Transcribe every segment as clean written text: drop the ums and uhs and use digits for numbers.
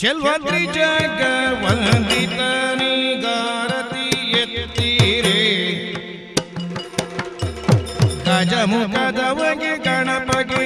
ಚೆಲ್ವದ್ರಿ ಜಗ ವಂದಿತನಿಗಾರತಿ ಎತ್ತೀರೆ ಗಜಮುಖದವಗೆ ಗಣಪಗೆ.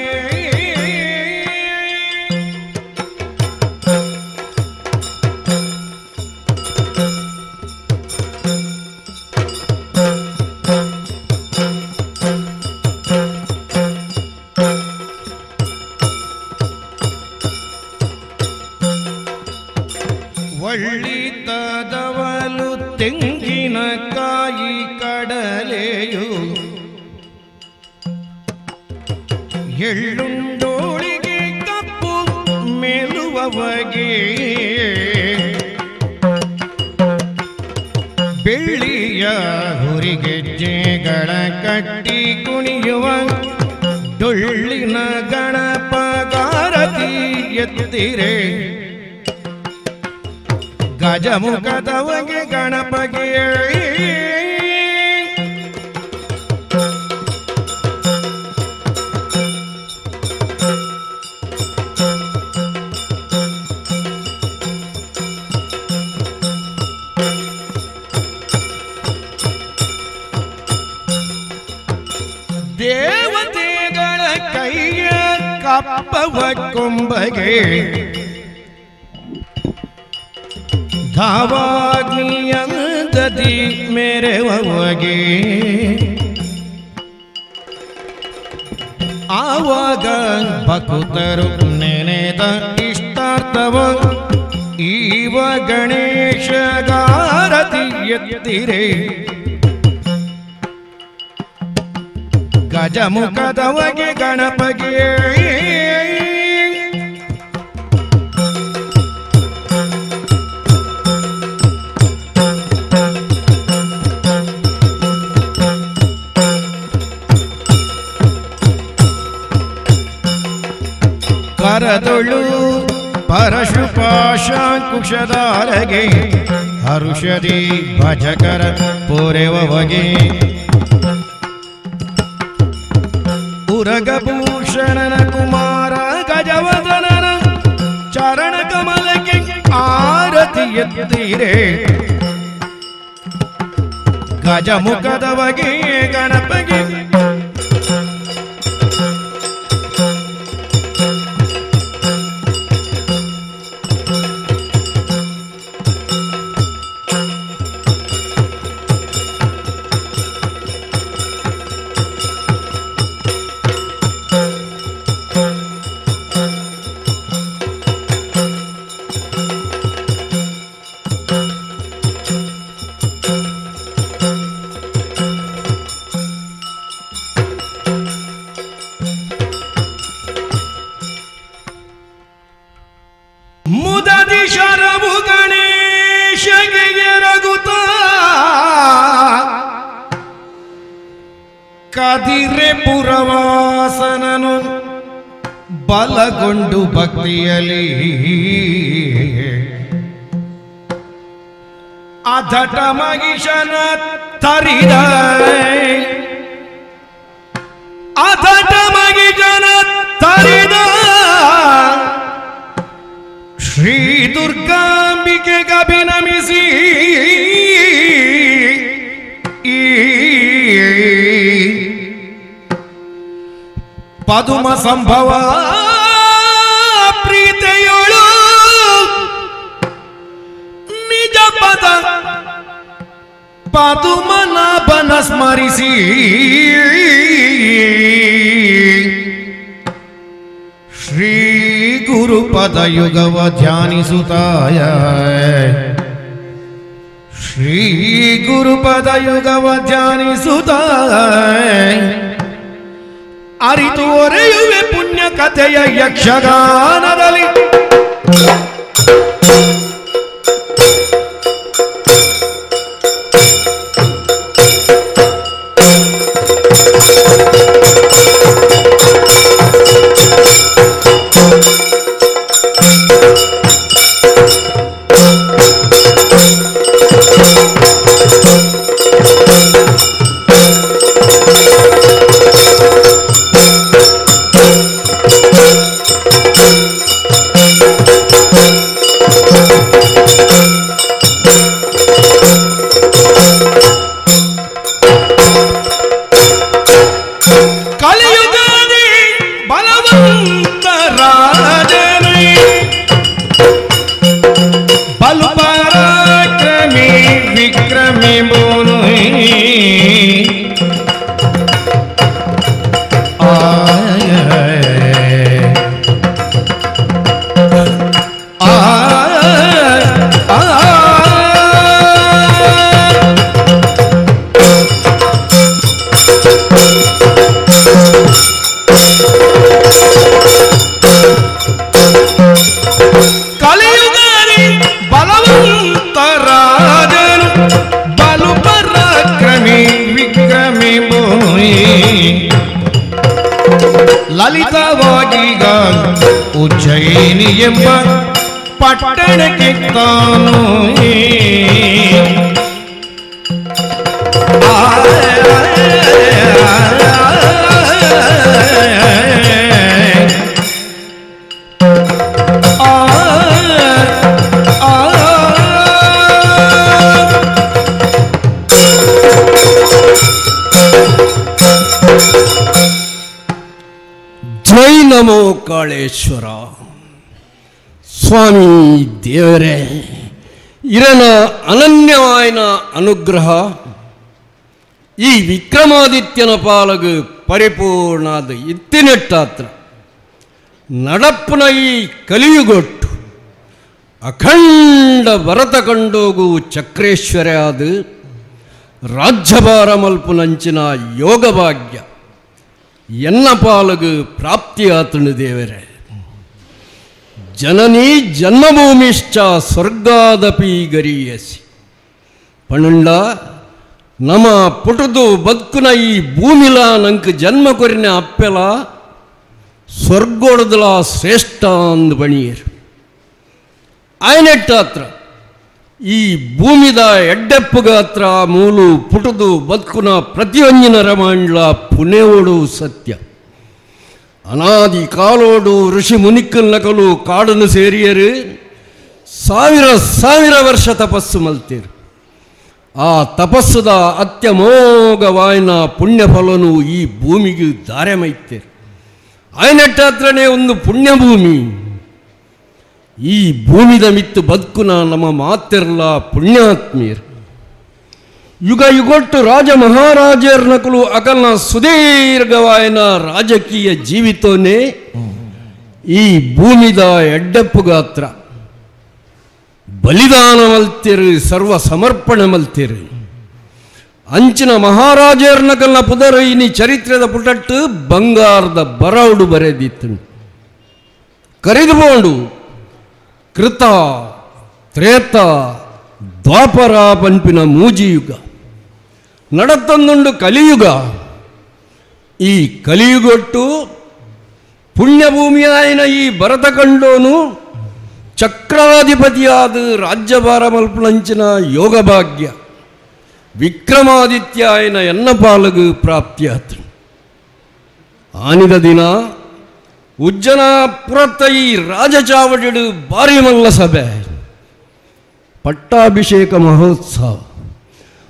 ಒಳ್ಳಿತದವಲು ತೆಂಗಿನಕಾಯಿ ಕಡಲೆಯು ಎಳ್ಳುಂಡೋಳಿಗೆ ಕಪ್ಪು ಮೇಲುವವಗೆ ಬೆಳ್ಳಿಯ ಹುರಿಗೆಜ್ಜೆಗಳ ಕಟ್ಟಿ ಕುಣಿಯುವ ಡೊಳ್ಳಿನ ಗಣಪಗಾರತಿ ಎತ್ತಿರೆ ಗಜಮುಖದವಗೆ ಗಣಪಗೆ. ದೇವತೆಗಳ ಕೈಯ ಕಪ್ಪವ ಕೊಂಬಗೆ ಧಾವಾಗ್ನಿಯಂದದಿ ಮೇರೆವಗೆ ಆವಾಗ ಭಕ್ತರು ನೆನೆದ ಇಷ್ಟಾರ್ಥವ ಈವ ಗಣೇಶಗಾರತಿ ಎತ್ತಿರೆ ಗಜಮುಖದವಗೆ ಗಣಪಗೆ. ಕರದೊಳು ಪರಶುಪಾಶಾಂಕುಶದಾರಗೆ ಹರುಷದಿ ಭಜಕರ ಪೂರೆವಗೆ ಉರಗಭೂಷಣನ ಕುಮಾರ ಗಜವದನನ ಚರಣ ಕಮಲಕ್ಕೆ ಆರತಿ ಎತ್ತೀರೆ ಗಜಮುಖದವಗೆ ಗಣಪಗೆ. ಮುದದಿ ಶರವು ಗಣೇಶಗೆ ಎರಗುತ್ತ ಕದಿರೆ ಪುರವಾಸನನು ಬಲಗೊಂಡು ಭಕ್ತಿಯಲಿ ಅಧಟ ಮಹಿಷನ ತರಿದ ಅಧಟ ಮಹಿಷನ ತರಿದ ಶ್ರೀ ದುರ್ಗಾಂಬಿಕೆಗಭಿನಮಿಸಿ ಪದುಮ ಸಂಭವ ಪ್ರೀತೆಯೊಳು ನಿಜ ಪದ ಪದುಮನಾಭನ ಸ್ಮರಿಸಿ ಶ್ರೀ ಗುರುಪದ ಯುಗವ ಧ್ಯಾನಿಸುತ್ತಾಯ ಶ್ರೀ ಗುರುಪದ ಯುಗವ ಧ್ಯಾನಿಸುತ್ತಾಯ ಅರಿತು ಒರೆಯುವೆ ಪುಣ್ಯ ಕಥೆಯ ಯಕ್ಷಗಾನದಲ್ಲಿ. Thank you. ಕಲಿಯುಗದಿ ಬಲವಂತ ರಾಜನೇ ಬಲು ಪರಾಕ್ರಮಿ ವಿಕ್ರಮಿ ಬೋನು ಕಲಿಯುಗದಿ ಬಲವಂತ ರಾಜನು ಬಲು ಪರಾಕ್ರಮಿ ವಿಕ್ರಮಿ ಬೋಯಿ ಲಲಿತವಾಗಿಗ ಉಜ್ಜಯಿನಿ ಎಂಬ ಪಟ್ಟಣಕ್ಕೆ ತಾನು ಜೈ ನಮೋ ಕಾಳೇಶ್ವರ ಸ್ವಾಮಿ ದೇವರೇ, ಇರನ ಅನನ್ಯವಾಯನ ಅನುಗ್ರಹ ಈ ವಿಕ್ರಮಾದಿತ್ಯನ ಪಾಲಗು ಪರಿಪೂರ್ಣಾದ ಇತ್ತಿನೆಟ್ಟಾತ್ರ ನಡಪ್ಪನ ಈ ಕಲಿಯುಗೊಟ್ಟು ಅಖಂಡ ಭರತ ಕಂಡೋಗು ಚಕ್ರೇಶ್ವರ ಆದ ರಾಜ್ಯಭಾರ ಮಲ್ಪುನಂಚಿನ ಯೋಗಭಾಗ್ಯ ಎನ್ನ ಪಾಲಗು ಪ್ರಾಪ್ತಿಯಾತನು ದೇವರೇ. ಜನನಿ ಜನ್ಮಭೂಮಿಶ್ಚ ಸ್ವರ್ಗಾದಪಿ ಗರೀಯಸಿ ಪಣಂಡ ನಮ ಪುಟದು ಬದುಕುನ ಈ ಭೂಮಿಲ ನಂಗೆ ಜನ್ಮ ಕೊರಿನ ಅಪ್ಪೆಲ ಸ್ವರ್ಗೋಡದಲ ಶ್ರೇಷ್ಠ ಅಂದು ಬಣಿಯರು. ಆಯನೆಟ್ಟಾತ್ರ ಈ ಭೂಮಿದ ಎಡ್ಡೆಪ್ಪುಗಾತ್ರ ಮೂಲು ಪುಟದು ಬದುಕುನ ಪ್ರತಿಯೊಂಜಿನ ರಮಾಂಡ್ಲ ಪುಣೆಯೋಡು ಸತ್ಯ. ಅನಾದಿ ಕಾಲೋಡು ಋಷಿ ಮುನಿಕ್ಕಲ್ ನಕಲು ಕಾಡನ್ನು ಸೇರಿಯರು ಸಾವಿರ ಸಾವಿರ ವರ್ಷ ತಪಸ್ಸು ಮಲ್ತೇರು. ಆ ತಪಸ್ಸುದ ಅತ್ಯಮೋಘವಾಯನ ಪುಣ್ಯಫಲನು ಈ ಭೂಮಿಗೆ ಧಾರೆ ಮೈತೇರು. ಆಯನೆಟ್ಟಾತ್ರನೇ ಒಂದು ಪುಣ್ಯಭೂಮಿ. ಈ ಭೂಮಿದ ಮಿತ್ತು ಬದುಕುನ ನಮ್ಮ ಮಾತಿರಲ ಪುಣ್ಯಾತ್ಮೀಯರು. ಯುಗ ಯುಗೊಟ್ಟು ರಾಜ ಮಹಾರಾಜರ ನಕಲು ಅಕಲ್ನ ಸುದೀರ್ಘವಾಯನ ರಾಜಕೀಯ ಜೀವಿತೋನೇ ಈ ಭೂಮಿದ ಎಡ್ಡಪ್ಪು ಗಾತ್ರ ಬಲಿದಾನ ಮಲ್ತಿರು, ಸರ್ವ ಸಮರ್ಪಣೆ ಮಲ್ತಿರು. ಅಂಚಿನ ಮಹಾರಾಜರ ನಕಲ್ನ ಪುದರು ಇನಿ ಚರಿತ್ರದ ಪುಟಟ್ಟು ಬಂಗಾರದ ಬರೌಡು ಬರೆದಿತ್ತು. ಕರೆದುಕೊಂಡು ಕೃತ ತ್ರೇತ ದ್ವಾಪರ ಪಂಪಿನ ಮೂಜಿಯುಗ ನಡತ್ತೊಂದುಂಡು ಕಲಿಯುಗ. ಈ ಕಲಿಯುಗೊಟ್ಟು ಪುಣ್ಯಭೂಮಿಯಾಯಿನ ಈ ಭರತಖಂಡೋನು ಚಕ್ರಾಧಿಪತಿಯಾದ ರಾಜ್ಯಭಾರ ಮಲ್ಪುನಂಚಿನ ಯೋಗಭಾಗ್ಯ ವಿಕ್ರಮಾದಿತ್ಯ ಆಯನ ಎನ್ನ ಪಾಲಗು ಪ್ರಾಪ್ತಿಯಾತು. ಆನಿದ ದಿನ ಉಜ್ಜನಾಪುರತ್ತ ಈ ರಾಜಚಾವಡಿಡು ಭಾರಿ ಮಲ್ಲ ಸಭೆ, ಪಟ್ಟಾಭಿಷೇಕ ಮಹೋತ್ಸವ.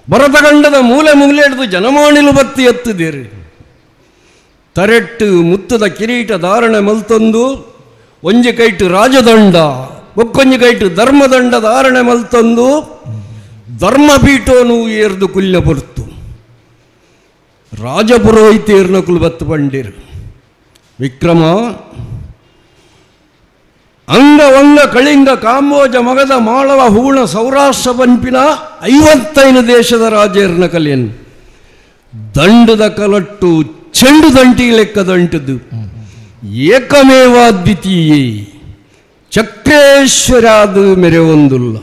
ಭರತಖಂಡದ ಮೂಲೆ ಮೂಲೆ ಹಿಡಿದು ಜನಮಾಣಿಲು ಬತ್ತಿ ಎತ್ತಿದ್ದೀರಿ. ತರೆಟ್ಟು ಮುತ್ತದ ಕಿರೀಟ ಧಾರಣೆ ಮಲ್ತೊಂದು ಒಂಜಿ ಕೈಟು ರಾಜದಂಡ ಒಕ್ಕೊಂಜಿ ಕೈಟು ಧರ್ಮದಂಡ ಧಾರಣೆ ಮಲ್ತೊಂದು ಧರ್ಮಪೀಠೋನು ಏರ್ದು ಕುಲ್ಯ ಪೊರ್ತು ರಾಜಪುರೋಹಿತೇರ್ನಕುಲು ಬತ್ತು ಪಂಡಿರು. ವಿಕ್ರಮ ಅಂಗವಂಗ ಕಳಿಂಗ ಕಾಂಬೋಜ ಮಗದ ಮಾಳವ ಹೂಣ ಸೌರಾಷ್ಟ್ರ ಪಂಪಿನ 55 ದೇಶದ ರಾಜೇರ್ನ ಕಲೆಯನ್ನು ದಂಡದ ಕಲಟ್ಟು ಚೆಂಡು ದಂಟಿ ಲೆಕ್ಕ ದಂಟದು ಏಕಮೇವಾದ್ವಿತೀಯೇ ಚಕ್ರೇಶ್ವರಾದ ಮೆರೆವೊಂದುಲ್ಲ.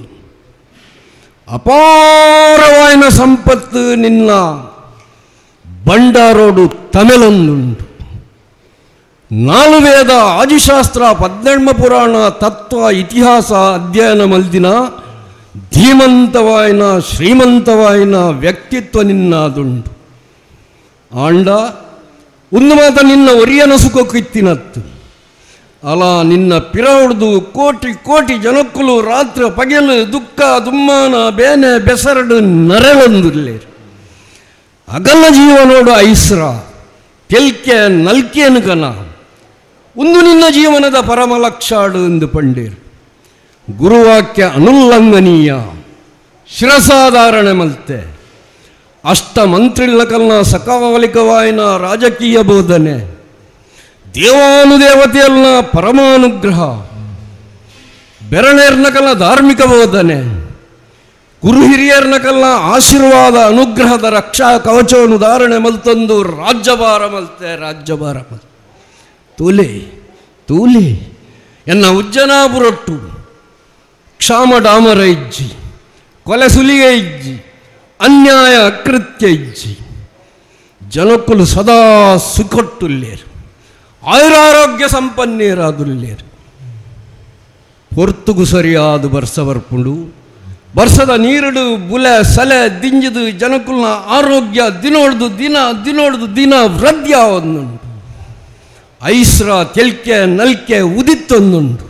ಅಪಾರವಾಯಿನ ಸಂಪತ್ತು ನಿನ್ನ ಬಂಡಾರೋಡು ತಮೆಲೊಂದುಂಟು. ನಾಲು ವೇದ ಆದಿಶಾಸ್ತ್ರ ಪದ್ನೆಣ್ಮ ಪುರಾಣ ತತ್ವ ಇತಿಹಾಸ ಅಧ್ಯಯನ ಮಲ್ದಿನ ಧೀಮಂತವಾಯಿನ ಶ್ರೀಮಂತವಾಯಿನ ವ್ಯಕ್ತಿತ್ವ ನಿನ್ನಾದುಂಟು. ಆಂಡ ಒಂದು ಮಾತ ನಿನ್ನ ಒರಿಯನ ಸುಖಕ್ಕಿತ್ತಿನತ್ತು. ಅಲ ನಿನ್ನ ಪಿರೌಡ್ದು ಕೋಟಿ ಕೋಟಿ ಜನಕ್ಕುಲು ರಾತ್ರಿ ಪಗೆಲು ದುಃಖ ದುಮ್ಮಾನ ಬೇನೆ ಬೆಸರಡು ನರಳೊಂದುಲ್ಲೇರು ಅಗಲ ಜೀವನೋಡು ಐಸ್ರ ತೆಲ್ಕೆ ನಲ್ಕೇನು ಕನ ಒಂದು ನಿನ್ನ ಜೀವನದ ಪರಮ ಲಕ್ಷಾಡು ಎಂದು ಪಂಡೇರು ಗುರುವಾಕ್ಯ ಅನುಲ್ಲಂಘನೀಯ ಶಿರಸಾಧಾರಣೆ ಮಲ್ತೆ ಅಷ್ಟ ಮಂತ್ರಿಲ್ಲಕಲ್ನ ಸಕಾಲಿಕವಾಯಿನ ರಾಜಕೀಯ ಬೋಧನೆ ದೇವಾನುದೇವತೆಯಲ್ಲ ಪರಮಾನುಗ್ರಹ ಬೆರಣೇರ್ನಕಲ್ನ ಧಾರ್ಮಿಕ ಬೋಧನೆ ಗುರು ಹಿರಿಯರ್ನಕಲ್ನ ಆಶೀರ್ವಾದ ಅನುಗ್ರಹದ ರಕ್ಷಾ ಕವಚವನ್ನು ಧಾರಣೆ ಮಲ್ತಂದು ರಾಜ್ಯಭಾರ ಮಲ್ತೆ ರಾಜ್ಯಭಾರ ಮಲ್ತೆ ತೂಲೆ ತೂಲೆ ಎನ್ನ ಉಜ್ಜನಾಪುರೊಟ್ಟು ಕ್ಷಾಮ ಡಾಮರ ಇಜ್ಜಿ ಕೊಲೆ ಸುಲಿಗೆ ಇಜ್ಜಿ ಅನ್ಯಾಯ ಅಕೃತ್ಯ ಇಜ್ಜಿ ಜನಕ್ಕುಲು ಸದಾ ಸುಖೊಟ್ಟುಲ್ಲೇರು ಆಯುರಾರೋಗ್ಯ ಸಂಪನ್ನೇರಾದುಲ್ಲೇರು ಹೊರ್ತುಗು ಸರಿಯಾದ ಬರ್ಸ ಬರ್ಪುಂಡು ಬರ್ಸದ ನೀರುಡು ಬುಲೆ ಸಲೆ ದಿಂಜಿದು ಜನಕುಲ್ನ ಆರೋಗ್ಯ ದಿನೋಡ್ದು ದಿನ ದಿನೋಡ್ದು ದಿನ ವೃದ್ಧಿ ಆವೊಂದುಂಡು ಐಸ್ರ ತೆಲ್ಕೆ ನಲ್ಕೆ ಉದಿತ್ತೊಂದುಂಡು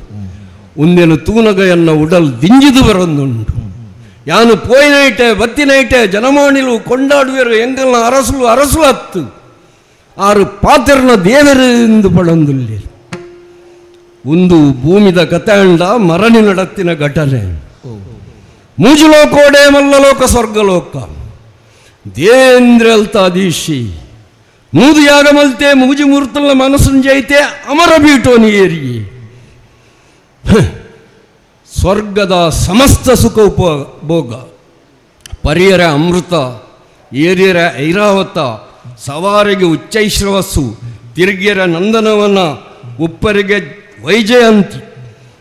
ಉಂದೆನು ತೂನಗಯನ್ನ ಉಡಲ್ ದಿಂಜಿದು ಬರೊಂದುಂಡು ಯಾನು ಪೋಯಿನೈಟೆ ಬತ್ತಿನೈಟೆ ಜನಮಾಣಿಲು ಕೊಂಡಾಡುವೆರು ಎಂಗಲ್ನ ಅರಸುಲು ಅರಸುಲು ಹತ್ತು ಆರು ಪಾತೆರ್ನ ದೇವರು ಎಂದು ಪಡೊಂದುಲ್ಲಿ ಒಂದು ಭೂಮಿದ ಕಥೆಂಡ ಮರಣಿ ನಡತ್ತಿನ ಘಟನೆ ಮೂಜುಲೋಕೋಡೆ ಮಲ್ಲಲೋಕ ಸ್ವರ್ಗಲೋಕ ದೇಂದ್ರಲ್ತಾದೀಶಿ ಮೂದು ಯಾಗ ಮಲ್ತೆ ಮೂಜಿ ಮೂರ್ತಲ್ಲ ಮನಸ್ಸು ಜೈತೆ ಅಮರ ಬೀಟೋನಿ ಏರಿ ಸ್ವರ್ಗದ ಸಮಸ್ತ ಸುಖ ಉಪಭೋಗ ಪರಿಯರ ಅಮೃತ ಏರಿಯರ ಐರಾವತ ಸವಾರಿಗೆ ಉಚ್ಚೈಶ್ರವಸ್ಸು ತಿರುಗಿಯರ ನಂದನವನ ಉಪ್ಪರಿಗೆ ವೈಜಯಂತಿ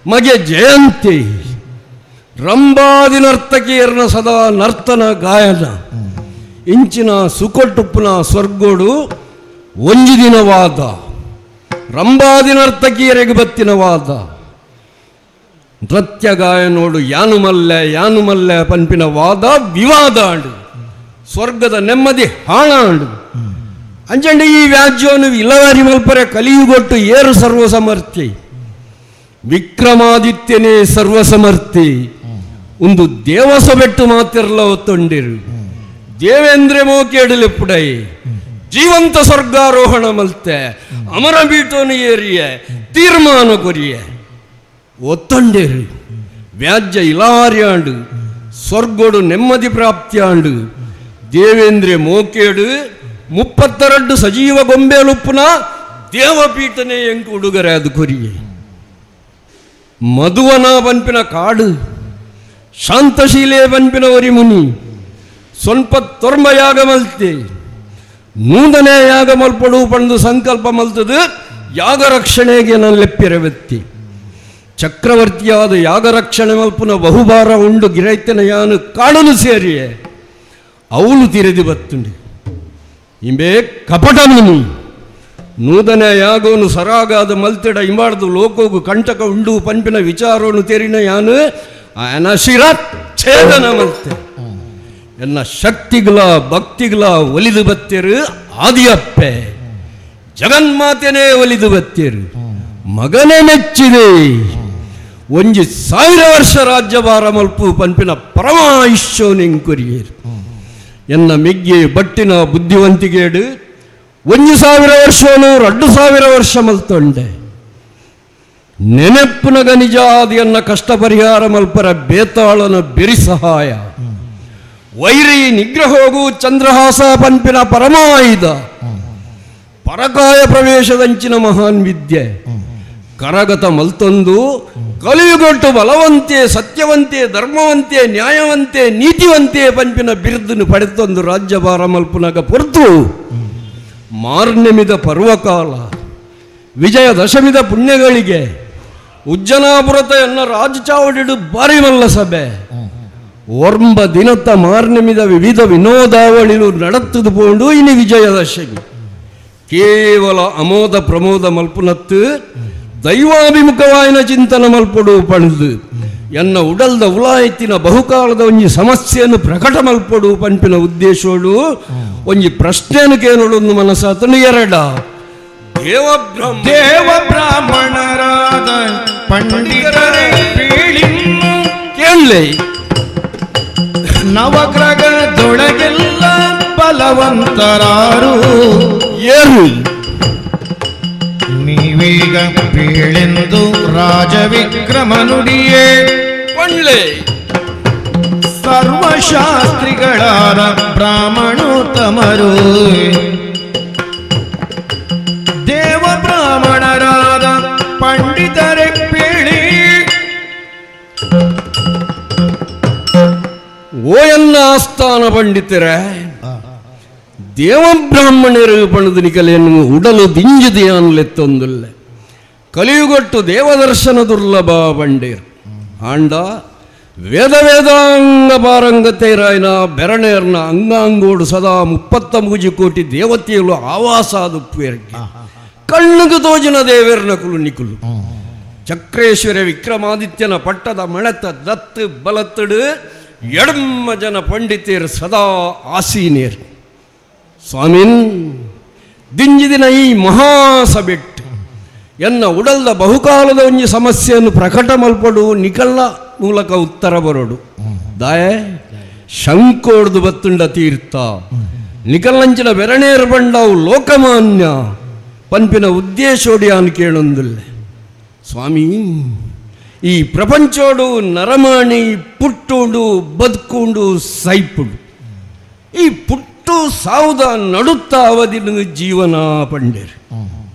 ಮಗೆ ಜಯಂತಿ ರಂಬಾದಿ ನರ್ತಕಿಯರನ ಸದಾ ನರ್ತನ ಗಾಯನ ಇಂಚಿನ ಸುಕೊಟ್ಟುಪ್ಪುನ ಸ್ವರ್ಗೋಡು ಒಂಜಿ ದಿನವಾದ ರಂಬಾದಿ ನರ್ತಕಿಯರಿಗೆ ಬತ್ತಿನ ವಾದ ನೃತ್ಯ ಗಾಯನೋಡು ಯಾನು ಮಲ್ಲೆ ಯಾನು ಮಲ್ಲೆ ಪನ್ಪಿನ ವಾದ ವಿವಾದ ಆಂಡು ಸ್ವರ್ಗದ ನೆಮ್ಮದಿ ಹಾಳಾಂಡು ಅಂಚಂಡಿ ಈ ವ್ಯಾಜ್ಯವನ್ನು ಇಲವಾರಿ ಮಲ್ಪರೆ ಕಲಿಯುಗೊಟ್ಟು ಏರು ಸರ್ವಸಮರ್ಥಿ ವಿಕ್ರಮಾದಿತ್ಯನೇ ಸರ್ವಸಮರ್ಥಿ ಒಂದು ದೇವಸಬೆಟ್ಟು ಮಾತಿರಲ ಒತ್ತೊಂಡಿರು ದೇವೇಂದ್ರ ಮೋಕೇಡಲೆಪ್ಪುಡೈ ಜೀವಂತ ಸ್ವರ್ಗಾರೋಹಣ ಮಲ್ತೆ ಅಮರ ಬೀಟೋನು ಏರಿಯೆ ತೀರ್ಮಾನ ಕೊರಿಯೆ ಒತ್ತೊಂಡಿರು ವ್ಯಾಜ್ಯ ಇಲಾರಿಯಾಂಡು ಸ್ವರ್ಗೋಡು ನೆಮ್ಮದಿ ಪ್ರಾಪ್ತಿಯಾಂಡು ದೇವೇಂದ್ರ ಮೋಕೇಡು 32 ಸಜೀವ ಗೊಂಬೆಲುಪ್ಪುನ ದೇವಪೀಠನೇ ಎಂಕು ಉಡುಗರೆ ಅದು ಕೊರಿಯೆ ಮಧುವನ ಬನ್ಪಿನ ಕಾಡು ಶಾಂತಶೀಲೆ ಬನ್ಪಿನ ಒರಿ ಮುನಿ ಸ್ವಲ್ಪ ತೊರ್ಮ ಯಾಗ ಮಲ್ತೆ ನೂದನೇ ಯಾಗ ಮಲ್ಪಡು ಪಂದು ಸಂಕಲ್ಪ ಮಲ್ತದು ಯಾಗ ರಕ್ಷಣೆಗೆ ನನ್ನ ಲೆಪ್ಪಿರವೆತ್ತಿ ಚಕ್ರವರ್ತಿಯಾದ ಯಾಗ ರಕ್ಷಣೆ ಮಲ್ಪುನ ಬಹುಭಾರ ಉಂಡು ಗಿರೈತನ ಯಾನು ಕಾಡಲು ಸೇರಿಯೇ ಅವಳು ತಿರೆದು ಬತ್ತುಂಡು ಇಂಬೆ ಕಪಟ ಮುನಿ ನೂದನೆ ಯಾಗೋನು ಸರಾಗಾದ ಮಲ್ತಿಡ ಇಂಬಾಡ್ದು ಲೋಕೋಗು ಕಂಟಕ ಉಂಡು ಪಂಪಿನ ವಿಚಾರೋನು ತೆರಿನ ಯಾನು ಅನಶಿರ ಛೇದನ ಮಲ್ತೆ ಎನ್ನ ಶಕ್ತಿಗಳ ಭಕ್ತಿಗಳ ಒಲಿದು ಬತ್ತಿರು ಆದಿಯಪ್ಪೆ ಜಗನ್ಮಾತೆನೇ ಒಲಿದು ಬತ್ತಿರು ಮಗನೇ ಮೆಚ್ಚಿದೆ ಒಂಜಿ 1000 ವರ್ಷ ರಾಜ್ಯಭಾರ ಮಲ್ಪು ಪಂಪಿನ ಪರಮಾಯುಷ್ಯೋನೆಂಕುರಿಯರು ಎನ್ನ ಮಿಗ್ಗೆ ಬಟ್ಟಿನ ಬುದ್ಧಿವಂತಿಗೇಡು 1000 ವರ್ಷನು 2000 ವರ್ಷ ಮಲ್ತೊಂಡೆ ನೆನಪುನಗ ನಿಜಾದಿಯನ್ನ ಕಷ್ಟ ಪರಿಹಾರ ಮಲ್ಪರ ಬೇತಾಳನ ಬೆರಿ ಸಹಾಯ ವೈರಿ ನಿಗ್ರಹೋಗು ಚಂದ್ರಹಾಸ ಪಂಪಿನ ಪರಮಾಯುಧ ಪರಕಾಯ ಪ್ರವೇಶದಂಚಿನ ಮಹಾನ್ ವಿದ್ಯೆ ಕರಗತ ಮಲ್ತೊಂದು ಕಲಿಯುಗೊಟ್ಟು ಬಲವಂತೆ ಸತ್ಯವಂತೆ ಧರ್ಮವಂತೆ ನ್ಯಾಯವಂತೆ ನೀತಿವಂತೆ ಪಂಪಿನ ಬಿರುದನ್ನು ಪಡೆತೊಂದು ರಾಜ್ಯಭಾರ ಮಲ್ಪುನಗ ಪೊರ್ತು ಮಾರ್ನೆಮಿದ ಪರ್ವಕಾಲ ವಿಜಯದಶಮಿದ ಪುಣ್ಯಗಳಿಗೆ ಉಜ್ಜನಾಪುರತ ಎನ್ನ ರಾಜಚಾವಡಿಡು ಬಾರಿಮಲ್ಲ ಸಭೆ ಒರ್ಂಬ ದಿನತ್ತ ಮಾರ್ನೆಮಿದ ವಿವಿಧ ವಿನೋದಾವಳಿಲು ನಡತ್ತದು ಪೋಂಡು ಇನಿ ವಿಜಯದಶಮಿ ಕೇವಲ ಅಮೋದ ಪ್ರಮೋದ ಮಲ್ಪುನತ್ತು ದೈವಾಭಿಮುಖವಾಯಿನ ಚಿಂತನ ಮಲ್ಪೊಡು ಪಣದು ಎನ್ನ ಉಡಲ್ದ ಉಲಾಯತ್ತಿನ ಬಹುಕಾಲದ ಒಂಜಿ ಸಮಸ್ಯೆಯನ್ನು ಪ್ರಕಟ ಮಲ್ಪೊಡು ಪಂಪಿನ ಉದ್ದೇಶೋಡು ಒಂಜಿ ಪ್ರಶ್ನೆಯನ್ನು ಕೇಳೋಡು ಮನಸ್ಸಾತನು ಎರಡ ದೇವ ಬ್ರಾಹ್ಮಣರಾದ ಪಂಡಿತರೇ ಪೇಳಿನ್ನು ಕೇಳಲಿ. ನವಗ್ರಹದೊಳಗೆಲ್ಲ ಬಲವಂತರಾರು ಏರು. ನೀವೀಗ ಪೇಳೆಂದು ರಾಜವಿಕ್ರಮನುಡಿಯೇ ಪಂಡ್ಲೆ. ಸರ್ವಶಾಸ್ತ್ರಿಗಳಾದ ಬ್ರಾಹ್ಮಣೋತ್ತಮರು ದೇವ ಬ್ರಾಹ್ಮಣರಾದ ಪಂಡಿತರೇ ಪೇಳಿ. ಓಯನ್ನ ಆಸ್ಥಾನ ಪಂಡಿತರೇ, ದೇವಬ್ರಾಹ್ಮಣರು ಪಣದು ನಿಕಲೆಯನ್ನು ಉಡಲು ದಿಂಜುದಿಯಾನ್ಲೆತ್ತೊಂದುಲ್ಲೆ. ಕಲಿಯುಗೊಟ್ಟು ದೇವದರ್ಶನ ದುರ್ಲಭ ಪಂಡೀರ್. ಆಂಡ ವೇದ ವೇದಾಂಗ ಪಾರಂಗತೇರಾಯನ ಬೆರಣೇರ್ನ ಅಂಗಾಂಗೋಡು ಸದಾ 33 ಕೋಟಿ ದೇವತೆಯಲು ಆವಾಸಾದುಪ್ಪೇರ್ಗೆ ಕಣ್ಣುಗು ತೋಜಿನ ದೇವೇರ್ನ ಕುಲು ನಿಕುಲು. ಚಕ್ರೇಶ್ವರ ವಿಕ್ರಮಾದಿತ್ಯನ ಪಟ್ಟದ ಮಣತ ದತ್ತು ಬಲತ್ತಡು ಎಡಮ್ಮ ಜನ ಪಂಡಿತೇರು ಸದಾ ಆಸೀನೇರು. ಸ್ವಾಮಿನ್ ದಿಂಜಿದಿನ ಈ ಮಹಾಸಬೆಟ್ಟು ಎನ್ನ ಉಡಲ್ದ ಬಹುಕಾಲದ ಒಂಜಿ ಸಮಸ್ಯೆಯನ್ನು ಪ್ರಕಟ ಮಲ್ಪಡು ನಿಕಲ್ಲ ಮೂಲಕ ಉತ್ತರ ಬರೋಡು. ದಾಯೆ ಶಂಕೋಡ್ದು ಬತ್ತುಂಡ ತೀರ್ಥ ನಿಕಲ್ಲಂಚಿನ ಬೆರಣೇರು ಬಂಡವು ಲೋಕಮಾನ್ಯ ಪನ್ಪಿನ ಉದ್ದೇಶೋಡಿಯಾನ್ ಕೇಳೊಂದುಲ್ಲೆ. ಸ್ವಾಮಿ, ಈ ಪ್ರಪಂಚೋಡು ನರಮಾಣಿ ಪುಟ್ಟುಂಡು ಬದುಕುಂಡು ಸೈಪುಡು. ಈ ಪುಟ್ಟು ಸಾವುದ ನಡುತ್ತ ಅವಧಿನ ಜೀವನ ಪಂಡೇರು.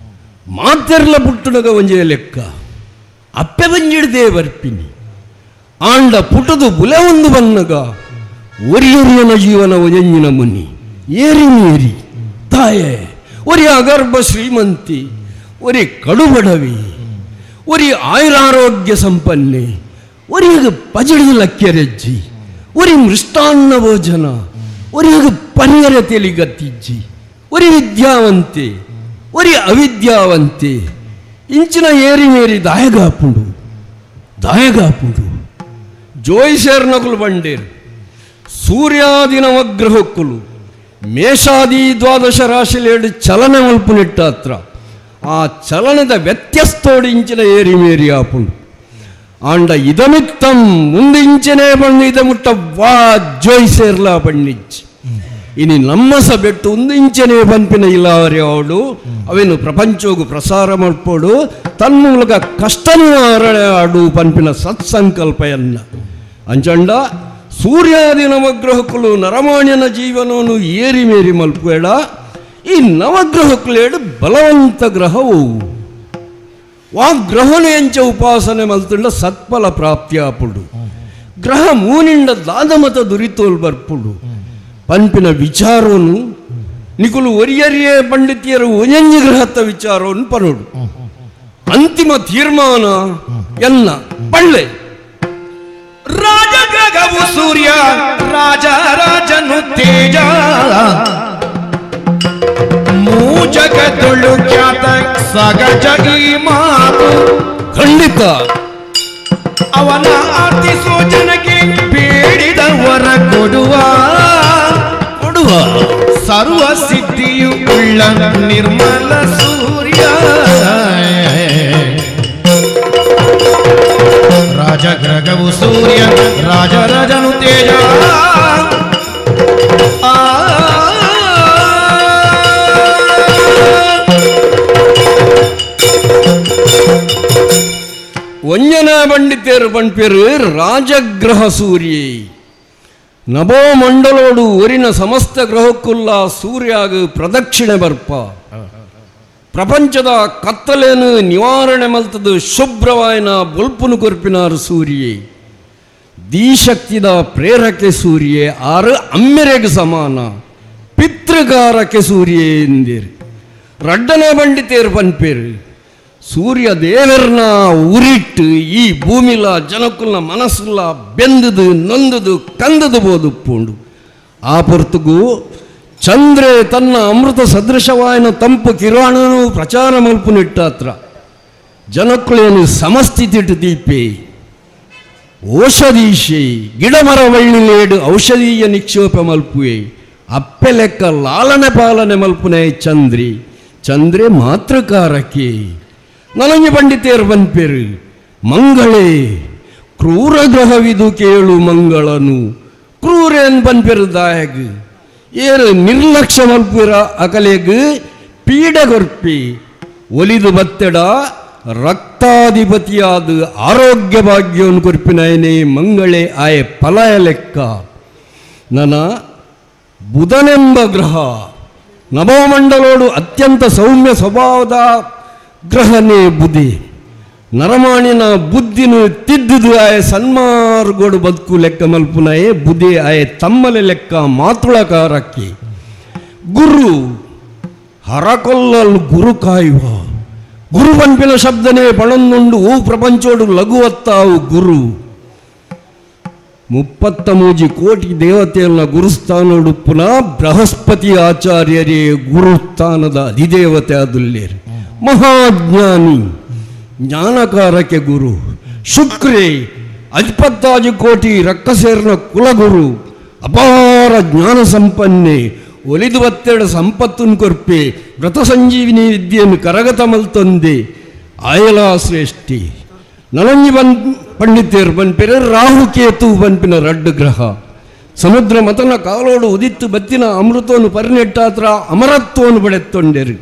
ಮಾತೆರ್ಲ ಪುಟ್ಟುನಗ ಒಂಜೇ ಲೆಕ್ಕ ಅಪ್ಪೆ ಬಂಜಿಡ್ದೇ ಬರ್ಪಿನಿ. ಆಂಡ ಪುಟದು ಬುಲೆ ಒಂದು ಬನ್ನಗ ಒರಿಯೊರಿಯನ ಜೀವನ ಒಂಜೆಂಜಿನ ಮುನಿ ಏರಿ ನೀರಿ ತಾಯೆ ಒರಿ ಅಗರ್ಭ ಶ್ರೀಮಂತಿ ಒರಿ ಕಡುಬಡವಿ ಒರಿ ಆಯುರಾರೋಗ್ಯ ಸಂಪನ್ನೆ ಒರಿಯಗ ಪಜಡಿದ ಲಕ್ಕ್ಯರೆಜ್ಜಿ ಒರಿ ಮೃಷ್ಟಾನ್ನ ಭೋಜನ ಒರಿಯಗ ಪರಿಯರ ತೆಲಿಗತ್ತಿಜ್ಜಿ ಒರಿ ವಿದ್ಯಾವಂತೆ ಒರಿ ಅವಿದ್ಯಾವಂತೆ ಇಂಚಿನ ಏರಿ ಮೇರಿ ದಾಯಗಾಪುಂಡು ದಾಯಗಾಪುಂಡು. ಜೋಯಿಸೇರ್ನಕುಲು ಬಂಡೇರು ಸೂರ್ಯಾದಿ ನವಗ್ರಹಕ್ಕುಲು ಮೇಷಾದಿ ದ್ವಾದಶ ರಾಶಿಲೇಡು ಚಲನೆ ಮಲ್ಪುನಿಟ್ಟ ಹತ್ರ ಆ ಚಲನದ ವ್ಯತ್ಯಸ್ತೋಡು ಇಂಚಿನ ಏರಿ ಮೇರಿ ಆಪುಂಡು. ಆಂಡ ಇದಮಿತ್ತಂ ಮುಂದೆ ಇಂಚನೆ ಬಣ್ಣ ಇದಮುಟ್ಟ ವಾ ಜೋಯಿಸೇರ್ಲಾ ಬಣ್ಣಿಜ್ಜಿ. ಇನಿ ನಮ್ಮ ಸಬೆಟ್ಟು ಒಂದು ಇಂಚನೆ ಬನ್ಪಿನ ಇಲ್ಲಾವರಿ ಅವಳು ಅವೇನು ಪ್ರಪಂಚೋಗು ಪ್ರಸಾರ ಮಲ್ಪೋಡು ತನ್ಮೂಲಕ ಕಷ್ಟ ನಿವಾರಣೆ ಆಡು ಪನ್ಪಿನ ಸತ್ಸಂಕಲ್ಪಯನ್ನ. ಅಂಚಂಡ ಸೂರ್ಯಾದಿ ನವಗ್ರಹಕ್ಕಲು ನರಮಾಣ್ಯನ ಜೀವನವನ್ನು ಏರಿ ಮೇರಿ ಮಲ್ಪೇಡ. ಈ ನವಗ್ರಹಕ್ಕಲೇಡು ಬಲವಂತ ಗ್ರಹವು ವಾ ಗ್ರಹಣೆ ಅಂಚ ಉಪಾಸನೆ ಮಲ್ತುಂಡ ಸತ್ಫಲ ಪ್ರಾಪ್ತಿಯಾಪುಡು. ಗ್ರಹ ಮೂನಿಂಡ ದಾದಮತ ದುರಿತೋಲ್ ಬರ್ಪುಡು ಪನ್ಪಿನ ವಿಚಾರವನ್ನು ನಿಕುಲು ಒರಿಯರಿಯೇ ಪಂಡಿತಿಯರು ಒಂಜಂಜಿ ಗ್ರಹತ್ತ ವಿಚಾರವನ್ನು ಪನೋಡು. ಅಂತಿಮ ತೀರ್ಮಾನ ಎನ್ನ ಪಳ್ಳೆ. ರಾಜಗ್ರಹವು ಸೂರ್ಯ ರಾಜ ರಾಜನು ತೇಜ ಮೂಜಗದೊಳು ಖ್ಯಾತ ಸಗಜ ಈ ಮಾತು ಖಂಡಿತ. ಅವನ ಆರ್ತಿಸೋ ಜನಕ್ಕೆ ಬೇಡಿದ ವರ ಕೊಡುವ ಕೊಡುವ ಸರ್ವ ಸಿದ್ಧಿಯು ಉಳ್ಳ ನಿರ್ಮಲ ಸೂರ್ಯ. ರಾಜಗ್ರಹವು ಸೂರ್ಯ ರಾಜರಾಜನು ತೇಜ ಆ ಒಂಜನ ಪಂಡಿತೇರು ಪಂಪೇರು ರಾಜಗ್ರಹ ಸೂರ್ಯೆ ನಭೋ ಮಂಡಲೋಡು ಒರಿನ ಸಮಸ್ತ ಗ್ರಹಕ್ಕುಲ್ಲ ಸೂರ್ಯಾಗ ಪ್ರದಕ್ಷಿಣೆ ಬರ್ಪ ಪ್ರಪಂಚದ ಕತ್ತಲೇನು ನಿವಾರಣೆ ಮಲ್ತದು ಶುಭ್ರವಾಯನ ಬೊಲ್ಪುನು ಕೊರ್ಪಿನಾರು ಸೂರ್ಯೆ ದೀಶಕ್ತಿದ ಪ್ರೇರಕೆ ಸೂರ್ಯೆ ಆರು ಅಮ್ಮೆರೆಗೆ ಸಮಾನ ಪಿತೃಗಾರಕ್ಕೆ ಸೂರ್ಯೆ ಎಂದಿರು. ರಡ್ಡನೆ ಪಂಡಿತೇರು ಪನ್ಪೇರು ಸೂರ್ಯ ದೇವರನ್ನ ಉರಿಟ್ಟು ಈ ಭೂಮಿಲ ಜನಕುಲ್ನ ಮನಸ್ಸುಲ್ಲ ಬೆಂದುದು ನೊಂದುದು ಕಂದದು ಬೋದುಪ್ಪುಂಡು. ಆ ಪೊರ್ತುಗು ಚಂದ್ರೆ ತನ್ನ ಅಮೃತ ಸದೃಶವಾಯನ ತಂಪು ಕಿರಾಣನು ಪ್ರಚಾರ ಮಲ್ಪುನಿಟ್ಟಾತ್ರ ಜನಕ್ಕುಳೇನು ಸಮಸ್ಥಿತಿಟ್ಟು ದೀಪೆ ಔಷಧೀಶೆ ಗಿಡಮರ ವಳ್ಳಿಲೇಡು ಔಷಧೀಯ ನಿಕ್ಷೇಪ ಮಲ್ಪುವೆ ಅಪ್ಪೆ ಲೆಕ್ಕ ಲಾಲನೆ ಪಾಲನೆ ಮಲ್ಪುನೆ ಚಂದ್ರಿ ಚಂದ್ರೆ ಮಾತೃಕಾರಕ್ಕೆ ನನಗೆ ಪಂಡಿತೇರ್ ಬನ್ಪೇರು ಮಂಗಳೇ ಕ್ರೂರ ಗ್ರಹವಿದು ಕೇಳು ಮಂಗಳನು ಕ್ರೂರೇನ್ ಬನ್ಪೇರು ದಾಯಗ್ ಏರು ನಿರ್ಲಕ್ಷ್ಯ ಮಲ್ಪುರ ಅಕಲೆಗ್ ಪೀಡಗೊರ್ಪಿ ಒಲಿದು ಬತ್ತೆಡ ರಕ್ತಾಧಿಪತಿಯಾದ ಆರೋಗ್ಯ ಭಾಗ್ಯವನ್ನು ಕೊರ್ಪಿನಯನೇ ಮಂಗಳೇ ಆಯ ಫಲಯ ಲೆಕ್ಕ. ನನ್ನ ಬುಧನೆಂಬ ಗ್ರಹ ನಭೋಮಂಡಲೋಡು ಅತ್ಯಂತ ಸೌಮ್ಯ ಸ್ವಭಾವದ ಗ್ರಹನೇ ಬುಧಿ. ನರಮಾಣಿನ ಬುದ್ಧಿನು ತಿದ್ದುದು ಆಯ ಸನ್ಮಾರ್ಗೋಡು ಬದುಕು ಲೆಕ್ಕ ಮಲ್ಪುನಯೇ ಬುಧಿ ಆಯ ತಮ್ಮಲೆ ಲೆಕ್ಕ ಮಾತುಳಕಾರಕ್ಕೆ. ಗುರು ಹರಕೊಲ್ಲಲು ಗುರು ಕಾಯುವ ಗುರು ಪನ್ಪಿನ ಶಬ್ದನೇ ಪಣಂದುಂಡು ಹೂ ಪ್ರಪಂಚೋಡು ಲಘುವತ್ತಾವು ಗುರು. 33 ಕೋಟಿ ದೇವತೆಯನ್ನ ಗುರುಸ್ಥಾನೋಡು ಪುನಃ ಬೃಹಸ್ಪತಿ ಆಚಾರ್ಯರೇ ಗುರುಸ್ಥಾನದ ಅಧಿದೇವತೆ ಅದುಲ್ಲೇರು. ಮಹಾಜ್ಞಾನಿ ಜ್ಞಾನಕಾರಕ್ಕೆ ಗುರು. ಶುಕ್ರೇ 25 ಕೋಟಿ ರಕ್ಕಸೇರ್ನ ಕುಲಗುರು ಅಪಾರ ಜ್ಞಾನ ಸಂಪನ್ನೆ ಒಲಿದು ಬತ್ತೆರಡು ಸಂಪತ್ತನ್ನು ಕೊರ್ಪೆ ವ್ರತ ಸಂಜೀವಿನಿ ವಿದ್ಯೆಯನ್ನು ಕರಗತ ಮಲ್ತೊಂದೆ ಆಯಲಾ ಶ್ರೇಷ್ಠಿ. ನಲಂಜಿ ಬನ್ ಪಂಡಿತೇರು ಬನ್ಪೆರೆ ರಾಹುಕೇತು ಬನ್ಪಿನ ರಡ್ಡು ಗ್ರಹ ಸಮುದ್ರ ಮತನ ಕಾಲೋಡು ಉದಿತ್ತು ಬತ್ತಿನ ಅಮೃತವನ್ನು ಪರಿನೆಟ್ಟಾತ್ರ ಅಮರತ್ವವನ್ನು ಪಡೆತ್ತೊಂಡೆರು.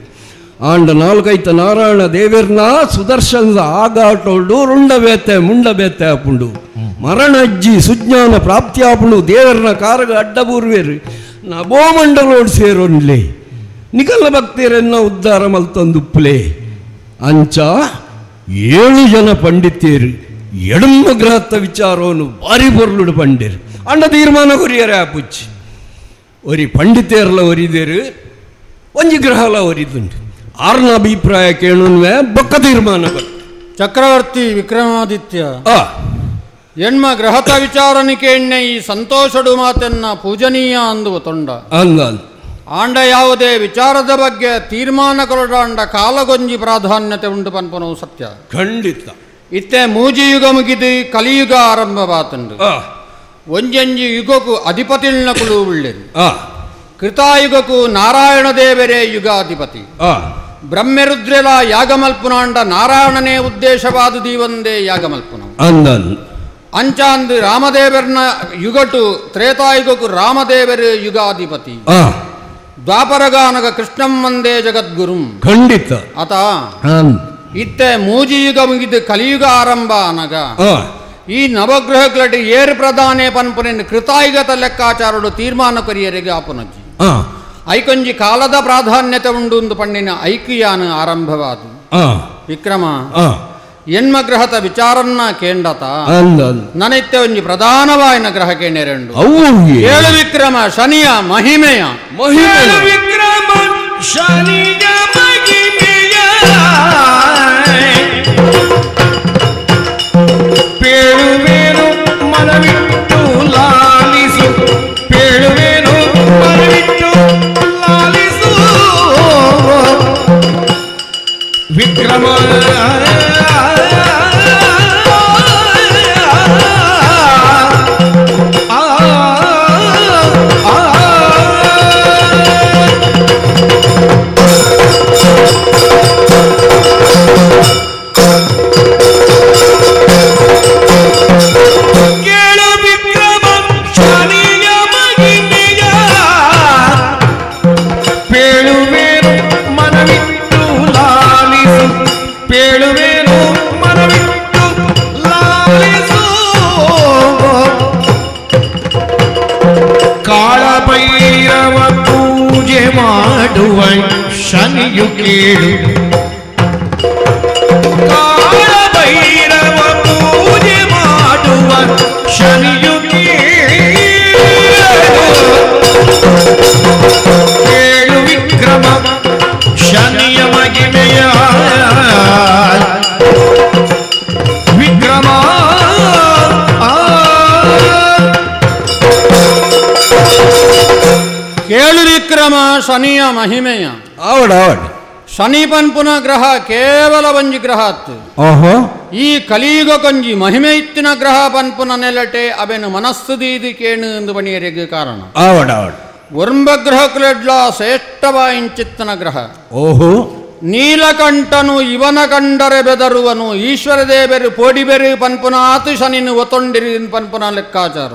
ಆಂಡ ನಾಲ್ಕೈತ ನಾರಾಯಣ ದೇವೇರ್ನ ಸುದರ್ಶನದ ಆಗಾಟೋಡು ರುಂಡಬೇತೆ ಮುಂಡಬೇತೆ ಆಪುಂಡು ಮರಣಜ್ಜಿ ಸುಜ್ಞಾನ ಪ್ರಾಪ್ತಿಯಾಪುಂಡು ದೇವರನ ಕಾರಗ ಅಡ್ಡಬೂರ್ವೇರು ನಭೋಮಂಡಲೋಡು ಸೇರೊಂಡ್ಲೆ ನಿಕಲ ಭಕ್ತಿಯರನ್ನ ಉದ್ಧಾರ ಮಲ್ತೊಂದುಪ್ಪಲೆ. ಅಂಚ 7 ಜನ ಪಂಡಿತೇರು ಎಡಮ್ಮ ಗ್ರಹತ್ತ ವಿಚಾರವನ್ನು ಭಾರಿ ಪೊರ್ಲುಡು ಪಂಡೇರು. ಅಂಡ ತೀರ್ಮಾನ ಕೊರಿಯರೆ ಆಪುಚ್ಚಿ ಒರಿ ಪಂಡಿತೇರ್ಲ ಒರಿದೇರು ಒಂಜಿ ಗ್ರಹಲ ಒರಿದುಂಡು. ಆರ್ನ ಅಭಿಪ್ರಾಯ ಕೇಳುವೆ ಬೊಕ್ಕ ತೀರ್ಮಾನ. ಚಕ್ರವರ್ತಿ ವಿಕ್ರಮಾದಿತ್ಯ ಎಣ್ಮ ಗ್ರಹತ ವಿಚಾರನಿಕೆ ಎಣ್ಣೆ ಈ ಸಂತೋಷಡು ಮಾತನ್ನ ಪೂಜನೀಯ ಅಂದು ತೊಂಡ ಆಂಡ ಯಾವುದೇ ವಿಚಾರದ ಬಗ್ಗೆ ತೀರ್ಮಾನ ಕೊರಡಾಂಡ ಕಾಲಗೊಂಜಿ ಪ್ರಾಧಾನ್ಯತೆ ಉಂಟು ಪನ್ಪನವು ಸತ್ಯ ಖಂಡಿತ. ಇತ್ತೆ ಮೂಜಿ ಯುಗ ಮುಗಿದು ಕಲಿಯುಗ ಆರಂಭವಾತುಂಡು. ಒಂಜಂಜಿ ಯುಗಕ್ಕೂ ಅಧಿಪತಿಳ್ನ ಕುಳು ಉಳ್ಳೇರು. ಕೃತಾಯುಗಕ್ಕೂ ನಾರಾಯಣ ದೇವರೇ ಯುಗಾಧಿಪತಿ. ಬ್ರಹ್ಮರುದ್ರೆಲ ಯಾಗಮಲ್ಪುನಾಂಡ ನಾರಾಯಣನೇ ಉದ್ದೇಶವಾದ ದೀವಂದೇ ಯಾಗಮಲ್ಪುನ ಅಂಚಾಂದು ರಾಮದೇವರನ ಯುಗಟು ತ್ರೇತಾಯುಗಕ್ಕೂ ರಾಮದೇವರು ಯುಗಾಧಿಪತಿ. ದ್ವಾಪರಗಾನಗ ಕೃಷ್ಣಂ ವಂದೇ ಜಗದ್ಗುರುಂ ಖಂಡಿತ. ಅತ ಇತ್ತೆ ಮೂಜಿ ಯುಗ ಮುಗಿದು ಕಲಿಯುಗ ಆರಂಭ ಅನಗ ಈ ನವಗ್ರಹಗಳಡಿ ಏರು ಪ್ರಧಾನೇ ಪನ್ಪುನ ಕೃತಾಯುಗತ ಲೆಕ್ಕಾಚಾರಡು ತೀರ್ಮಾನ ಕೊರಿಯರಿಗೆ ಆಪುನಜ್ಜಿ ಐಕೊಂಜಿ ಕಾಲದ ಪ್ರಾಧಾನ್ಯತೆ ಉಂಡು ಪಣ್ಣಿನ ಐಕ್ಯಾನ ಆರಂಭವಾದ ವಿಕ್ರಮ ಎನ್ಮ ಗ್ರಹದ ವಿಚಾರನ್ನ ಕೇಂಡತ ನನೈತ್ತೆ ಒಂಜಿ ಪ್ರಧಾನವಾಯಿನ ಗ್ರಹ ಕೇಂಡರೆಂಡು ಏಳು ವಿಕ್ರಮ ಶನಿಯ ಮಹಿಮೆಯ ವಿಕ್ರಮ ಶನಿಯ ಮಹಿಮೆಯ ಪೇಳುವೇನು ಮನವಿಟ್ಟು ಲಾಲಿಸು ಪೇಳುವೇನು ಮನವಿಟ್ಟು ಲಾಲಿಸು ವಿಕ್ರಮ ಕೇಳು ವಿಕ್ರಮ ಶನಿಯ ಮಹಿಮೆಯ ಪೇಳುವೇನು ಮನವಿಟ್ಟು ಲಾಲಿಸು ಪೇಳುವೇನು ಮನವಿಟ್ಟು ಲಾಲಿಸು ಕಾಳಭೈರವ ಪೂಜೆ ಮಾಡುವ ಶನಿಯು ಕೇಳು ಕಾಳಭೈರವ ಪೂಜೆ ಮಾಡುವ ಶನಿಯು ಕೇಳು ಕೇಳು ವಿಕ್ರಮ ಶನಿಯ ಮಹಿಮೆಯ ವಿಕ್ರಮ ಕೇಳು ವಿಕ್ರಮ ಶನಿಯ ಮಹಿಮೆಯ ಆವಡ ಆವಡ ಶನಿ ಪನ್ಪುನ ಗ್ರಹ ಕೇವಲ ಒಂಜಿ ಗ್ರಹ ಅತ್ತು. ಈ ಕಲಿಯುಗ ಕೊಂಜಿ ಮಹಿಮೆ ಇತ್ತಿನ ಗ್ರಹ ಪನ್ಪುನ ನೆಲಟೆ ಅವೆನು ಮನಸ್ಸು ದೀದಿ ಕೇಣು ಎಂದು ಬಣಿಯರಿಗೆ ಕಾರಣ. ಆವಡ ಆವಡ ಒರ್ಂಬ ಗ್ರಹಕುಲೆಡ್ಲ ಶ್ರೇಷ್ಠವಾಯಿಂಚಿತ್ತನ ಗ್ರಹ. ಓಹೋ. ನೀಲಕಂಠನು ಇವನ ಕಂಡರೆ ಬೆದರುವನು ಈಶ್ವರ ದೇವರು ಪೋಡಿಬೆರು ಪನ್ಪುನಾತು ಶನಿನು ಒತ್ತೊಂಡಿರಿ ಪನ್ಪುನ ಲೆಕ್ಕಾಚಾರ.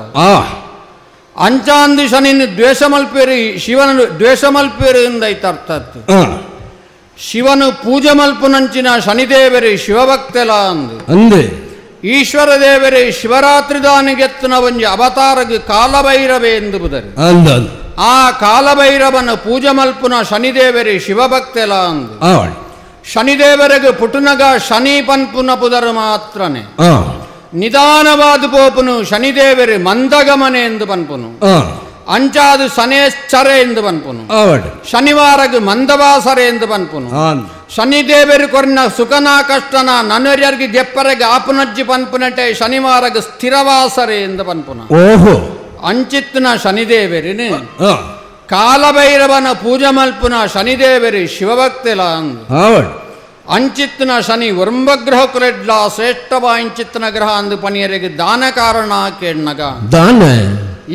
ಅಂಚಾಂದಿ ಶನಿನು ದ್ವೇಷಮಲ್ಪೇರಿ ಶಿವನು ದ್ವೇಷಮಲ್ಪೇರು ಎಂದೈತ ಅರ್ಥತ್ತು. ಶಿವನು ಪೂಜೆ ಮಲ್ಪುನಂಚಿನ ಶನಿದೇವರು ಶಿವಭಕ್ತೆಲ ಅಂದು ಅಂದೆ. ಈಶ್ವರ ದೇವರೇ ಶಿವರಾತ್ರಿ ದಾನಿಗೆತ್ತನ ಒಂಜಿ ಅವತಾರಗ ಕಾಲಭೈರವೇ ಎಂದು ಬುದರು. ಆ ಕಾಲಭೈರವನ ಪೂಜೆ ಮಲ್ಪುನ ಶನಿದೇವರೇ ಶಿವಭಕ್ತೆಲ ಅಂದು. ಶನಿದೇವರಿಗೆ ಪುಟುನಗ ಶನಿ ಪನ್ಪುನ ಪುದರು ಮಾತ್ರನೇ. ನಿಧಾನವಾದ ಪೋಪುನು ಶನಿದೇವರೇ ಮಂದಗಮನೆ ಎಂದು ಪನ್ಪುನು. ಅಂಚಾದು ಶನೇಶ್ಚರೆ ಎಂದು ಪನ್ಪುನು. ಶನಿವಾರಗ ಮಂದವಾಸರೆ ಎಂದು ಪನ್ಪುನು. ಶನಿದೇವರು ಕೊರ್ನ ಸುಖನ ಕಷ್ಟನ ನನ್ನರ್ಯರ್ಗೆ ಗೆಪ್ಪರೆಗೆ ಆಪುನಜ್ಜಿ ಪನ್ಪುನಟೆ ಶನಿವಾರಗ ಸ್ಥಿರವಾಸರೆ ಎಂದು ಪನ್ಪುನ. ಓಹೋ. ಅಂಚಿತ್ತನ ಶನಿದೇವರಿನ ಕಾಲಭೈರವನ ಪೂಜೆ ಮಲ್ಪುನ ಶನಿದೇವರಿ ಶಿವಭಕ್ತಿಲ ಅಂದು. ಅಂಚಿತ್ತನ ಶನಿ ಒರ್ಂಬಗ್ರಹ ಕುಲೆಡ್ಲ ಶ್ರೇಷ್ಠವ ಇಂಚಿತ್ತನ ಗ್ರಹ ಅಂದು ಪನಿಯರಿಗೆ ದಾನ ಕಾರಣ ಕೇಳ್ನಗ ದಾನ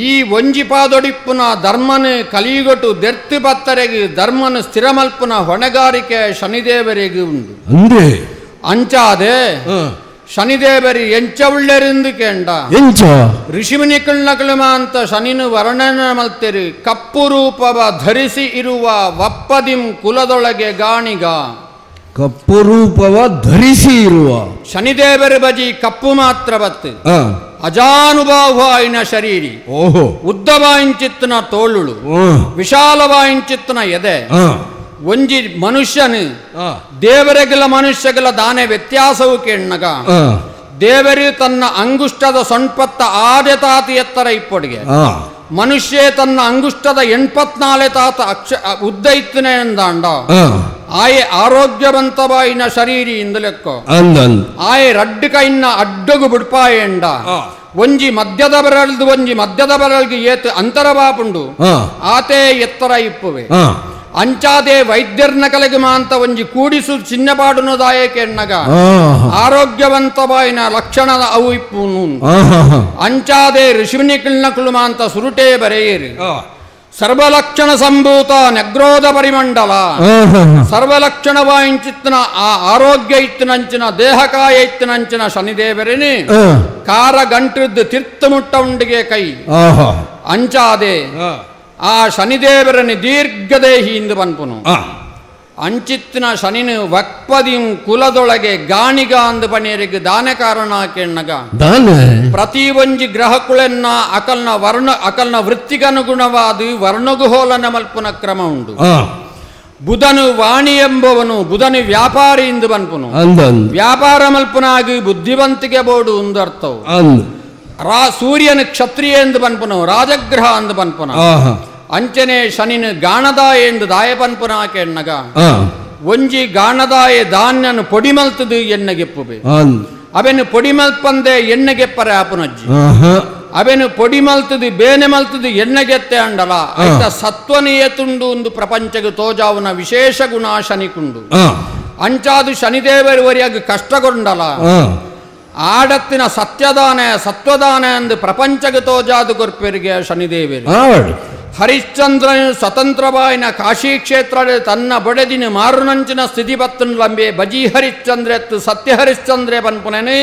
ಈ ಒಂಜಿ ಪಾದೊಡಿಪ್ಪುನ ಧರ್ಮನು ಕಲಿಯುಗಟು ದೆರ್ತಿ ಪತ್ತರೆಗೆ ಧರ್ಮನು ಸ್ಥಿರಮಲ್ಪುನ ಹೊಣೆಗಾರಿಕೆ ಶನಿದೇವರಿಗೆ ಉಂಡು. ಅಂಚಾದೆ ಶನಿದೇವರಿ ಎಂಚ ಉಳ್ಳೆರೆಂದು ಕೇಂಡ ಎಂಚ ಋಷಿಮುನಿಕಳ್ನಕಳುಮ ಅಂತ ಶನಿನು ವರ್ಣನೆ ಮಲ್ತೆರು. ಕಪ್ಪು ರೂಪವ ಧರಿಸಿ ಇರುವ ವಪ್ಪದಿಂ ಕುಲದೊಳಗೆ ಗಾಣಿಗ. ಕಪ್ಪು ರೂಪವ ಧರಿಸಿ ಇರುವ ಶನಿದೇವರ ಬಜಿ ಕಪ್ಪು ಮಾತ್ರ ಬತ್ತು. ಅಜಾನುಬಾಹುವಾಯಿನ ಶರೀರಿ. ಓಹೋ. ಉದ್ದವಾಯಿಂಚಿತ್ತನ ತೋಳುಳು, ವಿಶಾಲವಾಯಿಂಚಿತ್ತನ ಎದೆ. ಒಂಜಿ ಮನುಷ್ಯನು ದೇವರೆಗಲ ಮನುಷ್ಯಗಳ ದಾನೆ ವ್ಯತ್ಯಾಸವು ಕೇಣ್ಣಗ ದೇವರು ತನ್ನ ಅಂಗುಷ್ಟದ ಸೊಣ್ಪತ್ತ ಆದೆ ತಾತ ಎತ್ತರ ಇಪ್ಪೊಡಿಗೆ, ಮನುಷ್ಯ ತನ್ನ ಅಂಗುಷ್ಟದ 84 ತಾತ ಅಕ್ಷ ಉದ್ದ ಇತ್ತನೆ ಎಂದಾಂಡ. ಆಯೆ ಆರೋಗ್ಯವಂತವಾಯಿನ ಶರೀರಿ ಇಂದು ಲೆಕ್ಕೋ. ಆಯೆ ರಡ್ಡು ಕೈನ ಅಡ್ಡಗು ಬುಡ್ಪಾಯೆಂಡ. ಒಂಜಿ ಮಧ್ಯದ ಬರಲ್ದು ಒಂಜಿ ಮಧ್ಯದ ಬರಲ್ಗೆ ಏತು ಅಂತರಬಾಪುಂಡು ಆತೇ ಎತ್ತರ ಇಪ್ಪುವೆ. ಅಂಚಾದೆ ವೈದ್ಯರ್ನ ಕಲೆಗೆ ಮಾಂತ ಒಂಜಿ ಕೂಡಿಸು ಚಿನ್ನಪಾಡುನದಾಯಕೆ ಎಣ್ಣಗ ಆರೋಗ್ಯವಂತವಾಯಿನ ಲಕ್ಷಣದ ಅವು ಇಪ್ಪುನು. ಅಂಚಾದೆ ಋಷಿಮುನಿಕಳ್ನಕುಳು ಮಾಂತ ಸುರುಟೇ ಬರೆಯಿರಿ. ಸರ್ವಲಕ್ಷಣ ಸಂಭೂತ ನಗ್ರೋಧ ಪರಿಮಂಡಲ. ಸರ್ವಲಕ್ಷಣವಾಯಿಂಚಿತ್ತನ ಆ ಆರೋಗ್ಯ ಇತ್ತನಂಚಿನ ದೇಹಕಾಯ ಇತ್ತನಂಚಿನ ಶನಿದೇವರೇನೆ ಕಾರ ಗಂಟದ್ದು ತೀರ್ಥ ಮುಟ್ಟ ಉಂಡಿಗೆ ಕೈ. ಅಂಚಾದೆ ಆ ಶನಿದೇವರನಿ ದೀರ್ಘದೇಹಿ ಎಂದು ಪನ್ಪುನು. ಅಂಚಿತ್ತಿನ ಶನಿನು ವಕ್ಪದಿಂ ಕುಲದೊಳಗೆ ಗಾಣಿಗ ಅಂದು ಪಣಿಯರಿಗೆ ದಾನ ಕಾರಣ ಕೆಣ್ಣಗ ಪ್ರತಿ ಒಂಜಿ ಗ್ರಹಕುಳೆನ್ನ ಅಕಲ್ನ ವರ್ಣ ಅಕಲ್ನ ವೃತ್ತಿಗನುಗುಣವಾದ ವರ್ಣಗುಹೋಲನ ಮಲ್ಪುನ ಕ್ರಮ ಉಂಡು. ಬುಧನು ವಾಣಿ ಎಂಬವನು ಬುಧನು ವ್ಯಾಪಾರಿ ಎಂದು ಪನ್ಪುನು. ವ್ಯಾಪಾರ ಮಲ್ಪುನಾಗಿ ಬುದ್ಧಿವಂತಿಕೆ ಬೋಡು ಒಂದು ಅರ್ಥವು. ಸೂರ್ಯನು ಕ್ಷತ್ರಿಯ ಎಂದು ಪನ್ಪುನು, ರಾಜಗ್ರಹ ಅಂದು ಪನ್ಪುನ. ಅಂಚನೆ ಶನಿನು ಗಾಣದಾಯ ಎಂದು ದಾಯ ಪನ್ಪುನ ಕೆಣ್ಣಗ ಒಂಜಿ ಗಾಣದಾಯ ಧಾನ್ಯನು ಪೊಡಿಮಲ್ತದು ಎಣ್ಣೆಗೆಪ್ಪುವೆ. ಅವೆನು ಪೊಡಿಮಲ್ಪಂದೆ ಎಣ್ಣೆಗೆಪ್ಪರೆ ಆಪುನಜ್ಜಿ. ಅವೆನು ಪೊಡಿಮಲ್ತದು ಬೇನೆ ಮಲ್ತದು ಎಣ್ಣೆಗೆತ್ತೆ ಅಂಡಲ ಐತ ಸತ್ವನೆಯ ತುಂಡು ಒಂದು ಪ್ರಪಂಚಕ್ಕೆ ತೋಜಾವುನ ವಿಶೇಷ ಗುಣ ಶನಿಕುಂಡು. ಅಂಚಾದು ಶನಿದೇವರು ವರಿಯಾಗಿ ಕಷ್ಟಗೊಂಡಲ ಆಡತ್ತಿನ ಸತ್ಯದಾನ ಸತ್ವದಾನ ಎಂದು ಪ್ರಪಂಚಕ್ಕೆ ತೋಜಾದು ಕೊರ್ಪೆರಿಗೆ ಶನಿದೇವರು. ಹರಿಶ್ಚಂದ್ರನು ಸ್ವತಂತ್ರವಾಯಿನ ಕಾಶಿ ಕ್ಷೇತ್ರ ತನ್ನ ಬಡದಿನ ಮಾರುನಂಚಿನ ಸ್ಥಿತಿ ಬತ್ತನ್ಲಂಬೆ ಬಜಿ ಹರಿಶ್ಚಂದ್ರ ಎತ್ತು ಸತ್ಯ ಹರಿಶ್ಚಂದ್ರೆ ಪನ್ಪುನೇ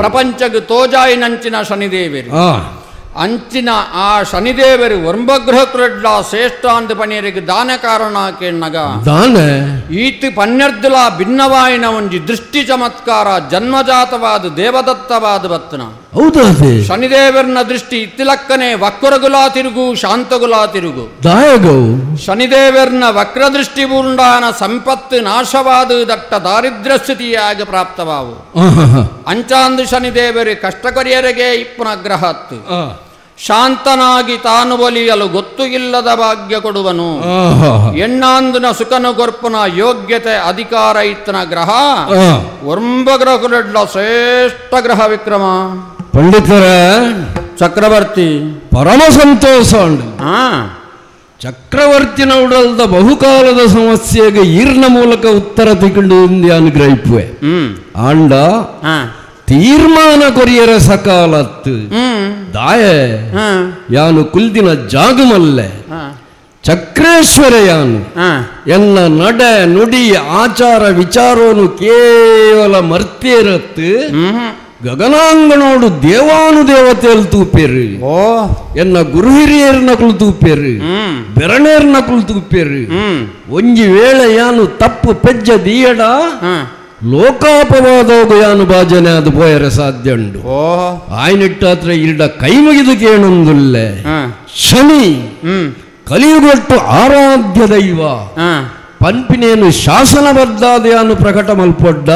ಪ್ರಪಂಚಕ್ಕೆ ತೋಜಾಯಿನಂಚಿನ ಶನಿದೇವರು. ಅಂಚಿನ ಆ ಶನಿದೇವರು ಒರ್ಂಬಗ್ರಹ ಶ್ರೇಷ್ಠ ಅಂದ ಪಣಿಯರಿಗೆ ದಾನ ಕಾರಣ ಕೇಣ್ಣಗ ಈತ ಪನ್ನೆರ್ದುಲ ಭಿನ್ನವಾಯಿನ ಒಂಜಿ ದೃಷ್ಟಿ ಚಮತ್ಕಾರ ಜನ್ಮಜಾತವಾದ ದೇವದತ್ತವಾದ ಬತ್ತನ. ಶನಿದೇವರನ ದೃಷ್ಟಿ ಇತ್ತಿಲಕ್ಕನೆ ವಕ್ರಗುಲಾ ತಿರುಗು ಶಾಂತಗುಲಾ ತಿರುಗು. ಶನಿದೇವರನ ವಕ್ರದೃಷ್ಟಿ ಪೂರ್ಣಾನ ಸಂಪತ್ತು ನಾಶವಾದ ದಟ್ಟ ದಾರಿದ್ರ್ಯ ಸ್ಥಿತಿಯಾಗಿ ಪ್ರಾಪ್ತವಾವು. ಅಂಚಾಂದು ಶನಿದೇವರು ಕಷ್ಟಕೊರಿಯರಿಗೆ ಇಪ್ಪುನ ಗ್ರಹತ್ತು. ಶಾಂತನಾಗಿ ತಾನು ಒಲಿಯಲು ಗೊತ್ತು ಇಲ್ಲದ ಭಾಗ್ಯ ಕೊಡುವನು. ಎಣ್ಣಾಂದನ ಸುಖನು ಗೊರ್ಪುನ ಯೋಗ್ಯತೆ ಅಧಿಕಾರ ಇತ್ತನ ಗ್ರಹ ಒರ್ಂಬ ಗ್ರಹಗಳೆಲ್ಲ ಶ್ರೇಷ್ಠ ಗ್ರಹ ವಿಕ್ರಮ. ಪಂಡಿತರ ಚಕ್ರವರ್ತಿ ಪರಮ ಸಂತೋಷ. ಚಕ್ರವರ್ತಿನ ಉಡಲ್ದ ಬಹುಕಾಲದ ಸಮಸ್ಯೆಗೆ ಈರ್ನ ಮೂಲಕ ಉತ್ತರ ತಿಕೊಂಡು ಅನುಗ್ರಹಿಪುವೆ. ಆಂಡ ತೀರ್ಮಾನ ಕೊರಿಯರ ಸಕಾಲತ್ತು ದಾಯೆ ಯಾನು ಕುಲ್ದಿನ ಜಾಗಮಲ್ಲೆ ಚಕ್ರೇಶ್ವರಯಾನು ಎನ್ನ ನಡೆ ನುಡಿ ಆಚಾರ ವಿಚಾರೋನು ಕೇವಲ ಮರ್ತಿರತ್ತು ಗಗನಾಂಗನೋಡು ದೇವಾನುದೇವತೆಯಲ್ಲಿ ತೂಪೇರು ಎನ್ನ ಗುರು ಹಿರಿಯರ್ ನಕಲು ತೂಪೇರು ಬೆರಣೇರ್ ನಕಲು ತೂಪೇರು ಒಂಜಿ ವೇಳೆ ಯಾನು ತಪ್ಪು ಪೆಜ್ಜ ದೀಯಡ ಲೋಕಾಪವಾದೋಗು ಯಾನು ಬಾಜನೆ ಅದು ಪೋಯರೆ ಸಾಧ್ಯ ಉಂಡು ಆಯ್ನಿಟ್ಟಾತ್ರ ಇರಡ ಕೈ ಮುಗಿದು ಕೇಣೊಂದುಲ್ಲೆ ಶನಿ ಕಲಿಯುಗೊಟ್ಟು ಆರಾಧ್ಯ ದೈವ ಪಂಪಿನೇನು ಶಾಸನಬದ್ಧಾದಯಾನು ಪ್ರಕಟ ಮಲ್ಪೊಡ್ಡ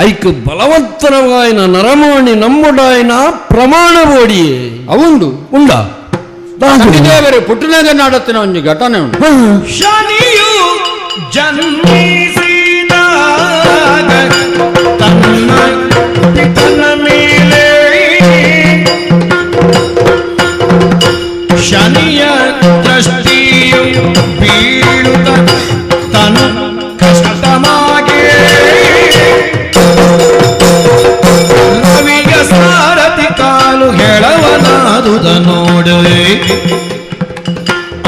ಐಕ್ ಬಲವತ್ತರವಾಯನ ನರಮಾಣಿ ನಮ್ಮುಡಾಯನ ಪ್ರಮಾಣ ಬೋಡಿಯೇ ಅವುಂಡು ಉಂಡ ದೇವರು ಪುಟ್ಟನಾಗ ನಾಡತ್ತಿನ ಒಂದು ಘಟನೆ ಉಂಟು. ಶನಿಯು ಜನ್ಮಿಸಿದಾಗ ತನ್ನ ಪಿತನ ಮೇಲೆ ಶನಿಯ ದೃಷ್ಟಿಯು ಬೀಳುತ್ತ ತನು ಕಷ್ಟಮಾಗೆ ರವಿಯ ಸಾರಥಿ ಕಾಲು ಹೆಳವನಾದುದ ನೋಡು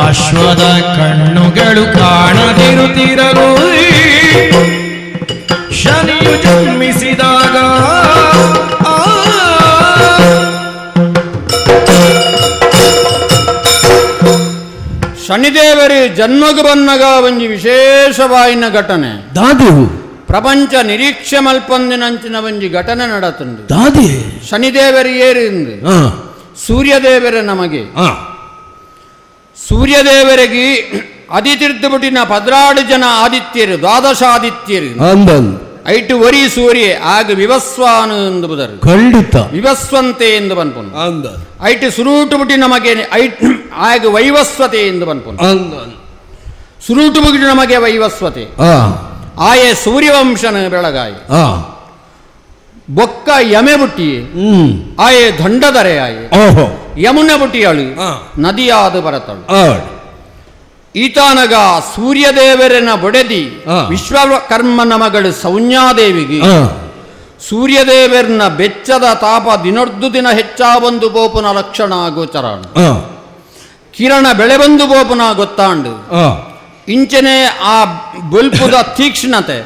ಅಶ್ವದ ಕಣ್ಣುಗಳು ಕಾಣದಿರುತ್ತಿರಲು ಶನಿಯು ಜನ್ಮಿಸಿದಾಗ ಶನಿದೇವರಿ ಜನ್ಮಗು ಬನ್ನಗ ಒಂಜಿ ವಿಶೇಷವಾಯಿನ ಘಟನೆ ದಾದಿ ಪ್ರಪಂಚ ನಿರೀಕ್ಷೆ ಮಲ್ಪಂದಿನಂಚಿನ ಒಂಜಿ ಘಟನೆ ನಡತುಂಡು. ದಾದಿ ಶನಿದೇವರಿ ಏರಿಂದು ಸೂರ್ಯದೇವರ ನಮಗೆ ಸೂರ್ಯದೇವರಿಗೆ ಅದಿತಿರ್ದುಬಿಟ್ಟಿನ 12 ಜನ ಆದಿತ್ಯರು ದ್ವಾದಶ ಆದಿತ್ಯರು ಐಟು ಒರಿ ಸೂರ್ಯ ಆಗ ವಿವಸ್ವಾನು ಎಂದು ಬುದರು ಖಂಡಿತ ವಿವಸ್ವಂತೆ ಎಂದು ಬನ್ಪುನು ಐಟು ಸುರೂಟು ಬಿಟ್ಟಿ ನಮಗೆ ಆಗ ವೈವಸ್ವತೆ ಎಂದು ಬನ್ಪುನು ಸುರೂಟು ಬಿಟ್ಟು ನಮಗೆ ವೈವಸ್ವತೆ ಆಯೆ ಸೂರ್ಯವಂಶನ ಬೆಳಗಾಯಿ ಬೊಕ್ಕ ಯಮೆ ಬುಟ್ಟಿ ಆಯೆ ದಂಡದರೆ ಆಯೆ ಯಮುನ ಬುಟ್ಟಿಯಳು ನದಿಯಾದ ಬರತಳು. ಈತಾನಗ ಸೂರ್ಯದೇವರನ ಬೊಡೆದಿ ವಿಶ್ವಕರ್ಮನ ಮಗಳು ಸೌನ್ಯಾದೇವಿಗೆ ಸೂರ್ಯದೇವರನ ಬೆಚ್ಚದ ತಾಪ ದಿನೊರ್ದು ದಿನ ಹೆಚ್ಚಾಬಂದು ಬೋಪುನ ಲಕ್ಷಣ ಗೋಚರ ಕಿರಣ ಬೆಳೆಬಂದು ಬೋಪುನ ಗೊತ್ತಾಂಡು ಇಂಚನೆ ಆ ಬೊಲ್ಪುದ ತೀಕ್ಷ್ಣತೆ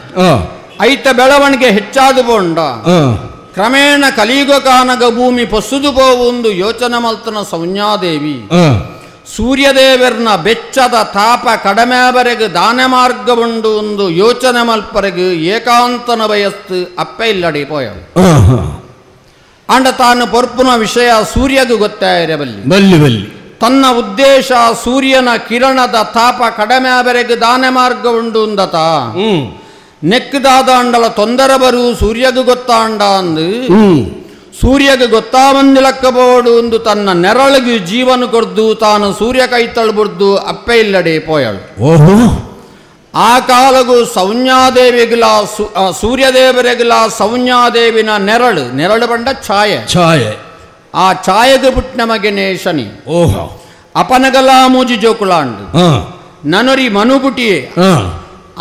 ಐತ ಬೆಳವಣಿಗೆ ಹೆಚ್ಚಾದ ಬೋಂಡ ಕ್ರಮೇಣ ಕಲಿಯುಗ ಕಾನಗ ಭೂಮಿ ಪೊಸುದು ಪೋವುಂದು ಯೋಚನೆ ಮಲ್ತನ ಸೌನ್ಯಾದೇವಿ ಸೂರ್ಯದೇವರನ ಬೆಚ್ಚದ ತಾಪ ಕಡಮೆವರೆಗೆ ದಾನ ಮಾರ್ಗವುಂಡು ಒಂದು ಯೋಚನೆ ಮಲ್ಪರೆಗೆ ಏಕಾಂತನ ಬಯಸ್ತು ಅಪ್ಪೆ ಇಲ್ಲಡಿ ಪೋಯಳು. ಅಂಡ ತಾನು ಪೊರ್ಪುನ ವಿಷಯ ಸೂರ್ಯಗೂ ಗೊತ್ತಾಯಿರಬಲ್ಲಿ ಬಲ್ಲಿ ಬಲ್ಲಿ ತನ್ನ ಉದ್ದೇಶ ಸೂರ್ಯನ ಕಿರಣದ ತಾಪ ಕಡಮೆವರೆಗೆ ದಾನ ಮಾರ್ಗವುಂಡು ಅಂದತ ನೆಕ್ಕದಾದ ಅಂಡಲ ತೊಂದರೆ ಬರು ಸೂರ್ಯಗೂ ಗೊತ್ತಾಂಡ ಅಂದು ಸೂರ್ಯಗೆ ಗೊತ್ತಾವಂದಿಲಕ್ಕಬೋಡು ಒಂದು ತನ್ನ ನೆರಳಿಗೆ ಜೀವನ ಕೊರ್ದು ತಾನು ಸೂರ್ಯ ಕೈ ತಳ್ಬುರ್ದು ಅಪ್ಪೆ ಇಲ್ಲಡೆ ಪೋಯಳು. ಓಹೋ ಆ ಕಾಲಗೂ ಸೌನ್ಯಾದೇವಿಗಿಲ ಸೂರ್ಯದೇವರಿಗಿಲ ಸೌನ್ಯಾದೇವಿನ ನೆರಳು ನೆರಳು ಬಂಡ ಛಾಯೆ ಛಾಯೆ ಆ ಛಾಯೆಗೆ ಪುಟ್ಟ ಮಗನೇ ಶನಿ. ಓಹೋ ಅಪನಗಲ ಮೂಜಿ ಜೋಕುಲಾಂಡು ನನರಿ ಮನುಬುಟಿಯೇ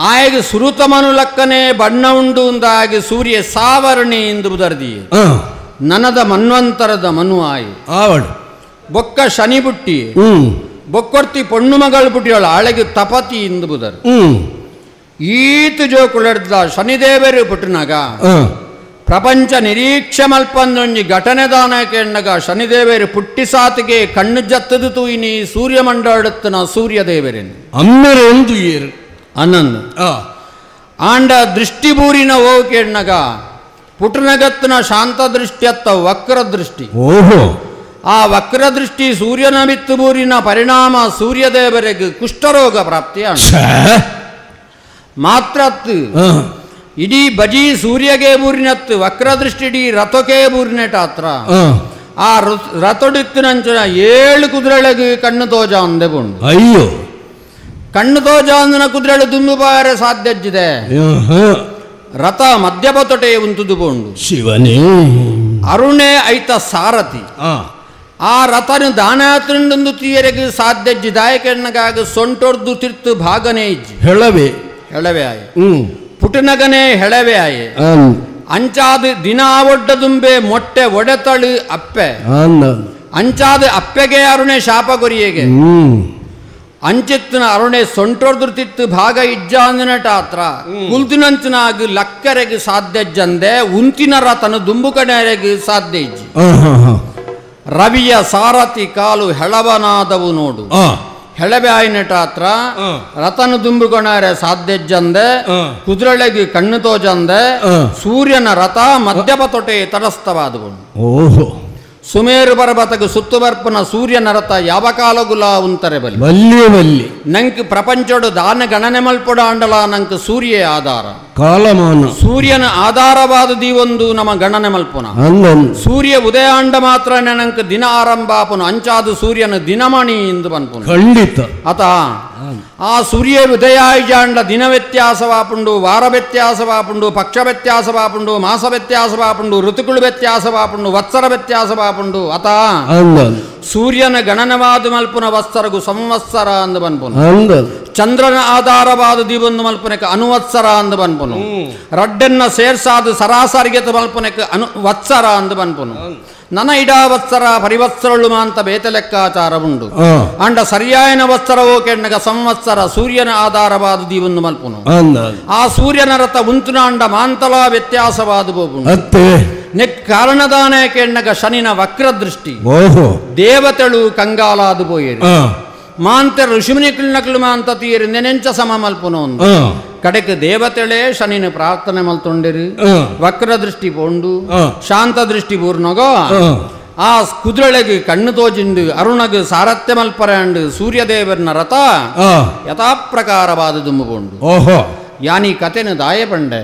ಆಯಗೆ ಸುರುತ ಮನು ಲಕ್ಕನೆ ಬಣ್ಣ ಉಂಡು ಅಂದಾಗಿ ಸೂರ್ಯ ಸಾವರ್ಣಿ ಎಂದು ಬುದರ್ದಿಯೇ ನನದ ಮನ್ವಂತರದ ಮನು ಆಯಿ ಆವಳು ಬೊಕ್ಕ ಶನಿ ಬುಟ್ಟಿ ಬೊಕ್ಕೊರ್ತಿ ಪೊಣ್ಣು ಮಗಳು ಪುಟ್ಟಿಯವಳು ಆಳೆಗೆ ತಪತಿ ಎಂದು ಬುದರು. ಈತು ಜೋಕುಳರ್ದ ಶನಿದೇವರು ಪುಟ್ಟನಾಗ ಪ್ರಪಂಚ ನಿರೀಕ್ಷೆ ಮಲ್ಪಂದೊಂಜಿ ಘಟನೆ ದಾನ ಕೆಣ್ಣಗ ಶನಿದೇವರು ಪುಟ್ಟಿ ಸಾತಿಗೆ ಕಣ್ಣು ಜತ್ತದು ತೂಯಿನಿ ಸೂರ್ಯಮಂಡಳತ್ತನ ಸೂರ್ಯದೇವರೇನು ಅಮ್ಮರೆ ಎಂದು ಏರು ಅನ್ನಂದು ಆಂಡ ದೃಷ್ಟಿಬೂರಿನ ಓ ಕೆಣ್ಣಗ ಪುಟನಗತ್ತನ ಶಾಂತ ದೃಷ್ಟಿ ಅತ್ತ ವಕ್ರದೃಷ್ಟಿ. ಓಹೋ ಆ ವಕ್ರದೃಷ್ಟಿ ಸೂರ್ಯನ ಬಿತ್ತುಬೂರಿನ ಪರಿಣಾಮ ಸೂರ್ಯದೇವರಿಗೆ ಕುಷ್ಠರೋಗ ಪ್ರಾಪ್ತಿಯ ಮಾತ್ರ ಇಡೀ ಬಜಿ ಸೂರ್ಯಗೆ ಬೂರಿನತ್ತು ವಕ್ರದೃಷ್ಟಿ ಇಡೀ ರಥಕ್ಕೆ ಬೂರಿನೆಟಾತ್ರ ಆ ರಥೊಡಿತ್ತಿನಂಚಿನ 7 ಕುದುರೆಗಳಿಗೆ ಕಣ್ಣು ತೋಜ ಅಂದೆ ಬುಂಡು. ಅಯ್ಯೋ ಕಣ್ಣು ತೋಜ ಅಂದನ ಕುದುರೆಗಳು ದುಂಬು ಬಾರೆ ಸಾಧ್ಯಜ್ಜಿದೆ ರಥ ಮಧ್ಯಪತೊಟೆ ಉಂಟುದು ಬೋಂಡು ಶಿವನೇ ಅರುಣೇ ಐತ ಸಾರಥಿ ಆ ರಥನು ದಾನಾತ್ರಿಂಡೊಂದು ತೀಯರೆಗೆ ಸಾಧ್ಯಜ್ಜಿ ದಾಯಕಣ್ಣಗಾಗ ಸೊಂಟೊರ್ದು ತಿರ್ತು ಭಾಗನೇ ಇಜ್ಜಿ ಹೆಳವೆ ಹೆಳವೆ ಆಯೆ ಪುಟನಗನೇ ಹೆಳವೆ ಆಯೆ ಅಂಚಾದ ದಿನ ಒಡ್ಡ ದುಂಬೆ ಮೊಟ್ಟೆ ಒಡೆತಳು ಅಪ್ಪೆ ಅಂಚಾದ ಅಪ್ಪೆಗೆ ಅರುಣೆ ಶಾಪ ಕೊರಿಯೆಗೆ ಅಂಚೆತ್ತಿನ ಅರುಣೆ ಸೊಂಟೊರ್ದುರ್ತಿತ್ತು ಭಾಗ ಇಜ್ಜಾಂದಿನಟಾತ್ರ ಕುಲ್ತಿನಂಚಿನಾಗ ಲಕ್ಕರೆಗೆ ಸಾಧ್ಯ ಜಂದೆ ಉಂತಿನ ರಥನ ದುಂಬುಕಡೆರೆಗೆ ಸಾಧ್ಯ ಇಜ್ಜಿ. ರವಿಯ ಸಾರಥಿ ಕಾಲು ಹೆಳವನಾದವು ನೋಡು. ಹೆಳವೆ ಆಯ್ನಟಾತ್ರ ರಥನ ದುಂಬುಕೊಣರೆ ಸಾಧ್ಯ ಜಂದೆ ಕುದುರೆಗೆ ಕಣ್ಣು ತೋಜಂದೆ ಸೂರ್ಯನ ರಥ ಮಧ್ಯಪ ತೊಟೆ ತಟಸ್ಥವಾದವು. ಓಹೋ. ಸುಮೇರು ಪರ್ವತಕ್ಕೆ ಸುತ್ತು ಬರ್ಪನ ಸೂರ್ಯನ ರಥ ಯಾವ ಕಾಲಗುಲ ಉಂತರೆ ಬಲ್ಲಿ ಬಲ್ಲಿ ಬಲ್ಲಿ ನಂಗೆ ಪ್ರಪಂಚಡು ದಾನ ಗಣನೆ ಮಲ್ಪೊಡ ಅಂಡಲ ನಂಗೆ ಸೂರ್ಯ ಆಧಾರ ಕಾಲಮಾನ ಸೂರ್ಯನ ಆಧಾರವಾದ ದೀವೊಂದು ನಮ್ಮ ಗಣನೆ ಮಲ್ಪುನ. ಸೂರ್ಯ ಉದಯಾಂಡ ಮಾತ್ರ ನಂಗೆ ದಿನ ಆರಂಭ ಆಪುನ ಅಂಚಾದು ಸೂರ್ಯನ ದಿನಮಣಿ ಎಂದು ಪನ್ಪುನ. ಖಂಡಿತ. ಅತ ಆ ಸೂರ್ಯ ಉದಯಾಯಿಜಾಂಡ ದಿನ ವ್ಯತ್ಯಾಸವಾಪುಂಡು, ವಾರ ವ್ಯತ್ಯಾಸವಾಪುಂಡು, ಪಕ್ಷ ವ್ಯತ್ಯಾಸವಾಪುಂಡು, ಮಾಸ ವ್ಯತ್ಯಾಸವಾಪುಂಡು, ಋತುಗಳು ವ್ಯತ್ಯಾಸವಾಪುಂಡು, ವತ್ಸರ ವ್ಯತ್ಯಾಸವಾಪುಂಡು. ಅತ ಸೂರ್ಯನ ಗಣನವಾದ ಮಲ್ಪುನ ವತ್ಸರಗು ಸಂವತ್ಸರ ಅಂದು ಪನ್ಪುನು. ಚಂದ್ರನ ಆಧಾರವಾದ ದೀವೊಂದು ಮಲ್ಪುನಕ್ಕೆ ಅನುವತ್ಸರ ಅಂದು ಪನ್ಪುನು. ರಡ್ಡನ್ನ ಸೇರ್ಸಾದ ಸರಾಸರಿಗೆ ಮಲ್ಪುನಕ್ಕೆ ಅನು ವತ್ಸರ ಅಂದು ಪನ್ಪುನು. ನನ ಇಡಾ ವತ್ಸರ ಪರಿವತ್ಸರಳು ಮಾಂತ ಬೇತೆ ಲೆಕ್ಕಾಚಾರ ಉಂಡು. ಅಂಡ ಸರಿಯಾಯನ ವತ್ಸರವೋ ಕೆಣ್ಣಗ ಸಂವತ್ಸರ ಸೂರ್ಯನ ಆಧಾರವಾದ ದೀವೊಂದು ಮಲ್ಪುನು. ಆ ಸೂರ್ಯನ ರಥ ಉಂತುನಾಂಡ ಮಾಂತಲ ವ್ಯತ್ಯಾಸವಾದ ಬೋಪುಂಡು. ನೆಕ್ ಕಾರಣದಾನೆ ಕೆಣ್ಣಗ ಶನಿನ ವಕ್ರದೃಷ್ಟಿ ದೇವತೆಳು ಕಂಗಾಲಾದು ಪೋಯೇರು ಮಾಂತ ಋಷಿಮುನಿ ನಕಲು ಮಾಂತ ತೀರು ನೆನೆಂಚ ಸಮ ಮಲ್ಪುನು. ಕಡೆಕ್ ದೇವತೆಳೇ ಶನಿನ ಪ್ರಾರ್ಥನೆ ಮಲ್ತೊಂಡಿರು. ವಕ್ರದೃಷ್ಟಿ ಪೋಂಡು ಶಾಂತ ದೃಷ್ಟಿ ಪೂರ್ಣಗೋ ಆ ಕುದುರೆಗೆ ಕಣ್ಣು ತೋಜಿಂಡು ಅರುಣಗ್ ಸಾರಥ್ಯ ಮಲ್ಪರಂಡು ಸೂರ್ಯದೇವರನ ರಥ ಯಥಾಪ್ರಕಾರವಾದ ದುಂಬುಕೊಂಡು. ಯಾನಿ ಕತೆನು ದಾಯ ಪಂಡೆ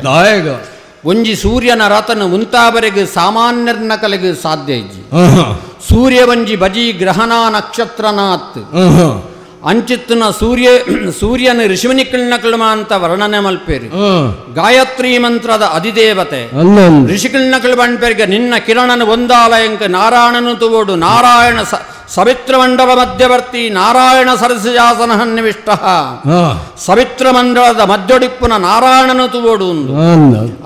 ಒಂಜಿ ಸೂರ್ಯನ ರಥನ ಉಂತಾವರೆಗೆ ಸಾಮಾನ್ಯರ್ನ ಕಲೆಗೆ ಸಾಧ್ಯ ಇಜ್ಜಿ. ಸೂರ್ಯ ಒಂಜಿ ಬಜಿ ಗ್ರಹಣ ನಕ್ಷತ್ರನಾತ್ ಅಂಚಿತ್ತನ ಸೂರ್ಯ ಸೂರ್ಯನ ಋಷಿಮನಿಕಲ್ನಕಲ್ಮ ಅಂತ ವರ್ಣನೆ ಮಲ್ಪೇರು. ಗಾಯತ್ರಿ ಮಂತ್ರದ ಅಧಿದೇವತೆ ಋಷಿಕಲ್ನಕಲ್ ಬಂಡ್ಪೇರಿಗೆ ನಿನ್ನ ಕಿರಣನ ಒಂದಾಲಯಂಕ ನಾರಾಯಣನು ತುವೋಡು ನಾರಾಯಣ ಸವಿತ್ರ ಮಂಡಲ ಮಧ್ಯವರ್ತಿ ನಾರಾಯಣ ಸರಸಿಜಾಸನ ಹನ್ನಿವಿಷ್ಟ ಸವಿತ್ರ ಮಂಡಲದ ಮಧ್ಯೊಡಿಪ್ಪುನ ನಾರಾಯಣನು ತುವೋಡು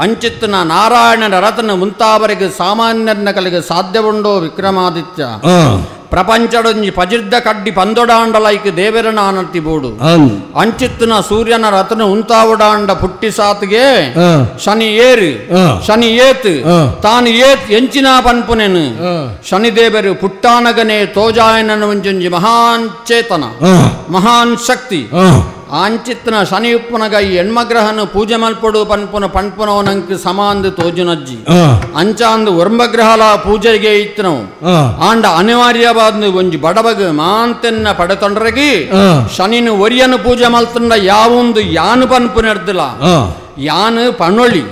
ಅಂಚಿತ್ತನ ನಾರಾಯಣನ ರಥನ ಮುಂತಾವರಿಗೆ ಸಾಮಾನ್ಯನ ಕಲಿಗೆ ಸಾಧ್ಯವುಂಡೋ ವಿಕ್ರಮಾದಿತ್ಯ. ಪ್ರಪಂಚಡೊಂಜಿ ಪಜಿರ್ದ ಕಡ್ಡಿ ಪಂದೊಡಾಂಡಲೈಕ್ ದೇವರನ ಅನತಿ ಬೋಡು ಅಂಚಿತ್ತನ ಸೂರ್ಯನ ರಥನ ಉಂತಾವುಡಾಂಡ ಪುಟ್ಟಿ ಸಾತ್ಗೆ ಶನಿ ಏರು ಶನಿ ಏತ್ ತಾನು ಏತ್ ಎಂಚಿನ ಪನ್ಪುನೆನು ಶನಿದೇವರು ಪುಟ್ಟಾನಗನೆ ತೋಜಾಯನನು ಒಂಜೊಂಜಿ ಮಹಾನ್ ಚೇತನ ಮಹಾನ್ ಶಕ್ತಿ ಆಂಚಿತ್ತನ ಶನಿ ಉಪ್ಪುನಗ ಈ ಎಣ್ಮಗ್ರಹನು ಪೂಜೆ ಮಲ್ಪೊಡು ಪನ್ಪುನ ಪನ್ಪುನವನಂಕ್ ಸಮಾಂದು ತೋಜುನಜ್ಜಿ ಅಂಚಾಂದು ಒರ್ಮಗ್ರಹಲ ಪೂಜೆಗೆ ಇತ್ತನವು ಆಂಡ ಅನಿವಾರ್ಯವಾದ ಒಂಜಿ ಬಡಬಗ್ ಮಾಂತೆನ್ನ ಪಡೆತೊಂಡ್ರಗಿ ಶನಿನು ಒರಿಯನು ಪೂಜೆ ಮಲ್ತಂಡ ಯಾವೊಂದು ಯಾನು ಪನ್ಪುನೆರ್ದಿಲ್ಲ ಯಾನು ಪಣೊಳಿ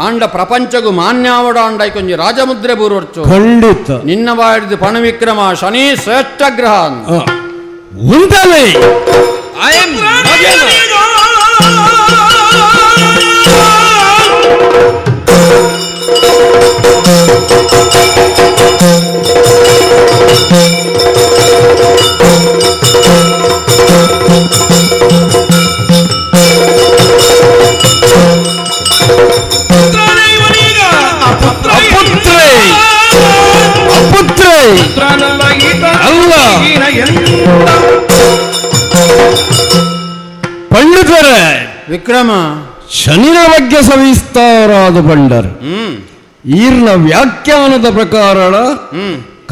ಆಂಡ ಪ್ರಪಂಚಗು ಮಾನ್ಯಾವಡ ಅಂಡ ಕೊಂಜಿ ರಾಜಮುದ್ರೆ ಬೂರ್ವರ್ಚು. ಖಂಡಿತ. ನಿನ್ನ ವಾಡಿದ ಪಣವಿಕ್ರಮ ಶನಿ ಶ್ರೇಷ್ಠ ಗ್ರಹ ಉಂಟಲೇ. I am ಅಲ್ಲ ಪಂಡಿತರೇ ವಿಕ್ರಮ ಶನಿನ ಬಗ್ಗೆ ಸವಿಸ್ತಾರಾದ ಪಂಡರ್ ಈರ್ನ ವ್ಯಾಖ್ಯಾನದ ಪ್ರಕಾರ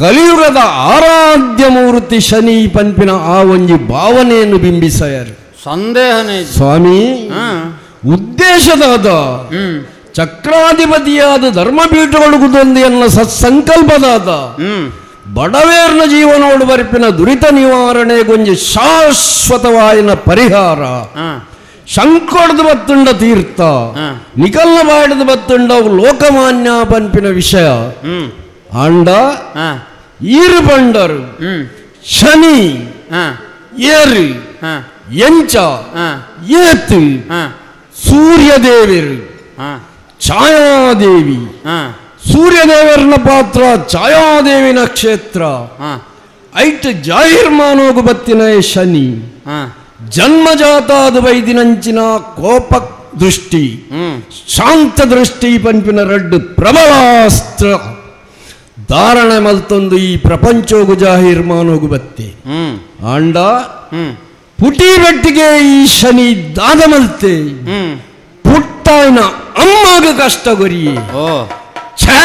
ಕಲಿಯುಗದ ಆರಾಧ್ಯ ಮೂರ್ತಿ ಶನಿ ಪಂಪಿನ ಆ ಒಂಜಿ ಭಾವನೆಯನ್ನು ಬಿಂಬಿಸಯರು ಸಂದೇಹನೇ ಸ್ವಾಮಿ. ಉದ್ದೇಶದಾದ ಚಕ್ರಾಧಿಪತಿಯಾದ ಧರ್ಮಪೀಠಗಳು ಎನ್ನ ಸತ್ಸಂಕಲ್ಪದಾದ ಬಡವೇರ್ನ ಜೀವನೋಡು ಬರಿಪಿನ ದುರಿತ ನಿವಾರಣೆ ಗೊಂಜಿ ಶಾಶ್ವತವಾಯಿನ ಪರಿಹಾರ ಶಂಕೊಡ್ದು ಬತ್ತುಂಡ ತೀರ್ಥ ನಿಕಲ್ನ ಬಾಡದು ಬತ್ತುಂಡ ಲೋಕಮಾನ್ಯ ಪಂಪಿನ ವಿಷಯ ಆಂಡ ಈರು ಪಂಡರು ಶನಿ ಏರು ಎಂಚ ಏತು ಸೂರ್ಯದೇವರು ಛಾಯಾದೇವಿ ಸೂರ್ಯದೇವರನ ಪಾತ್ರ ಛಾಯಾದೇವಿನ ಕ್ಷೇತ್ರ ಐಟ್ ಜಾಹಿರ್ಮಾನೋಗು ಬತ್ತಿನ ಶನಿ ಜನ್ಮಜಾತಾದ ವೈದಿನಂಚಿನ ಕೋಪ ದೃಷ್ಟಿ ಶಾಂತ ದೃಷ್ಟಿ ಪಂಪಿನ ರಡ್ಡು ಪ್ರಬಲಾಸ್ತ್ರ ಧಾರಣೆ ಮಲ್ತೊಂದು ಈ ಪ್ರಪಂಚೋಗು ಜಾಹಿರ್ಮಾನೋಗು ಬತ್ತಿ ಆಂಡ ಪುಟಿ ಬೆಟ್ಟಿಗೆ ಈ ಶನಿ ದಾದಮಲ್ತೆ ಪುಟ್ಟಾಯನ ಅಮ್ಮಾಗ ಕಷ್ಟ ಗೊರಿ ಛೇ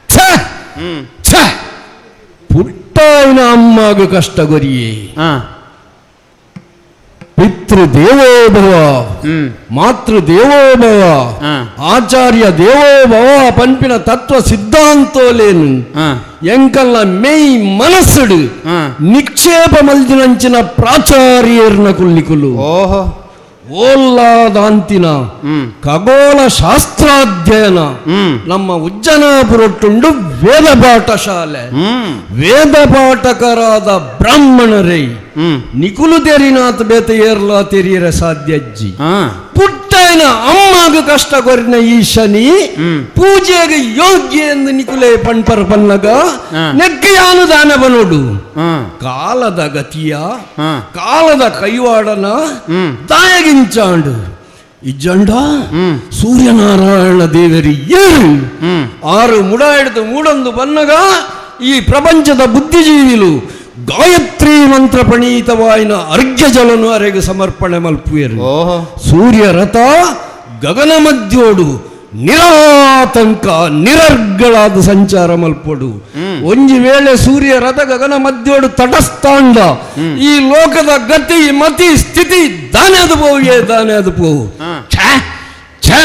ಛೇ ಛೇ ಪುಟ್ಟಾಯನ ಅಮ್ಮಾಗ ಕಷ್ಟ ಗೊರಿಯೇ ಪಿತೃದೇವೋಭವ ಮಾತೃದೇವೋಭವ ಆಚಾರ್ಯ ದೇವೋಭವ ಪಂಪಿನ ತತ್ವ ಸಿದ್ಧಾಂತೋಲೇನು ಎಂಕಲ್ಲ ಮೇಯ್ ಮನಸ್ಸುಡು ನಿಕ್ಷೇಪ ಮಲ್ದಿನಂಚಿನ ಪ್ರಾಚಾರ್ಯರ್ನ ಕುಲ್ಲಿಕುಲು ಓಲ್ಲಾದಾಂತಿನ ಖಗೋಳ ಶಾಸ್ತ್ರಾಧ್ಯಯನ ನಮ್ಮ ಉಜ್ಜನಾಪುರಟ್ಟುಂಡು ವೇದ ಪಾಠಶಾಲೆ ವೇದ ಪಾಠಕರಾದ ಬ್ರಾಹ್ಮಣರೇ ನಿಕುಲು ತೆರಿನಾಥ ಬೇತ ಏರ್ಲಾ ತೆರಿಯರ ಸಾಧ್ಯಜ್ಜಿ ಪುಟ್ಟನ ಅಮ್ಮಾಗ ಕಷ್ಟ ಕೊರಿನ ಈ ಶನಿ ಪೂಜೆಗೆ ಯೋಗ್ಯ ಎಂದು ನಿಕುಲೆ ಪಣ್ಪರ ಪನ್ನಗ ನೆಕ್ಕೆಯಾನು ದಾನ ಬನೋಡು ಕಾಲದ ಗತಿಯ ಕಾಲದ ಕೈವಾಡನ ತಾಯಗಿಂಚಾಂಡು ಇಜ್ಜಂಡ ಸೂರ್ಯನಾರಾಯಣ ದೇವರಿ ಏರು ಆರು ಮುಡ ಹಿಡಿದು ಮೂಡೊಂದು ಬನ್ನಗ ಈ ಪ್ರಪಂಚದ ಬುದ್ಧಿಜೀವಿಲು ಗಾಯತ್ರಿ ಮಂತ್ರ ಪ್ರಣೀತವಾಯಿನ ಅರ್ಘ್ಯ ಜಲನು ಅರೆಗೆ ಸಮರ್ಪಣೆ ಮಲ್ಪುಯರು ಸೂರ್ಯ ರಥ ಗಗನ ಮಧ್ಯೋಡು ನಿರಾತಂಕ ನಿರರ್ಗಳಾದ ಸಂಚಾರ ಮಲ್ಪೊಡು ಒಂಜಿ ವೇಳೆ ಸೂರ್ಯ ರಥ ಗಗನ ಮಧ್ಯೋಡು ತಟಸ್ಥಾಂಡ ಈ ಲೋಕದ ಗತಿ ಮತಿ ಸ್ಥಿತಿ ದಾನೆ ಅದು ಪೋವಿಯೇ ದಾನೆ ಅದು ಪೋವು ಛೇ ಛೇ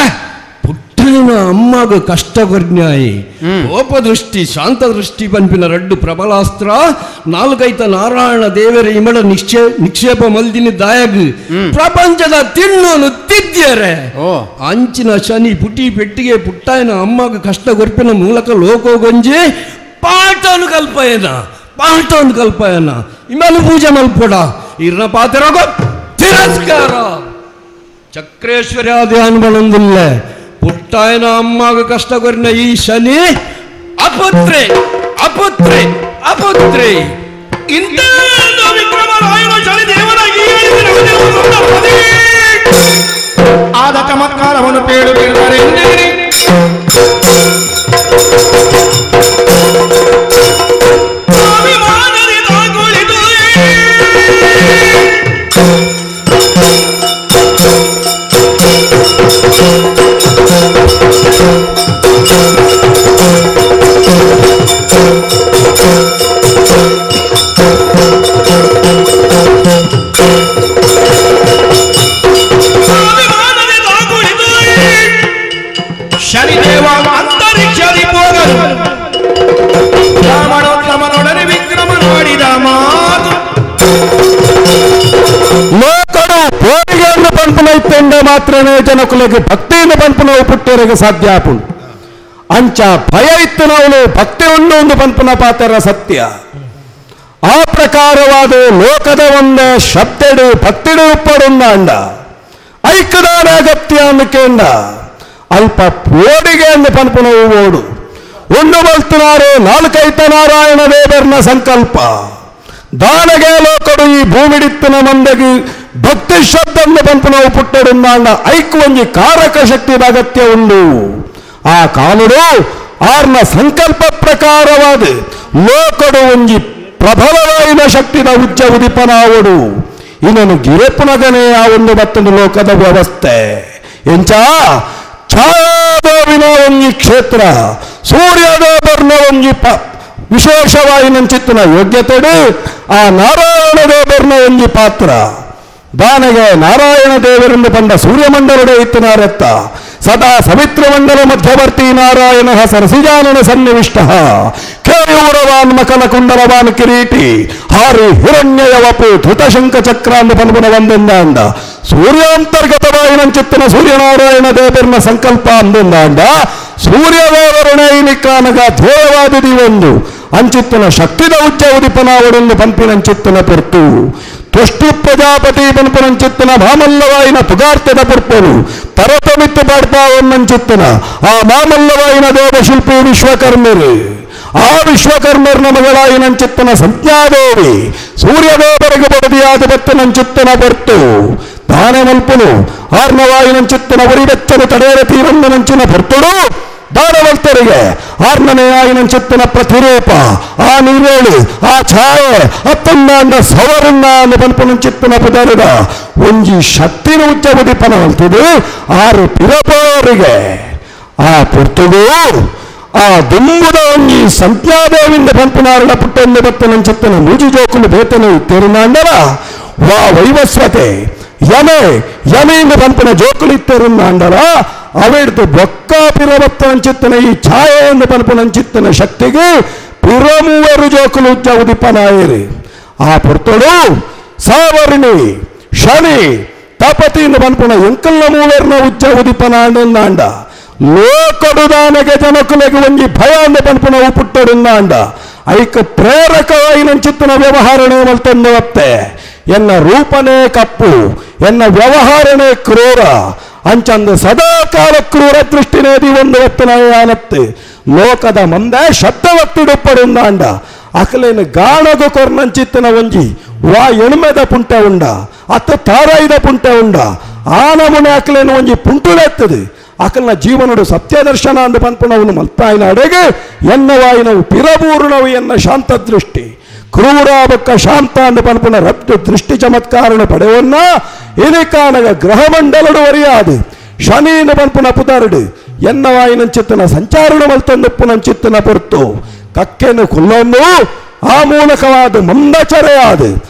ಪುಟ್ಟನ ಅಮ್ಮಾಗ ಕಷ್ಟ ಕೊರ್ನ್ಯಾಯಿ ಕೋಪದೃಷ್ಟಿ ಶಾಂತದೃಷ್ಟಿ ಪಂಪಿನ ರಡ್ಡು ಪ್ರಬಲಾಸ್ತ್ರ ನಾಲ್ಕೈತ ನಾರಾಯಣ ದೇವರ ಇಮಡ ನಿಕ್ಷೇಪ ಮಲ್ದಿನಿ ದಾಯಗ್ ಪ್ರಪಂಚದ ತಿಣ್ಣನು ತಿದ್ಯರೆ ಅಂಚಿನ ಶನಿ ಪುಟಿ ಪೆಟ್ಟಿಗೆ ಪುಟ್ಟಾಯನ ಅಮ್ಮಾಗ ಕಷ್ಟ ಕೊರ್ಪಿನ ಮೂಲಕ ಲೋಕೋಗೊಂಜಿ ಪಾಠನು ಕಲ್ಪಯನ ಪಾಠವನ್ನು ಕಲ್ಪಯನ ಇಮನು ಪೂಜೆ ಮಲ್ಪೊಡ ಇರ್ನ ಪಾತ್ರಗೋ ತಿರಸ್ಕಾರ ಚಕ್ರೇಶ್ವರ್ಯಾದಿ ಅನುಬಳೊಂದಿಲ್ಲ ಪುಟ್ಟಾಯನ ಅಮ್ಮಾಗ ಕಷ್ಟ ಕೊರಿನ ಈ ಶನಿ ಅಪುತ್ರೆ ಅಪುತ್ರೆ ಅಪುತ್ರೆ ಇಂಥ ವಿಕ್ರಮರಾಯನ ಶನಿ ದೇವನ ಆದ ಚಮತ್ಕಾರವನ್ನು ಪೇಳುತ್ತಿದ್ದಾರೆ. ಶನಿದೇವ ಅಂತರಿಕ್ಷದಿ ಹೋಗಲು ಬ್ರಾಹ್ಮಣೋತ್ತಮನೊಡನೆ ವಿಕ್ರಮ ಮಾಡಿದ ಮಾತು ಲೋಕಡು ಪೋರಿಗೆಯನ್ನು ಪಂಪುನ ಇತ್ತೆಂಡ ಮಾತ್ರನೇ ಜನಕುಲಗೆ ಭಕ್ತಿಯನ್ನು ಪಂಪುನ ಪುಟ್ಟರಿಗೆ ಸಾಧ್ಯ ಆಪುಂಡು ಅಂಚ ಭಯ ಇತ್ತು ನಾವು ಭಕ್ತಿ ಉಂಡು ಒಂದು ಪಂಪುನ ಪಾತ್ರ ಸತ್ಯ. ಆ ಪ್ರಕಾರವಾದ ಲೋಕದ ಒಂದ ಶಬ್ದೆಡು ಭಕ್ತಿಡು ಉಪ್ಪಡುಂದ ಅಂಡ ಐಕ್ಯದಾನ ಅಗತ್ಯ ಅನ್ನಕೇಂಡ ಅಲ್ಪ ಪೋಡಿಗೆ ಅಂದು ಪನ್ಪುನ ಓಡು ಉಂಡು ಬಲ್ತನಾರು ನಾಲ್ಕೈತ ನಾರಾಯಣ ದೇವರ್ನ ಸಂಕಲ್ಪ ದಾನಗೆ ಲೋಕಡು ಈ ಭೂಮಿಡಿತ್ತನ ಮಂದಗಿ ಭಕ್ತಿ ಶಬ್ದನ್ನು ಪನ್ಪುನವು ಪುಟ್ಟಡುಂದಾಂಡ ಐಕ್ ಒಂಜಿ ಕಾರಕ ಶಕ್ತಿ ಅಗತ್ಯ ಉಂಡು. ಆ ಕಾಲುಡು ಆರ್ನ ಸಂಕಲ್ಪ ಪ್ರಕಾರವಾದ ಲೋಕಡು ಒಂಜಿ ಪ್ರಬಲವಾಯಿನ ಶಕ್ತಿನ ಉಚ್ಚ ಉದಿಪನಾವಡು ಇನ್ನೊಂದು ಗಿರೆಪುನಗನೇ ಆ ಒಂದು ಮತ್ತೊಂದು ಲೋಕದ ವ್ಯವಸ್ಥೆ ಎಂಚ ಛಾಯಾದೇವಿನ ಒಂಜಿ ಕ್ಷೇತ್ರ ಸೂರ್ಯದೇವರ್ನ ಒಂಜಿ ವಿಶೇಷವಾಯಿನಂಚಿತ್ತಿನ ಯೋಗ್ಯತೆಡು ಆ ನಾರಾಯಣ ದೇವರ್ನ ಒಂಜಿ ಪಾತ್ರ ದಾನಗೆ ನಾರಾಯಣ ದೇವರೆಂದು ಬಂದ ಸೂರ್ಯಮಂಡಲಡೆ ಇತ್ತಿನಾರತ್ತ ಸದಾ ಸವಿತ್ರಮಂಡಲ ಮಧ್ಯವರ್ತಿ ನಾರಾಯಣ ಸರಸಿಜಾನನ ಸನ್ನಿವಿಷ್ಟ ಕೇಯೂರವಾನ್ ಮಕಲ ಕುಂಡಲವಾನ್ ಕಿರೀಟಿ ಹಾರಿ ಹಿರಣ್ಯಯವಪು ಧೃತಶಂಖ ಚಕ್ರಾಂದ ಪನ್ಪುನ ಒಂದೊಂದಾಂಡ ಸೂರ್ಯಾಂತರ್ಗತವಾಯಿನಂಚಿತ್ತಿನ ಸೂರ್ಯನಾರಾಯಣ ದೇವರನ ಸಂಕಲ್ಪ ಅಂದೊಂದಾಂಡ ಸೂರ್ಯದೇವರಣ ಧ್ಯೇಯವಾದಿದಿ ಒಂದು ಅಂಚಿತ್ತಿನ ಶಕ್ತಿದ ಉಚ್ಚ ಉದಿಪನಾವಡೊಂದು ಪಂಪಿನಂಚಿತ್ತಿನ ಪೊರ್ತು ತುಷ್ಟು ಪ್ರಜಾಪತಿ ಪನ್ಪುನಂಚಿತ್ತಿನ ಮಾಮಲ್ಲವಾಯಿನ ಪುಗಾರ್ತದ ಪುರ್ಪನು ತರತಮಿತ್ತು ಪಾಡ್ಪಾವನ್ನಂಚಿತ್ತಿನ ಆ ಮಾಮಲ್ಲವಾಯಿನ ದೇವಶಿಲ್ಪಿ ವಿಶ್ವಕರ್ಮರು ಆ ವಿಶ್ವಕರ್ಮರ್ನ ಮಗಳಾಯಿನಂಚಿತ್ತನ ಸಂಜ್ಞಾದೇವಿ ಸೂರ್ಯದೇವರಿಗೆ ಬಡದಿಯಾದ ಬತ್ತನಂಚಿತ್ತನ ಪೊರ್ತು ದಾನ ಮಲ್ಪನು ಆರ್ನವಾಯಿನಂಚಿತ್ತನ ಉರಿಬೆಚ್ಚನು ತಡೆಯರ ತೀರನ್ನಂಚಿನ ಪೊರ್ತುಡು ದಾನವಂತರಿಗೆ ಆರ್ನನೆಯಾಯಿನಂಚಿತ್ತಿನ ಪ್ರತಿರೂಪ ಆ ನೀರೇಳು ಆ ಛಾಯೆ ಅತ್ತಂದಾಂಡ ಸವರನ್ನ ಪನ್ಪುನಂಚಿತ್ತಿನ ಪುದರುದ ಒಂಜಿ ಶಕ್ತಿನ ಉಚ್ಚ ಉದಿಪನ ಅಂತಿದು ಆರು ಪಿರಪೋರಿಗೆ ಆ ಪುರ್ತುಗು ಆ ದುಂಬುದ ಒಂಜಿ ಸಂತ್ಯಾದೇವಿಂದ ಪನ್ಪುನಾರಣ ಪುಟ್ಟೊಂದು ಬತ್ತನಂಚಿತ್ತಿನ ಮೂಜಿ ಜೋಕುಲು ಬೇತನ ಇತ್ತೆರುನಾಂಡಲ ವಾ ವೈವಸ್ವತೆ ಯಮೆ ಯಮೆಯಿಂದ ಪನ್ಪುನ ಜೋಕುಲು ಇತ್ತೆರುನಾಂಡಲ ಅವೆಡ್ದು ಬೊಕ್ಕ ಪಿರಬತ್ತನಂಚಿತ್ತನ ಈ ಛಾಯೆಯನ್ನು ಪನ್ಪುನಂಚಿತ್ತನ ಶಕ್ತಿಗೆ ಪಿರಮೂವರು ಜೋಕುಲು ಉಜ್ಜ ಉದಿಪನಾಯರಿ ಆ ಪುರ್ತುಡು ಸಾವರ್ಣಿ ಶನಿ ತಪತಿಯಿಂದ ಪನ್ಪುನ ಎಂಕಲ್ಲ ಮೂವರ್ನ ಉಜ್ಜ ಉದಿಪನಾಂಡಂದಾಂಡ ಲೋಕಡುದಾನಗೆ ಜನಕುಲೆಗೆ ಒಂಜಿ ಭಯ ಅಂದ ಪನ್ಪುನ ಪುಟ್ಟಡುಂದಾಂಡ ಐಕ ಪ್ರೇರಕವಾಯಿನಂಚಿತ್ತನ ವ್ಯವಹಾರಣೆ ಮಲ್ತೊಂದು ಒತ್ತೆ ಎನ್ನ ರೂಪನೇ ಕಪ್ಪು ಎನ್ನ ವ್ಯವಹಾರನೇ ಕ್ರೂರ ಅಂಚಂದು ಸದಾಕಾಲ ಕ್ರೂರ ದೃಷ್ಟಿನೇದಿ ಒಂದು ಒತ್ತನಾನತ್ತೆ ಲೋಕದ ಮಂದೆ ಶಬ್ದವತ್ತಿಡುಪ್ಪಡುಂದಾಂಡ ಅಕಲೇನು ಗಾಣಗು ಕೊರ್ನಂಚಿತ್ತನ ಒಂಜಿ ವಾ ಎಣ್ಮೆದ ಪುಂಟೆ ಉಂಡ ಅತ್ತ ತಾರಾಯಿದ ಪುಂಟೆ ಉಂಡ ಆ ನಮೂನೆ ಅಕಲೇನು ಒಂಜಿ ಪುಂಟುಲೆತ್ತದೆ ಅಕಲ್ನ ಜೀವನಡು ಸತ್ಯದರ್ಶನ ಅಂದು ಪನ್ಪುನವನು ಮಲ್ತಾಯಿನ ಅಡೆಗೆ ಎನ್ನವಾಯಿನವು ಪಿರಬೂರ್ಣವು ಎನ್ನ ಶಾಂತ ದೃಷ್ಟಿ ಕ್ರೂರಾಬಕ್ಕ ಶಾಂತ ಅಂದು ಪನ್ಪುನ ರಪ್ತು ದೃಷ್ಟಿ ಚಮತ್ಕಾರಣ ಪಡೆವನ್ನ ಇನಿಕಾನಗ ಗ್ರಹಮಂಡಲಡು ವರಿಯಾದು ಶನಿನ ಪನ್ಪುನ ಪುದರುಡು ಎನ್ನವಾಯಿನಂಚಿತ್ತನ ಸಂಚಾರಣ ಮಲ್ತೊಂದುಪ್ಪುನಂಚಿತ್ತನ ಪೊರ್ತು ಕಕ್ಕೆನು ಕುಲ್ಲೊಂದು ಆ ಮೂಲಕವಾದ ಮಂದಚರೆಯಾದ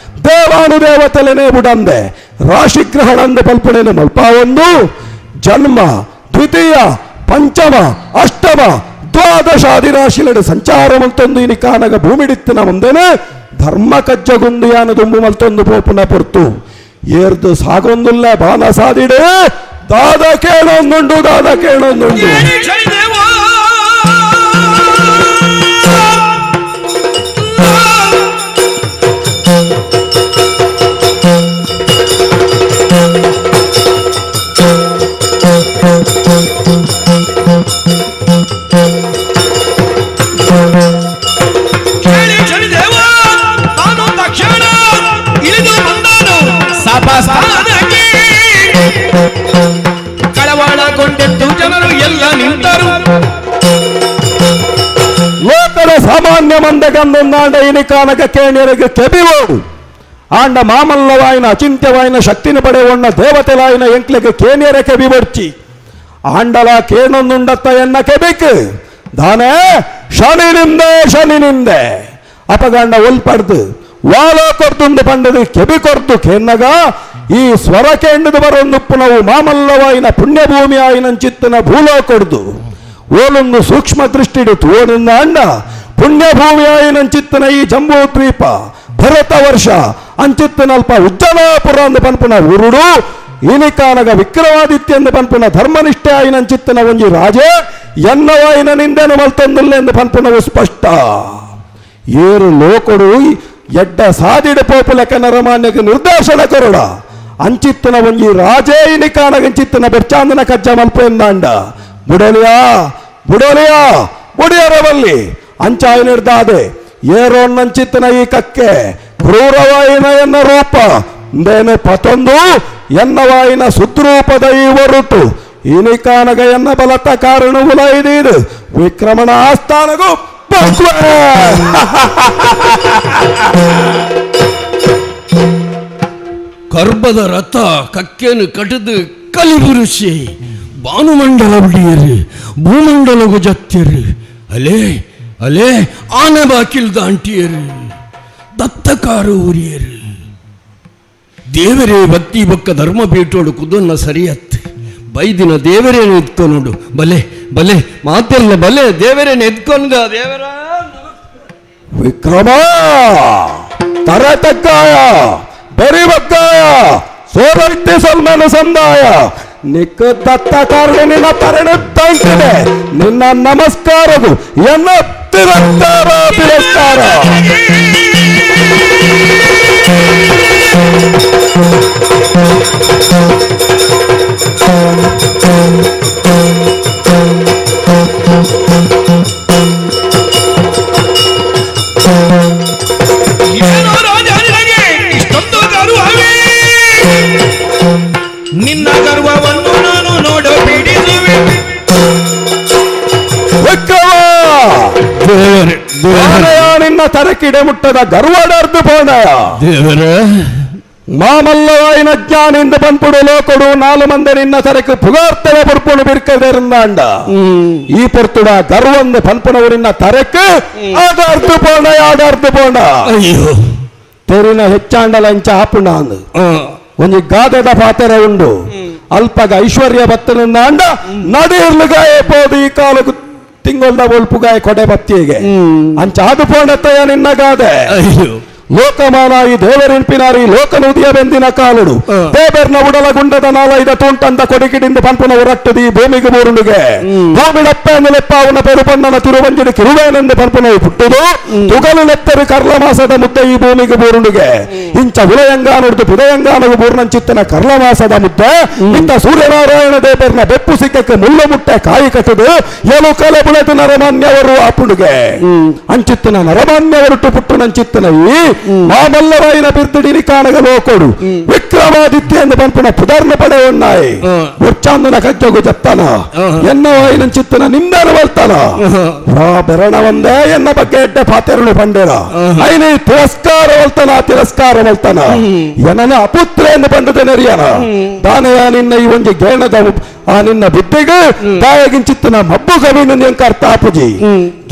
ದೇವಾನುದೇವತಲೆನೇ ಬುಡಂದೆ ರಾಶಿಗ್ರಹಣಂದು ಪಲ್ಪುಣೆನು ಮಲ್ಪಾವೊಂದು ಜನ್ಮ ದ್ವಿತೀಯ ಪಂಚಮ ಅಷ್ಟಮ ದ್ವಾದಶಾದಿರಾಶಿಲಡು ಸಂಚಾರ ಮಲ್ತೊಂದು ಇನಿಕಾನಗ ಭೂಮಿಡಿತ್ತಿನ ಮುಂದೆನೆ ಧರ್ಮ ಕಜ್ಜಗುಂದು ಯಾನ ದುಂಬು ಮಲ್ತೊಂದು ಪೋಪುನ ಪೊರ್ತು ಏರ್ದು ಸಾಗೊಂದುಲ್ಲ ಬಾನ ಸಾದಿಡೆ ದಾದ ಕೇಳೊಂದುಂಡು ದಾದ ಕೇಳೊಂದುಂಡು. ಕಳವಾಳಗೊಂಡೆದ್ದು ಜನರು ಎಲ್ಲ ನಿಂತರು. ಲೋಕದ ಸಾಮಾನ್ಯ ಮಂದಗಂದೊಂದಾಂಡ ಇನಿಕಾನಕ ಕೇಣ್ಯರಿಗೆ ಕೆಬಿವೋಡು ಆಂಡ ಮಾಮಲ್ಲವಾಯಿನ ಅಚಿಂತ್ಯವಾಯಿನ ಶಕ್ತಿನ ಪಡೆಯುವಣ್ಣ ದೇವತೆಲಾಯಿನ ಎಂಕ್ಲೆಗೆ ಕೇಣ್ಯರ ಕೆಬಿಬಡ್ಚಿ ಆಂಡಲ ಕೇಣೊಂದುಂಡತ್ತ ಎನ್ನ ಕೆಬಿಕ್ ದಾನೆ ಶನಿನಿಂದೆ ಶನಿನಿಂದೆ ಅಪಗಂಡ ಒಲ್ಪಡ್ದು ವಾಲೋ ಕೊರ್ತುಂದು ಪಂಡದು ಕೆಬಿ ಕೊರ್ತು ಕೇನ್ನಗ ಈ ಸ್ವರ ಕೇಂಡದು ಬರೊಂದುಪ್ಪುನವು ಮಾಮಲ್ಲವಾಯಿನ ಪುಣ್ಯಭೂಮಿ ಆಯಿನಂಚಿತ್ತನ ಭೂಲೋ ಕೊಡ್ದು ಓಲೊಂದು ಸೂಕ್ಷ್ಮ ದೃಷ್ಟಿಡು ತೋಡಿಂದ ಅಂಡ ಪುಣ್ಯಭೂಮಿ ಆಯಿನಂಚಿತ್ತನ ಈ ಜಂಬೂ ದ್ವೀಪ ಭರತ ವರ್ಷ ಅಂಚಿತ್ತನಲ್ಪ ಉಜ್ಜಲಾಪುರ ಅಂದು ಪನ್ಪುನ ಉರುಡು ಇನಿಕಾನಗ ವಿಕ್ರಮಾದಿತ್ಯ ಎಂದು ಪನ್ಪುನ ಧರ್ಮನಿಷ್ಠೆ ಆಯಿನಂಚಿತ್ತನ ಒಂಜಿ ರಾಜೆ ಎನ್ನವಾಯಿನ ನಿಂದೆನು ಮಲ್ತೊಂದುಲ್ಲ ಎಂದು ಪನ್ಪುನವು ಸ್ಪಷ್ಟ. ಏರು ಲೋಕಡು ಎಡ್ಡ ಸಾದಿಡ ಪೋಪುಲಕ ನರಮಾನ್ಯಕ್ಕೆ ನಿರ್ದೇಶನ ಕೊರಡ ಅಂಚಿತ್ತನ ಒಂಜಿ ರಾಜೇ ಇನಿಕಾನಗಂಚಿತ್ತನ ಬೆರ್ಚಾಂದನ ಕಜ್ಜ ಮಲ್ಪೆಂದಾಂಡ ಬುಡಲಿಯಾ ಬುಡಲಿಯಾ ಬುಡಿಯರವಲ್ಲಿ ಅಂಚಾಯ ನಿರ್ದಾದೆ ಏರೋನ್ನಂಚಿತ್ತನ ಈ ಕಕ್ಕೆ ಕ್ರೂರವಾಯಿನ ಎನ್ನ ರೂಪ ಇಂದೇನೆ ಪತೊಂದು ಎನ್ನವಾಯಿನ ಸುದ್ರೂಪದ ಈ ಒರುಟು ಇನಿಕಾನಗ ಎನ್ನ ಬಲತ ಕಾರಣವುಲ ಇದೀದು ವಿಕ್ರಮಣ ಆಸ್ಥಾನಗೂ ಕರ್ಬದ ರಥ ಕಕ್ಕೆನು ಕಟದು ಕಲಿಬುರುಷಿ ಭಾನುಮಂಡಲ ಬಿಡಿಯರು ಭೂಮಂಡಲ ಗುಜತ್ತಿರು ಅಲೆ ಅಲೆ ಆನೆ ಬಾಕಿಲ್ ದಾಂಟಿಯರು ದತ್ತಕಾರು ಊರಿಯರು ದೇವರೇ ಭಕ್ತಿ ಬೊಕ್ಕ ಧರ್ಮ ಪೀಠೋಡು ಕುದನ್ನ ಸರಿಯತ್ತು ಬೈದಿನ ದೇವರೇನು ಎತ್ಕೊನುಡು ಬಲೆ ಬಲೆ ಮಾತೆಲ್ಲ ಬಲೆ ದೇವರೇನು ಎತ್ಕೊಂಡ ದೇವರ ವಿಕ್ರಮ ತರತಕ್ಕಾಯ ಬೆರಿಬಕ್ಕಾಯ ಸೋರೈತೆ ಸಲ್ಮನ ಸಂದಾಯ ನಿಕ್ಕ ದತ್ತ ಕಾರಣ ನಿನ್ನ ತರಣ ತಂಟಿದೆ ನಿನ್ನ ನಮಸ್ಕಾರವು ಎನ್ನ ತಿರಸ್ಕಾರ ತಿರಸ್ಕಾರ. ಏನೋ ರಾಜ ನಿನಗೆ ಇಷ್ಟೊಂದು ಗರ್ವವೇ? ನಿನ್ನ ಗರ್ವವನ್ನು ನಾನು ನೋಡ ಬಿಡಿಸುವೆ. ವಿಕ್ರಮ ನಿನ್ನ ತರಕಿಡೆ ಮುಟ್ಟದ ಗರ್ವಡರ್ದು ಪೋಣಯ ಮಾಮಲ್ಲವಾಯಿನ ಜ್ಞಾನಿಂದ ಪಂಪುಡು ಲೋಕಡು ನಾಲು ಮಂದಿ ನಿನ್ನ ತರಕು ಪುಗಾರ್ತವೆ ಪುರ್ಪುಣು ಬಿರ್ಕದೆರಂದಾಂಡ ಈ ಪೊರ್ತುಡ ಗರ್ವಂದು ಪಂಪುನವರಿನ್ನ ತರಕು ಆದಾರ್ದು ಪೋಣ ಆದಾರ್ದು ಪೋಣ ತೆರಿನ ಹೆಚ್ಚಾಂಡಲ ಇಂಚ ಆಪುಣ ಅಂದು ಒಂಜಿ ಗಾದೆದ ಪಾತೆರ ಉಂಡು ಅಲ್ಪಗ ಐಶ್ವರ್ಯ ಬತ್ತನಿಂದಾಂಡ ನಡೀರ್ಲುಗಾಯ ಪೋದು ಈ ಕಾಲಕ್ಕೆ ತಿಂಗೊಳ್ದ ಒಲ್ಪುಗಾಯ ಕೊಡೆ ಬತ್ತಿಗೆ ಅಂಚ ಅದು ಪೋಣತ್ತಯ್ಯ ನಿನ್ನ ಗಾದೆ ಲೋಕಮಾನ ಈ ದೇವರಿನ್ಪಿನಾರಿ ಲೋಕನುದಿಯ ಬೆಂದಿನ ಕಾಲುಡು ದೇವರ್ನ ಉಡಲ ಗುಂಡದ ನಾಲೈದ ತೋಂಟಂದ ಕೊಡಿಕಿಡಿಂದ ಪಂಪನ ಹೊರಟ್ಟದಿ ಭೂಮಿಗೆ ಬೋರುಂಡುಗೆ ಭೂಮಿಡಪ್ಪ ನೆಲೆಪ್ಪ ಅವನ ಪೆರುಪಣ್ಣನ ತಿರುವಂಜಿನ ಕಿರುವೇನೆಂದು ಪಂಪನವು ಪುಟ್ಟುದು ತುಗಲು ನೆತ್ತರು ಕರ್ಲಮಾಸದ ಮುದ್ದೆ ಈ ಭೂಮಿಗೆ ಬೋರುಂಡುಗೆ ಇಂಚ ಉಲಯಂಗಾನುಡ್ದು ಪುದಯಂಗಾನವು ಬೋರ್ನಂಚಿತ್ತನ ಕರ್ಲಮಾಸದ ಮುದ್ದೆ ಇಂಥ ಸೂರ್ಯನಾರಾಯಣ ದೇವರ್ನ ಬೆಪ್ಪು ಸಿಕ್ಕಕ್ಕೆ ಮುಳ್ಳು ಮುಟ್ಟೆ ಕಾಯಿ ಕಟ್ಟುದು ಏಳು ಕಲೆ ಬುಳೆದು ನರಮಾನ್ಯವರು ಆಪುಂಡುಗೆ ಅಂಚಿತ್ತನ ನರಮಾನ್ಯವರುಟ್ಟು ಪುಟ್ಟು ನಂಚಿತ್ತನ ಈ ಮಾಮಲ್ಲರಾಯನ ಬಿರ್ದುಡಿನಿ ಕಾಣಗ ಲೋಕೊಡು ವಿಕ್ರಮಾದಿತ್ಯ ಎಂದು ಪಂಪುನ ಪುದರ್ನ ಪಡೆಯುನ್ನಾಯಿ ಉಚ್ಚಾಂದನ ಕಜ್ಜಗು ಜಪ್ತಾನ ಎನ್ನ ವಾಯಿನ ಚಿತ್ತನ ನಿಂದನ ಬಲ್ತಾನ ರಾ ಬೆರಣ ಒಂದೇ ಎನ್ನ ಬಗ್ಗೆ ಎಡ್ಡೆ ಪಾತೆರಳು ಪಂಡೇರ ಐನೇ ತಿರಸ್ಕಾರ ವಲ್ತನ ತಿರಸ್ಕಾರ ವಲ್ತನ ಎನನ ಅಪುತ್ರ ಎಂದು ಬಂದದ ನೆರಿಯನ ದಾನಯ ನಿನ್ನ ಈ ಒಂಜಿ ಗೇಣದ ಆ ನಿನ್ನ ಬುದ್ಧಿಗೆ ತಾಯಗಿಂಚಿತ್ತನ ಮಬ್ಬು ಕವಿನ ಅರ್ಥ ಆಪುಜಿ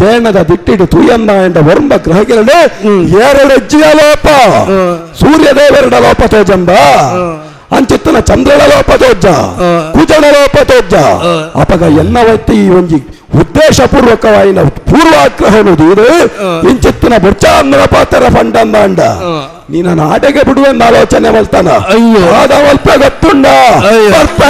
ಗೇಣದ ದಿಟ್ಟಿಡು ತುಯನ್ನ ಎಂದ ವರ್ಮ ಗ್ರಹಗಿರಡೆ ಎರಡು ಹೆಜ್ಜೆಯ ಲೋಪ ಸೂರ್ಯದೇವರಡ ಲೋಪ ತೋಜಂಬ ಅಂಚಿತ್ತನ ಚಂದ್ರನ ಲೋಪ ತೋಜ ಕುಜನ ಲೋಪ ತೋಜ ಅಪಗ ಎನ್ನ ವೈತಿ ಈ ಒಂಜಿ ಉದ್ದೇಶಪೂರ್ವಕವಾಯಿನ ಪೂರ್ವಾಗ್ರಹನು ಇದು ಇಂಚಿತ್ತನ ಬುರ್ಚಾಂದ್ರ ಪಾತ್ರ ಫಂಡಂದಾಂಡ ನೀನ ಆಟೆಗೆ ಬಿಡುವೆಂದು ಆಲೋಚನೆ ಮಲ್ತಾನ ಆದ ಮಲ್ಪ ಗೊತ್ತುಂಡ ಬರ್ತ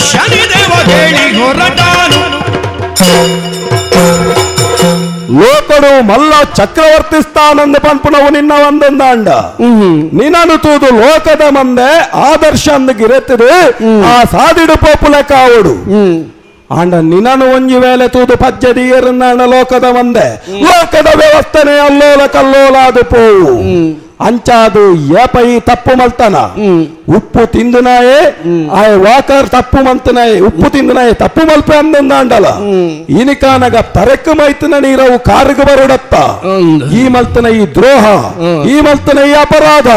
ಶನಿದೇವ ಹೇಳಿ ಹೊರಟಾನು ಲೋಕಡು ಮಲ್ಲ ಚಕ್ರವರ್ತಿ ಸ್ಥಾನಂದ ಪಂಪುನವು ನಿನ್ನ ಒಂದೊಂದಾಂಡ ನಿನ್ನನು ತೂದು ಲೋಕದ ಮಂದೆ ಆದರ್ಶ ಅಂದ ಗಿರೆತ್ತಿದು ಆ ಸಾದಿಡು ಪೋಪುಲ ಕಾವಡು ಆಂಡ ನಿನ್ನನು ಒಂಜಿ ವೇಳೆ ತೂದು ಪಜ್ಜದಿಯರನ್ನಾಂಡ ಲೋಕದ ಮಂದೆ ಲೋಕದ ವ್ಯವಸ್ಥೆನೆ ಅಲ್ಲೋಲ ಕಲ್ಲೋಲಾದು ಪೋವು ಅಂಚಾದು ಏಪೈ ತಪ್ಪು ಮಲ್ತನ ಉಪ್ಪು ತಿಂದುನಾಯೇ ಆಯ್ ವಾಕರ್ ತಪ್ಪು ಮಂತನಾಯೆ ಉಪ್ಪು ತಿಂದುನಾಯೆ ತಪ್ಪು ಮಲ್ಪೆ ಅಂದಂದಾಂಡಲ ಇನಿಕಾನಗ ತರಕು ಮೈತನ ನೀರವು ಕಾರುಗು ಬರುಡತ್ತ ಈ ಮಲ್ತನ ಈ ದ್ರೋಹ ಈ ಮಲ್ತನ ಈ ಅಪರಾಧ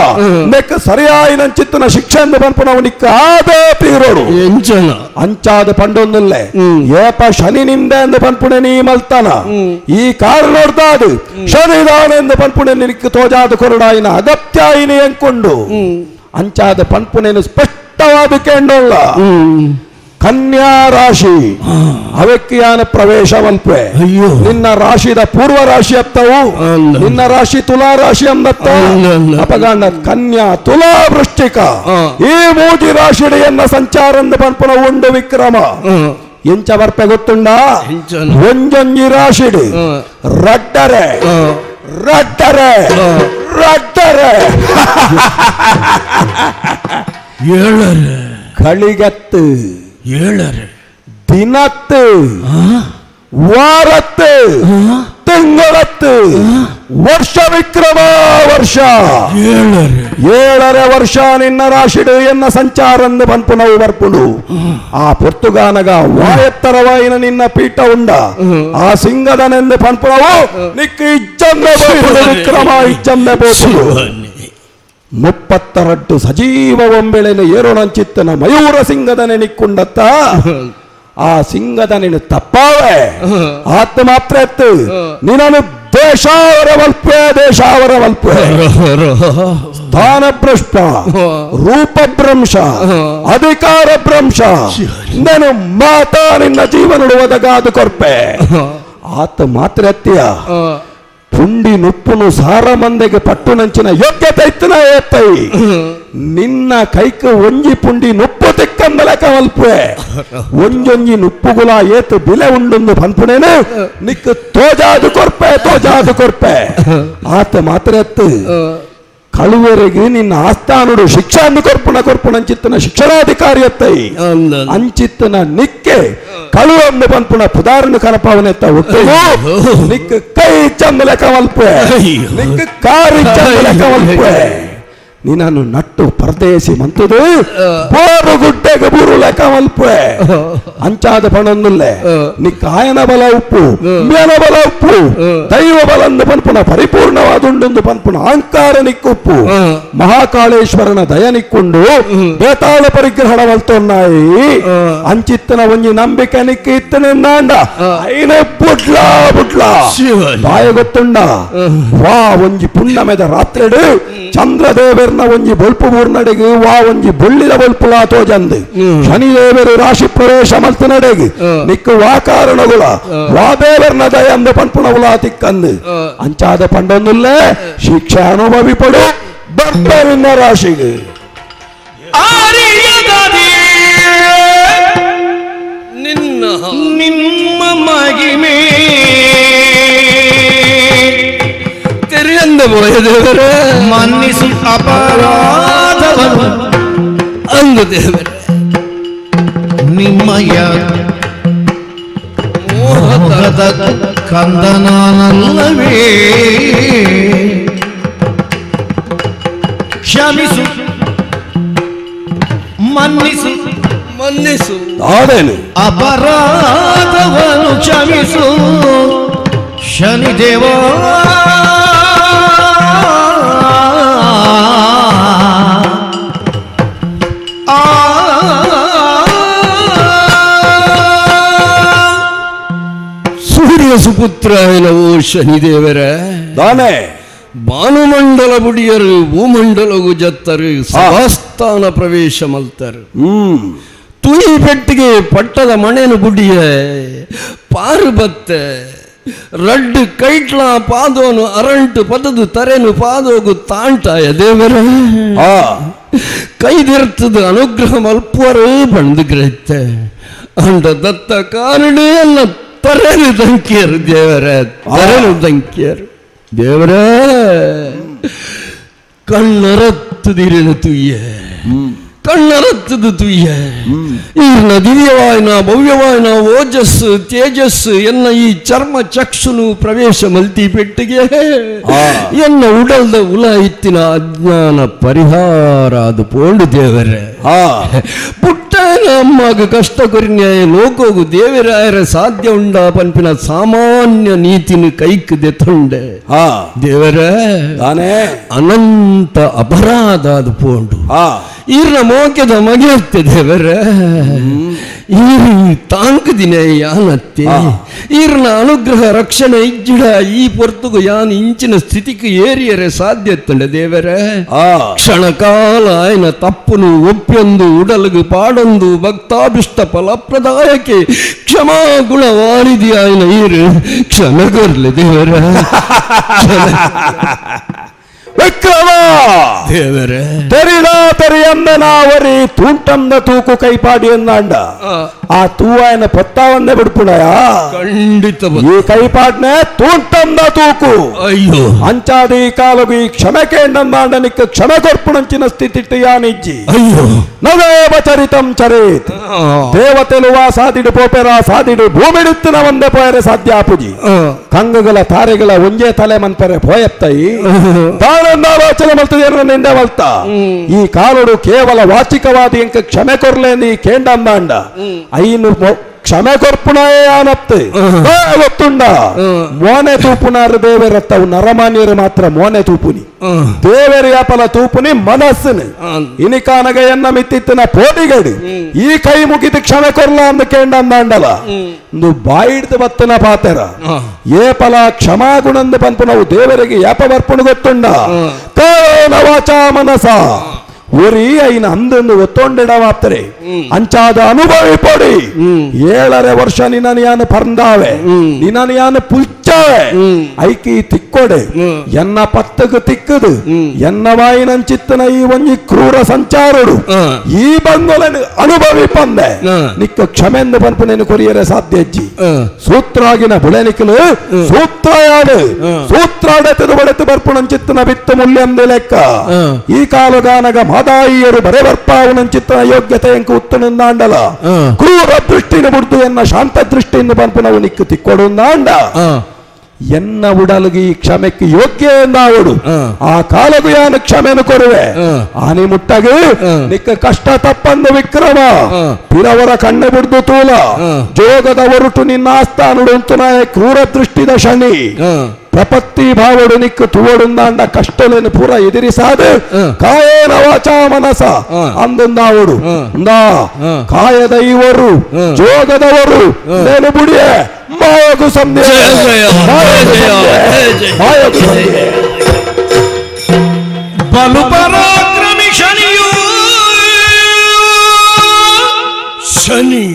ನೆಕ್ ಸರಿಯಾಯಿನ ಚಿತ್ತನ ಶಿಕ್ಷೆ ಅಂದು ಪನ್ಪುನವು ನಿಕ್ಕ ಆದೇ ತೀರೋಡು ಅಂಚಾದ ಪಂಡೊಂದುಲ್ಲೆ ಏಪ ಶನಿ ನಿಂದೆ ಅಂದು ಪನ್ಪುಣೆ ನೀ ಮಲ್ತನ ಈ ಕಾರು ನೋಡ್ದಾದು ಶನಿದಾನ ಎಂದು ಪನ್ಪುಣೆ ನಿಕ್ಕ ತೋಜಾದ ಕೊರಡಾಯಿನ ಅಗತ್ಯಾಯಿನಿ ಎಂಕೊಂಡು ಅಂಚಾದ ಪನ್ಪುನೇನು ಸ್ಪಷ್ಟವಾದ ಕೇಂಡೋಲ್ಲ ಕನ್ಯಾ ರಾಶಿ ಅವಕ್ಕಿಯಾನ ಪ್ರವೇಶ ಮಲ್ಪೆ ನಿನ್ನ ರಾಶಿದ ಪೂರ್ವ ರಾಶಿ ಅತ್ತವು ನಿನ್ನ ರಾಶಿ ತುಲಾ ರಾಶಿ ಅಂದತ್ತ ಅಪಗಾಂಡ ಕನ್ಯಾ ತುಲಾ ವೃಶ್ಚಿಕ ಈ ಮೂಜಿ ರಾಶಿಡೆಯನ್ನ ಸಂಚಾರಂದ ಪನ್ಪುನ ಉಂಡು ವಿಕ್ರಮ ಎಂಚ ಬರ್ಪೆ ಗೊತ್ತುಂಡ ಒಂಜೊಂಜಿ ರಾಶಿಡು ರಡ್ಡರೆ ರಡ್ಡರೆ ರಡ್ಡರೆ ಏಳರೆ ಗಳಿಗತ್ತು ಏಳರೆ ದಿನತ್ತು ವಾರತ್ತು ತಿಂಗಳತ್ತು ವರ್ಷ ವಿಕ್ರಮ ವರ್ಷ ಏಳರೆ ವರ್ಷ ನಿನ್ನ ರಾಶಿಡು ಎನ್ನ ಸಂಚಾರಂದು ಪನ್ಪುನವು ಬರ್ಪುಂಡು ಆ ಪೊರ್ತುಗಾನಗ ವಾಯತ್ತರವಾಯಿನ ನಿನ್ನ ಪೀಠ ಉಂಡ ಆ ಸಿಂಗದನೆಂದು ಪನ್ಪುನವು ನಿಕ್ಕ ಇಜ್ಜಂದೆ ಬೋಪುಡು ವಿಕ್ರಮ ಇಜ್ಜಂದೆ ಬೋಪುಡು 32 ಸಜೀವ ಒಂಬೆಳೆನ ಏರೋಣಂಚಿತ್ತನ ಮಯೂರ ಸಿಂಗದನೆ ನಿಕ್ಕುಂಡತ್ತ ಆ ಸಿಂಗದನೇನು ತಪ್ಪಾವೆ ಆತ್ಮ ಮಾತ್ರ ಎತ್ತು ನಿನ್ನನು ದೇಶಾವರ ವಲ್ಪೆ ದೇಶಾವರ ವಲ್ಪೆ ಸ್ಥಾನಭ್ರಷ್ಟ ರೂಪಭ್ರಂಶ ಅಧಿಕಾರ ಭ್ರಂಶ ನಾನು ಮಾತಾ ನಿನ್ನ ಜೀವನ ಒದಗಾದು ಕೊರ್ಪೆ ಆತ ಮಾತ್ರ ಎತ್ತಿಯ ಪುಂಡಿ ನುಪ್ಪುನು ಸಾರ ಮಂದೆಗೆ ಪಟ್ಟು ನಂಚಿನ ಯೋಗ್ಯತೆ ಇತ್ತನ ಏತ್ತೈ ನಿನ್ನ ಕೈಕ್ ಒಂಜಿ ಪುಂಡಿ ನುಪ್ಪು ತಿಕ್ಕಂದಲ ಕವಲ್ಪೆ ಒಂಜೊಂಜಿ ನುಪ್ಪುಗುಲ ಏತು ಬಿಲೆ ಉಂಡೊಂದು ಪನ್ಪುಣೇನು ನಿಕ್ ತೋಜಾದು ಕೊರ್ಪೆ ತೋಜಾದು ಕೊರ್ಪೆ ಆತ ಮಾತ್ರ ಎತ್ತು ಕಳುವರೆಗೆ ನಿನ್ನ ಆಸ್ಥಾನುಡು ಶಿಕ್ಷಾ ಕೊರ್ಪುಣ ಕೊರ್ಪುಣ ಅಂಚಿತ್ತನ ಶಿಕ್ಷಣಾಧಿಕಾರಿ ಎತ್ತೈ ಅಂಚಿತ್ತನ ನಿಕ್ಕೆ ಕಳುವನ್ನು ಪನ್ಪುಣ ಪುದಾರನು ಕನಪವನೆತ್ತ ಒಟ್ಟು ನಿಕ್ ಕೈ ಚಂದಲ ಕವಲ್ಪೆ ನಿಕ್ ಕಾರಿ ಚಂದಲ ಕವಲ್ಪೆ ನೀನನ್ನು ನಟ್ಟು ಪರದೇಸಿ ಮಂತದು ಬೋರು ಗುಡ್ಡೆಗೆ ಬೂರು ಲೆಕ್ಕ ಮಲ್ಪೆ ಅಂಚಾದ ಪಣೊಂದುಲ್ಲೆ ನಿಕ್ಕ ಆಯನ ಬಲ ಉಪ್ಪು ಮೇನ ಬಲ ಉಪ್ಪು ದೈವ ಬಲಂದು ಪನ್ಪುಣ ಪರಿಪೂರ್ಣವಾದುಂಡೊಂದು ಪನ್ಪುಣ ಅಹಂಕಾರ ನಿಕ್ಕುಪ್ಪು ಮಹಾಕಾಳೇಶ್ವರನ ದಯ ನಿಕ್ಕೊಂಡು ಬೇತಾಳ ಪರಿಗ್ರಹಣ ವಲ್ತೊನ್ನಾಯಿ ಅಂಚಿತ್ತನ ಒಂಜಿ ನಂಬಿಕೆ ನಿಕ್ಕ ಇತ್ತನೆಂದಾಂಡ ಐನೆ ಬುಡ್ಲಾ ಬುಡ್ಲಾ ಬಾಯ ಗೊತ್ತುಂಡ ವಾ ಒಂಜಿ ಪುಣ್ಣಮೆದ ರಾತ್ರಿಡು ಚಂದ್ರದೇವರ ಒಂಜಿ ಬೊಲ್ಪು ಮೂರ್ನಡೆಗೆ ವಾ ಒಂಜಿ ಬೊಳ್ಳಿದ ಬೊಲ್ಪುಲಾ ತೋಜಂದು ಶನಿದೇವರು ರಾಶಿ ಪ್ರವೇಶ ಮಲ್ತನಡೆಗೆ ನಿಕ್ಕು ವಾ ಕಾರಣಗುಳ ವಾ ದೇವರ್ನ ದಯಂದು ಪನ್ಪುಣವುಲಾ ತಿಕ್ಕಂದು ಅಂಚಾದ ಪಂಡೊಂದುಲ್ಲೇ ಶಿಕ್ಷೆ ಅನುಭವಿ ಪಡು ಬರ್ಪರಿನ ರಾಶಿಗೆ ನಿನ್ನ ನಿಮ್ಮ ಮಗಿಮೆ ತೆರೆಯಂದ ಬೋಯ ದೇವರೇ ಮನ್ನಿಸು ಅಪರಾಧವನ್ನು ಅಂದು ದೇವರೇ ನಿಮ್ಮಯ ಮೋಹದ ಕಂದನಾನಲ್ಲವೇ ಕ್ಷಮಿಸು ಮನ್ನಿಸು ಮನ್ನಿಸು ಆದೇನು ಅಪರಾಧವನ್ನು ಕ್ಷಮಿಸು ಶನಿದೇವ ಸೂರ್ಯ ಸುಪುತ್ರ ಏನವು ಶನಿದೇವರ ದಾನೆ ಭಾನುಮಂಡಲ ಬುಡಿಯರು ಭೂಮಂಡಲಗು ಜತ್ತರು ಸಭಾಸ್ಥಾನ ಪ್ರವೇಶ ಮಲ್ತರು ತುಯಿ ಪೆಟ್ಟಿಗೆ ಪಟ್ಟದ ಮಣೆನು ಗುಡಿಯ ಪಾರು ಬತ್ತೆ ರಡ್ಡು ಕೈಟ್ಲ ಪಾದೋನು ಅರಂಟು ಪದದು ತರೆನು ಪಾದೋಗು ತಾಂಟಾಯ ದೇವರ ಕೈದಿರ್ತದ ಅನುಗ್ರಹ ಮಲ್ಪುವರು ಬಂದು ಗ್ರಹಿತೆ ಅಂಡ ದತ್ತ ಕಾರಣ ಎಲ್ಲ ತರೆನು ದಂಕಿಯರು ದೇವರ ತರೆನು ದಂಕಿಯರು ದೇವರೇ ಕಣ್ಣರತ್ತದಿರನು ತುಯ್ಯ ಕಣ್ಣರತ್ತದು ತುಯ್ಯ ಈರ್ನ ದಿವ್ಯವಾಯನ ಭವ್ಯವಾಯನ ಓಜಸ್ಸು ತೇಜಸ್ಸು ಎನ್ನ ಈ ಚರ್ಮ ಚಕ್ಷುನು ಪ್ರವೇಶ ಮಲ್ತಿ ಪೆಟ್ಟಿಗೆ ಎನ್ನ ಉಡಲ್ದ ಉಲ ಇತ್ತಿನ ಅಜ್ಞಾನ ಪರಿಹಾರ ಅದು ಪೋಂಡು ದೇವರೇ ಪುಟ್ಟನ ಅಮ್ಮಗ ಕಷ್ಟ ಕೊರಿನ್ಯಾಯ ಲೋಕೋಗು ದೇವರಾಯರ ಸಾಧ್ಯ ಉಂಡ ಪನ್ಪಿನ ಸಾಮಾನ್ಯ ನೀತಿನ ಕೈಕ್ ದೆತ್ತುಂಡೆ ದೇವರೇ ಅನಂತ ಅಪರಾಧ ಅದು ಪೋಂಡು ಈರ್ನ ಮೋಕೆದ ಮಗೆಯತ್ತೆ ದೇವರೇ ಈರು ತಾಂಕು ದಿನ ಯಾನತ್ತೆ ಈರ್ನ ಅನುಗ್ರಹ ರಕ್ಷಣೆ ಇಜ್ಜಿಡ ಈ ಪೊರ್ತುಗು ಯಾನ್ ಇಂಚಿನ ಸ್ಥಿತಿಗೆ ಏರಿಯರೆ ಸಾಧ್ಯ ಎತ್ತಂಡೆ ದೇವರೇ ಕ್ಷಣಕಾಲ ಆಯನ ತಪ್ಪುನು ಒಪ್ಪಿಯೊಂದು ಉಡಲ್ಗು ಪಾಡೊಂದು ಭಕ್ತಾಭಿಷ್ಟ ಫಲಪ್ರದಾಯಕ್ಕೆ ಕ್ಷಮಾ ಗುಣ ವಾರಿದಿ ಆಯನ ಈರು ಕ್ಷಮಗೊರ್ಲಿ ದೇವರೇ ವಿಕ್ರಮ ದೇವರೇ ತೆರಿದ ತೆರಿಯಂದನಾವರಿ ತೂಂಟಂದ ತೂಕು ಕೈಪಾಡಿ ಎಂದಾಂಡ ಆ ತೂವಾಯನ ಪತ್ತಾವಂದೇ ಬಿಡ್ಪುಣಯ ಖಂಡಿತ ಈ ಕೈಪಾಡ್ನೆ ತೂಂಟಂದ ತೂಕು ಅಯ್ಯೋ ಅಂಚಾದ ಈ ಕಾಲಗು ಈ ಕ್ಷಮೆ ಕೇಂಡಂದಾಂಡ ನಿಕ್ಕ ಕ್ಷಮೆ ಕೊರ್ಪುಣಂಚಿನ ಸ್ಥಿತಿ ಯಾನಿಜ್ಜಿ ಅಯ್ಯೋ ನವೇವ ಚರಿತಂ ಚರೇತ್ ದೇವತೆಲುವ ಸಾದಿಡು ಪೋಪೆರ ಸಾದಿಡು ಭೂಮಿಡುತ್ತಿನ ಒಂದೇ ಪೋಯರೆ ಸಾಧ್ಯ ಆಪುಜಿ ಕಂಗಗಳ ತಾರೆಗಳ ಒಂಜೇ ತಲೆ ಮನ್ಪೆರೆ ಪೋಯತ್ತೈ ದಾನಂದಾಲೋಚನೆ ಮಲ್ತದೆ ನಿಂದೆ ಮಲ್ತ ಈ ಕಾಲುಡು ಕೇವಲ ವಾಚಿಕವಾದ ಎಂಕ ಕ್ಷಮೆ ಕೊರ್ಲೇಂದು ಈ ಕೇಂಡಂದಾಂಡ ಐನು ಕ್ಷಮೆ ಕೊರ್ಪುಣಯೇ ಆನತ್ತು ಗೊತ್ತುಂಡ ಮೋನೆ ತೂಪುನಾರು ದೇವರತ್ತವು ನರಮಾನ್ಯರು ಮಾತ್ರ ಮೋನೆ ತೂಪುನಿ ದೇವರ ಯಾಪಲ ತೂಪುನಿ ಮನಸ್ಸುನು ಇನಿಕಾನಗ ಎನ್ನ ಮಿತ್ತಿತ್ತಿನ ಪೋಡಿಗಡು ಈ ಕೈ ಮುಗಿದು ಕ್ಷಮೆ ಕೊರ್ಲ ಅಂದ ಕೇಂಡಂದಾಂಡಲ ಇಂದು ಬಾಯಿಡ್ದು ಬತ್ತನ ಪಾತೆರ ಏಪಲ ಕ್ಷಮಾಗುಣಂದು ಪನ್ಪುನವು ದೇವರಿಗೆ ಯಾಪ ಬರ್ಪುಣು ಗೊತ್ತುಂಡ ಕಾನ ವಾಚಾ ಮನಸ ಒರಿ ಐನ ಅಂದೊಂದು ಒತ್ತೊಂಡಿಡವಾಗ್ತಾರೆ ಅಂಚಾದ ಅನುಭವಿ ಪಡಿ 7.5 ವರ್ಷ ನಿನ್ನ ಯಾನು ಪರ್ಂದಾವೆ ನಿನ್ನ ಯಾನು ಪುಲ್ಚ ಮುಚ್ಚಾವೆ ಐಕಿ ತಿಕ್ಕೊಡೆ ಎನ್ನ ಪತ್ತಗ ತಿಕ್ಕದು ಎನ್ನ ವಾಯಿನಂಚಿತ್ತನ ಈ ಒಂಜಿ ಕ್ರೂರ ಸಂಚಾರಡು ಈ ಬಂದೊಲನು ಅನುಭವಿ ಪಂದೆ ನಿಕ್ಕ ಕ್ಷಮೆಂದು ಪನ್ಪುನೇನು ಕೊರಿಯರೆ ಸಾಧ್ಯ ಅಜ್ಜಿ ಸೂತ್ರಾಗಿನ ಬುಳೆನಿಕಲು ಸೂತ್ರ ಯಾಡು ಸೂತ್ರಾಡತದು ಬಡತು ಬರ್ಪುಣಂಚಿತ್ತನ ಬಿತ್ತು ಮುಲ್ಯಂದು ಲೆಕ್ಕ ಈ ಕಾಲುಗಾನಗ ಮಾದಾಯಿಯರು ಬರೆ ಬರ್ಪಾವನಂಚಿತ್ತನ ಯೋಗ್ಯತೆ ಎಂಕ ಉತ್ತನಿಂದಾಂಡಲ ಕ್ರೂರ ದೃಷ್ಟಿನ ಬುಡ್ದು ಎನ್ನ ಶಾಂತ ದೃಷ್ಟಿಯಿಂದ ಪನ್ಪುನವು ನಿಕ್ಕು ತಿಕ್ಕೊಡುಂದಾಂಡ ಎನ್ನ ಉಡಲುಗೆ ಈ ಕ್ಷಮೆಕ್ಕೆ ಯೋಗ್ಯ ಎಂದಾವಡು ಆ ಕಾಲಗು ಯಾನು ಕ್ಷಮೆನು ಕೊರುವೆ ಆನಿ ಮುಟ್ಟಗು ನಿಕ್ಕ ಕಷ್ಟ ತಪ್ಪಂದು ವಿಕ್ರಮ ಪಿರವರ ಕಣ್ಣು ಬಿಡ್ದು ತೂಲ ಜೋಗದ ಒರಟು ನಿನ್ನ ಆಸ್ಥಾನುಡು ನಾಯ ಕ್ರೂರ ದೃಷ್ಟಿದ ಶನಿ ಪ್ರಪತ್ತಿ ಭಾವಡು ನಿಕ್ಕು ತುವಡುಂದಾಂಡ ಕಷ್ಟಲೇನು ಪೂರ ಎದುರಿಸಾದು ಕಾಯೇನ ವಾಚಾ ಮನಸ ಅಂದುಂದಾವಡು ಇಂದಾ ಕಾಯದ ಇವರು ಜೋಗದವರು ನೇನು ಬುಡಿಯೇ ಮಾಯಗು ಸಂಧೆ ಮಾಯಗು ಸಂಧೆ ಬಲು ಪರಾಕ್ರಮಿ ಶನಿಯು ಶನಿ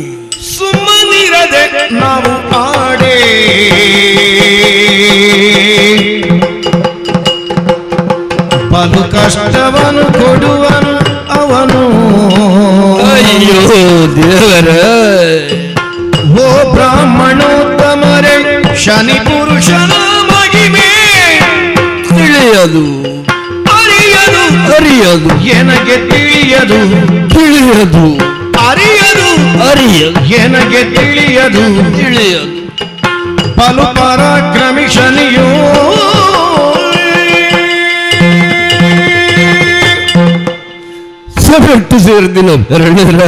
ಸುಮ್ಮನಿರದೆ ನಾವು ಆಡೇ ಬಲು ಕಷ್ಟವನ್ನು ಕೊಡುವನು ಅವನು ಅಯ್ಯೋ ದೇವರ ಓ ಬ್ರಾಹ್ಮಣೋತ್ತಮರೇ ಶನಿ ಪುರುಷನ ಮಹಿಮೆ ತಿಳಿಯದು ಅರಿಯದು ಅರಿಯದು ಎನಗೆ ತಿಳಿಯದು ತಿಳಿಯದು ಅರಿಯದು ಅರಿಯದು ಎನಗೆ ತಿಳಿಯದು ತಿಳಿಯದು ಬಲು ಪರಾಕ್ರಮಿ ಶನಿಯೋ ಸಭೆಟ್ಟು ಸೇರಿದಿನ ಬೆರಳರ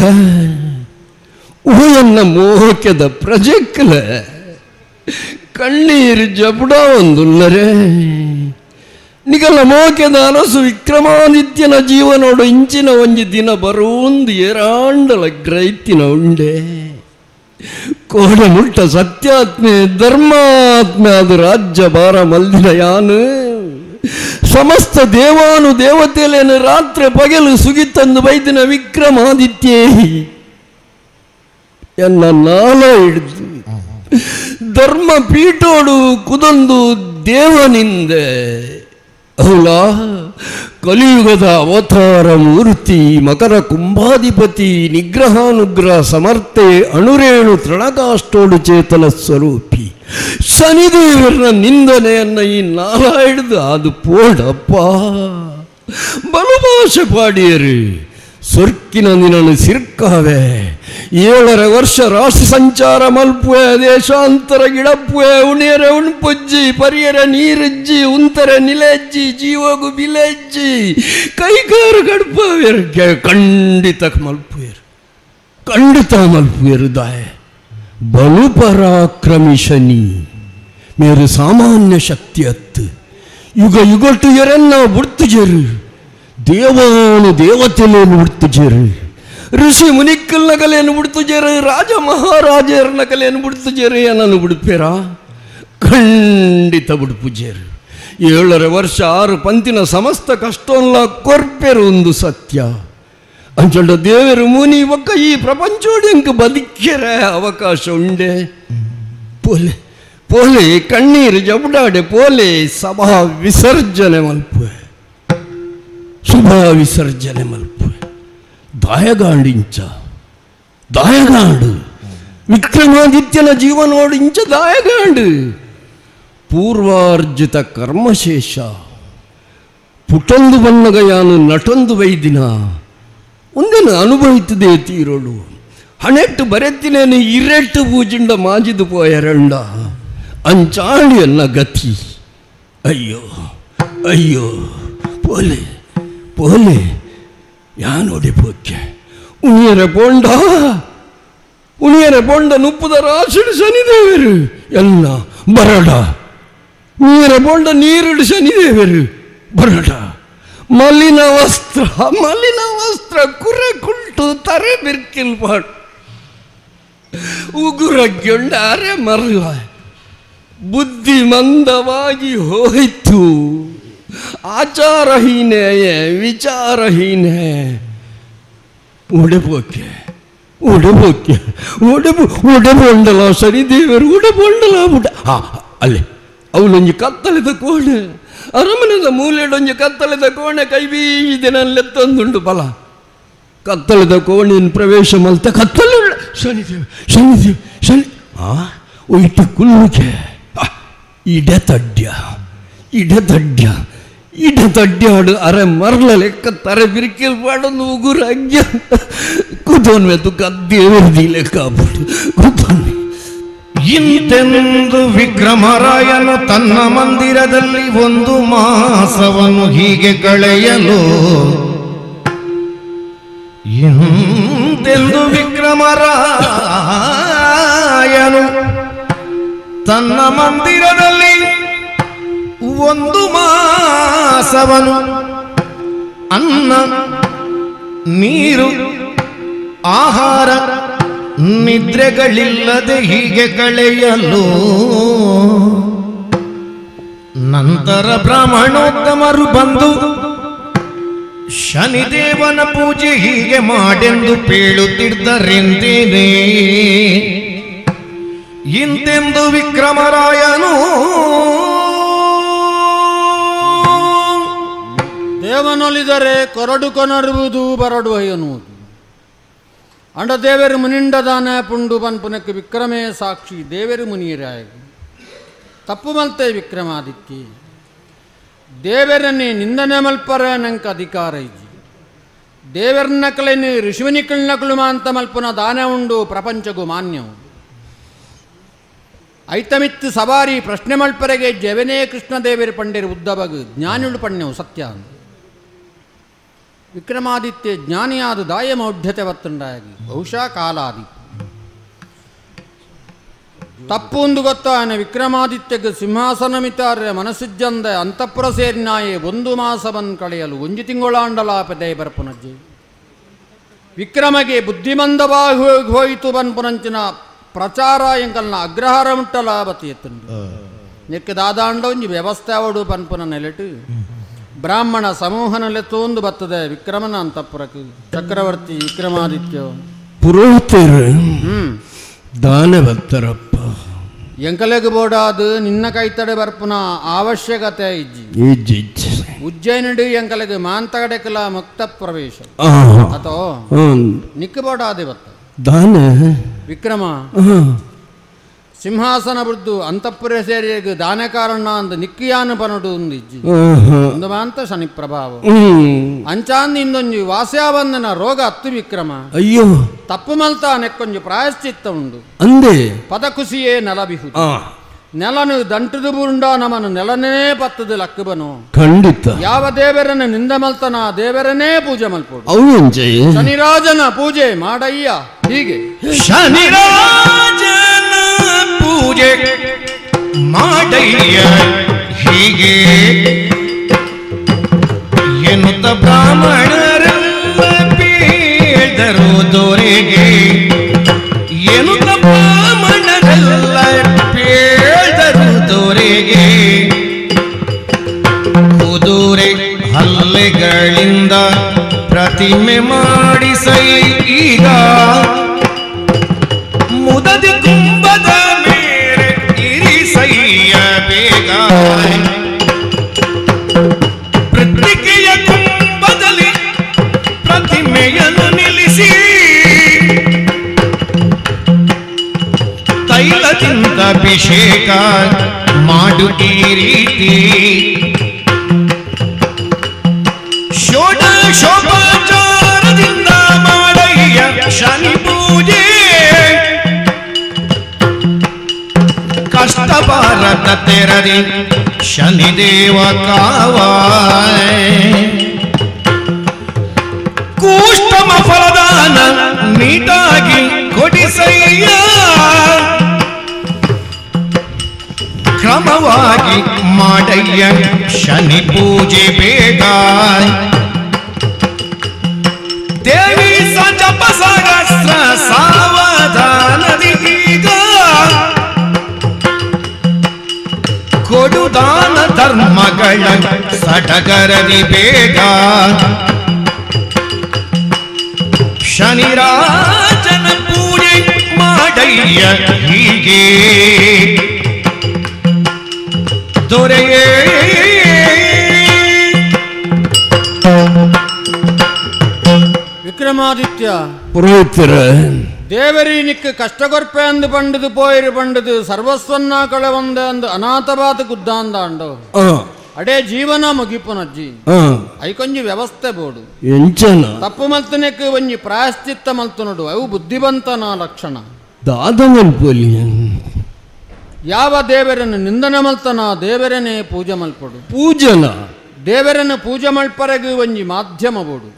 ಊಯನ್ನ ಮೋಹಕ್ಯದ ಪ್ರಜೆಕ್ಕಲ ಕಣ್ಣೀರು ಜಬುಡ ಒಂದುಲ್ಲರೆ ನಿಗಲ ಮೋಕ್ಯದ ಅರಸು ವಿಕ್ರಮಾದಿತ್ಯನ ಜೀವನೋಡು ಇಂಚಿನ ಒಂಜಿ ದಿನ ಬರೋಂದು ಏರಾಂಡಲ ಗ್ರೈತಿನ ಉಂಡೆ ಕೋಡ ಮುಟ್ಟ ಸತ್ಯಾತ್ಮೆ ಧರ್ಮಾತ್ಮೆ ಅದು ರಾಜ್ಯ ಭಾರ ಮಲ್ದಿನ ಯಾನು ಸಮಸ್ತ ದೇವಾನು ದೇವತೆಲೇನು ರಾತ್ರಿ ಪಗಲು ಸುಗಿತಂದು ಬೈದಿನ ವಿಕ್ರಮಾದಿತ್ಯೇ ಎನ್ನ ನಾಲ ಹಿಡಿದು ಧರ್ಮ ಪೀಠೋಡು ಕುದೊಂದು ದೇವನಿಂದೆ ಅವಳ ಕಲಿಯುಗದ ಅವತಾರ ಮೂರ್ತಿ ಮಕರ ಕುಂಭಾಧಿಪತಿ ನಿಗ್ರಹಾನುಗ್ರಹ ಸಮರ್ಥೆ ಅಣುರೇಣು ತೃಣಕಾಷ್ಟೋಡು ಚೇತನ ಸ್ವರೂಪಿ ಶನಿದೇವರ ನಿಂದನೆಯನ್ನು ಈ ನಾಲ ಹಿಡಿದು ಅದು ಪೋಡಪ್ಪ ಬಲುಭಾಷೆ ಪಾಡಿಯರು ಸೊರ್ಕಿನ ನಿನನು ಸಿರ್ಕಾವೆ 7.5 ವರ್ಷ ರಾಶಿ ಸಂಚಾರ ಮಲ್ಪುವೆ ದೇಶಾಂತರ ಗಿಡಪ್ಪುವೆ ಉಣಿಯರೆ ಉಣ್ಪುಜ್ಜಿ ಪರಿಯರ ನೀರುಜ್ಜಿ ಉಂತರ ನಿಲೆಜ್ಜಿ ಜೀವಗು ಬಿಲೆಜ್ಜಿ ಕೈಕಾರು ಕಡ್ಪವೇರು ಖಂಡಿತ ಮಲ್ಪುವೇರು ಖಂಡಿತ ಮಲ್ಪುವೇರು ದಾಯ ಬಲು ಪರಾಕ್ರಮಿ ಶನಿ ಮೇರು ಸಾಮಾನ್ಯ ಶಕ್ತಿ ಅತ್ತು ಯುಗ ಯುಗಟು ಎರೆನ್ನ ಬುಡ್ತುಜರು ದೇವಾನು ದೇವತೆಲೇನು ಬಿಡ್ತುಜರು ಋಷಿ ಮುನಿಕ್ಕಲ್ ನಕಲೇನು ಬಿಡ್ತುಜರು ರಾಜ ಮಹಾರಾಜರ ನಕಲೇನು ಬಿಡ್ತುಜರು ಏನನ್ನು ಬಿಡ್ಪೇರಾ ಖಂಡಿತ ಬಿಡ್ಪುಜರು 7.5 ವರ್ಷ 6 ಪಂತಿನ ಸಮಸ್ತ ಕಷ್ಟವನ್ನ ಕೊರ್ಪೆರು ಒಂದು ಸತ್ಯ ಅಂಚೊಂಡ ದೇವರು ಮುನಿ ಒಕ್ಕ ಈ ಪ್ರಪಂಚೋಡಿ ಅಂಕ ಬದುಕ್ಯರೆ ಅವಕಾಶ ಉಂಡೆ ಪೋಲೆ ಪೋಲೆ ಕಣ್ಣೀರು ಜಬುಡಾಡೆ ಪೋಲೆ ಸಭಾ ವಿಸರ್ಜನೆ ಮಲ್ಪುವೆ ಶುಭ ವಿಸರ್ಜನೆ ಮಲ್ಪುವೆ ದಾಯಗಾಂಡಿಂಚ ದಾಯಗಾಂಡು ವಿಕ್ರಮಾದಿತ್ಯನ ಜೀವನೋಡು ಇಂಚ ದಾಯಗಾಂಡು ಪೂರ್ವಾರ್ಜಿತ ಕರ್ಮಶೇಷ ಪುಟೊಂದು ಬನ್ನಗ ಯಾನು ನಟೊಂದು ವೈದಿನ ಒಂದೇನು ಅನುಭವಿತದೆ ತೀರೋಳು ಹಣೆಟ್ಟು ಬರೆತ್ತಿನೇನು ಇರೆಟ್ಟು ಪೂಜಿಂಡ ಮಾಜಿದು ಪೋಯರಂಡ ಅಂಚಾಳಿಯನ್ನ ಗತಿ ಅಯ್ಯೋ ಅಯ್ಯೋ ಪೋಲೆ ಪೋಲೆ ಯಾನೋಡಿ ಪೋಕ್ಕೆ ಉಣಿಯರ ಪೋಂಡ ಉಣಿಯರ ಪೋಂಡ ನುಪ್ಪುದ ರಾಶಿಡು ಶನಿದೇವರು ಎಲ್ಲ ಬರಡ ಉಣಿಯರ ಪೋಂಡ ನೀರುಡು ಶನಿದೇವರು ಬರಡ ಮಲಿನ ವಸ್ತ್ರ ಮಲಿನ ವಸ್ತ್ರ ಕುರೆ ಕುಂಟು ತರೆ ಬಿರ್ಕಿಲ್ ಪಾಡು ಉಗುರಗ್ಗೊಂಡ ಅರೆ ಮರಲ ಬುದ್ಧಿ ಮಂದವಾಗಿ ಹೋಯಿತು ಆಚಾರಹೀನೆ ವಿಚಾರಹೀನೆ ಉಡಬೋಕೆ ಉಡಬೋಕೆ ಉಡಬು ಉಡಬೊಂಡಲ ಶನಿದೇವರು ಉಡಬೊಂಡಲ ಉಡ ಹಾ ಅಲ್ಲೇ ಅವಳೊಂಜಿ ಕತ್ತಲೆದ ಕೋಣೆ ಅರಮನೆದ ಮೂಲೆಡೊಂಜಿ ಕತ್ತಲೆದ ಕೋಣೆ ಕೈ ಬೀಜಿದೆ ನಲ್ಲೆತ್ತೊಂದುಂಡು ಬಲ ಕತ್ತಲೆದ ಕೋಣೆಯನ್ನು ಪ್ರವೇಶ ಮಲ್ತ ಕತ್ತಲೆ ಶನಿದೇವ ಶನಿದೇವ ಶನಿ ಆ ಒಯ್ಟು ಕುಲ್ಲುಗೆ ಇಡೆ ತಡ್ಯ ಇಡೆ ತಡ್ಯ ಇಡೆ ತಡ್ಯಾಡು ಅರೆ ಮರಲ ಲೆಕ್ಕ ತರೆ ಬಿರಿಕೆಲ್ ಪಾಡೊಂದು ಉಗುರು ಅಗ್ಯ ಕೂತೋನ್ವೆ ತುಕ್ಕ ದೇವರ್ದಿ ಲೆಕ್ಕ ಕೂತೋನ್ವೆ. ಇಂತೆಂದು ವಿಕ್ರಮರಾಯನು ತನ್ನ ಮಂದಿರದಲ್ಲಿ ಒಂದು ಮಾಸವನ್ನು ಹೀಗೆ ಕಳೆಯಲು ಇಂತೆಂದು ವಿಕ್ರಮರಾಯನು ತನ್ನ ಮಂದಿರದಲ್ಲಿ ಒಂದು ಮಾಸವನು ಅನ್ನ ನೀರು ಆಹಾರ ನಿದ್ರೆಗಳಿಲ್ಲದೆ ಹೀಗೆ ಕಳೆಯಲು ನಂತರ ಬ್ರಾಹ್ಮಣೋತ್ತಮರು ಬಂದು ಶನಿದೇವನ ಪೂಜೆ ಹೀಗೆ ಮಾಡೆಂದು ಪೇಳುತ್ತಿದ್ದರೆಂದೇನೆ. ಇಂತೆಂದು ವಿಕ್ರಮರಾಯನು ದೇವನೊಲಿದರೆ ಕೊರಡು ಕೊನರುವುದು ಬರಡು ಅಯ್ಯನುವುದು ಅಂಡ ದೇವರು ಮುನಿಂಡದಾನ ಪುಂಡು ಪನ್ಪುನಕ್ಕೆ ವಿಕ್ರಮೇ ಸಾಕ್ಷಿ ದೇವರು ಮುನಿಯರಾಯ ತಪ್ಪು ಮಲ್ತೆ ವಿಕ್ರಮಾದಿತ್ಯ ದೇವರನ್ನೇ ನಿಂದನೆ ಮಲ್ಪರ ನಂಕ ಅಧಿಕಾರ ಇಜ್ಜಿ ದೇವರನ್ನಕಲೇನು ಋಷಿಮನಿಕಲ್ನಕಲು ಮಾಂತ ಮಲ್ಪುನ ದಾನ ಉಂಡು ಪ್ರಪಂಚಗೂ ಮಾನ್ಯವು ಐತಮಿತ್ತು ಸವಾರಿ ಪ್ರಶ್ನೆ ಮಲ್ಪರೆಗೆ ಜವನೇ ಕೃಷ್ಣದೇವರು ಪಂಡಿರು ಉದ್ದಬಗು ಜ್ಞಾನಿಳು ಪಣ್ಯವು ಸತ್ಯ ವಿಕ್ರಮಾದಿತ್ಯ ಜ್ಞಾನಿಯಾದ ದಾಯ ಮೌಢ್ಯತೆ ಬತ್ತುಂಡಾಗಿ ಬಹುಶಃ ಕಾಲಾದಿ ತಪ್ಪು ಒಂದು ಗೊತ್ತಾನೆ ವಿಕ್ರಮಾದಿತ್ಯಕ್ಕೆ ಸಿಂಹಾಸನಮಿತಾರೆ ಮನಸ್ಸಿಜ್ಜಂದ ಅಂತಃಪುರ ಸೇರಿನಾಯೇ ಒಂದು ಮಾಸವನ್ನು ಕಳೆಯಲು ಒಂಜಿ ತಿಂಗಳಾಂಡಲಾಪದೆ ಬರ್ಪುನಜ್ಜೆ ವಿಕ್ರಮಗೆ ಬುದ್ಧಿಮಂದವಾಗಿ ಹೋಯಿತು ಬನ್ಪುನಂಚಿನ ಪ್ರಚಾರ ಎಂಕಲ್ನ ಅಗ್ರಹಾರ ಮುಟ್ಟಲ ಬತ್ತಿಯತ್ತುಂಡು ನೆಕ್ಕೆ ದಾದಾಂಡ ಒಂಜಿ ವ್ಯವಸ್ಥೆ ಅವಡು ಪನ್ಪುನ ನೆಲೆಟು ಬ್ರಾಹ್ಮಣ ಸಮೂಹನಲ್ಲೇ ತೋಂದು ಬರ್ತದೆ ವಿಕ್ರಮನ ಅಂತಃಪುರಕ್ಕೆ ಚಕ್ರವರ್ತಿ ವಿಕ್ರಮಾದಿತ್ಯ ಪುರೋಹಿತರು ದಾನ ಬತ್ತರಪ್ಪ ಎಂಕಲೆಗೆ ಬೋಡಾದು ನಿನ್ನ ಕೈತಡೆ ಬರ್ಪುನ ಅವಶ್ಯಕತೆ ಇಜ್ಜಿ ಇಜ್ಜಿ ಉಜ್ಜಯಿನಿಡು ಎಂಕಲೆಗೆ ಮಾಂತಗಡೆಕಲ ಮುಕ್ತ ಪ್ರವೇಶ ಅಥವಾ ನಿಕ್ಕ ಬೋಡಾದೆ ಬತ್ತ ದಾನ ವಿಕ್ರಮ ಸಿಂಹಾಸನ ಬುದ್ದು ಅಂತಃಪುರ ಸೇರಿಯಗೆ ದಾನ ಕಾರಣ ಅಂದ ನಿಕ್ಕಿಯಾನು ಪನಡು ಒಂದು ಇಜ್ಜಿ ಒಂದು ಮಾಂತ ಶನಿ ಪ್ರಭಾವ ಅಂಚಾಂದ ಇಂದೊಂಜಿ ವಾಸ್ಯಾಬಂಧನ ರೋಗ ಅತ್ತು ವಿಕ್ರಮ ಅಯ್ಯೋ ತಪ್ಪು ಮಲ್ತಾ ನೆಕ್ಕೊಂಜಿ ಪ್ರಾಯಶ್ಚಿತ್ತ ಉಂಡು ಅಂದೆ ಪದ ಕುಸಿಯೇ ನೆಲಬಿಹು ನೆಲನು ದಂಟುದು ಬುರುಂಡ ನಮನು ನೆಲನೇ ಪತ್ತದು ಲಕ್ಕುಬನು ಖಂಡಿತ ಯಾವ ದೇವರನ್ನ ನಿಂದ ಮಲ್ತನ ದೇವರನ್ನೇ ಪೂಜೆ ಮಲ್ಪೋಡು ಶನಿರಾಜನ ಪೂಜೆ ಮಾಡಯ್ಯ ಹೀಗೆ ಶನಿರಾಜನ ಪೂಜೆ ಮಾಡಯ್ಯ ಹೀಗೆ ಎನ್ನುತ್ತ ಬ್ರಾಹ್ಮಣರೆಲ್ಲ ಬೀಳ್ದರು ದೊರೆಗೆ ಎನ್ನುತ್ತ ಬ್ರಾಹ್ಮಣರೆಲ್ಲ ಬೀಳ್ದರು ದೊರೆಗೆ ಕುದುರೆ ಹಲ್ಲೆಗಳಿಂದ ಪ್ರತಿಮೆ ಮಾಡಿಸೈ ಈಗ ಮುದದಿ ಕುಂಭದ ಮೇಲೆ ಇರಿಸಯ್ಯ ಬೇಗ ಪ್ರತಿಕೆಯ ಕುಂಭದಲ್ಲಿ ಪ್ರತಿಮೆಯನ್ನು ನಿಲ್ಲಿಸಿ ತೈಲದಿಂದ ಅಭಿಷೇಕ ಮಾಡು ಈ ರೀತಿ ಷೋಡಶೋಪಚಾರದಿಂದ ಮಾಡಯ್ಯ ಶನಿ ಪೂಜೆ ಕಷ್ಟ ಭಾರತ ತೆರದಿ ಶನಿದೇವ ಕಾವ ಕೂಷ್ಟಮ ಫಲದಾನ ನೀಟಾಗಿ ಕೊಡಿಸಯ್ಯ ಕ್ರಮವಾಗಿ ಮಾಡಯ್ಯ ಶನಿ ಪೂಜೆ ಬೇಗ ದೇವಿ ಸಜಪ ಸಹಸ್ರ ಸಾವಧಾನದಿ ಈಗ ಕೊಡುದಾನ ಧರ್ಮಗಳ ಸಡಗರದಿ ಬೇಗ ಶನಿರಾಜನ ಪೂಜೆ ಮಾಡಯ್ಯ ಹೀಗೆ. Vikramaditya ಪುರೋಹಿತರ ದೇವರಿ ನಿಕ್ಕ ಕಷ್ಟಗೊರ್ಪೆ ಅಂದು ಪಂಡದು ಪೋಯಿರು ಪಂಡದು ಸರ್ವಸ್ವನ್ನ ಕಳವಂದ ಅಂದು ಅನಾಥವಾದ ಗುದ್ದಾಂದಾಂಡು ಅಡೇ ಜೀವನ ಮುಗಿಪುನಜ್ಜಿ ಐಕೊಂಜಿ ವ್ಯವಸ್ಥೆ ಬೋಡು ಎಂಚನ ತಪ್ಪು ಮಲ್ತನಕ್ಕೆ ಒಂಜಿ ಪ್ರಾಯಶ್ಚಿತ್ತ ಮಲ್ತನುಡು ಅವು ಬುದ್ಧಿವಂತನ ಲಕ್ಷಣ. ದಾದ ಮಲ್ಪೊಲಿ ಯಾವ ದೇವರನ್ನು ನಿಂದನೆ ಮಲ್ತನ ದೇವರನ್ನೇ ಪೂಜೆ ಮಲ್ಪಡು. ಪೂಜನ ದೇವರನ್ನು ಪೂಜೆ ಮಲ್ಪರೆಗೆ ಒಂಜಿ ಮಾಧ್ಯಮ ಬೋಡು.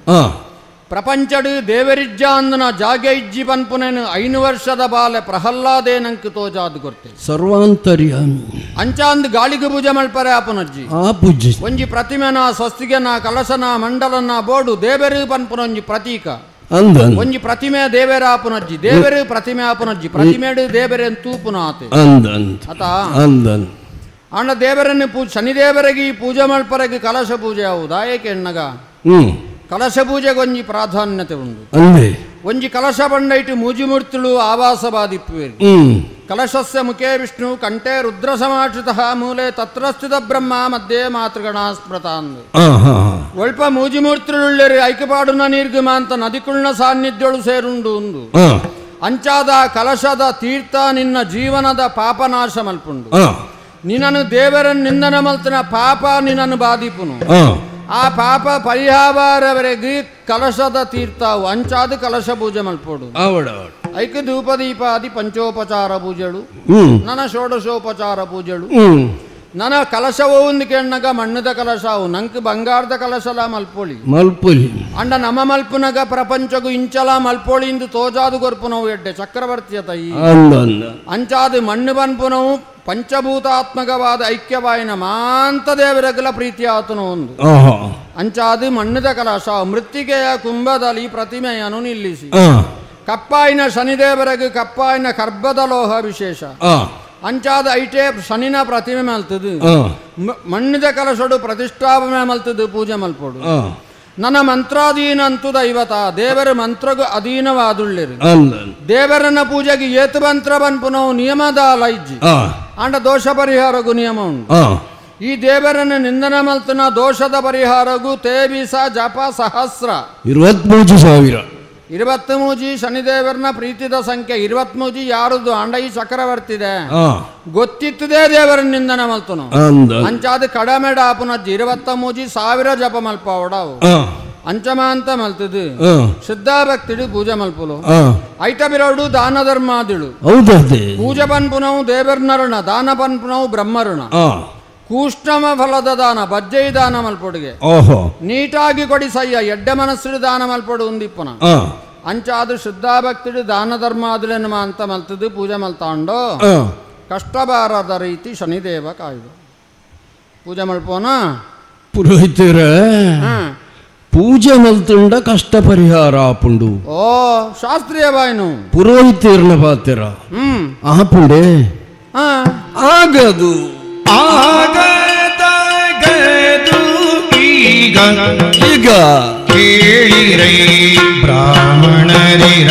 ಪ್ರಪಂಚಡು ದೇವರಿಜ್ಜ ಅಂದನ ಜಾಗೆ ಇಜ್ಜಿ ಪನ್ಪುನೇನು 5 ವರ್ಷದ ಬಾಲೆ ಪ್ರಹ್ಲಾದೇ ನಂಗೆ ತೋಜಾದು ಗೊತ್ತೆ ಸರ್ವಾಂತರ್ಯಾಮಿ ಅಂಚಾಂದ್ ಗಾಳಿಗೆ ಪೂಜೆ ಮಲ್ಪರೆ ಆಪನಜ್ಜಿ ಆ ಪೂಜೆ ಒಂಜಿ ಪ್ರತಿಮೆನ ಸ್ವಸ್ತಿಗೆನ ಕಲಸನ ಮಂಡಲನ ಬೋಡು ದೇವರು ಪನ್ಪುನ ಒಂಜಿ ಪ್ರತೀಕ ಒಂಜಿ ಪ್ರತಿಮೆ ದೇವರ ಆಪನಜ್ಜಿ ದೇವರು ಪ್ರತಿಮೆ ಆಪನಜ್ಜಿ ಪ್ರತಿಮೆಡು ದೇವರೇ ತೂಪುನ ಆತೆ ಅತ ಅಣ್ಣ ದೇವರನ್ನು ಪೂಜೆ ಶನಿದೇವರಿಗೆ ಈ ಪೂಜೆ ಮಲ್ಪರೆಗೆ ಕಲಶ ಪೂಜೆ ಹೌದಾ ಏಕೆ ಎಣ್ಣಗ ಕಲಶ ಪೂಜೆಗೆ ಒಂಜಿ ಪ್ರಾಧಾನ್ಯತೆ ಉಂಡು. ಒಂಜಿ ಕಲಶ ಬಂಡೈಟು ಮೂಜಿಮೂರ್ತಿಳು ಆವಾಸವಾದಿಪ್ಪುವೇರು. ಕಲಶಸ್ಯ ಮುಖೇ ವಿಷ್ಣು ಕಂಠೆ ರುದ್ರ ಸಮಾಶ್ರಿತಃ ಮೂಲೆ ತತ್ರ ಸ್ಥಿತ ಬ್ರಹ್ಮ ಮಧ್ಯೆ ಮಾತೃಗಣ ಸ್ಮೃತ ಅಂದು. ಒಲ್ಪ ಮೂಜಿಮೂರ್ತಿಳುಳ್ಳೇರು ಐಕಪಾಡುನ ನೀರ್ಗುಮಾಂತ ನದಿಕುಳ್ನ ಸಾನ್ನಿಧ್ಯೋಳು ಸೇರುಂಡು ಉಂದು. ಅಂಚಾದ ಕಲಶದ ತೀರ್ಥ ನಿನ್ನ ಜೀವನದ ಪಾಪನಾಶ ಮಲ್ಪುಂಡು. ನಿನ್ನನು ದೇವರನ್ನು ನಿಂದನ ಮಲ್ತನ ಪಾಪ ನಿನ್ನನ್ನು ಬಾಧಿಪುನು. ಆ ಪಾಪ ಪರಿಹಾರವರೆಗೆ ಕಲಶದ ತೀರ್ಥವು ಅಂಚಾದ ಕಲಶ ಪೂಜೆ ಮಲ್ಪೋಡು. ಐಕ ಧೂಪದೀಪಾದಿ ಪಂಚೋಪಚಾರ ಪೂಜೆಳು ನನ ಷೋಡಶೋಪಚಾರ ಪೂಜೆಳು ನನ ಕಲಶವೋ ಒಂದು ಕೆಣ್ಣಗ ಮಣ್ಣದ ಕಲಶವು ನಂಕ್ ಬಂಗಾರದ ಕಲಶಲ ಮಲ್ಪೊಳಿ ಮಲ್ಪೊಲಿ ಅಂಡ ನಮ ಮಲ್ಪುನಗ ಪ್ರಪಂಚಗು ಇಂಚಲ ಮಲ್ಪೊಳಿ ಇಂದು ತೋಜಾದು ಗೊರ್ಪುನವು ಎಡ್ಡೆ ಚಕ್ರವರ್ತಿಯ ತೈ ಅಂಚಾದು ಮಣ್ಣು ಬನ್ಪುನವು ಪಂಚಭೂತಾತ್ಮಕವಾದ ಐಕ್ಯವಾಯಿನ ಮಾಂತ ದೇವರಗಲ ಪ್ರೀತಿಯಾತನು ಒಂದು ಅಂಚಾದು ಮಣ್ಣದ ಕಲಶ ಮೃತ್ತಿಕೆಯ ಕುಂಭದಲ್ಲಿ ಪ್ರತಿಮೆಯನ್ನು ನಿಲ್ಲಿಸಿ ಕಪ್ಪಾಯಿನ ಶನಿದೇವರಗು ಕಪ್ಪಾಯಿನ ಕರ್ಬದ ಲೋಹ ವಿಶೇಷ ಅಂಚಾದ ಐಟೇ ಶನಿನ ಪ್ರತಿಮೆ ಮಲ್ತದು ಮಣ್ಣಿದ ಕಲಶಡು ಪ್ರತಿಷ್ಠಾಪನೆ ಮಲ್ತದು ಪೂಜೆ ಮಲ್ಪೋಡು. ನನ್ನ ಮಂತ್ರಾಧೀನ ಅಂತು ದೈವತ ದೇವರ ಮಂತ್ರಗೂ ಅಧೀನವಾದುಳ್ಳಿರು. ದೇವರನ್ನ ಪೂಜೆಗೆ ಏತು ಮಂತ್ರ ಬನ್ಪುನವು ನಿಯಮದ ಲೈಜ್ಜಿ ಅಂಡ ದೋಷ ಪರಿಹಾರಗೂ ನಿಯಮ ಉಂಟು. ಈ ದೇವರನ್ನು ನಿಂದನ ಮಲ್ತನ ದೋಷದ ಪರಿಹಾರಗೂ ತೇಬೀಸ ಜಪ ಸಹಸ್ರ 23,000 23 ಶನಿದೇವರನ ಪ್ರೀತಿದ ಸಂಖ್ಯೆ 23 ಯಾರದು ಅಂಡ ಈ ಚಕ್ರವರ್ತಿದೆ ಗೊತ್ತಿತ್ತದೇ ದೇವರ ನಿಂದನ ಮಲ್ತನು ಅಂಚಾದ ಕಡಮೆಡ ಆಪುನಜ್ಜಿ 23,000 ಜಪ ಮಲ್ಪವಡವು ಅಂಚಮ ಅಂತ ಮಲ್ತದು ಶ್ರದ್ಧಾಭಕ್ತಿಡು ಪೂಜೆ ಮಲ್ಪುಲು ಐಟ ಬಿರಡು ದಾನ ಧರ್ಮಾದಿಳು ಪೂಜೆ ಪನ್ಪುನವು ದೇವರ್ನರುಣ ದಾನ ಪನ್ಪುನವು ಬ್ರಹ್ಮರುಣ ಕೂಷ್ಣಮ ಫಲದ ದಾನ ಬಜ್ಜೈ ದಾನ ಮಲ್ಪೊಡುಗೆ ನೀಟಾಗಿ ಕೊಡಿ ಸಯ್ಯ ಎಡ್ಡೆ ಮನಸ್ಸು ದಾನ ಮಲ್ಪೊಡು ಉಂದಿಪ್ಪನ ಅಂಚಾದು ಶ್ರದ್ಧಾಭಕ್ತಿಡು ದಾನ ಧರ್ಮಾದಿಳೆನ್ನುವ ಅಂತ ಮಲ್ತದು ಪೂಜೆ ಮಲ್ತಾಂಡೋ ಕಷ್ಟಬಾರದ ರೀತಿ ಶನಿದೇವ ಕಾಯ್ದು ಪೂಜೆ ಮಲ್ಪೋನ ಪುರೋಹಿತರ ಪೂಜೆ ಮಲ್ತುಂಡ ಕಷ್ಟ ಪರಿಹಾರ ಆಪುಂಡು. ಓ ಶಾಸ್ತ್ರೀಯ ಬಾಯ್ನು ಪುರೋಹಿತರ್ನ ಪಾತ್ರ ಆಪುಂಡೆ ಆಗದು ಆಗದಗದು ಈಗ ಈಗ ಕೇಳಿರೈ ಬ್ರಾಹ್ಮಣರಿರ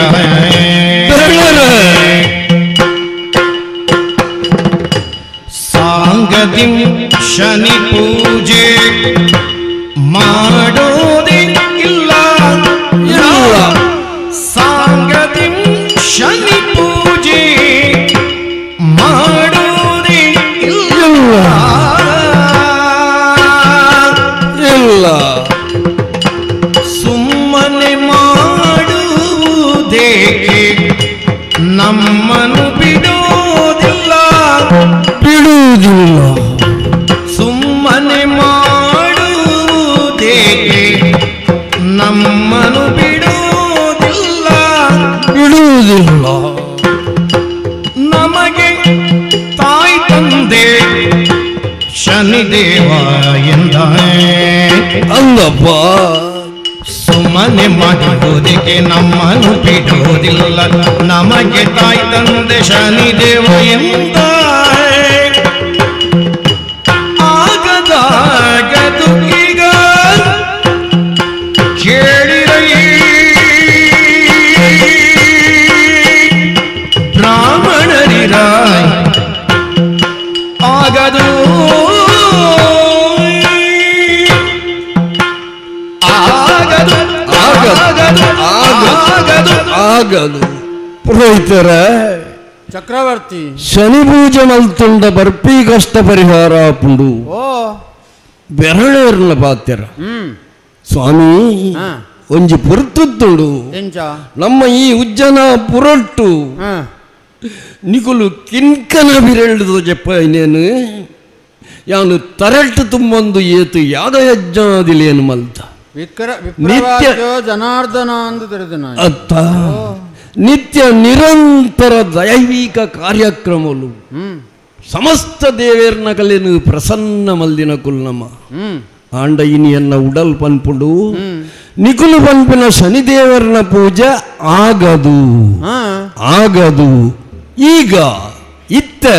ಸಾಂಗತಿಂ ಶನಿ ಪೂಜೆ ಮಾಡೋದೇ ಇಲ್ಲ ಸಾಂಗತಿಂ ಶನಿ ಪೂಜೆ ಮಾಡೋದೇ ಇಲ್ಲ ಇಲ್ಲ ಸುಮ್ಮನೆ ಮಾಡುವುದೇಕೆ ನಮ್ಮನ್ನು ಬಿಡೋದಿಲ್ಲ ಬಿಡುವುದಿಲ್ಲ ಸುಮ್ಮನೆ ಮಾಡುವುದೇಕೆ ನಮ್ಮನ್ನು ಬಿಡುವುದಿಲ್ಲ ಬಿಡುವುದಿಲ್ಲ ನಮಗೆ ತಾಯಿ ತಂದೆ ಶನಿದೇವ ಎಂದ ಅಂದಪ್ಪ ಸುಮ್ಮನೆ ಮಾಡುವುದಕ್ಕೆ ನಮ್ಮನ್ನು ಬಿಡುವುದಿಲ್ಲ ನಮಗೆ ತಾಯಿ ತಂದೆ ಶನಿದೇವ ಎಂದ ಆಗದಾಗದು ಈಗ ಕೇಳಿರೈ ಬ್ರಾಹ್ಮಣರಿರಾಯ್ ಆಗದು ಆಗದು ಆಗದು ಆಗದು. ಆಗದು ಪುರೋಹಿತರ ಚಕ್ರವರ್ತಿ ಶನಿ ಪೂಜೆ ಮಲ್ತುಂಡ ಬರ್ಪಿ ಕಷ್ಟ ಪರಿಹಾರ ಪುಂಡು ಓ ಬೆರಳೇರ್ನ ಪಾತ್ರ ಸ್ವಾಮಿ ಒಂಜಿ ಪುರ್ತುತ್ತುಂಡು ನಮ್ಮ ಈ ಉಜ್ಜನ ಪುರೊಟ್ಟು ನಿಕುಲು ಕಿನ್ಕನ ಬಿರೆಳ್ದು ಜಪ್ಪ ಇನ್ನೇನು ಯಾನು ತರಟ್ಟು ತುಂಬೊಂದು ಏತು ಯಾಗ ಯಜ್ಞಾದಿಲೇನು ಮಲ್ತ ನಿತ್ಯ ಜನಾರ್ದನ ಅತ್ತ ನಿತ್ಯ ನಿರಂತರ ದೈವಿಕ ಕಾರ್ಯಕ್ರಮಲು ಸಮಸ್ತ ದೇವೇರ್ನ ಕಲೆನು ಪ್ರಸನ್ನ ಮಲ್ದಿನ ಕುಲ್ನಮ್ಮ ಆಂಡ ಇನಿಯನ್ನ ಉಡಲ್ ಪನ್ಪುಡು ನಿಕುಲು ಪನ್ಪಿನ ಶನಿದೇವರನ ಪೂಜೆ ಆಗದು ಆಗದು ಈಗ ಇತ್ತೆ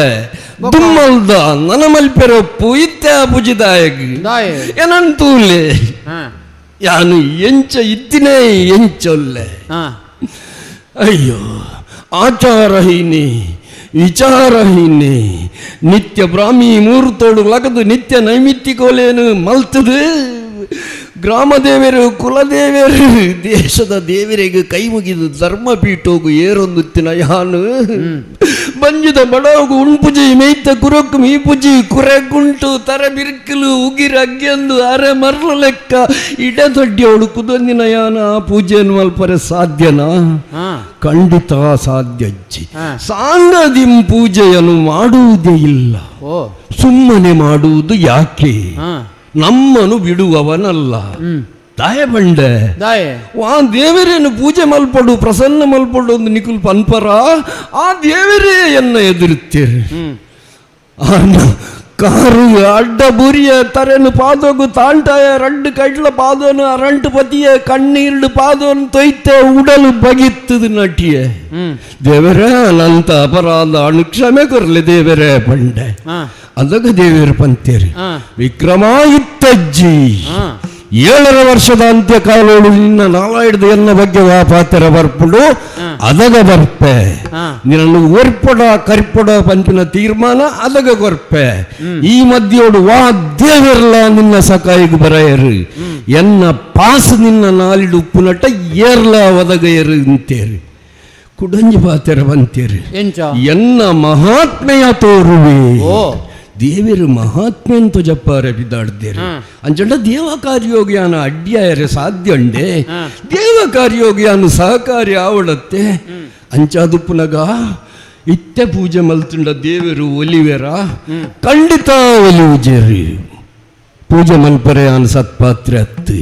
ದುಮ್ಮಲ್ದ ನನ ಮಲ್ಪೆರೊಪ್ಪು ಇತ್ತೆ ಆ ಪೂಜಿದಾಯಗ ಏನಂತೂಲೆ ಯಾನು ಎಂಚ ಇತ್ತಿನೇ ಎಂಚೊಲ್ಲೆ ಅಯ್ಯೋ ಆಚಾರಹೀನೆ ವಿಚಾರಹೀನೆ ನಿತ್ಯ ಬ್ರಾಹ್ಮಿ ಮೂರ್ತೋಡು ಲಗದು ನಿತ್ಯ ನೈಮಿತ್ತಿಕೋಲೇನು ಮಲ್ತದು ಗ್ರಾಮದೇವರು ಕುಲದೇವರು ದೇಶದ ದೇವರಿಗೆ ಕೈ ಮುಗಿದು ಧರ್ಮಪೀಠೋಗು ಏರೊಂದುತ್ತಿನ ಯಾನು ಬಂಜಿದ ಬಡವಗು ಉಣ್ಪುಜಿ ಮೇಯ್ತ ಕುರಕ್ಕು ಮೀಪುಜಿ ಕುರೆ ಕುಂಟು ತರ ಬಿರ್ಕಲು ಉಗಿರ ಅಗ್ಗೆಂದು ಅರೆ ಮರ್ಲ ಲೆಕ್ಕ ಇಡ ದೊಡ್ಡಿಯವಳು ಕುದೊಂದಿನ ಯಾನ ಆ ಪೂಜೆಯನ್ನು ಮಲ್ಪರೆ ಸಾಧ್ಯನಾ? ಖಂಡಿತ ಸಾಧ್ಯ ಅಜ್ಜಿ. ಸಾಂಗದಿಂ ಪೂಜೆಯನ್ನು ಮಾಡುವುದೇ ಇಲ್ಲ, ಸುಮ್ಮನೆ ಮಾಡುವುದು ಯಾಕೆ? ನಮ್ಮನು ಬಿಡುವವನಲ್ಲ. ದಾಯ ಬಂಡೆ ಆ ದೇವರೇನು ಪೂಜೆ ಮಲ್ಪಡು ಪ್ರಸನ್ನ ಮಲ್ಪಡು ಒಂದು ನಿಕುಲ್ ಪನ್ಪರ ಆ ದೇವರೇ ಎನ್ನ ಎದುರುತ್ತೀರಿ. ಕಾರು ಅಡ್ಡ ಬುರಿಯ ತರೆನು ಪಾದೋಗು ತಾಂಟಾಯ ರಡ್ಡು ಕಡ್ಲ ಪಾದೋನು ಅರಂಟು ಪತಿಯ ಕಣ್ಣೀರ್ಡು ಪಾದೋನು ತೊಯ್ತೆ ಉಡಲು ಬಗಿತ್ತದು ನಟಿಯೆ. ದೇವರೇ ಅನಂತ ಅಪರಾಧ ಅಣು ಕ್ಷಮೆ ಕೊರ್ಲಿ ದೇವರೇ ಬಂಡೆ. ಅದಕ್ಕೆ ದೇವರು ಪಂತೇರಿ ವಿಕ್ರಮಾಯುತ್ತಜ್ಜಿ 7.5 ವರ್ಷದ ಅಂತ್ಯಕಾಲೋಳು ನಿನ್ನ ನಾಲಾಯ್ದು ಎನ್ನ ಬಗ್ಗೆ ವಾಪಾತರ ಬರ್ಪುಡು ಅದಗ ಬರ್ಪೆ ನಿನ್ನನ್ನು ಒರ್ಪಡ ಕರ್ಪಡ ಪಂಪಿನ ತೀರ್ಮಾನ ಅದಗ ಕೊರ್ಪೆ. ಈ ಮಧ್ಯೋಡು ವಾ ದೇವರ್ಲ ನಿನ್ನ ಸಕಾಯಿಗೆ ಬರೆಯರು ಎನ್ನ ಪಾಸ್ ನಿನ್ನ ನಾಲಿಡು ಉಪ್ಪುನಟ ಏರ್ಲ ಒದಗಯರು ಅಂತೇರಿ ಕುಡಂಜಿ ಪಾತೆರ ಬಂತೇರಿ ಎನ್ನ ಮಹಾತ್ಮೆಯ ತೋರುವೆ. ದೇವರು ಮಹಾತ್ಮೆ ಅಂತ ಜಪ್ಪಾರೆ ಬಿದ್ದಾಡ್ದೇರಿ ಅಂಚಂಡ ದೇವ ಕಾರ್ಯೋಗ್ಯಾನ ಅಡ್ಡಿಯಾಯರೆ ಸಾಧ್ಯ ಉಂಡೆ ದೇವ ಕಾರ್ಯೋಗ್ಯಾನ ಸಹಕಾರಿ ಆವಡತ್ತೆ ಅಂಚಾದುಪ್ಪುನಗ ಇತ್ತೆ ಪೂಜೆ ಮಲ್ತುಂಡ ದೇವರು ಒಲಿವೆರ ಖಂಡಿತ ಒಲಿವುಜೇರಿ ಪೂಜೆ ಮಲ್ಪರೆ ಆನ್ ಸತ್ಪಾತ್ರೆ ಅತ್ತಿ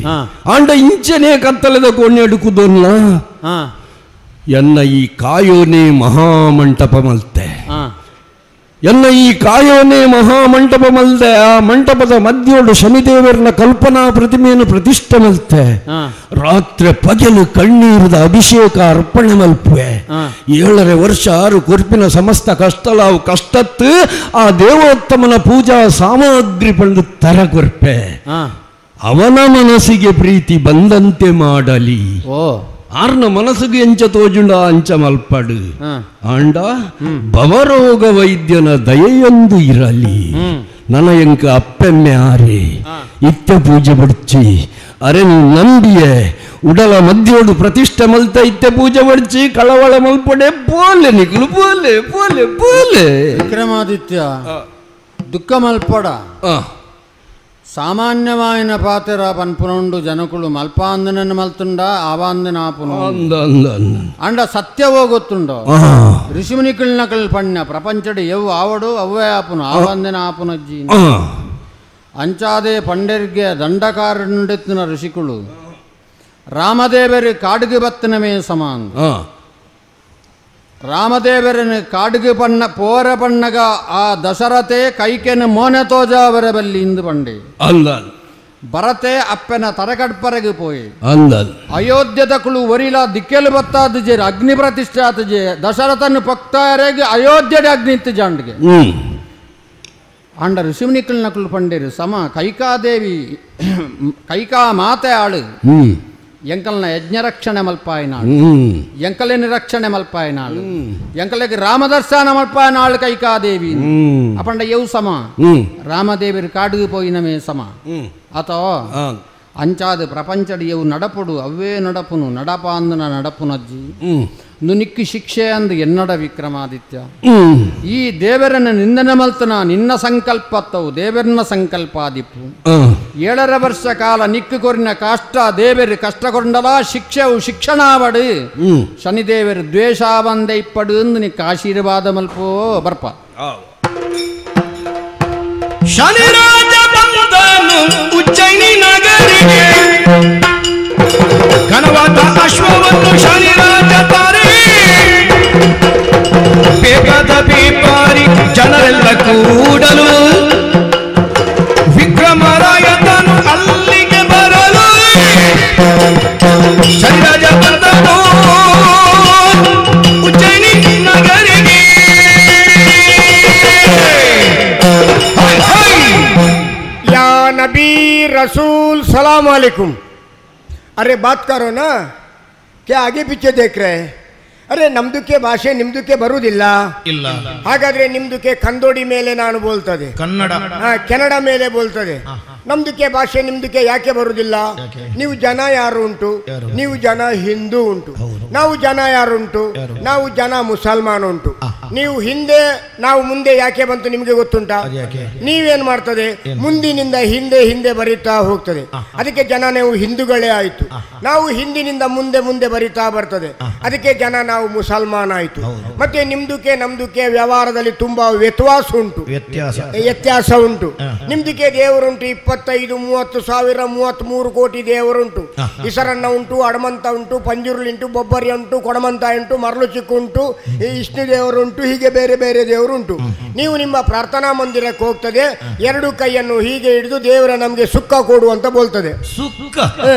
ಆಂಡ ಇಂಚನೆ ಕತ್ತಲದ ಕೋಣೆ ಅಡುಕುದೊನ್ನ ಎನ್ನ ಈ ಕಾಯೋನೇ ಮಹಾಮಂಟಪ ಮಲ್ತೆ ಎಲ್ಲ ಈ ಕಾಯೋನೇ ಮಹಾಮಂಟಪ ಮಲ್ದೆ ಆ ಮಂಟಪದ ಮಧ್ಯೋಡು ಶನಿದೇವರನ ಕಲ್ಪನಾ ಪ್ರತಿಮೆಯನ್ನು ಪ್ರತಿಷ್ಠೆ ಮಲ್ತೆ ರಾತ್ರಿ ಪಗಲು ಕಣ್ಣೀರದ ಅಭಿಷೇಕ ಅರ್ಪಣೆ ಮಲ್ಪುವೆ. 7.5 ವರ್ಷ 6 ಕೊರ್ಪಿನ ಸಮಸ್ತ ಕಷ್ಟಲಾವು ಕಷ್ಟತ್ತು ಆ ದೇವೋತ್ತಮನ ಪೂಜಾ ಸಾಮಗ್ರಿ ಪಂಡು ತರ ಕೊರ್ಪೆ. ಅವನ ಮನಸ್ಸಿಗೆ ಪ್ರೀತಿ ಬಂದಂತೆ ಮಾಡಲಿ ಆರ್ನ ಮನಸ್ಸಿಗೆ ಎಂಚ ತೋಜುಂಡ ಅಂಚ ಮಲ್ಪಡು ಆಂಡ ಭವರೋಗ ವೈದ್ಯನ ದಯೆಯೊಂದು ಇರಲಿ ನನ್ನ ಎಂಕ ಅಪ್ಪೆಮ್ಮೆ ಆರೆ ಇತ್ತ ಪೂಜೆ ಬಡ್ಚಿ ಅರೆ ನಂಬಿಯೆ ಉಡಲ ಮಧ್ಯೋಡು ಪ್ರತಿಷ್ಠೆ ಮಲ್ತ ಇತ್ತೆ ಪೂಜೆ ಬಡ್ಚಿ ಕಳವಳ ಮಲ್ಪಡೆ ಪೋಲೆ ನಿಕುಲು ಪೋಲೆ ಪೋಲೆ ಪೋಲೆ. ವಿಕ್ರಮಾದಿತ್ಯ ದುಃಖ ಮಲ್ಪಡ ಸಾಮಾನ್ಯವಾಯಿನ ಪಾತೆರ ಪನ್ಪುನೊಂಡು ಜನಕುಳು ಮಲ್ಪಾಂದನನ್ನು ಮಲ್ತುಂಡ ಆವಾಂದನ ಆಪುನು ಅಂಡ ಸತ್ಯವೋ ಗೊತ್ತುಂಡೋ ಋಷಿಮುನಿಕಳ್ನಕಳ್ ಪಣ್ಯ ಪ್ರಪಂಚಡು ಎವ್ ಆವಡು ಅವ್ವೇ ಆಪುನು ಆವಾಂದನ ಆಪುನಜ್ಜಿ ಅಂಚಾದೆ ಪಂಡೆರ್ಗೆ ದಂಡಕಾರನುಂಡೆತ್ತಿನ ಋಷಿಕುಳು ರಾಮದೇವರು ಕಾಡಿಗೆ ಬತ್ತನಮೇ ಸಮಾನ ರಾಮದೇವರನ್ನು ಕಾಡಿಗೆ ಪಣ್ಣ ಪೋರ ಪಣ್ಣಗ ಆ ದಶರಥೆ ಕೈಕೆನ ಮೋನೆ ತೋಜಾವರ ಬಲ್ಲಿ ಇಂದು ಪಂಡೆ ಭರತೆ ಅಪ್ಪನ ತರಕಡ್ಪರೆಗೆ ಪೋಯಿ ಅಯೋಧ್ಯದ ಕುಳು ಒರಿಲ ದಿಕ್ಕೆಲು ಬತ್ತಾದ ಜೇರು ಅಗ್ನಿ ಪ್ರತಿಷ್ಠೆ ಆತ ಜೇ ದಶರಥನ ಪಕ್ತಾರೆಗೆ ಅಯೋಧ್ಯೆ ಅಗ್ನಿ ಇತ್ತು ಜಾಂಡ್ಗೆ ಆಂಡ ಋಷಿಮುನಿಕಲ್ ನಕುಲು ಪಂಡೇರು ಸಮ ಕೈಕಾದೇವಿ ಕೈಕಾ ಮಾತೆ ಆಳು ಎಂಕಲ್ನ ಯಜ್ಞ ರಕ್ಷಣೆ ಮಲ್ಪಾಯಿನಾಳು ಎಂಕಲಿನ ರಕ್ಷಣೆ ಮಲ್ಪಾಯಿನಾಳು ಎಂಕಲಿಗೆ ರಾಮದರ್ಶನ ಮಲ್ಪಾಯಿನಾಳು ಕೈಕಾದೇವಿ ಅಪಂಡ ಯವು ಸಮ ರಾಮದೇವಿರು ಕಾಡಿಗೆ ಪೋಯಿನಮೇ ಸಮ ಅಥವಾ ಅಂಚಾದ ಪ್ರಪಂಚಡಿಯವು ನಡಪುಡು ಅವೇ ನಡಪುನು ನಡಪ ಅಂದನ ನಡಪುನಜ್ಜಿ ನುನಿಕ್ಕಿ ಶಿಕ್ಷೆ ಅಂದು ಎನ್ನಡ ವಿಕ್ರಮಾದಿತ್ಯ. ಈ ದೇವರನ್ನ ನಿಂದನೆ ಮಲ್ತನ ನಿನ್ನ ಸಂಕಲ್ಪತ್ತವು ದೇವರನ್ನ ಸಂಕಲ್ಪಾದಿಪ್ಪು. 7.5 ವರ್ಷ ಕಾಲ ನಿಕ್ಕು ಕೊರಿನ ಕಷ್ಟ ದೇವರು ಕಷ್ಟ ಕೊಂಡಲ ಶಿಕ್ಷೆವು ಶಿಕ್ಷಣಾವಡು ಶನಿದೇವರು ದ್ವೇಷ ಬಂದೆ ಇಪ್ಪಡು ಅಂದು ನಿಕ್ಕ ಆಶೀರ್ವಾದ ಮಲ್ಪೋ ಬರ್ಪ. ಶನಿರಾಜ ಬಂದನು ಉಜ್ಜಯಿನಿ ನಗರಿಗೆ, ಘನವಾದ ಅಶ್ವವನ್ನು ಶನಿರಾಜ ತಾರೆ, ಬೇಕಾದ ಬೇಪಾರಿ ಜನರೆಲ್ಲ ಕೂಡಲು ವಿಕ್ರಮರಾಯ ತಾನು ಅಲ್ಲಿಗೆ ಬರಲು. ಶನಿರಾಜ ಬಂದನು ಉಜ್ಜಯಿನಿ ನಗರಿಗೆ. या नबी रसूल सलाम वालेकुम। अरे बात करो ना, क्या आगे पीछे देख रहे हैं? ಅರೆ ನಮ್ದಕ್ಕೆ ಭಾಷೆ ನಿಮ್ದಕ್ಕೆ ಬರುವುದಿಲ್ಲ ಇಲ್ಲ. ಹಾಗಾದ್ರೆ ನಿಮ್ದಕ್ಕೆ ಕಂದೋಡಿ ಮೇಲೆ ನಾನು ಬೋಲ್ತದೆ, ಕನ್ನಡ ಕೆನಡ ಮೇಲೆ ಬೋಲ್ತದೆ. ನಮ್ದಕ್ಕೆ ಭಾಷೆ ನಿಮ್ದಕ್ಕೆ ಯಾಕೆ ಬರುವುದಿಲ್ಲ? ನೀವು ಜನ ಯಾರು ಉಂಟು? ನೀವು ಜನ ಹಿಂದೂ ಉಂಟು. ನಾವು ಜನ ಯಾರುಂಟು? ನಾವು ಜನ ಮುಸಲ್ಮಾನ ಉಂಟು. ನೀವು ಹಿಂದೆ ನಾವು ಮುಂದೆ ಯಾಕೆ ಬಂತು ನಿಮಗೆ ಗೊತ್ತುಂಟಾ? ನೀವೇನ್ ಮಾಡ್ತದೆ? ಮುಂದಿನಿಂದ ಹಿಂದೆ ಹಿಂದೆ ಬರೀತಾ ಹೋಗ್ತದೆ. ಅದಕ್ಕೆ ಜನ ನೀವು ಹಿಂದೂಗಳೇ ಆಯಿತು. ನಾವು ಹಿಂದಿನಿಂದ ಮುಂದೆ ಮುಂದೆ ಬರೀತಾ ಬರ್ತದೆ, ಅದಕ್ಕೆ ಜನ ನಾವು ಮುಸಲ್ಮಾನ ಆಯಿತು. ಮತ್ತೆ ನಿಮ್ದಕ್ಕೆ ನಮ್ದಕ್ಕೆ ವ್ಯವಹಾರದಲ್ಲಿ ತುಂಬಾ ವ್ಯತ್ಯಾಸ ಉಂಟು, ವ್ಯತ್ಯಾಸ ಉಂಟು. ನಿಮ್ದಕ್ಕೆ ದೇವರುಂಟು 25, 30 ಸಾವಿರ, 33 ಕೋಟಿ ದೇವರುಂಟು. ಇಸರನ್ನ ಉಂಟು, ಅಡಮಂತ ಉಂಟು, ಪಂಜುರ್ಲಿ ಉಂಟು, ಬೊಬ್ಬರಿ ಉಂಟು, ಕೊಡಮಂತ ಉಂಟು, ಮರಳು ಚಿಕ್ಕು ಉಂಟು, ಇಷ್ಣು ದೇವರುಂಟು, ಹೀಗೆ ಬೇರೆ ಬೇರೆ ದೇವರುಂಟು. ನೀವು ನಿಮ್ಮ ಪ್ರಾರ್ಥನಾ ಮಂದಿರಕ್ಕೆ ಹೋಗ್ತದೆ, ಎರಡು ಕೈಯನ್ನು ಹೀಗೆ ಹಿಡಿದು ದೇವರ ನಮಗೆ ಸುಖ ಕೊಡು ಅಂತ ಬೋಲ್ತದೆ,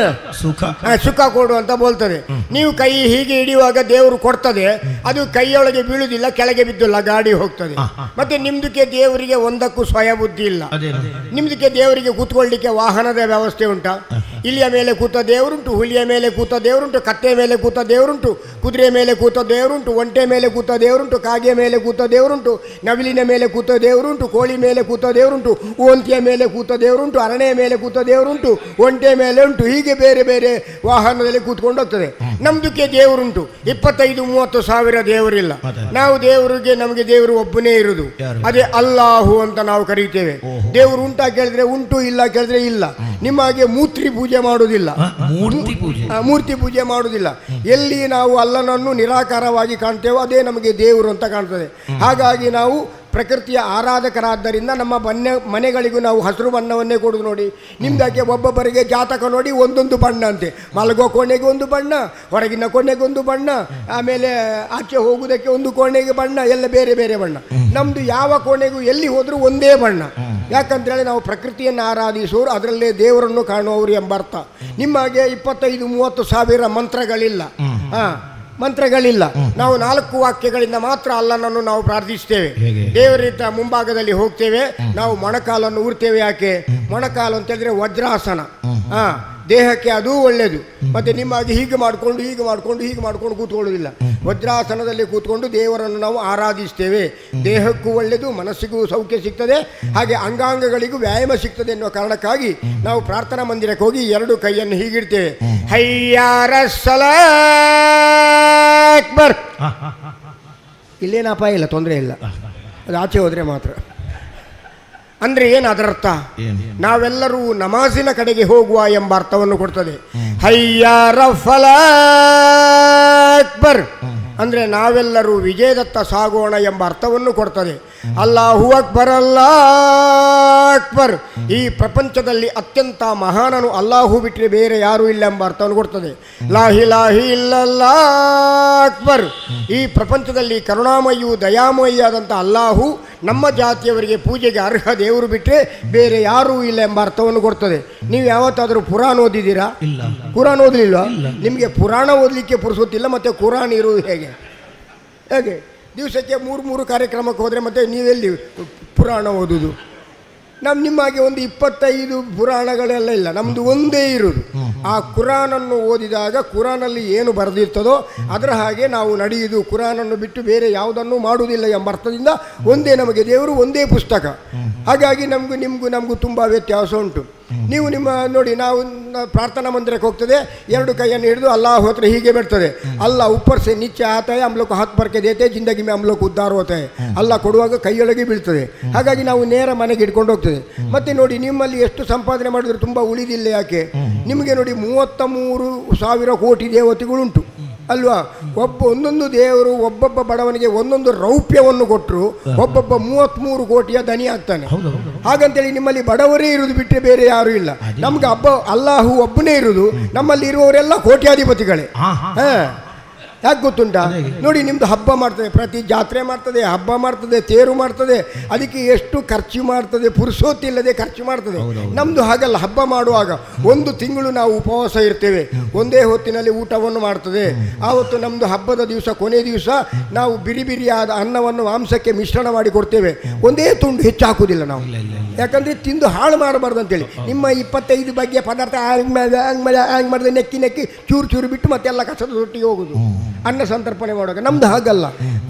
ಸುಖ ಕೊಡು ಅಂತ ಬೋಲ್ತದೆ. ನೀವು ಕೈ ಹೀಗೆ ಹಿಡಿಯುವಾಗ ದೇವರು ಕೊಡ್ತದೆ, ಅದು ಕೈಯೊಳಗೆ ಬೀಳುವುದಿಲ್ಲ, ಕೆಳಗೆ ಬಿದ್ದಿಲ್ಲ, ಗಾಡಿ ಹೋಗ್ತದೆ. ಮತ್ತೆ ನಿಮ್ದಕ್ಕೆ ದೇವರಿಗೆ ಒಂದಕ್ಕೂ ಸ್ವಯ ಬುದ್ಧಿ ಇಲ್ಲ. ನಿಮ್ದಕ್ಕೆ ದೇವರಿಗೆ ಕೂತ್ಕೊಳ್ಳಿಕ್ಕೆ ವಾಹನದ ವ್ಯವಸ್ಥೆ ಉಂಟಾ? ಇಲಿಯ ಮೇಲೆ ಕೂತ ದೇವರುಂಟು, ಹುಲಿಯ ಮೇಲೆ ಕೂತ ದೇವರುಂಟು, ಕತ್ತೆ ಮೇಲೆ ಕೂತ ದೇವರುಂಟು, ಕುದುರೆ ಮೇಲೆ ಕೂತ ದೇವರುಂಟು, ಒಂಟೆ ಮೇಲೆ ಕೂತ ದೇವರುಂಟು, ಕಾಗೆ ಮೇಲೆ ಕೂತ ದೇವರುಂಟು, ನವಿಲಿನ ಮೇಲೆ ಕೂತ ದೇವರುಂಟು, ಕೋಳಿ ಮೇಲೆ ಕೂತ ದೇವರುಂಟು, ಓಂತಿಯ ಮೇಲೆ ಕೂತ ದೇವರುಂಟು, ಅರಣೆಯ ಮೇಲೆ ಕೂತ ದೇವರುಂಟು, ಒಂಟೆ ಮೇಲೆ ಉಂಟು, ಹೀಗೆ ಬೇರೆ ಬೇರೆ ವಾಹನದಲ್ಲಿ ಕೂತ್ಕೊಂಡು ಹೋಗ್ತದೆ. ನಮ್ದಕ್ಕೆ ದೇವರುಂಟು 25, 30 ಸಾವಿರ ದೇವರಿಲ್ಲ. ನಾವು ದೇವರಿಗೆ, ನಮಗೆ ದೇವರು ಒಬ್ಬನೇ ಇರುವುದು, ಅದೇ ಅಲ್ಲಾಹು ಅಂತ ನಾವು ಕರೀತೇವೆ. ದೇವರು ಉಂಟಾ ಕೇಳಿದ್ರೆ ಉಂಟು, ಇಲ್ಲ ಕೇಳಿದ್ರೆ ಇಲ್ಲ. ನಿಮ್ಮ ಹಾಗೆ ಮೂರ್ತಿ ಪೂಜೆ ಮಾಡುವುದಿಲ್ಲ, ಮೂರ್ತಿ ಪೂಜೆ ಮಾಡುವುದಿಲ್ಲ. ಎಲ್ಲಿ ನಾವು ಅಲ್ಲನನ್ನು ನಿರಾಕಾರವಾಗಿ ಕಾಣ್ತೇವೋ ಅದೇ ನಮಗೆ ದೇವರು ಅಂತ ಕಾಣ್ತದೆ. ಹಾಗಾಗಿ ನಾವು ಪ್ರಕೃತಿಯ ಆರಾಧಕರಾದ್ದರಿಂದ ನಮ್ಮ ಬಣ್ಣ ಮನೆಗಳಿಗೂ ನಾವು ಹಸಿರು ಬಣ್ಣವನ್ನೇ ಕೊಡುದು ನೋಡಿ. ನಿಮ್ದಕ್ಕೆ ಒಬ್ಬೊಬ್ಬರಿಗೆ ಜಾತಕ ನೋಡಿ ಒಂದೊಂದು ಬಣ್ಣ ಅಂತೆ. ಮಲಗೋ ಕೋಣೆಗೆ ಒಂದು ಬಣ್ಣ, ಹೊರಗಿನ ಕೋಣೆಗೆ ಒಂದು ಬಣ್ಣ, ಆಮೇಲೆ ಆಚೆ ಹೋಗುವುದಕ್ಕೆ ಒಂದು ಕೋಣೆಗೆ ಬಣ್ಣ, ಎಲ್ಲ ಬೇರೆ ಬೇರೆ ಬಣ್ಣ. ನಮ್ಮದು ಯಾವ ಕೋಣೆಗೂ ಎಲ್ಲಿ ಹೋದರೂ ಒಂದೇ ಬಣ್ಣ. ಯಾಕಂತೇಳಿ ನಾವು ಪ್ರಕೃತಿಯನ್ನು ಆರಾಧಿಸುವರು, ಅದರಲ್ಲೇ ದೇವರನ್ನು ಕಾಣುವವರು ಎಂಬ ಅರ್ಥ. ನಿಮಗೆ 25, 30 ಸಾವಿರ ಮಂತ್ರಗಳಿಲ್ಲ, ಮಂತ್ರಗಳಿಲ್ಲ. ನಾವು 4 ವಾಕ್ಯಗಳಿಂದ ಮಾತ್ರ ಅಲ್ಲನನ್ನು ನಾವು ಪ್ರಾರ್ಥಿಸ್ತೇವೆ. ದೇವರಿದ್ದ ಮುಂಭಾಗದಲ್ಲಿ ಹೋಗ್ತೇವೆ, ನಾವು ಮೊಣಕಾಲನ್ನು ಊರ್ತೇವೆ. ಯಾಕೆ ಮೊಣಕಾಲು ಅಂತ ಹೇಳಿದ್ರೆ ವಜ್ರಾಸನ, ದೇಹಕ್ಕೆ ಅದೂ ಒಳ್ಳೆಯದು. ಮತ್ತೆ ನಿಮ್ಮಾಗಿ ಹೀಗೆ ಮಾಡಿಕೊಂಡು ಹೀಗೆ ಮಾಡಿಕೊಂಡು ಹೀಗೆ ಮಾಡಿಕೊಂಡು ಕೂತ್ಕೊಳ್ಳೋದಿಲ್ಲ. ವಜ್ರಾಸನದಲ್ಲಿ ಕೂತ್ಕೊಂಡು ದೇವರನ್ನು ನಾವು ಆರಾಧಿಸ್ತೇವೆ. ದೇಹಕ್ಕೂ ಒಳ್ಳೆಯದು, ಮನಸ್ಸಿಗೂ ಸೌಖ್ಯ ಸಿಗ್ತದೆ, ಹಾಗೆ ಅಂಗಾಂಗಗಳಿಗೂ ವ್ಯಾಯಾಮ ಸಿಗ್ತದೆ ಎನ್ನುವ ಕಾರಣಕ್ಕಾಗಿ ನಾವು ಪ್ರಾರ್ಥನಾ ಮಂದಿರಕ್ಕೆ ಹೋಗಿ ಎರಡು ಕೈಯನ್ನು ಹೀಗಿಡ್ತೇವೆ. ಹೈಯಾರ ಅಕ್ಬರ್. ಇಲ್ಲೇನು ಅಪಾಯ ಇಲ್ಲ, ತೊಂದರೆ ಇಲ್ಲ, ಅದು ಆಚೆ ಹೋದರೆ ಮಾತ್ರ. ಅಂದರೆ ಏನು ಅದರರ್ಥ? ನಾವೆಲ್ಲರೂ ನಮಾಜಿನ ಕಡೆಗೆ ಹೋಗುವ ಎಂಬ ಅರ್ಥವನ್ನು ಕೊಡ್ತದೆ. ಹೈಯಾರ ಅಕ್ಬರ್ ಅಂದರೆ ನಾವೆಲ್ಲರೂ ವಿಜಯದತ್ತ ಸಾಗೋಣ ಎಂಬ ಅರ್ಥವನ್ನು ಕೊಡ್ತದೆ. ಅಲ್ಲಾಹು ಅಕ್ಬರ್, ಅಲ್ಲಾಹು ಅಕ್ಬರ್. ಈ ಪ್ರಪಂಚದಲ್ಲಿ ಅತ್ಯಂತ ಮಹಾನನು ಅಲ್ಲಾಹು ಬಿಟ್ಟರೆ ಬೇರೆ ಯಾರೂ ಇಲ್ಲ ಎಂಬ ಅರ್ಥವನ್ನು ಕೊಡ್ತದೆ. ಲಾಹಿ ಲಾಹಿ ಇಲ್ಲಲ್ಲಾಹು ಅಕ್ಬರ್. ಈ ಪ್ರಪಂಚದಲ್ಲಿ ಕರುಣಾಮಯಿಯು ದಯಾಮಯಿಯಾದಂಥ ಅಲ್ಲಾಹು ನಮ್ಮ ಜಾತಿಯವರಿಗೆ ಪೂಜೆಗೆ ಅರ್ಹ ದೇವರು ಬಿಟ್ಟರೆ ಬೇರೆ ಯಾರೂ ಇಲ್ಲ ಎಂಬ ಅರ್ಥವನ್ನು ಕೊಡ್ತದೆ. ನೀವು ಯಾವತ್ತಾದರೂ ಪುರಾಣ ಓದಿದ್ದೀರಾ? ಕುರಾನ್ ಓದಲಿಲ್ಲ. ನಿಮಗೆ ಪುರಾಣ ಓದಲಿಕ್ಕೆ ಪುರುಸೊತ್ತಿಲ್ಲ, ಮತ್ತು ಕುರಾನ್ ಇರುವುದು ಹೇಗೆ? ಹೇಗೆ ದಿವಸಕ್ಕೆ 3 ಕಾರ್ಯಕ್ರಮಕ್ಕೆ ಹೋದರೆ ಮತ್ತೆ ನೀವೆಲ್ಲಿ ಪುರಾಣ ಓದುವುದು? ನಮ್ಮ ನಿಮ್ಮಾಗೆ ಒಂದು 25 ಪುರಾಣಗಳೆಲ್ಲ ಇಲ್ಲ, ನಮ್ಮದು ಒಂದೇ ಇರುವುದು. ಆ ಕುರಾನನ್ನು ಓದಿದಾಗ ಕುರಾನಲ್ಲಿ ಏನು ಬರೆದಿರ್ತದೋ ಅದರ ಹಾಗೆ ನಾವು ನಡೆಯುವುದು. ಕುರಾನನ್ನು ಬಿಟ್ಟು ಬೇರೆ ಯಾವುದನ್ನು ಮಾಡುವುದಿಲ್ಲ ಎಂಬ ಅರ್ಥದಿಂದ ಒಂದೇ ನಮಗೆ ದೇವರು, ಒಂದೇ ಪುಸ್ತಕ. ಹಾಗಾಗಿ ನಮಗೂ ನಿಮಗೂ ನಮಗೂ ತುಂಬ ವ್ಯತ್ಯಾಸ ಉಂಟು. ನೀವು ನಿಮ್ಮ ನೋಡಿ, ನಾವು ಪ್ರಾರ್ಥನಾ ಮಂದಿರಕ್ಕೆ ಹೋಗ್ತದೆ, ಎರಡು ಕೈಯನ್ನು ಹಿಡಿದು ಅಲ್ಲಾಹ್ ಹತ್ರ ಹೀಗೆ ಬಿಡ್ತದೆ. ಅಲ್ಲ ಉಪ್ಪರ್ಸೆ ನಿಚ್ಚೆ ಆತಾಯ ಅಮ್ಲೋಕ ಹಾತ್ ಪರ್ಕೆ ದೇತೆ ಜಿಂದಗಿ ಮೇ ಅಮ್ಲೋಕ ಉದ್ಧಾರ ಹೋತಾಯ. ಅಲ್ಲ ಕೊಡುವಾಗ ಕೈಯೊಳಗೆ ಬೀಳ್ತದೆ. ಹಾಗಾಗಿ ನಾವು ನೇರ ಮನೆಗೆ ಇಟ್ಕೊಂಡು ಹೋಗ್ತದೆ. ಮತ್ತೆ ನೋಡಿ, ನಿಮ್ಮಲ್ಲಿ ಎಷ್ಟು ಸಂಪಾದನೆ ಮಾಡಿದ್ರು ತುಂಬ ಉಳಿದಿಲ್ಲ. ಯಾಕೆ? ನಿಮಗೆ ನೋಡಿ 33,000 ಕೋಟಿ ದೇವತೆಗಳುಂಟು ಅಲ್ವಾ? ಒಬ್ಬ ಒಂದೊಂದು ದೇವರು ಒಬ್ಬೊಬ್ಬ ಬಡವನಿಗೆ ಒಂದೊಂದು ರೌಪ್ಯವನ್ನು ಕೊಟ್ಟರು ಒಬ್ಬೊಬ್ಬ 33 ಕೋಟಿಯ ದನಿ ಆಗ್ತಾನೆ. ಹಾಗಂತೇಳಿ ನಿಮ್ಮಲ್ಲಿ ಬಡವರೇ ಇರುವುದು ಬಿಟ್ಟರೆ ಬೇರೆ ಯಾರೂ ಇಲ್ಲ. ನಮ್ಗೆ ಹಬ್ಬ ಅಲ್ಲಾಹು ಒಬ್ಬನೇ ಇರುವುದು, ನಮ್ಮಲ್ಲಿ ಇರುವವರೆಲ್ಲ ಕೋಟ್ಯಾಧಿಪತಿಗಳೇ. ಯಾಕೆ ಗೊತ್ತುಂಟಾ? ನೋಡಿ, ನಿಮ್ಮದು ಹಬ್ಬ ಮಾಡ್ತದೆ, ಪ್ರತಿ ಜಾತ್ರೆ ಮಾಡ್ತದೆ, ಹಬ್ಬ ಮಾಡ್ತದೆ, ತೇರು ಮಾಡ್ತದೆ, ಅದಕ್ಕೆ ಎಷ್ಟು ಖರ್ಚು ಮಾಡ್ತದೆ, ಪುರುಸೋತಿಲ್ಲದೆ ಖರ್ಚು ಮಾಡ್ತದೆ. ನಮ್ಮದು ಹಾಗಲ್ಲ. ಹಬ್ಬ ಮಾಡುವಾಗ 1 ತಿಂಗಳು ನಾವು ಉಪವಾಸ ಇರ್ತೇವೆ, ಒಂದೇ ಹೊತ್ತಿನಲ್ಲಿ ಊಟವನ್ನು ಮಾಡ್ತದೆ. ಆವತ್ತು ನಮ್ಮದು ಹಬ್ಬದ ದಿವಸ, ಕೊನೆ ದಿವಸ ನಾವು ಬಿರಿ ಬಿರಿಯಾದ ಅನ್ನವನ್ನು ಮಾಂಸಕ್ಕೆ ಮಿಶ್ರಣ ಮಾಡಿ ಕೊಡ್ತೇವೆ. ಒಂದೇ ತುಂಡು ಹೆಚ್ಚು ಹಾಕುವುದಿಲ್ಲ ನಾವು, ಯಾಕಂದರೆ ತಿಂದು ಹಾಳು ಮಾಡಬಾರ್ದು ಅಂತೇಳಿ. ನಿಮ್ಮ 25 ಬಗೆಯ ಪದಾರ್ಥ ಹಂಗೆ ಮಾಡಿದೆ ಹಂಗೆ ಮಾಡಿದೆ ಹಂಗೆ ಮಾಡಿದೆ ನೆಕ್ಕಿ ನೆಕ್ಕಿ ಚೂರು ಚೂರು ಬಿಟ್ಟು ಮತ್ತೆಲ್ಲ ಕಸದ ತೊಟ್ಟಿಗೆ ಹೋಗೋದು ಅನ್ನ ಸಂತರ್ಪಣೆ ಮಾಡುವಾಗ. ನಮ್ಮದು ಹಾಗಲ್ಲ.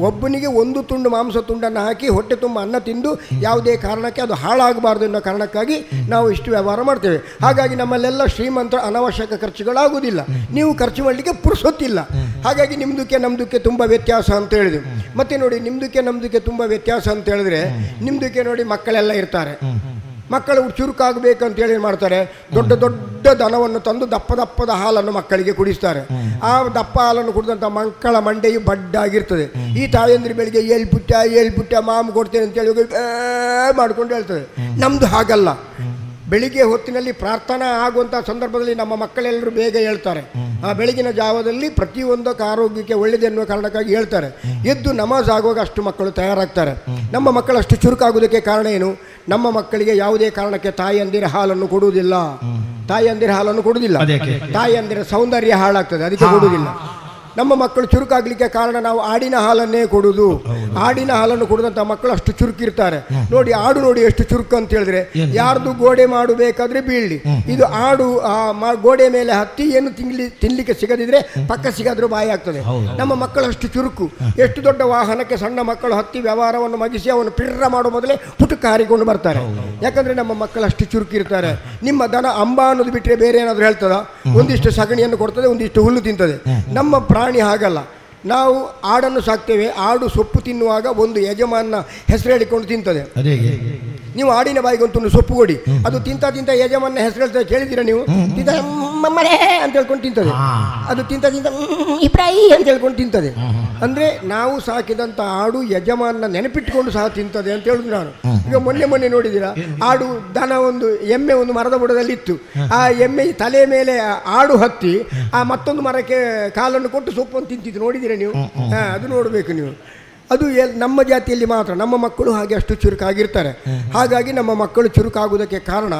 ಒಬ್ಬನಿಗೆ 1 ತುಂಡು ಮಾಂಸ ತುಂಡನ್ನು ಹಾಕಿ ಹೊಟ್ಟೆ ತುಂಬ ಅನ್ನ ತಿಂದು ಯಾವುದೇ ಕಾರಣಕ್ಕೆ ಅದು ಹಾಳಾಗಬಾರ್ದು ಎನ್ನೋ ಕಾರಣಕ್ಕಾಗಿ ನಾವು ಇಷ್ಟು ವ್ಯವಹಾರ ಮಾಡ್ತೇವೆ. ಹಾಗಾಗಿ ನಮ್ಮಲ್ಲೆಲ್ಲ ಶ್ರೀಮಂತರ ಅನವಶ್ಯಕ ಖರ್ಚುಗಳಾಗುವುದಿಲ್ಲ. ನೀವು ಖರ್ಚು ಮಾಡಲಿಕ್ಕೆ ಪುರುಸೊತ್ತಿಲ್ಲ. ಹಾಗಾಗಿ ನಿಮ್ಮದಕ್ಕೆ ನಮ್ಮದಕ್ಕೆ ತುಂಬ ವ್ಯತ್ಯಾಸ ಅಂತ ಹೇಳಿದೆವು. ಮತ್ತು ನೋಡಿ, ನಿಮ್ಮದಕ್ಕೆ ನಮ್ಮದಕ್ಕೆ ತುಂಬ ವ್ಯತ್ಯಾಸ ಅಂತ ಹೇಳಿದ್ರೆ, ನಿಮ್ಮದಕ್ಕೆ ನೋಡಿ ಮಕ್ಕಳೆಲ್ಲ ಇರ್ತಾರೆ. ಮಕ್ಕಳು ಚುರುಕಾಗಬೇಕಂತೇಳಿ ಏನು ಮಾಡ್ತಾರೆ, ದೊಡ್ಡ ದೊಡ್ಡ ದನವನ್ನು ತಂದು ದಪ್ಪ ದಪ್ಪದ ಹಾಲನ್ನು ಮಕ್ಕಳಿಗೆ ಕುಡಿಸ್ತಾರೆ. ಆ ದಪ್ಪ ಹಾಲನ್ನು ಕುಡಿದಂಥ ಮಕ್ಕಳ ಮಂಡೆಯು ಬಡ್ಡಾಗಿರ್ತದೆ. ಈ ತಾಯಂದ್ರಿ ಬೆಳಿಗ್ಗೆ ಏಳ್ಪುಟ್ಟ ಏಳ್ಪುಟ್ಟ ಮಾಮ್ ಕೊಡ್ತೇನೆ ಅಂತೇಳಿ ಮಾಡ್ಕೊಂಡು ಹೇಳ್ತದೆ. ನಮ್ಮದು ಹಾಗಲ್ಲ. ಬೆಳಿಗ್ಗೆ ಹೊತ್ತಿನಲ್ಲಿ ಪ್ರಾರ್ಥನಾ ಆಗುವಂಥ ಸಂದರ್ಭದಲ್ಲಿ ನಮ್ಮ ಮಕ್ಕಳೆಲ್ಲರೂ ಬೇಗ ಹೇಳ್ತಾರೆ. ಆ ಬೆಳಗಿನ ಜಾವದಲ್ಲಿ ಪ್ರತಿಯೊಂದಕ್ಕೆ ಆರೋಗ್ಯಕ್ಕೆ ಒಳ್ಳೆಯದೆನ್ನುವ ಕಾರಣಕ್ಕಾಗಿ ಹೇಳ್ತಾರೆ. ಎದ್ದು ನಮಾಜ್ ಆಗುವಾಗ ಅಷ್ಟು ಮಕ್ಕಳು ತಯಾರಾಗ್ತಾರೆ. ನಮ್ಮ ಮಕ್ಕಳು ಅಷ್ಟು ಚುರುಕಾಗುವುದಕ್ಕೆ ಕಾರಣ ಏನು? ನಮ್ಮ ಮಕ್ಕಳಿಗೆ ಯಾವುದೇ ಕಾರಣಕ್ಕೆ ತಾಯಿಯಂದಿರ ಹಾಲನ್ನು ಕೊಡುವುದಿಲ್ಲ. ತಾಯಿಯಂದಿರ ಹಾಲನ್ನು ಕೊಡುವುದಿಲ್ಲ. ತಾಯಿಯಂದಿರ ಸೌಂದರ್ಯ ಹಾಳಾಗ್ತದೆ, ಅದಕ್ಕೆ ಕೊಡುವುದಿಲ್ಲ. ನಮ್ಮ ಮಕ್ಕಳು ಚುರುಕಾಗಲಿಕ್ಕೆ ಕಾರಣ ನಾವು ಆಡಿನ ಹಾಲನ್ನೇ ಕೊಡುವುದು. ಆಡಿನ ಹಾಲನ್ನು ಕೊಡುವಂಥ ಮಕ್ಕಳು ಅಷ್ಟು ಚುರುಕಿರ್ತಾರೆ. ನೋಡಿ, ಆಡು ನೋಡಿ ಎಷ್ಟು ಚುರುಕು ಅಂತ ಹೇಳಿದ್ರೆ, ಯಾರ್ದು ಗೋಡೆ ಮಾಡಬೇಕಾದ್ರೆ ಬೀಳಲಿ, ಇದು ಆಡು ಆ ಗೋಡೆ ಮೇಲೆ ಹತ್ತಿ ಏನು ತಿನ್ಲಿಕ್ಕೆ ಸಿಗದಿದ್ರೆ ಪಕ್ಕ ಸಿಗಾದ್ರೂ ಬಾಯಿ ಆಗ್ತದೆ. ನಮ್ಮ ಮಕ್ಕಳು ಅಷ್ಟು ಚುರುಕು. ಎಷ್ಟು ದೊಡ್ಡ ವಾಹನಕ್ಕೆ ಸಣ್ಣ ಮಕ್ಕಳು ಹತ್ತಿ ವ್ಯವಹಾರವನ್ನು ಮಗಿಸಿ ಅವನು ಪಿರ್ರ ಮಾಡುವ ಮೊದಲೇ ಪುಟಕ್ಕೆ ಹಾರಿಕೊಂಡು ಬರ್ತಾರೆ. ಯಾಕಂದ್ರೆ ನಮ್ಮ ಮಕ್ಕಳು ಅಷ್ಟು ಚುರುಕಿರ್ತಾರೆ. ನಿಮ್ಮ ದನ ಅಂಬ ಅನ್ನೋದು ಬಿಟ್ಟರೆ ಬೇರೆ ಏನಾದರೂ ಹೇಳ್ತದ? ಒಂದಿಷ್ಟು ಸಗಣಿಯನ್ನು ಕೊಡ್ತದೆ, ಒಂದಿಷ್ಟು ಹುಲ್ಲು ತಿಂತದೆ. ನಮ್ಮ ಪ್ರಾಣಿ ಹಾಗಲ್ಲ. ನಾವು ಆಡನ್ನು ಸಾಕ್ತೇವೆ. ಆಡು ಸೊಪ್ಪು ತಿನ್ನುವಾಗ ಒಂದು ಯಜಮಾನ ಹೆಸರು ಹೇಳಿಕೊಂಡು ತಿಂತದೆ. ನೀವು ಆಡಿನ ಬಾಯಿಗೆ ಒಂದು ಸೊಪ್ಪು ಕೊಡಿ, ಅದು ತಿಂತ ತಿಂತ ಯಜಮಾನ ಹೆಸರು ಹೇಳ್ತದೆ. ಕೇಳಿದ್ದೀರಾ ನೀವು? ತಿಂತ ಮಮ್ಮರೇ ಅಂತ ಹೇಳ್ಕೊಂಡು ತಿಂತದೆ. ಅದು ತಿಂತ ತಿಂತ ಇಬ್ರಾಯಿ ಅಂತ ಹೇಳ್ಕೊಂಡು ತಿಂತದೆ. ಅಂದರೆ ನಾವು ಸಾಕಿದಂಥ ಆಡು ಯಜಮಾನ ನೆನಪಿಟ್ಟುಕೊಂಡು ಸಹ ತಿಂತದೆ ಅಂತ ಹೇಳುದು ನಾನು. ಈಗ ಮೊನ್ನೆ ಮೊನ್ನೆ ನೋಡಿದ್ದೀರಾ, ಆಡು ದನ ಒಂದು ಎಮ್ಮೆ ಒಂದು ಮರದ ಬುಡದಲ್ಲಿ ಇತ್ತು. ಆ ಎಮ್ಮೆ ತಲೆ ಮೇಲೆ ಆಡು ಹತ್ತಿ ಆ ಮತ್ತೊಂದು ಮರಕ್ಕೆ ಕಾಲನ್ನು ಕೊಟ್ಟು ಸೊಪ್ಪನ್ನು ತಿಂತಿತ್ತು. ನೋಡಿದ್ದೀರಾ ನೀವು? ಅದು ನೋಡಬೇಕು ನೀವು. ಅದು ನಮ್ಮ ಜಾತಿಯಲ್ಲಿ ಮಾತ್ರ. ನಮ್ಮ ಮಕ್ಕಳು ಹಾಗೆ ಅಷ್ಟು ಚುರುಕಾಗಿರ್ತಾರೆ. ಹಾಗಾಗಿ ನಮ್ಮ ಮಕ್ಕಳು ಚುರುಕಾಗುವುದಕ್ಕೆ ಕಾರಣ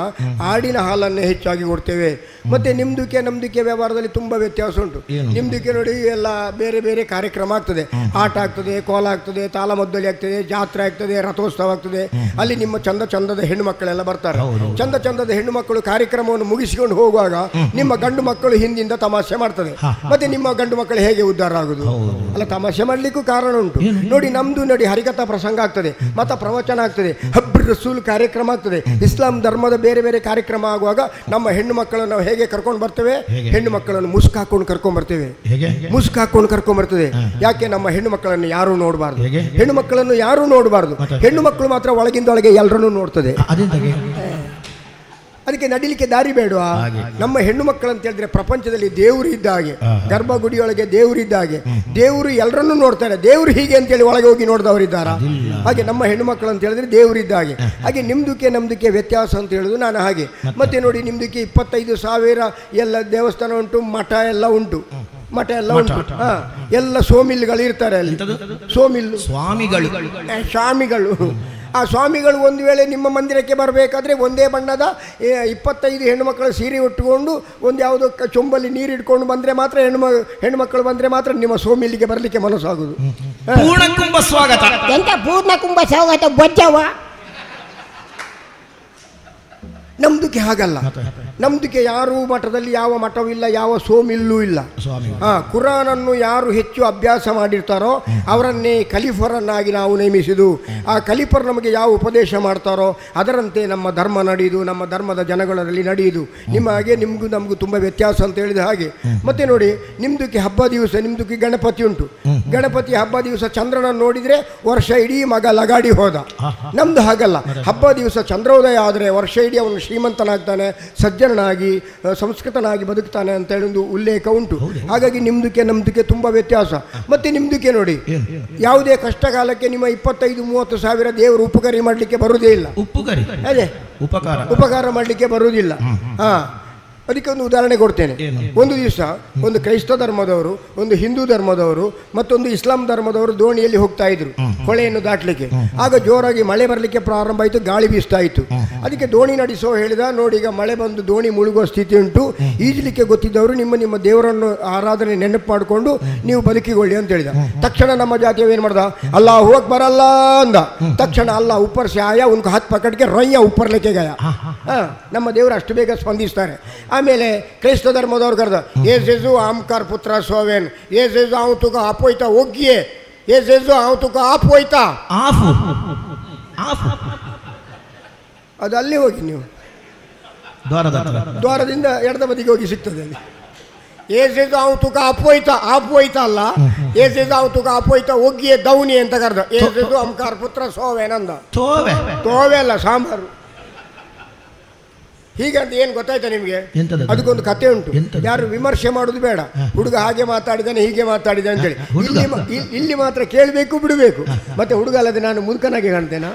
ಆಡಿನ ಹಾಲನ್ನೇ ಹೆಚ್ಚಾಗಿ ಕೊಡ್ತೇವೆ. ಮತ್ತು ನಿಮ್ಮದಕ್ಕೆ ನಮ್ಮದಕ್ಕೆ ವ್ಯವಹಾರದಲ್ಲಿ ತುಂಬ ವ್ಯತ್ಯಾಸ ಉಂಟು. ನಿಮ್ಮದಕ್ಕೆ ನೋಡಿ ಎಲ್ಲ ಬೇರೆ ಬೇರೆ ಕಾರ್ಯಕ್ರಮ ಆಗ್ತದೆ. ಆಟ ಆಗ್ತದೆ, ಕೋಲ ಆಗ್ತದೆ, ತಾಳಮದ್ದಳಿ ಆಗ್ತದೆ, ಜಾತ್ರೆ ಆಗ್ತದೆ, ರಥೋತ್ಸವ ಆಗ್ತದೆ. ಅಲ್ಲಿ ನಿಮ್ಮ ಚಂದ ಚಂದದ ಹೆಣ್ಣು ಮಕ್ಕಳೆಲ್ಲ ಬರ್ತಾರೆ. ಚಂದ ಚಂದದ ಹೆಣ್ಣು ಮಕ್ಕಳು ಕಾರ್ಯಕ್ರಮವನ್ನು ಮುಗಿಸಿಕೊಂಡು ಹೋಗುವಾಗ ನಿಮ್ಮ ಗಂಡು ಮಕ್ಕಳು ಹಿಂದಿಂದ ತಮಾಷೆ ಮಾಡ್ತದೆ. ಮತ್ತೆ ನಿಮ್ಮ ಗಂಡು ಮಕ್ಕಳು ಹೇಗೆ ಉದ್ಧಾರ ಆಗುದು? ಅಲ್ಲ, ತಮಾಷೆ ಮಾಡಲಿಕ್ಕೂ ಕಾರಣ ಉಂಟು. ನೋಡಿ, ನಮ್ದು ನೋಡಿ ಹರಿಕಥಾ ಪ್ರಸಂಗ ಆಗ್ತದೆ, ಮತ ಪ್ರವಚನ ಆಗ್ತದೆ, ಹಬ್ರ್ ರಸೂಲ್ ಕಾರ್ಯಕ್ರಮ ಆಗ್ತದೆ, ಇಸ್ಲಾಂ ಧರ್ಮದ ಬೇರೆ ಬೇರೆ ಕಾರ್ಯಕ್ರಮ ಆಗುವಾಗ ನಮ್ಮ ಹೆಣ್ಣು ಮಕ್ಕಳನ್ನು ನಾವು ಹೇಗೆ ಕರ್ಕೊಂಡು ಬರ್ತೇವೆ? ಹೆಣ್ಣು ಮಕ್ಕಳನ್ನು ಮುಸ್ಕು ಹಾಕೊಂಡು ಕರ್ಕೊಂಡ್ ಬರ್ತೇವೆ. ಮುಸ್ಕು ಹಾಕೊಂಡು ಕರ್ಕೊಂಡ್ ಬರ್ತೇವೆ. ಯಾಕೆ? ನಮ್ಮ ಹೆಣ್ಣು ಮಕ್ಕಳನ್ನು ಯಾರು ನೋಡಬಾರ್ದು. ಹೆಣ್ಣು ಮಕ್ಕಳನ್ನು ಯಾರು ನೋಡಬಾರ್ದು. ಹೆಣ್ಣು ಮಕ್ಕಳು ಮಾತ್ರ ಒಳಗಿಂದೊಳಗೆ ಎಲ್ಲರನ್ನೂ ನೋಡ್ತದೆ. ಅದಕ್ಕೆ ನಡಿಲಿಕ್ಕೆ ದಾರಿ ಬೇಡವಾ? ನಮ್ಮ ಹೆಣ್ಣು ಮಕ್ಕಳು ಅಂತ ಹೇಳಿದ್ರೆ ಪ್ರಪಂಚದಲ್ಲಿ ದೇವರು ಇದ್ದ ಹಾಗೆ, ಗರ್ಭಗುಡಿಯೊಳಗೆ ದೇವರು ಇದ್ದ ಹಾಗೆ, ದೇವರು ಎಲ್ಲರನ್ನೂ ನೋಡ್ತಾರೆ. ದೇವರು ಹೀಗೆ ಅಂತೇಳಿ ಒಳಗೆ ಹೋಗಿ ನೋಡಿದವರಿದ್ದಾರಾ? ಹಾಗೆ ನಮ್ಮ ಹೆಣ್ಣು ಮಕ್ಕಳು ಅಂತ ಹೇಳಿದ್ರೆ ದೇವರು ಇದ್ದ ಹಾಗೆ. ಹಾಗೆ ನಿಮ್ದಕ್ಕೆ ನಮ್ದಕ್ಕೆ ವ್ಯತ್ಯಾಸ ಅಂತ ಹೇಳುದು ನಾನು ಹಾಗೆ. ಮತ್ತೆ ನೋಡಿ, ನಿಮ್ದಕ್ಕೆ 25,000 ಎಲ್ಲ ದೇವಸ್ಥಾನ ಉಂಟು, ಮಠ ಎಲ್ಲ ಉಂಟು, ಮಠ ಎಲ್ಲ ಉಂಟು. ಹಾ, ಎಲ್ಲ ಸೋಮಿಲ್ಗಳು ಇರ್ತಾರೆ ಅಲ್ಲಿ. ಸೋಮಿಲ್ಲು ಸ್ವಾಮಿಗಳು, ಸ್ವಾಮಿಗಳು. ಆ ಸ್ವಾಮಿಗಳು ಒಂದು ವೇಳೆ ನಿಮ್ಮ ಮಂದಿರಕ್ಕೆ ಬರಬೇಕಾದ್ರೆ ಒಂದೇ ಬಣ್ಣದ 25 ಹೆಣ್ಣುಮಕ್ಕಳು ಸೀರೆ ಉಟ್ಟುಕೊಂಡು ಒಂದು ಯಾವುದೋ ಚೊಂಬಲ್ಲಿ ನೀರು ಇಟ್ಕೊಂಡು ಬಂದರೆ ಮಾತ್ರ ಹೆಣ್ಣುಮಕ್ಕಳು ಬಂದರೆ ಮಾತ್ರ ನಿಮ್ಮ ಸೋಮಿಲ್ಲಿಗೆ ಬರಲಿಕ್ಕೆ ಮನಸ್ಸಾಗುದು. ಪೂರ್ಣಕುಂಭ ಸ್ವಾಗತ. ಎಂತ ಪೂರ್ಣಕುಂಭ ಸ್ವಾಗತ ಬೊಜ್ಜವ? ನಮ್ದಕ್ಕೆ ಹಾಗಲ್ಲ. ನಮ್ದಕ್ಕೆ ಯಾರೂ ಮಠದಲ್ಲಿ ಯಾವ ಮಠವಿಲ್ಲ, ಯಾವ ಸೋಮಿಲ್ಲೂ ಇಲ್ಲ. ಕುರಾನನ್ನು ಯಾರು ಹೆಚ್ಚು ಅಭ್ಯಾಸ ಮಾಡಿರ್ತಾರೋ ಅವರನ್ನೇ ಖಲೀಫರನ್ನಾಗಿ ನಾವು ನೇಮಿಸಿದು. ಆ ಖಲೀಫರ್ ನಮಗೆ ಯಾವ ಉಪದೇಶ ಮಾಡ್ತಾರೋ ಅದರಂತೆ ನಮ್ಮ ಧರ್ಮ ನಡೆಯುವುದು, ನಮ್ಮ ಧರ್ಮದ ಜನಗಳಲ್ಲಿ ನಡೆಯುವುದು. ನಿಮ್ಮ ಹಾಗೆ ನಿಮಗೂ ನಮಗೂ ತುಂಬ ವ್ಯತ್ಯಾಸ ಅಂತ ಹೇಳಿದ ಹಾಗೆ. ಮತ್ತೆ ನೋಡಿ, ನಿಮ್ಮದಕ್ಕೆ ಹಬ್ಬ ದಿವಸ ನಿಮ್ಮದಕ್ಕೆ ಗಣಪತಿ ಉಂಟು. ಗಣಪತಿ ಹಬ್ಬ ದಿವಸ ಚಂದ್ರನನ್ನು ನೋಡಿದರೆ ವರ್ಷ ಇಡೀ ಮಗ ಲಗಾಡಿ ಹೋದ. ನಮ್ಮದು ಹಾಗಲ್ಲ. ಹಬ್ಬ ದಿವಸ ಚಂದ್ರೋದಯ ಆದರೆ ವರ್ಷ ಇಡೀ ಅವನು ಶ್ರೀಮಂತನಾಗ್ತಾನೆ, ಸಜ್ಜನನಾಗಿ ಸಂಸ್ಕೃತನಾಗಿ ಬದುಕ್ತಾನೆ ಅಂತ ಹೇಳಿ ಒಂದು ಉಲ್ಲೇಖ ಉಂಟು. ಹಾಗಾಗಿ ನಿಮ್ಮದಕ್ಕೆ ನಮ್ಮದಕ್ಕೆ ತುಂಬ ವ್ಯತ್ಯಾಸ. ಮತ್ತು ನಿಮ್ಮದಕ್ಕೆ ನೋಡಿ, ಯಾವುದೇ ಕಷ್ಟ ಕಾಲಕ್ಕೆ ನಿಮ್ಮ 25-30 ಸಾವಿರ ದೇವರು ಉಪಕಾರಿ ಮಾಡಲಿಕ್ಕೆ ಬರುವುದೇ ಇಲ್ಲ. ಅದೇ ಉಪಕಾರ ಮಾಡಲಿಕ್ಕೆ ಬರುವುದಿಲ್ಲ. ಹಾಂ, ಅದಕ್ಕೆ ಒಂದು ಉದಾಹರಣೆ ಕೊಡ್ತೇನೆ. ಒಂದು ದಿವಸ ಒಂದು ಕ್ರೈಸ್ತ ಧರ್ಮದವರು, ಒಂದು ಹಿಂದೂ ಧರ್ಮದವರು ಮತ್ತೊಂದು ಇಸ್ಲಾಂ ಧರ್ಮದವರು ದೋಣಿಯಲ್ಲಿ ಹೋಗ್ತಾ ಇದ್ರು ಹೊಳೆಯನ್ನು ದಾಟಲಿಕ್ಕೆ. ಆಗ ಜೋರಾಗಿ ಮಳೆ ಬರಲಿಕ್ಕೆ ಪ್ರಾರಂಭ ಆಯಿತು, ಗಾಳಿ ಬೀಸ್ತಾ ಇತ್ತು. ಅದಕ್ಕೆ ದೋಣಿ ನಡೆಸೋ ಹೇಳಿದ, ನೋಡಿ ಈಗ ಮಳೆ ಬಂದು ದೋಣಿ ಮುಳುಗುವ ಸ್ಥಿತಿ ಉಂಟು, ಈಜಲಿಕ್ಕೆ ಗೊತ್ತಿದ್ದವರು ನಿಮ್ಮ ನಿಮ್ಮ ದೇವರನ್ನು ಆರಾಧನೆ ನೆನಪು ಮಾಡಿಕೊಂಡು ನೀವು ಬದುಕಿಕೊಳ್ಳಿ ಅಂತ ಹೇಳಿದ. ತಕ್ಷಣ ನಮ್ಮ ಜಾತಿಯವ ಏನು ಮಾಡ್ದ, ಅಲ್ಲ ಹೋಗಕ್ಕೆ ಬರಲ್ಲ ಅಂದ. ತಕ್ಷಣ ಅಲ್ಲ ಉಪ್ಪರ್ ಆಯ ಉನ್ಕು ಹತ್ತು ಪಕಟ್ಗೆ ರೊಯ್ಯ ಉಪ್ಪರ್ಲಿಕ್ಕೆ ಗಾಯ. ನಮ್ಮ ದೇವರು ಅಷ್ಟು ಬೇಗ ಸ್ಪಂದಿಸ್ತಾರೆ. ಆಮೇಲೆ ಕ್ರೈಸ್ತ ಧರ್ಮದವ್ರು ಕರೆದ, ಏಸೇಸು ಆಮ್ಕಾರ್ ಪುತ್ರ ಸೋವೆನ್, ಏಸೇಸು ಅವ್ ತುಕ ಆಪೋಯ್ತಾ ಒಗ್ಗಿಯೇ, ಏಸೇಸು ಅವ್ ತುಕ ಆಪೋಯ್ತಾ ಆಫು ಆಫು. ಅದು ಅಲ್ಲಿ ಹೋಗಿ ನೀವು ದ್ವಾರದಿಂದ ಎಡದ ಬದಿಗೆ ಹೋಗಿ ಸಿಗ್ತದೆ ಅಲ್ಲಿ. ಏಸೇಸು ಅವ್ ತುಕ ಆಪೋಯ್ತಾ, ಆಪೋಯ್ತಾ ಅಲ್ಲ, ಏಸೇಸು ಅವ್ ತುಕ ಆಪೋಯ್ತಾ ಒಗ್ಗಿಯೇ ದೌನಿ ಅಂತ ಕರೆದ. ಏಸೇಸು ಆಮ್ಕಾರ್ ಪುತ್ರ ಸೋವೆನ್ ಅಂದ. ತೋವೆ ಅಲ್ಲ, ಸಾಂಬಾರು. ಹೀಗಂತ ಏನು ಗೊತ್ತಾಯ್ತಾ ನಿಮಗೆ? ಅದಕ್ಕೊಂದು ಕತೆ ಉಂಟು, ಯಾರು ವಿಮರ್ಶೆ ಮಾಡೋದು ಬೇಡ. ಹುಡುಗ ಹಾಗೆ ಮಾತಾಡಿದಾನೆ, ಹೀಗೆ ಮಾತಾಡಿದ ಅಂತೇಳಿ ಇಲ್ಲಿ ಮಾತ್ರ ಕೇಳಬೇಕು, ಬಿಡಬೇಕು. ಮತ್ತೆ ಹುಡುಗ ಅಲ್ಲದೆ ನಾನು ಮುದುಕನಾಗೆ ಕಾಣ್ತೇನಾ?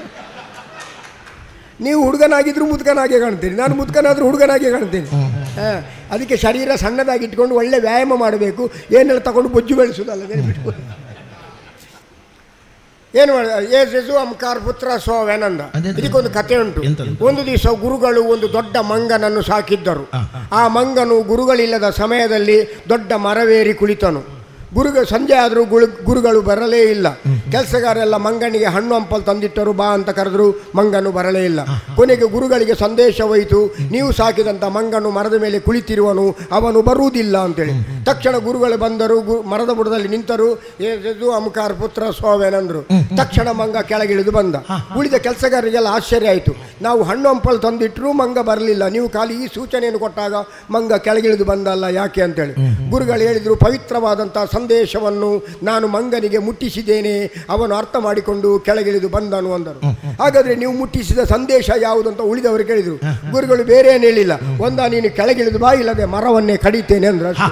ನೀವು ಹುಡುಗನಾಗಿದ್ರು ಮುದುಕನಾಗೆ ಕಾಣ್ತೀರಿ, ನಾನು ಮುದುಕನಾದರೂ ಹುಡುಗನಾಗೆ ಕಾಣ್ತೇನೆ. ಅದಕ್ಕೆ ಶರೀರ ಸಣ್ಣದಾಗಿ ಇಟ್ಕೊಂಡು ಒಳ್ಳೆ ವ್ಯಾಯಾಮ ಮಾಡಬೇಕು. ಏನೆಲ್ಲ ತಗೊಂಡು ಬೊಜ್ಜು ಬೆಳೆಸೋದಲ್ಲದೆ ಬಿಟ್ಟು ಏನು ಮಾಡ. ಏಸು ಅಂಕಾರ್ ಪುತ್ರ ಸೋವೆನಂದ. ಇದಕ್ಕೊಂದು ಕತೆ ಉಂಟು. ಒಂದು ದಿವಸ ಗುರುಗಳು ಒಂದು ದೊಡ್ಡ ಮಂಗನನ್ನು ಸಾಕಿದ್ದರು. ಆ ಮಂಗನು ಗುರುಗಳಿಲ್ಲದ ಸಮಯದಲ್ಲಿ ದೊಡ್ಡ ಮರವೇರಿ ಕುಳಿತನು. ಸಂಜೆ ಆದರೂ ಗುರುಗಳು ಬರಲೇ ಇಲ್ಲ. ಕೆಲಸಗಾರೆಲ್ಲ ಮಂಗನಿಗೆ ಹಣ್ಣು ಹಂಪಲು ತಂದಿಟ್ಟರು, ಬಾ ಅಂತ ಕರೆದ್ರು, ಮಂಗನು ಬರಲೇ ಇಲ್ಲ. ಕೊನೆಗೆ ಗುರುಗಳಿಗೆ ಸಂದೇಶವಾಯಿತು, ನೀವು ಸಾಕಿದಂಥ ಮಂಗನು ಮರದ ಮೇಲೆ ಕುಳಿತಿರುವನು, ಅವನು ಬರುವುದಿಲ್ಲ ಅಂತೇಳಿ. ತಕ್ಷಣ ಗುರುಗಳು ಬಂದರು, ಮರದ ಬುಡದಲ್ಲಿ ನಿಂತರು. ಏಸು ಅಮಕಾರ್ ಪುತ್ರ ಸೋವೆನಂದರು. ತಕ್ಷಣ ಮಂಗ ಕೆಳಗಿಳಿದು ಬಂದ. ಉಳಿದ ಕೆಲಸಗಾರರಿಗೆಲ್ಲ ಆಶ್ಚರ್ಯ ಆಯಿತು, ನಾವು ಹಣ್ಣು ಹಂಪಲು ತಂದಿಟ್ಟರು ಮಂಗ ಬರಲಿಲ್ಲ, ನೀವು ಖಾಲಿ ಈ ಸೂಚನೆಯನ್ನು ಕೊಟ್ಟಾಗ ಮಂಗ ಕೆಳಗಿಳಿದು ಬಂದಲ್ಲ ಯಾಕೆ ಅಂತೇಳಿ. ಗುರುಗಳು ಹೇಳಿದರು, ಪವಿತ್ರವಾದಂಥ ಸಂದೇಶವನ್ನು ನಾನು ಮಂಗನಿಗೆ ಮುಟ್ಟಿಸಿದ್ದೇನೆ, ಅವನು ಅರ್ಥ ಮಾಡಿಕೊಂಡು ಕೆಳಗಿಳಿದು ಬಂದನು ಅಂದರು. ಹಾಗಾದರೆ ನೀವು ಮುಟ್ಟಿಸಿದ ಸಂದೇಶ ಯಾವುದಂತ ಉಳಿದವರು ಕೇಳಿದರು. ಗುರುಗಳು ಬೇರೆ ಏನು ಹೇಳಿಲ್ಲ, ಒಂದ ನೀನು ಕೆಳಗಿಳಿದು ಬಾ, ಇಲ್ಲದೆ ಮರವನ್ನೇ ಕಡಿತೇನೆ ಅಂದರು.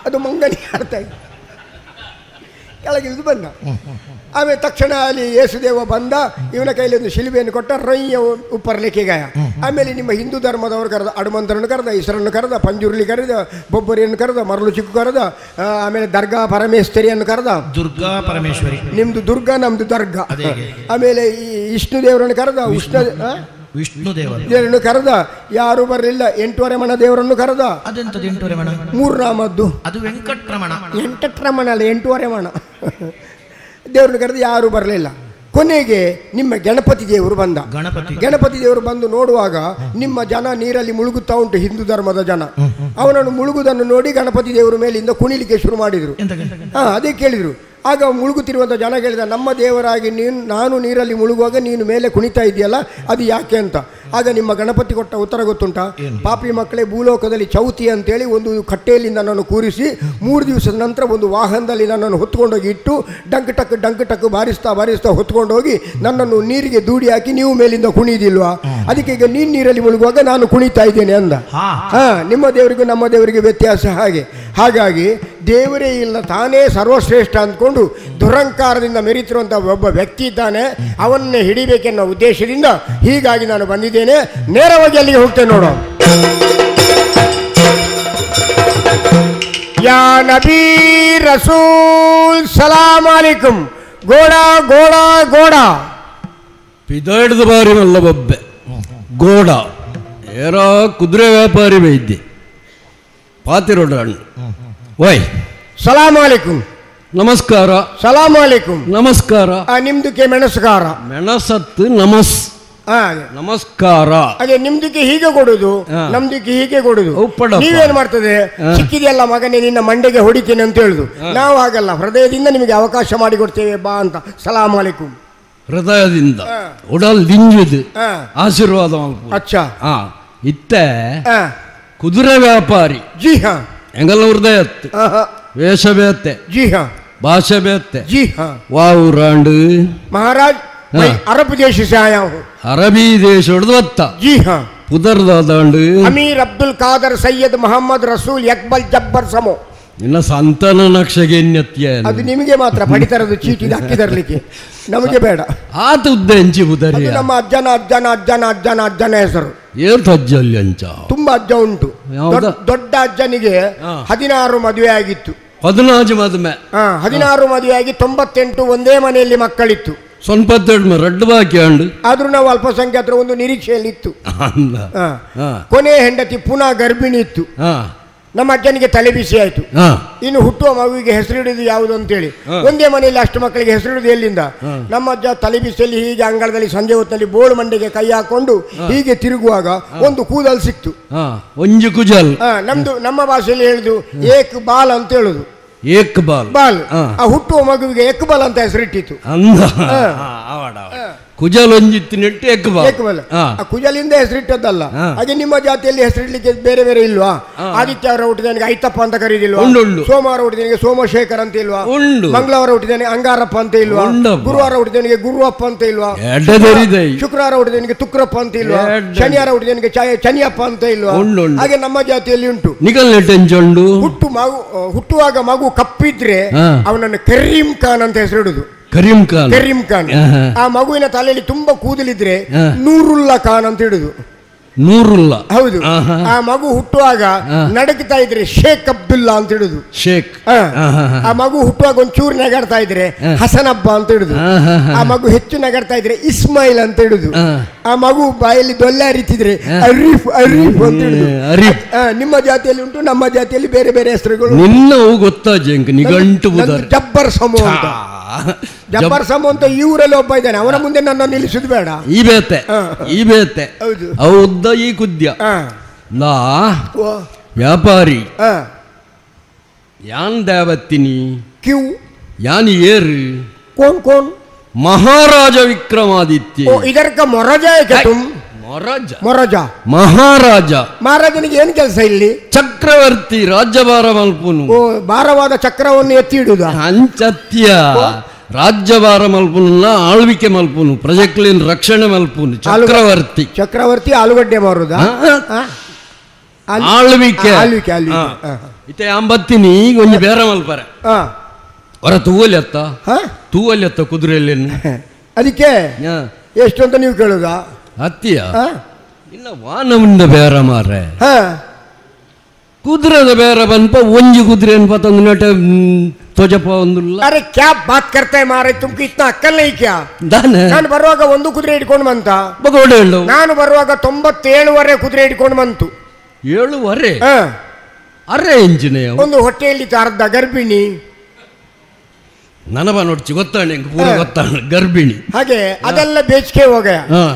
ಅದು ಮಂಗನಿಗೆ ಅರ್ಥ ಆಯಿತು, ಕೆಳಗಿಳಿದು ಬಂದ. ಆಮೇಲೆ ತಕ್ಷಣ ಅಲ್ಲಿ ಯೇಸುದೇವ ಬಂದ, ಇವನ ಕೈಲಿ ಒಂದು ಶಿಲುಬೆಯನ್ನು ಕೊಟ್ಟ, ರೊಯ್ಯ ಉಪ್ಪರ್ಲಿಕ್ಕೆ ಗಾಯ. ಆಮೇಲೆ ನಿಮ್ಮ ಹಿಂದೂ ಧರ್ಮದವರು ಕರೆದ, ಅಡುಮಂತರನ್ನು ಕರೆದ, ಇಸರನ್ನು ಕರೆದ, ಪಂಜುರ್ಲಿ ಕರೆದ, ಬೊಬ್ಬರಿಯನ್ನು ಕರೆದ, ಮರಳು ಚಿಕ್ಕು ಕರೆದ, ಆಮೇಲೆ ದರ್ಗಾ ಪರಮೇಶ್ವರಿಯನ್ನು ಕರೆದ, ದುರ್ಗಾ ಪರಮೇಶ್ವರಿ, ನಿಮ್ದು ದುರ್ಗಾ ನಮ್ದು ದರ್ಗಾ. ಆಮೇಲೆ ಈ ವಿಷ್ಣು ದೇವರನ್ನು ಕರೆದ, ವಿಷ್ಣು ದೇವರನ್ನು ಕರೆದ, ಯಾರು ಬರಲಿಲ್ಲ. 8.5 ಮಣ ದೇವರನ್ನು ಕರೆದ. ಮೂರು ನಾಮದ್ದು, ಅದು ವೆಂಕಟರಮಣ, 8 ಮಣ ಅಲ್ಲ, 8.5 ಮಣ ದೇವರನ್ನು ಕರೆದು ಯಾರೂ ಬರಲಿಲ್ಲ. ಕೊನೆಗೆ ನಿಮ್ಮ ಗಣಪತಿ ದೇವರು ಬಂದ. ಗಣಪತಿ ದೇವರು ಬಂದು ನೋಡುವಾಗ ನಿಮ್ಮ ಜನ ನೀರಲ್ಲಿ ಮುಳುಗುತ್ತಾ ಉಂಟು, ಹಿಂದೂ ಧರ್ಮದ ಜನ. ಅವನನ್ನು ಮುಳುಗುವುದನ್ನು ನೋಡಿ ಗಣಪತಿ ದೇವರು ಮೇಲಿಂದ ಕುಣಿಲಿಕ್ಕೆ ಶುರು ಮಾಡಿದರು. ಅದೇ ಕೇಳಿದರು. ಆಗ ಮುಳುಗುತ್ತಿರುವಂಥ ಜನ ಕೇಳಿದ, ನಮ್ಮ ದೇವರಾಗಿ ನೀನು, ನಾನು ನೀರಲ್ಲಿ ಮುಳುಗುವಾಗ ನೀನು ಮೇಲೆ ಕುಣಿತಾ ಇದೆಯಲ್ಲ, ಅದು ಯಾಕೆ ಅಂತ. ಆಗ ನಿಮ್ಮ ಗಣಪತಿ ಕೊಟ್ಟ ಉತ್ತರ ಗೊತ್ತುಂಟಾ? ಪಾಪಿ ಮಕ್ಕಳೇ, ಭೂಲೋಕದಲ್ಲಿ ಚೌತಿ ಅಂತೇಳಿ ಒಂದು ಕಟ್ಟೆಯಲ್ಲಿ ನನ್ನನ್ನು ಕೂರಿಸಿ 3 ದಿವಸದ ನಂತರ ಒಂದು ವಾಹನದಲ್ಲಿ ನನ್ನನ್ನು ಹೊತ್ಕೊಂಡೋಗಿ ಇಟ್ಟು ಡಂಕ್ ಟಕ್ ಡಂಕ್ ಟಕ್ ಬಾರಿಸ್ತಾ ಬಾರಿಸ್ತಾ ಹೊತ್ಕೊಂಡೋಗಿ ನನ್ನನ್ನು ನೀರಿಗೆ ದೂಡಿ ಹಾಕಿ ನೀವು ಮೇಲಿಂದ ಕುಣಿದಿಲ್ವಾ, ಅದಕ್ಕೆ ಈಗ ನೀನು ನೀರಲ್ಲಿ ಮುಳುಗುವಾಗ ನಾನು ಕುಣಿತಾ ಇದ್ದೇನೆ ಅಂದ. ಹಾಂ, ನಿಮ್ಮ ದೇವರಿಗೂ ನಮ್ಮ ದೇವರಿಗೂ ವ್ಯತ್ಯಾಸ ಹಾಗೆ. ಹಾಗಾಗಿ ದೇವರೇ ಇಲ್ಲ, ತಾನೇ ಸರ್ವಶ್ರೇಷ್ಠ ಅಂದ್ಕೊಂಡು ದುರಂಕಾರದಿಂದ ಮೆರೀತಿರುವಂಥ ಒಬ್ಬ ವ್ಯಕ್ತಿ ಇದ್ದಾನೆ, ಅವನ್ನೇ ಹಿಡಿಬೇಕೆನ್ನೋ ಉದ್ದೇಶದಿಂದ ಹೀಗಾಗಿ ನಾನು ಬಂದಿದ್ದೇನೆ. ನೇರವಾಗಿ ಅಲ್ಲಿಗೆ ಹೋಗ್ತೇನೆ ನೋಡು. ಯಾ ನಬಿ ರಸೂಲ್ ಸಲಾಮ್ ಅಲೈಕುಂ. ಗೋಡ ಗೋಡ ಗೋಡ ಪಿದಾಡ್ದ ಬಾರಿ ಮಲ್ಲ ಬೊಬ್ಬೆ ಗೋಡ ಏರೋ ಕುದುರೆ ವ್ಯಾಪಾರಿ ಬೈದ್ದೆ ಪಾತಿರೋಡ ಓಯ್ ಸಲಾಮ್ ಅಲೈಕುಂ. ನಮಸ್ಕಾರ. ಸಲಾಮ್ ಅಲೈಕುಂ. ನಮಸ್ಕಾರ. ನಿಮ್ದಕ್ಕೆ ಮೆಣಸುಕಾರ? ಮೆಣಸತ್ತು ನಮಸ್. ನಮಸ್ಕಾರ. ಅದೇ ನಿಮ್ದಕ್ಕೆ ಹೀಗೆ ಕೊಡುದು, ನಮ್ದಕ್ಕೆ ಹೀಗೆ ಕೊಡುದು. ನೀವೇನ್ ಮಾಡ್ತದೆ, ಸಿಕ್ಕಿದೆಯಲ್ಲ ಮಗನೇ ನಿನ್ನ ಮಂಡೆಗೆ ಹೊಡಿತೇನೆ ಅಂತ ಹೇಳುದು. ನಾವು ಹಾಗಲ್ಲ, ಹೃದಯದಿಂದ ನಿಮಗೆ ಅವಕಾಶ ಮಾಡಿಕೊಡ್ತೇವೆ ಬಾ ಅಂತ. ಸಲಾಮ್ ಅಲೈಕುಂ. ಹೃದಯದಿಂದ ಉಡಲ್ ದಿಂಜುದು ಆಶೀರ್ವಾದ. ಅಚ್ಚಾ. ಇತ್ತೆ ಕುದುರೆ ವ್ಯಾಪಾರಿ. ಜಿ ಹಾ. ಎಂಗಲ್ಲ ಹೃದಯ ವೇಷ ಬೇತೆ. ಜಿ ಹಾ. ಭಾಷೆ ಬೇತೆ. ಜಿ ಹಾ. ವಾವು ರಾಂಡು ಮಹಾರಾಜ್ ಅರಬ್ ದೇಶ ಸೆ ಆಯಾ ಹೂಂ. ಅರಬಿ ದೇಶ ಹೊಡೆದು. ಜಿ ಹಾ. ಪುದರ್ದಾದಾಂಡು ಅಮೀರ್ ಅಬ್ದುಲ್ ಖಾದರ್ ಸೈಯದ್ ಮೊಹಮ್ಮದ್ ರಸೂಲ್ ಅಕ್ಬಲ್ ಜಬ್ಬರ್ ಸಮೋ. ನಿನ್ನ ಸಂತಾನ ನಕ್ಷೆಗೆ ಅದು ನಿಮಗೆ ಮಾತ್ರ ಪಡಿತರದು ಚೀಟಿ ಹಾಕಿ ತರಲಿಕ್ಕೆ, ನಮಗೆ ಬೇಡ. ಆತ ಉದ್ದ ಎಂಚಿ ಪುದರಿ ನಮ್ಮ ಅಜ್ಜನ ಅಜ್ಜನ ಅಜ್ಜನ ಅಜ್ಜನ ಅಜ್ಜನ ಹೆಸರು. ಏತ್ ಅಜ್ಜ ಅಲ್ಲಿ ಅಂಚ ತುಂಬಾ ಅಜ್ಜ ಉಂಟು. ದೊಡ್ಡ ಅಜ್ಜನಿಗೆ 16 ಮದುವೆ ಆಗಿತ್ತು. 14 ಮದುವೆ. 16 ಮದುವೆ ಆಗಿ 98 ಒಂದೇ ಮನೆಯಲ್ಲಿ ಮಕ್ಕಳಿತ್ತು. ಸ್ವಲ್ಪ ರಡ್ಡು ಬಾಕಿ ಅಂಡು. ಆದ್ರೂ ನಾವು ಅಲ್ಪಸಂಖ್ಯಾತರ ಒಂದು ನಿರೀಕ್ಷೆಯಲ್ಲಿ ಇತ್ತು. ಕೊನೆ ಹೆಂಡತಿ ಪುನಃ ಗರ್ಭಿಣಿ ಇತ್ತು. ನಮ್ಮ ಅಜ್ಜನಿಗೆ ತಲೆ ಬಿಸಿ ಆಯ್ತು. ಇನ್ನು ಹುಟ್ಟುವ ಮಗುವಿಗೆ ಹೆಸರಿಡುವುದು ಯಾವುದು ಅಂತೇಳಿ. ಒಂದೇ ಮನೆಯಲ್ಲಿ ಅಷ್ಟು ಮಕ್ಕಳಿಗೆ ಹೆಸರಿಡುವುದು ಎಲ್ಲಿಂದ? ನಮ್ಮ ಅಜ್ಜ ತಲೆ ಬಿಸಿಯಲ್ಲಿ ಹೀಗೆ ಅಂಗಳದಲ್ಲಿ ಸಂಜೆ ಹೊತ್ತಿನಲ್ಲಿ ಬೋಳು ಮಂಡೆಗೆ ಕೈ ಹಾಕೊಂಡು ಹೀಗೆ ತಿರುಗುವಾಗ ಒಂದು ಕೂದಲು ಸಿಕ್ತು. ಒಂಜು ಕುಜಲ್. ನಮ್ದು ನಮ್ಮ ಭಾಷೆಯಲ್ಲಿ ಹೇಳುದು ಏಕ್ ಬಾಲ್ ಅಂತ ಹೇಳುದು. ಏಕ್ ಬಾಲ್ ಬಾಲ್. ಆ ಹುಟ್ಟುವ ಮಗುವಿಗೆ ಏಕ್ ಬಾಲ್ ಅಂತ ಹೆಸರಿಟ್ಟಿತ್ತು. ಕುಜಲ್ ಒಂಜಿತ್ತು ನೆಟ್ಟು ಏಕ್ ಬಾಲ್. ಆ ಕುಜಲಿಂದ ಹೆಸರಿಟ್ಟದ್ದಲ್ಲ. ಹಾಗೆ ನಿಮ್ಮ ಜಾತಿಯಲ್ಲಿ ಹೆಸರಿಡ್ಲಿಕ್ಕೆ ಬೇರೆ ಬೇರೆ ಇಲ್ವಾ? ಆದಿತ್ಯವಾರ ಹುಟ್ಟಿದವನಿಗೆ ಐತಪ್ಪ ಅಂತ ಕರೀದಿಲ್ವಾ? ಸೋಮವಾರ ಹುಟ್ಟಿದವನಿಗೆ ಸೋಮಶೇಖರ್ ಅಂತ ಇಲ್ವಾ? ಮಂಗಳವಾರ ಹುಟ್ಟಿದವನಿಗೆ ಅಂಗಾರಪ್ಪ ಅಂತ ಇಲ್ವಾ? ಗುರುವಾರ ಹುಟ್ಟಿದವನಿಗೆ ಗುರುವಪ್ಪ ಅಂತ ಇಲ್ವಾ? ಶುಕ್ರವಾರ ಹುಟ್ಟಿದವನಿಗೆ ತುಕ್ರಪ್ಪ ಅಂತ ಇಲ್ವಾ? ಶನಿವಾರ ಹುಟ್ಟಿದವನಿಗೆ ಚನಿಯಪ್ಪ ಅಂತ ಇಲ್ವಾ? ಹಾಗೆ ನಮ್ಮ ಜಾತಿಯಲ್ಲಿ ಉಂಟು. ಹುಟ್ಟುವಾಗ ಮಗು ಕಪ್ಪಿದ್ರೆ ಅವನನ್ನು ಕರೀಂ ಖಾನ್ ಅಂತ ಹೆಸರಿಡುದು. ಕರೀಂ ಖಾನ್. ಕರೀಂ ಖಾನ್. ಆ ಮಗುವಿನ ತಲೆಯಲ್ಲಿ ತುಂಬಾ ಕೂದಲಿದ್ರೆ ನೂರುಲ್ಲಾ ಖಾನ್ ಅಂತ ಹಿಡುದು. ನೂರುಲ್ಲಾ. ಹೌದು. ಆ ಮಗು ಹುಟ್ಟುವಾಗ ನಡಕ್ತಾ ಇದ್ರೆ ಶೇಖ್ ಅಬ್ದುಲ್ಲಾ ಅಂತ ಹಿಡುದು. ಶೇಖ್. ಆ ಮಗು ಹುಟ್ಟುವಾಗ ಒಂಚೂರು ನಗಾಡ್ತಾ ಇದ್ರೆ ಹಸನಬ್ಬ ಅಂತ ಹಿಡುದು. ಆ ಮಗು ಹೆಚ್ಚು ನಗಾಡ್ತಾ ಇದ್ರೆ ಇಸ್ಮಾಯಿಲ್ ಅಂತ ಹಿಡುದು. ಆ ಮಗು ಬಾಯಲ್ಲಿ ದೊಲ್ಲೆ ಅರಿತಿದ್ರೆ ಅರೀಫ್ ಅರೀಫ್ ಅಂತ ಹಿಡುದು. ನಿಮ್ಮ ಜಾತಿಯಲ್ಲಿ ಉಂಟು, ನಮ್ಮ ಜಾತಿಯಲ್ಲಿ ಬೇರೆ ಬೇರೆ ಹೆಸರುಗಳು. ನಿನ್ನವು ಗೊತ್ತಾ ಜಂಕ್ ನಿಘಂಟು ಜಬ್ಬರ್ ಸಮೂಹ ಅಂತ. ಜಬ್ಬರ್ ಸಮೂಹ ಅಂತ ಈ ಊರಲ್ಲಿ ಒಬ್ಬ ಇದ್ದಾನೆ, ಅವನ ಮುಂದೆ ನನ್ನ ನಿಲ್ಲಿಸುದು ಬೇಡ. ಈ ಬೇತೆ ಈ ಬೇತೆ. ಹೌದು. ಉದ್ದ ಈ ಕುದ್ಯ ನಾ ವ್ಯಾಪಾರಿ ಯಾನ್ ದೇವತ್ತಿನಿ ಕ್ಯೂ ಯಾನ್ ಏರು ಕೋನ್ ಕೋನ್ ಮಹಾರಾಜ ವಿಕ್ರಮಾದಿತ್ಯ. ಇದರ್ಕ ಮೊರಜ ಮೊರಜ ಮೊರಜ ಮಹಾರಾಜ. ಮಹಾರಾಜನಿಗೆ ಏನ್ ಕೆಲಸ ಇಲ್ಲಿ? ಚಕ್ರವರ್ತಿ ರಾಜ್ಯಭಾರ ಮಲ್ಪುನು. ಭಾರವಾದ ಚಕ್ರವನ್ನು ಎತ್ತಿ ಇಡುದ ಅಂಚತ್ಯ ರಾಜ್ಯಭಾರ ಮಲ್ಪುನ, ಆಳ್ವಿಕೆ ಮಲ್ಪುನು, ಪ್ರಜೆಕ್ಲಿನ್ ರಕ್ಷಣೆ ಮಲ್ಪುನು. ಚಕ್ರವರ್ತಿ ಚಕ್ರವರ್ತಿ ಆಲೂಗಡ್ಡೆ ಮಾರುದ ಆಳ್ವಿಕೆ ಆಳ್ವಿಕೆ ಆಳ್ವಿಕೆ. ಇತ್ತೆ ಅಂಬತ್ತಿನಿ ಈಗ ಒಂಜಿ ಬೇರೆ ಮಲ್ಪರೆ ಹೊರ ತೂವಲ್ಲಿ ಅತ್ತ ತೂವಲ್ಲಿ ಅತ್ತ ಕುದುರೆಯಲ್ಲಿ ಅದಕ್ಕೆ ಎಷ್ಟು ಅಂತ ನೀವು ಕೇಳುದಾ? ಅತ್ತಿಯ ಇಲ್ಲ ವಾನವಿಂದ ಬೇರೆ ಮಾರೆ ಕುದುರೆದ ಬೇರೆ ಬಂಪ ಒಂಜಿ ಕುದುರೆ ಅನ್ಪತ್ತೊಂದು ನಟ ತೋಜಪ್ಪ ಒಂದುಲ್ಲ. ಅರೆ ಕ್ಯಾ ಬಾತ್ ಕರ್ತಾ ಮಾರೆ, ತುಮ್ಗೆ ಇತ್ನ ಅಕ್ಕಲ್ಲ ಈ ಕ್ಯಾ. ನಾನು ಬರುವಾಗ ಒಂದು ಕುದುರೆ ಹಿಡ್ಕೊಂಡು ಬಂತ, ನಾನು ಬರುವಾಗ 97.5 ಕುದುರೆ ಹಿಡ್ಕೊಂಡು ಬಂತು. 7.5 ಅರೆ ಇಂಜಿನ ಒಂದು ಹೊಟ್ಟೆಯಲ್ಲಿ ಅರ್ಧ ಗರ್ಭಿಣಿ. ನನಬ ನೋಡ್ಚಿ ಗೊತ್ತಾಣ ಪೂರ ಗೊತ್ತಾಣ ಗರ್ಭಿಣಿ. ಹಾಗೆ ಅದೆಲ್ಲ ಬೇಚಿಕೆ ಹೋಗ.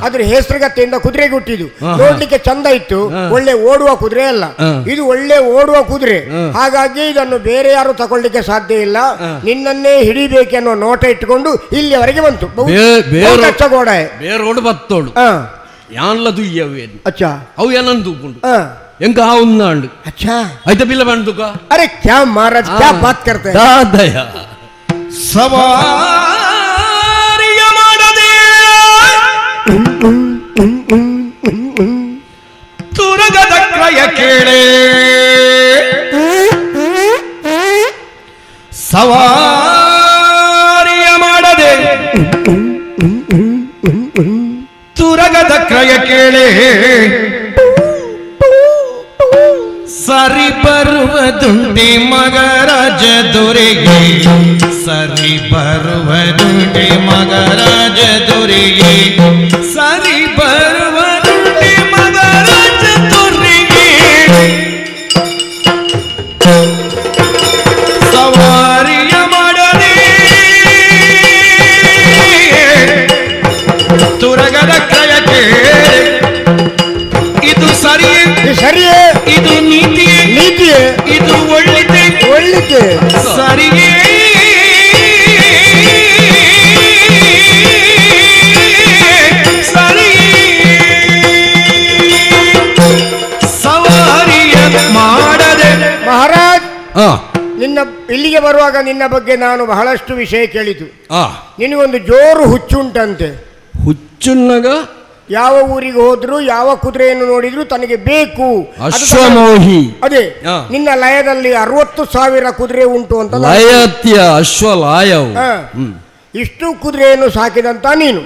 ಅದ್ರ ಹೆಸರುಗತ್ತೆಯಿಂದ ಕುದುರೆ ಹುಟ್ಟಿದ್ದು. ನೋಡ್ಲಿಕ್ಕೆ ಚಂದ ಇತ್ತು, ಒಳ್ಳೆ ಓಡುವ ಕುದುರೆ ಅಲ್ಲ ಇದು, ಒಳ್ಳೆ ಓಡುವ ಕುದುರೆ. ಹಾಗಾಗಿ ಇದನ್ನು ಬೇರೆ ಯಾರು ತಗೊಳ್ಳಿಕ್ಕೆ ಸಾಧ್ಯ ಇಲ್ಲ, ನಿನ್ನನ್ನೇ ಹಿಡಿಬೇಕೆನ್ನೋ ನೋಟ ಇಟ್ಟುಕೊಂಡು ಇಲ್ಲಿಯವರೆಗೆ ಬಂತು. ಬೇರೋಡು ಬತ್ತೋಡು ಯಾನ್ಲ ದುಯ್ಯವೇನು. ಅಚ್ಚಾ ಅವು ಏನಂದು ಎಂಕ ಆ ಉನ್ನಾಂಡು. ಅಚ್ಚಾ ಐತ ಬಿಲ್ಲ ಬಂದುಕ. ಅರೆ ಕ್ಯಾ ಮಹಾರಾಜ್ ಕ್ಯಾ ಬಾತ್ ಕರ್ತೆ ದಾದಯ. ಸವಾರಿಯ ಮಾಡದೆ ತುರಗದ ಕ್ರಯ ಕೇಳೆ, ಸವಾರಿಯ ಮಾಡದೆ ತುರಗದ ಕ್ರಯ ಕೇಳೆ, ಸರಿ ಬರುವುದುಂಟೆ ಮಗರಾಜ ದೊರೆಗೆ, ಸರಿ ಬರುವುದುಂಟೆ ಮಗರಾಜ ದೊರೆಗೆ, ಸರಿ ಬರುವುದುಂಟೆ ಮಗರಾಜ ದೊರೆಗೆ, ಸವಾರಿಯ ಮಾಡದೆ ತುರಗದ ಕ್ರಯ ಕೇಳೆ. ನಿನ್ನ ಇಲ್ಲಿಗೆ ಬರುವಾಗ ನಿನ್ನ ಬಗ್ಗೆ ನಾನು ಬಹಳಷ್ಟು ವಿಷಯ ಕೇಳಿತು. ನಿನಗೊಂದು ಜೋರು ಹುಚ್ಚುಂಟಂತೆ. ಹುಚ್ಚುನ್ನಗ ಯಾವ ಊರಿಗೆ ಹೋದ್ರು ಯಾವ ಕುದುರೆಯನ್ನು ನೋಡಿದ್ರು ತನಗೆ ಬೇಕು. ಅಶ್ವಮೋಹಿ. ಅದೇ ನಿನ್ನ ಲಯದಲ್ಲಿ 60,000 ಕುದುರೆ ಉಂಟು ಅಂತ. ಲಯತ್ಯ ಅಶ್ವಲಾಯ. ಇಷ್ಟು ಕುದುರೆಯನ್ನು ಸಾಕಿದಂತ ನೀನು,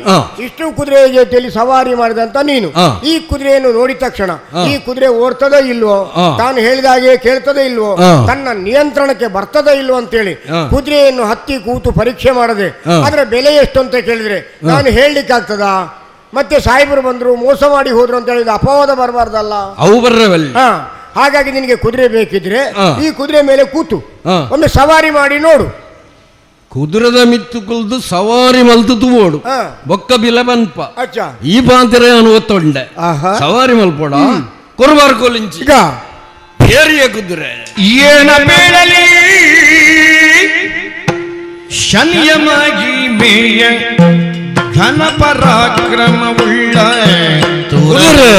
ಇಷ್ಟು ಕುದುರೆಯ ಜೊತೆಯಲ್ಲಿ ಸವಾರಿ ಮಾಡಿದಂತ ನೀನು, ಈ ಕುದುರೆಯನ್ನು ನೋಡಿದ ತಕ್ಷಣ ಈ ಕುದುರೆ ಓಡ್ತದೋ ಇಲ್ವೋ, ತಾನು ಹೇಳಿದ ಹಾಗೆ ಕೇಳ್ತದೋ ಇಲ್ವೋ, ತನ್ನ ನಿಯಂತ್ರಣಕ್ಕೆ ಬರ್ತದೋ ಇಲ್ವೋ ಅಂತೇಳಿ ಕುದುರೆಯನ್ನು ಹತ್ತಿ ಕೂತು ಪರೀಕ್ಷೆ ಮಾಡದೆ ಅದರ ಬೆಲೆ ಎಷ್ಟು ಅಂತ ಕೇಳಿದ್ರೆ ನಾನು ಹೇಳಲಿಕ್ಕಾಗ್ತದಾ? ಮತ್ತೆ ಸಾಹೇಬರು ಬಂದ್ರು ಮೋಸ ಮಾಡಿ ಹೋದ್ರು ಅಂತ ಹೇಳಿದ್ರೆ ಅಪವಾದ ಬರಬಾರ್ದಲ್ಲ. ಹಾಗಾಗಿ ನಿನಗೆ ಕುದುರೆ ಬೇಕಿದ್ರೆ ಈ ಕುದುರೆ ಮೇಲೆ ಕೂತು ಒಮ್ಮೆ ಸವಾರಿ ಮಾಡಿ ನೋಡು. ಕುದುರೆದ ಮಿತ್ತು ಕುಲ್ದು ಸವಾರಿ ಮಲ್ತು ತೂವೋಡು ಬೊಕ್ಕ ಬಿಲ ಬನ್ಪ ಈ ಪಾಂತಿರೆ ಅನುವತ್ತೊಂಡೆ ಸವಾರಿ ಮಲ್ಪೋಡ ಕೊರಬಾರ್ ಕೋಲಿಂಚಿ ಏರಿಯ ಕುದುರೆ ಏನ ಬೇಡಲಿ ಶನಿಯಮಾಗಿ ಮೇಯ ಘನ ಪರಾಕ್ರಮವುಳ್ಳ ಕುದುರೆ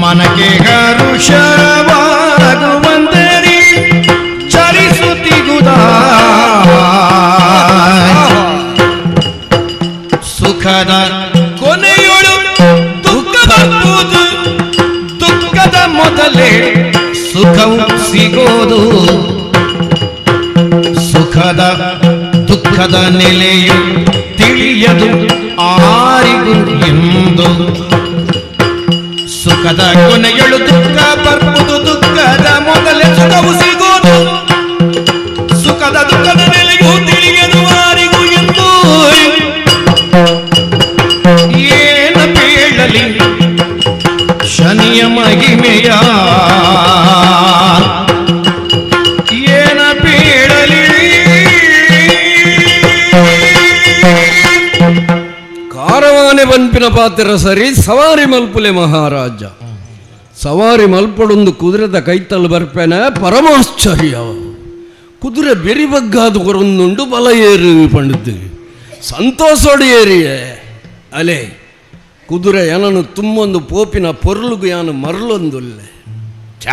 ಮನಕ್ಕೆ ಹರುಷವಾಗುವಂತರಿ ಚರಿಸುತ್ತಿಗುದ ಸುಖದ ಕೊನೆಯೊಳು ದುಃಖ ಬರ್ಬೋದು, ದುಃಖದ ಮೊದಲೇ ಸುಖವು ಸಿಗೋದು, ಸುಖದ ದುಃಖದ ನೆಲೆಯು ತಿಳಿಯದು ಆರಿಗೂ ಎಂದು. ಸುಖದ ಕೊನೆಯಳು ದುಃಖ ಬರ್ಬೋದು, ದುಃಖದ ಮೊದಲೇ ಸುಖವು ಸಿಗೋದು, ಸುಖದ ದುಃಖದ ನೆಲೆಯು ತಿಳಿಯದು ಆರಿಗೂ ಎಂದು. ಏನ ಬೇಳಲಿ ಶನಿಯ ಮಹಿಮೆಯ, ಏನ ಬೇಳಲಿ. ಕಾರವಾನೆ ಬನ್ಪಿನ ಪಾತ್ರ ಸರಿ ಸವಾರಿ ಮಲ್ಪುಲೆ ಮಹಾರಾಜ. ಸವಾರಿ ಮಲ್ಪಡೊಂದು ಕುದುರೆದ ಕೈತಲ್ ಬರ್ಪೇನೆ ಪರಮಾಶ್ಚರ್ಯ. ಕುದುರೆ ಬೆರಿ ಬಗ್ಗಾದ ಕೊರೊಂದುಂಡು ಬಲ ಏರು ಪಂಡಿದ್ದು ಸಂತೋಷೋಡು ಏರಿಯೇ ಅಲೆ ಕುದುರೆ ಏನನು ತುಂಬೊಂದು ಪೋಪಿನ ಪೊರ್ಲುಗು ಯಾನು ಮರಲೊಂದುಲ್ಲೆ. ಛ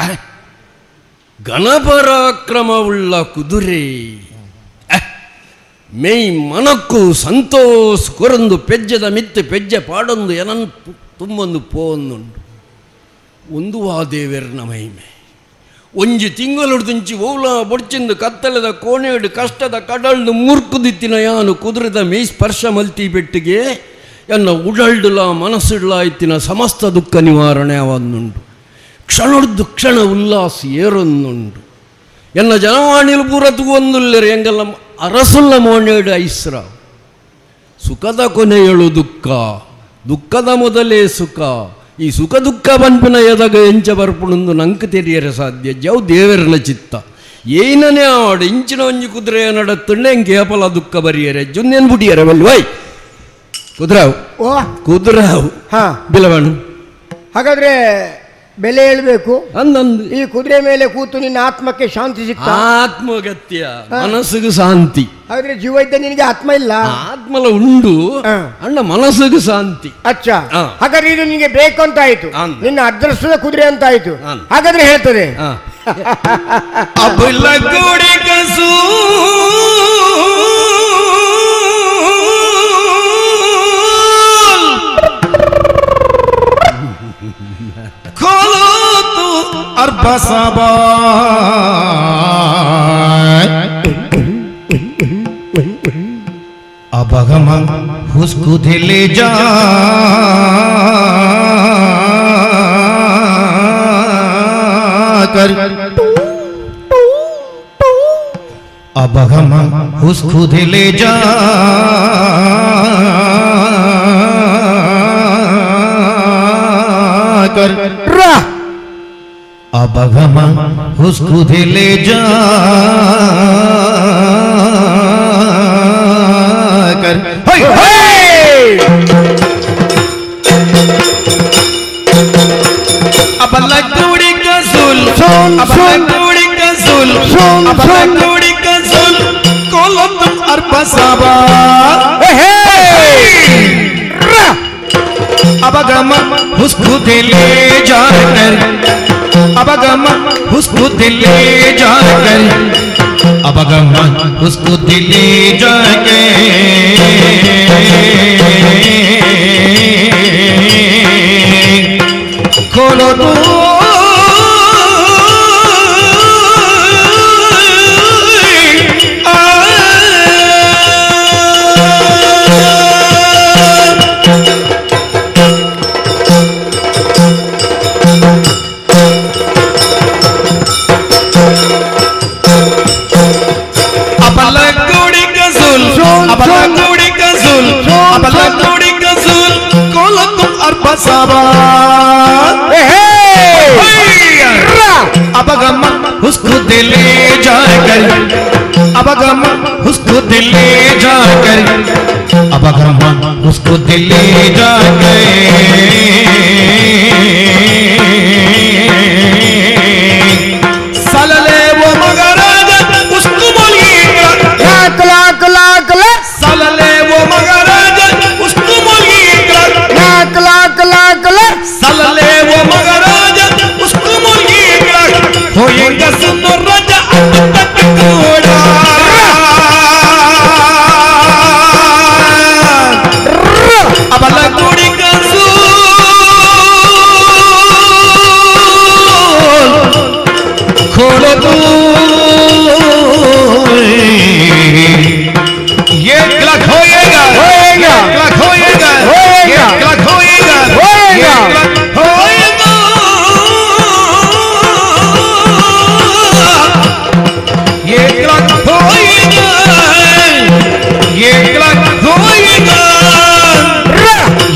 ಘನಪರಾಕ್ರಮವುಳ್ಳ ಕುದುರೆ ಮೇಯ್ ಮನಕ್ಕೂ ಸಂತೋಷ ಕೊರೊಂದು ಪೆಜ್ಜದ ಮಿತ್ತು ಪೆಜ್ಜೆ ಪಾಡೊಂದು ಏನನ್ ತುಂಬೊಂದು ಪೋಂದುಂಡು. ಒಂದು ಆ ದೇವೆರ್ನ ಮಹಿಮೆ ಒಂಜಿ ತಿಂಗಳು ತುಂಚಿ ಓಲ ಬೊಡ್ಚಿಂದು ಕತ್ತಲದ ಕೋಣೆಡು ಕಷ್ಟದ ಕಡಲ್ದು ಮುರ್ಕುದಿತ್ತಿನ ಯಾನು ಕುದುರೆದ ಮೇಯ್ ಸ್ಪರ್ಶ ಮಲ್ತಿ ಬೆಟ್ಟಿಗೆ ಎನ್ನ ಉಡಲ್ಡುಲ ಮನಸ್ಸಿಡ್ಲ ಇತ್ತಿನ ಸಮಸ್ತ ದುಃಖ ನಿವಾರಣೆ ಅವಂದುಂಡು. ಕ್ಷಣದ್ದು ಕ್ಷಣ ಉಲ್ಲಾಸ ಏರೊಂದುಂಡು. ಎನ್ನ ಜನವಾಣಿಲು ಪೂರ ತೂವೊಂದುಲ್ಲೆರು ಎಂಗಲ್ಲ ಅರಸುಲ್ಲ ಮೋಣೇಡು ಐಸ್ರ. ಸುಖದ ಕೊನೆಯಳು ದುಃಖ, ದುಃಖದ ಮೊದಲೇ ಸುಖ. ಈ ಸುಖ ದುಃಖ ಬನ್ಪಿನ ಎದಾಗ ಎಂಚ ಬರ್ಪುಣಂದು ನಂಗೆ ತೆರಿಯರೆ ಸಾಧ್ಯ ಜೌ ದೇವರನ ಚಿತ್ತ. ಏನನೇ ಆಡು ಇಂಚಿನ ಒಂಜಿ ಕುದುರೆ ನಡತ್ತಂಡೆ ಎಂಕೆ ಏಪಲ ದುಃಖ ಬರಿಯರೆ ಜುನ್ನೇನು ಬುಡಿಯರೆ ವೈ ಕುದುರಾವು ಕುದುರಾವು ಹಾ ಬಿಲವಣ್ಣು. ಹಾಗಾದ್ರೆ ಬೆಲೆ ಹೇಳಬೇಕು ಅಂದಂದು ಈ ಕುದುರೆ ಮೇಲೆ ಕೂತು ನಿನ್ನ ಆತ್ಮಕ್ಕೆ ಶಾಂತಿ ಸಿಗ್ತ, ಆತ್ಮಗತ್ಯ ಮನಸ್ಸಿಗೆ ಶಾಂತಿ. ಹಾಗಾದ್ರೆ ಜೀವ ಇದ್ದ ನಿನಗೆ ಆತ್ಮ ಇಲ್ಲ, ಆತ್ಮಲ ಉಂಡು ಅಣ್ಣ ಮನಸ್ಸಿಗೆ ಶಾಂತಿ. ಅಚ್ಚಾ, ಹಾಗಾದ್ರೆ ಇದು ನಿನಗೆ ಬೇಕು ಅಂತ ಆಯ್ತು, ನಿನ್ನ ಅದೃಷ್ಟದ ಕುದುರೆ ಅಂತ ಆಯ್ತು. ಹಾಗಾದ್ರೆ ಹೇಳ್ತದೆ अब हम उसको ले जा कर, अब हम उसको ले जा कर, अब हम उसको ले जा कर। अब लकड़ी कसूल, अब लकड़ी कसूल, अब लकड़ी कसूल कोलो तुम अरबसाबा। अब गम उसको ले जा कर, अब गम उसको दिल ले जाकर, अब गम उसको दिल ले जाके। खोलो तो अब गम उसको दिल ले जाकर, अब गम उसको दिल ले जाकर, अब गम उसको दिल ले जाकर। सलले वो मगराज उसको बोलिएगा, लाख लाख लाख लाख। सलले वो मगराज उसको बोलिएगा, लाख लाख लाख लाख। सलले वो मगराज उसको बोलिएगा, होएगा सुनो राजा अब तक कोड़ा। अब लगुड़ी कसूल खोलो तू, ये लाख होएगा, होएगा, लाख होएगा, होएगा, लाख होएगा, होएगा, होएगा। ये लाख होएगा, ये लाख होएगा,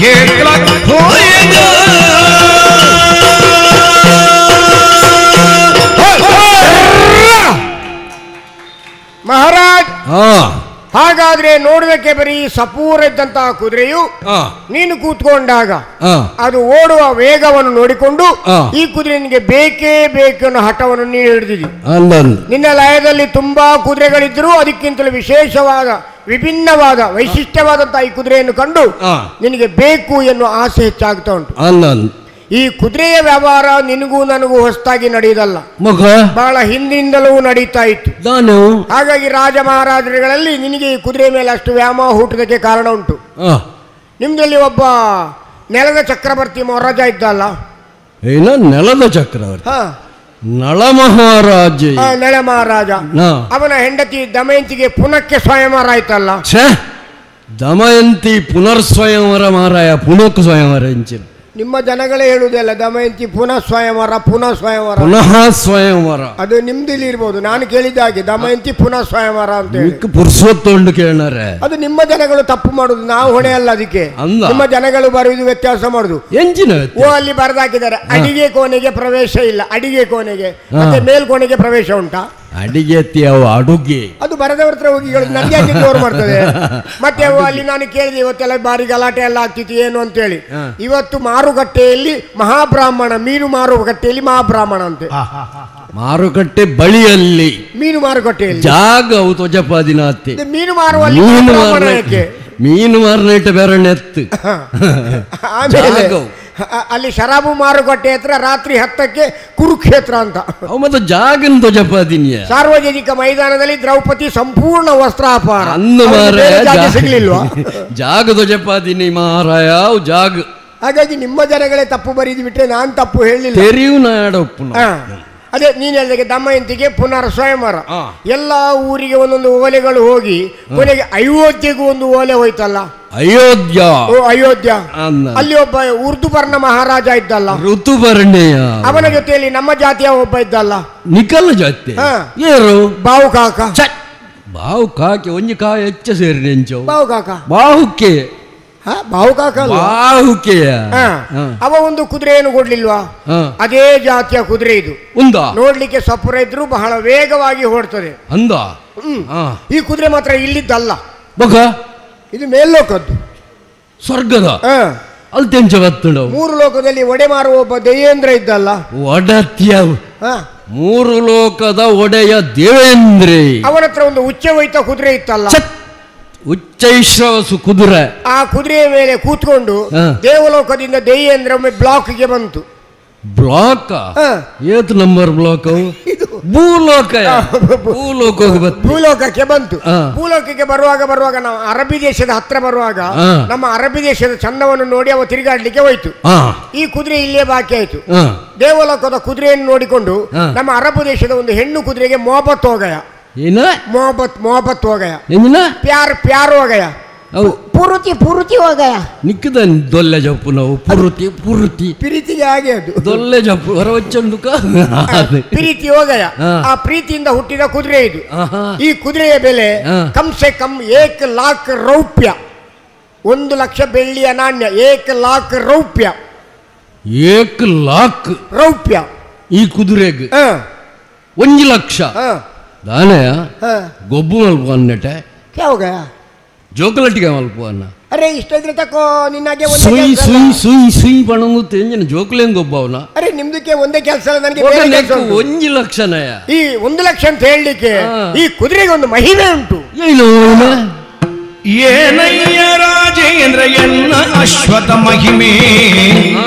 ये लाख होएगा। ಮಹಾರಾಜ್, ಹಾಗಾದ್ರೆ ನೋಡುವುದಕ್ಕೆ ಬರೀ ಸಪೂರ ಇದ್ದಂತಹ ಕುದುರೆಯು ನೀನು ಕೂತ್ಕೊಂಡಾಗ ಅದು ಓಡುವ ವೇಗವನ್ನು ನೋಡಿಕೊಂಡು ಈ ಕುದುರೆ ನಿನಗೆ ಬೇಕೇ ಬೇಕು ಅನ್ನೋ ಹಠವನ್ನು ನೀನು ಹಿಡಿದಿದ್ದಿ. ನಿನ್ನ ಲಯದಲ್ಲಿ ತುಂಬಾ ಕುದುರೆಗಳಿದ್ದರೂ ಅದಕ್ಕಿಂತಲೂ ವಿಶೇಷವಾದ ವಿಭಿನ್ನವಾದ ವೈಶಿಷ್ಟ್ಯವಾದಂತಹ ಈ ಕುದುರೆಯನ್ನು ಕಂಡು ನಿನಗೆ ಬೇಕು ಎನ್ನುವ ಆಸೆ ಹೆಚ್ಚಾಗ್ತಾ ಉಂಟು. ಈ ಕುದುರೆಯ ವ್ಯವಹಾರ ನಿನಗೂ ನನಗೂ ಹೊಸತಾಗಿ ನಡೆಯುವುದಲ್ಲ, ಬಹಳ ಹಿಂದಿನಿಂದಲೂ ನಡೀತಾ ಇತ್ತು. ಹಾಗಾಗಿ ರಾಜ ಮಹಾರಾಜರುಗಳಲ್ಲಿ ನಿನಗೆ ಈ ಕುದುರೆ ಮೇಲೆ ಅಷ್ಟು ವ್ಯಾಮೋಹ ಹುಟ್ಟುವುದಕ್ಕೆ ಕಾರಣ ಉಂಟು. ನಿಮ್ದಲ್ಲಿ ಒಬ್ಬ ನೆಲದ ಚಕ್ರವರ್ತಿ ಮಹಾರಾಜ ಇದ್ದಲ್ಲ, ನೆಲದ ಚಕ್ರವರ್ತಿ ನಳ ಮಹಾರಾಜ, ನಳ ಮಹಾರಾಜ, ಅವನ ಹೆಂಡತಿ ದಮಯಂತಿಗೆ ಪುನಕ್ಕೆ ಸ್ವಯಂವರ ಆಯ್ತಲ್ಲ. ದಮಯಂತಿ ಪುನರ್ ಸ್ವಯಂವರ ಮಾರಾಯ, ಪುನಕ್ ಸ್ವಯಂವರ ಎಂಚಿನ ನಿಮ್ಮ ಜನಗಳೇ ಹೇಳುವುದಲ್ಲ, ದಮಯಂತಿ ಪುನಃ ಸ್ವಯಂವರ, ಪುನಃ ಸ್ವಯಂವರ, ಪುನಃ ಸ್ವಯಂವರ. ಅದು ನಿಮ್ದಿಲ್ಲಿ ಇರ್ಬೋದು, ನಾನು ಕೇಳಿದ ಹಾಗೆ ದಮಯಂತಿ ಪುನಃ ಸ್ವಯಂವರ ಅಂತ ಹೇಳಿ ಪುರುಷೋತ್ತೊಂಡು ಕೇಳಾರೆ. ಅದು ನಿಮ್ಮ ಜನಗಳು ತಪ್ಪು ಮಾಡುದು, ನಾವು ಹೊಣೆ ಅಲ್ಲ ಅದಕ್ಕೆ. ನಿಮ್ಮ ಜನಗಳು ಬರುವುದು ವ್ಯತ್ಯಾಸ ಮಾಡುದು. ಎಂಜಿನ ಓ ಅಲ್ಲಿ ಬರೆದಾಕಿದ್ದಾರೆ, ಅಡಿಗೆ ಕೋಣೆಗೆ ಪ್ರವೇಶ ಇಲ್ಲ, ಅಡಿಗೆ ಕೋಣೆಗೆ ಮತ್ತೆ ಮೇಲ್ಕೋಣೆಗೆ ಪ್ರವೇಶ ಉಂಟಾ? ಅಡಿಗೆ ಅಡುಗೆ ಅದು ಬರದವ್ರ ಹತ್ರ ಹೋಗಿ ಹೇಳುದು, ನನಗೆ ಯಾಕೆ ಜೋರು ಮಾಡ್ತದೆ. ಮತ್ತೆ ಅಲ್ಲಿ ನಾನು ಕೇಳಿದೆ, ಇವತ್ತೆಲ್ಲ ಬಾರಿ ಗಲಾಟೆ ಎಲ್ಲ ಆಗ್ತಿತ್ತು ಏನು ಅಂತೇಳಿ. ಇವತ್ತು ಮಾರುಕಟ್ಟೆಯಲ್ಲಿ ಮಹಾಬ್ರಾಹ್ಮಣ, ಮೀನು ಮಾರುಕಟ್ಟೆಯಲ್ಲಿ ಮಹಾಬ್ರಾಹ್ಮಣ ಅಂತೆ, ಮಾರುಕಟ್ಟೆ ಬಳಿಯಲ್ಲಿ ಮೀನು ಮಾರುಕಟ್ಟೆಯಲ್ಲಿ ಜಾಗ ತೊಜಪಾದಿನ ಮೀನು ಮಾರುವ ಮೀನು ಮಾರನೇಟ ಬೇರೆ ಎತ್ತು. ಆಮೇಲೆ ಅಲ್ಲಿ ಶರಾಬು ಮಾರುಕಟ್ಟೆ ಹತ್ರ ರಾತ್ರಿ 10ಕ್ಕೆ ಕುರುಕ್ಷೇತ್ರ ಅಂತ ಮತ್ತೆ ಜಾಗನ್ ತೊಜಪಾದಿನಿಯ ಸಾರ್ವಜನಿಕ ಮೈದಾನದಲ್ಲಿ ದ್ರೌಪದಿ ಸಂಪೂರ್ಣ ವಸ್ತ್ರಾಪಹಾರ ಸಿಗ್ಲಿಲ್ವಾ? ಜಾಗ ತೊಜಪಾದಿನಿ ಮಾರಾಯ ಜಾಗ. ಹಾಗಾಗಿ ನಿಮ್ಮ ಜನಗಳೇ ತಪ್ಪು ಬರೀದು ಬಿಟ್ರೆ ನಾನು ತಪ್ಪು ಹೇಳಿಲ್ಲ. ಅದೇ ನೀನು ಹೇಳಿದಾಗೆ ದಮಯಂತಿಗೆ ಪುನರ್ ಸ್ವಯಂವರ, ಎಲ್ಲ ಊರಿಗೆ ಒಂದೊಂದು ಓಲೆಗಳು ಹೋಗಿ ಕೊನೆಗೆ ಅಯೋಧ್ಯೆಗೂ ಒಂದು ಓಲೆ ಹೋಯ್ತಲ್ಲ. ಅಯೋಧ್ಯ, ಓ ಅಯೋಧ್ಯ, ಅಲ್ಲಿ ಒಬ್ಬ ಉರ್ದುಪರ್ಣ ಮಹಾರಾಜ ಇದ್ದಲ್ಲ, ಋತುಪರ್ಣೆಯ, ಅವನ ಜೊತೆಯಲ್ಲಿ ನಮ್ಮ ಜಾತಿಯ ಒಬ್ಬ ಇದ್ದಲ್ಲ, ನಿಕಲ ಜಾತಿ ಏರು ಬಾವು ಕಾಕ, ಬಾವು ಕಾಕೆ ಒಂಜಿ ಕಾ ಹೆಚ್ಚ ಸೇರಿ ನೆಂಚು ಬಾವು ಕಾಕ, ಬಾಹುಕೆ ಬಾಹುಕಾಕ ಬಾಹುಕೆಯ ಅವ ಒಂದು ಕುದುರೆಯನ್ನು ಕೊಡ್ಲಿಲ್ವಾ? ಅದೇ ಜಾತಿಯ ಕುದುರೆ ಇದು, ನೋಡ್ಲಿಕ್ಕೆ ಸಪುರ ಇದ್ರು ಬಹಳ ವೇಗವಾಗಿ ಓಡ್ತದೆ. ಅಂದ ಈ ಕುದುರೆ ಮಾತ್ರ ಇಲ್ಲಿದ್ದಲ್ಲ, ಇದು ಮೇಲ್ಲೋಕದ್ದು, ಸ್ವರ್ಗದ. ಮೂರು ಲೋಕದಲ್ಲಿ ಒಡೆ ಮಾರುವ ಒಬ್ಬ ದೇವೇಂದ್ರ ಇದ್ದಲ್ಲ, ಒಡತಿಯ ಮೂರು ಲೋಕದ ಒಡೆಯ ದೇವೇಂದ್ರ, ಅವನ ಹತ್ರ ಒಂದು ಉಚ್ಚ ಕುದುರೆ ಇತ್ತಲ್ಲ, ಉಚ್ಚೈಶ್ರವಸು ಕುದುರೆ. ಆ ಕುದುರೆಯ ಮೇಲೆ ಕೂತ್ಕೊಂಡು ದೇವಲೋಕದಿಂದ ದೇವೇಂದ್ರ ಒಮ್ಮೆ ಬ್ಲಾಕ್ಗೆ ಬಂತು. Block ಏತ್ ನಂಬರ್ ಬ್ಲಾಕ್ ಇದು ಭೂಲೋಕ ಭೂಲೋಕ ಭೂಲೋಕಕ್ಕೆ ಬಂತು. ಭೂಲೋಕಕ್ಕೆ ಬರುವಾಗ ಬರುವಾಗ ನಾವು ಅರಬ್ಬಿ ದೇಶದ ಹತ್ರ ಬರುವಾಗ ನಮ್ಮ ಅರಬ್ಬಿ ದೇಶದ ಚಂದವನ್ನು ನೋಡಿ ಅವ ತಿರುಗಾಡ್ಲಿಕ್ಕೆ ಹೋಯ್ತು. ಈ ಕುದುರೆ ಇಲ್ಲೇ ಬಾಕಿ ಆಯ್ತು. ದೇವಲೋಕದ ಕುದುರೆಯನ್ನು ನೋಡಿಕೊಂಡು ನಮ್ಮ ಅರಬ್ಬು ದೇಶದ ಒಂದು ಹೆಣ್ಣು ಕುದುರೆಗೆ ಮೊಹಬ್ಬತ್ ಹೋಗಯ, ಮೊಹಬ್ಬತ್ ಮೊಹಬ್ಬತ್ ಹೋಗಯ, ಪ್ಯಾರ್ ಪ್ಯಾರ್ ಹೋಗಯ, ಪುರುತಿ ಪುರುತಿ ಹೋಗಯ. ನಿಕ್ಕದ ದೊಲ್ಲೆ ಜಪ್ಪು ನಾವು ಪುರುತಿ ಪುರುತಿ ಪ್ರೀತಿಗೆ ಹಾಗೆ ಅದು ದೊಲ್ಲೆ ಜಪ್ಪು ಹೊರವಚ್ಚಂದುಕ ಪ್ರೀತಿ ಹೋಗಯ. ಆ ಪ್ರೀತಿಯಿಂದ ಹುಟ್ಟಿದ ಕುದುರೆ ಇದು. ಈ ಕುದುರೆಯ ಬೆಲೆ ಕಮ್ ಸೆ ಕಮ್ 1 ಲಾಖ ರೌಪ್ಯ, 1 ಲಕ್ಷ ಬೆಳ್ಳಿಯ ನಾಣ್ಯ. 1 ಲಾಖ ರೌಪ್ಯ, 1 ಲಾಖ ರೌಪ್ಯ ಈ ಕುದುರೆಗೆ 1 ಲಕ್ಷ ದಾನಯ ಗೊಬ್ಬು ಮಲ್ಪ ಅನ್ನಟೆ ಹೋಗಯ ಜೋಕಲಟ್ಟಿಗೆ ಮಲ್ಪ ಅನ್ನ. ಅರೆ ಇಷ್ಟ ಇದ್ರೆ ತಕೋ ನಿನ್ನಾಗೆ ಸುಯ್ ಸುಯ್ ಸುಯ್ ಸುಯ್ ಬಣಂಗು ತೆಂಜಿನ ಜೋಕಲೇನ್ ಗೊಬ್ಬ ಅವನ. ಅರೆ ನಿಮ್ದಕ್ಕೆ ಒಂದೇ ಕೆಲಸ ಅಲ್ಲ, ನನಗೆ ಬೇರೆ ಕೆಲಸ ಉಂಟು. 1 ಲಕ್ಷನಯ ಈ 1 ಲಕ್ಷ ಅಂತ ಹೇಳಲಿಕ್ಕೆ ಈ ಕುದುರೆಗೆ ಒಂದು ಮಹಿಮೆ ಉಂಟು. ಏನು ಏನಯ್ಯ ರಾಜೇಂದ್ರ ಎನ್ನ ಅಶ್ವಥ ಮಹಿಮೆ,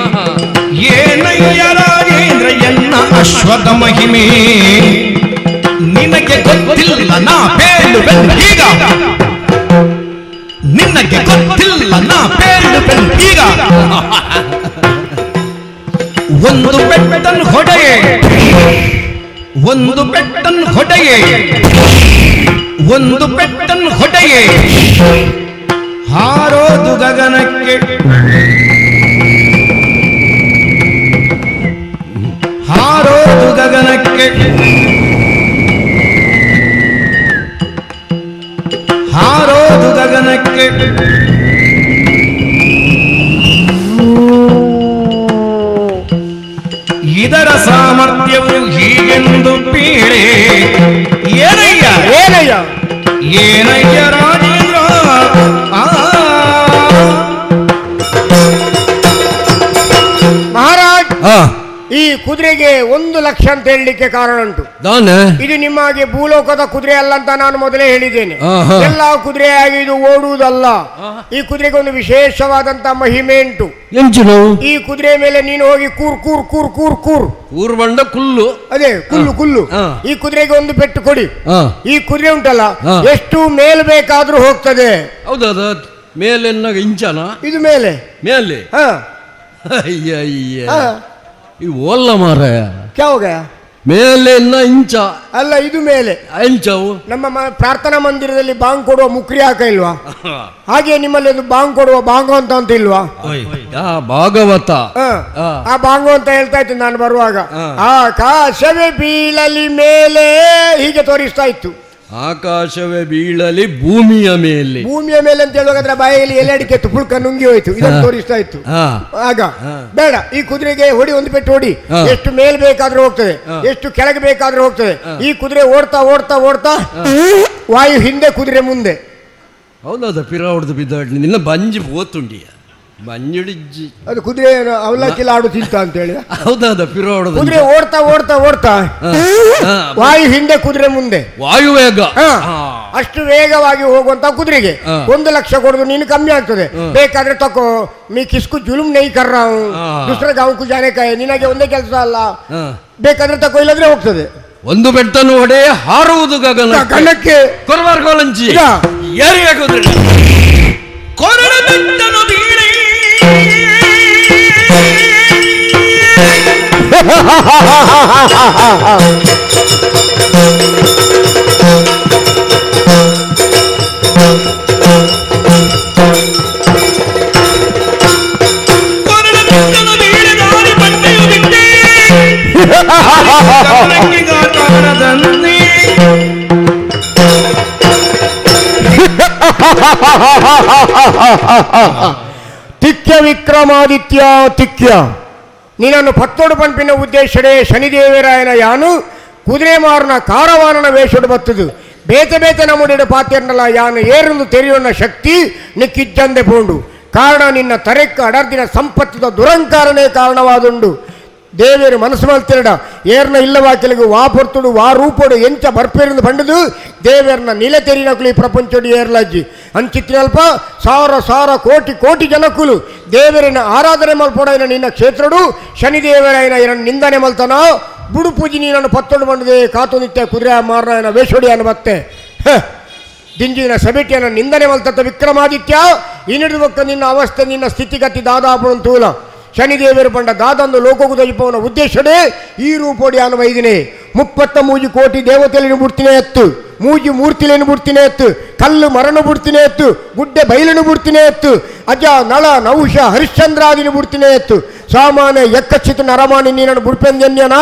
ಏನಯ್ಯ ರಾಜೇಂದ್ರ ಎನ್ನ ಅಶ್ವಥ ಮಹಿಮೆ, ನಿನಗೆ ಗೊತ್ತಿಲ್ಲ ನಾ ಬೇಡುವೆನು ಈಗ, ನಿನಗೆ ಗೊತ್ತಿಲ್ಲ ನಾ ಬೇಡುವೆನು ಈಗ. ಒಂದು ಬೆಟ್ಟನ್ನು ಹೊಡೆಯೇ, ಒಂದು ಬೆಟ್ಟನ್ನು ಹೊಡೆಯೇ, ಒಂದು ಬೆಟ್ಟನ್ನು ಹೊಡೆಯೇ, ಹಾರೋದು ಗಗನಕ್ಕೆ, ಹಾರೋದು ಗಗನಕ್ಕೆ, ಹಾರೋದು ಗಗನಕ್ಕೆ. ಇದರ ಸಾಮರ್ಥ್ಯವು ಹೀಗೆಂದು ಪೀಡೆ. ಏನಯ್ಯ ಏನಯ್ಯ ಏನಯ್ಯ ರಾಜೇಂದ್ರ ಮಹಾರಾಜ್, ಈ ಕುದುರೆಗೆ 1 ಲಕ್ಷ ಅಂತ ಹೇಳಲಿಕ್ಕೆ ಕಾರಣ ಉಂಟು. ಇದು ನಿಮ್ಮ ಹಾಗೆ ಭೂಲೋಕದ ಕುದುರೆ ಅಲ್ಲ ಅಂತ ನಾನು ಮೊದಲೇ ಹೇಳಿದ್ದೇನೆ. ಎಲ್ಲ ಕುದುರೆಯಾಗಿ ಇದು ಓಡುವುದಲ್ಲ. ಈ ಕುದುರೆಗೆ ಒಂದು ವಿಶೇಷವಾದಂತಹ ಮಹಿಮೆ ಉಂಟು. ಈ ಕುದುರೆ ಮೇಲೆ ನೀನು ಹೋಗಿ ಕೂರ್ ಕೂರ್ ಕೂರ್ ಕೂರ್ ಕೂರ್ ಕೂರ್ ಬಂಡ ಕುಲ್ಲು, ಅದೇ ಕುಲ್ಲು ಕುಲ್ಲು. ಈ ಕುದುರೆಗೆ ಒಂದು ಪೆಟ್ಟು ಕೊಡಿ, ಈ ಕುದುರೆ ಉಂಟಲ್ಲ ಎಷ್ಟು ಮೇಲ್ ಬೇಕಾದ್ರೂ ಹೋಗ್ತದೆ. ಹೌದೌದು, ಮೇಲೆ ಇಂಚನ ಇದು ಮೇಲೆ ಮೇಲೆ. ಅಯ್ಯ ಈ ಓಲ್ಲ ಮಾರಾಯ ಕ್ಯಾವಾಗ ಮೇಲೆ ಇಂಚ ಅಲ್ಲ, ಇದು ಮೇಲೆ ಇಂಚವು. ನಮ್ಮ ಪ್ರಾರ್ಥನಾ ಮಂದಿರದಲ್ಲಿ ಬಾಂಗ್ ಕೊಡುವ ಮುಕ್ರಿ ಹಾಕ ಇಲ್ವಾ, ಹಾಗೆ ನಿಮ್ಮಲ್ಲಿ ಒಂದು ಬಾಂಗ್ ಕೊಡುವ ಬಾಂಗು ಅಂತ ಅಂತ ಇಲ್ವಾ? ಭಾಗವತ ಆ ಬಾಂಗು ಅಂತ ಹೇಳ್ತಾ ಇತ್ತು ನಾನು ಬರುವಾಗ. ಆಕಾಶವೇ ಬೀಳಲಿ ಮೇಲೆ ಹೀಗೆ ತೋರಿಸ್ತಾ ಇತ್ತು. ಆಕಾಶವೇ ಬೀಳಲಿ ಭೂಮಿಯ ಮೇಲೆ, ಭೂಮಿಯ ಮೇಲೆ ಅಂತ ಹೇಳುವಾಗ ಬಾಯಲ್ಲಿ ಎಲೆ ಅಡಿಕೆ ಪುಳ್ಕ ನುಂಗಿ ಹೋಯ್ತು, ಇದನ್ನು ತೋರಿಸ್ತಾ ಇತ್ತು. ಆಗ ಬೇಡ, ಈ ಕುದುರೆಗೆ ಹೊಡಿ, ಒಂದು ಪೆಟ್ಟು ಹೊಡಿ, ಎಷ್ಟು ಮೇಲ್ ಬೇಕಾದ್ರೂ ಹೋಗ್ತದೆ, ಎಷ್ಟು ಕೆಳಗೆ ಬೇಕಾದ್ರೂ ಹೋಗ್ತದೆ. ಈ ಕುದುರೆ ಓಡ್ತಾ ಓಡ್ತಾ ಓಡ್ತಾ ವಾಯು ಹಿಂದೆ ಕುದುರೆ ಮುಂದೆ. ಹೌದೌದು, ಪಿರ ಹೊಡೆದು ಬಿದ್ದ ನಿನ್ನ ಬಂಜಿ ಪೋತುಂಡಿಯ ಬಂಜುಡಿಜ್ಜಿ ಅದು ಕುದುರೆ ಅವಲಕ್ಕಿ ಲಾಡು ತಿಂತ ಅಂತ ಹೇಳಿ. ಹೌದೌದು, ಪಿರ ಹೊಡೆದು ಕುದುರೆ ಓಡ್ತಾ ಓಡ್ತಾ ಓಡ್ತಾ ವಾಯು ಹಿಂದೆ ಕುದುರೆ ಮುಂದೆ, ವಾಯು ವೇಗ ಅಷ್ಟು ವೇಗವಾಗಿ ಹೋಗುವಂತ ಕುದುರೆಗೆ 1 ಲಕ್ಷ ಕೊಡುದು ನೀನು ಕಮ್ಮಿ ಆಗ್ತದೆ. ಬೇಕಾದ್ರೆ ತಕೋ, ನೀ ಕಿಸ್ಕು ಜುಲುಮ್ ನೈ ಕರ್ರ ದುಸರ ಗಾಂವ್ಕು ಜಾನೆ ಕಾಯ, ನಿನಗೆ ಒಂದೇ ಕೆಲಸ ಅಲ್ಲ, ಬೇಕಾದ್ರೆ ತಕೋ, ಇಲ್ಲದ್ರೆ ಹೋಗ್ತದೆ. ಒಂದು ಬೆಟ್ಟನ್ನು ಹೊಡೆಯ ಹಾರುವುದು ಗಗನಕ್ಕೆ ಕೊರವಾರ್ ಕೋಲಂಚಿ ಯಾರಿಗೆ ಕುದುರೆ ಕೊರಡ ಬೆಟ್ಟನು ಬೀಳಿ ಕೊರಡ ಬೆಟ್ಟನು ಬೀಳಿ ದಾರಿ ಬಟ್ಟೆಯು ಬಿಟ್ಟೆ ಕಾರಣದಂತೆ. ತಿಕ್ಯ ವಿಕ್ರಮಾದಿತ್ಯ ತಿಕ್ಯ, ನೀನನ್ನು ಪತ್ತೋಡು ಪಂಪಿನ ಉದ್ದೇಶಡೇ ಶನಿದೇವರಾಯನ ಯಾನು ಕುದುರೆ ಮಾರನ ಕಾರವಾನನ ವೇಷಡು ಬತ್ತದು ಬೇತೆ ಬೇತೆ ನಮ್ಮುಡಿಡ ಪಾತೆರ್ನಲ್ಲ ಯಾನು ಏರೊಂದು ತೆರೆಯೋಣ ಶಕ್ತಿ ನಿಕ್ಕಿಜ್ಜಂದೆ ಪೋಂಡು ಕಾರಣ ನಿನ್ನ ತರೆಕ್ಕ ಅಡರ್ದಿನ ಸಂಪತ್ತಿದ ದುರಂಕಾರನೇ ಕಾರಣವಾದುಂಡು. ದೇವೇರು ಮನಸ್ಸು ಮಲ್ತಿರಡ ಏರ್ನ ಇಲ್ಲವಾಕೆಲಿಗೆ ವಾ ಪೊರ್ತುಡು ವಾ ರೂಪೋಡು ಎಂಚ ಬರ್ಪೇರಿಂದ ಬಂಡದು ದೇವೇರ್ನ ನಿಲೆ ತೆರಿನಕುಲು ಈ ಪ್ರಪಂಚೋಡು ಏರ್ಲಾಜಿ ಅಂಚಿತ್ತಿನಲ್ಪ ಸಾವಿರ ಸಾವಿರ ಕೋಟಿ ಕೋಟಿ ಜನಕುಲು ದೇವರನ್ನ ಆರಾಧನೆ ಮಲ್ಪೋಡೈನ ನಿನ್ನ ಕ್ಷೇತ್ರಡು ಶನಿದೇವರಾಯನ ಇರನ್ನು ನಿಂದನೆ ಮಲ್ತನ ಬುಡು ಪೂಜಿ ನೀನನ್ನು ಪತ್ತೊಡು ಬಂಡದೆ ಕಾತು ನಿತ್ಯ ಕುದುರೆ ಮಾರನಾಯನ ವೇಷೋಡಿಯನ ಮತ್ತೆ ದಿಂಜಿನ ಸಭೆಟಿಯನ್ನು ನಿಂದನೆ ಮಲ್ತತ್ತ ವಿಕ್ರಮಾದಿತ್ಯ ಇನ್ನಿಡಿದ ಬೊಕ್ಕ ನಿನ್ನ ಅವಸ್ಥೆ ನಿನ್ನ ಸ್ಥಿತಿಗತಿ ದಾದಾಪುಣಂ ತೂಲ ಶನಿದೇವರು ಪಂಡ ದಾದಂದು ಲೋಕಗು ದಜಿಪವನ ಉದ್ದೇಶಡೇ ಈ ರೂಪೋಡಿ ಅನ್ವೈದಿನಿ 33 ಕೋಟಿ ದೇವತೆಯನ್ನು ಬಿಡ್ತೀನಿ ಎತ್ತು ಮೂಜಿ ಮೂರ್ತಿಲೇನು ಬಿಡ್ತೀನಿ ಎತ್ತು ಕಲ್ಲು ಮರಣ ಬಿಡ್ತೀನಿ ಎತ್ತು ಗುಡ್ಡೆ ಬೈಲನ್ನು ಬಿಡ್ತೀನಿ ಎತ್ತು ಅಜ ನಳ ನೌಷ ಹರಿಶ್ಚಂದ್ರಾದಿನ ಬಿಡ್ತೀನಿ ಎತ್ತು ಸಾಮಾನ್ಯ ಎಕ್ಕಚ್ಚಿತ ನರಮಾನಿ ನೀನನ್ನು ಬುಡ್ಪೆಂದನ್ಯನ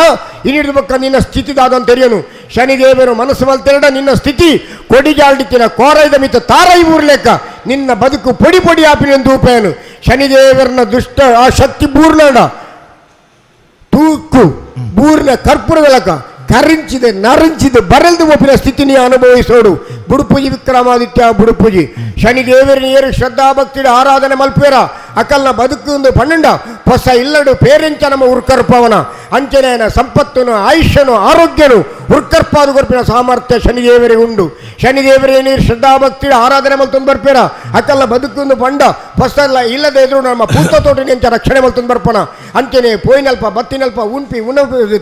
ಇನ್ನಿಡಿದ ಬೊಕ್ಕ ನಿನ್ನ ಸ್ಥಿತಿ ದಾದಂತ ತೆರೆಯನು ಶನಿದೇವರು ಮನಸ್ಸು ಮಲ್ತೆರಡ ನಿನ್ನ ಸ್ಥಿತಿ ಕೊಡಿಜಾಲ್ಡಿತ್ತಿನ ಕೋರೈದ ಮಿತ ತಾರೈ ಊರ್ಲೆಕ್ಕ ನಿನ್ನ ಬದುಕು ಪೊಡಿ ಪೊಡಿ ಆಪಿನ ಉಪಯನು ಶನಿದೇವರನ್ನ ದುಷ್ಟ ಆ ಶಕ್ತಿ ಬೂರ್ನಡ ತೂಕು ಬೂರ್ನ ಕರ್ಪೂರ ಬೆಳಕ ಕರಿಂಚಿದೆ ನರಿಂಚಿದೆ ಬರಲ್ದು ಒಪ್ಪಿನ ಸ್ಥಿತಿ ನೀ ಅನುಭವಿಸೋಡು ಬುಡುಪೂಜಿ ವಿಕ್ರಮಾದಿತ್ಯ ಬುಡುಪೂಜಿ ಶನಿದೇವರ ಏರು ಶ್ರದ್ಧಾ ಭಕ್ತಿಡ ಆರಾಧನೆ ಮಲ್ಪೇರ ಅಕಲ್ನ ಬದುಕು ಪನ್ನಂಡ ಹೊಸ ಇಲ್ಲಡು ಪೇರೆಂಚ ನಮ್ಮ ಉರ್ಕರ್ಪವನ ಅಂಚನೆಯನ ಸಂಪತ್ತುನು ಆಯುಷ್ಯನು ಆರೋಗ್ಯನು ಉರ್ಕರ್ಪಾದು ಕೊರ್ಪಿನ ಸಾಮರ್ಥ್ಯ ಶನಿದೇವರಿಗೆ ಉಂಡು ಶನಿದೇವರೇ ನೀರು ಶ್ರದ್ಧಾ ಭಕ್ತಿಡ ಆರಾಧನೆ ಮಲ್ತೊಂದು ಬರ್ಪೇರ ಅಕಲ್ನ ಬದುಕು ಪಂಡ ಹೊಸಲ್ಲ ಇಲ್ಲದೆ ಎದುರು ನಮ್ಮ ಪೂತ ತೋಟಿನ ರಕ್ಷಣೆ ಮಲ್ತೊಂದು ಬರ್ಪಣ ಅಂಚನೆ ಪೋಯಿನಲ್ಪ ಬತ್ತಿನಲ್ಪ ಉಣ್ಪಿ ಉಣ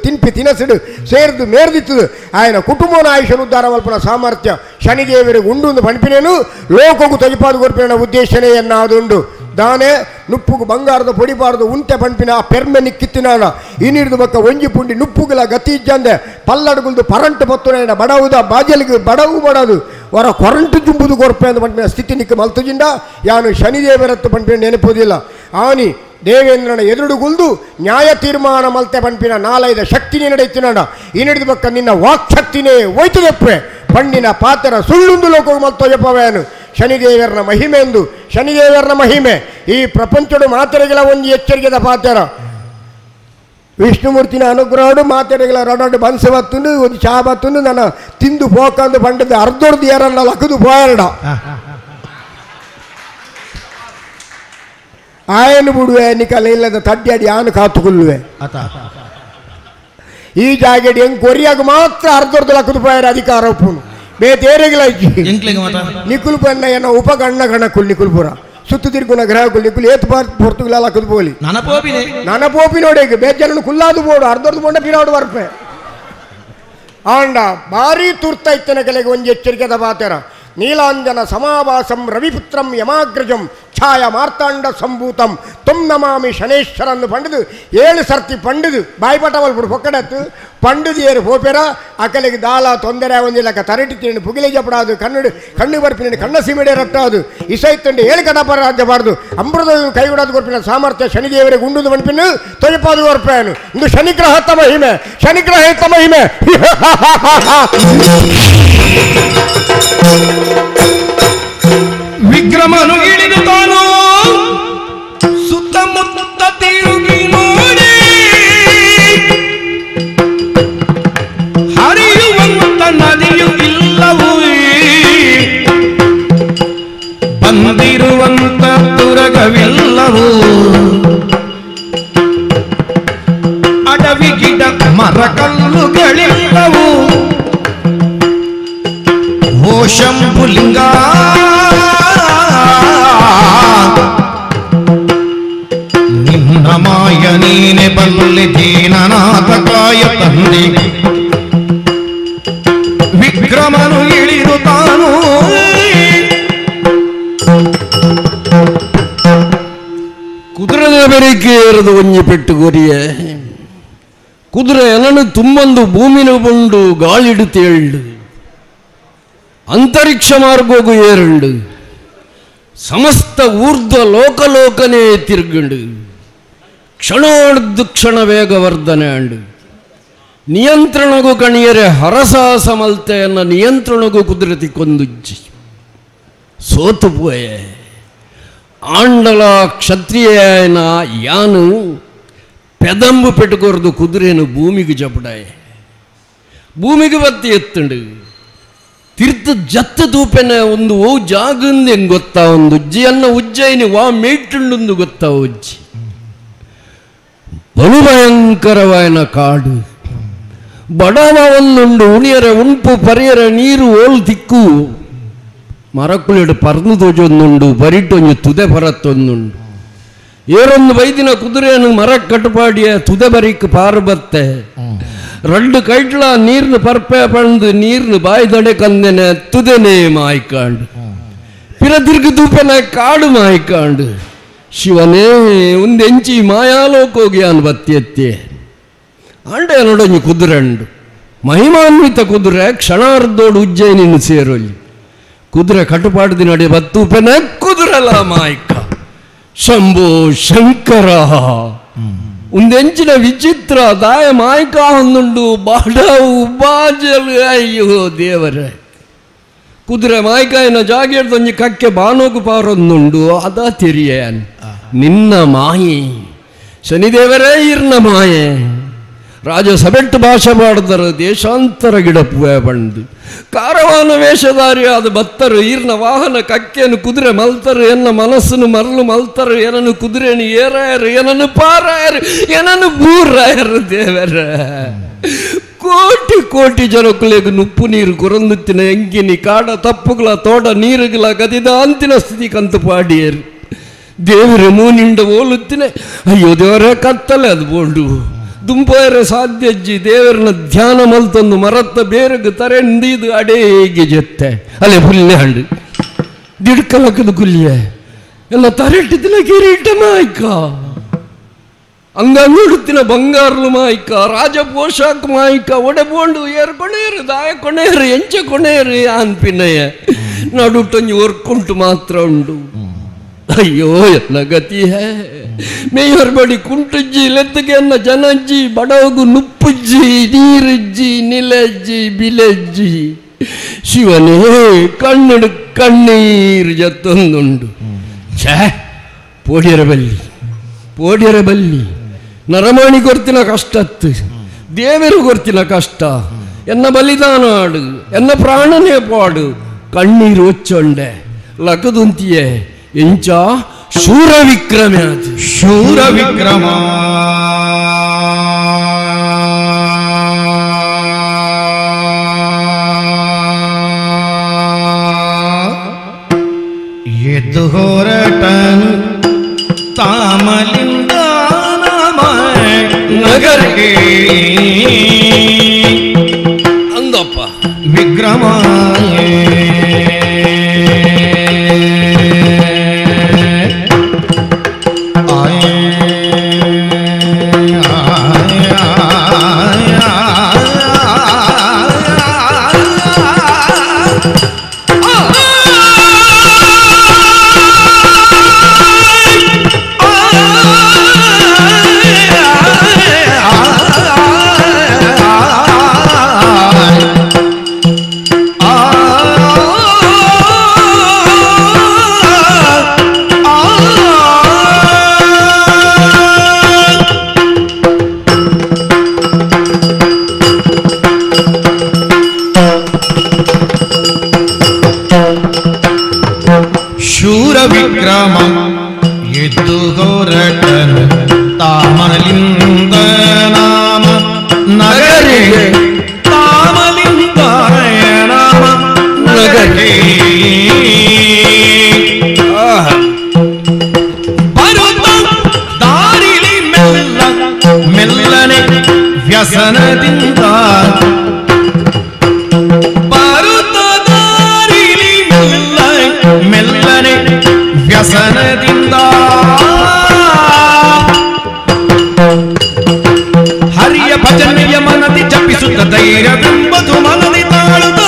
ತಿನ್ಪಿ ತಿನಸಿಡು ಸೇರ್ದು ಮೇರ್ದಿತ್ತದು ఆయన ಕುಟುಂಬನ ಆಯುಷ್ಯನು ಉದ್ಧಾರ ಮಲ್ಪನ ಸಾಮರ್ಥ್ಯ ಶನಿದೇವರಿಗೆ ಉಂಡು ಒಂದು ಪಣಿಪಿನೇನು ಲೋಕಗೂ ತಜಿಪಾದು ಕೊರ್ಪಿನ ಉದ್ದೇಶನೇ ಎನ್ನಾದುಂಡು ದಾನೆ ನುಪ್ಪುಗು ಬಂಗಾರದ ಪೊಡಿಬಾರದು ಉಂಟೆ ಪಂಪಿನ ಆ ಪೆರ್ಮೆ ನಿಕ್ಕಿತ್ತಿನಾಡ ಇನ್ನಿಡಿದು ಬಕ್ಕ ಒಂಜಿ ಪುಂಡಿ ನುಪ್ಪುಗುಲ ಗತಿ ಇಜ್ಜಂದೆ ಪಲ್ಲಡುಗುಲ್ದು ಪರಂಟು ಪತ್ತುನ ಬಡವುದ ಬಾಜಲಿಗೆ ಬಡವು ಬಡದು ವರ ಕೊರಂಟು ಜುಂಬುದು ಕೊರ್ಪೆ ಅಂತ ಪಂಪಿನ ಸ್ಥಿತಿ ನಿಕ್ಕ ಮಲ್ತುಜಿಂಡ ಯಾನು ಶನಿದೇವರತ್ತು ಪಂಪಿನ ನೆನಪುದಿಲ್ಲ ಆನಿ ದೇವೇಂದ್ರನ ಎದುರುಗುಲ್ದು ನ್ಯಾಯ ತೀರ್ಮಾನ ಮಲ್ತೆ ಪಂಪಿನ ನಾಲೈದ ಶಕ್ತಿನೇ ನಡೆಯುತ್ತಿನಾಡ ಇನ್ನಿಡಿದು ಬಕ್ಕ ನಿನ್ನ ವಾಕ್ಶಕ್ತಿನೇ ಒಯ್ತುದಪ್ಪೆ ಪಣ್ಣಿನ ಪಾತ್ರ ಸುಳ್ಳುಂದು ಲೋಕ ಮಲ್ತೊಜಪವೇನು ಶನಿದೇವರನ ಮಹಿಮೆ ಎಂದು ಶನಿದೇವರನ ಮಹಿಮೆ ಈ ಪ್ರಪಂಚಡು ಮಾತೆರೆಗಳ ಒಂದು ಎಚ್ಚರಿಕೆದ ಪಾತ್ರ ವಿಷ್ಣುಮೂರ್ತಿನ ಅನುಗ್ರಹಡು ಮಾತೆರೆಗಳ ರಡಡು ಬನ್ಸೆ ಬತ್ತುಂಡು ಒಂದು ಚಾ ಬತ್ತುಂಡು ನನ್ನ ತಿಂದು ಪೋಕಂದು ಪಂಡದ ಅರ್ಧೊಡ್ದು ಏರಲ್ಲ ಲಕ್ಕದು ಪೋಯರಡ ಆಯನು ಬಿಡುವೆ ನಿಕಲ ಇಲ್ಲದ ತಡ್ಡಿ ಆನು ಕಾತುಕೊಳ್ಳುವೆ ಈ ಜಾಗೆಡಿ ಹೆಂಗ್ ಕೊರಿಯಾಗ ಮಾತ್ರ ಅರ್ಧೊಡ್ದು ಲಕ್ಕದು ಪೋಯರ ಅಧಿಕಾರ ಒಪ್ಪುನು ಬೇತೇರೆಗಳ ನಿಕುಲ್ ಪನ್ನ ಏನ ಉಪಗಣ್ಣ ಗಣಕುಲ್ ನಿಕುಲ್ಪುರ ಸುತ್ತು ತಿರುಗುನ ಗ್ರಹಕುಲ್ ನಿಕುಲ್ ಏತ್ ಪೊರ್ತುಗಲ ಲಕ್ಕದು ಪೋಲಿ ನನ್ನ ಪೋಪಿ ನೋಡಿ ಬೇಜನನ್ನು ಕುಲ್ಲಾದು ಬೋಡು ಅರ್ಧೊಡ್ದು ಬೋಂಡ ಪಿರಾಡು ಬರ್ಪೆ ಆಂಡ ಭಾರಿ ತುರ್ತ ಇತ್ತನ ಕೆಲೆಗೆ ಒಂದು ಎಚ್ಚರಿಕೆದ ಬಾತರ ನೀಲಾಂಜನ ಸಮಾವಾಸಂ ರವಿಪುತ್ರಂ ಯಮಾಗ್ರಜಂ ಛಾಯ ಮಾರ್ತಾಂಡ ಸಂಭೂತಂ ತುಂ ನಮಾಮಿ ಶನೇಶ್ವರನ್ನು ಪಂಡದು 7 ಸರ್ತಿ ಪಂಡದು ಬಾಯ್ಪಾಟ ಮಲ್ಪುಡು ಪೊಕ್ಕಡತ್ತು ಪಂಡದು ಏರು ಪೋಪೆರ ಅಕಲಿಗೆ ದಾಲ ತೊಂದರೆ ಒಂದಿಲ್ಲಕ ತರಟಿ ತಿಂಡು ಪುಗಿಲೆ ಜಪಡಾದು ಕಣ್ಣು ಕಣ್ಣು ಬರ್ಪಿನ ಕಣ್ಣ ಸೀಮೆಡೆ ರಟ್ಟಾದು ಇಸೈತಂಡು 7 ಕಡಪರ ರಾಜ್ಯಬಾರ್ದು ಅಮೃತ ಕೈಗೂಡಾದು ಕೊರ್ಪಿನ ಸಾಮರ್ಥ್ಯ ಶನಿದೇವರಿಗೆ ಉಂಡುದು ಮಣಿಪಿನ್ನು ತೊಜಪಾದು ಕೊರ್ಪೇನು ಇಂದು ಶನಿಗ್ರಹ ತಮ ಹಿಮೆ ಶನಿಗ್ರಹ ತಮ ಹಿಮೆ ವಿಕ್ರಮನು ಇಳಿದು ತಾನು ಸುತ್ತಮುತ್ತ ತಿರುಗಿ ನೋಡಿ ಹರಿಯುವಂತ ನದಿಯು ಇಲ್ಲವೂ ಬಂದಿರುವಂತ ತುರಗವಿಲ್ಲವೂ ಅಡವಿ ಗಿಡ ಮರ ಕಲ್ಲುಗಳಿಲ್ಲವೂ ಓ ಶಂಭುಲಿಂಗ ನಿನ್ನ ಮಾಯ ನೀನೆ ಬಲ್ಲೆ ದೀನನಾಥ ಕಾಯ ತಂದೆ ವಿಕ್ರಮನು ಇಳಿದು ತಾನು ಕುದುರೆದ ಬೆರಿಕೆ ಏರದು ಒಂಜಿ ಪೆಟ್ಟು ಕೊರಿಯೆ ಕುದುರೆ ಎನನು ತುಂಬಂದು ಭೂಮಿನ ಬಂಡು ಗಾಳಿಡು ತೇಳ್ಳು ಅಂತರಿಕ್ಷ ಮಾರ್ಗೋಗು ಏರುಂಡು ಸಮಸ್ತ ಊರ್ಧ್ವ ಲೋಕಲೋಕನೇ ತಿರುಗುಂಡು ಕ್ಷಣೋರ್ದು ಕ್ಷಣ ವೇಗವರ್ಧನೆ ಅಂಡು ನಿಯಂತ್ರಣಗೂ ಕಣಿಯರೆ ಹರಸಾಹಸ ಮಲ್ತೆಯನ್ನ ನಿಯಂತ್ರಣಗೂ ಕುದುರೆ ಕೊಂದುಜ್ಜಿ ಸೋತು ಪೋಯೆ ಆಂಡಲ ಕ್ಷತ್ರಿಯನ ಯಾನು ಪೆದಂಬು ಪೆಟ್ಟುಕೊರ್ದು ಕುದುರೆಯನ್ನು ಭೂಮಿಗೆ ಜಪಡಾಯೆ ಭೂಮಿಗೆ ಬತ್ತಿ ಎತ್ತುಂಡು ತೀರ್ಥ ಜತ್ತ ತೂಪೆನ ಒಂದು ಓ ಜಾಗಂದು ಹೆಂಗೆ ಗೊತ್ತಾ ಒಂದು ಉಜ್ಜಿ ಅನ್ನ ಉಜ್ಜಯಿನಿ ವಾ ಮೇಟುಂಡೊಂದು ಗೊತ್ತಾ ಉಜ್ಜಿ ಬಲು ಭಯಂಕರವಾಯನ ಕಾಡು ಬಡವ ಒಂದುಂಡು ಉಣಿಯರ ಉಂಪು ಪರಿಯರ ನೀರು ಓಲ್ ತಿಕ್ಕು ಮರಕುಳಿಡು ಪರ್ದು ತೋಜೊಂದುಂಡು ಬರಿಟೊಂಜು ತುದೆ ಪರತ್ತೊಂದುಂಡು ಏರೊಂದು ಬೈದಿನ ಕುದುರೆಯನ್ನು ಮರ ಕಟ್ಟುಪಾಡಿಯ ತುದೆ ಬರಿಕ್ ಪಾರು ಬತ್ತೆ రెండు ಕೈಟ್ಲ ನೀರ್ನು ಪರ್ಪೆ ಪಂದು ನೀರ್ನು ಬಾಯಿದಡೆ ಕಂದೆನೆ ತುದೆನೆ ಮಾಯ್ಕಾಂಡು ಪಿರ ತಿರುಗು ತೂಪೆನ ಕಾಡು ಮಾಯ್ಕಾಂಡು ಶಿವನೇ ಒಂದೆಂಚಿ ಮಾಯಾಲೋಕೋಗಿ ಅನ್ ಬತ್ತಿ ಅಂಡೆ ನೋಡೊಂಜಿ ಕುದುರೆ ಉಂಡು ಮಹಿಮಾನ್ವಿತ ಕುದುರೆ ಕ್ಷಣಾರ್ಧೋಡು ಉಜ್ಜಯಿನಿನ್ ಸೇರೊಲ್ಲಿ ಕುದುರೆ ಕಟ್ಟುಪಾಡ್ದಿ ನಡೆ ಬತ್ತೂಪೆನ ಕುದುರೆಲ ಮಾಯ್ಕ ಶಂಭೋ ಶಂಕರ ಒಂದೆಂಚಿನ ವಿಚಿತ್ರ ದಾಯ ಮಾಯ್ಕ ಒಂದುಂಡು ಬಾಡವು ಬಾಜಲು ಅಯ್ಯೋ ದೇವರೇ ಕುದುರೆ ಮಾಯ್ಕಾಯಿನ ಜಾಗೇರ್ದೊಂಜಿ ಕಕ್ಕೆ ಬಾನೋಗು ಪಾರೊಂದುಂಡು ಅದ ತೆರಿಯ ನಿನ್ನ ಮಾಯೆ ಶನಿದೇವರೇ ಇರ್ನ ಮಾಯೆ ರಾಜ ಸಬೆಟ್ಟು ಭಾಷೆ ಮಾಡಿದರು ದೇಶಾಂತರ ಗಿಡಪ್ಪುವೆ ಬಂದು ಕಾರವಾನ ವೇಷಧಾರಿ ಆದ ಭತ್ತರು ಈರ್ನ ವಾಹನ ಕಕ್ಕೆಯನ್ನು ಕುದುರೆ ಮಲ್ತರು ಎನ್ನ ಮನಸ್ಸನ್ನು ಮರಳು ಮಲ್ತರು ಏನನ್ನು ಕುದುರೆಯನ್ನು ಏರಾಯರು ಏನನ್ನು ಪಾರಾಯರು ಏನನ್ನು ಬೂರಾಯರು ದೇವರ ಕೋಟಿ ಕೋಟಿ ಜನಕ್ಕುಲೆಗ್ ನುಪ್ಪು ನೀರು ಕೊರಂದುತ್ತಿನ ಎಂಗಿನಿ ಕಾಡ ತಪ್ಪುಗಳ ತೋಟ ನೀರುಗಳ ಗದಿದ ಅಂತಿನ ಸ್ಥಿತಿ ಕಂತು ಪಾಡಿಯರು ದೇವರ ಮೂನಿಂಡ ಓಲುತ್ತಿನ ಅಯ್ಯೋ ದೇವರೇ ಕತ್ತಲೆ ಅದು ಬೋಂಡು ದುಂಪೇರೆ ಸಾಧ್ಯಜ್ಜಿ ದೇವರನ್ನ ಧ್ಯಾನ ಮಲ್ತೊಂದು ಮರತ್ತ ಬೇರೆಗ್ ತರೆಂದಿದು ಅಡೇಗೆ ಜೊತ್ತೆ ಅಲ್ಲೇ ಪುಲ್ಲೆ ಹಂಡು ದಿಡ್ಕಲಕ್ಕದ ಕುಲ್ಯೆ ಎಲ್ಲ ತರೆಟ್ಟಿದ್ದಿನ ಕಿರೀಟ ಮಾಯ್ಕ ಅಂಗಂಗುಡುತ್ತಿನ ಬಂಗಾರಲು ಮಾಯ್ಕ ರಾಜ ಪೋಷಾಕ್ ಮಾಯ್ಕ ಒಡೆ ಬೋಂಡು ಏರು ಕೊಣೇರು ದಾಯ ಕೊಣೇರು ಎಂಚ ಕೊಣೇರು ಅನ್ಪಿನಯ ನಡುಟೊಂಜಿ ಒರ್ಕುಂಟು ಮಾತ್ರ ಉಂಡು ಅಯ್ಯೋ ಎನ್ನ ಗತಿ ಹೇ ಮೇಯರ್ ಬಡಿ ಕುಂಟುಜ್ಜಿ ಲೆತ್ತಗೆ ಎನ್ನ ಜನಜ್ಜಿ ಬಡವಗು ನುಪ್ಪುಜ್ಜಿ ನೀರುಜ್ಜಿ ನಿಲಜ್ಜಿ ಬಿಲಜ್ಜಿ ಶಿವನೇ ಕಣ್ಣಡು ಕಣ್ಣೀರು ಜತ್ತೊಂದುಂಡು ಛೇ ಪೋಡಿಯರ ಬಲ್ಲಿ ಪೋಡಿಯರ ಬಲ್ಲಿ ನರಮಾಣಿ ಕೊರ್ತಿನ ಕಷ್ಟತ್ತು ದೇವರು ಕೊರ್ತಿನ ಕಷ್ಟ ಎನ್ನ ಬಲಿದಾನ ಆಡು ಎನ್ನ ಪ್ರಾಣನೇ ಪಾಡು ಕಣ್ಣೀರು ಒಚ್ಚೊಂಡೆ ಲಕದುಂತಿಯೇ ಎಂಚ ಶೂರ ವಿಕ್ರಮ ಶೂರ ವಿಕ್ರಮ ಎದ್ದು ಹೊರಟನು ತಾಮಲಿಂದ ನಗರಕ್ಕೆ ಅಂದಪ್ಪ ವಿಕ್ರಮ ವಿಕ್ರಮ ಎದ್ದು ಹೊರಟನು ತಾಮಲಿಂದ ನಾಮ ನಗರಿಗೆ ತಾಮಲಿಂದ ನಾಮ ನಗರಿಗೆ ಬರುತ್ತ ದಾರಿಲಿ ಮೆಲ್ಲ ಮೆಲ್ಲನೆ ವ್ಯಸನದಿಂದ ಬರುತ್ತ ದಾರಿಲಿ ಮೆಲ್ಲ ಮೆಲ್ಲನೆ ವ್ಯಸನದಿಂದ ಹರಿಯ ಭಜನೆಯ ಮನದಿ ಜಪಿಸುತ್ತ ಧೈರ್ಯವೆಂಬುದು ಮನದಿ ತಾಳುತ್ತ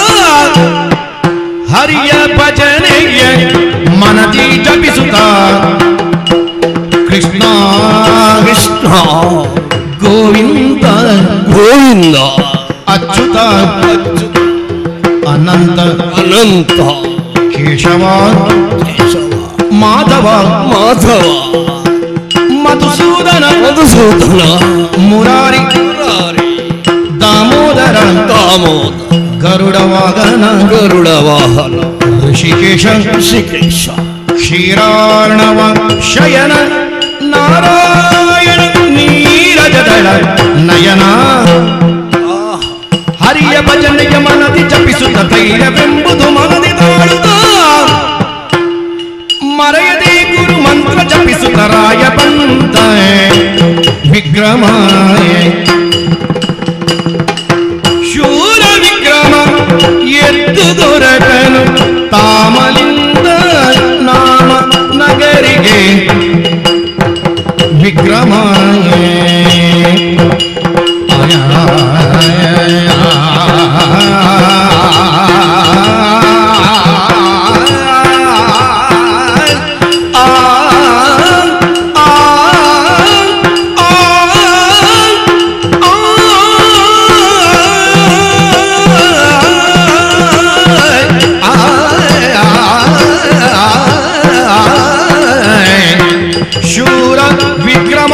ಹರಿಯ ಭಜನೆಯ ಮನದಿ ಜಪಿಸುತ್ತ ಕೃಷ್ಣ ಕೃಷ್ಣ ಗೋವಿಂದ ಗೋವಿಂದ ಅಚ್ಯುತ ಅನಂತ ಅನಂತ ಕೇಶವ ಮಾಧವ ಮಾಧವ ಮಧುಸೂದನ ಮಧುಸೂದನ ಮುರಾರಿ ದಾಮೋದರ ದಾಮೋದರ ಗರುಡ ವಾಹನ ಗರುಡ ವಾಹನ ಋಷಿಕೇಶ ಋಷಿಕೇಶ ಕ್ಷೀರಾರ್ಣವ ಶಯನ ನಾರಾಯಣ ನೀರಜ ನೀರಜದಳ ನಯನ ಹರಿಯ ಭಜನೆಯ ಮನದಿ ಜಪಿಸುತ್ತ ಧೈರ್ಯವೆಂಬುದು ಮನದಿ ತಾಳುತ್ತ ಮರೆಯದೆ ಗುರು ಮಂತ್ರ ಜಪಿಸುತ್ತ ರಾಯ ಬಂತ ವಿಕ್ರಮ ಶೂರ ವಿಕ್ರಮ ಎದ್ದು ದೊರಕನು ತಾಮಲಿಂದ ನಾಮ ನಗರಿಗೆ ವಿಕ್ರಮ ಶೂರ ವಿಕ್ರಮ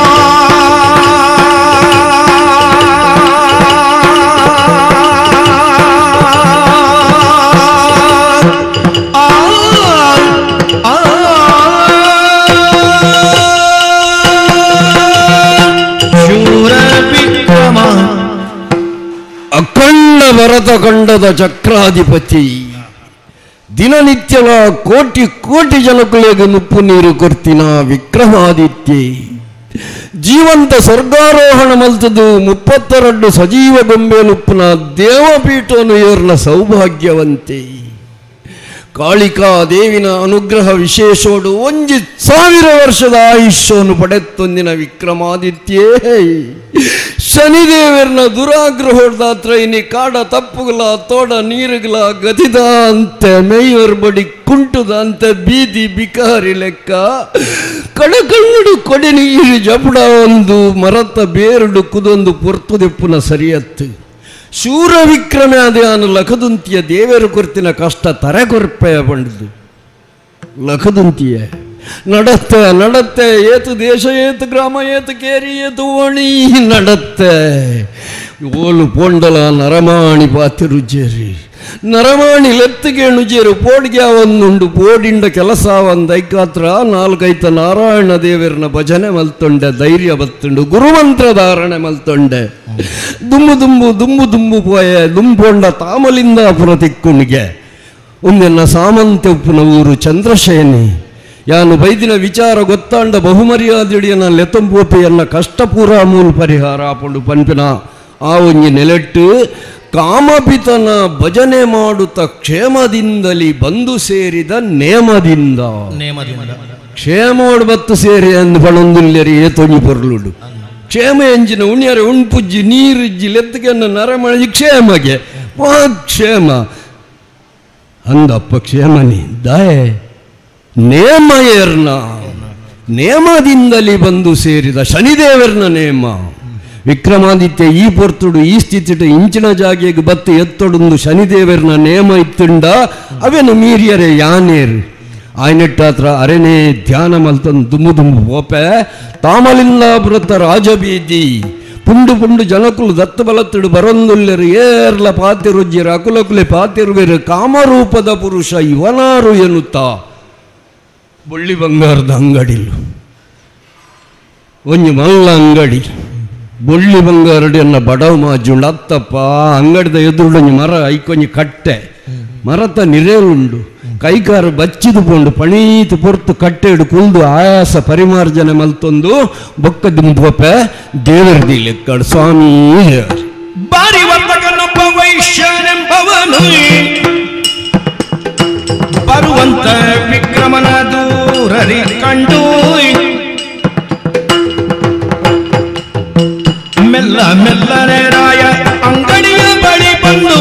ಶೂರ ವಿಕ್ರಮ ಅಖಂಡ ಭರತಖಂಡದ ಚಕ್ರಾಧಿಪತಿ ದಿನನಿತ್ಯವ ಕೋಟಿ ಕೋಟಿ ಜನಗಳಿಗೆ ಮುಪ್ಪು ನೀರು ಕೊರ್ತಿನ ವಿಕ್ರಮಾದಿತ್ಯ ಜೀವಂತ ಸ್ವರ್ಗಾರೋಹಣ ಮಲ್ತದು 32 ಸಜೀವ ಗೊಂಬೆಲುಪ್ಪುನ ದೇವಪೀಠವನ್ನು ಏರ್ನ ಸೌಭಾಗ್ಯವಂತೆ ಕಾಳಿಕಾ ದೇವಿನ ಅನುಗ್ರಹ ವಿಶೇಷೋಡು 1000 ವರ್ಷದ ಆಯುಷ್ಯವನ್ನು ಪಡೆತ್ತೊಂದಿನ ವಿಕ್ರಮಾದಿತ್ಯೇ ಶನಿದೇವರನ ದುರಾಗ್ರಹೋಡ್ದಾತ್ರ ಇನಿ ಕಾಡ ತಪ್ಪುಗಳ ತೋಡ ನೀರುಗಳ ಗತಿದ ಅಂತೆ ಮೇಯರ್ ಬಡಿ ಕುಂಟುದ ಅಂತೆ ಬೀದಿ ಬಿಕಾರಿ ಲೆಕ್ಕ ಕಡಕಣ್ಣುಡು ಕೊಡಿ ನೀರು ಜಪುಡ ಒಂದು ಮರತ ಬೇರುಡು ಕುದೊಂದು ಪೊರ್ತುದೆಪ್ಪುನ ಸರಿಯತ್ತು ಶೂರ ವಿಕ್ರಮೆ ಅದೇ ಅನು ಲಖದುಂತಿಯ ದೇವರು ಕೊರ್ತಿನ ಕಷ್ಟ ತರೆ ಕೊರ್ಪೆಯ ಬಂಡದು ಲಖದುಂತಿಯ ನಡತ್ತೆ ನಡತ್ತೆ ಏತು ದೇಶ ಏತು ಗ್ರಾಮ ಏತು ಕೇರಿ ಏತು ಓಣಿ ನಡತ್ತೆ ಓಲು ಪೋಂಡಲ ನರಮಾಣಿ ಪಾತಿರುಜೇರಿ ನರಮಾಣಿ ಲೆತ್ತಿಗೆ ನುಜೇರು ಪೋಡಿಗೆ ಒಂದುಂಡು ಪೋಡಿಂಡ ಕೆಲಸ ಒಂದು ಐಕಾತ್ರ ನಾಲ್ಕೈತ ನಾರಾಯಣ ದೇವರನ ಭಜನೆ ಮಲ್ತೊಂಡೆ ಧೈರ್ಯ ಬತ್ತುಂಡು ಗುರುಮಂತ್ರ ಧಾರಣೆ ಮಲ್ತೊಂಡೆ ದುಂಬು ದುಂಬು ದುಂಬು ದುಂಬು ಪೋಯೆ ದುಂಪೊಂಡ ತಾಮಲಿಂದ ಪುರ ತಿಕ್ಕುಣಿಗೆ ಒಂದೆನ್ನ ಸಾಮಂತೆ ಉಪ್ಪುನ ಊರು ಚಂದ್ರಶೇನಿ ಯಾನು ಬೈದಿನ ವಿಚಾರ ಗೊತ್ತಾಂಡ ಬಹುಮರ್ಯಾದೆಡಿಯನ ಲೆತಂಪೋಪೆಯನ್ನ ಕಷ್ಟಪೂರ ಮೂಲ ಪರಿಹಾರ ಆಪುಂಡು ಪನ್ಪಿನ ಆ ಒಂಜಿ ನೆಲೆಟ್ಟು ಕಾಮಪಿತನ ಭಜನೆ ಮಾಡುತ್ತ ಕ್ಷೇಮದಿಂದಲಿ ಬಂದು ಸೇರಿದ ನೇಮದಿಂದ ಕ್ಷೇಮೋಡು ಬತ್ತು ಸೇರಿ ಅಂದು ಪಣೊಂದುಲ್ಲೆರಿ ಏತೊಂಜಿ ಪೊರ್ಲುಡು ಕ್ಷೇಮ ಎಂಜಿನ ಉಣ್ಯರೆ ಉಣ್ಪುಜ್ಜಿ ನೀರುಜ್ಜಿ ಲೆತ್ತಗೆನ್ನ ನರಮಣಿ ಕ್ಷೇಮಗೆ ವಾ ಕ್ಷೇಮ ಅಂದಪ್ಪ ಕ್ಷೇಮನಿ ದಾಯೆ ನೇಮಯರ್ನ ನೇಮದಿಂದಲಿ ಬಂದು ಸೇರಿದ ಶನಿದೇವರ್ನ ನೇಮ ವಿಕ್ರಮಾದಿತ್ಯ ಈ ಪೊರ್ತುಡು ಈ ಸ್ಥಿತಿಟ ಇಂಚಿನ ಜಾಗೆಗೆ ಬತ್ತು ಎತ್ತೊಡೊಂದು ಶನಿದೇವರ್ನ ನೇಮ ಇತ್ತುಂಡ ಅವೇನು ಮೀರಿಯರೆ ಯಾನೇರು ಆಯ್ನೆಟ್ಟಾತ್ರ ಅರೆನೇ ಧ್ಯಾನ ಮಲ್ತಂದು ದುಮ್ಮು ದುಂಬು ಪೋಪೆ ತಾಮಲಿಂದಾಪುರತ ರಾಜಬೀದಿ ಪುಂಡು ಪುಂಡು ಜನಕುಲು ದತ್ತು ಬಲತ್ತಿಡು ಬರೊಂದುಲ್ಲೆರು ಏರ್ಲ ಪಾತಿರುಜ್ಜಿರು ಅಕುಲಕುಲೆ ಪಾತಿರುವೆರು ಕಾಮರೂಪದ ಪುರುಷ ಇವನಾರು ಎನ್ನುತ್ತಾ ಬೊಳ್ಳಿ ಬಂಗಾರದ ಅಂಗಡಿಲು ಒಂಜಿ ಮಲ್ಲ ಅಂಗಡಿ ಬೊಳ್ಳಿ ಬಂಗಾರಡಿಯನ್ನ ಬಡವ ಮಾಜುಂಡು ಅತ್ತಪ್ಪ ಅಂಗಡಿದ ಎದುರುಡೊಂಜಿ ಮರ ಐಕೊಂಜಿ ಕಟ್ಟೆ ಮರತ ನಿರೇಲುಂಡು ಕೈಕಾರು ಬಚ್ಚಿದು ಪೋಂಡು ಪಣೀತು ಪೊರ್ತು ಕಟ್ಟೆಡು ಕುಲ್ದು ಆಯಾಸ ಪರಿಮಾರ್ಜನೆ ಮಲ್ತೊಂದು ಬೊಕ್ಕ ದಿಂಪೋಪೆ ದೇವರದಿ ಲೆಕ್ಕಡು ಸ್ವಾಮಿ ಬಾರಿ ವರ್ತಕನೊಬ್ಬ ವೈಶ್ಯನೆಂಬವನು ಬರುವಂತ ವಿಕ್ರಮನ ದೂರರಿ ಕಂಡು ಮೆಲ್ಲ ಮೆಲ್ಲನೆ ರಾಯ ಅಂಗಡಿಯ ಬಳಿ ಬಂದು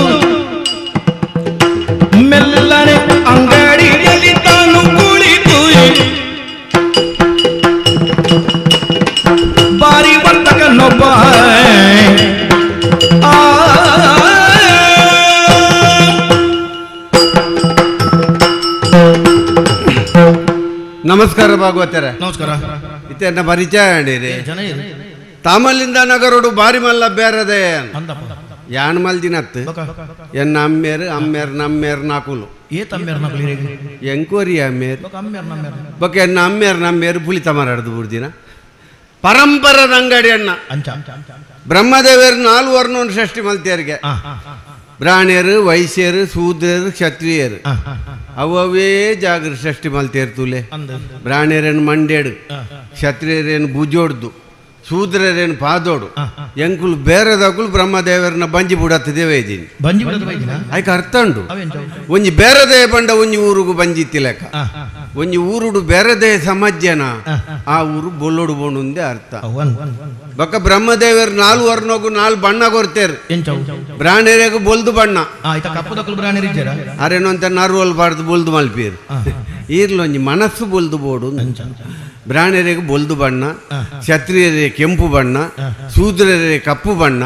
ಮೆಲ್ಲನೆ ಅಂಗಡಿಯಲ್ಲಿ ತಾನು ಕುಳಿತು ಬಾರಿ ವರ್ತಕನೊಬ್ಬ ಆ ನಮಸ್ಕಾರ ಭಾಗವತರ. ನಮಸ್ಕಾರ. ಇತ್ತೆನ್ನ ಪರಿಚಯ ಅಂಡಿರಿ ತಾಮಲಿಂದ ನಗರೋಡು ಬಾರಿ ಮಲ್ಲ ಬೇರದೆ ಯಾನ್ ಮಲ್ದಿನತ್ತು ಎನ್ನ ಅಮ್ಮೇರು ಅಮ್ಮೇರ್ ನಮ್ಮೇರ್ ನಾಕುಲು ಎಂಕೋರಿ ಅಮ್ಮೇರ್ ಬೊಕ ಎನ್ನ ಅಮ್ಮೇರ್ ನಮ್ಮೇರು ಪುಲಿ ತಮರಾಡ್ದು ಬುಡ್ದಿನ ಪರಂಪರದ ಅಂಗಡಿ ಅಣ್ಣ ಬ್ರಹ್ಮದೇವರು 4 ವರ್ಣವನ್ನು ಸೃಷ್ಟಿ ಮಲ್ತಿಯರಿಗೆ ಬ್ರಾಹ್ಮಣರು ವೈಶ್ಯರು ಶೂದ್ರರು ಕ್ಷತ್ರಿಯರು ಅವೇ ಜಾಗೃ ಸೃಷ್ಟಿ ಮಲ್ತಿಯರು ತುಲೆ ಬ್ರಾಹ್ಮಣರೇನು ಮಂಡೇಡು ಕ್ಷತ್ರಿಯರೇನು ಭುಜೋಡ್ದು ಶೂದ್ರರೇನು ಪಾದೋಡು ಎಂಕುಲು ಬೇರೆದಕುಲು ಬ್ರಹ್ಮದೇವರನ್ನ ಬಂಜಿ ಬುಡತ್ತದೇವೇ ಇದ್ದೀನಿ ಆಯ್ಕೆ ಅರ್ಥ ಉಂಡು ಒಂಜಿ ಬೇರೆದೇ ಬಂಡ ಒಂಜಿ ಊರುಗು ಬಂಜಿತ್ತಿ ಲೆಕ್ಕ ಒಂಜಿ ಊರುಡು ಬೇರೆದೇ ಸಮಾಜನ ಆ ಊರು ಬೊಲ್ಲೋಡು ಬೋಣುಂದೇ ಅರ್ಥ ಬೊಕ್ಕ ಬ್ರಹ್ಮದೇವರು 4 ವರ್ಣಗು 4 ಬಣ್ಣ ಕೊಡ್ತೇರು ಬ್ರಾಹ್ಮಣರಿಗೂ ಬೊಲ್ದು ಬಣ್ಣ ಅರೇನು ಅಂತ ನರುವಲ್ ಬಾರ್ದು ಬೊಲ್ದು ಮಲ್ಪೀರು ಈರ್ಲೊಂಜಿ ಮನಸ್ಸು ಬೊಲ್ದು ಬೋಡು ಬ್ರಾಹ್ಮಣರಿಗೆ ಬೊಲ್ದು ಬಣ್ಣ ಕ್ಷತ್ರಿಯರಿಗೆ ಕೆಂಪು ಬಣ್ಣ ಶೂದ್ರರಿಗೆ ಕಪ್ಪು ಬಣ್ಣ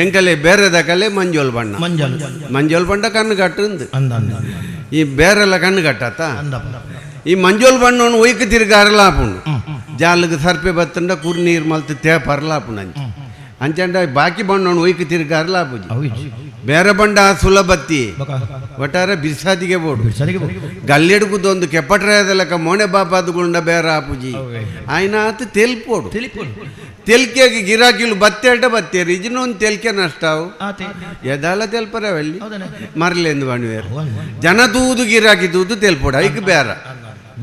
ಎಂಕಲೆ ಬೇರೆದ ಕಲೆ ಮಂಜೋಲ್ ಬಣ್ಣ ಮಂಜೋಲ್ ಬಣ್ಣ ಕಣ್ಣು ಕಟ್ಟು ಈ ಬೇರೆಲ್ಲ ಕಣ್ಣು ಕಟ್ಟತ್ತ ಈ ಮಂಜೋಲ್ ಬಣ್ಣವನ್ನು ಒಯ್ಕು ತಿರ್ಗ ಅರಲಾಪುಂಡು ಜಾಲಿಗೆ ಸರ್ಪೆ ಬತ್ತಂಡ ಕುರ್ ನೀರು ಮಲ್ತು ತೇಪ ಅರಲಾಪುಂಡು ಅಂಚೆ ಅಂಚಂಡ ಬಾಕಿ ಬಣ್ಣವನ್ನು ಒಯ್ಕು ತಿರ್ಗ ಅರಲಾಪುಜಿ ಬೇರೆ ಬಂಡ ಸುಲಭತ್ತಿ ಒಟ್ಟಾರೆ ಬಿರ್ಸಾದಿಗೆ ಬೋಡು ಗಲ್ಲೆಡುಕುದೊಂದು ಕೆಪ್ಪಟ್ರಾಯದ ಲೆಕ್ಕ ಮೋಣೆ ಬಾಪಾದುಗುಂಡ ಬೇರೆ ಆಪುಜಿ ಆಯ್ನ ಆತ ತೆಲ್ಪೋಡು ತೆಲ್ಕೆಗೆ ಗಿರಾಕಿಲು ಬತ್ತೇಟ ಬತ್ತೇರು ಇಜಿನೊಂದು ತೆಲ್ಕೆ ನಷ್ಟಾವು ಎದಾಲ ತೆಲ್ಪರವಲ್ಲಿ ಮರಲೆಂದು ಬಣ್ಣವೇರು ಜನ ತೂದು ಗಿರಾಕಿ ತೂದು ತೆಲ್ಪೋಡು ಐಕ್ ಬೇರೆ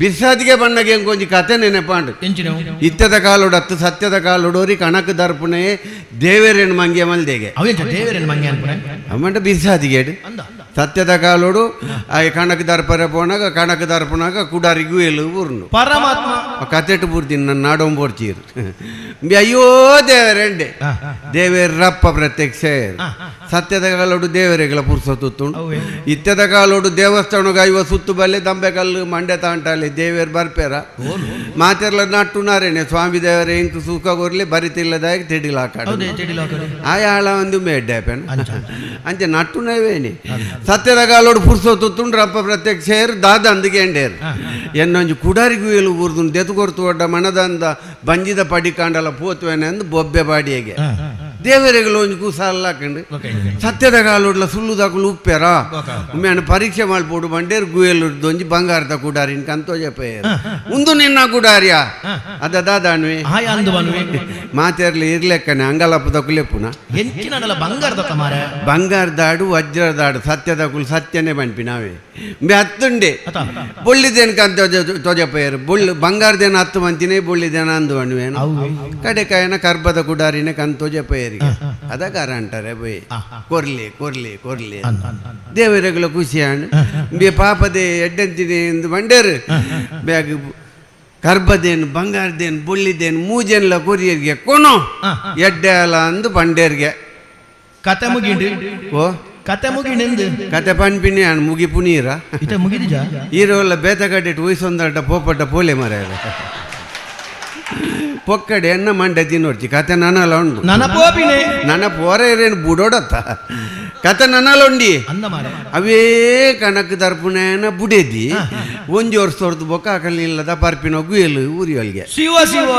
ಬಿರ್ಸಾದಿಗೆ ಬಣ್ಣಗೆ ಎಂಕೊಂಜಿ ಕತೆ ನೆನಪಾಂಡು ಇತ್ತದ ಕಾಲೋಡು ಅತ್ತು ಸತ್ಯದ ಕಾಲೋಡೋರಿ ಕಣಕ್ ದರ್ಪಣೆ ದೇವೇರೇನು ಮಂಗೆ ಮಲ್ದೆಗೆ ಅಮ್ಮಂಟ ಬಿರ್ಸಾದಿಗೆ ಸತ್ಯದ ಕಾಲೋಡು ಆ ಕಣಕ್ ದರ್ಪರೆ ಪೋನಾಗ ಕಣಕ್ ದರ್ಪಣಾಗ ಕುಡಾರಿಗೂ ಎಲು ಊರ್ನು ಪರಮಾತ್ಮ ಕತೆಟು ಪೂರ್ತಿ ನನ್ನ ನಾಡೊಂಬೋರ್ಚೀರು ಅಯ್ಯೋ ದೇವರೆಂಡೆ ದೇವೇರಪ್ಪ ಪ್ರತ್ಯಕ್ಷ ಸತ್ಯದ ಕಾಲೋಡು ದೇವರೆಗಳ ಪುರ್ಸೊತ್ತುಂಡು ಇತ್ತದ ಕಾಲೋಡು ದೇವಸ್ಥಾನಗ ಐವ ಸುತ್ತು ಬಲ್ಲೆ ದಂಬೆ ಕಲ್ಲು ಮಂಡೆ ತಾಂಟಾಲೆ ದೇವೇರು ಬರ್ಪೇರ ಮಾತೆರ್ಲ ನಟ್ಟು ನಾರೇನೆ ಸ್ವಾಮಿ ದೇವರೇ ಇಂಕು ಸುಖ ಕೊರ್ಲಿ ಬರಿತಿಲ್ಲದಾಗಿ ತಿಡಿಲಾಕಾಡು ಆಯಾಳ ಒಂದು ಮೇಡ್ಡಾಪೇನ ಅಂಚೆ ನಟ್ಟು ನವೇನಿ ಸತ್ಯದ ಕಾಲೋಡು ಪುರ್ಸೊತ್ತುಂಡು ರಪ್ಪ ಪ್ರತ್ಯಕ್ಷ ದಾದ ಅಂದಗೆಂಡೇರು ಎನ್ನೊಂಜಿ ಕುಡಾರಿಗೂ ಎಲು ಊರ್ದು ದೆತು ಕೊರ್ತು ಒಡ್ಡ ಮನದಂದ ಬಂಜಿದ ಪಡಿ ಕಾಂಡಲ ಪೋತ್ವೇನೆ ಅಂದು ಬೊಬ್ಬೆ ಬಾಡಿಯಗೆ ದೇವರೆಗಳು ಒಂಜಿ ಕೂಸಾಲಾಕಂಡು ಸತ್ಯದ ಕಾಲೋಡ್ಲ ಸುಳ್ಳುದಾಕುಲು ಉಪ್ಪೆರ ಉಮ್ಮೆಯನ್ನು ಪರೀಕ್ಷೆ ಮಾಡ್ಬೋಡು ಬಂಡೇರು ಗುಯಲುರ್ದು ಒಂಜಿ ಬಂಗಾರದ ಕುಡಾರಿನ ಕಂತೋಜಪೇರು ಉಂದು ನಿನ್ನ ಕುಡಾರಿಯ ಅದ ದಾದಾಣ್ವೆ ಮಾತೇರ್ಲಿ ಇರ್ಲೆಕ್ಕನೆ ಅಂಗಲಪ್ಪದ ಕುಲೆಪ್ಪುನ ಬಂಗಾರದಾಡು ವಜ್ರದಾಡು ಸತ್ಯದ ಕುಲು ಸತ್ಯನೇ ಬಂಪಿ ನಾವೇ ಬೆ ಹತ್ತುಂಡೆ ಬೊಳ್ಳಿದೇನು ಕಂತ ತೋಜಪೇರು ಬೊಳ್ಳು ಬಂಗಾರದೇನು ಹತ್ತು ಮಂತಿನೇ ಬೊಳ್ಳಿದೇನ ಅಂದು ಬಣ್ಣುವೇನು ಕಡೆಕಾಯನ ಕರ್ಬದ ಕುಡಾರಿನ ಕಂತೋಜಪೇರಿಗೆ ಅದ ಕಾರ ಅಂತಾರೆ ಬೊಯ್ ಕೊರ್ಲಿ ಕೊರ್ಲಿ ಕೊರ್ಲಿ ದೇವರೆಗಳ ಖುಷಿಯಾಣ ಬೆ ಪಾಪದೆ ಎಡ್ಡಂತಿದೆ ಎಂದು ಬಂಡೇರು ಬ್ಯಾಗ್ ಕರ್ಬದೇನು ಬಂಗಾರದೇನು ಬೊಳ್ಳಿದೇನು ಮೂಜೆನ್ಲ ಕೊರಿಯರ್ಗೆ ಕೊನೋ ಎಡ್ಡೆ ಅಲ್ಲ ಅಂದು ಬಂಡೇರ್ಗೆ ಕತೆ ಮುಗಿಂಡು ಓ ಕತೆ ಮುಗಿಂಡು ಕತೆ ಪನ್ಪಿನಿ ಅಣ್ಣ ಮುಗಿ ಪುನೀರ ಇತ ಮುಗಿದಿಜ ಈರೋಲ್ಲ ಬೇತಗಡ್ಡೆ ಒಯ್ಸೊಂದಟ ಪೋಪಟ್ಟ ಪೋಲೆ ಮರ ಪೊಕ್ಕಡೆ ಎನ್ನ ಮಂಡೆ ತಿನ್ನೋಡ್ಚಿ ಕತೆ ನನಲ ಉಂಡು ನನ್ನ ಪೋಪಿನೆ ನನ್ನ ಪೋರ ಏನೇನು ಬುಡೋಡತ್ತ ಕತೆ ನನಲ ಉಂಡಿ ಅವೇ ಕಣಕ್ ದರ್ಪುನೇನ ಬುಡೇದಿ ಒಂಜಿ ವರ್ಷ ಹೊರತು ಬೊಕ್ಕ ಅಕಲಿಲ್ಲದ ಪರ್ಪಿನ ಗುಯಲು ಊರಿಯೊಲ್ಗೆ ಶಿವ ಶಿವ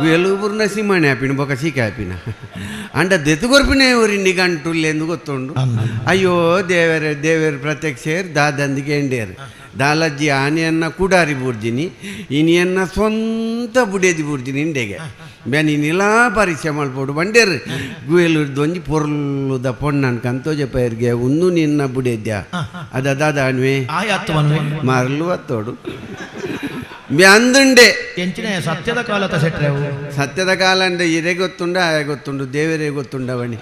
ಗುಯಲು ಊರ್ನ ಸಿಮಣೆ ಆಪಿನ ಬೊಕ್ಕ ಸೀಕೆ ಆಪಿನ ಅಂಡ ದೆತ್ತುಗೊರ್ಪಿನೇ ಊರಿನಿ ಗಂಟುಲ್ಲೆಂದು ಗೊತ್ತುಂಡು ಅಯ್ಯೋ ದೇವರೇ ದೇವೇರು ಪ್ರತ್ಯಕ್ಷೇರ್ ದಾದಂದಿಗೆ ಎಂಡೇರು ದಾಲಜ್ಜಿ ಆನೆಯನ್ನ ಕುಡಾರಿ ಬುರ್ಜಿನಿ ಇನಿಯನ್ನ ಸ್ವಂತ ಬುಡೇದಿ ಬುರ್ಜಿನಿ ಇಂಡೆಗೆ ಬೆನಿ ನಿಲಾ ಪರೀಕ್ಷೆ ಮಲ್ಪೋಡು ಬಂಡೇರು ಗುಯಲುರ್ದು ಒಂಜಿ ಪೊರ್ಲುದ ಪೊಣ್ಣನ್ ಕಂತೋಜ ಪೈರ್ಗೆ ಉಂದು ನಿನ್ನ ಬುಡೇದ್ಯಾ ಅದ ದಾದ ಅಣ್ವೆ ಮರಲು ಅತ್ತೋಡು ಅಂದುಂಡೆ ಸತ್ಯದ ಕಾಲ ಸತ್ಯದ ಕಾಲ ಅಂದ್ರೆ ಇರೇ ಗೊತ್ತುಂಡ ಆಯ ಗೊತ್ತುಂಡು ದೇವರೇ ಗೊತ್ತುಂಡವಣಿ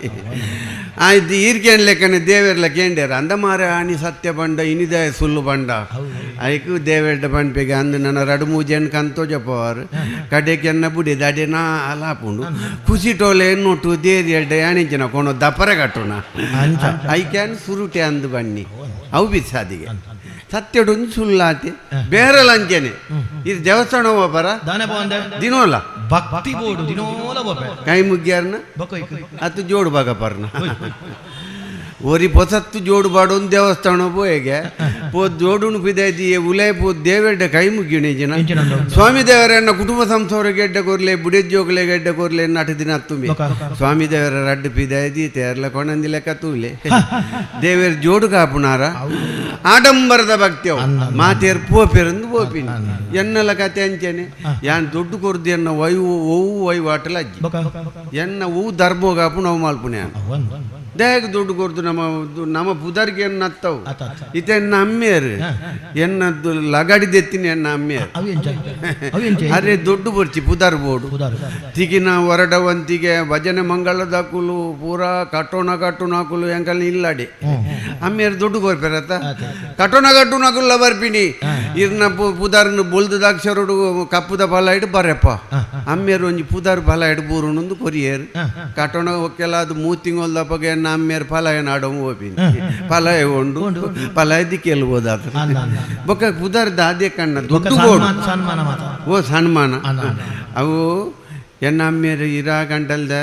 ಆಯ್ತು ಈರ್ಕೇನ್ ಲೆಕ್ಕನೆ ದೇವರ್ಲ ಕೇಂಡೇರ ಅಂದ ಮಾರ ಆಣಿ ಸತ್ಯ ಬಂಡ ಇನಿದ ಸುಳ್ಳು ಬಂಡ ಐಕು ದೇವೇರ್ಡ ಬಂಡ್ಪೆಗೆ ಅಂದು ನನ್ನ ರಡು ಮೂಜೆನ್ ಕಂತೋಜ ಪೋವಾರು ಕಡೆಕೆನ್ನ ಬುಡಿ ದಡೆ ನಾ ಅಲಾಪುಂಡು ಖುಷಿ ಟೋಲೆ ಎನ್ನೊಟ್ಟು ದೇರಿ ಎಡ್ಡ ಯಾಣಿಂಚಿನ ಕೊನೋ ದಪರ ಕಟ್ಟುನ ಐಕ್ಯಾನ್ ಸುರುಟೆ ಅಂದು ಬನ್ನಿ ಅವು ಬಿಸಾದಿಗೆ ಸತ್ಯಡೊಂದು ಸುಳ್ಳಾತಿ ಬೇರೆ ಲಂಚನೆ ಇದು ದೇವಸ್ಥಾನ ಹೋಗಬಾರ ದಿನೋಲ ಭಕ್ತಿ ಬೋಡು ದಿನೋಲ ಕೈ ಮುಗ್ಯಾರನ ಅತ್ತು ಜೋಡು ಭಾಗ ಪರ್ನ ಒರಿ ಪೊಸತ್ತು ಜೋಡು ಬಾಡೊಂದು ದೇವಸ್ಥಾನ ಪೋಯೆಗೆ ಪೋ ಜೋಡುನು ಪಿದಾಯ್ತಿ ಉಲೈ ಪೋ ದೇವೆಡ್ಡ ಕೈ ಮುಗಿಯುಣೆ ಜನ ಸ್ವಾಮಿ ದೇವರನ್ನ ಕುಟುಂಬ ಸಂಸಾರ ಗೆಡ್ಡ ಕೊರ್ಲೆ ಬುಡೆಜ್ಜೋಗ್ಲೆ ಗೆಡ್ಡ ಕೊರ್ಲೆ ನಾಟ ದಿನ ತುಂಬಿ ಸ್ವಾಮಿ ದೇವರ ರಡ್ಡು ಪಿದಾಯ್ತಿ ತೇರ್ಲ ಕೊಣಂದಿ ಲೆಕ್ಕ ತೂಲೆ ದೇವರ ಜೋಡು ಕಾಪುನಾರ ಆಡಂಬರದ ಭಕ್ತಿ ಮಾತೇರ್ ಪೋಪೆರಂದು ಪೋಪಿನಿ ಎನ್ನಲ ಕತೆ ಅಂಚೆನೆ ಯಾನ್ ದೊಡ್ಡ ಕೊರ್ದು ಎನ್ನ ವೈ ಒವು ವೈವಾಟಲ ಅಜ್ಜಿ ಎನ್ನ ಹೂ ಧರ್ಮೋಗಾಪು ನಾವು ಮಲ್ಪುನೆ ದೇಗ ದುಡ್ಡು ಕೊರ್ದು ನಮ್ಮ ನಮ್ಮ ಪುದರ್ಗೆ ಎನ್ನ ಅತ್ತವು ಇತ್ತೆ ಎನ್ನ ಅಮ್ಮಿಯರು ಎನ್ನ ಲಗಾಡಿ ದೆತ್ತಿನಿ ಎನ್ನ ಅಮ್ಮಿಯರು ಅರೆ ದುಡ್ಡು ಬರ್ಚಿ ಪುದರ್ ಬೋಡು ತಿಗಿನ ಹೊರಡವಂತಿಗೆ ಭಜನೆ ಮಂಗಳದ ಕುಲು ಪೂರಾ ಕಟ್ಟೋಣ ಕಟ್ಟೋಣ ಕುಲು ಎಂಕಲ್ ಇಲ್ಲಾಡಿ ಅಮ್ಮಿಯರು ದುಡ್ಡು ಕೊರ್ಪೇರತ್ತ ಕಟ್ಟೋಣ ಕಟ್ಟೋಣ ಕುಲ್ಲ ಬರ್ಪಿನಿ ಇರ್ನ ಪುದರ್ನ ಬೊಲ್ದದಾಕ್ಷರಡು ಕಪ್ಪುದ ಫಲ ಇಡು ಬರಪ್ಪ ಅಮ್ಮಿಯರು ಒಂಜಿ ಪುದರ್ ಫಲ ಇಡು ಬೂರುನೊಂದು ಕೊರಿಯರು ಕಟ್ಟೋಣ ಒಕ್ಕೆಲ್ಲ ಅದು ಮೂತಿಂಗೊಲ್ದಪ್ಪಗೆ ಎನ್ನ ಅಮ್ಮಿಯರು ಫಲಾಯ ನಾಡೋ ಹೋಪಿನಿ ಫಲಾಯ ಉಂಡು ಫಲಾಯ ದಿಕ್ಕೆಲ್ಬೋದಾದ ಬೊಕ್ಕ ಪುದರ್ ದಾದೆ ಕಣ್ಣ ದೊಡ್ಡ ಓ ಸನ್ಮಾನ ಅವು ಎನ್ನ ಅಮ್ಮಿಯರು ಇರಾ ಗಂಟಲ್ದ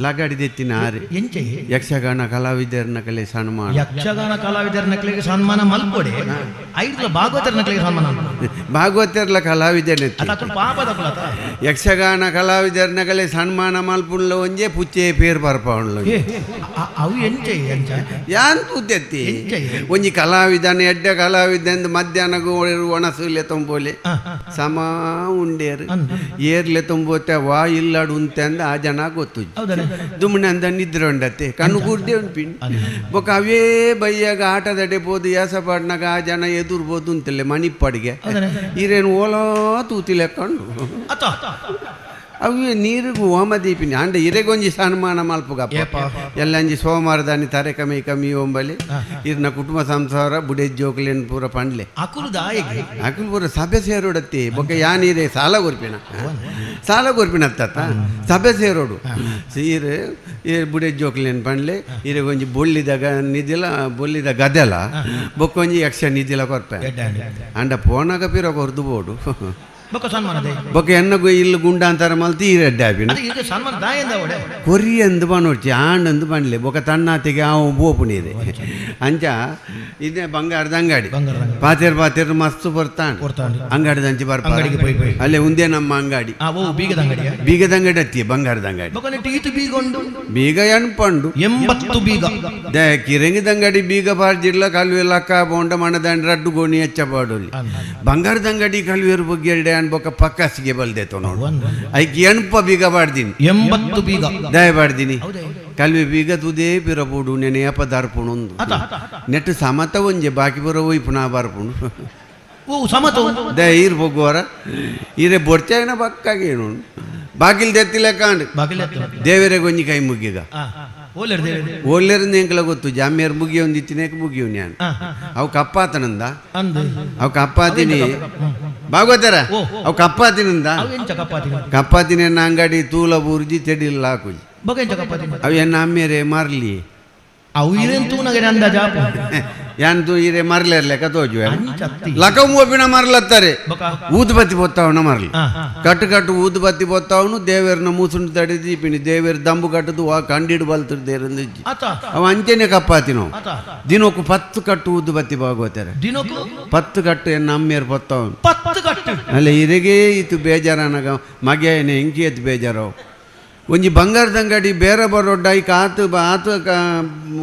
ಲಗಾಡಿ ದೆತ್ತಿನ ಆರೆ ಯಕ್ಷಗಾನ ಕಲಾವಿದರನ ಕಲೆ ಸನ್ಮಾನ ಯಕ್ಷಗಾನ ಕಲಾವಿದರ ನಕಲಿಗೆ ಸನ್ಮಾನ ಮಲ್ಪೊಡೆ ಐದು ಭಾಗವತರ ನಕಲಿಗೆ ಸನ್ಮಾನ ಭಾಗವತರ್ಲ ಕಲಾವಿದರ ಯಕ್ಷಗಾನ ಕಲಾವಿದರ ನಕಲೆ ಸನ್ಮಾನ ಮಲ್ಪುಂಡ್ಲ ಒಂಜೆ ಪುಚ್ಚೆ ಪೇರ್ ಬರ್ಪೌಂಡ್ಲ ಅವು ಎಂಚೆ ಯಾನ್ ತೂತೆತ್ತಿ ಒಂಜಿ ಕಲಾವಿದನ ಎಡ್ಡೆ ಕಲಾವಿದ ಮಧ್ಯಾಹ್ನಗೂ ಒಣಸುಲೆ ತೊಂಬೋಲೆ ಸಮ ಉಂಡೇರು ಏರ್ಲೆ ತೊಂಬೋತೆ ವಾ ಇಲ್ಲಾಡು ಉಂತೆ ಅಂದ ಆ ಜನ ಗೊತ್ತು ದುಮ್ಮನೆ ಅಂದ ನಿದ್ರೆ ಉಂಡತ್ತೆ ಕಣ್ಣು ಕೂರ್ದೆ ಉಂಪಿನ್ ಬೊಕ ಅವೇ ಬೈಯಾಗ ಆಟದಡೆ ಪೋದು ಯಾಸ ಪಾಡ್ನಾಗ ಆ ಜನ ಎದುರ್ಬೋದು ಅಂತಲೆ ಮಣಿಪ್ಪಡಿಗೆ ಈರೇನು ಓಲೋ ತೂತಿ ಲೆಕ್ಕೊಂಡು ಅವೇ ನೀರಿಗೂ ಹೋಮ ದೀಪಿನಿ ಅಂಡ ಇರೆಗೊಂಜಿ ಸನ್ಮಾನ ಮಲ್ಪುಗಪ್ಪ ಎಲ್ಲಂಜಿ ಸೋಮವಾರದಾನಿ ತಾರೆ ಕಮ್ಮಿ ಕಮ್ಮಿ ಒಂಬಲಿ ಇರ್ನ ಕುಟುಂಬ ಸಂಸಾರ ಬುಡೆ ಜೋಕ್ಲೇನ್ ಪೂರ ಪಂಡ್ಲೆ ಅಕುಲು ಪೂರ ಸಭೆ ಸೇರೋಡತ್ತಿ ಬೊಕ್ಕ ಯಾನೀರೆ ಸಾಲ ಕೊರ್ಪಿನ ಸಾಲ ಕೊರ್ಪಿನ ಅತ್ತ ಸಭೆ ಸೇರೋಡು ಸೀರೆ ಬುಡೆ ಜೋಕ್ಲೇನ್ ಪಂಡ್ಲೆ ಇರೆಗೊಂಜಿ ಬೊಳ್ಳಿದ ನಿಧಿಲ ಬೊಳ್ಳಿದ ಗದೆಲ ಬೊಕ್ಕೊಂಜಿ ಯಕ್ಷ ನಿಧಿಲ ಕೊರ್ಪೆ ಅಂಡ ಪೋನಾಗ ಪಿರ ಕೊರ್ದು ಬೋಡು ಬೊಕ್ಕ ಎನ್ನಗು ಇಲ್ಲಿ ಗುಂಡ ಅಂತಾರ ಮಲ್ತಿ ಈರೆಡ್ಡೆ ಆಪಿನ ಕೊರಿ ಅಂದು ಬನೋಡ್ಚಿ ಆಂಡ್ ಬಂಡ್ಲೆ ಬೊಕ್ಕ ತಣ್ಣಾತಿಗೆ ಆವು ಬೋಪುನೀರೆ ಅಂಚ ಇದೇ ಬಂಗಾರದ ಅಂಗಡಿ ಪಾತೇರ್ ಪಾತೇರ್ ಮಸ್ತ್ ಬರ್ತಾಂಡ್ ಅಂಗಡಿ ದಂಚಿ ಬರ್ಪ ಅಲ್ಲೇ ಉಂದೇ ನಮ್ಮ ಅಂಗಡಿ ಬೀಗದ ಅಂಗಡಿ ಅತ್ತಿ ಬಂಗಾರದ ಅಂಗಡಿ ಬೀಗ ಎಣ್ಪಂಡು 80 ಬೀಗ ಕಿರಂಗಿದ ಅಂಗಡಿ ಬೀಗ ಬಾರ್ಜಿರ್ಲ ಕಲ್ವೆ ಲಕ್ಕ ಬೋಂಡ ಮಣದಂಡ ರಡ್ಡು ಗೋಣಿ ಹೆಚ್ಚ ಪಾಡೋಲಿ ಬಂಗಾರದ ಅಂಗಡಿ ಕಲ್ವೇರು ಬಗ್ಗೆ ಎರಡೆ ಬೊಕ್ಕ ಪಕ್ಕಾಸಿಗೆ ಬಲ್ದೇತೋ ನೋಡು ಐಕಿ ಎಣ್ಪ ಬೀಗ ಬಾಡ್ದೀನಿ 80 ಬೀಗ ದಯ ಬಾಡ್ದೀನಿ ಕಲ್ವೆ ಬೀಗ ತುದೇ ಪಿರಪೋಡು ನೆನೆ ಅಪ ದಾರ್ಪುಣೊಂದು ನೆಟ್ಟು ಸಮತ ಒಂಜೆ ಬಾಕಿ ಬರೋ ಒಯ್ಪುನ ಬಾರ್ಪುಣು ದಯ ಈರ್ ಬೊಗ್ಗುವರ ಈರೆ ಬೊಡ್ಚಾಯನ ಬಕ್ಕಾಗಿ ಏನು ಬಾಗಿಲ್ ದೆತ್ತಿಲ್ಲ ಕಾಂಡು ದೇವರೇ ಗೊಂಜಿ ಕೈ ಮುಗ್ಗಿಗ ಓಲೇರಿಂದ ಎಂಕಲ ಗೊತ್ತು ಜಾಮಿಯರ್ ಮುಗಿಯೊಂದು ಇತ್ತಿನೇಕ ಮುಗಿಯು ನಾನು ಅವು ಕಪ್ಪಾತನಂದ ಅವು ಕಪ್ಪಾತಿನಿ ಭಾಗವತರ ಅವು ಕಪ್ಪಾತಿನಂದ ಕಪ್ಪಾತಿನ ಅಂಗಡಿ ತೂಲ ಬೂರ್ಜಿ ತೆಡಿಲ್ಲ ಹಾಕುಜಿ ಅವು ಎನ್ನ ಅಮ್ಮೇರೆ ಮಾರ್ಲಿ ಯಾನ್ ಈರೆ ಮರ್ಲೇರ್ಲೆಕ್ಕ ತೋಜು ಲಕ ಮೋಪಿನ ಮರ್ಲತ್ತಾರೆ ಊದುಬತ್ತಿ ಪೊತ್ತಾವನ ಮರ್ಲಿ ಕಟ್ಟು ಕಟ್ಟು ಊದುಬತ್ತಿ ಪೊತ್ತಾವನು ದೇವೇರ್ನ ಮೂಸುಂಡು ತಡಿ ದೀಪಿನಿ ದೇವೇರ್ ದಂಬು ಕಟ್ಟದು ವಾ ಕಂಡಿಡು ಬಲ್ತಿರ್ದೇರಂದು ಅವ ಅಂಚೆನೆ ಕಪ್ಪಾತಿನೋ ದಿನಕ್ಕೂ 10 ಕಟ್ಟು ಊದುಬತ್ತಿ ಭಾಗವತಾರೆ 10 ಕಟ್ಟು ಎನ್ನ ಅಮ್ಮೇರ್ ಪೊತ್ತಾವನು ಅಲ್ಲ ಇರೆಗೆ ಇತ್ತು ಬೇಜಾರನಾಗ ಮಗೆಯನೆ ಎಂಕಿ ಎತ್ತು ಬೇಜಾರವು ಒಂಜಿ ಬಂಗಾರದ ಅಂಗಡಿ ಬೇರೆ ಬರೋಡ್ಡ ಐಕ್ ಆತು ಆತು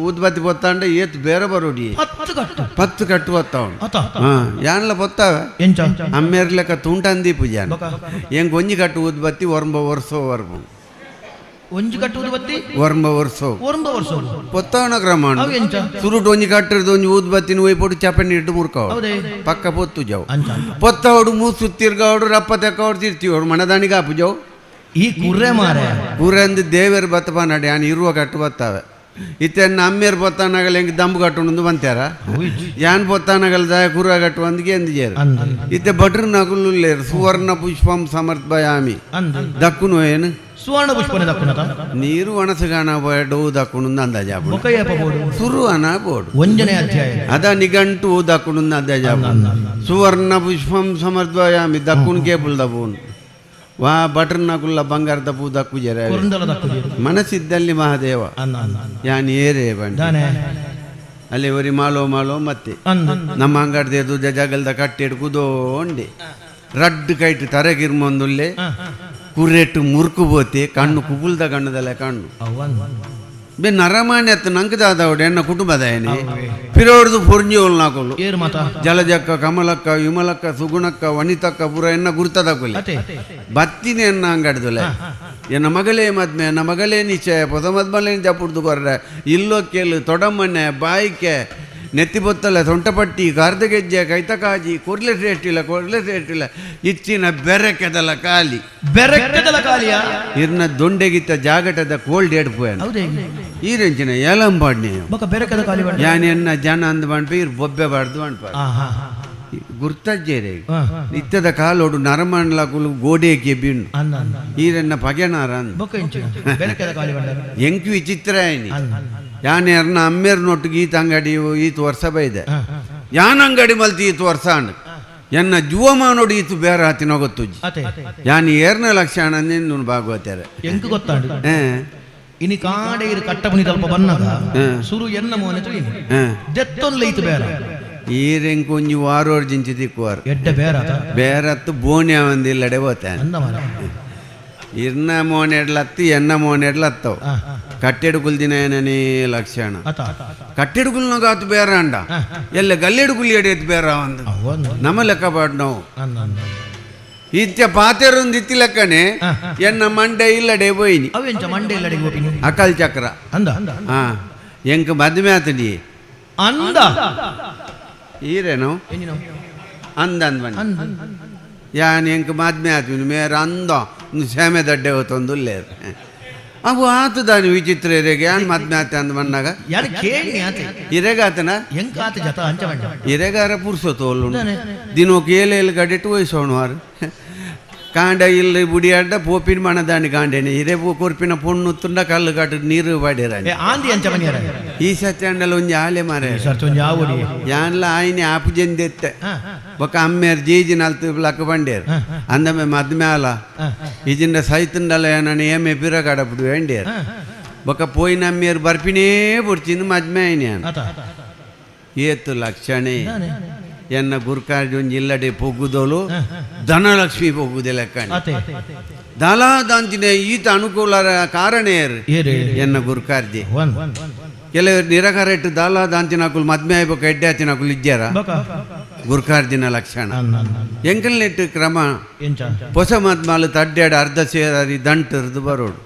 ಊದ್ಬತ್ತಿ ಪೊತ್ತಾಂಡ ಏತ್ ಬೇರೆ ಬರೋಡಿ 10 ಕಟ್ಟು ಪೊತ್ತಾವನು ಹಾ ಯಾನ್ಲ ಪೊತ್ತಾವೆ ಅಮ್ಮೇರ್ಲೆಕ್ಕ ತುಂಟಂದಿ ಪೂಜಾನ ಹೆಂಗ್ ಒಂಜಿ ಕಟ್ಟು ಊದ್ಬತ್ತಿ ಒರ್ಂಬ ವರ್ಷೋ ವರ್ಬು ಒಂಜಿ ಕಟ್ಟು ಊದುಬತ್ತಿ ಒರ್ಂಬ ವರ್ಷೋ ಒರ್ಂಬ ವರ್ಷೋ ಪೊತ್ತಾವನ ಕ್ರಮ ಸುರುಟು ಒಂಜಿ ಕಟ್ಟಿರ್ದು ಒಂಜಿ ಊದ್ಬತ್ತಿನ ಒಯ್ಪೊಡು ಚಪನಿ ಇಟ್ಟು ಮುರ್ಕಾವ ಪಕ್ಕ ಪೊತ್ತು ಜಾವು ಪೊತ್ತಾವಡು ಮೂಸು ತಿರ್ಗಾವಡು ರಪ್ಪ ತೆಕ್ಕವಡು ತಿರ್ತೀವಡು ಮಣದಾನಿಗೆ ಆಪು ಜಾವು ಈ ಕುರ್ರೆ ಮಾರೆ ಕುರ್ರೆ ಅಂದು ದೇವೇರು ಬತ್ತಪ ನಡಿ ಆನ್ ಇರುವ ಕಟ್ಟು ಬತ್ತಾವೆ ಇತ್ತೆ ಅಮ್ಮೇರು ಪೊತ್ತಾನಗಲ ಹೆಂಗೆ ದಂಬು ಕಟ್ಟುಂದು ಬಂತಾರ ಯಾನ್ ಪೊತ್ತಾನಗಲ್ದ ಕುರ್ರ ಕಟ್ಟು ಅಂದ್ಗೆ ಅಂದು ಜೇರು ಇತ್ತೆ ಭಟ್ರು ನಗುಲ್ಲೇರು ಸುವರ್ಣ ಪುಷ್ಪಂ ಸಮರ್ಪಯಾಮಿ ದಕ್ಕುನು ಏನು ಸುವರ್ಣ ಪುಷ್ಪನೆ ದಕ್ಕುನತ ನೀರು ಒಣಸುಗಾನ ಡೋ ದಕ್ಕುನು ಅಂದಾಜಾಪು ಸುರು ಅನ ಬೋಡು ಒಂಜನೇ ಅಧ್ಯಾಯ ಅದ ನಿಘಂಟು ದಕ್ಕುನು ಅಂದಾಜಾಪು ಸುವರ್ಣ ಪುಷ್ಪಂ ಸಮರ್ಪಯಾಮಿ ದಕ್ಕುನ್ ಕೇಬುಲ್ ದಬೋನು ವಾ ಬಟರ್ನಕುಲ್ಲ ಬಂಗಾರದ ಪೂ ದಕ್ಕುಜರ ಮನಸ್ಸಿದ್ದಲ್ಲಿ ಮಹಾದೇವ ಯಾನ್ ಏರೇ ಬಂಡ ಅಲ್ಲಿ ಒರಿ ಮಾಲೋ ಮಾಲೋ ಮತ್ತೆ ನಮ್ಮ ಅಂಗಡ್ದೇದು ಜಗಲ್ದ ಕಟ್ಟೆಡ್ ಕುದೋಂಡೆ ರಡ್ಡು ಕೈಟ್ ತರೆಗಿರ್ಮೊಂದುಲ್ಲೆ ಕುರೆಟ್ಟು ಮುರುಕು ಬೋತೆ ಕಣ್ಣು ಕುಬುಲ್ದ ಕಣ್ಣದಲ್ಲ ಕಣ್ಣು ಬೆ ನರಮಾನ್ಯ ಅತ್ತ ನಂಕದಾದವಡು ಎನ್ನ ಕುಟುಂಬದಾಯನೆ ಪಿರೋಡ್ದು ಪೊರ್ಂಜಿಯೋಲ್ ನಾಕೊಲು ಜಲಜಕ್ಕ ಕಮಲಕ್ಕ ವಿಮಲಕ್ಕ ಸುಗುಣಕ್ಕ ವನಿತಕ್ಕ ಪುರ ಎನ್ನ ಗುರ್ತದಕೊಲೆ ಬತ್ತಿನ ಎನ್ನ ಅಂಗಡ್ದುಲೆ ಎನ್ನ ಮಗಳೇ ಮದ್ಮೆ ಎನ್ನ ಮಗಳೇ ನಿಶ್ಚಯ ಪೊಸ ಮದ್ಮಲೆ ಜಪುಡ್ದು ಕೊರ್ರೆ ಇಲ್ಲೋ ಕೇಳು ತೊಡಮನೆ ಬಾಯಿಕೆ ನೆತ್ತಿ ಬೊತ್ತಲ ಸೊಂಟಪಟ್ಟಿ ಗಾರ್ದಗೆಜ್ಜೆ ಕೈತಕಾಜಿ ಕೊರ್ಲೆ ಶ್ರೇಷ್ಠಿಲ್ಲ ಕೊರ್ಲೆ ಶ್ರೇಷ್ಠಿಲ್ಲ ಇಚ್ಚಿನ ಬೆರಕೆದಲ ಕಾಲಿ ಬೆರಕೆದಲ ಕಾಲಿಯ ಇರ್ನ ದೊಂಡೆಗಿತ್ತ ಜಾಗಟದ ಕೋಲ್ಡ್ ಎಡ್ಪು ಈರೆಂಚಿನ ಏಲಂಬಾಡ್ನೆ ಬೆರಕೆದ ಕಾಲಿ ಯಾನ್ ಎನ್ನ ಜನ ಅಂದ್ ಬಂಡ್ಪ ಇರ್ ಬೊಬ್ಬೆ ಬಾರ್ದು ಬಂಡ್ಪ ಗುರ್ತಜ್ಜೇರೆ ಇತ್ತದ ಕಾಲೋಡು ನರಮಣ್ಲಕುಲು ಗೋಡೆಗೆ ಬಿಂಡು ಈರೆನ್ನ ಪಗೆನಾರ ಎಂಕು ವಿಚಿತ್ರ ಆಯ್ನಿ ಯಾನ್ ಎರ್ನ ಅಮ್ಮೇರ್ ನೊಟ್ಟಿಗೆ ಈತ ಅಂಗಡಿ ಈತ ವರ್ಷ ಬೈದೆ ಯಾನ್ ಅಂಗಡಿ ಮಲ್ತಿ ಈತ ವರ್ಷ ಅಂಡ್ ಎನ್ನ ಜುವಮಾನೋಡು ಈತು ಬೇರೆ ಆತಿನ ಗೊತ್ತುಜ್ಜಿ ಯಾನ್ ಏರ್ನ ಲಕ್ಷಣ ಅಂದ್ ಭಾಗವತಾರೆ ಎಂಕು ಗೊತ್ತಾಂಡು ಇನಿ ಕಾಡೆ ಇರು ಕಟ್ಟಪುನಿ ತಲ್ಪ ಬನ್ನಗ ಸುರು ಎನ್ನ ಮೋನೆ ತುಯಿನಿ ದೆತ್ತೊನ್ಲೆ ಈತು ಬೇರೆ ಈರೆಂಕು ಒಂಜಿ ವಾರೋರ್ ಜಿಂಚಿ ತಿಕ್ಕುವಾರು ಎಡ್ಡೆ ಬೇರೆ ಬೇರತ್ತು ಬೋನ್ಯ ಒಂದಿಲ್ಲಡೆ ಹೋತಾನೆ ಇರ್ನ ಮೋನೆಡ್ಲತ್ತು ಎನ್ನ ಮೋನೆಡ್ಲತ್ತವು ಕಟ್ಟೆಡುಕುಲ್ ದಿನ ಲಕ್ಷಣ ಕಟ್ಟೆಡುಕುಲ್ನಾಗ ಆತು ಬೇರೆ ಅಂಡ ಎಲ್ಲ ಗಲ್ಲೆಡುಕುಲ್ ಎಡೆಯತ್ತು ಬೇರೆ ಒಂದು ನಮ್ಮ ಲೆಕ್ಕ ಪಾಡು ನಾವು ಇತ್ಯ ಪಾತೆರೊಂದು ಇತ್ತಿ ಲೆಕ್ಕನೆ ಎನ್ನ ಮಂಡೆ ಇಲ್ಲಡೆ ಪೋಯಿನಿ ಅಕಲ್ ಚಕ್ರ ಹಾ ಎಂಕ್ ಮದ್ಮೆ ಆತನಿ ಅಂದ ಈರೇನು ಅಂದ ಅಂದ್ ಬನ್ನಿ ಯಾನ್ ಎಂಕ್ ಮದ್ಮೆ ಆತ್ಮಿನಿ ಮೇರ ಅಂದ ಸೇಮೆ ದಡ್ಡೆ ಹೋತೊಂದು ಉಲ್ಲೇರು ಅವು ಆತದಾನಿ ವಿಚಿತ್ರ ಇರೆಗೆ ಯಾನ್ ಮದ್ಮೆ ಆತ ಅಂದ್ ಬಂದಾಗ ಇರೆಗ ಆತನ ಇರೆಗಾರ ಪುರ್ಸೊತ್ತು ದಿನೋಕ್ ಏಲೆ ಏಳು ಗಡಿಟ್ಟು ವಯಸ್ಸೋಣವಾರು ಕಾಂಡ ಇಲ್ಲ ಬುಡಿಯಾಡ ಪೋಪಿನ ಮಣದಾನಿ ಕಾಂಡೇನೆ ಇರೆ ಕೊರ್ಪಿನ ಪೊಣ್ಣು ತುಂಡ ಕಲ್ಲು ಕಟ್ಟು ನೀರು ಪಾಡ್ಯಾರ ಈ ಸತ್ಯಾಂಡಲ ಒಂಜಿ ಆಲೆ ಮಾರೆ ಯಾನ್ಲ ಆಯ್ನೆ ಆಪು ಜಂದೆತ್ತೆ ಬೊಕ್ಕ ಅಮ್ಮೇರ್ ಜೀಜಿ ನಲ್ತು ಲಕ್ಕ ಬಂಡೇರು ಅಂದಮೆ ಮದ್ಮೆ ಆಲ ಇಜಿಂದ ಸೈತುಂಡಲ ಏನನ ಏಮೆ ಪಿರ ಕಡಪುಡು ವೇಂಡೇರು ಬೊಕ್ಕ ಪೋಯಿನ ಅಮ್ಮೇರು ಬರ್ಪಿನೇ ಬುಡ್ಚಿಂದು ಮದ್ಮೆ ಆಯ್ನೆ ಏತು ಲಕ್ಷಣೆ ಎನ್ನ ಗುರ್ಕಾರ್ಜಿ ಒಂಜಿ ಇಲ್ಲಡೆ ಪೊಗ್ಗುದೋಲು ಧನಲಕ್ಷ್ಮಿ ಪೊಗ್ಗುದೆ ಲೆಕ್ಕ ದಾಲಾದಾಂಚಿನ ಈತ ಅನುಕೂಲ ಕಾರಣೇರು ಎನ್ನ ಗುರ್ಕಾರ್ಜಿ ಕೆಲವರು ನಿರಕಾರ ಇಟ್ಟು ದಾಲಾದಾಂಚಿನಕುಲು ಮದ್ಮೆ ಆಯ್ಬೇಕು ಎಡ್ಡೆ ಆಚಿನಕುಲು ಇಜ್ಜಾರ ಗುರ್ಕಾರ್ಜಿನ ಲಕ್ಷಣ ಎಂಕಲ್ನೆಟ್ಟು ಕ್ರಮ ಹೊಸ ಮದ್ಮಾಲು ತಡ್ಡಾಡ ಅರ್ಧ ಸೇರಾರಿ ದಂಟರ್ದು ಬರೋಡು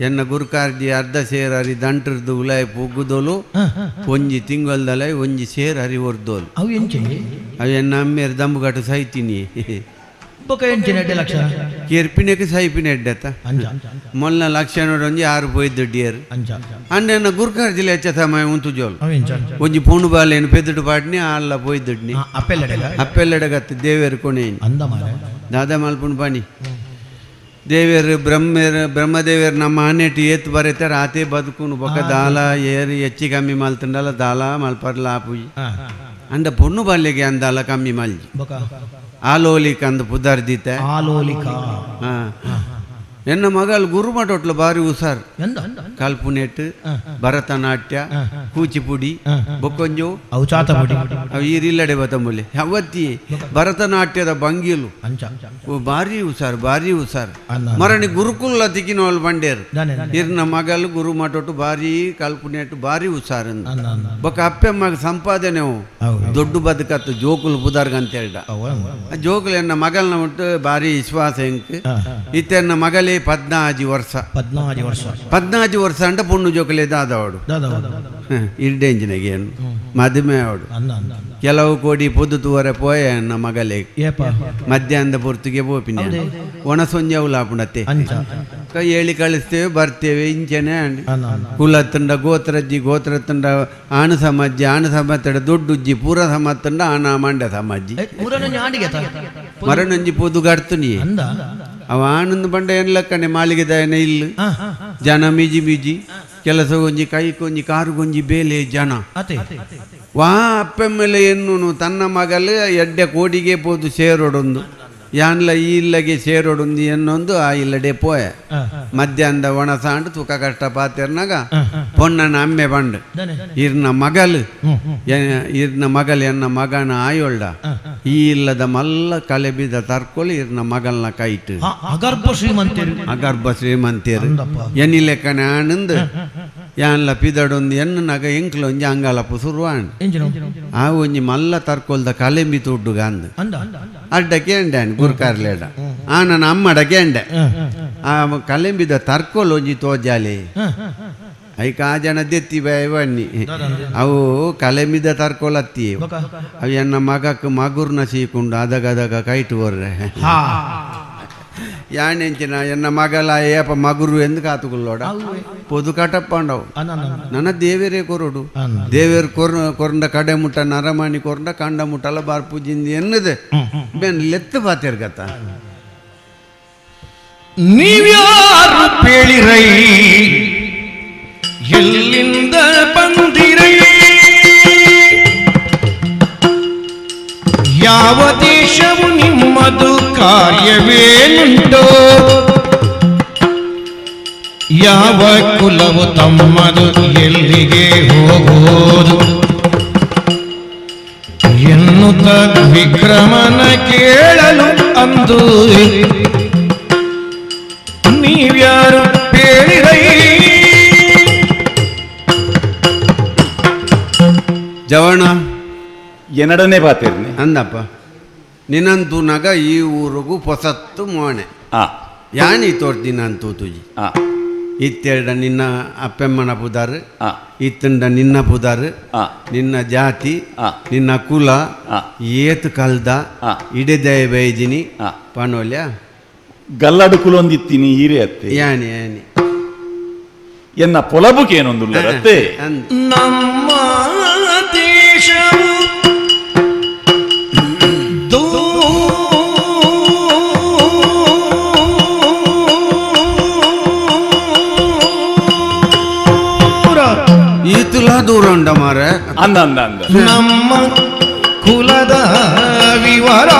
ಎನ್ನ ಗುರುಕಾರ್ಜಿ ಅರ್ಧ ಸೇರಾರಿ ದಂಟರ್ದು ಉಲಾಯ್ ಪೊಗ್ಗುದೋಲು ಒಂಜಿ ತಿಂಗಲ್ದಲೈ ಒಂಜಿ ಸೇರಾರಿ ಒರ್ದೋಲು ಅವು ಎನ್ನ ಅಮ್ಮೇರು ದಂಬುಗಟ್ಟು ಸೈತೀನಿ ಕೆರ್ಪಿನಕ್ಕೆ ಸೈಪಿನ ಎಡ್ಡತ್ತ ಮೊಲ್ಲ ಲಕ್ಷಣ ಒಂಜಿ ಆರು ಪೋಯ್ದು ಡಿಯರ್ ಅಂಡ ಎನ್ನ ಗುರ್ಕಾರ್ಜಿಲ ಹೆಚ್ಚ ಸಮಯ ಉಂತು ಜೋಲು ಒಂಜಿ ಪೋಣು ಬಾಲೇನು ಪೆದ್ದುಡು ಪಾಡ್ನಿ ಅಲ್ಲ ಪೋಯ್ದುಡ್ನಿ ಅಪ್ಪೆಲ್ಲಡಗತ್ತು ದೇವೇರು ಕೊಣೇನಿ ದಾದಾ ಮಲ್ಪುಣ್ ಪಾಣಿ ದೇವೇರು ಬ್ರಹ್ಮೇರು ಬ್ರಹ್ಮದೇವೇರು ನಮ್ಮ ಆನೆಟ್ಟು ಏತು ಬರೀತಾರೆ ಆತೇ ಬದುಕುನು ಬೊಕ್ಕ ದಾಲ ಏರು ಹೆಚ್ಚಿ ಕಮ್ಮಿ ಮಲ್ತುಂಡಲ ದಾಲ ಮಲ್ಪರ್ಲ ಆಪುಜಿ ಅಂಡ ಪೊಣ್ಣು ಬಾಲ್ಯಗೆ ಅಂದಾಲ ಕಮ್ಮಿ ಮಲ್ಜಿ ಆಲೋಲಿಕ ಅಂದ ಪುದರ್ದಿತ ಆಲೋಲಿಕ ಎನ್ನ ಮಗಲ್ ಗುರುಮಠೊಟ್ಲು ಬಾರಿ ಹುಷಾರ್ ಕಲ್ಪುನೆಟ್ಟು ಭರತನಾಟ್ಯ ಕೂಚಿಪುಡಿ ಬೊಕ್ಕೊಂಜು ಅವು ಈರಿಲ್ಲಡೆ ಬತ್ತಂಬುಲಿ ಅವತ್ತಿ ಭರತನಾಟ್ಯದ ಭಂಗಿಲು ಭಾರಿ ಹುಷಾರ್ ಭಾರಿ ಹುಷಾರ್ ಮರಣಿ ಗುರುಕುಲ ತಿಕ್ಕಿನೋಲ್ ಬಂಡೇರು ಇರ್ನ ಮಗಲ್ ಗುರುಮಠೊಟ್ಟು ಭಾರಿ ಕಲ್ಪುನೆಟ್ಟು ಭಾರಿ ಹುಷಾರ್ ಬೊಕ್ಕ ಅಪ್ಪೆಮ್ಮಗ ಸಂಪಾದನೆ ದೊಡ್ಡ ಬದುಕತ್ತು ಜೋಕುಲು ಪುದಾರ್ಗ ಅಂತ ಹೇಳ್ದ ಜೋಕುಲು ಎನ್ನ ಮಗಲ್ನ ಮುಟ್ಟು ಭಾರಿ ವಿಶ್ವಾಸ ಎಂಕ್ ಇತ್ತೆನ್ನ ಮಗಲೇ 14 ವರ್ಷ 14 ವರ್ಷ 14 ವರ್ಷ ಅಂಟ ಪೊಣ್ಣು ಜೋಕುಲೆ ದಾದವಾಡು ಇರ್ಡೇಂಜಿನಗೆ ಏನು ಮದುವೆ ಅವಡು ಕೆಲವು ಕೋಡಿ ಪೊದು ತೂವರೆ ಪೋಯ ಎನ್ನ ಮಗಲೇ ಮಧ್ಯಾಹ್ನದ ಪೊರ್ತುಗೆ ಪೋಪಿನ ಒಣ ಸೊಂಜವುಲ ಆಪುಣತೆ ಕೈ ಹೇಳಿ ಕಳಿಸ್ತೇವೆ ಬರ್ತೇವೆ ಇಂಚನೆ ಕುಲ ತುಂಡ ಗೋತ್ರಜ್ಜಿ ಗೋತ್ರ ತುಂಡ ಆಣು ಸಮಾಜಿ ಆಣು ಸಮಾಜ ದೊಡ್ಡುಜ್ಜಿ ಪೂರ ಸಮಾಜ ಆಣ ಮಂಡ ಸಮಾಜಿ ಮರಣಂಜಿ ಪೊದು ಗಡ್ತು ನೀ ಅವ ಆನಂದ ಬಂಡ ಏನ್ ಲೆಕ್ಕನೆ ಮಾಳಿಗೆ ದಯನ ಇಲ್ಲ ಜನ ಮಿಜಿ ಮಿಜಿ ಕೆಲಸ ಗೊಂಜಿ ಕೈ ಕೊಂಜಿ ಕಾರು ಗೊಂಜಿ ಬೇಲೆ ಜನ ವಾ ಅಪ್ಪೆಮ್ಮೆಲೆ ಎನ್ನುನು ತನ್ನ ಮಗಲು ಎಡ್ಡೆ ಕೋಡಿಗೆ ಪೋದು ಸೇರೋಡೊಂದು ಯಾನ್ಲ ಈ ಇಲ್ಲಗೆ ಸೇರೋಡುಂದು ಎನ್ನೊಂದು ಆ ಇಲ್ಲಡೆ ಪೋಯ ಮಧ್ಯಾಹ್ನದ ಒಣಸಾಂಡು ತೂಕ ಕಷ್ಟ ಪಾತೆರ್ನಾಗ ಪೊನ್ನನ ಅಮ್ಮೆ ಬಂಡು ಇರ್ನ ಮಗಲು ಇರ್ನ ಮಗಲ್ ಎನ್ನ ಮಗನ ಆಯೋಳ್ಡ ಈ ಇಲ್ಲದ ಮಲ್ಲ ಕಲೆಬಿದ ತರ್ಕೊಳಿ ಇರ್ನ ಮಗಲ್ನ ಕೈಟು ಅಗರ್ಭ ಶ್ರೀಮಂತೇರು ಅಗರ್ಭ ಶ್ರೀಮಂತೇರು ಎನ್ನಿಲೆಕ್ಕನೆ ಆನಂದ್ ಯಾನ್ಲ ಪಿದಡೊಂದು ಎನ್ನನಾಗ ಎಂಕ್ಲೊಂಜಿ ಅಂಗಾಲಪ್ಪ ಸುರುವಾಂಡ್ ಆ ಒಂಜಿ ಮಲ್ಲ ತರ್ಕೊಲ್ದ ಕಲೆಂಬಿ ತುಡ್ಡುಗ ಅಂದ್ ಅಡ್ಡ ಕೇಂಡೆ ಗುರ್ಕಾರ್ಲೇಡ ಆ ನನ್ನ ಅಮ್ಮಡ ಕೇಂಡೆ ಆ ಕಲೆಂಬಿದ ತರ್ಕೊಲ್ ಒಂಜಿ ತೋಜಾಲಿ ಐಕ ಆ ಜನ ದೆತ್ತಿ ಬನ್ನಿ ಅವು ಕಲೆಂಬಿದ ತರ್ಕೊಲತ್ತಿ ಅವು ಎನ್ನ ಮಗಕ್ಕೆ ಮಗುರ್ನ ಸೀಕೊಂಡು ಅದಗ ಅದಗ ಕೈಟು ಬರ್ರೆ ಯಾಣೆಂಚಿನ ಎನ್ನ ಮಗಲ ಏಪ ಮಗುರು ಎಂದು ಕಾತುಕೊಳ್ಳೋಡ ಪೊದು ಕಟಪ್ಪಂಡವು ನನ್ನ ದೇವೇರೇ ಕೊರಡು ದೇವೇರು ಕೊರಂಡ ಕಡೆ ಮುಟ್ಟ ನರಮಾಣಿ ಕೊರಂಡ ಕಂಡ ಮುಟ್ಟಲ್ಲ ಬಾರ್ಪೂಜಿಂದ ಎನ್ನದು ಬೆನ್ ಲೆತ್ತು ಪಾತಿರ್ಗತ್ತ ನೀವ್ಯಾರು ಪೇಳಿರೈ ಎಲ್ಲಿಂದ ಬಂದಿರೈ ಯಾವ ದೇಶವು ನಿಮ್ಮದು ಕಾರ್ಯವೇನುಂಟೋ ಯಾವ ಕುಲವು ತಮ್ಮದು ಎಲ್ಲಿಗೆ ಹೋಗೋದು ಎನ್ನುತ್ತ ವಿಕ್ರಮನ ಕೇಳಲು ಅಂದು ನೀವ್ಯಾರು ಪೇಳಿರೈ ಜವಣ ಎನಡನೆ ಬಾತಿರ್ನಿ ಅಂದಪ್ಪ ನಿನ್ನಂತೂ ನಗ ಈ ಊರಿಗೂ ಪೊಸತ್ತು ಮೋಣೆ ಯಾನಿ ತೋರ್ತಿನಂತೂ ತುಜಿ ಇತ್ತೆರಡ ನಿನ್ನ ಅಪ್ಪೆಮ್ಮನ ಪುದಾರು ಇತ್ತಂಡ ನಿನ್ನ ಪುದಾರು ನಿನ್ನ ಜಾತಿ ನಿನ್ನ ಕುಲ ಏತು ಕಲ್ದ ಇಡೆದಯ ಬೈಜಿನಿ ಪಣೋಲ್ಯ ಗಲ್ಲಡು ಕುಲೊಂದಿತ್ತೀನಿ ಹೀರೆ ಅತ್ತೆ ಯಾನಿ ಯಾನಿ ಎನ್ನ ಪೊಲಬುಕೇನೊಂದುಲ್ಲರತ್ತೆ ನಮ್ಮ ದೇಶವು ಈತುಲ ದೂರ ಉಂಡ ಮಾರ ಅಂದ ಅಂದ ಅಂದ ನಮ್ಮ ಕುಲದ ವಿವರ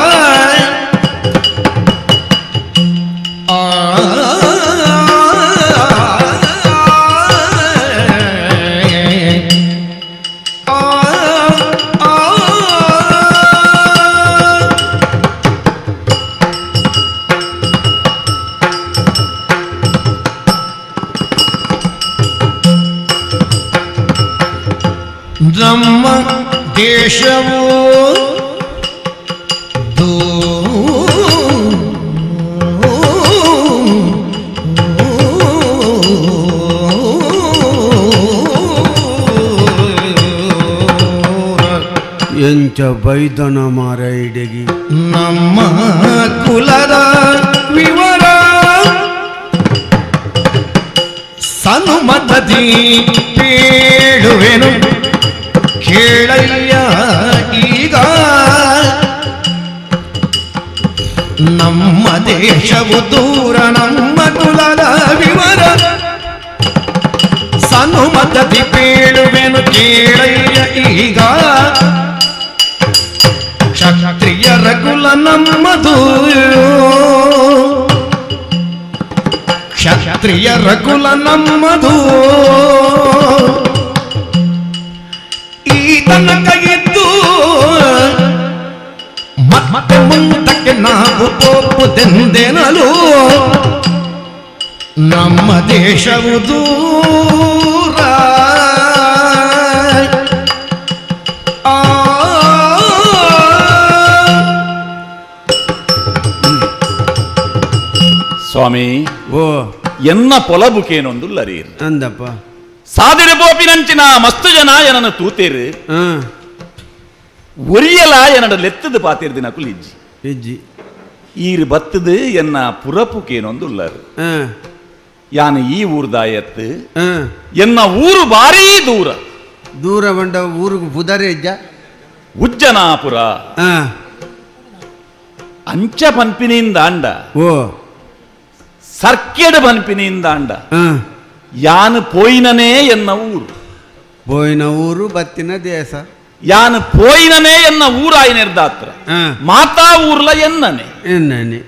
ನಮ್ಮ ದೇಶವು ಎಂಚ ಬೈದನ ಮಾರ ಇಡಗಿ ನಮ್ಮ ಕುಲದ ವಿವರ ಸನುಮತದಿ ಪೇಳುವೆನು ಕೇಳಯ್ಯ ಈಗ ನಮ್ಮ ದೇಶವು ದೂರ ನಮ್ಮ ಕುಲದ ವಿವರ ಸನುಮತದಿ ಪೇಳುವೆನು ಕೇಳಯ್ಯ ಈಗ ಕ್ಷತ್ರಿಯರ ಕುಲ ನಮ್ಮದು ಕ್ಷತ್ರಿಯರ ಕುಲ ನಮ್ಮದು ಈ ತನಕ ಇದ್ದು ಮತ್ತೆ ಮುಂದಕ್ಕೆ ನಾವು ಪೋಪುದೆಂದೆನಲು ನಮ್ಮ ದೇಶವು ದೂರ ಸ್ವಾಮಿ ಓ ಎನ್ನ ಪೊಲಬುಕೇನೊಂದುಲ್ಲರಿ ಅಂದಪ್ಪ ಸಾದಿರ ಪೋಪಿನಂಚಿನ ಮಸ್ತು ಜನ ಏನನ್ನು ತೂತೇರು ಒರಿಯಲ ಏನಡ ಲೆತ್ತದು ಪಾತೇರು ದಿನ ಕುಲಿಜ್ಜಿ ಇಜ್ಜಿ ಈರು ಬತ್ತದು ಎನ್ನ ಪುರಪುಕೇನೊಂದುಲ್ಲರು ಯಾನು ಈ ಊರ್ದಾಯತ್ತು ಎನ್ನ ಊರು ಭಾರೀ ದೂರ ದೂರ ಬಂಡ ಊರಿಗೆ ಪುದರೆ ಇಜ್ಜ ಉಜ್ಜನಾಪುರ ಅಂಚ ಪನ್ಪಿನಿಂದ ಅಂಡ ಓ ಸರ್ಕೆಡ್ ಪನ್ಪಿನಿಂದ ಅಂಡ ಯಾನು ಪೋಯಿನನೇ ಎನ್ನ ಊರು ಪೋಯಿನ ಊರು ಬತ್ತಿನ ದೇಶ ಯಾನು ಪೋಯಿನನೇ ಎನ್ನ ಊರಾಯಿನೆರ್ದಾತ್ರ ಮಾತಾ ಊರ್ಲ ಎನ್ನನೆ ಎನ್ನನೆ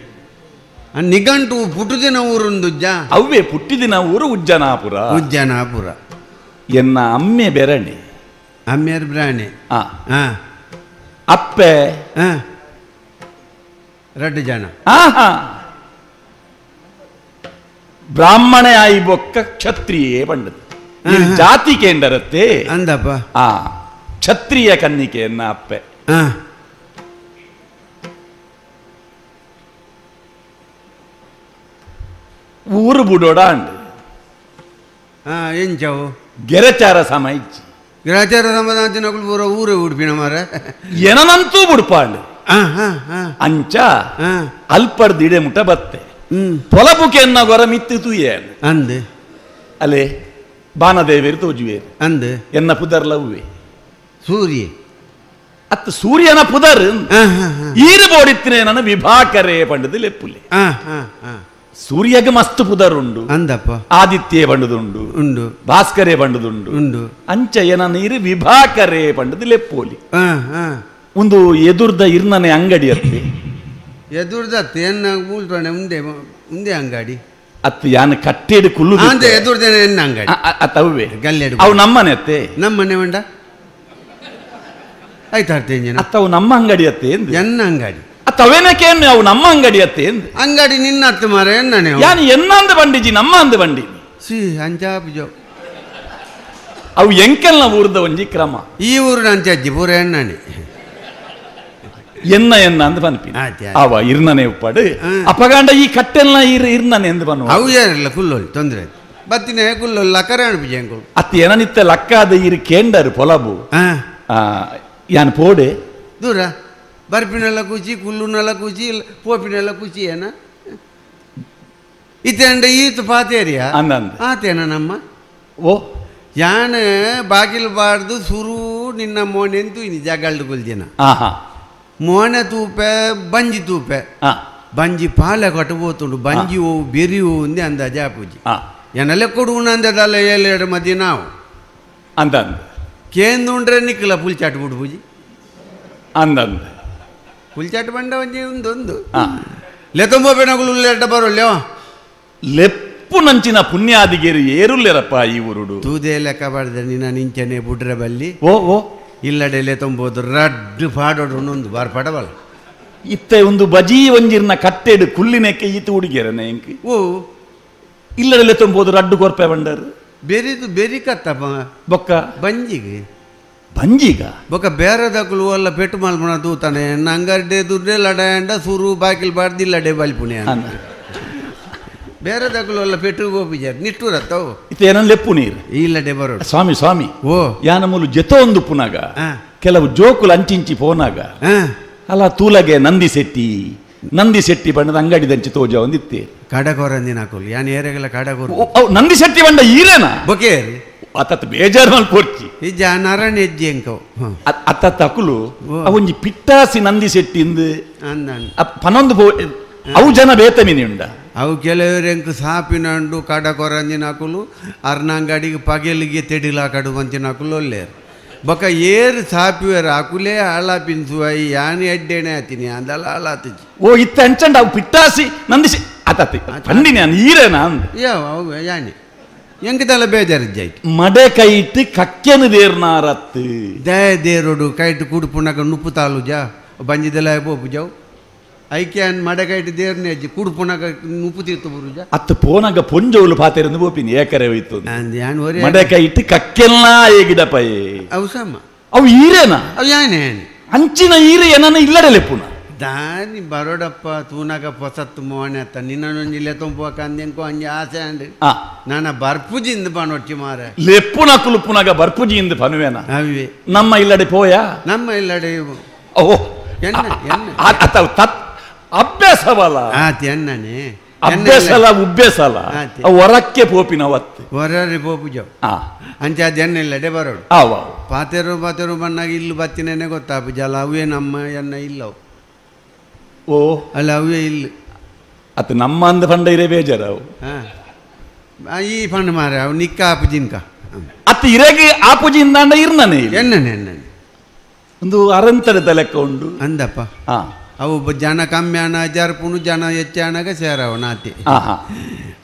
ನಿಘಂಟು ಪುಟ್ಟುದಿನ ಊರುಂದು ಅವ್ವೇ ಪುಟ್ಟಿದಿನ ಊರು ಉಜ್ಜನಾಪುರ ಉಜ್ಜನಾಪುರ ಎನ್ನ ಅಮ್ಮೆ ಬೆರಣೆ ಅಮ್ಮೆರ್ ಬ್ರಾಣೆ ಅಪ್ಪೆ ರಡ್ಡು ಜನ ಬ್ರಾಹ್ಮಣೆ ಆಯಿ ಬೊಕ್ಕ ಕ್ಷತ್ರಿಯೇ ಬಂಡದು ಜಾತಿ ಕೇಂದ್ರತ್ತೆ ಅಂದಪ್ಪ ಆ ಕ್ಷತ್ರಿಯ ಕನ್ನಿಕೆಯನ್ನ ಅಪ್ಪೆ ಊರು ಬುಡೋಡ ಅಂಡು ಎಂಚವು ಗೆರಚಾರ ಸಮ ಇಚ್ಚಿ ಗೆರಚಾರ ಸಮ ಪೂರ ಊರೇ ಉಡುಪಿನ ಮಾರ ಏನಂತೂ ಬುಡ್ಪಾಂಡು ಅಂಚ ಅಲ್ಪರ್ದಿಡೆ ಮುಟ ಬತ್ತೆ ಪೊಲಬುಕೆನ್ನ ಗೊರ ಮಿತ್ತು ತೂಯೇನು ಅಂದು ಅಲೆ ಬಾನದೇವೇರು ತೋಜುವೇರು ಅಂದು ಎನ್ನ ಪುದರ್ ಲವ್ವೆ ಸೂರ್ಯ ಅತ್ತ ಸೂರ್ಯನ ಪುದರ್ ಈರು ಬೋಡಿತ್ತಿನೇ ನನ್ನ ವಿಭಾಕರೇ ಪಂಡದು ಲೆಪ್ಪುಲೆ ಸೂರ್ಯಗೆ ಮಸ್ತ್ ಪುದರ್ ಉಂಡು ಅಂದಪ್ಪ ಆದಿತ್ಯ ಬಂಡದುಂಡು ಉಂಡು ಭಾಸ್ಕರೇ ಬಂಡದುಂಡು ಉಂಡು ಅಂಚ ಏನ ನೀರು ವಿಭಾಕರೇ ಪಂಡದು ಲೆಪ್ಪೋಲಿ ಒಂದು ಎದುರ್ದ ಇರ್ನನೆ ಅಂಗಡಿ ಅತ್ತೆ ಎದುರ್ದ ಮೂಲ್ತೋಣೆ ಉಂಡೆ ಉಂಡೆ ಅಂಗಡಿ ಅತ್ತು ಯಾನ ಕಟ್ಟೆಡು ಕುಲ್ಲು ಎದುರ್ದೇನೆ ಎನ್ನ ಅಂಗಡಿ ಅತ್ತವ್ವೆ ಗಲ್ಲೆಡು ಅವು ನಮ್ಮನೆ ಅತ್ತೆ ನಮ್ಮನೆ ಉಂಡ ಆಯ್ತು ಅತ್ತವು ನಮ್ಮ ಅಂಗಡಿ ಅತ್ತೆ ಎನ್ನ ಅಂಗಡಿ ಅತ್ತವೇನಕ್ಕೆ ಅವು ನಮ್ಮ ಅಂಗಡಿ ಅತ್ತೆ ಅಂಗಡಿ ನಿನ್ನ ಅತ್ತು ಮಾರ ಎನ್ನನೆ ಯಾನು ಎನ್ನಂದ ಬಂಡಿಜಿ ನಮ್ಮ ಅಂದ ಬಂಡಿ ಸಿ ಅಂಚಾಪುಜೋ ಅವು ಎಂಕೆಲ್ನ ಊರ್ದ ಒಂಜಿ ಕ್ರಮ ಈ ಊರು ಅಂಚಜ್ಜಿ ಪೂರ ಎಣ್ಣನೆ ಎನ್ನ ಎನ್ನ ಅಂದ್ ಪನ್ಪಿ ಅವ ಇರ್ನನೆ ಉಪ್ಪಾಡು ಅಪಗಾಂಡ ಈ ಕಟ್ಟೆಲ್ನ ಇರ್ ಇರ್ನನೆ ಎಂದು ಬನ್ನು ಅವು ಯಾರಿಲ್ಲ ಕುಲ್ಲೋಲಿ ತೊಂದರೆ ಬತ್ತಿನ ಕುಲ್ಲೋಲಿ ಲಕ್ಕರೆ ಅನ್ಪಿಜಿ ಅಂಕುಲು ಅತ್ತ ಏನನಿತ್ತ ಲಕ್ಕಾದ ಇರು ಕೇಂಡರು ಪೊಲಬು ಯಾನ್ ಪೋಡೆ ದೂರ ಬರ್ಪಿನೆಲ್ಲ ಕೂಚಿ ಕುಲ್ಲುನೆಲ್ಲ ಕೂಚಿ ಪೋಪಿನೆಲ್ಲ ಕೂಚಿ ಏನ ಇತ್ತಂಡ ಈತ ಪಾತೇರಿಯ ಆತೇನ ನಮ್ಮ ಓ ಯಾನ ಬಾಗಿಲು ಬಾರ್ದು ಸುರು ನಿನ್ನ ಮೋನೆಂತು ಇನಿ ಜಗಲ್ಡು ಕುಲ್ದಿನ ಮೋನೆ ತೂಪೆ ಬಂಜಿ ತೂಪೆ ಬಂಜಿ ಪಾಲೆ ಕಟ್ಟು ಪೋತುಂಡು ಬಂಜಿ ಹೂವು ಬೆರಿ ಹೂವು ಅಂದೆ ಅಂದಾಜೆ ಆಪೂಜಿ ಎನ್ನಲೆ ಕೊಡುವಣ ಅಂದದಲ್ಲ ಏಳೆರಡು ಮಧ್ಯೆ ನಾವು ಅಂದ ಕೇಂದುಂಡ್ರೆ ನಿಕ್ಕಲ ಪುಲ್ಚಾಟ್ ಬಿಡು ಪೂಜಿ ಅಂದಂದ ಪುಲ್ಚಾಟ್ ಬಂಡ ಒಂಜಿ ಒಂದೊಂದು ಲೆತೊಂಬ ಬೆನಗುಲು ಉಲ್ಲೇಟ ಬರೋಲ್ಯೋ ಲೆಪ್ಪು ನಂಚಿನ ಪುಣ್ಯಾದಿಗೇರು ಏರುಲ್ಲೇರಪ್ಪ ಈ ಊರುಡು ತೂದೇ ಲೆಕ್ಕ ಬಾರ್ದೆ ನಿನ್ನ ನಿಂಚನೆ ಬುಡ್ರೆ ಬಲ್ಲಿ ಓ ಓ ಇಲ್ಲಡೆ ಲೆತೊಂಬೋದು ರಡ್ಡು ಪಾಡೋಡು ಒಂದೊಂದು ಬಾರ್ ಪಡಬಲ್ಲ ಇತ್ತೆ ಒಂದು ಬಜಿ ಒಂಜಿರ್ನ ಕಟ್ಟೆಡು ಕುಲ್ಲಿನೆಕ್ಕೆ ಈತ ಹುಡುಗಿಯರನೆ ಇಂಕ್ ಓ ಇಲ್ಲಡೆ ಲೆತೊಂಬೋದು ರಡ್ಡು ಕೊರ್ಪೆ ಬಂಡರು ಬೆರಿದು ಬೆರಿ ಕತ್ತಪ್ಪ ಬೊಕ್ಕ ಬಂಜಿಗೆ ಬಂಜಿಗ ಬೊಕ್ಕ ಬೇರೆದಕ್ಕಲು ಅಲ್ಲ ಪೆಟ್ಟು ಮಲ್ಪುಣ ತೂತಾನೆ ನಂಗಡ್ಡೆ ದುಡ್ಡೆ ಲಡಾಂಡ ಸುರು ಬಾಕಿಲ್ ಬಾರ್ದು ಇಲ್ಲಡೆ ಬಲ್ಪುಣೆ ಬೇರೆದಕ್ಕಲು ಅಲ್ಲ ಪೆಟ್ಟು ಗೋಪಿಜಾರ್ ನಿಟ್ಟೂರತ್ತವು ಇತ್ತೇನ ಲೆಪ್ಪು ನೀರು ಇಲ್ಲಡೆ ಬರೋಡು ಸ್ವಾಮಿ ಸ್ವಾಮಿ ಓ ಯಾನ ಮೂಲು ಜೊತೆ ಒಂದು ಪುನಾಗ ಕೆಲವು ಜೋಕುಲು ಅಂಚಿಂಚಿ ಪೋನಾಗ ಅಲ್ಲ ತೂಲಗೆ ನಂದಿ ಶೆಟ್ಟಿ ನಂದಿ ಶೆಟ್ಟಿ ಬಣ್ಣದ ಅಂಗಡಿ ದಂಚಿ ತೋಜ ಒಂದಿತ್ತೆ ಕಡಕೋರಂದಿನ ಹಾಕೋಲು ಯಾನ್ ಏರೆಗೆಲ್ಲ ಕಡಕೋರು ನಂದಿ ಶೆಟ್ಟಿ ಬಂಡ ಈರೇನಾ ಬೊಕೆ ಅತ್ತ ಬೇಜಾರು ಮಲ್ಪೊರ್ಚಿ ಈ ಜಾನರಣ ಹೆಜ್ಜೆ ಅಂಕವು ಅತ್ತ ತಕುಲು ಅವೊಂಜಿ ಪಿಟ್ಟಾಸಿ ನಂದಿ ಶೆಟ್ಟಿ ಇಂದು ಪನೊಂದು ಅವು ಜನ ಬೇತ ಮೀನಿ ಉಂಡ ಅವು ಕೆಲವರು ಎಂಕ್ ಸಾಪಿನಂಡು ಕಡಕೊರಂಜಿನ ಹಾಕುಲು ಅರ್ನಂಗಡಿಗೆ ಪಗೆಲಿಗೆ ತೆಡಿಲ ಕಡು ಮಂಚಿನ ಹಾಕುಲು ಒಲ್ಲೇರು ಬೊಕ ಏರು ಸಾಪಿವೇರು ಅಕುಲೇ ಆಳ ಪಿನ್ಸುವೈ ಯಾನ್ ಎಡ್ಡೇನೆ ಆತೀನಿ ಅಂದಲ್ಲ ಆಳಾತಿಜಿ ಓ ಇತ್ತ ಅಂಚಂಡ ಅವು ಪಿಟ್ಟಾಸಿ ನಂದಿ ಅತ್ತ ಪಂಡಿನ ಈರೇನಾ ಅಂದ ಯಾವ ಅವು ಯಾನೆ ಎಂಕದಲ್ಲ ಬೇಜಾರಿಜ್ಜಾಯ್ತು ಮಡೆ ಕೈಟ್ ಕಕ್ಕೆನು ದೇರ್ನಾರತ್ತು ದಯ ದೇರೋಡು ಕೈಟ್ ಕುಡುಪುನಕ ನುಪ್ಪು ತಾಲುಜ ಬಂಜಿದೆಲ್ಲ ಪೋಪು ಜಾವು ಐಕ್ಯಾನ್ ಮಡೆ ಕೈಟ್ ದೇರ್ನೆ ಅಜ್ಜಿ ಕುಡುಪುನಕ ನುಪ್ಪು ತೀರ್ತು ಬರುಜ ಅತ್ತು ಪೋನಗ ಪೊಂಜೋಲು ಪಾತೆರಂದು ಪೋಪಿನಿ ಏಕರೆ ಹೋಯ್ತು ಮಡೆ ಕೈಟ್ ಕಕ್ಕೆಲ್ಲ ಏಗಿಡಪಯೇ ಅವು ಸಮ ಅವು ಈರೇನಾ ಅವು ಯಾನೆ ಅಂಚಿನ ಈರೆ ಏನನ್ನ ಇಲ್ಲಡಲೆ ಪುನಃ ದಾನಿ ಬರೋಡಪ್ಪ ತೂನಗ ಪೊಸತ್ತು ಮೋನೆ ಅತ್ತ ನಿನ್ನೊಂಜಿ ಲೆತೊಂಪೋಕ ಅಂದೆಂಕೋ ಅಂಜಿ ಆಸೆ ಅಂಡ್ ನಾನ ಬರ್ಪುಜಿಂದ ಪನೊಚ್ಚಿ ಮಾರ ಲೆಪ್ಪುನ ಕುಲುಪುನಗ ಬರ್ಪುಜಿಂದ ಪನುವೇನ ಅವೇ ನಮ್ಮ ಇಲ್ಲಡೆ ಪೋಯ ನಮ್ಮ ಇಲ್ಲಡೆ ಓ ಎನ್ನ ಎನ್ನ ಅತ್ತ ತತ್ ಅಭ್ಯಾಸವಲ್ಲ ಆತ ಎನ್ನನೆ ಅಭ್ಯಾಸಲ ಉಬ್ಬೇಸಲ ಹೊರಕ್ಕೆ ಪೋಪಿನ ಒತ್ತು ಹೊರರೆ ಪೋಪು ಜಾವ್ ಅಂಚೆ ಅದು ಎನ್ನ ಇಲ್ಲಡೆ ಬರೋಡು ಪಾತೆರು ಪಾತೆರು ಬಣ್ಣಾಗ ಇಲ್ಲು ಬತ್ತಿನೇ ಗೊತ್ತಾಪು ಜಲ ಅವೇ ನಮ್ಮ ಎನ್ನ ಇಲ್ಲವು ಓ ಅಲ್ಲ ಅವೇ ಇಲ್ಲ ಅತ್ತ ನಮ್ಮ ಅಂದ ಪಂಡ ಇರೇ ಬೇಜಾರ ಅವು ಈ ಪಂಡ ಮಾರ ಅವು ನಿಕ್ಕ ಆಪುಜಿನ್ಕ ಅತ್ತ ಇರಗೆ ಆಪುಜಿಂದಾಂಡ ಇರ್ನನೆ ಎನ್ನನೆ ಎನ್ನನೆ ಒಂದು ಅರಂತರದ ಲೆಕ್ಕ ಉಂಡು ಅಂದಪ್ಪ ಅವು ಜನ ಕಮ್ಮಿ ಆನ ಜರ್ಪುಣು ಜನ ಹೆಚ್ಚಾನಾಗ ಸೇರವ ನಾತಿ.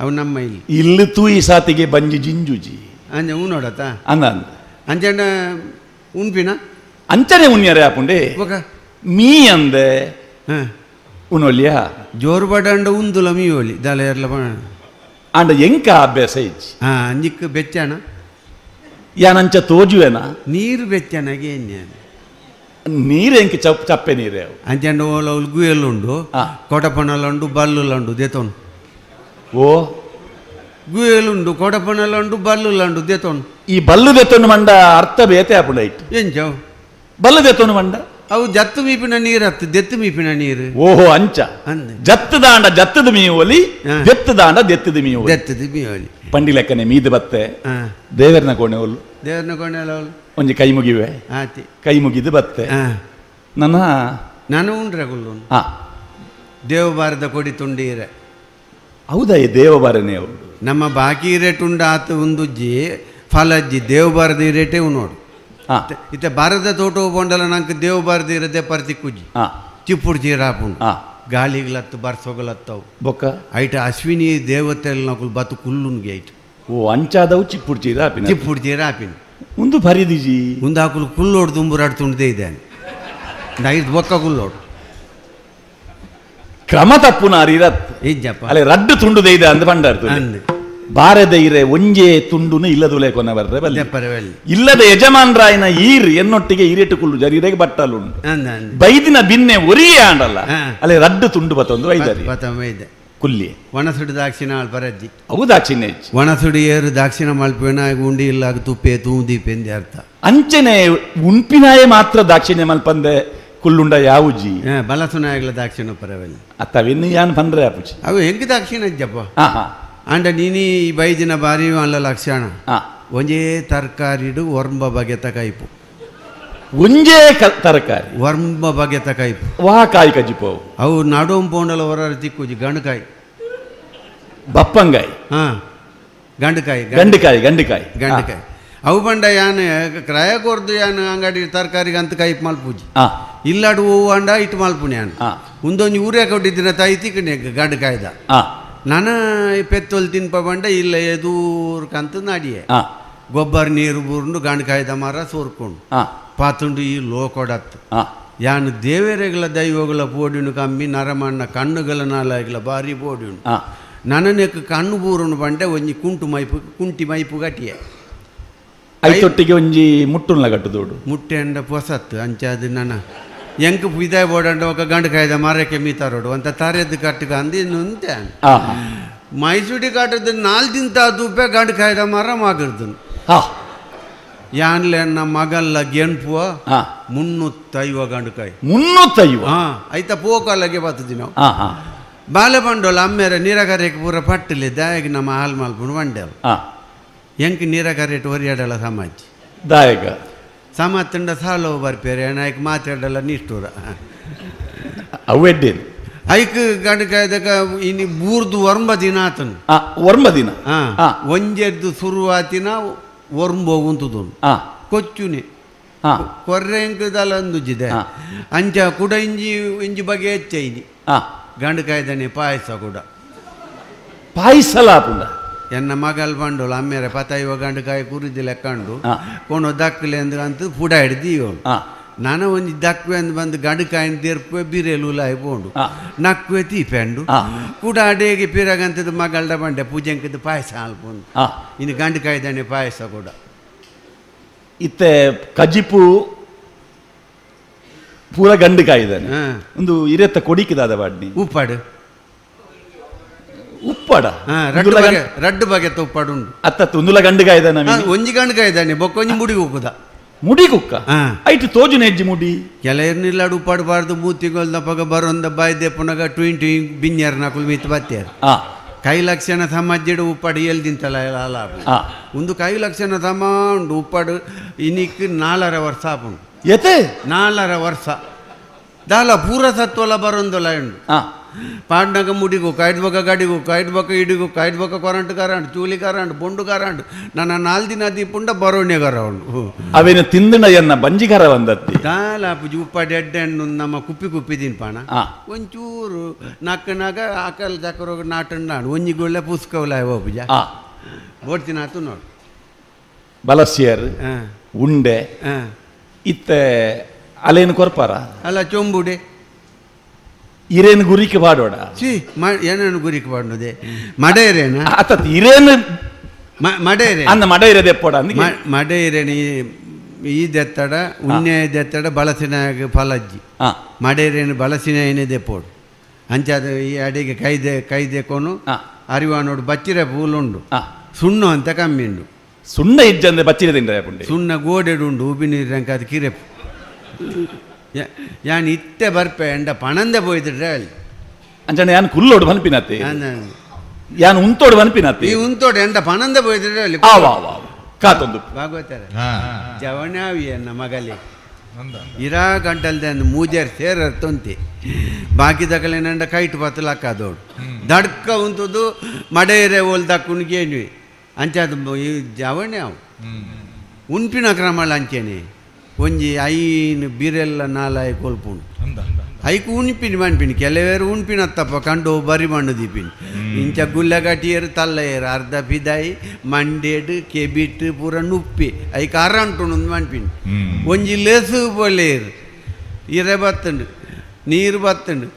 ಅವು ನಮ್ಮ ಇಲ್ಲಿ ಇಲ್ಲಿ ತೂಯಿ ಸಾತಿಗೆ ಬಂಜಿ ಜಿಂಜುಜಿ ಅಂಜ ಉಣ್ಣೋಡತ ಅಂದ ಅಂಜಣ್ಣ ಉಣ್ಪಿನ ಅಂಚನೆ ಉಣ್ಯರೆ ಆಪುಂಡೆ ಮೀ ಅಂದೆ ಉಣೋಲಿಯಾ ಜೋರು ಬಡಂಡ ಉಂದುಲ ಮೀ ಒಲಿ ದಾಲ ಎರ್ಲ ಅಂಡ ಎಂಕ ಅಭ್ಯಾಸ ಇಜ್ಜಿ. ಅಂಜಿಕ್ ಬೆಚ್ಚಣ ಯಾನಂಚ ತೋಜುವೆನ ನೀರು ಬೆಚ್ಚನಾಗೆ ಎಣ್ಣೆ ನೀರು ಎಂಕ ಚಪ್ಪೆ ನೀರೇ ಅಂಚಂಡ ಓಲ ಗುಯಲುಂಡು ಕೊಡಪಣಲುಂಡು ಬಲ್ಲುಲುಂಡು ದೇತೋನು. ಓ ಗುಯಲುಂಡು ಕೊಡಪಣಲುಂಡು ಬಲ್ಲುಲುಂಡು ದೇತೋನು. ಈ ಬಲ್ಲು ದೇತೋನು ಮಂಡ ಅರ್ಥ ಬೇತೆ ಆಪುಂಡ ಇಟ್ಟು ಎಂಚವು ಬಲ್ಲು ದೇತೋನು ಮಂಡ ಅವು ಜತ್ತು ಮೀಪಿನ ನೀರು ಅತ್ತು ದೆತ್ತು ಮೀಪಿನ ನೀರು. ಓಹೋ ಅಂಚ ಜತ್ತು ದಾಂಡ ಜತ್ತದ ಮೀ ಒಲಿ ದೆತ್ತು ದಾಂಡ ದೆತ್ತದ ಮೀ ಒಲಿ ದೆತ್ತದ ಮೀ ಒಲಿ ಪಂಡಿ ಲೆಕ್ಕನೆ ಮೀದು ಬತ್ತೆ ದೇವರನ ಕೋಣೆ ಒಲ್ಲು ದೇವರನ ಕೋಣೆ ಒಲ್ಲು ಒಂಜಿ ಕೈ ಮುಗಿವೆ ಕೈ ಮುಗಿದು ಬತ್ತೆ ನನ್ನ ನಾನು ಉಂಡ್ರೆ ಕೊಲ್ಲು ದೇವಬಾರದ ಕೊಡಿ ತುಂಡೀರೆ. ಹೌದಾ ದೇವಬಾರನೇ ಅವರು ನಮ್ಮ ಬಾಕಿ ರೇಟ್ ಉಂಡ ಆತ ಉಂದುಜ್ಜಿ ಫಲಜ್ಜಿ ದೇವಬಾರದ ರೇಟೇ ನೋಡು. ಇತ್ತೆ ಬಾರದ ತೋಟ ಹೋಗೊಂಡಲ್ಲ ನಂಗೆ ದೇವಬಾರದ ಇರದೆ ಪರ್ತಿ ಕುಜ್ಜಿ ಚಿಪ್ಪುಡು ಚೀರಾಪುಂಡು ಗಾಳಿಗ್ಲತ್ತು ಬರ್ಸೋಗಲತ್ತವು ಬೊಕ್ಕ ಐಟ ಅಶ್ವಿನಿ ದೇವತೆ ನಕುಲು ಬತ್ತು ಕುಲ್ಲುನ್ಗೆ ಐಟ್. ಓ ಅಂಚಾದವು ಚಿಪ್ಪುಡು ಚೀರಾಪಿನ ಚಿಪ್ಪುಡು ಚೀರಾಪಿನ ಒಂದು ಬರಿದಿಜಿ ಒಂದು ಹಾಕುಲು ಕುಲ್ಲೋಡು ದುಂಬುರಾಡು ತುಂಡದೇ ಇದೆ ಐದು ಬೊಕ್ಕ ಕುಲ್ಲೋಡು ಕ್ರಮ ತಪ್ಪು ನಾರಿರತ್ ಇಜ್ಜಪ್ಪ ಅಲ್ಲೇ ರಡ್ಡು ತುಂಡುದೇ ಇದೆ ಅಂದ್ ಪಂಡಾರ್ತು ಬಾರದ ಇರೆ ಒಂಜೇ ತುಂಡುನು ಇಲ್ಲದುಲೆ ಕೊನ ಬರ್ರೆ ಬಲ್ಲೆ ಇಲ್ಲದ ಯಜಮಾನ್ರಾಯನ ಈರ್ ಎನ್ನೊಟ್ಟಿಗೆ ಈರೇಟು ಕುಲ್ಲು ಜರೀರೆಗೆ ಬಟ್ಟಲು ಉಂಟು ಬೈದಿನ ಬಿನ್ನೆ ಒರಿಯೇ ಆಂಡಲ್ಲ ಅಲ್ಲೇ ರಡ್ಡು ತುಂಡು ಬತ್ತೊಂದು ವೈದರಿ ಕುಲ್ಲಿ ಒಣಸುಡು ದಾಕ್ಷಿಣ ಪರಜ್ಜಿ ಅವು ದಾಕ್ಷಿಣ್ಯ ಒಣಸುಡು ಏರು ದಾಕ್ಷಿಣ ಮಲ್ಪೇನ ಉಂಡಿ ಇಲ್ಲ ತುಪ್ಪೆ ತೂದೀಪೆ ಎಂದೇ ಅರ್ಥ. ಅಂಚನೆ ಉಂಪಿನಾಯೆ ಮಾತ್ರ ದಾಕ್ಷಿಣ್ಯ ಮಲ್ಪಂದೆ ಕುಲ್ಲುಂಡ ಯಾವುಜಿ ಬಲಸುನಾಯಗಳ ದಾಕ್ಷಿಣ ಪರವಲ್ಲ ಅತ್ತವಿನ್ನು ಯಾನ್ ಪಂದ್ರೆ ಅಪ್ಪುಜಿ ಅವು ಹೆಂಗೆ ದಾಕ್ಷಿಣ ಜಪ್ಪ. ಅಂಡ ನೀನಿ ಈ ಬೈದಿನ ಬಾರಿ ಅಲ್ಲ ಲಕ್ಷಣ ಒಂಜೇ ತರಕಾರಿಡು ಒರ್ಂಬ ಬಗೆತ ಕಾಯ್ಪು ಒಂಜೇ ತರಕಾರಿ ಒರ್ಂಬ ಬಗೆತ ಕಾಯ್ಪು ವಾ ಕಾಯಿ ಕಜ್ಜಿಪೋ ಅವು ನಡುಂ ಪೋಂಡಲ ಹೊರ ತಿಕ್ಕುಜಿ ಗಂಡುಕಾಯಿ ಬಪ್ಪಂಗಾಯಿ ಗಂಡುಕಾಯಿ ಗಂಡುಕಾಯಿ ಗಂಡುಕಾಯಿ ಗಂಡುಕಾಯಿ ಅವು ಬಂಡ ಯಾನ್ ಕ್ರಯ ಕೊರ್ದು ಯಾನ್ ಅಂಗಡಿ ತರಕಾರಿಗೆ ಅಂತ ಕೈಪ್ ಮಲ್ಪೂಜಿ ಇಲ್ಲಾಡು ಹೂವು ಅಂಡ ಇಟ್ಟು ಮಲ್ಪುಣಿ ಯಾನ್ ಒಂದೊಂದು ಊರೇ ಕೊಟ್ಟಿದ್ದಿನ ತಾಯಿ ತಿಕ್ಕಣೆ ಗಂಡುಕಾಯ್ದ ನನ್ನ ಪೆತ್ತೊಲ್ ತಿನ್ಪ ಬಂಡ ಇಲ್ಲ ಎದೂರ್ಕಂತ ನಾಡಿಯೆ ಗೊಬ್ಬರ ನೀರು ಬೂರ್ಂಡು ಗಂಡುಕಾಯ್ದ ಮರ ಸೋರ್ಕೊಂಡು ಪಾತುಂಡು ಈ ಲೋಕೊಡತ್ತು ಯಾನ್ ದೇವರೆಗಳ ದೈವಗಳ ಪೋಡಿನು ಕಮ್ಮಿ ನರಮಣ್ಣ ಕಣ್ಣುಗಳ ನಾಲಾಗಿಲ್ಲ ಭಾರಿ ಪೋಡಿನು ನನನೆಕ್ ಕಣ್ಣು ಬೂರುನು ಬಂಡೆ ಒಂಜಿ ಕುಂಟು ಮೈಪು ಕುಂಟಿ ಮೈಪು ಗಟ್ಟಿಯೆ ಐತೊಟ್ಟಿಗೆ ಒಂಜಿ ಮುಟ್ಟುನ್ಲ ಕಟ್ಟುದೋಡು ಮುಟ್ಟೆ ಅಂಡ ಪೊಸತ್ತು ಅಂಚಾದ ನನ್ನ ಎಂಕ್ ಇದೇ ಬೋಡಂಡ ఒక ಗಂಡುಕಾಯ್ದ ಮರಕ್ಕೆ ಮೀತಾರೋಡು ಅಂತ ತರೆದು ಕಟ್ಟುಕ ಅಂದು ಇನ್ನೊಂತೆ ಮೈಸೂಡಿ ಕಟ್ಟದ ನಾಲ್ಕು ದಿನ ತೂಪೆ ಗಂಡುಕಾಯ್ದ ಮರ ಮಗರ್ದನು ಯಾನ್ಲೆ ನಮ್ಮ ಮಗಲ್ಲ ಗೆಣಪುವ 350 ಗಂಡುಕಾಯಿ 350 ಐತ ಪೋಕಲ್ಲಗೆ ಬರ್ತದಿ ನಾವು ಬಾಲೆ ಬಂಡೋಲ ಅಮ್ಮೇರ ನೀರಕರೆಗೆ ಪೂರ ಪಟ್ಟಲೆ ದಾಯಗ ನಮ್ಮ ಹಾಲು ಮಲ್ಪುಂಡು ಬಂಡೆಲ್ ಎಂಕ್ ನೀರಕರೇಟ್ ಒರಿಯಾಡಲ್ಲ ಸಮಾಜ ದಾಯಕ ಸಮ ತುಂಡ ಸಾಲೋ ಬರ್ಪೇರೆ ನಾಯಕ್ ಮಾತಾಡಲ್ಲ ನಿಷ್ಠೂರ ಅವೆಡ್ಡೇನು ಐಕ್ ಗಂಡುಕಾಯ್ದಕ ಇನ್ನು ಬೂರ್ದು ಒರ್ಂಬ ದಿನ ಆತನು ಒರ್ಂಬ ದಿನ ಒಂಜೆದ್ದು ಶುರುವಾತಿನ ಒರ್ಂಬ ಉಂತುದು ಕೊಚ್ಚುನೆ ಕೊರ್ರೆ ಎಂಕದಲ್ಲ ಅಂದುಜಿದೆ ಅಂಚ ಕೂಡ ಇಂಜಿ ಇಂಜಿ ಬಗೆ ಹೆಚ್ಚೈನಿ ಗಂಡುಕಾಯ್ದನೆ ಪಾಯಸ ಕೂಡ ಪಾಯಸಲ ಪುಂಡ ಎನ್ನ ಮಗಲ್ ಬಂಡೋಳು ಅಮ್ಮೇರೆ ಪತಾಯಿವ ಗಂಡುಕಾಯಿ ಕುರಿದಿ ಲೆಕ್ಕಂಡು ಕೊನೋ ದಕ್ಕಲೆ ಅಂದ್ರೆ ಅಂತ ಪುಡ ಹಿಡ್ದು ಇವಳು ನಾನು ಒಂದು ದಕ್ಕುವೆ ಅಂದ್ ಬಂದು ಗಂಡುಕಾಯಿನ ದೇರ್ಪುವೆ ಬಿರೇಲು ಉಲಾಯಿ ಪೋಂಡು ನಕ್ಕುವೆ ತೀಪೆಂಡು ಕೂಡ ಅಡೇಗೆ ಪಿರಗಂತದ್ದು ಮಗಲ್ಡ ಬಂಡೆ ಪೂಜೆಂಕದ ಪಾಯಸ ಅಲ್ಪೊಂದು ಇನ್ನು ಗಂಡುಕಾಯ್ದಾನೆ ಪಾಯಸ ಕೂಡ ಇತ್ತೆ ಕಜಿಪು ಪೂರ ಗಂಡುಕಾಯಿದಾನೆ ಒಂದು ಇರೆತ್ತ ಕೊಡಿಕಿದಾದ ಬಾಡ್ನಿ ಉಪ್ಪಾಡು ಉಪ್ಪಾಡ ರಡ್ಡು ಬಗೆ ಉಪ್ಪಾಡು ಉಂಟು ಅತ್ತ ಒಂದುಲ ಗಂಡುಕಾಯ್ದಾನೆ ಒಂಜಿ ಗಂಡುಕಾಯ್ದಾನೆ ಬೊಕ್ಕೊಂಜಿ ಮುಡಿ ಹೋಗುದ ಮುಡಿ ಕುಕ್ಕ ಐಟು ತೋಜುನ ಹೆಜ್ಜೆ ಮುಡಿ ಕೆಲವ್ರನ್ನಿಲ್ಲಾಡು ಉಪ್ಪಾಡಬಾರ್ದು ಮೂತಿಗೊಲ್ದ ಪಗ ಬರೊಂದ ಬಾಯ್ದೆ ಪುನಗ ಟ್ವಿನ್ ಟ್ವಿನ್ ಬಿನ್ಯಾರ ನಕುಲು ಮೀತ್ ಬತ್ತೇರು ಕೈ ಲಕ್ಷಣ ಸಮಾಜಡು ಉಪ್ಪಾಡು ಎಲ್ ತಿಂತಲ್ಲ ಅಲ್ಲ ಒಂದು ಕೈ ಲಕ್ಷಣ ಸಮ ಉಂಡು ಉಪ್ಪಾಡು ಇನ್ನಿಕ್ 4.5 ವರ್ಷ ಆಪುಂಡು ಎತೆ 4.5 ವರ್ಷ ದಾಲ ಪೂರ ಸತ್ವಲ ಬರೊಂದಲ ಉಂಡು ಪಾಡ್ನಾಗ ಮುಡಿಗು ಕಾಯ್ದು ಗಡಿಗು ಕಾಯ್ದು ಇಡಿಗು ಕಾಯ್ದು ಕೊರಂಟು ಕರಾಂಡು ಚೂಲಿ ಕರಾಂಡು ಬೊಂಡು ಕರಾಂಡು ನನ್ನ 4 ದಿನ ದೀಪುಂಡ ಬರೋಣೆ ಕರವನು ಅವೇನು ತಿಂದಣ ಎನ್ನ ಬಂಜಿಗರ ಬಂದತ್ತಿ ದಾಲ ಪೂಜಿ ಉಪ್ಪಾಡಿ ಎಡ್ಡೆ ನಮ್ಮ ಕುಪ್ಪಿ ಕುಪ್ಪಿ ತಿನ್ಪಾಣ ಒಂಚೂರು ನಕ್ಕನಾಗ ಆಕಲ್ ಚಕ್ರೋಗ ನಾಟಣ್ಣ ಒಂಜಿ ಗೊಳ್ಳೆ ಪುಸ್ಕವಲ ಪೂಜ ಬೋಡ್ತಿನ ಆತು ನೋಡು ಬಲಸಿಯರ್ ಉಂಡೆ ಇತ್ತೆ ಅಲೇನು ಕೊರ್ಪಾರ ಅಲ್ಲ ಚೊಂಬುಡೆ ಇರೇನು ಗುರಿಕೆ ಪಾಡೋಡ ಸಿ ಏನೇನು ಗುರಿಕೆ ಪಾಡೋದೆ ಮಡೇರೇನ ಆತ ಇರೇನು ಮಡೇರೆ ಅಂದ ಮಡೇರೆ ದೆಪ್ಪೋಡ ಮಡೇರೇನು ಈ ದೆತ್ತಡ ಉಣ್ಣೆ ದೆತ್ತಡ ಬಳಸಿನ ಫಲಜ್ಜಿ ಮಡೇರೇನು ಬಳಸಿನ ಏನೇ ದೆಪ್ಪೋಡು ಅಂಚಾದ ಈ ಅಡಿಗೆ ಕೈದೆ ಕೈದೆಕೋನು ಅರಿವಾನೋಡು ಬಚ್ಚಿರೆ ಪೂಲುಂಡು ಸುಣ್ಣು ಅಂತ ಕಮ್ಮಿ ಉಂಡು ಸುಣ್ಣ ಇಜ್ಜಂದ್ರೆ ಬಚ್ಚಿರೆ ತಿಂಡ್ರೆ ಸುಣ್ಣ ಗೋಡೆಡು ಉಂಡು ಉಬ್ಬಿ ನೀರು ಅದು ಕಿರೆಪು ಯಾನ್ ಇತ್ತೆ ಬರ್ಪೆ ಎಂಡ ಪಣಂದೆ ಪೋಯ್ತಿಡ್ರೆ ಅಲ್ಲಿ ಅಂಚನೆ ಯಾನ್ ಕುಲ್ಲೋಡು ಬನ್ಪಿನತ್ತೆ ಯಾನ್ ಉಂತೋಡು ಬನ್ಪಿನತ್ತೆ ಈ ಉಂತೋಡು ಎಂಡ ಪಣಂದೆ ಪೋಯ್ತಿಡ್ರೆ ಅಲ್ಲಿ ಕಾತೊಂದು ಭಾಗವತರ ಜವನಾವಿಯನ್ನ ಮಗಲಿ ಇರಾ ಗಂಟಲ್ದೆ ಅಂದು ಮೂಜರ್ ಸೇರ ತೊಂತಿ ಬಾಕಿ ದಕಲೇನಂಡ ಕೈಟ್ ಪತ್ತಲಾಕಾದೋಡು ದಡ್ಕ ಉಂತುದು ಮಡೆಯರೆ ಓಲ್ ದಕ್ಕುನ್ಗೇನ್ವಿ ಅಂಚಾದ ಈ ಜವಣೆ ಅವು ಉನ್ಪಿನ ಕ್ರಮಳ ಅಂಚೆನೆ ಒಂಜಿ ಐನು ಬಿರೆಲ್ಲ ನಾಲಾಯಿ ಕೊಲ್ಪುಂಡು ಐಕು ಉಣ್ಪಿನಿ ಮನ್ಪಿನಿ ಕೆಲವೇರು ಉಣ್ಪಿನತ್ತಪ್ಪ ಕಂಡು ಬರಿ ಮಣ್ಣು ದೀಪಿನಿ ಇಂಚ ಗುಲ್ಲೆಗಟ್ಟಿಯರು ತಲ್ಲಯರು ಅರ್ಧ ಪಿದಾಯಿ ಮಂಡೇಡು ಕೆಬಿಟ್ಟು ಪೂರ ನುಪ್ಪಿ ಐಕ್ ಅರಂಟುಂಡು ಮನ್ಪಿನಿ ಒಂಜಿ ಲೇಸು ಪೊಲೆಯರು ಇರೆ ಬತ್ತುಂಡು ನೀರು ಬತ್ತುಂಡು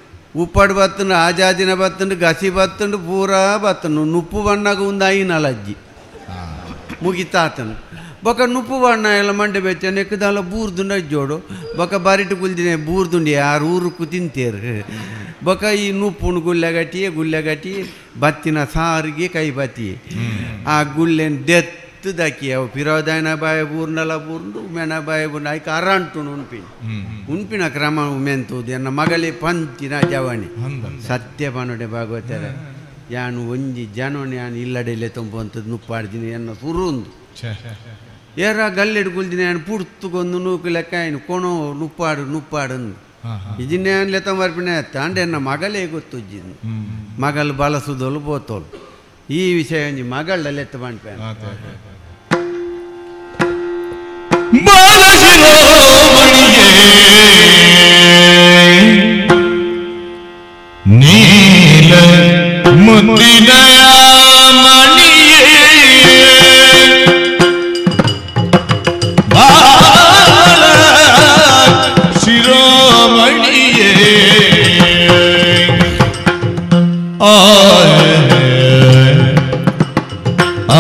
ಉಪ್ಪಾಡು ಬತ್ತುಂಡು ಆಜಾದಿನ ಬತ್ತುಂಡು ಗಸಿ ಬತ್ತುಂಡು ಪೂರಾ ಬತ್ತುಂಡು ನುಪ್ಪು ಬಣ್ಣಗ ಒಂದು ಐನಲಜ್ಜಿ ಮುಗಿತಾತನು ಬೊಕ ನುಪ್ಪು ಬಣ್ಣ ಎಲ್ಲ ಮಂಡೆ ಬೆಚ್ಚ ನೆಕ್ಕದಾಲ ಬೂರ್ದುಂಡ ಜೋಡು ಬೊಕ ಬಾರಿಟು ಕುಲ್ದಿನ ಬೂರ್ದುಂಡಿ ಆರು ಊರುಕ್ಕು ತಿಂತೇರು ಬೊಕ ಈ ನುಪ್ಪುನು ಗುಲ್ಲೆಗಟ್ಟಿ ಗುಲ್ಲೆಗಟ್ಟಿ ಬತ್ತಿನ ಸಾರಿಗೆ ಕೈ ಬತ್ತಿ ಆ ಗುಲ್ಲೆನ್ ದೆತ್ತು ದಕ್ಕಿ ಅವು ಪಿರೋದಾಯನ ಬಾಯ ಬೂರ್ನಲ ಬೂರ್ಂಡು ಉಮೆನ ಬಾಯ ಬೂರ್ನ ಐಕ ಅರಂಟುನು ಉಣ್ಪಿನ ಉಣ್ಪಿನ ಕ್ರಮ ಉಮೆಂತುದು ಎನ್ನ ಮಗಲಿ ಪಂತಿನ ಜವಣಿ ಸತ್ಯ ಪನುಡೆ ಭಾಗವತರ ಯಾನು ಒಂಜಿ ಜನೋನ್ ಯಾನು ಇಲ್ಲಡೆಲೆ ತುಂಬುವಂಥದ್ದು ನುಪ್ಪಾಡ್ತೀನಿ ಎನ್ನ ಸುರುಂದು ಏರ ಗಲ್ಲೆಡು ಕುಲ್ದಿನ ಯಾನು ಪುಡ್ತುಕೊಂದು ನೂಕು ಲೆಕ್ಕ ಏನು ಕೊಣೋ ನುಪ್ಪಾಡು ನುಪ್ಪಾಡು ಇದನ್ನೇ ಲೆತ್ತ ಬರ್ಪಿನ ತಾಂಡೆ ಎನ್ನ ಮಗಳೇ ಗೊತ್ತುಜ್ಜಿದ್ದು ಮಗಳು ಬಲಸುದೋಲು ಬೋತೋಲು ಈ ವಿಷಯ ಒಂಜಿ ಮಗಳ ಲೆತ್ತ ಬಂಡ್ಪೆ ನೀಲ ಮುತ್ತಿನ ಮಣಿಯೇ ಬಾಲ ಶಿರೋಮಣಿಯೇ ಆ ಆ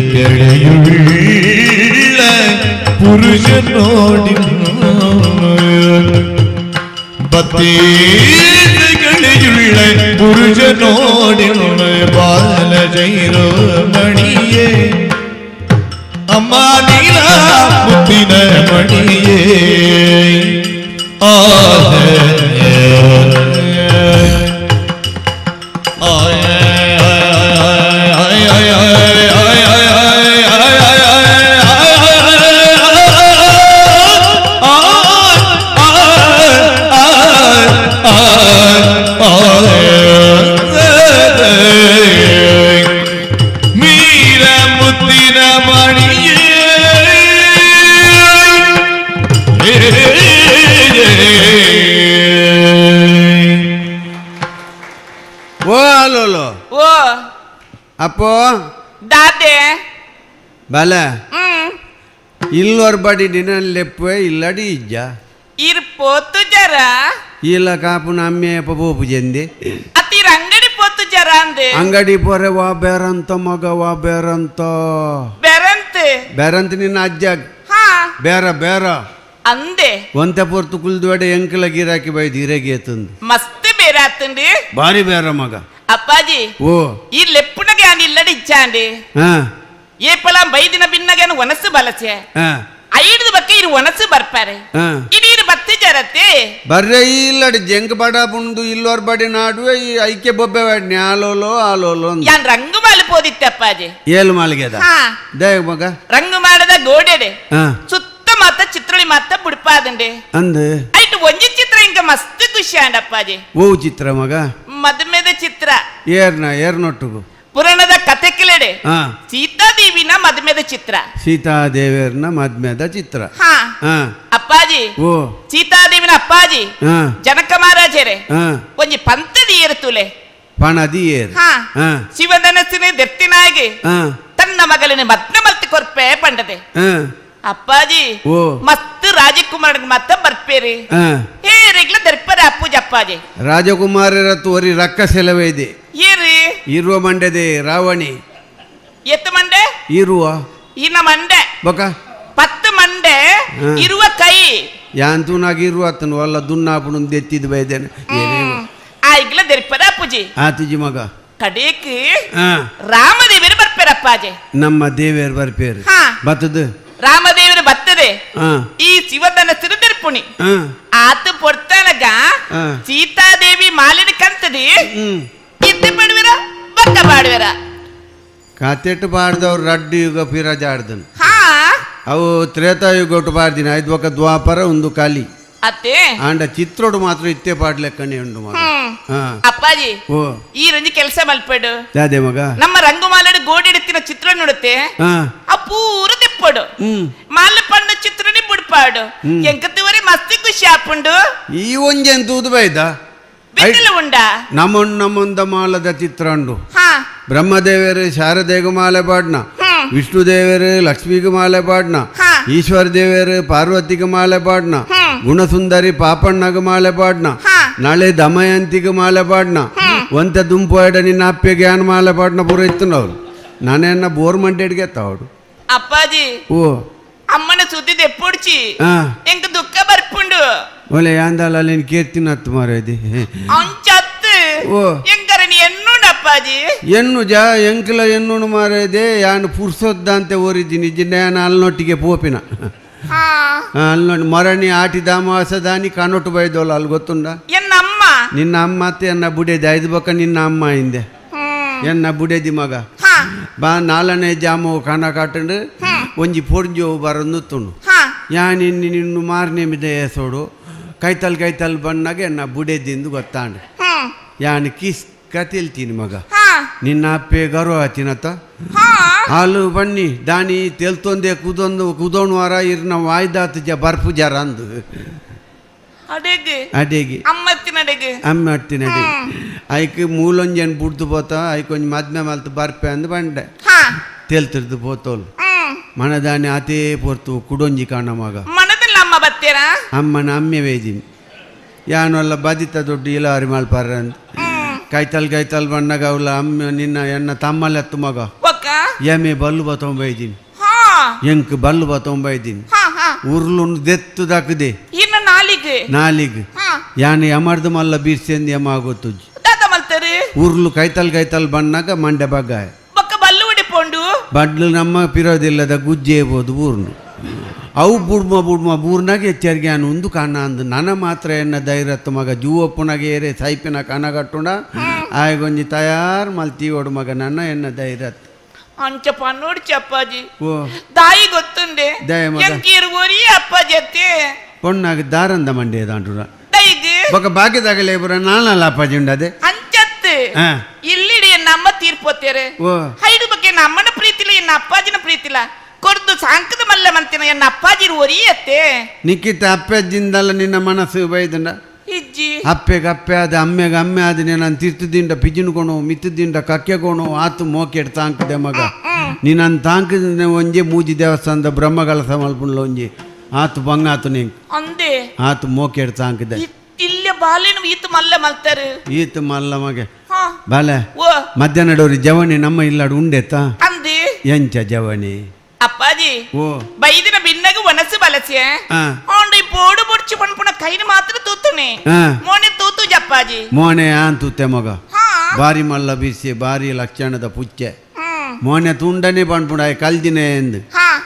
ಕಡೆಯುಳ್ಳ ಪುರುಷನೋಡಿ ಬತ್ತೇಸು ಕಡೆಯುಳ್ಳ ಪುರುಷನೋಡಿ ಬಾಲ ಜೈರೋ ಮಣಿಯೇ ಅಮ್ಮ ನೀಲ ಮುತ್ತಿನ ಮಣಿಯೇ ಅಪ್ಪೋ ದಾದೆ ಬಲ ಇಲ್ಲೊರ್ ಬಡಿ ನಿನ್ನಲ್ಲೆಪ್ಪೆ ಇಲ್ಲಡಿ ಇಜ್ಜ ಇರ್ ಪೋತು ಜರ ಇಲ್ಲ ಕಾಪುನ ಅಮ್ಮೆ ಪೋಪು ಜಂದಿ ಅತಿರ್ ಅಂಗಡಿ ಪೋತು ಜರ ಅಂದೆ ಅಂಗಡಿ ಪೋರೆ ವಾ ಬೇರಂತ ಮಗ ವಾ ಬೇರಂತ ಬೆರಂತ ಬೇರಂತ ನಿನ್ನ ಅಜ್ಜ ಬೇರ ಬೇರ ಅಂದೆ ಒಂತೆ ಪೊರ್ತು ಕುಲ್ದುವಡೆ ಎಂಕಲ ಗಿರಾಕಿ ಬೈದು ಹಿರೇಗಿ ಎತ್ತಂದು ಮಸ್ತ್ ಬೇರೆ ಆತಂಡಿ ಬಾರಿ ಬೇರ ಮಗ ಅಪ್ಪಾಜಿ ಓ ಈ ಲೆಪ್ಪುನಗೆ ಆನ್ ಇಲ್ಲಡಿ ಇಚ್ಚಾಂಡಿ ಏಪಲ ಬೈದಿನ ಬಿನ್ನಗೇನು ಒನಸು ಬಲಸೆ ಐದು ಬಕ್ಕೆ ಇರು ಒನಸು ಬರ್ಪಾರೆ ಇಡೀರು ಬತ್ತಿ ಜರತೆ ಬರ್ರೆ ಇಲ್ಲಡಿ ಜಂಕ್ ಬಡ ಪುಂಡು ಇಲ್ಲೋರ್ ಬಡಿ ನಾಡುವೆ ಈ ಐಕ್ಯ ಬೊಬ್ಬೆ ಬಾಡ್ನಿ ಆಲೋಲೋ ಆಲೋಲೋ ಯಾನ್ ರಂಗು ಮಾಲು ಪೋದಿತ್ತೆ ಅಪ್ಪಾಜಿ ಏಳು ಮಾಲಿಗೆದ ದೇವ ಮಗ ರಂಗು ಮಾಡದ ಗೋಡೆಡೆ ಸುತ್ತ ಮಾತ ಚಿತ್ರಳಿ ಮಾತ ಬುಡ್ಪಾದಂಡೆ ಅಂದೆ ಐಟು ಒಂಜಿ ಚಿತ್ರ ಇಂಕ ಮಸ್ತ್ ಖುಷಿ ಆಂಡ ಅಪ್ಪಾಜಿ ಓ ಚಿತ್ರ ಮಗ ಮದುಮೆದ ಚಿತ್ರ ಏರ್ನ ಏರ್ನೊಟ್ಟುಗು ಪುರಾಣದ ಕತೆ ಕಿಲೆಡೆ ಸೀತಾದೇವಿನ ಮದುಮೆದ ಚಿತ್ರ ಸೀತಾದೇವಿಯರ್ನ ಮದುಮೆದ ಚಿತ್ರ ಅಪ್ಪಾಜಿ ಓ ಸೀತಾದೇವಿನ ಅಪ್ಪಾಜಿ ಜನಕ ಮಹಾರಾಜರೇ ಒಂಜಿ ಪಂತದ ಏರುತ್ತುಲೆ ಪಣದಿ ಏರು ಶಿವಧನಸ್ಸಿನ ದೆತ್ತಿನಾಗಿ ತನ್ನ ಮಗಲಿನ ಮದ್ನ ಮಲ್ತಿ ಕೊರ್ಪೆ ಪಂಡದೆ ಅಪ್ಪಾಜಿ ಮಸ್ತ್ ರಾಜಕುಮಾರನಿಗೆ ಮತ್ತ ಬರ್ಪೇರಿ ಹೇರಿಗ್ಲ ದರ್ಪರ ಅಪ್ಪುಜ ಅಪ್ಪಾಜಿ ರಾಜಕುಮಾರರ ತೋರಿ ರಕ್ಕ ಸೆಲವೇ ಇದೆ ಏರಿ ಇರುವ ಮಂಡೆದೆ ರಾವಣಿ ಎತ್ತು ಮಂಡೆ ಇರುವ ಇನ್ನ ಮಂಡೆ ಬಕ ಪತ್ತು ಮಂಡೆ ಇರುವ ಕೈ ಯಾಂತೂನಾಗಿ ಇರುವ ಆತನು ಅಲ್ಲ ದುನ್ನಾಪುಣ ಎತ್ತಿದ್ ಬೈದೇನೆ ಆ ಈಗ್ಲ ದರ್ಪರ ಅಪ್ಪುಜಿ ಆತುಜಿ ಮಗ ಕಡೇಕ್ ರಾಮದೇವರು ಬರ್ಪೇರ ಅಪ್ಪಾಜಿ ನಮ್ಮ ದೇವಿಯರು ಬರ್ಪೇರು ಬತ್ತದು ರಾಮದೇವರು ಬರ್ತದೆ ಈ ಶಿವಧನ ತಿರುಪುಣಿ ಆತ ಪೊರ್ತನಗ ಸೀತಾದೇವಿ ಮಾಲಿನ ಕಂತದಿ ಇದ್ದ ಪಡುವಿರ ಬಕ್ಕ ಪಾಡುವಿರ ಕಾತೆಟ್ಟು ಪಾಡ್ದವ್ರು ರಡ್ಡು ಯುಗ ಪಿರಾಜ ಆಡ್ದನು ಅವು ತ್ರೇತಾಯುಗ ಪಾಡ್ದಿನ ಐದು ಬಕ್ಕ ದ್ವಾಪರ ಒಂದು ಕಾಲಿ ಅತ್ತೆ ಆಂಡ ಚಿತ್ರೋಡು ಮಾತ್ರ ಇತ್ತೆ ಪಾಡ್ಲೆಕ್ಕನೆ ಉಂಡು ಮಗ ಅಪ್ಪಾಜಿ ಈ ರಂಜಿ ಕೆಲಸ ಮಲ್ಪಡು ಅದೇ ಮಗ ನಮ್ಮ ರಂಗುಮಾಲಡು ಗೋಡಿಡುತ್ತಿನ ಚಿತ್ರ ನೋಡುತ್ತೆ ಆ ಪೂರ ತಿಪ್ಪಡು ಮಾಲೆ ಪಣ್ಣ ಚಿತ್ರನಿ ಬುಡ್ಪಾಡು ಎಂಕತ್ತುವರೆ ಮಸ್ತಿ ಖುಷಿ ಆಪುಂಡು ಈ ಒಂಜೆನ್ ತೂದು ಬೈದ ಉಂಡ ನಮೊನ್ ನಮೊಂದ ಮಾಲದ ಚಿತ್ರ ಉಂಡು ಬ್ರಹ್ಮದೇವರು ಶಾರದೆಗು ಮಾಲೆ ಪಾಡ್ನ ವಿಷ್ಣುದೇವರು ಲಕ್ಷ್ಮಿಗೆ ಮಾಲೆ ಪಾಡ್ನ ಈಶ್ವರ ದೇವರು ಪಾರ್ವತಿಗೆ ಮಾಲೆ ಪಾಡ್ನ ಗುಣಸುಂದರಿ ಪಾಪಣ್ಣಗ ಮಾಲೆ ಪಾಡ್ನ ನಾಳೆ ದಮಯಂತಿಗೆ ಮಾಲೆ ಪಾಡ್ನ ಒಂತ ದುಂಪು ನಿನ್ನ ಅಪ್ಪೆಗೆ ಯಾನ್ ಮಾಲೆ ಪಾಡ್ನ ಪೂರ ಇತ್ತು ನಾನೇನ ಬೋರ್ ಮಂಟೆಡ್ಗೆ ತಾವಡು ಅಪ್ಪಾಜಿ ಓ ಅಮ್ಮನ ಸುದ್ದಿ ದೆಪ್ಪುಡ್ಚಿ ಎಂಕ ದುಃಖ ಬರ್ಪುಂಡು ಒಲೆ ಯಾಂದಾಲ ನೀನು ಕೀರ್ತಿನ ಹತ್ತು ಮಾರೇದಿ ಅಂಚತ್ತು ಓ ಎಂಕರ ನೀ ಎನ್ನುಂಡು ಅಪ್ಪಾಜಿ ಎನ್ನು ಜಾ ಎಂಕಲ ಎನ್ನುಂಡು ಮಾರೇದೆ ಯಾನು ಪುರ್ಸೊದ್ದಂತೆ ಓರಿದ್ದೀನಿ ಜಿನ್ನ ಯಾನು ಅಲ್ನೊಟ್ಟಿಗೆ ಪೋಪಿನ ಅಲ್ನೊಟ್ಟು ಮರಣಿ ಆಟಿ ದಾಮವಾಸದಾನಿ ಕನೊಟ್ಟು ಬೈದೋಲ್ಲ ಅಲ್ಲಿ ಗೊತ್ತುಂಡ ಎನ್ನ ಅಮ್ಮ ನಿನ್ನ ಅಮ್ಮ ಅತ್ತೆ ಎನ್ನ ಬುಡೇದಿ ಐದು ಬಕ್ಕ ನಿನ್ನ ಅಮ್ಮ ಹಿಂದೆ ಎನ್ನ ಬುಡೇದಿ ಮಗ ಬಾ ನಾಲ್ನೇ ಜಾಮು ಕಣ ಕಾಟಂಡು ಒಂಜಿ ಪೊರ್ಜೋ ಬರಂದು ತುಣು ಯಾನ್ ಇನ್ನು ನಿನ್ನು ಮಾರನೇ ಮಿದ ಏಸೋಡು ಕೈತಲ್ ಕೈತಲ್ ಬಣ್ಣಾಗ ಎನ್ನ ಬುಡೇದಿಂದು ಗೊತ್ತಾಂಡು ಯಾನ್ ಕಿಸ್ಕ ತಿಲ್ತೀನಿ ಮಗ ನಿನ್ನ ಅಪ್ಪೆ ಗರ್ವ ಆತಿನತ್ತ ಹಾಲು ಬನ್ನಿ ದಾನಿ ತೆಲ್ತೊಂದೆ ಕುದೊಂದು ಕುದೋಣು ವಾರ ಇರ್ನ ವಾಯ್ದಾತು ಜ ಬರ್ಪು ಜರ ಅಂದು ಅಡೆಗೆ ಅಡೆಗೆ ಅಮ್ಮತ್ತಿನ ಅಡೆಗೆ ಅಮ್ಮತ್ತಿನ ಅಡೆಗೆ ಐಕ್ ಮೂಲೊಂಜನ್ ಬುಡ್ದು ಪೋತ ಐಕ್ ಒಂಜಿ ಮದ್ಮೆ ಮಲ್ತು ಬರ್ಪೆ ಅಂದು ಬಂಡೆ ತೆಲ್ತಿರ್ದು ಪೋತೋಲು ಮನದಾನಿ ಆತೇ ಪೊರ್ತು ಕುಡೊಂಜಿ ಕಾಣ ಮಗ ಮನದಲ್ಲಿ ಅಮ್ಮ ಬತ್ತೀರಾ ಅಮ್ಮನ ಅಮ್ಮೆ ವೇದಿನಿ ಯಾನೊಲ್ಲ ಬದಿತ ದೊಡ್ಡ ಇಲಾರಿ ಮಲ್ಪಾರ ಅಂತ ಕೈತಲ್ ಕೈತಲ್ ಬಣ್ಣಗ ಅವಲ ಅಮ್ಮ ನಿನ್ನ ಎನ್ನ ತಮ್ಮಲೆತ್ತು ಮಗ ಒಕ್ಕ ಬಕ್ಕ ಯಮೆ ಬಲ್ಲು ಬತ್ತೊಂಬೈದಿನಿ ಎಂಕ್ ಬಲ್ಲು ಬತ್ತೊಂಬೈದಿನಿ ಉರ್ಲುನ್ ದೆತ್ತು ದಕ್ಕದೆ ಇನ್ನ ನಾಲಿಗೆ ನಾಲಿಗೆ ಯಾನೆ ಯಮರ್ದ ಮಲ್ಲ ಬೀರ್ಸೆಂದು ಯಮ ಆಗೋತುಜಿ ದಾದ ಮಲ್ತಾರೆ ಉರ್ಲು ಕೈತಲ್ ಕೈತಲ್ ಬಣ್ಣಾಗ ಮಂಡೆ ಬಗ್ಗಾಯ ಬಕ್ಕ ಬಲ್ಲು ಉಡಿಪೊಂಡು ಬಡ್ಲು ನಮ್ಮ ಪಿರೋದಿಲ್ಲದ ಗುಜ್ಜೆ ಬೋದು ಊರ್ನು ಅವು ಬುಡ್ಮ ಬುಡ್ಮ ಬೂರ್ನಾಗ ಎಚ್ಚರಿಗೆ ಅನು ಒಂದು ಕಾಣ ಅಂದು ನನ್ನ ಮಾತ್ರ ಎನ್ನ ಧೈರ್ಯತ್ತು ಮಗ ಜೂವಪ್ಪನಾಗ ಏರೆ ಸೈಪಿನ ಕನಗಟ್ಟುಂಡ ಆಯಗೊಂಜಿ ತಯಾರು ಮಲ್ತಿ ಓಡು ಮಗ ನನ್ನ ಎನ್ನ ಧೈರ್ಯತ್ತು ಅಂಚ ಪನ್ನೋಡು ಚಪ್ಪಾಜಿ ದಾಯಿ ಗೊತ್ತುಂಡೆ ಎಂಕೀರು ಒರಿ ಅಪ್ಪಾಜಿ ಅತ್ತೆ ಪೊಣ್ಣಾಗ ದಾರಂದ ಮಂಡೆ ದಾಂಟುರ ಬೊಕ ಬಾಕಿದಾಗಲೇ ಬರ ನಾನಲ್ಲ ಅಪ್ಪಾಜಿ ಉಂಡದೆ ಅಂಚತ್ತು ಇಲ್ಲಿಡಿ ನಮ್ಮ ತೀರ್ಪೋತೇರೆ ಹೈಡು ಬಗ್ಗೆ ನಮ್ಮನ ಪ್ರೀತಿಲ್ಲ ಎನ್ನ ಅಪ್ಪಾಜಿನ ಪ್ರೀತಿಲ್ಲ ಕೊರ್ದು ಸಾಂಕದ ಮಲ್ಲ ಮಂತಿನ ಎನ್ನ ಅಪ್ಪಾಜಿ ಒರಿ ಅತ್ತೆ ನಿಕ್ಕಿತ ಅಪ್ಪಾಜಿಂದಲ್ಲ ನಿನ್ನ ಮನಸ್ಸು ಬೈದಂಡ ಇಜ್ಜಿ ಅಪ್ಪೆಗೆ ಅಪ್ಪೆ ಆದ ಅಮ್ಮೆಗೆ ಅಮ್ಮೆ ಆದ ನಾನು ತಿರ್ತದಿಂದ ಪಿಜಿನ್ಕೊಣು ಮಿತ್ತದಿಂದ ಕಕ್ಕೆಗೋಣು ಆತು ಮೋಕೆಟ್ ತಾಂಕದೆ ಮಗ ನೀನನ್ನು ತಾಂಕದ ಒಂಜೆ ಮೂಜಿ ದೇವಸ್ಥಾನದ ಬ್ರಹ್ಮಕಲಸ ಮಲ್ಪುಂಡ್ಲ ಒಂಜಿ ಆತು ಬಂಗಾತು ನಿಂಗೆ ಅಂದೆ ಆತು ಮೋಕೆಟ್ ತಾಂಕದೆ ಇಲ್ಲ ಬಾಲೇನು ಈತ ಮಲ್ಲ ಮಲ್ತಾರೆ ಈತ ಮಲ್ಲ ಮಗೆ ಬಾಲೆ ಮಧ್ಯಾಹ್ನ ಡೋರಿ ಜವಣಿ ನಮ್ಮ ಇಲ್ಲಾಡು ಉಂಡೆತ್ತಾ ಅಂದೆ ಎಂಚ ಜವಣಿ ಅಪ್ಪಾಜಿ ಬೈದಿನ ಬಿನ್ನಗ ಒನಸು ಬಲಸೆ ಆಂಡ ಬೋಡು ಬೊಡ್ಚು ಪಣ್ಪುಣ ಕೈನ ಮಾತ್ರ ತೂತುನೆ ಮೋನೆ ತೂತು ಜಪ್ಪಾಜಿ ಮೋನೆ ಆನ್ ತೂತೆ ಮಗ ಬಾರಿ ಮಲ್ಲ ಬಿಸಿ ಬಾರಿ ಲಕ್ಷಣದ ಪುಚ್ಚೆ ಮೋನೆ ತುಂಡನೆ ಪಣ್ಪುಣ ಕಲ್ದಿನ ಎಂದು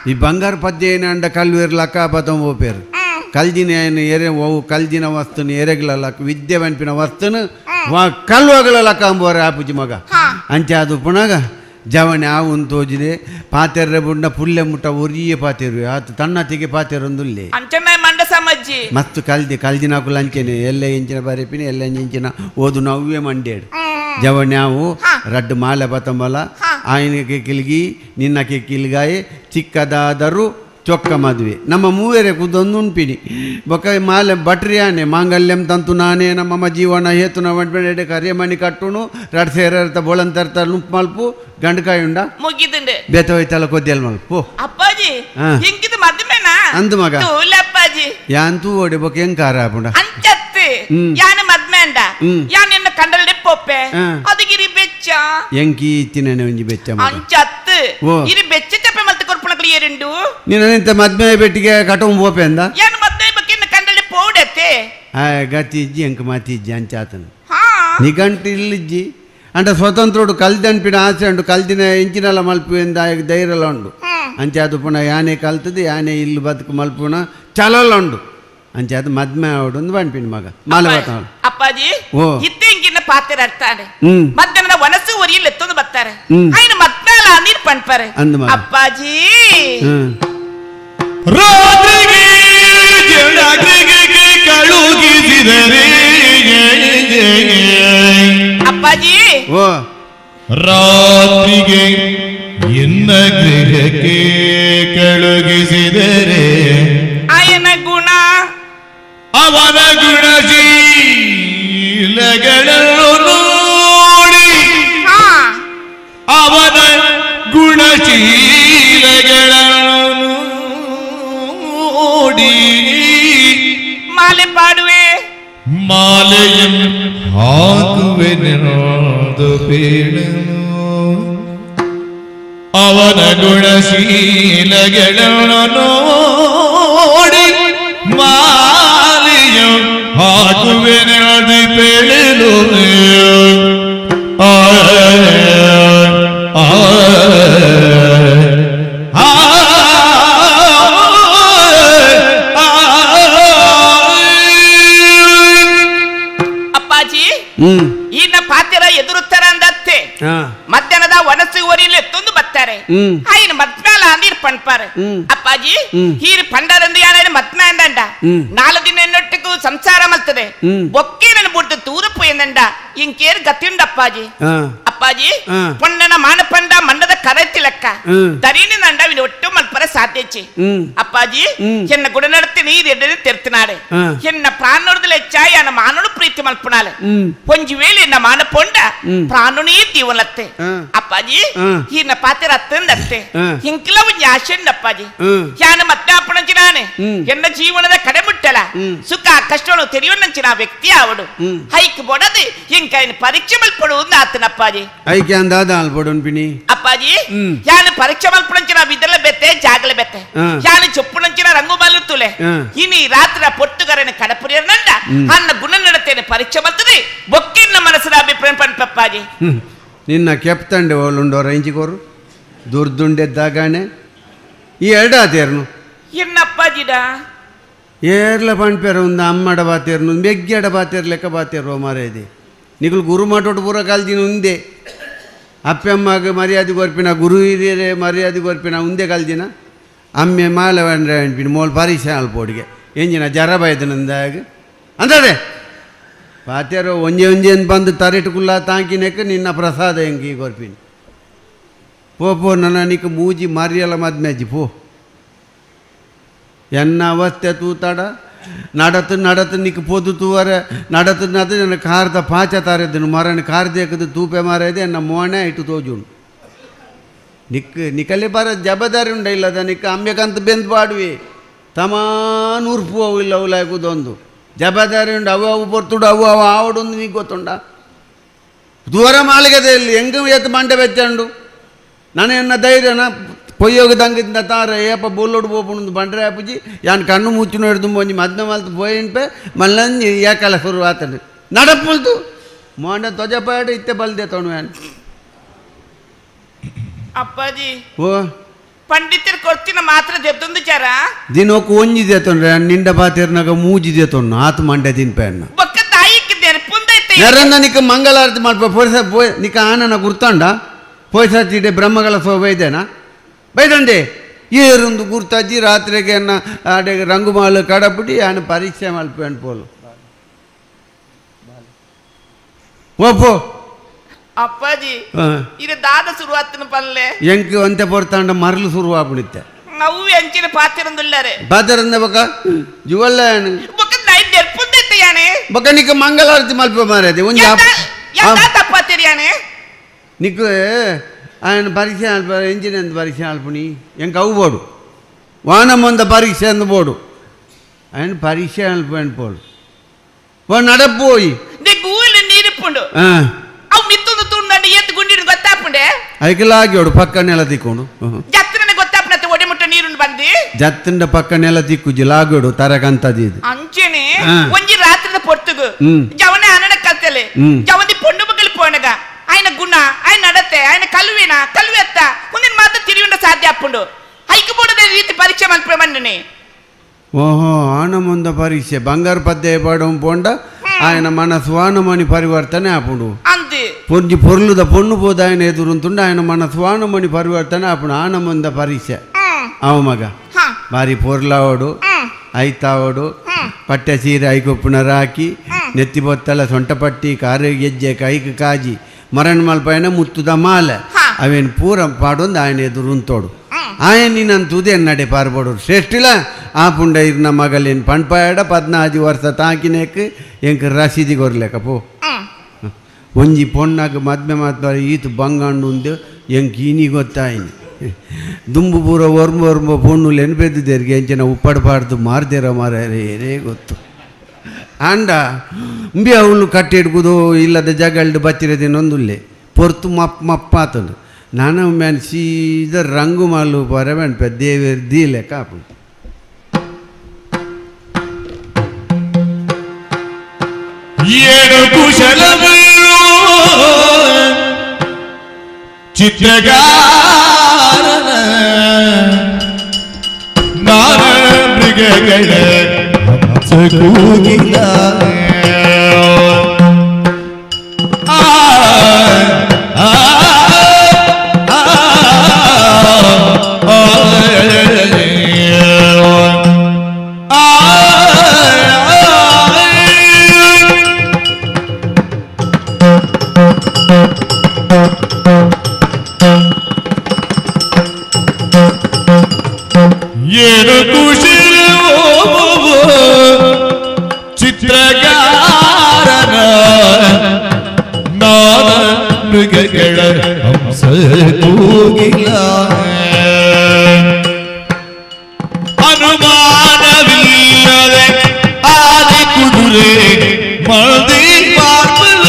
ಈ ಬಂಗಾರ ಪದ್ಯ ಏನ ಕಲ್ವೇರ್ ಲಕ್ಕ ಬತಂಬ ಪೇರು ಕಲ್ದಿನ ಏನು ಎರೆ ಓ ಕಲ್ದಿನ ವಸ್ತುನ ಎರೆಗ್ಲ ಲಕ್ಕ ವಿದ್ಯೆ ವನ್ಪಿನ ವಸ್ತುನ ಕಲ್ವಗಳ ಲಕ್ಕ ಅಂಬೋರೆ ಆಪುಜಿ ಮಗ ಅಂಚೆ ಅದು ಪುಣಗ ಜವಣೆ ಆವುನ್ ತೋಜಿದೆ ಪಾತೆರ್ರೆ ಬುಂಡ ಪುಲ್ಲೆ ಮುಟ್ಟ ಒರಿಯೇ ಪಾತೆರು ಆತು ತನ್ನತಿಗೆ ಪಾತೆರೊಂದುಲ್ಲೆ ಅಂಚನ ಮಂಡ ಸಮಜ್ಜಿ ಮಸ್ತು ಕಲ್ದಿ ಕಲ್ದಿನಾಕುಲು ಅಂಚೆನೆ ಎಲ್ಲ ಇಂಚಿನ ಬರೆಪಿನ ಎಲ್ಲ ಇಂಚಿನ ಓದು ನವ್ವೇ ಮಂಡೇಡು ಜವಣೆ ಆವು ರಡ್ಡು ಮಾಲೆ ಬತಂಬಲ ಆಯನಕ್ಕೆ ಕಿಲ್ಗಿ ನಿನ್ನಕ್ಕೆ ಕಿಲ್ಗಾಯಿ ಚಿಕ್ಕದಾದರೂ ಚೊಕ್ಕ ಮದುವೆ ನಮ್ಮ ಮೂವರೆ ಕುದೊಂದು ಉಂಪಿನಿ ಬೊಕ್ಕ ಮಾಲೆ ಬಟ್ರಿಯಾನೆ ಮಾಂಗಲ್ಯಂ ತಂತು ನಾನೇ ನಮ್ಮ ಜೀವನ ಹೇತುನ ವಂಟೆ ಕರಿಯಮಣಿ ಕಟ್ಟುನು ರಡ್ ಸೇರರ್ತ ಬೋಳಂತರ್ತ ನುಪ್ಪು ಮಲ್ಪು ಗಂಡಕಾಯಿ ಉಂಡ ಮುಗಿದುಂಡು ಬೇತ ಹೋಯ್ತಲ್ಲ ಕೊದ್ದೆಲ್ ಮಲ್ಪು ಅಪ್ಪಾಜಿ ಹಿಂಗಿದ ಮದುವೆನಾ ಅಂದು ಮಗ ಅಪ್ಪಾಜಿ ಯಾನ್ ತೂ ಓಡಿ ಬೊಕ್ಕ ಹೆಂಗ್ ಕಾರ ಆಪುಂಡ ಅಂಚತ್ತು ಯಾನು ಮದ್ವೆ ಅಂಡ ಯಾನ್ ಎನ್ನ ಕಂಡಲ್ಡೆ ಪೋಪೆ ಅದಗಿರಿ ಬೆಚ್ಚ ಎಂಕಿ ತಿನ್ನನೆ ಒಂಜಿ ಬೆಚ್ಚ ಅಂಚತ್ತು ಇರಿ ಬೆಚ್ಚ ಚಪ್ಪೆ ಮಲ್ತ ಕೊರ್ಪುಣಕಲಿ ಏರುಂಡು ನೀನು ಮದ್ವೆ ಬೆಟ್ಟಿಗೆ ಕಟುಂಬ ಪೋಪೆ ಅಂದ ಯಾನು ಮದ್ವೆ ಬಗ್ಗೆ ಕಂಡಲ್ಡೆ ಪೋಡತ್ತೆ ಆ ಗತಿ ಇಜ್ಜಿ ಎಂಕ್ ಮಾತಿ ಇಜ್ಜಿ ಅಂಚಾತನು ನಿಗಂಟು ಇಲ್ಲಿಜ್ಜಿ ಅಂಡ ಸ್ವತಂತ್ರೋಡು ಕಲ್ದನ್ಪಿನ ಆಸೆ ಉಂಡು ಕಲ್ದಿನ ಎಂಚಿನಲ್ಲ ಮಲ್ಪು ಎಂದ ಧೈರ್ಯಲ ಉಂಡು ಅಂಚೆ ಅದು ಪುನಃ ಯಾನೆ ಕಲ್ತದೆ ಯಾನೆ ಇಲ್ಲಿ ಬದುಕು ಮಲ್ಪುನ ಚಲಲ ಉಂಡು ಅಂಚೆ ಅದು ಮದ್ಮೆ ಆವಡು ಒಂದು ಬಣ್ಪಿನ ಮಗ ಮಾಲೆ ಬತ್ತಾಳು ಅಪ್ಪಾಜಿ ಇತ್ತೆಂಗಿನ ಪಾತ್ರ ಅರ್ತಾನೆ ಮಧ್ಯಾಹ್ನದ ವನಸು ಒರಿಯಲ್ಲಿ ಎತ್ತೊಂದು ಬರ್ತಾರೆ ಆಯ್ನ ಮದ್ಮೇಲ ನೀರು ಪಣ್ಪಾರೆ ಅಪ್ಪಾಜಿ ರಾತ್ರಿಗೆ ಕಳುಗಿಸಿದರೆ ಅಪ್ಪಾಜಿ ರಾತ್ರಿಗೆ ಎನ್ನ ಗೃಹಕ್ಕೆ ಕಳುಗಿಸಿದರೆ ಆಯನ ಗುಣ ಅವನ ಗುಣಶೀಲಗಳನ್ನು ನೋಡಿ ಅವನ ಗುಣಶೀಲಗಳನ್ನು ನೋಡಿ ಮಾಲೆ ಪಾಡುವೆ ಮಾಲೆಯನ್ನು ಹಾಕುವೆನೆಂದು ಪೇಳನು ಅವನ ಗುಣಶೀಲಗಳನ್ನು ನೋಡಿ ಮಾಲೆಯು ಹಾಕುವೆನೆಂದು ಪೇಳಲು ಆ ಆ ಅಪ್ಪಾಜಿ ಇನ್ನ ಪಾತ್ರ ಎದುರುತ್ತರ ಅಂದತ್ತೆ ಮಧ್ಯಾಹ್ನದ ವನಸು ಒರಿಯಲ್ಲಿ ಎತ್ತೊಂದು ಬರ್ತಾರೆ ಆಯ್ನ ಮದ್ಮೇಲ ನೀರು ಪಣ್ಪಾರೆ ಅಪ್ಪಾಜಿ ಹೀರು ಪಂಡರಂದು ಯಾರು ಮತ್ಮ ಅಂದಂಡ ನಾಲ್ಕು ದಿನ ಎನ್ನೊಟ್ಟಿಗೂ ಸಂಸಾರ ಮಲ್ತದೆ ಬೊಕ್ಕೆ ನನ್ನ ಬುಡ್ದು ತೂರಪ್ಪು ಎಂದಂಡ ಇಂಕೇರು ಗತಿಯುಂಡ ಅಪ್ಪಾಜಿ ಅಪ್ಪಾಜಿ ಪೊಣ್ಣನ ಮಾನಪಂಡ ಮಂಡದ ಕರೆತಿ ಲೆಕ್ಕ ದರೀನಿ ನಂಡ ವಿನ ಒಟ್ಟು ಮಲ್ಪರ ಸಾಧ್ಯಚ್ಚಿ ಅಪ್ಪಾಜಿ ಎನ್ನ ಗುಣನಡತೆ ನೀರು ಎಡ್ಡೆ ತೆರ್ತಿನಾಡೆ ಎನ್ನ ಪ್ರಾಣೋರ್ದಲೆ ಚಾಯ ಮಾನೋಡು ಪ್ರೀತಿ ಮಲ್ಪುನಾಲೆ ಒಂಜಿ ವೇಳೆ ಎನ್ನ ಮಾನ ಪೊಂಡ ಪ್ರಾಣುನೇ ದೀವನತ್ತೆ ಅಪ್ಪಾಜಿ ಈನ ಪಾತ್ರ ಅತ್ತಂದತ್ತೆ ಇಂಕಿಲ ಒಂಜಿ ಆಶೆಂಡ ಅಪ್ಪಾಜಿ ಯಾನ ಮತ್ತೆ ಅಪ್ಪಣಂಚಿನಾನೆ ಎನ್ನ ಜೀವನದ ಕಡೆ ಮುಟ್ಟಲ ಸುಖ ಕಷ್ಟವನ್ನು ತೆರೆಯುವನಂಚಿನ ವ್ಯಕ್ತಿ ಅವಡು ಹೈಕ್ ಬೋಡದು ಇಂಕ ಪರೀಕ್ಷೆ ಮಲ್ಪಡು ಆತನಪ್ಪಾಜಿ ಐಕೆ ಅಂದಾದ ಅಲ್ಪಡು ಪಿನಿ ಅಪ್ಪಾಜಿ ಯಾನ ಪರೀಕ್ಷೆ ಮಲ್ಪುಣಂಚಿನ ವಿದಲ ಬೆತ್ತೆ ಜಾಗಲ ಬೆತ್ತೆ ಯಾನ ಚೊಪ್ಪುಣಂಚಿನ ರಂಗು ಮಲ್ಲುತ್ತುಲೆ ಇನಿ ರಾತ್ರಿ ಪೊಟ್ಟುಗರನ ಕಡಪುರಿಯರ್ನಂಡ ಅನ್ನ ಗುಣ ನಡತೇನೆ ಪರೀಕ್ಷೆ ಮಲ್ತದೆ ಬೊಕ್ಕಿನ ಮನಸ್ಸಿನ ಅಭಿಪ್ರಾಯ ಪನ್ಪಪ್ಪಾಜಿ ನಿನ್ನ ಕೆಪ್ತಂಡೆ ಓಲುಂಡೋ ರಂಜಿಕೋರು ದುರ್ದುಂಡೆದ್ದಾಗಾಣೆ ಈ ಎರಡಾತೇರ್ನು ಎನ್ನಪ್ಪಾಜಿಡ ಏರ್ಲ ಪಣ್ಪೇರ ಒಂದು ಅಮ್ಮಡ ಬಾತೇರ್ನು ಮೆಗ್ಗಡ ಬಾತೇರ್ ಲೆಕ್ಕ ಬಾತೇರು ಮಾರೇದಿ ನಿಗುಲು ಗುರು ಮಾಟೋಟು ಪೂರ ಕಾಲ್ದಿನ ಉಂದೆ ಅಪ್ಪಮ್ಮಗ ಮರ್ಯಾದೆ ಕೊರ್ಪಿನ ಗುರು ಹಿರಿಯರೇ ಮರ್ಯಾದೆ ಕೊರ್ಪಿನ ಉಂದೆ ಕಾಲ್ದಿನ ಅಮ್ಮೆ ಮಾಲೆ వంಡ್ರೆ ಅನ್ಪಿನ ಮೋಲ್ ಪರೀಕ್ಷೆ ಅಲ್ಪೋಡಿಗೆ ಎಂಜಿನ ಜರ ಬೈದನಂದಾಗ ಅಂದರೆ ಪಾತ್ಯಾರೋ ಒಂಜೆ ಒಂಜೆ ಬಂದು ತರಿಟುಕುಲ್ಲ ತಾಂಕಿನೆಕ್ ನಿನ್ನ ಪ್ರಸಾದ ಎಂಕಿ ಕೊರ್ಪಿನ ಪೋ ಪೋ ನನ್ನ ನಿಕ್ ಮೂಜಿ ಮರ್ಯಲ ಮದ್ಮೆಜ್ಜಿ ಪೋ ಎನ್ನ ಅವಸ್ಥೆ ತೂತಾಡ ನಡತು ನಡತು ನಿಕ್ ಪೋದು ತೂವರೆ ನಡತು ನದು ನನ್ನ ಕಾರದ ಪಾಚ ತಾರೆದ್ದನು ಮರಣ ಕಾರದೇಕದು ತೂಪೆ ಮಾರೇದೆ ಎನ್ನ ಮೋಣೆ ಇಟ್ಟು ತೋಜುನು ನಿಕ್ ನಿಕಲೆ ಬರ ಜಬದಾರಿ ಉಂಡ ಇಲ್ಲದ ನಿಕ್ಕ ಅಮ್ಮೆಕಂತ ಬೆಂದು ಪಾಡುವೆ ತಮಾನೂರ್ಪು ಅವು ಇಲ್ಲ ಅವು ಲಾಯ್ಕುದೊಂದು ಜಬದಾರಿ ಉಂಡು ಅವು ಅವು ಪೊರ್ತುಡು ಅವು ಅವು ಆವಡೊಂದು ನೀ ಗೊತ್ತುಂಡ ದೂರ ಮಾಳಿಗದೆ ಇಲ್ಲಿ ಹೆಂಗೆ ಎತ್ತು ಮಂಡೆ ಬೆಚ್ಚಂಡು ನಾನು ಎನ್ನ ಧೈರ್ಯನ ಪೊಯ್ಯೋಗದಂಗಿದ್ದ ತಾರ ಏಪ ಬೋಲೋಡು ಬೋಪುಂಡು ಬಂಡ್ರೆ ಆಪುಜಿ ಯಾನ್ ಕಣ್ಣು ಮುಚ್ಚು ನೋಡಿದು ಒಂಜಿ ಮದ್ನ ಮಲ್ತು ಪೋಯಿನ್ಪೆ ಮಲ್ಲಂಜಿ ಏಕಲ ಸುರು ಆತನು ನಡಪುಲ್ತು ಮೋಂಡ ತ್ವಜಪಾಡ ಇತ್ತೆ ಬಲ್ದೆ ತೋಣು ಯಾನ್ ಅಪ್ಪಾಜಿ ಓ ಪಂಡಿತರು ಕೊಡ್ತಿನ ಮಾತ್ರ ದೆದ್ದೊಂದು ಚಾರ ದಿನಕ್ಕೆ ಒಂಜಿದೆ ತೊಂದ್ರೆ ನಿಂಡ ಬಾತಿರ್ನಾಗ ಮೂಜಿದೆ ತೊಣ್ಣು ಆತು ಮಂಡೆ ತಿನ್ಪೆ ಅಣ್ಣ ಬೊಕ್ಕ ತಾಯಿಗೆ ನೆನಪುಂದೈತೆ ನೆರಂದ ನಿಕ್ಕ ಮಂಗಳಾರತಿ ಮಾಡ್ಪ ಪೊಯ್ಸ ಪೋಯ್ ನಿಕ್ಕ ಆನನ ಗುರ್ತಂಡ ಪೊಯ್ಸಾತಿಡೆ ಬ್ರಹ್ಮಗಳ ಸೋಬೆ ಇದೇನಾ ಬೈದಂಡೆ ಏರೊಂದು ಗುರ್ತಾಜಿ ರಾತ್ರಿಗೆ ಅನ್ನ ಆಡೆ ರಂಗುಮಾಲು ಕಡಪುಡಿ ಆನ ಪರೀಕ್ಷೆ ಮಲ್ಪೆಂಡ್ ಪೋಲು ಪೋ ಅಪ್ಪಾಜಿ ಇದು ದಾದ ಶುರುವಾತನ ಪಲ್ಲೆ ಎಂಕ್ ಒಂತೆ ಪೊರ್ತಾಂಡ ಮರಲು ಶುರುವಾಪುಣಿತ್ತೆ ಅವು ಎಂಚಿನ ಪಾತಿರಂದುಲ್ಲಾರೆ ಪಾತಿರಂದ ಬೊಕ ಜುವಲ್ಲ ಬೊಕ ನೈ ನೆರ್ಪುಂದೈತೆ ಯಾನೆ ಬೊಕ ನಿಕ್ಕ ಮಂಗಳಾರತಿ ಮಲ್ಪ ಮಾರೇದೆ ಒಂಜಿ ತಪ್ಪಾತಿರಿ ಯಾನೆ ನಿಕ್ಕ ఆయన ಪರೀಕ್ಷೆ ಅಲ್ಪ ಎಂಜಿನ ಪರೀಕ್ಷೆ ಅಲ್ಪುನಿ ಎಂಕ್ ಅವು ಬೋಡು ವಾನಮ್ಮಂದ ಪರೀಕ್ಷೆ ಅಂದು ಬೋಡು ఆయన ಪರೀಕ್ಷೆ ಅಲ್ಪ ಪೋಡು ಪೋ ನಡಪೋಯಿ ಗೂಲಿ ನೀರಿಪ್ಪುಂಡು ಅವು ಮಿತ್ತೊಂದು ತುಂಡಂಡು ಏತ್ ಗುಂಡಿನ ಗೊತ್ತಾಪುಂಡೆ ಐಕಲಾಗ್ಯೋಡು ಪಕ್ಕ ನೆಲ ತಿಕ್ಕೊಂಡು ಜತ್ತನ ಗೊತ್ತಾಪುನತ್ತೆ ಒಡಿ ಮುಟ್ಟ ನೀರುಂಡು ಬಂದಿ ಜತ್ತಂಡ ಪಕ್ಕ ನೆಲ ತಿಕ್ಕುಜಿ ಲಾಗೋಡು ತರಕಂತದಿ ಅಂಚೆನೆ ಒಂಜಿ ರಾತ್ರಿದ ಪೊರ್ತುಗು ಜವನ ಅನನ ಕಲ್ತಲೆ ಜವಂದಿ ಪೊಂಡು ಮಗಲು ಪೋಣಗ ఆయన ಗುಣ ఆయన ನಡತೆ ఆయన ಕಲ್ವಿನ ಕಲ್ವೆತ್ತ ಮುಂದಿನ ಮಾತ್ರ ತಿರಿಯುಂಡ ಸಾಧ್ಯ ಅಪ್ಪುಂಡು ಹೈಕು ಬೋಡದ ರೀತಿ ಪರೀಕ್ಷೆ ಮಲ್ಪೆ ಓಹೋ ಆನಮಂದ ಪರೀಕ್ಷೆ ಬಂಗಾರ ಪದ್ಯ ಪಾಡಂ ಪೋಂಡ ఆయన మన ಸ್ವಾನಮಣಿ ಪರಿವರ್ತನೆ ಆಪುಂಡು ಪೊಂಜಿ ಪೊರ್ಲುದ ಪೊಣ್ಣು ಪೋದ ఆయన ಎದುರುಂತುಂಡು ఆయన మన ಸ್ವಾನಮಣಿ ಪರಿವರ್ತನೆ ಆಪುಂಡು ಆನಮಂದ ಪರೀಕ್ಷೆ ಅವ ಮಗ ಬಾರಿ ಪೊರ್ಲಾವಡು ಐತಾವಡು ಪಟ್ಟೆ ಸೀರೆ ಐಕೊಪ್ಪುನ ರಾಕಿ ನೆತ್ತಿ ಬೊತ್ತಲ ಸೊಂಟಪಟ್ಟಿ ಕಾರು ಗೆಜ್ಜೆ ಕೈಕ್ ಕಾಜಿ ಮರಣ ಮಲ್ಪಯನ ಮುತ್ತುದ ಮಾಲೆ ಅವೇನು ಪೂರ ಪಾಡೊಂದು ఆయన ಎದುರುಂತೋಡು ఆయన ನಿನ್ನಂತುದೆ ನಡೆ ಪಾರ್ಬೋಡು ಶ್ರೇಷ್ಠಿಲ ಆ ಪುಂಡ ಇರ್ನ ಮಗಲೇನು ಪಣ್ಪಾಯಡ 14 ವರ್ಷ ತಾಕಿನೇಕ್ ಎಂಕ್ ರಸೀದಿ ಕೊರ್ಲೆಕ ಪೋ ಒಂಜಿ ಪೊಣ್ಣಾಗ ಮದ್ಮೆ ಮಾತ್ಮಾರ ಈತು ಬಂಗಾಂಡು ಉಂದು ಎಂಕ್ ಇನಿ ಗೊತ್ತಾಯಿನಿ ದುಂಬು ಪೂರ ಒರ್ಂಬ ಒರ್ಂಬ ಪೊಣ್ಣುಲು ಎನ್ಪೆದ್ದಿದ್ದೇರಿಗೆ ಎಂಚಿನ ಉಪ್ಪಡ್ಪಾಡ್ದು ಮಾರ್ದೇರ ಮಾರೇರೆ ಏನೇ ಗೊತ್ತು ಆಂಡ ಉಂಬಿ ಅವಳು ಕಟ್ಟಿ ಹಿಡ್ಕುದು ಇಲ್ಲದ ಜಗಲ್ಡು ಬಚ್ಚಿರದಿನೊಂದುಲ್ಲೆ ಪೊರ್ತು ಮಪ್ ಮಪ್ಪಾತಂದು ನಾನು ಮ್ಯಾನ್ ಸೀದ ರಂಗು ಮಾಲು ಪರವೆಣ್ಪೆ ದೇವೇರ್ ದೀಲೆ ಕಾಪು ಏನು ಕುಶಲವೋ ಚಿತ್ರಗಾರನ ನಾನಮೃಗಗಳ ಹಂಸಕೂಗಿಲ ಆ ಆ ಆ ಏನು ಕುಶಲವೋ ಚಿತ್ರಗಾರನ ನಾನ ಮೃಗಗಳ ಹಂಸ ಕೋಗಿಲ ಅನುಮಾನವಿಲ್ಲದೆ ಆದಿ ಕುದುರೆ ಮಳದಿ ಮಾರ್ಬಲ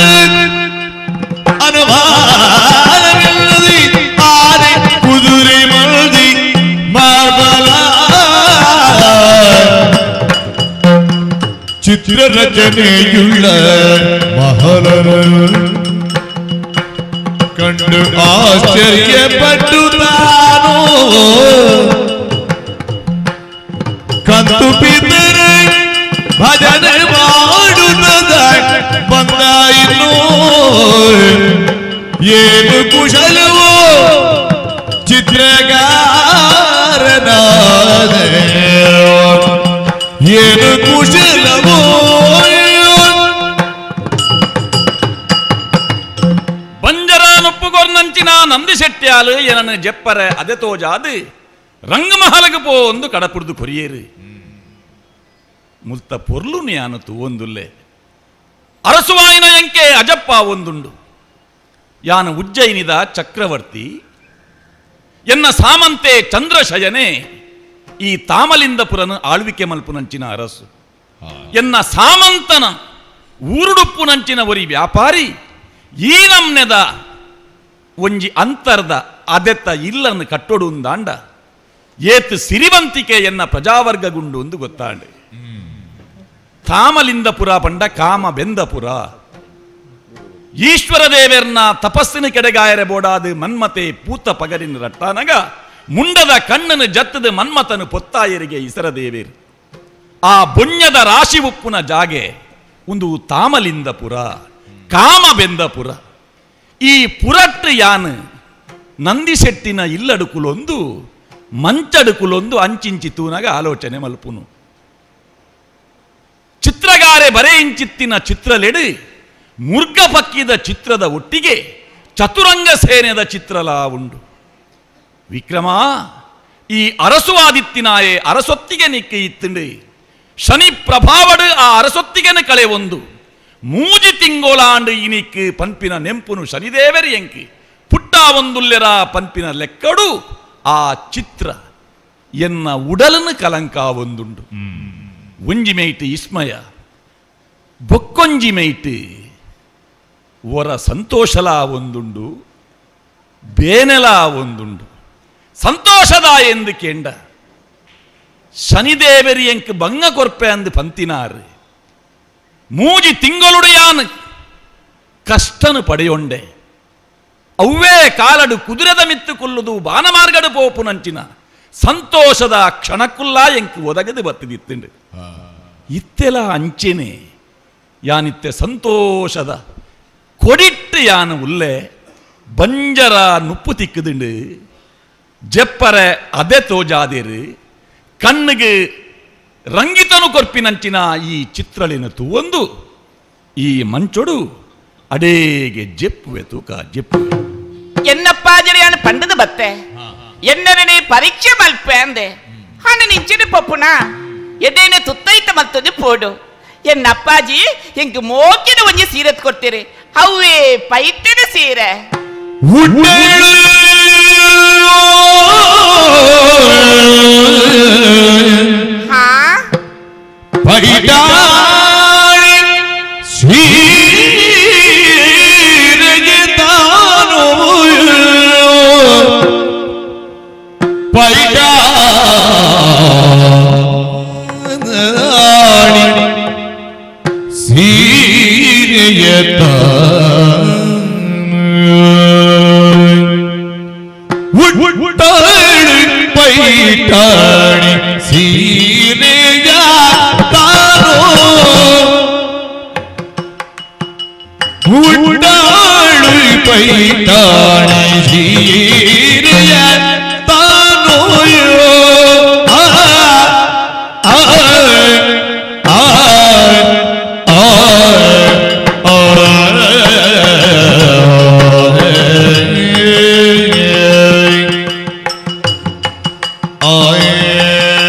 ಅನುಮಾನವಿಲ್ಲದೆ ಆದಿ ಕುದುರೆ ಮಳದಿ ಮಾರ್ಬಲ ಚಿತ್ರ ರಚನೆಯುಳ್ಳ ಮಹಲರು ಕಂಡು ಆಶ್ಚರ್ಯಪಟ್ಟು ತಾನು ಕಂತು ಬಿದ್ದರೆ ಭಜನೆ ಮಾಡುತ್ತದ ಬಂದ ಇನ್ನು ಏನು ಕುಶಲವೋ ಚಿತ್ರಗಾರನಾದ ಏನು ಕುಶಲವೋ. ಬಂಜರ ನುಪ್ಪುಗೊರ್ನಂಚಿನ ನಂದಿಶೆಟ್ಟ್ಯಾಲು ಏನನ್ನು ಜೆಪ್ಪರೆ ಅದೆ ತೋಜಾದು ರಂಗಮಹಲಗು ಪೋ ಒಂದು ಕಡಪುಡ್ದು ಕೊರಿಯೇರು ಮುಲ್ತ ಪೊರ್ಲು ಯಾನು ತೂವೊಂದುಲ್ಲೆ ಅರಸುವಾಯಿನ ಎಂಕೆ ಅಜಪ್ಪ ಒಂದುಂಡು ಯಾನು ಉಜ್ಜಯಿನಿದ ಚಕ್ರವರ್ತಿ ಎನ್ನ ಸಾಮಂತೆ ಚಂದ್ರಶಯನೆ ಈ ತಾಮಲಿಂದಪುರನು ಆಳ್ವಿಕೆ ಮಲ್ಪುನಂಚಿನ ಅರಸು ಎನ್ನ ಸಾಮಂತನ ಊರುಡುಪ್ಪುನಂಚಿನ ಒರಿ ವ್ಯಾಪಾರಿ ಈ ನಮ್ನೆದ ಒಂಜಿ ಅಂತರ್ದ ಅದೆತ್ತ ಇಲ್ಲನ್ನು ಕಟ್ಟೊಡು ಉಂದಾಂಡ ಏತ್ ಸಿರಿವಂತಿಕೆ ಎನ್ನ ಪ್ರಜಾವರ್ಗಗುಂಡು ಒಂದು ಗೊತ್ತಾಂಡೆ. ತಾಮಲಿಂದಪುರ ಪಂಡ ಕಾಮ ಬೆಂದಪುರ ಈಶ್ವರ ದೇವೆರ್ನ ತಪಸ್ಸಿನ ಕೆಡೆಗಾಯರೆ ಬೋಡಾದು ಮನ್ಮತೆ ಪೂತ ಪಗರಿನ ರಟ್ಟಾನಗ ಮುಂಡದ ಕಣ್ಣನು ಜತ್ತದ ಮನ್ಮತನು ಪೊತ್ತಾಯರಿಗೆ ಇಸರ ದೇವೇರು ಆ ಬುಣ್ಯದ ರಾಶಿ ಉಪ್ಪುನ ಜಾಗೆ ಒಂದು ತಾಮಲಿಂದಪುರ ಕಾಮ ಬೆಂದಪುರ. ಈ ಪುರಟ್ಟು ಯಾನು ನಂದಿಶೆಟ್ಟಿನ ಇಲ್ಲಡುಕುಲೊಂದು ಮಂಚಡುಕುಲೊಂದು ಅಂಚಿಂಚಿ ತೂನಗ ಆಲೋಚನೆ ಮಲ್ಪುನು ಚಿತ್ರಗಾರೆ ಬರೆ ಇಂಚಿತ್ತಿನ ಚಿತ್ರಲೆಡು ಮುರ್ಗ ಪಕ್ಕಿದ ಚಿತ್ರದ ಒಟ್ಟಿಗೆ ಚತುರಂಗ ಸೇನೆದ ಚಿತ್ರಲಾ ಉಂಡು. ವಿಕ್ರಮ ಈ ಅರಸುವಾದಿತ್ತಿನಾಯೇ ಅರಸೊತ್ತಿಗೆ ನಿಕ್ಕಿ ಇತ್ತುಂಡು ಶನಿ ಪ್ರಭಾವಡು ಆ ಅರಸೊತ್ತಿಗೆನ ಕಳೆ ಒಂದು ಮೂಜಿ ತಿಂಗೋಲಾಂಡು ಇನಿಕ್ ಪನ್ಪಿನ ನೆಂಪುನು ಶನಿದೇವರಿ ಎಂಕಿ ಪುಟ್ಟ ಒಂದುಲ್ಲೆರ ಪನ್ಪಿನ ಲೆಕ್ಕಡು ಆ ಚಿತ್ರ ಎನ್ನ ಉಡಲನು ಕಲಂಕ ಒಂದುಂಡು. ಒಂಜಿ ಮೇಯ್ಟ್ ಇಸ್ಮಯ ಬೊಕ್ಕೊಂಜಿ ಮೇಯ್ಟ್ ಒರ ಸಂತೋಷಲ ಒಂದುಂಡು ಬೇನೆಲ ಒಂದುಂಡು. ಸಂತೋಷದ ಎಂದು ಕೇಂಡ ಶನಿದೇವರಿ ಎಂಕ್ ಬಂಗ ಕೊರ್ಪೆ ಅಂದು ಪಂತಿನಾರು ಮೂಜಿ ತಿಂಗಳುಡೆಯಾನು ಕಷ್ಟನು ಪಡೆಯೊಂಡೆ ಅವ್ವೇ ಕಾಲಡು ಕುದುರೆದ ಮಿತ್ತು ಕೊಲ್ಲುದು ಬಾನಮಾರ್ಗಡು ಪೋಪುನಂಚಿನ ಸಂತೋಷದ ಕ್ಷಣಕ್ಕುಲ್ಲ ಎಂಕ್ ಒದಗದು ಬತ್ತಿದಿತ್ತುಂಡು. ಇತ್ತೆಲ ಅಂಚೆನೆ ಯಾನಿತ್ತೆ ಸಂತೋಷದ ಕೊಡಿಟ್ಟು ಯಾನು ಉಲ್ಲೆ ಬಂಜರ ನುಪ್ಪು ತಿಕ್ಕುದುಂಡು ಜೆಪ್ಪರೆ ಅದೆ ತೋಜಾದಿರು ಕಣ್ಣಿಗೆ ರಂಗಿತನು ಕೊರ್ಪಿನಂಚಿನ ಈ ಚಿತ್ರಳಿನ ತೂವೊಂದು ಈ ಮಂಚೊಡು ಅಡೇಗೆ ಜೆಪ್ಪುವೆ ತೂಕ ಜೆಪ್ಪುವೆ. ಎನ್ನಪ್ಪಾಜರಿಯಾನು ಪಂಡದು ಬತ್ತೆ ಎನ್ನರನೇ ಪರೀಕ್ಷೆ ಮಲ್ಪೆ ಅಂದೆ ಹಣ ನಿಂಚಿನ ಪಪ್ಪುನ ಎದೇನೆ ತುತ್ತೈತ ಮಲ್ತದೆ ಪೋಡು ಎನ್ನ ಅಪ್ಪಾಜಿ ಎಂಕ್ ಮೋಕಿನ ಒಂಜಿ ಸೀರೆ ಕೊಡ್ತೀರಿ ಅವೇ ಪೈತಿನ ಸೀರೆ. Oh, yeah.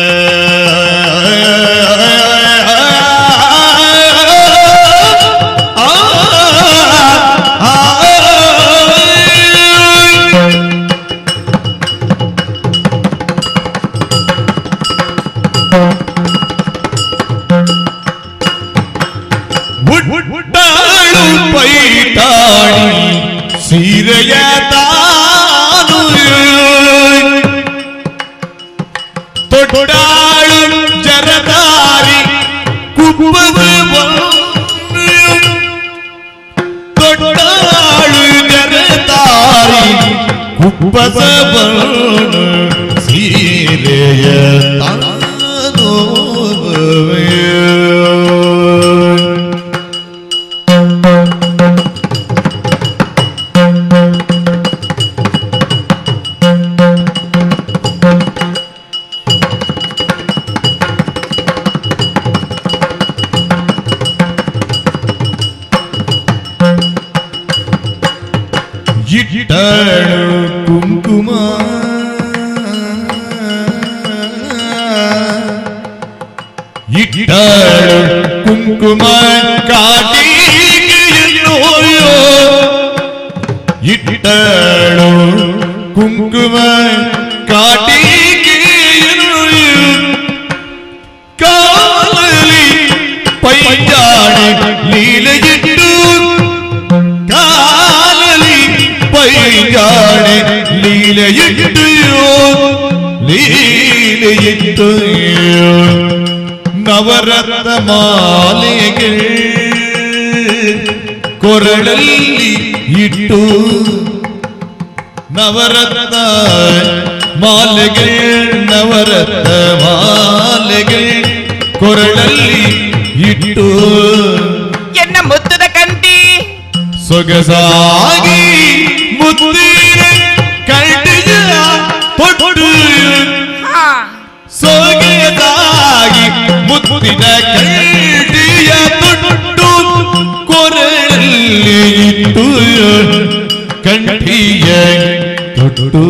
ಬುಟ್ಟಾಳು ಪೈಟಾಣಿ ಸೀರೆಯ ತಾನು ತೊಟ್ಟಾಳು ಜರದಾರಿ ಕುಬ್ಬದ ತೊಟ್ಟಾಳು ಜರದಾರಿ ಕುಬ್ಬದ ಸೀರೆಯ ತಾನು ಇಟ್ಟಳು ಕುಂಕುಮ ಇಟ್ಟಳು ಕುಂಕುಮ ಕಾಟಿಗೆಯೋ ಇಟ್ಟಳು ಕುಂಕುಮ ಕಾಟಿಗೆಯೋ ಕಾಲಲಿ ಪೈಜಾಣಿ ಲೀಲೆಯಿಟ್ಟು ಕಾಲಲಿ ಪೈಜಾಣಿ ಲೀಲೆಯಿಟ್ಟು ಲೀಲೆಯಿಟ್ಟು ನವರತ್ನ ಮಾಲೆಗೆ ಕೊರಳಲ್ಲಿ ಇಟ್ಟು ನವರತ್ನ ಮಾಲೆಗೆ ನವರತ್ನ ಮಾಲೆಗೆ ಕೊರಳಲ್ಲಿ ಇಟ್ಟು ಎನ್ನ ಮುತ್ತದ ಕಂಟಿ ಸೊಗಸಾಗಿ ಮುತ್ತಿನ ಕಂಟಿಯ ತೊಟ್ಟು ಸೊಗಸಾಗಿ ಮುತ್ತಿನ ಕಂಟಿಯ ತೊಟ್ಟು ಕೊರಳಲ್ಲಿ ಇಟ್ಟು ಕಂಠಿಯ ತೊಟ್ಟು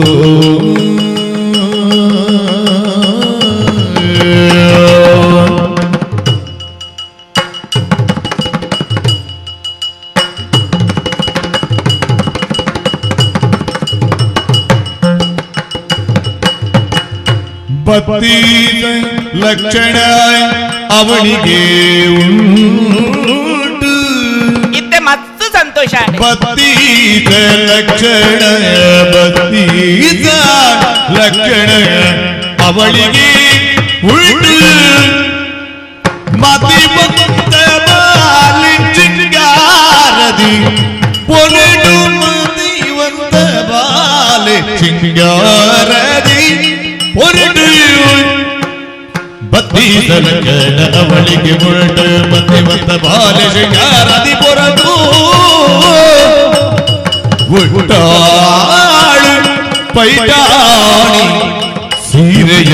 ಬತ್ತೀಸ ಲಕ್ಷಣ ಅವಳಿಗೆ ಉಂಟು ಇತ್ತೆ ಮಸ್ತ್ ಸಂತೋಷ ಬತ್ತೀಸ ಲಕ್ಷಣ ಬತ್ತೀಸ ಲಕ್ಷಣ ಅವಳಿಗೆ ಉಂಟು ಮತಿ ಬಂದ ಬಾಲಿ ಚಿಂಗಾರದಿ ಪೊನೆಡು ಮತಿವಂತ ಬಾಲಿ ಚಿಂಗಾರದಿ ಹೊರಟು ಬತ್ತೀಸ ಲಕ್ಷಣ ಅವಳಿಗೆ ಹೊರಟು ಮತಿವಂತ ಬಾಲೆ ಶೃಂಗಾರದಿ ಪೊರಟು ಉಟ್ಟಾಳು ಪೈಟಾಣಿ ಸೀರೆಯ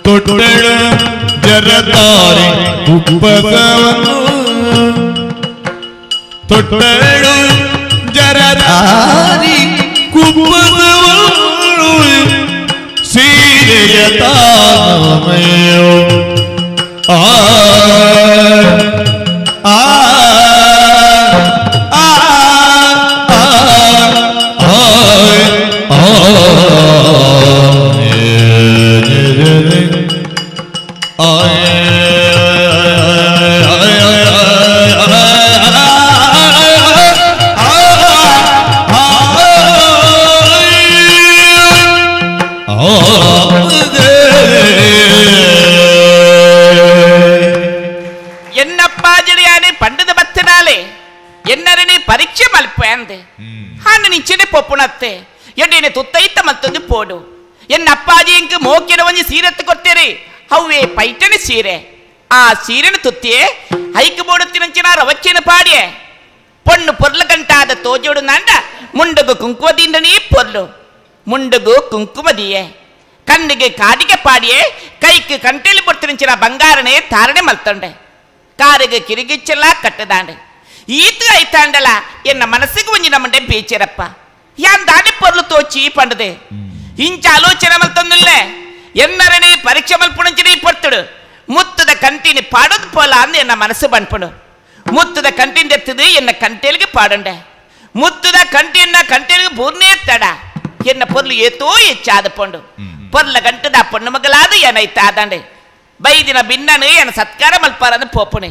ತೊಟ್ಟಳು ಜರತಾರಿ ಕುಪ್ಪಸವನ್ನು ತೊಟ್ಟಳು ಜರದಾರಿ ಕುಪ್ಪಸವನ್ನು ಸೀರೆಯ ತಾಮಯೋ ಆ ಆ ಆ ಎನ್ನರನೇ ಪರೀಕ್ಷೆ ಮಲ್ಪೆ ಅಂದೆ ಹಾನು ನಿಂಚನೆ ಪೊಪ್ಪುಣತ್ತೆ ಎಣ್ಣೆ ತುತ್ತೈತ ಮತ್ತೊಂದು ಪೋಡು ಎನ್ನ ಅಪ್ಪಾಜಿ ಇಂಕ್ ಮೋಕಿನ ಒಂಜಿ ಸೀರೆತ್ತು ಕೊಡ್ತೇರಿ ಅವ್ವೇ ಪೈಟನೆ ಸೀರೆ ಆ ಸೀರೆನ ತುತ್ತಿಯೇ ಹೈಕ್ ಬೋಡುತ್ತಿನಂಚಿನ ರವಚ್ಚಿನ ಪಾಡಿಯೆ ಪೊಣ್ಣು ಪೊರ್ಲು ಗಂಟಾದ ತೋಜೋಡು ನಾಂಡ ಮುಂಡಗು ಕುಂಕುಮದಿಂದನೇ ಪೊರ್ಲು ಮುಂಡಗು ಕುಂಕುಮದಿಯೇ ಕಣ್ಣಿಗೆ ಕಾಡಿಗೆ ಪಾಡಿಯೇ ಕೈக்கு ಕಂಟೆಲಿ பொறுத்திருந்துச்சுனா ಬಂಗಾರನೇ ತಾರಣೆ ಮಲ್ತೊಂಡೆ ಕಾರಿಗೆ ಕಿರಿಗಿಚ್ಚೆಲ್ಲ ಕಟ್ಟದಾಂಡೆ ಈತು ಐತಾಂಡಲ ಎನ್ನ ಮನಸ್ಸಿಗೆ ಒಂಜಿ ನಮ್ಮಂಡೆ ಬೇಚರಪ್ಪ ಯಾನ್ ದಾನಿ ಪೊರ್ಲು ತೋಚಿ ಪಂಡದೆ ಇಂಚ ಆಲೋಚನೆ ಮಲ್ತೊಂದುಲ್ಲೆ ಎನ್ನರನೇ ಪರೀಕ್ಷೆ ಮಲ್ಪುಣಂಚಿನ ಪೊರ್ತುಡು ಮುತ್ತದ ಕಂಟಿನಿ ಪಾಡೋದು ಪೋಲ ಅಂದು ಎನ್ನ ಮನಸ್ಸು ಬಣ್ಪುಡು ಮುತ್ತದ ಕಂಟಿನ ಎತ್ತದು ಎನ್ನ ಕಂಟೆಲಿಗೆ ಪಾಡುಂಡೆ ಮುತ್ತದ ಕಂಟಿಯನ್ನ ಕಂಟೆಲಿಗೆ ಪೂರ್ಣೇ ತಡ ಎನ್ನ ಪೊರ್ಲು ಏತೋ ಹೆಚ್ಚಾದ ಪೊಂಡು ಪೊರ್ಲ ಗಂಟದ ಪೊಣ್ಣು ಮಗಲಾದ ಏನೈತಾದಂಡೆ ಬೈದಿನ ಬಿನ್ನನು ಎನ್ನ ಸತ್ಕಾರ ಮಲ್ಪಾರನ್ನು ಪೋಪುಣೆ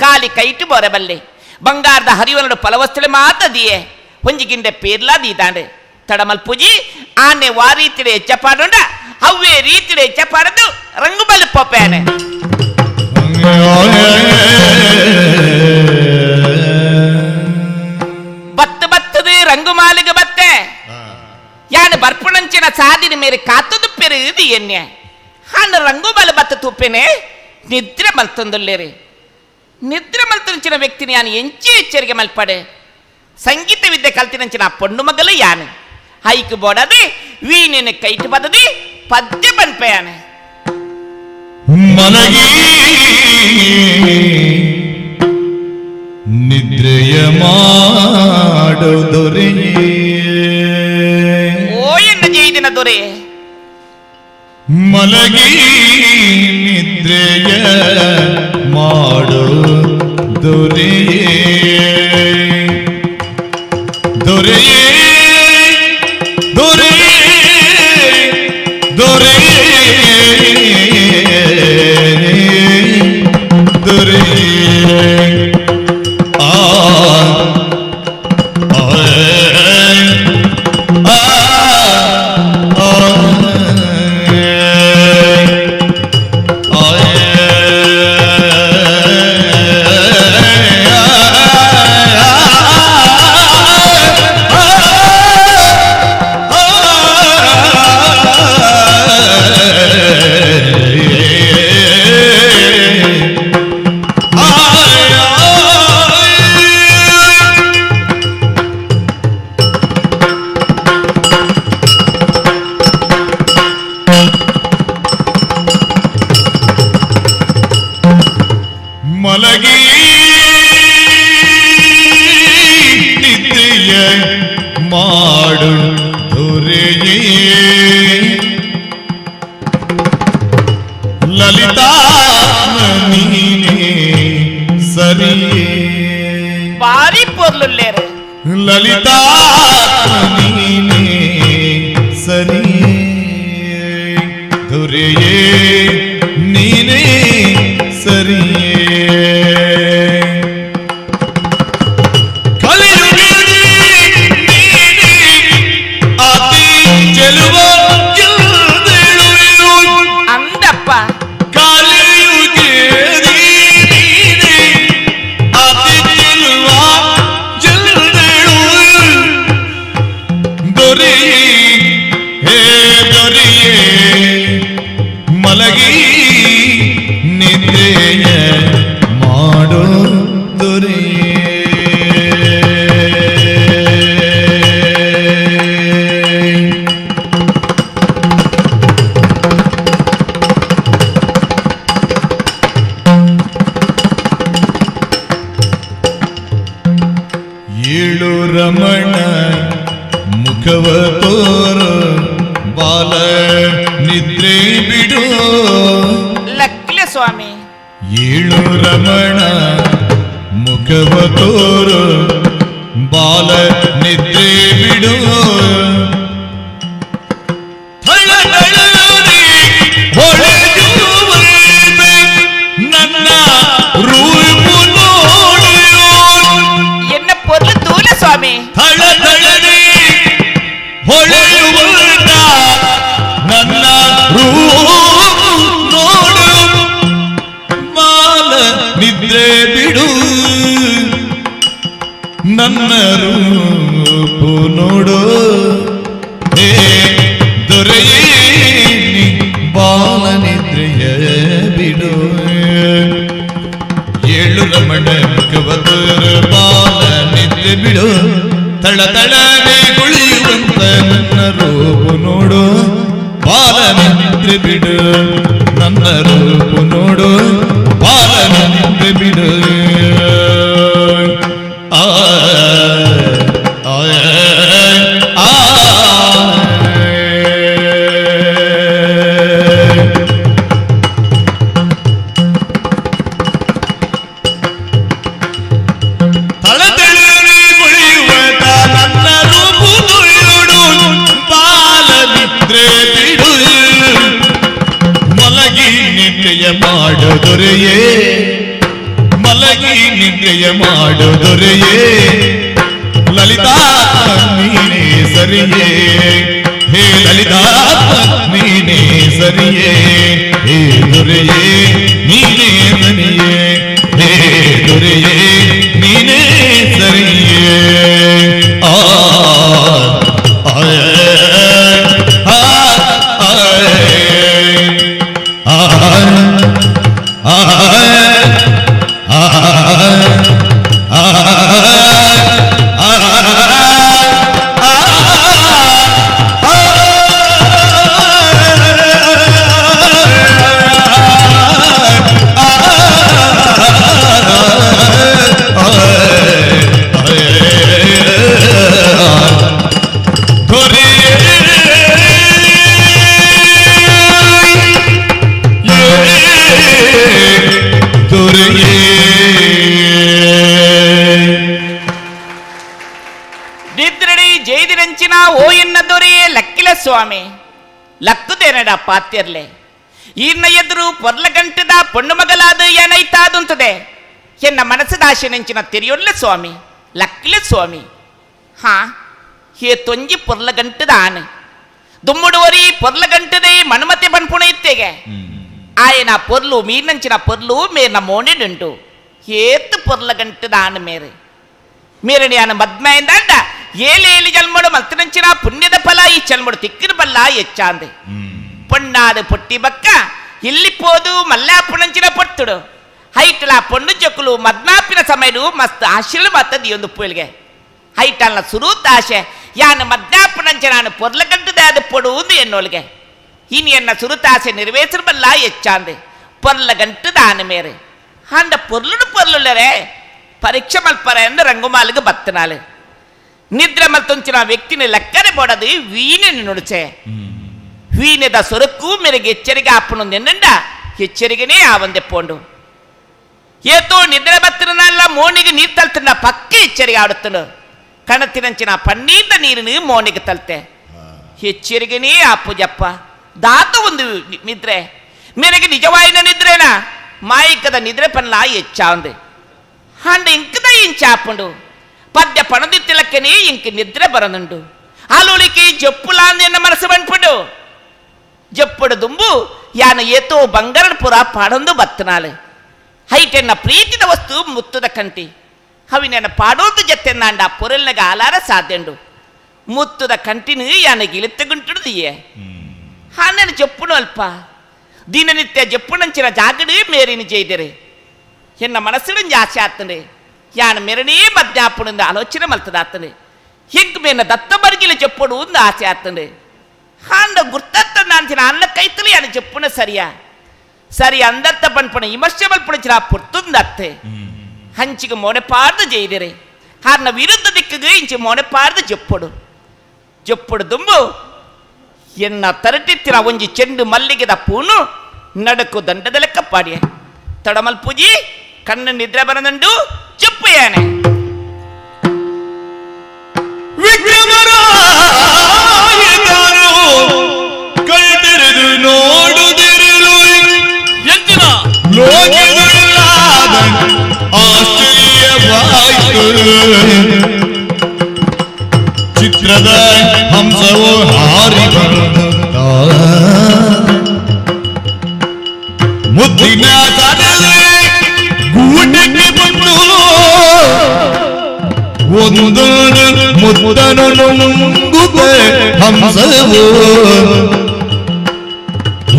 ಕಾಲಿ ಕೈಟು ಬೋರಬಲ್ಲೆ ಬಂಗಾರದ ಹರಿವನಡು ಫಲವಸ್ತುಳೆ ಮಾತದಿಯೇ ಹೊಂಜಿಗಿಂಡೆ ಪೇರ್ಲಾ ದೀದಾಂಡೆ ತಡಮಲ್ಪುಜಿ ಆನೆ ವಾ ರೀತಿಡೆ ಹೆಚ್ಚಪಾಡುಂಡ ಅವ್ವೇ ರೀತಿಡೆ ಹೆಚ್ಚಪಾಡದು ರಂಗು ಬಲ್ಲು ಪೋಪೇನೆ ಬತ್ತು ಬತ್ತದು ರಂಗು ಮಾಲಿಗೆ ಬತ್ತೆ ಯಾನು ಬರ್ಪುಣಂಚಿನ ಸಾದಿನ ಮೇರೆ ಕಾತದು ಪೆರುದು ಎನ್ನೆ ಹಾನು ರಂಗು ಬಲು ಬತ್ತ ತುಪ್ಪೇನೆ ನಿದ್ರೆ ಮಲ್ತೊಂದುಲ್ಲೇರಿ ನಿದ್ರೆ ಮಲ್ತುಂಚಿನ ವ್ಯಕ್ತಿని ಯಾನು ಎಂಚಿ ಎಚ್ಚರಿಕೆ ಮಲ್ಪಡೆ ಸಂಗೀತ ವಿದ್ಯೆ ಕಲ್ತಿನಂಚಿನ ಪೊಣ್ಣು ಮಗಲು ಯಾನು ಹೈಕು ಬೋಡದೆ ವೀಣೆನ ಕೈಟು ಬದದೆ ಪದ್ಯ ಬನ್ಪೆಯಾನೆ ಮಲಗಿ ನಿದ್ರೆಯ ಮಾಡೋ ದೊರೆಯೇ ಓ ಎನ್ನ ಜೈದಿನ ದೊರೆ ಮಲಗಿ ನಿದ್ರೆಯ ಮಾಡೋ ದೊರೆಯೇ ದೊರೆಯೇ ದೊರೆಯೇ ದೊರೆಯೇ ದೊರೆಯೇ ಆ ಆ ಮಲಗಿ ನಿದ್ರೆಯ ಮಾಡು ದೊರೆಯೇ ಲಲಿತಾ ನೀನೇ ಸರಿಯೇ ಭಾರಿ ಪೊರ್ಲುಲ್ಲೇರು ಲಲಿತಾ ನೀನೇ ಸರಿಯೇ ದೊರೆಯೇ ನೀನೇ ಸರಿಯೇ ಕಲಿಯುಗದಿ ನೀನೇ ಅತಿ ಚೆಲುವ ಗೆಲ್ದೇಳುವೆಯು. ಅಂದಪ್ಪ ಕಲಿಯುಗದಿ ನೀನೇ ಅತಿ ಚೆಲುವ ಗೆಲ್ದೇಳುವೆಯು. ದೊರೆಯೇ ಹೇ ದೊರೆಯೇ ಮಲಗಿ ನಿದ್ರೆಯ ಮಾಡೋ ದೊರೆಯೇ. ಏಳು ರಮಣ ಮುಖವ ತೋರು ಬಾಲ ನಿದ್ರೆ ಬಿಡು ಲಕ್ಲೆ ಸ್ವಾಮಿ ಏಳು ರಮಣ ಮುಖವ ತೋರು ಬಾಲ ನಿದ್ರೆ ಬಿಡು ಥಳಥಳನೆ ಹೊಳೆಯುವಂತೆ ನನ್ನ ರೂಪು ನೋಡು ಎನ್ನ ಪೊರ್ಲು ತೂಲ ಸ್ವಾಮಿ ಥಳಥಳನೆ ಹೊಳೆಯುವಂತ ನನ್ನ ರೂಪು ನೋಡು ಬಾಲ ನಿದ್ರೆ ಬಿಡು ನನ್ನ ರೂಪು ನೋಡು ಹೇ ದೊರೆಯೇ ನೀ ಬಾಲ ನಿದ್ರೆಯ ಬಿಡು ಏಳು ರಮಣ ಮುಖವತರು ಬಾಲ ನಿದ್ರೆ ಬಿಡು ತಳತಳನೆ ಗುಳಿಯುವಂತ ನನ್ನ ರೂಪು ನೋಡು ಬಾಲ ನಿದ್ರೆ ಬಿಡು ನನ್ನ ರೂಪು ನೋಡು ಬಾಲ ನಿದ್ರೆ ಬಿಡು ಆ ಆ ಆ ತಳತಳನೆ ಗುಳಿಯುವಂತ ನನ್ನ ರೂಪು ನೋಡು ಬಾಲ ದೊರೆಯೇ ಮಲಗಿ ನಿದ್ರೆಯ ಮಾಡು ದೊರೆಯೇ ಲಲಿತಾ ನೀನೇ ಸರಿಯೇ ಹೇ ಲಲಿತಾ ನೀನೇ ಸರಿಯೇ ಹೇ ದೊರೆಯೇ ನೀನೇ ಸರಿಯೇ ಹೇ ದೊರೆಯೇ ನೀನೇ ಸರಿಯೇ ಆ ಆ ಆ ಆ ಸ್ವಾಮಿ ಲಕ್ಕುದೇನಡ ಪಾತ್ಯರ್ಲೆ ಈರ್ನ ಎದುರು ಪೊರ್ಲ ಗಂಟದ ಪೊಣ್ಣು ಮಗಲಾದ ಏನೈತಾದುಂತದೆ ಎನ್ನ ಮನಸ್ಸದಾಶೆ ನೆಂಚಿನ ತೆರೆಯೊಲ್ಲ ಸ್ವಾಮಿ ಲಕ್ಕಿಲ ಸ್ವಾಮಿ ಹಾ ಹೇ ತೊಂಜಿ ಪೊರ್ಲ ಗಂಟದ ಆನೆ ದುಮ್ಮುಡುವರಿ ಪೊರ್ಲ ಗಂಟದೆ ಮಣಮತೆ ಬನ್ಪುಣ ಇತ್ತೆಗೆ ಆಯನ ಪೊರ್ಲು ಮೀರ್ನಂಚಿನ ಪೊರ್ಲು ಮೇರ್ನ ಮೋನೆಡುಂಟು ಏತು ಪೊರ್ಲ ಗಂಟದ ಆನೆ ಮೇರೆ ಮೇರಣಿಯಾನ ಮದ್ಮೆಯಿಂದಾಂಡ ಏಲೇಲಿ ಜನ್ಮಡು ಮಲ್ತನಂಚಿನ ಪುಣ್ಯದ ಫಲ ಈ ಚಲ್ಮಡು ತಿಕ್ಕಿನ ಬಲ್ಲ ಹೆಚ್ಚಾಂದೆ ಪೊಣ್ಣಾದ ಪೊಟ್ಟಿ ಬಕ್ಕ ಇಲ್ಲಿ ಪೋದು ಮಲ್ಲಾಪುಣಂಚಿನ ಪೊಟ್ಟುಡು ಹೈಟಲ ಪೊಣ್ಣು ಜೊಕ್ಕಲು ಮದ್ಮಾಪಿನ ಸಮಯಡು ಮಸ್ತ್ ಆಶೀರ್ವಾದ ಮಾತದಿ ಒಂದು ಪುಲ್ಗೆ ಹೈಟಲ್ನ ಸುರೂತ ಆಶೆ ಯಾನ ಮದ್ನಾಪುಣಂಚಿನ ಪೊರ್ಲಗಂಟದ ಅದು ಪೊಡುವುದು ಎನ್ನೋಲ್ಗೆ ಇನಿ ಎನ್ನ ಸುರುತ ಆಸೆ ನೆರವೇರಿಸಬಲ್ಲ ಹೆಚ್ಚಾಂದೆ ಪೊರ್ಲಗಂಟದ ಆನೆ ಮೇರೆ ಅಂದ ಪೊರ್ಲುಡು ಪೊರ್ಲುಲ್ಲರೆ ಪರೀಕ್ಷೆ ಮಲ್ಪರ ಎಂದು ರಂಗುಮಾಲಿಗೆ ಬತ್ತನಾಲೆ ನಿದ್ರೆ ಮಲ್ತೊಂಚಿನ ವ್ಯಕ್ತಿನ ಲೆಕ್ಕನೆ ಬೋಡದು ವೀಣೆ ನುಡಿಚೆ ವೀಣೆದ ಸೊರಕು ಮೇರೆಗೆ ಎಚ್ಚರಿಕೆ ಆಪಣೊಂದೆಂಡ ಎಚ್ಚರಿಕೆನೇ ಆ ಒಂದೆ ಪೋಂಡು ಏತೋ ನಿದ್ರೆ ಬತ್ತಿನಲ್ಲ ಮೋನಿಗೆ ನೀರು ತಲ್ತಂಡ ಪಕ್ಕ ಎಚ್ಚರಿಕೆ ಆಡುತ್ತನು ಕಣತಿನಂಚಿನ ಪನ್ನೀರ್ದ ನೀರಿನ ಮೋನಿಗೆ ತಲ್ತೆ ಎಚ್ಚರಿಕೆನೇ ಆ ಪೂಜಪ್ಪ ದಾತ ಒಂದು ನಿದ್ರೆ ಮೇರೆಗೆ ನಿಜವಾಯಿನ ನಿದ್ರೇನಾ ಮಾಯಿಕದ ನಿದ್ರೆ ಪನ್ಲ ಹೆಚ್ಚಾಂದೆ ಅಂಡ ಇಂಕದ ಇಂಚಾಪುಂಡು ಪದ್ಯ ಪಣದಿತ್ತಿಲಕ್ಕನೆ ಇಂಕ ನಿದ್ರೆ ಬರನುಂಡು ಆಲೋಳಿಕೆ ಜಪ್ಪುಲಾಂದೆನ್ನ ಮನಸ್ಸು ಬಂದ್ಪುಂಡು ಜಪ್ಪುಡು ದುಂಬು ಯಾನ ಏತೋ ಬಂಗಾರದ ಪುರ ಪಾಡೊಂದು ಬತ್ತನಾಲೆ ಹೈಟೆನ್ನ ಪ್ರೀತಿದ ವಸ್ತು ಮುತ್ತುದ ಕಂಟಿ ಅವಿನೆನ್ನ ಪಾಡೋದು ಜತ್ತೆನ್ನಾಂಡ ಪೊರೆಲ್ನಗ ಆಲಾರ ಸಾಧ್ಯಂಡು ಮುತ್ತುದ ಕಂಟಿನ ಯಾನ ಗಿಳಿತ್ತಗುಂಟುಡು ಹಾ ನಾನು ಜಪ್ಪುನು ಅಲ್ಪ ದಿನನಿತ್ಯ ಜಪ್ಪುನಂಚಿನ ಜಾಗಡು ಮೇರಿನ ಜೈದರೆ ಎನ್ನ ಮನಸ್ಸಿನ ಆಸೆ ಆಗ್ತದೆ ಯಾನ ಮೆರನೇ ಮದ್ಯಾಪುಣಿಂದ ಆಲೋಚನೆ ಮಲ್ತದಾಗ್ತದೆ ಹಿಂಗೆ ಮೇನ ದತ್ತ ಬರ್ಗಿಲ చెప్పుడు ಒಂದು ಆಸೆ ಆಗ್ತದೆ ಹಾಂಡ ಗುರ್ತತ್ತ ನಾಂಚಿನ ಅನ್ನ ಕೈತಲು ಯಾನ చెప్పున ಸರಿಯಾ ಸರಿ ಅಂದತ್ತ ಪನ್ಪಣ ವಿಮರ್ಶೆ ಮಲ್ಪುಣಚಿನ ಪೊರ್ತುಂದತ್ತೆ ಹಂಚಿಗೆ ಮೋನೆಪಾರ್ದು ಜೈದಿರೆ ಹಾರ್ನ ವಿರುದ್ಧ ದಿಕ್ಕಿಗೆ ಇಂಚಿ ಮೋನೆಪಾರ್ದು చెప్పుడు చెప్పుడు ದುಂಬು ಎನ್ನ ತರಟಿತ್ತಿನ ಒಂಜಿ ಚೆಂಡು ಮಲ್ಲಿಗೆದ ಪೂನು ನಡಕು ದಂಡದ ಲೆಕ್ಕ ಪಾಡಿಯ ತಡಮಲ್ ಪೂಜಿ ಕಣ್ಣು ನಿದ್ರೆ ಬರದಂಡು ಚೆಪ್ಪುಯಾನೆ ವಿಕ್ರಮರಾಯದಾರು ಕೈತೆರೆದು ನೋಡುದಿರಲು ಎಂಚಿನ ಲೋಕದೊಳಗಾದ ಆಶ್ಚರ್ಯವಾಯಿತು. ಚಿತ್ರದ ಹಂಸವು ಹಾರಿ ಬಂದ ಮುದ್ದಿನ ತರಲೆ ಗೂಟಕ್ಕೆ ಬಂದು ಒಂದು ಮುದ್ದನು ನುಂಗುತ್ತ ಹಂಸವು.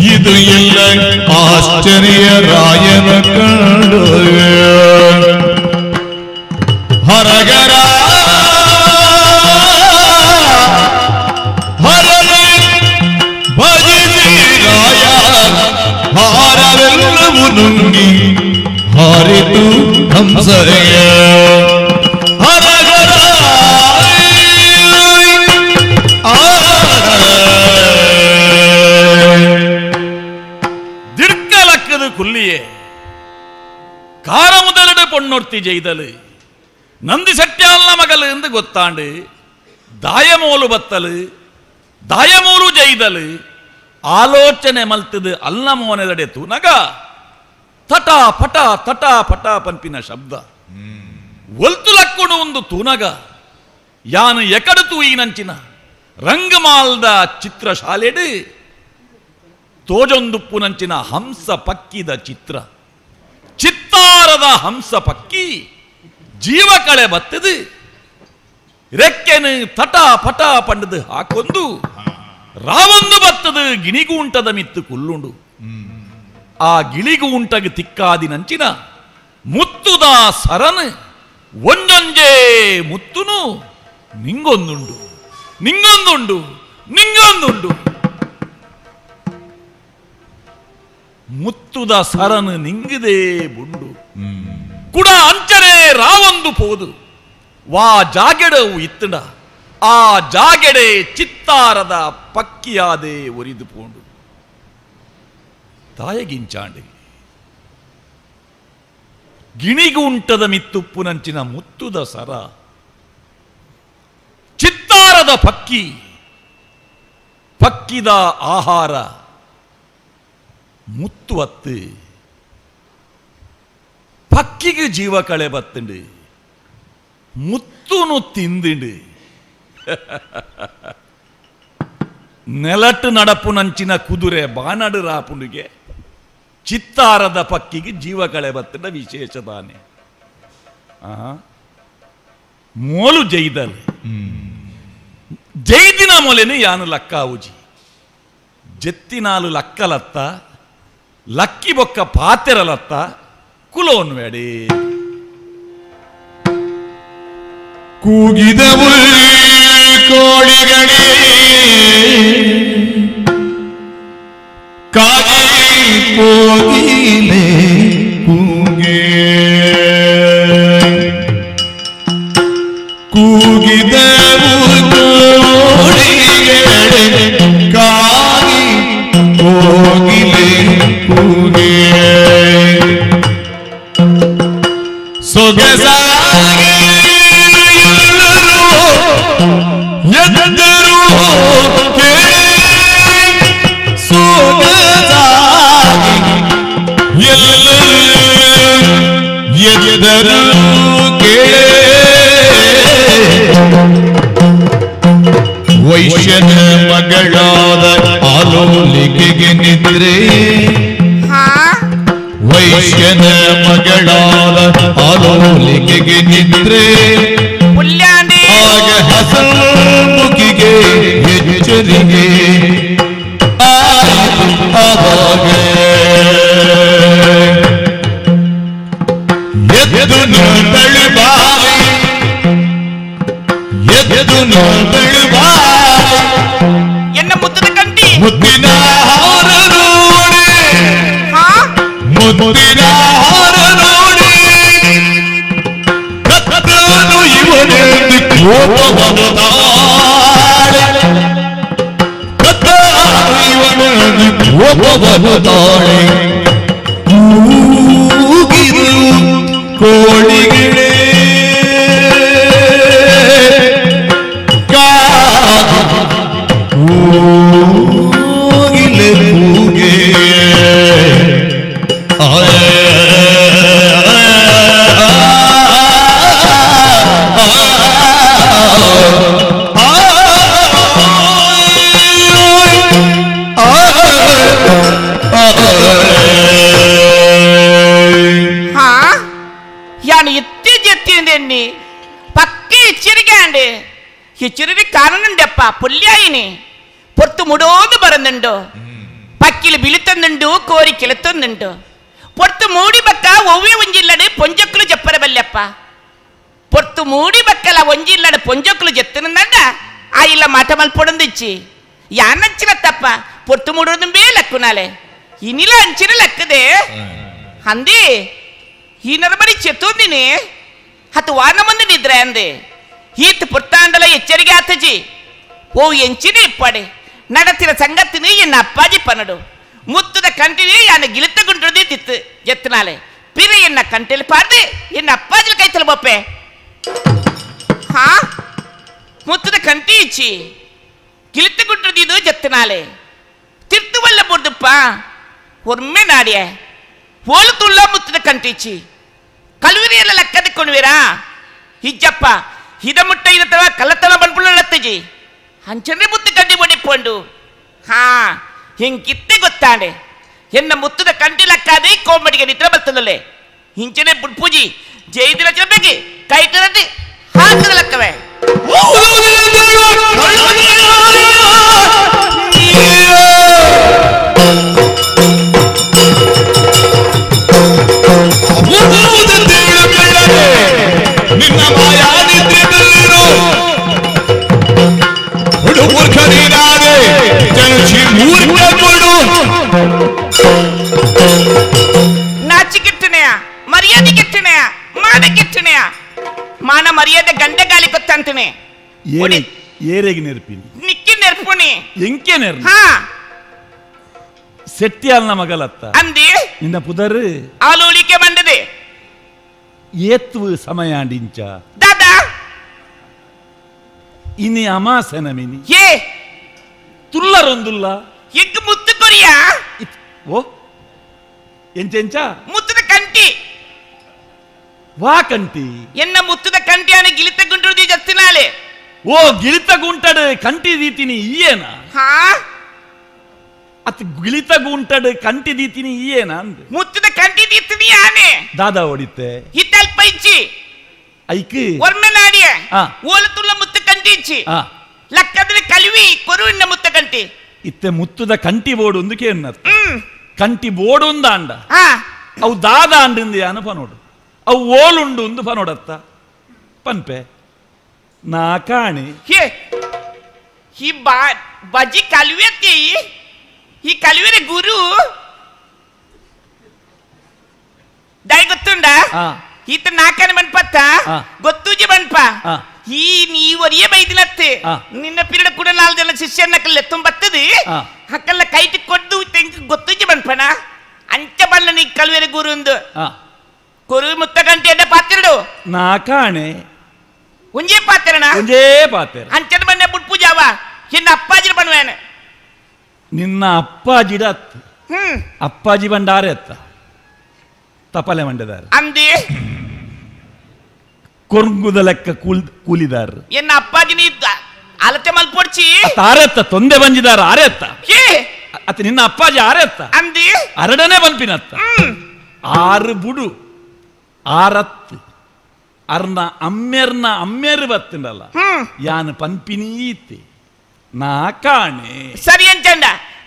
ಇದು ಎಲ್ಲ ಆಶ್ಚರ್ಯ ರಾಯನ ಕಂಡು ಹರಗರ ಹರನೆ ಭಜಿಸಿ ರಾಯ ಹಾರವೆಲ್ಲವೂ ನುಂಗಿ ಹಾರಿತು ಹಂಸೆಯ. ಹರಗರ ದಿಡ್ಕಲಕ್ಕದು ಕುಲ್ಲಿಯೇ ಕಾರ முதலிட பொன்னொர்த்தி ஜெய்தலு ನಂದಿ ಸಟ್ಯಾಲ್ನ ಮಗಲು ಎಂದು ಗೊತ್ತಾಂಡು ದಾಯಮೋಲು ಬತ್ತಲು ದಾಯಮೋಲು ಜೈದಲು ಆಲೋಚನೆ ಮಲ್ತದು ಅಲ್ಲ ಮೋನೆದಡೆ ತೂನಗ ತಟ ಪಟ ತಟ ಪಟ ಪನ್ಪಿನ ಶಬ್ದ ಒಲ್ತು ಲಕ್ಕುಡು ಒಂದು ತೂನಗ ಯಾನು ಎಕಡು ತೂಯಿನಂಚಿನ ರಂಗಮಾಲ್ದ ಚಿತ್ರಶಾಲೆಡು ತೋಜೊಂದುಪ್ಪುನಂಚಿನ ಹಂಸ ಪಕ್ಕಿದ ಚಿತ್ರ ಚಿತ್ತಾರದ ಹಂಸ ಪಕ್ಕಿ ಜೀವ ಕಳೆ ಬತ್ತದು ರೆಕ್ಕೆನು ತಟ ಪಟ ಪಂಡದು ಹಾಕೊಂದು ರಾವೊಂದು ಬತ್ತದು ಗಿಣಿಗೂಂಟದ ಮಿತ್ತು ಕುಲ್ಲುಂಡು ಆ ಗಿಳಿಗೂಂಟಗ ತಿಕ್ಕಾದಿನಂಚಿನ ಮುತ್ತುದ ಸರನು ಒಂಜೊಂಜೇ ಮುತ್ತುನು ನಿಂಗೊಂದುಂಡು ನಿಂಗೊಂದುಂಡು ನಿಂಗೊಂದುಂಡು ಮುತ್ತುದ ಸರನು ನಿಂಗದೇ ಬುಂಡು ಕುಡ ಅಂಚನೆ ರಾವೊಂದು ಪೋದು ವಾ ಜಾಗೆಡವು ಇತ್ತಡ ಆ ಜಾಗೆಡೆ ಚಿತ್ತಾರದ ಪಕ್ಕಿಯಾದೆ ಒರಿದು ಪೋಂಡು ತಾಯಗಿಂಚಾಂಡಿ ಗಿಣಿಗುಂಟದ ಮಿತ್ತುಪ್ಪುನಂಚಿನ ಮುತ್ತುದ ಸರ ಚಿತ್ತಾರದ ಪಕ್ಕಿ ಪಕ್ಕಿದ ಆಹಾರ ಮುತ್ತು ಅತ್ತು ಪಕ್ಕಿಗೆ ಜೀವ ಕಳೆ ಬತ್ತುಂಡು ಮುತ್ತುನು ತಿಂದಿಂಡು ನೆಲಟ್ಟು ನಡಪುನಂಚಿನ ಕುದುರೆ ಬಾನಡು ರಾಪುಂಡಿಗೆ ಚಿತ್ತಾರದ ಪಕ್ಕಿಗೆ ಜೀವ ಕಳೆ ಬತ್ತಂಡ ವಿಶೇಷ ತಾನೆ ಮೋಲು ಜೈದಲ್ ಜೈದಿನ ಮೊಲೆನು ಯಾನು ಲಕ್ಕಾವುಜಿ ಜೆತ್ತಿನಾಲು ಲಕ್ಕಲತ್ತ ಲಕ್ಕಿ ಬೊಕ್ಕ ಪಾತೆರಲತ್ತ ಕುಲೋನ್ ಬೇಡಿ ಕೂಗಿದವು ಕೋಳಿಗಳೇ ಕಾಗಿ ಕೋಗಿಲೆ ಕೂಗೆ ಕೂಗಿದವು ಕೋಳಿಗಳೇ ಕಾಗಿ ಕೋಗಿಲೆ ಕೂಗೆ ಸೊಗಸಾಗಿ ಎದ್ದರು ಸೊಗಸಾಗಿ ಎಲ್ಲರೂ ಎದ್ದರು ವೈಶ್ಯನ ಮಗಳಾದ ಆಲೋಲಿಕೆಗೆ ನಿದ್ರೆ ವೈಶ್ಯನ ಮಗಳಾದ ಆಲೋಲಿಕೆಗೆ ನಿದ್ರೆ ಆಗ ಹಸನ್ಮುಖಿಗೆ ಎಚ್ಚರಿಗೆ ಆಯಿತು ಆವಾಗ ಎದ್ದು ನಿಂತಳು ಬಾವಿ ಎದ್ದು ನಿಂತಳು ಬಾವಿ ಎನ್ನ ಮುತ್ತದ ಕಂಟಿ ಮುತ್ತಿನ ಹಾರ ನೋಡಿ ಮುತ್ತಿನ ಹಾರ ನೋಡಿ ಕತ್ತನು ಇವನೆಂದು ಕೋಪವನ್ನು ತಾಳೆ ಕತ್ತನು ಇವನೆಂದು ಕೋಪವನ್ನು ತಾಳೆ ಕೂಗಿದು ಕೋಳಿಗಳೇ ಕಾದು ಕೂಗಿಲೆ ಕೂಗೆ ಹಾ ಯಾನು ಇತ್ತೀಚೆತ್ತಿಂದೆನ್ನಿ ಪಕ್ಕಿ ಎಚ್ಚರಿಕೆ ಎಚ್ಚರಿಕೆ ಕಾರಣುಂಡಪ್ಪ ಪುಲ್ಯಾಯಿನಿ പൊറത്തു മുടോന്ന് പറയുന്നുണ്ടോ പക്കിൽ ബിലുത്തുന്നുണ്ടു കോരി കിളുത്തുന്നുണ്ടോ പൊറത്തു മൂടി ബക്ക ഒവ്വെ ഒഞ്ചില്ലട് പൊഞ്ചക്കുలు చెప్పరబల్లప్ప పొత్తు మూడి బక్కల ఒంజిల్లడు పొంజొక్కులు చెప్తున్నదండ ఆ ಇಲ್ಲ మాట మల్పొడందిచ్చి యానచ్చిన తప్ప పొత్తు మూడుంబే లక్కునాలే ఇనిల అంచిన లక్కదే అంది ఈ నరబడి చెత్తుందిని అటు వాన మంది నిద్ర అంది ఈత్ పొత్తాండల ఎచ్చరిగే ఆతజి ఓ ఎంచిన ఇప్పడే నడతిన సంగతిని ఎన్న అప్పాజి పనడు ముత్తుద కంటిని ఆయన గిలిత్తగుంటుంది తిత్తు ఎత్తనాలే పిర ఎన్న కంటెలు పాడి ఎన్న అప్పాజుల కైతలు బొప్పే హా ముత్తుద కంటి ఇచ్చి గిలిత్తగుంటుంది ఇది జెత్తనాలే తిట్టు వల్ల బొడ్డుప్ప ఒర్మె నాడియే ಪೋಲು ತುಳ್ಳ ಮುತ್ತದ ಕಂಟಿಚ್ಚಿ ಕಲುವಿರಿಯಲ್ಲ ಲಕ್ಕದಿಕ್ಕೊಂಡ್ವೀರಾ ಹಿಜ್ಜಪ್ಪ ಹಿದ ಮುಟ್ಟ ಇರತ್ತವ ಕಲ್ಲತನ ಬಂದ್ಪುಳ್ಳತ್ತಜಿ ಅಂಚನೆ ಮುತ್ತು ಕಂಡಿ ಬಡಿಪೊಂಡು ಹಾ ಹಿಂಗಿತ್ತೆ ಗೊತ್ತಾಂಡೆ ಎನ್ನ ಮುತ್ತದ ಕಂಟಿ ಲಕ್ಕಾದೆ ಕೋಂಬಡಿಗೆ ನಿತ್ರ ಬರ್ತದಲ್ಲೇ ಹಿಂಚನೆ ಬುಡ್ಪೂಜಿ ಜೈದಿನ ಜೊತೆಗೆ ಕೈ ಕರದಿ ಹಾಕದ ಲಕ್ಕವೇ. ನಿನ್ನ ಮಾಯಾ ನಿದ್ರೆದಲ್ಲಿರು ಮೂರ್ಖ ನೀನಾದೆ ಜನಿಸಿ ಮೂರ್ಖ ಕೊಡು. ನಾಚಿ ಕೆಟ್ಟನೆಯ ಮರ್ಯಾದೆ ಕೆಟ್ಟನೆಯ ಮಾನ ಕೆಟ್ಟನೆಯ ಮಾನ ಮರ್ಯಾದೆ ಗಂಡ ಗಾಳಿ ಗೊತ್ತಂತನೆ. ಏರೆಗೆ ನೆರ್ಪಿನಿ ನಿಕ್ಕಿ ನೆರ್ಪುನಿ ಎಂಕೆ ನೆರ್ ಹಾ ಸೆಟ್ಟಿಯಾಲ್ನ ಮಗಲತ್ತ ಅಂದಿ ನಿನ್ನ ಪುದರ್ ಆಲೂಲಿಕೆ ಬಂದದೆ ಏತ್ವು ಸಮಯಾಂಡಿಂಚ ದಾದಾ ಇನಿ ಅಮಾಸೆನ ಮಿನಿ ಏ ತುಲ್ಲರೊಂದುಲ್ಲ ಎಗ್ ಮುತ್ತು ಕೊರಿಯಾ ಓ ಎಂಚೆಂಚ ಮುತ್ತದ ಕಂಟಿ ವಾ ಕಂಟಿ ಎನ್ನ ಮುತ್ತದ ಕಂಟಿಯಾನ ಗಿಳಿತ ಗುಂಡುದಿ ಜತ್ತಿನಾಲೆ ಓ ಗಿಳಿತ ಗುಂಟಡು ಕಂಟಿ ದೀತಿನಿ ಈಯೇನಾ ಹಾ ಅತ್ ಗಿಳಿತ ಗುಂಟಡು ಕಂಟಿ ದೀತಿನಿ ಈಯೇನಾ ಅಂದೆ ಮುತ್ತದ ಕಂಟಿ ದೀತಿನಿ ಆನೆ ದಾದಾ ಹೊಡಿತೆ ಹಿತ್ತಲ್ಪ ಇಚ್ಚಿ ಐಕ್ ಒರ್ಮೆ ನಾಡಿಯ ಓಲತುಲ್ಲ ಮುತ್ತು ಕಂಟಿ ಇಚ್ಚಿ ಲಕ್ಕದ್ರೆ ಕಲ್ವಿ ಕೊರುವಿನ ಮುತ್ತ ಕಂಟಿ ಇತ್ತೆ ಮುತ್ತದ ಕಂಟಿ ಬೋಡು ಒಂದು ಕೇನ್ನರ್ಥ ಕಂಟಿ ಬೋಡು ಒಂದು ಅಂಡ ಅವು ದಾದ ಅಂಡಿಂದ ಯಾನು ಪನೋಡು ಅವು ಓಲುಂಡು ಒಂದು ಪನೋಡತ್ತ ಪನ್ಪೆ ನಾ ಕಾಣಿ ಈ ಬಜಿ ಕಲ್ವಿ ಈ ಕಲ್ವಿನ ಗುರು ದಯ ಗೊತ್ತುಂಡ ಈತ ನಾಕನ ಬನ್ಪತ್ತ ಗೊತ್ತೂಜಿ ಬನ್ಪ ಈ ನೀವರಿಯೇ ಬೈದಿನತ್ತೆ ನಿನ್ನ ಪಿರಡ ಕೂಡ ನಾಲ್ ಜನ ಶಿಷ್ಯನ ಕಲ್ಲೆ ತುಂಬತ್ತದು ಹಕ್ಕಲ್ಲ ಕೈಟಿ ಕೊದ್ದು ಗೊತ್ತೂಜಿ ಬನ್ಪನ ಅಂಚ ಬಲ್ಲ ನೀ ಕಲ್ವೇರ ಗುರು ಒಂದು ಕೊರು ಮುತ್ತ ಗಂಟೆ ಎಡ್ಡ ಪಾತಿರಡು ನಾ ಕಾಣೆ ಒಂಜೇ ಪಾತಿರಣ ಒಂಜೇ ಪಾತಿರ ಅಂಚನ ಬನ್ನೆ ಬುಟ್ ಪೂಜಾವ ನಿನ್ನ ಅಪ್ಪಾಜಿನ ಬನ್ವೇನ ನಿನ್ನ ಅಪ್ಪಾಜಿಡ ಅಪ್ಪಾಜಿ ಬಂಡಾರೆ ಅತ್ತ ತಪಲೆ ಮಂಡದಾರ ಅಂದಿ ಕೊರ್ಗುದ ಲೆಕ್ಕ ಕೂಲಿದಾರ ಎನ್ನ ಅಪ್ಪಾಜಿ ನೀ ಅಲತೆ ಮಲ್ಪೊಡ್ಚಿ ಆರೆತ್ತ ತೊಂದೆ ಬಂದಿದಾರ ಆರೆತ್ತ ಅತ್ತ ನಿನ್ನ ಅಪ್ಪಾಜಿ ಆರೆತ್ತ ಅಂದಿ ಅರಡನೆ ಬನ್ಪಿನತ್ತ ಆರು ಬುಡು ಆರತ್ತು ಅರ್ನ ಅಮ್ಮೆರ್ನ ಅಮ್ಮೆರು ಬತ್ತಿನಲ್ಲ ಯಾನು ಪನ್ಪಿನೀತಿ ನಾ ಕಾಣೆ ಸರಿ ಅಂಚಂಡ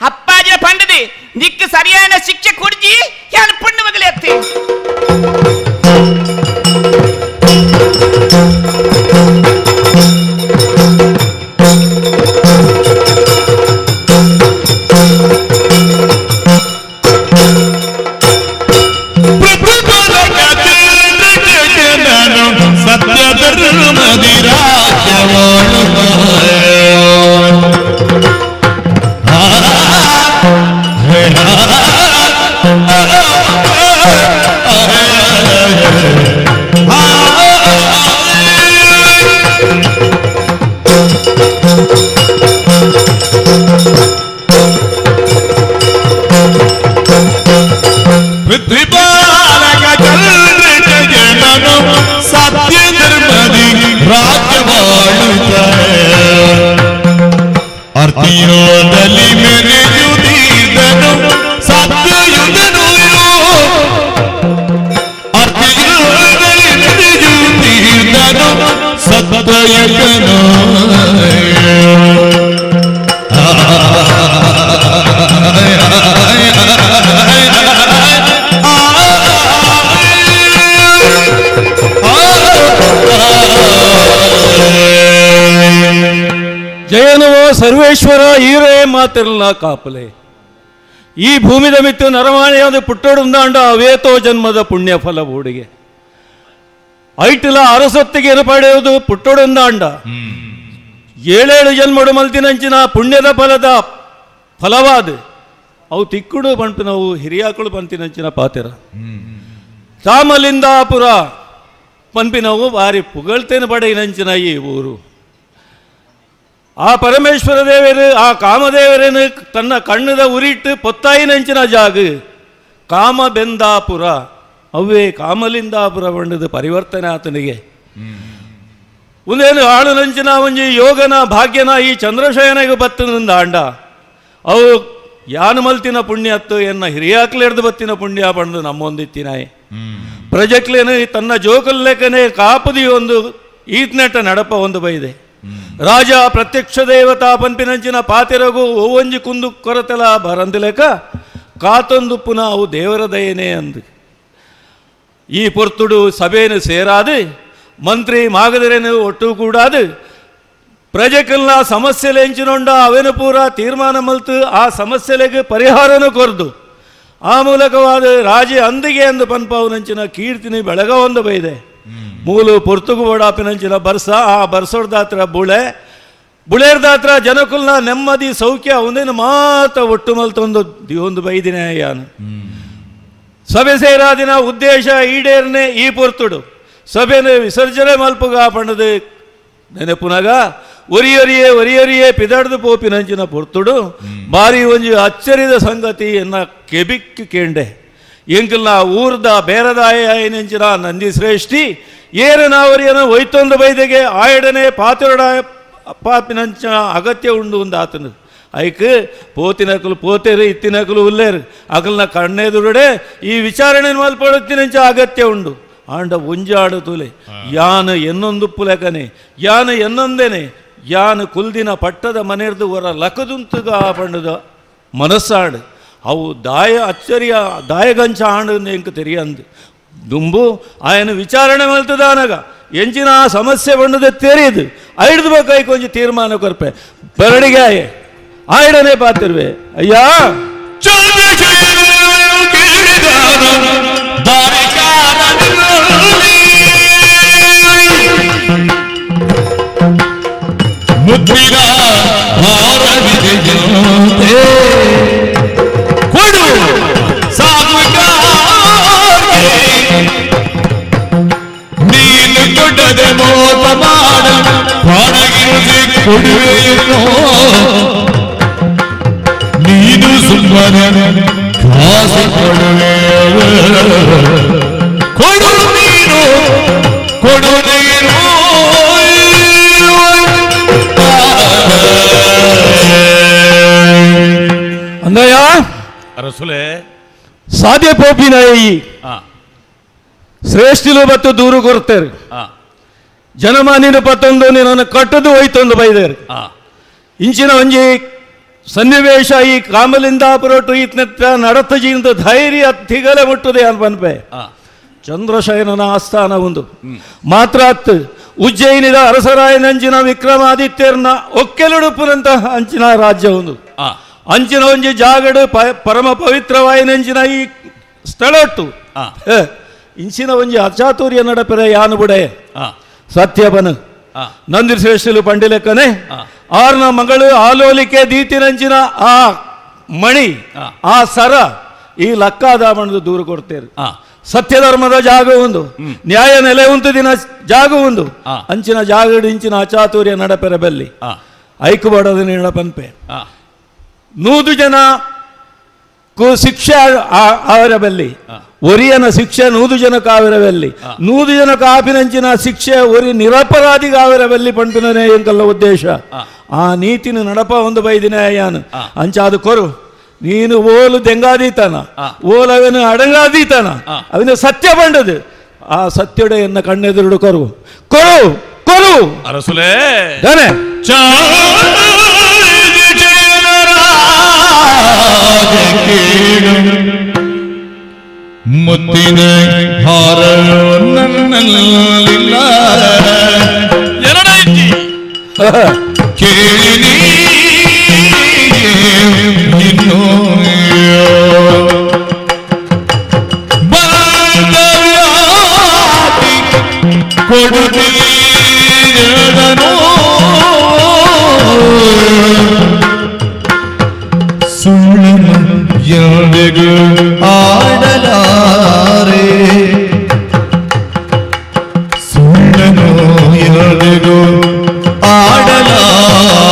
ಅಪ್ಪಾಜಿನ ಪಂಡದಿ ನಿಕ್ಕ ಸರಿಯಾದ ಶಿಕ್ಷೆ ಕೊಡ್ಜಿ ಯಾನು ಪುಣ್ಯ ಮಗಳೇ ಅತ್ತಿ ಅರ್ತಿಯೋದಲ್ಲಿ ಮೆರೆಯುತ್ತಿದ್ದನು ಸತ್ಯಯುಧನು ಅರ್ತಿಯೋದಲ್ಲಿ ಮೆರೆಯುತ್ತಿದ್ದನು ಸತ್ಯಯುಗನು ಜಯನವೋ ಸರ್ವೇಶ್ವರ ಈರೇ ಮಾತಿರಲ್ಲ ಕಾಪಲೆ. ಈ ಭೂಮಿದ ಮಿತ್ತು ನರಮಾಣಿಯಾದ ಪುಟ್ಟೋಡುಂದಾಂಡ ಅವೇತೋ ಜನ್ಮದ ಪುಣ್ಯ ಫಲ ಬೋಡಿಗೆ ಐಟಿಲ ಅರಸೊತ್ತಿಗೆ ಪಡೆಯುವುದು ಪುಟ್ಟೋಡುಂದಾಂಡ ಏಳೇಳು ಜನ್ಮಡು ಮಲ್ತಿನಂಚಿನ ಪುಣ್ಯದ ಫಲದ ಫಲವಾದ ಅವು ತಿಕ್ಕುಡು ಬಂಟು ನಾವು ಹಿರಿಯಾಕಳು ಬಂತಿನಂಚಿನ ಪಾತಿರ ರಾಮಲಿಂದಾಪುರ ಪಂಪಿನವು ಬಾರಿ ಪುಗಳ್ತೇನೆ ಪಡೆಯಿನಂಚಿನ ಈ ಊರು. ಆ ಪರಮೇಶ್ವರ ದೇವರು ಆ ಕಾಮದೇವರನ್ನು ತನ್ನ ಕಣ್ಣದ ಉರಿಟ್ಟು ಪೊತ್ತಾಯಿನಂಚಿನ ಜಾಗ ಕಾಮಬೆಂದಾಪುರ ಅವೇ ಕಾಮಲಿಂದಾಪುರ ಬಣ್ಣದ ಪರಿವರ್ತನೆ ಆತನಿಗೆ. ಒಂದೇನು ಆಳುನಂಚಿನ ಒಂಜಿ ಯೋಗನ ಭಾಗ್ಯನ ಈ ಚಂದ್ರಶಯನಿಗೆ ಬತ್ತನಿಂದ ಆಂಡ ಅವು ಯಾನು ಮಲ್ತಿನ ಪುಣ್ಯತ್ತು ಎನ್ನ ಹಿರಿಯಾಕ್ಲೆಡ್ದು ಬತ್ತಿನ ಪುಣ್ಯ ಪಂಡು ನಮ್ಮೊಂದಿತ್ತಿನಾಯೆ. ಪ್ರಜಕ್ಲೇನು ತನ್ನ ಜೋಕಲ್ಲೆಕ್ಕನೆ ಕಾಪದಿ ಒಂದು ಈತ್ನೆಟ್ಟ ನಡಪ ಒಂದು ಬೈದೆ. ರಾಜ ಪ್ರತ್ಯಕ್ಷ ದೇವತಾ ಪನ್ಪಿನಂಚಿನ ಪಾತಿರಗು ಓವಂಜಿ ಕುಂದು ಕೊರತೆಲ ಬರಂದಿಲೆಕ ಕಾತೊಂದು ಪುನಃ ಅವು ದೇವರ ದಯನೇ ಅಂದು. ಈ ಪೊರ್ತುಡು ಸಭೆಯನ್ನು ಸೇರಾದು ಮಂತ್ರಿ ಮಾಗದಿರೇನು ಒಟ್ಟು ಕೂಡಾದು ಪ್ರಜೆಕಲ್ನ ಸಮಸ್ಯೆಲೆಂಚಿನೊಂಡ ಅವೇನು ಪೂರ ತೀರ್ಮಾನ ಮಲ್ತು ಆ ಸಮಸ್ಯೆಲೆಗೆ ಪರಿಹಾರನೂ ಕೊರ್ದು ಆ ಮೂಲಕವಾದ ರಾಜೆ ಅಂದಿಗೆ ಅಂದು ಪನ್ಪಾವನಂಚಿನ ಕೀರ್ತಿನಿ ಬೆಳಗ ಒಂದು ಬೈದೆ. ಮೂಲು ಪೊರ್ತುಗು ಬೋಡಾಪಿನಂಚಿನ ಬರ್ಸ ಆ ಬರ್ಸೋಡ್ದಾತ್ರ ಬುಳೆ ಬುಳೇರ್ದಾತ್ರ ಜನಕುಲ್ನ ನೆಮ್ಮದಿ ಸೌಖ್ಯ ಒಂದೇನು ಮಾತ ಒಟ್ಟು ಮಲ್ತೊಂದು ಒಂದು ಬೈದಿನ ಯಾನು. ಸಭೆ ಸೇರಾದಿನ ಉದ್ದೇಶ ಈಡೇರನೆ ಈ ಪೊರ್ತುಡು ಸಭೆನ ವಿಸರ್ಜನೆ ಮಲ್ಪುಗ ಪಣ್ಣದು ನೆನಪುನಗ ಒರಿಯೊರಿಯೇ ಒರಿಯೊರಿಯೇ ಪಿದಾಡ್ದು ಪೋಪಿನಂಚಿನ ಪೊರ್ತುಡು ಬಾರಿ ಒಂಜಿ ಅಚ್ಚರಿದ ಸಂಗತಿ ಎನ್ನ ಕೆಬಿಕ್ ಕೇಂಡೆ. ಎಂಕಲ್ನ ಊರ್ದ ಬೇರದಾಯ ನೆಂಚಿನ ನಂದಿ ಶ್ರೇಷ್ಠಿ ಏರನಾವರಿಯನ್ನು ಒಯ್ತೊಂದು ಬೈದೆಗೆ ಆಯಡನೆ ಪಾತಿರಡ ಪಾಪಿನಂಚಿನ ಅಗತ್ಯ ಉಂಡು ಒಂದು ಆತನು. ಐಕ್ ಪೋತಿನಕಲು ಪೋತೇರು ಇತ್ತಿನಕಲು ಉಲ್ಲೇರು ಅಕಲ್ನ ಕಣ್ಣೆದುರುಡೆ ಈ ವಿಚಾರಣೆ ಮಲ್ಪಡುತ್ತಿನಂಚ ಅಗತ್ಯ ಉಂಡು. ಆಂಡ ಒಂಜಾಡು ತುಲೆ ಯಾನು ಎನ್ನೊಂದು ಪುಲಕನೆ ಯಾನು ಎನ್ನೊಂದೇನೆ ಯಾನು ಕುಲ್ದಿನ ಪಟ್ಟದ ಮನೆಯರ್ದು ಹೊರ ಲಕದುಂತುಗ ಪಂಡದ ಮನಸ್ಸಾಡು ಅವು ದಾಯ ಅಚ್ಚರಿಯ ದಾಯಗಂಚ ಆಂಡು ಎಂಕ ತೆರಿಯಂದು ದುಂಬು ಆಯನ ವಿಚಾರಣೆ ಮಲ್ತದಾನಗ ಎಂಚಿನ ಆ ಸಮಸ್ಯೆ ಬಂಡದೆ ತೆರೆಯದು ಐಡ್ದು ಬೇಕಾಯ್ತು ಕೊಂಚ ತೀರ್ಮಾನ ಕೊರ್ಪೆ ಬರಡಿಗೆ ಆಯೆ ಆಯ್ಡನೆ ಪಾತಿರುವೆ ಅಯ್ಯಾ. ಮುದ್ದಿನ ಹಾರವಿದೆಯಂತೆ ಕೊಡು ಸಾಗುಗಾರಿಗೆ ನೀನು ಕೊಡದೆ ಮೋಸ ಮಾಡ ಪ್ರಾಣಗಿರುಸಿ ಕೊಡುವೆಯೋ ನೀನು ಸುಮ್ಮನೆ ಕಾಸು ಕೊಡುವೆ ಕೊಡು ನೀನು ಕೊಡು ನೀನು. ಅಂದಯ್ಯ ಅರಸುಲೆ ಸಾಧ್ಯ ಪೋಪಿನಾಯಿ ಶ್ರೇಷ್ಠಿಲು ಬತ್ತು ದೂರು ಕೊರ್ತಾರೆ ಜನಮಾನಿನ ಪತ್ತೊಂದು ನಿನ್ನನ್ನು ಕಟ್ಟದು ಹೋಯ್ತೊಂದು ಬೈದೇರು. ಇಂಚಿನ ಒಂಜಿ ಸನ್ನಿವೇಶ ಈ ಕಾಮಲಿಂದಾಪುರಟು ಈತನ ನಡತ ಜೀಂದ ಧೈರ್ಯ ತಿಗಲೆ ಮುಟ್ಟುದೆ ಅನ್ಪನ್ಪೆ. ಚಂದ್ರಶಯನನ ಆಸ್ಥಾನ ಒಂದು ಮಾತ್ರ ಉಜ್ಜಯಿನಿದ ಅರಸರಾಯನಂಚಿನ ವಿಕ್ರಮಾದಿತ್ಯರ್ನ ಒಕ್ಕೆಲುಡುಪುನಂತಹ ಅಂಚಿನ ರಾಜ್ಯ ಒಂದು ಅಂಚಿನ ಒಂಜಿ ಜಾಗಡು ಪರಮ ಪವಿತ್ರವಾಯಿನಂಚಿನ ಈ ಸ್ಥಳಟ್ಟು ಇಂಚಿನ ಒಂಜಿ ಅಚಾತುರ್ಯ ನಡಪೆರೆ ಯಾನು ಬುಡೆ ಸತ್ಯಬನು ನಂದಿ ಶ್ರೇಷ್ಠಲು ಪಂಡಿಲೆಕ್ಕನೆ ಆರ್ನ ಮಗಳು ಆಲೋಲಿಕೆ ದೀತಿನಂಚಿನ ಆ ಮಣಿ ಆ ಸರ ಈ ಲಕ್ಕಾದ ಮಣದು ದೂರು ಕೊಡ್ತೇರು. ಸತ್ಯಧರ್ಮದ ಜಾಗ ಒಂದು ನ್ಯಾಯ ನೆಲೆ ಉಂಟು ದಿನ ಜಾಗ ಒಂದು ಅಂಚಿನ ಜಾಗಡು ಇಂಚಿನ ಅಚಾತುರ್ಯ ನಡಪೆರೆ ಬಲ್ಲಿ ಐಕು ಬಡದ ನೀಳ ಪನ್ಪೆ 100 ಜನ ಶಿಕ್ಷೆ ಆವಿರಬಲ್ಲಿ ಒರಿಯನ ಶಿಕ್ಷೆ 100 ಜನಕ್ಕೆ ಆವಿರಬಲ್ಲಿ 100 ಜನಕ್ಕೆ ಆಪಿನಂಚಿನ ಶಿಕ್ಷೆ ಒರಿ ನಿರಪರಾಧಿಗೆ ಆವಿರಬಲ್ಲಿ ಪಂಪಿನೇ ಎಂಕಲ್ಲ ಉದ್ದೇಶ. ಆ ನೀತಿನ ನಡಪ ಒಂದು ಬೈದಿನ ಯಾನು ಅಂಚಾದ ಕೊರು ನೀನು ಓಲು ದೆಂಗಾದೀತನ ಓಲು ಅವನು ಅಡಂಗಾದೀತನ ಅವನ ಸತ್ಯ ಬಂಡದು ಆ ಸತ್ಯಡೆ ಎನ್ನ ಕಣ್ಣೆದುರುಡು ಕೊರು ಕೊರು ಕೊರು ಅರಸುಲೇ ದಾನೆ. ಮುತ್ತಿನ ಹಾರ ನನ್ನಲ್ಲಿಲ್ಲ ಕೇಳಿ ಇನ್ನು ಬಂದವ್ಯಾತಿ ಕೊಡುತ್ತೀರನು ಸುಳ್ಳನು ಎಂದಿಗೂ ಆಡಲಾರೆ ಸುಳ್ಳನು ಎಂದಿಗೂ ಆಡಲಾರೆ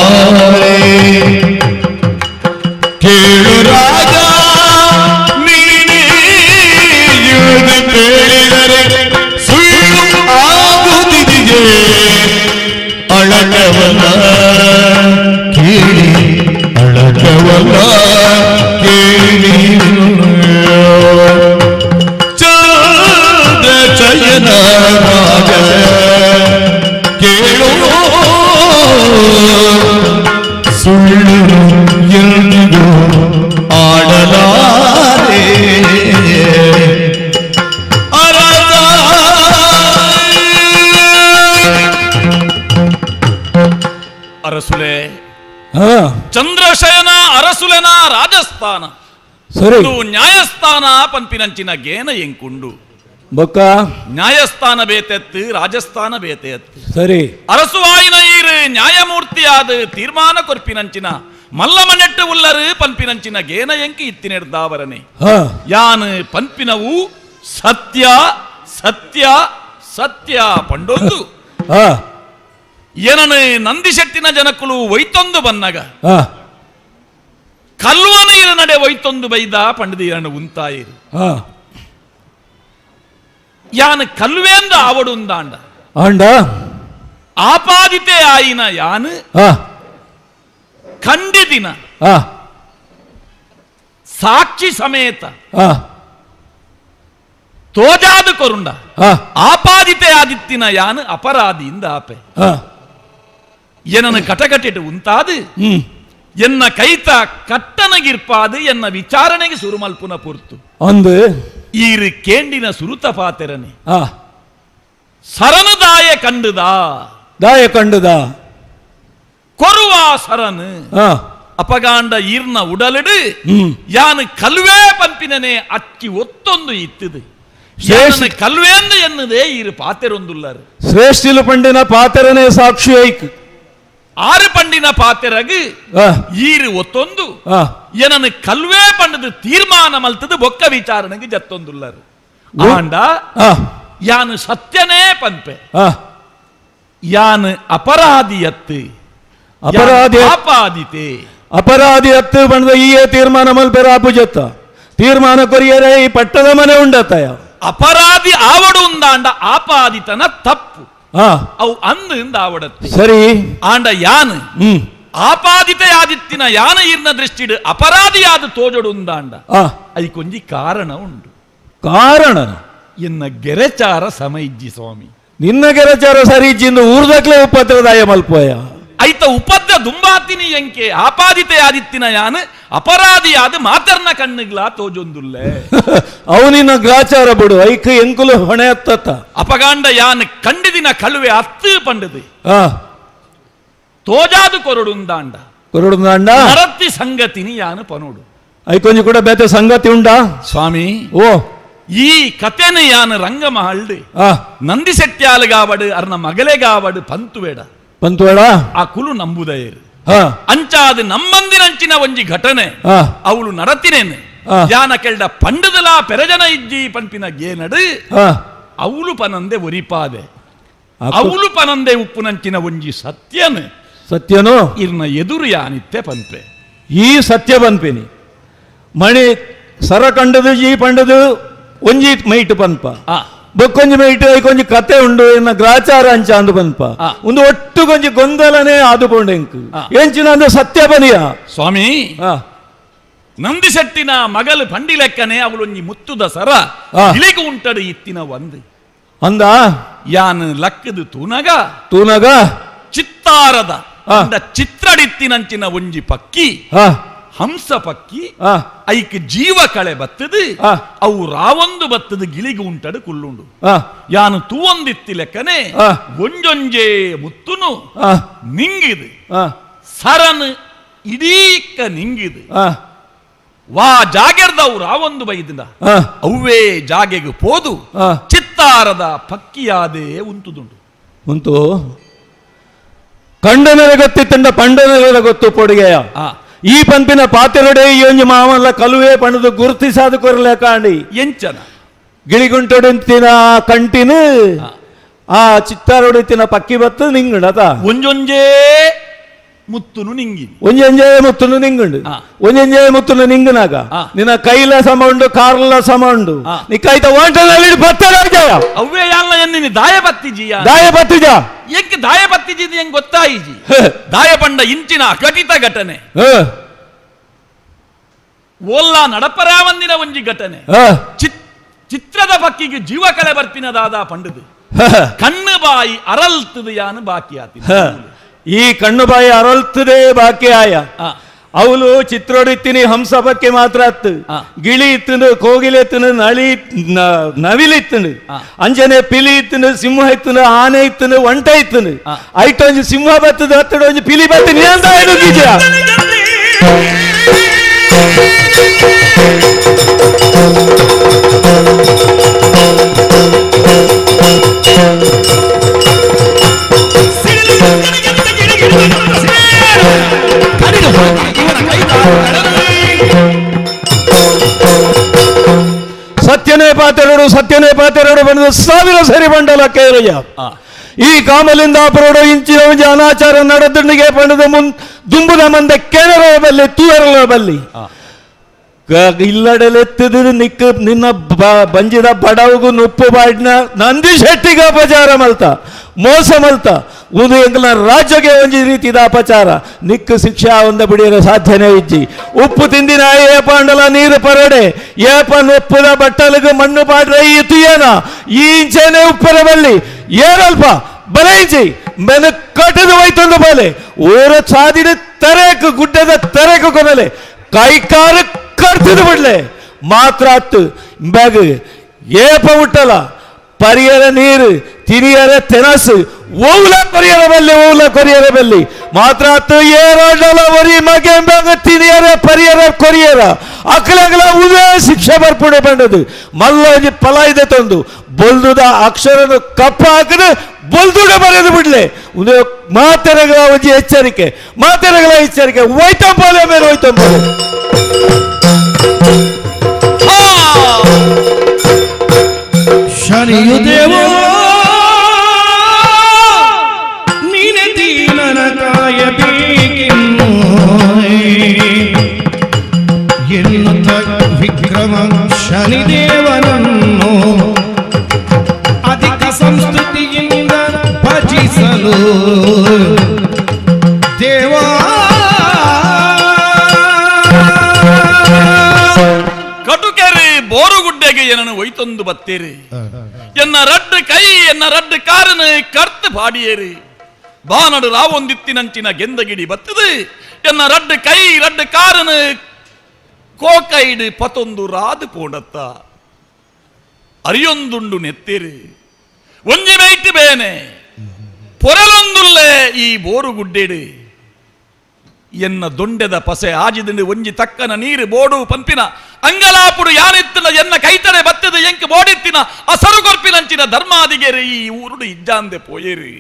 ಕೇಳು ರಾಜ ನೀನೇ ಸುಳ್ಳು ಎಂದಿಗೂ ಆಡಲಾರೆ ಅರಸ. ಅರಸುಲೆ ಚಂದ್ರಶಯನ ಅರಸುಲೆನ ರಾಜಸ್ಥಾನ ಸರಿ ನ್ಯಾಯಸ್ಥಾನ ಪಂಪಿನಂಚಿನ ಗೇನ ಎಂಕುಂಡು ಬೊಕ್ಕ ನ್ಯಾಯಸ್ಥಾನ ಬೇತೆತ್ತು ರಾಜಸ್ಥಾನ ಬೇತೆತ್ತು ಸರಿ ಅರಸುವಾಯಿನ ಈರು ನ್ಯಾಯಮೂರ್ತಿಯಾದ ತೀರ್ಮಾನ ಕೊರ್ಪಿನಂಚಿನ ಮಲ್ಲಮನೆಟ್ಟು ಉಲ್ಲರು ಪಂಪಿನಂಚಿನ ಗೇನ ಎಂಕಿ ಇತ್ತಿನೆಡ್ದಾವರನೆ ಯಾನು ಪಂಪಿನವು ಸತ್ಯ ಸತ್ಯ ಸತ್ಯ ಪಂಡೊಂದು ಏನನು ನಂದಿಶೆಟ್ಟಿನ ಜನಕ್ಕಳು ಒಯ್ತೊಂದು ಬನ್ನಗ ಕಲ್ವನ ಇರ ನಡೆ ಒಯ್ತೊಂದು ಬೈದ ಪಂಡದ ಇರನು ಉಂತಾಯಿರು ಯಾನು ಕಲ್ವೇಂದ ಆವಡು ಉಂದಾಂಡ ಆಂಡ ಆಪಾದಿತೆ ಆಯಿನ ಯಾನು ಖಂಡಿದಿನ ಸಾಕ್ಷಿ ಸಮೇತ ತೋಜಾದು ಕೊರುಂಡ ಆಪಾದಿತೆ ಆದಿತ್ತಿನ ಯಾನು ಅಪರಾಧಿಯಿಂದ ಆಪೆ ಏನನ್ನು ಕಟಕಟಿಟ್ಟು ಉಂತಾದು ಎನ್ನ ಕೈತ ಕಟ್ಟನಗಿರ್ಪಾದು ಎನ್ನ ವಿಚಾರಣೆಗೆ ಸುರುಮಲ್ಪುನ ಪುರ್ತು ಅಂದು ಈರು ಕೇಂಡಿನ ಸುರುತ ಪಾತೆರನೆ ಸರನುದಾಯ ಕಂಡುದ ದಾಯ ಕಂಡುದ ಕೊರುವ ಸರನು ಅಪಗಾಂಡ ಈರ್ನ ಉಡಲಿಡು ಯಾನು ಕಲ್ವೇ ಪಂಪಿನನೆ ಅಕ್ಕಿ ಒತ್ತೊಂದು ಇತ್ತದು ಕಲ್ವೇಂದು ಎನ್ನುದೇ ಈರು ಪಾತೆರೊಂದುಲ್ಲರು ಶ್ರೇಷ್ಠಿಲು ಪಂಡಿನ ಪಾತೆರನೆ ಸಾಕ್ಷಿ ಐಕ್ ಆರು ಪಂಡಿನ ಪಾತೆರಗು ಈರು ಒತ್ತೊಂದು ಏನನ್ನು ಕಲ್ವೇ ಪಂಡದು ತೀರ್ಮಾನ ಮಲ್ತದು ಬೊಕ್ಕ ವಿಚಾರಣೆಗೆ ಜತ್ತೊಂದುಲ್ಲರು ಆಂಡ ಯಾನು ಸತ್ಯನೇ ಪಂಪೆ ಯಾನು ಅಪರಾಧಿಯತ್ತು ಅಪರಾಧಿ ಆಪಾದಿತೆ ಅಪರಾಧಿ ಅತ್ತು ಬಂದ ಈ ತೀರ್ಮಾನ ಮಲ್ಪೆರ ಅಪುಜತ್ತ ತೀರ್ಮಾನ ಕೊರಿಯರೆ ಈ ಪಟ್ಟದ ಮನೆ ಉಂಡತ್ತಯ ಅಪರಾಧಿ ಆವಡು ಉಂದಾಂಡ ಆಪಾದಿತನ ತಪ್ಪು ಅವು ಅಂದಿಂದ ಆವಡತ್ತೆ ಸರಿ ಆಂಡ ಯಾನು ಆಪಾದಿತೆಯಾದಿತ್ತಿನ ಯಾನ ಈರ್ನ ದೃಷ್ಟಿಡು ಅಪರಾಧಿಯಾದ ತೋಜೊಡು ಉಂದಾಂಡ ಐಕೊಂಜಿ ಕಾರಣ ಉಂಡು ಕಾರಣ ಎನ್ನ ಗೆರೆಚಾರ ಸಮಯಿಜ್ಜಿ ಸ್ವಾಮಿ ನಿನ್ನ ಗೆರೆಚಾರ ಸರಿ ಇಜ್ಜಿಂದು ಊರ್ದಕ್ಲೆ ಉಪದ್ರದಾಯ ಮಲ್ಪೋಯ ಐತ ಉಪದ್ರ ದುಂಬಾತಿನಿ ಎಂಕೆ ಆಪಾದಿತೆಯಾದಿತ್ತಿನ ಯಾನು ಅಪರಾಧಿಯಾದ ಮಾತರ್ನ ಕಣ್ಣುಗ್ಲಾ ತೋಜೊಂದುಲ್ಲೆ ಅವನಿನ ಗ್ರಾಚಾರ ಬಿಡು ಐಕ್ ಎಂಕುಲು ಹೊಣೆ ಹತ್ತತ್ತ ಅಪಗಾಂಡ ಯಾನ್ ಕಂಡಿದಿನ ಕಳುವೆ ಅತ್ತು ಪಂಡದು ತೋಜಾದು ಕೊರಡುಂದಾಂಡ ಕೊರಡುಂದಾಂಡ ನರತ್ತಿ ಸಂಗತಿನಿ ಯಾನು ಪನೋಡು ಐಕೊಂಜಿ ಕೂಡ ಬೇತೆ ಸಂಗತಿ ಉಂಡಾ ಸ್ವಾಮಿ ಓ ಈ ಕಥೆನ ಯಾನು ರಂಗಮಹಳ್ಳಿ ನಂದಿಶೆಟ್ಯಾಲಗಾವಡು ಅರ್ನ ಮಗಲೆಗಾವಡು ಪಂತುವೇಡ ಪಂತುವೇಡ ಆ ಕುಲು ನಂಬುದಯರು ಅಂಚಾದ ನಮ್ಮಂದಿನಂಚಿನ ಒಂಜಿ ಘಟನೆ ಅವಳು ನಡತಿನೇನು ಯಾನ ಕೆಳ್ಡ ಪಂಡದಲ ಪೆರಜನ ಇಜ್ಜಿ ಪಂಪಿನ ಗೇನಡು ಅವಳು ಪನಂದೆ ಒರಿಪಾದೆ ಅವಳು ಪನಂದೆ ಉಪ್ಪುನಂಚಿನ ಒಂಜಿ ಸತ್ಯನು ಸತ್ಯನು ಇರ್ನ ಎದುರು ಯಾನಿತ್ತೆ ಪಂಪೆ ಈ ಸತ್ಯ ಪಂಪಿನಿ ಮಣಿ ಸರ ಕಂಡದು ಈ ಪಂಡದು ಒಂಜಿ ಮೈಟ್ ಪನ್ಪ ಬೊಕ್ಕೊಂಜಿ ಮೈಟ್ ಐಕೊಂಜಿ ಕತೆ ಉಂಡು ಎನ್ನ ಗ್ರಾಚಾರ ಅಂಚ ಅಂದು ಪನ್ಪ ಒಂದು ಒಟ್ಟು ಕೊಂಜಿ ಗೊಂದಲನೇ ಆದುಕೊಂಡೆ ಎಂಕ್ ಎಂಚಿನ ಅಂದ್ರೆ ಸತ್ಯ ಬನಿಯ ಸ್ವಾಮಿ ನಂದಿಶೆಟ್ಟಿನ ಮಗಲು ಪಂಡಿಲೆಕ್ಕನೆ ಅವಳೊಂಜಿ ಮುತ್ತುದ ಸರ ಇಲಿಗೆ ಉಂಟಡು ಇತ್ತಿನ ಒಂದು ಅಂದ ಯಾನ್ ಲಕ್ಕದು ತೂನಗ ತೂನಗ ಚಿತ್ತಾರದ ಚಿತ್ರಡಿತ್ತಿನಂಚಿನ ಒಂಜಿ ಪಕ್ಕಿ ಹಂಸ ಪಕ್ಕಿ ಐಕ್ ಜೀವ ಕಳೆ ಬತ್ತದು ಅವು ರಾವೊಂದು ಬತ್ತದು ಗಿಳಿಗೆ ಉಂಟಡು ಕುಲ್ಲುಂಡು ಯಾನು ತೂವೊಂದಿತ್ತಿ ಲೆಕ್ಕನೆ ಒಂಜೊಂಜೆ ಮುತ್ತುನು ನಿಂಗಿದು ಸರನ್ ಇಡೀಕ ನಿಂಗಿದು ವಾ ಜಾಗೆರ್ದವು ರಾವೊಂದು ಬೈದಿಂದ ಅವ್ವೇ ಜಾಗೆಗೆ ಪೋದು ಚಿತ್ತಾರದ ಪಕ್ಕಿಯಾದೇ ಉಂಟುದುಂಡು ಉಂಟು ಕಂಡನರ ಗೊತ್ತಿತ್ತಂಡ ಪಂಡನರ ಗೊತ್ತು ಪೊಡಿಗೆಯ ಈ ಪಂಪಿನ ಪಾತೆರಡೆ ಈ ಒಂಜಿ ಮಾಮಲ್ಲ ಕಲುವೆ ಪಣದು ಗುರುತಿಸಾದ ಕೊರಲೆ ಕಾಂಡಿ ಎಂಚನ ಗಿಳಿಗುಂಟೊಡಿಂತಿನ ಕಂಟಿನ ಆ ಚಿತ್ತಾರೊಡಿತಿನ ಪಕ್ಕಿ ಬತ್ತು ನಿಂಗುಂಡತ ಒಂಜೊಂಜೇ ಮುತ್ತುನು ನಿಂಗಿ ಒಂಜೊಂಜೇ ಮುತ್ತುನು ನಿಂಗುಂಡು ಒಂಜೊಂಜೇ ಮುತ್ತುನು ನಿಂಗುನಾಗ ನಿನ್ನ ಕೈಲ ಸಮ ಉಂಡು ಕಾರ್ಲ ಸಮ ಉಂಡು ನೀ ಕೈತ ಓಂಟನಲ್ಲಿ ಬತ್ತರಾಜ ಅವ್ವೇ ಯಾಲ್ಲ ಎನ್ನಿನಿ ದಾಯ ಬತ್ತಿಜಿಯ ದಾಯ ಬತ್ತಿಜ ಎಂಕ್ ದಾಯ ಬತ್ತಿಜಿ ಹೆಂಗ್ ಗೊತ್ತಾಯಿಜಿ ದಾಯ ಪಂಡ ಇಂಚಿನ ಅಘಟಿತ ಘಟನೆ ಓಲ್ಲ ನಡಪರಾವಂದಿನ ಒಂಜಿ ಘಟನೆ ಚಿತ್ರದ ಪಕ್ಕಿಗೆ ಜೀವ ಕಲೆ ಬರ್ಪಿನ ದಾದಾ ಪಂಡದು ಕಣ್ಣು ಬಾಯಿ ಅರಲ್ತದು ಯಾನು ಬಾಕಿ ಆತಿ. ಈ ಕಣ್ಣು ಬಾಯಿ ಅರಳ್ತದೆ ಬಾಕಿ ಆಯ ಅವಳು ಚಿತ್ರೋಡಿತ್ತೀನಿ ಹಂಸಪಕ್ಕೆ ಮಾತ್ರ ಅತ್ತು ಗಿಳಿ ಇತ್ತು ಕೋಗಿಲೆ ಇತ್ತು ನಳಿ ನವಿಲಿತ್ತು ಅಂಜನೆ ಪಿಲಿ ಇತ್ತು ಸಿಂಹ ಇತ್ತು ಆನೆ ಇತ್ತು ಒಂಟ ಇತ್ತು ಐಟೊಂಜಿ ಸಿಂಹ ಬತ್ತದ ಹತ್ತಡೊಂಜಿ ಪಿಲಿ ಬತ್ತೀನಿ ಅಂತ ನಿಜ. ಸತ್ಯನೇ ಪಾತೆರಡು ಸತ್ಯನೇ ಪಾತೆರಡು ಬಂದ ಸಾವಿರ ಸರಿ ಬಂಡಲ ಕೇರಯ್ಯ. ಈ ಕಾಮಲಿಂದ ಪರೋಡು ಇಂಚಿನ ಒಂಜಿ ಅನಾಚಾರ ನಡೆದುಣಿಗೆ ಪಂಡದ ಮುನ್ ದುಂಬುದ ಮಂದ ಕೆನರ ಬಲ್ಲಿ ತೂಯರಲ ಬಲ್ಲಿ ಇಲ್ಲಡಲೆತ್ತದ ನಿಕ್ಕ ನಿನ್ನ ಬಂಜಿದ ಬಡವಗು ನುಪ್ಪು ಬಾಡಿನ ನಂದಿ ಶೆಟ್ಟಿಗೆ ಅಪಚಾರ ಮಲ್ತ ಮೋಸ ಮಲ್ತ ಒಂದು ಎಂಕಲ್ನ ರಾಜ್ಯಕ್ಕೆ ಒಂಜಿ ರೀತಿದ ಅಪಚಾರ ನಿಕ್ಕು ಶಿಕ್ಷಾ ಒಂದ ಬಿಡಿಯಲು ಸಾಧ್ಯನೇ ಇಜ್ಜಿ. ಉಪ್ಪು ತಿಂದಿನ ಏಪ ಅಂಡಲ ನೀರು ಪರಡೆ ಏಪ ಉಪ್ಪುದ ಬಟ್ಟಲಿಗೆ ಮಣ್ಣು ಪಾಡ್ರೆ ಈ ತುಯ್ಯನ ಈ ಇಂಚೆನೆ ಉಪ್ಪರ ಬಲ್ಲಿ ಏನಲ್ಪ ಬಲೈಜಿ ಮೆನ ಕಟ್ಟದ ಹೋಯ್ತೊಂದು ಬಲೆ ಊರ ಚಾದಿನ ತರೇಕು ಗುಡ್ಡದ ತರೇಕು ಕೊನಲೆ ಕೈಕಾರು ಕಡ್ತಿದ್ದು ಬಿಡ್ಲೆ ಮಾತ್ರ ಅತ್ತು ಬ್ಯಾಗ್ ಏಪ ಹುಟ್ಟಲ್ಲ ಪರಿಯರ ನೀರು ತಿರಿಯರ ತೆನಸು ಓವುಲ ಕೊರಿಯರ ಬಲ್ಲಿ ಓವುಲ ಕೊರಿಯರ ಬಲ್ಲಿ ಮಾತ್ರ ಅತ್ತು ಏರಾಡಲ ಒರಿ ಮಗೆಂಬಾಗ ತಿನಿಯರ ಪರಿಯರ ಕೊರಿಯರ ಅಕಲಗಲ ಉದೇ ಶಿಕ್ಷೆ ಬರ್ಪುಡೆ ಬಂದದು ಮಲ್ಲೋಜಿ ಫಲ ಇದೆ ತಂದು ಬೊಲ್ದುದ ಅಕ್ಷರನು ಕಪ್ಪ ಹಾಕದೆ ಬೊಲ್ದುಡ ಬರೆದು ಬಿಡ್ಲೆ ಉದೇ ಮಾತೆರಗಳ ಒಂಜಿ ಎಚ್ಚರಿಕೆ ಮಾತೆರಗಳ ಎಚ್ಚರಿಕೆ ಹೋಯ್ತಂಬೋಲೆ ಮೇಲೆ ಹೋಯ್ತಂಬೋಲೆ. ಶನಿಯುದೇವೋ ನೀನೆ ದೀನನ ಕಾಯಬೇಕೆನ್ನು ಎನ್ನುತ್ತ ವಿಕ್ರಮ ಶನಿದೇವನನ್ನು ಅಧಿಕ ಸಂಸ್ಕೃತಿಯಿಂದ ಭಜಿಸಲು ದೇವಾ ಕಟುಕೆರೆ ಬೋರುಗುಡ್ಡೆಗೆ ಏನನ್ನು ಒಯ್ತೊಂದು ಬತ್ತೀರಿ ಎನ್ನ ರಡ್ಡು ಕೈ ಎನ್ನ ರಡ್ಡು ಕಾರನು ಕರ್ತು ಪಾಡಿಯೇರಿ ಬಾನಡು ರಾವೊಂದಿತ್ತಿನಂಚಿನ ಗೆಂದಗಿಡಿ ಬತ್ತದೆ ಎನ್ನ ರಡ್ಡು ಕೈ ರಡ್ಡು ಕಾರನು ಕೋಕೈಡು ಪತೊಂದು ರಾದು ಪೋಡತ್ತ ಅರಿಯೊಂದುಂಡು ನೆತ್ತೀರಿ ಒಂಜಿ ಮೈಟ್ ಬೇನೆ ಪೊರಲೊಂದುಲ್ಲೆ ಈ ಬೋರುಗುಡ್ಡೆಡು ಎನ್ನ ದೊಂಡೆದ ಪಸೆ ಆಜಿದಂಡು ಒಂಜಿ ತಕ್ಕನ ನೀರು ಬೋಡು ಪಂಪಿನ ಅಂಗಲಾಪುಡು ಯಾನೆತ್ತಿನ ಎನ್ನ ಕೈತಡೆ ಬತ್ತದ ಎಂಕ್ ಬೋಡಿತ್ತಿನ ಅಸರು ಕೊರ್ಪಿನಂಚಿನ ಧರ್ಮಾದಿಗೆರೆ ಈ ಊರುಡು ಇಜ್ಜಾಂದೆ ಪೋಯೇರಿ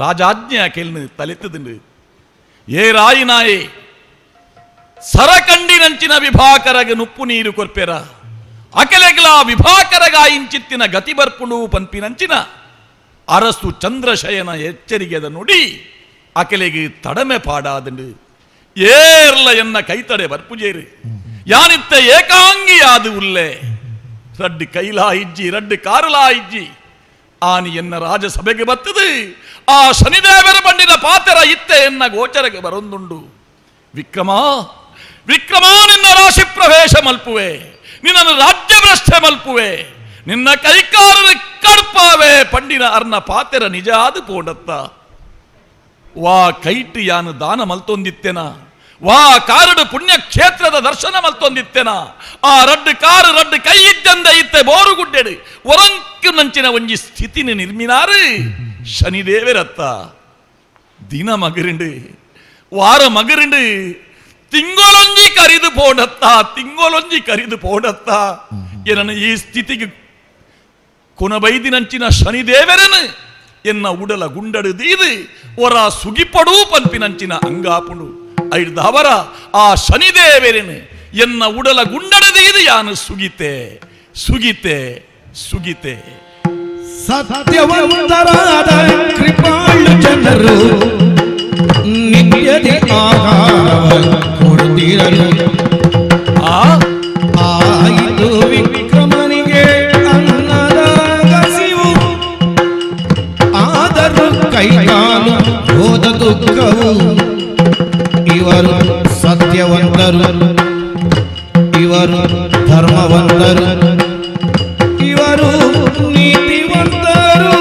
ರಾಜಾಜ್ಞೆ ಕೆಲ್ನು ತಲೆತ್ತದಂಡು ಏ ರಾಯಿನಾಯೆ ಸರಕಂಡಿನಂಚಿನ ವಿಭಾಕರಗ ನುಪ್ಪು ನೀರು ಕೊರ್ಪೆರ ಅಕೆಲೆಗ್ಲ ವಿಭಾಕರಗ ಇಂಚಿತ್ತಿನ ಗತಿ ಬರ್ಪುಡು ಪಂಪಿನಂಚಿನ ಅರಸು ಚಂದ್ರಶಯನ ಎಚ್ಚರಿಗೆದ ನುಡಿ ಅಕೆಲೆಗೆ ತಡಮೆ ಪಾಡಾದಂಡು ಏರ್ಲ ಎನ್ನ ಕೈತಡೆ ಬರ್ಪುಜೇರು ಯಾನಿತ್ತ ಏಕಾಂಗಿಯಾದು ಉಲ್ಲೆ ರಡ್ಡು ಕೈಲಾ ಇಜ್ಜಿ ರಡ್ಡು ಕಾರುಲಾ ಇಜ್ಜಿ ಆನಿ ಎನ್ನ ರಾಜಸಭೆಗೆ ಬತ್ತದು ಆ ಶನಿದೇವರ ಬಂಡಿನ ಪಾತೆರ ಇತ್ತೆ ಎನ್ನ ಗೋಚರಗೆ ಬರೊಂದುಂಡು. ವಿಕ್ರಮ ವಿಕ್ರಮ ನಿನ್ನ ರಾಶಿ ಪ್ರವೇಶ ಮಲ್ಪುವೆ ನಿನ್ನನ್ನು ರಾಜ್ಯಭ್ರಷ್ಟೆ ಮಲ್ಪುವೆ ನಿನ್ನ ಕೈಕಾರರು ಕಡ್ಪಾವೆ ಪಂಡಿನ ಅರ್ನ ಪಾತೆರ ನಿಜ ಆದು ಪೋಡತ್ತ ವಾ ಕೈಟು ಯಾನು ದಾನ ಮಲ್ತೊಂದಿತ್ತೆನ ವಾ ಕಾರಡು ಪುಣ್ಯಕ್ಷೇತ್ರದ ದರ್ಶನ ಮಲ್ತೊಂದಿತ್ತೆನ ಆ ರಡ್ಡು ಕಾರು ರಡ್ಡು ಕೈ ಇದ್ದಂದ ಇತ್ತೆ ಬೋರುಗುಡ್ಡೆಡು ಒರಂಕು ನಂಚಿನ ಒಂಜಿ ಸ್ಥಿತಿನ ನಿರ್ಮಿನಾರು ಶನಿದೇವರತ್ತ ದಿನ ಮಗರಿಂಡು ವಾರ ಮಗರಿಂಡು ತಿಂಗಳೊಂಜಿ ಕರಿದು ಪೋಡತ್ತ ತಿಂಗಳೊಂಜಿ ಕರಿದು ಪೋಡತ್ತ ಏನನ್ನು ಈ ಸ್ಥಿತಿಗೆ ಕೊನಬೈದಿನಂಚಿನ ಶನಿದೇವರನು ಎನ್ನ ಉಡಲ ಗುಂಡಡು ದೀದು ಒರ ಸುಗಿಪಡೂ ಪಂಪಿನಂಚಿನ ಅಂಗಾಪುಣು ಐಡ್ದವರ ಆ ಶನಿದೇವರನು ಎನ್ನ ಉಡಲ ಗುಂಡಡು ದೀದು ಯಾನು ಸುಗಿತೆ ಸುಗಿತೆ ಸುಗಿತೆ. ಸತ್ಯವಂತರಾದ ಕೃಪಾಳು ಜನರು ನಿತ್ಯದಿ ಆಹಾರವ ಕೊಡುತ್ತಿರಲು ಆಯಿತು ವಿಕ್ರಮನಿಗೆ ಅನ್ನದ ಹಸಿವು ಆದರೂ ಕೈಕಾಲು ಹೋದ ದುಃಖವು. ಇವರು ಸತ್ಯವಂತರು ಇವರು ಧರ್ಮವಂತರು ಇವರು ನೀತಿವಂತರು.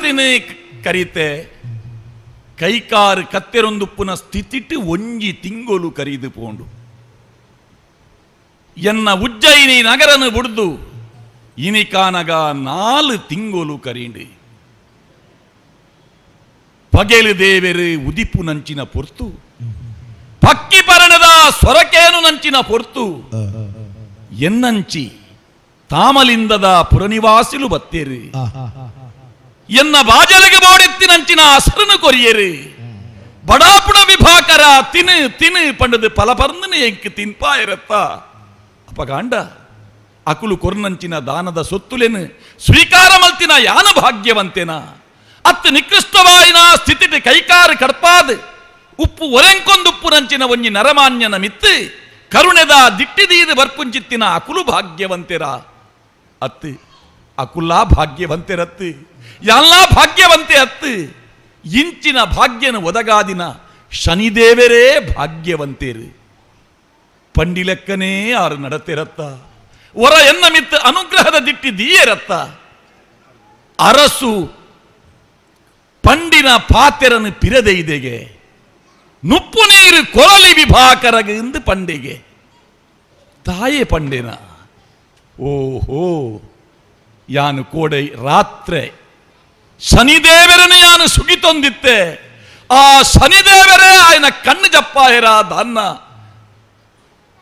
ರಾತ್ರಿನೇ ಕರೀತೆ ಕೈಕಾರು ಕತ್ತೆರೊಂದುಪ್ಪುನ ಸ್ಥಿತಿಟ್ಟು ಒಂಜಿ ತಿಂಗೊಲು ಕರೀದು ಪೋಂಡು ಎನ್ನ ಉಜ್ಜಯಿನಿ ನಗರನು ಬುಡ್ದು ಇನಿಕಾನಗ 4 ತಿಂಗೊಲು ಕರೀಂಡು ಪಗೆಲು ದೇವೆರು ಉದಿಪು ನಂಚಿನ ಪೊರ್ತು ಪಕ್ಕಿ ಪರಣದ ಸೊರಕೇನು ನಂಚಿನ ಪೊರ್ತು ಎನ್ನಂಚಿ ತಾಮಲಿಂದದ ಪುರನಿವಾಸಿಲು ಬತ್ತೇರು ಎನ್ನ ಬಾಜಲಿಗೆ ಬೋಡಿತ್ತಿನಂಚಿನ ಅಸರನು ಕೊರಿಯರು ಬಡಾಪುಣ ವಿಭಾಕರ ತಿನ್ನು ತಿನ್ನು ಪಂಡದು ಪಲಪರ್ನನೆ ಎಂಕ್ ತಿನ್ಪಾಯಿರತ್ತ ಅಪಗಾಂಡ ಅಕುಲು ಕೊರ್ನಂಚಿನ ದಾನದ ಸೊತ್ತುಲೆನು ಸ್ವೀಕಾರ ಮಲ್ತಿನ ಯಾನ ಭಾಗ್ಯವಂತೇನ ಅತ್ತು ನಿಕೃಷ್ಟವಾಯಿನ ಸ್ಥಿತಿಟಿ ಕೈಕಾರು ಕಡ್ಪಾದ್ ಉಪ್ಪು ಒರೆಂಕೊಂದುಪ್ಪು ನಂಚಿನ ಒಂಜಿ ನರಮಾನ್ಯನ ಮಿತ್ತು ಕರುಣೆದ ದಿಟ್ಟಿದೀದು ಬರ್ಪುಂಚಿತ್ತಿನ ಅಕುಲು ಭಾಗ್ಯವಂತೆರ ಅತ್ತು ಅಕುಲಾ ಭಾಗ್ಯವಂತೆರತ್ತು ಎಲ್ಲ ಭಾಗ್ಯವಂತೆ ಅತ್ತು ಇಂಚಿನ ಭಾಗ್ಯನ ಒದಗಾದಿನ ಶನಿದೇವರೇ ಭಾಗ್ಯವಂತೇರು ಪಂಡಿಲೆಕ್ಕನೇ ಆರು ನಡತೆರತ್ತ ಒರ ಎನ್ನ ಮಿತ್ತು ಅನುಗ್ರಹದ ದಿಟ್ಟಿ ದೀಯರತ್ತ ಅರಸು ಪಂಡಿನ ಪಾತೆರನು ಪಿರದೆ ಇದೆಗೆ ನುಪ್ಪು ನೀರು ಕೊರಲಿ ವಿಭಾಕರಗ ಎಂದು ಪಂಡಿಗೆ ತಾಯೇ ಪಂಡೇನ ಓಹೋ ಯಾನು ಕೋಡೆ ರಾತ್ರೆ ಶನಿದೇವರನ್ನು ಯಾನು ಸುಗಿತೊಂದಿತ್ತೆ ಆ ಶನಿದೇವರೇ ಆಯನ ಕಣ್ಣು ಜಪ್ಪಾಯರ ದಾನ್ನ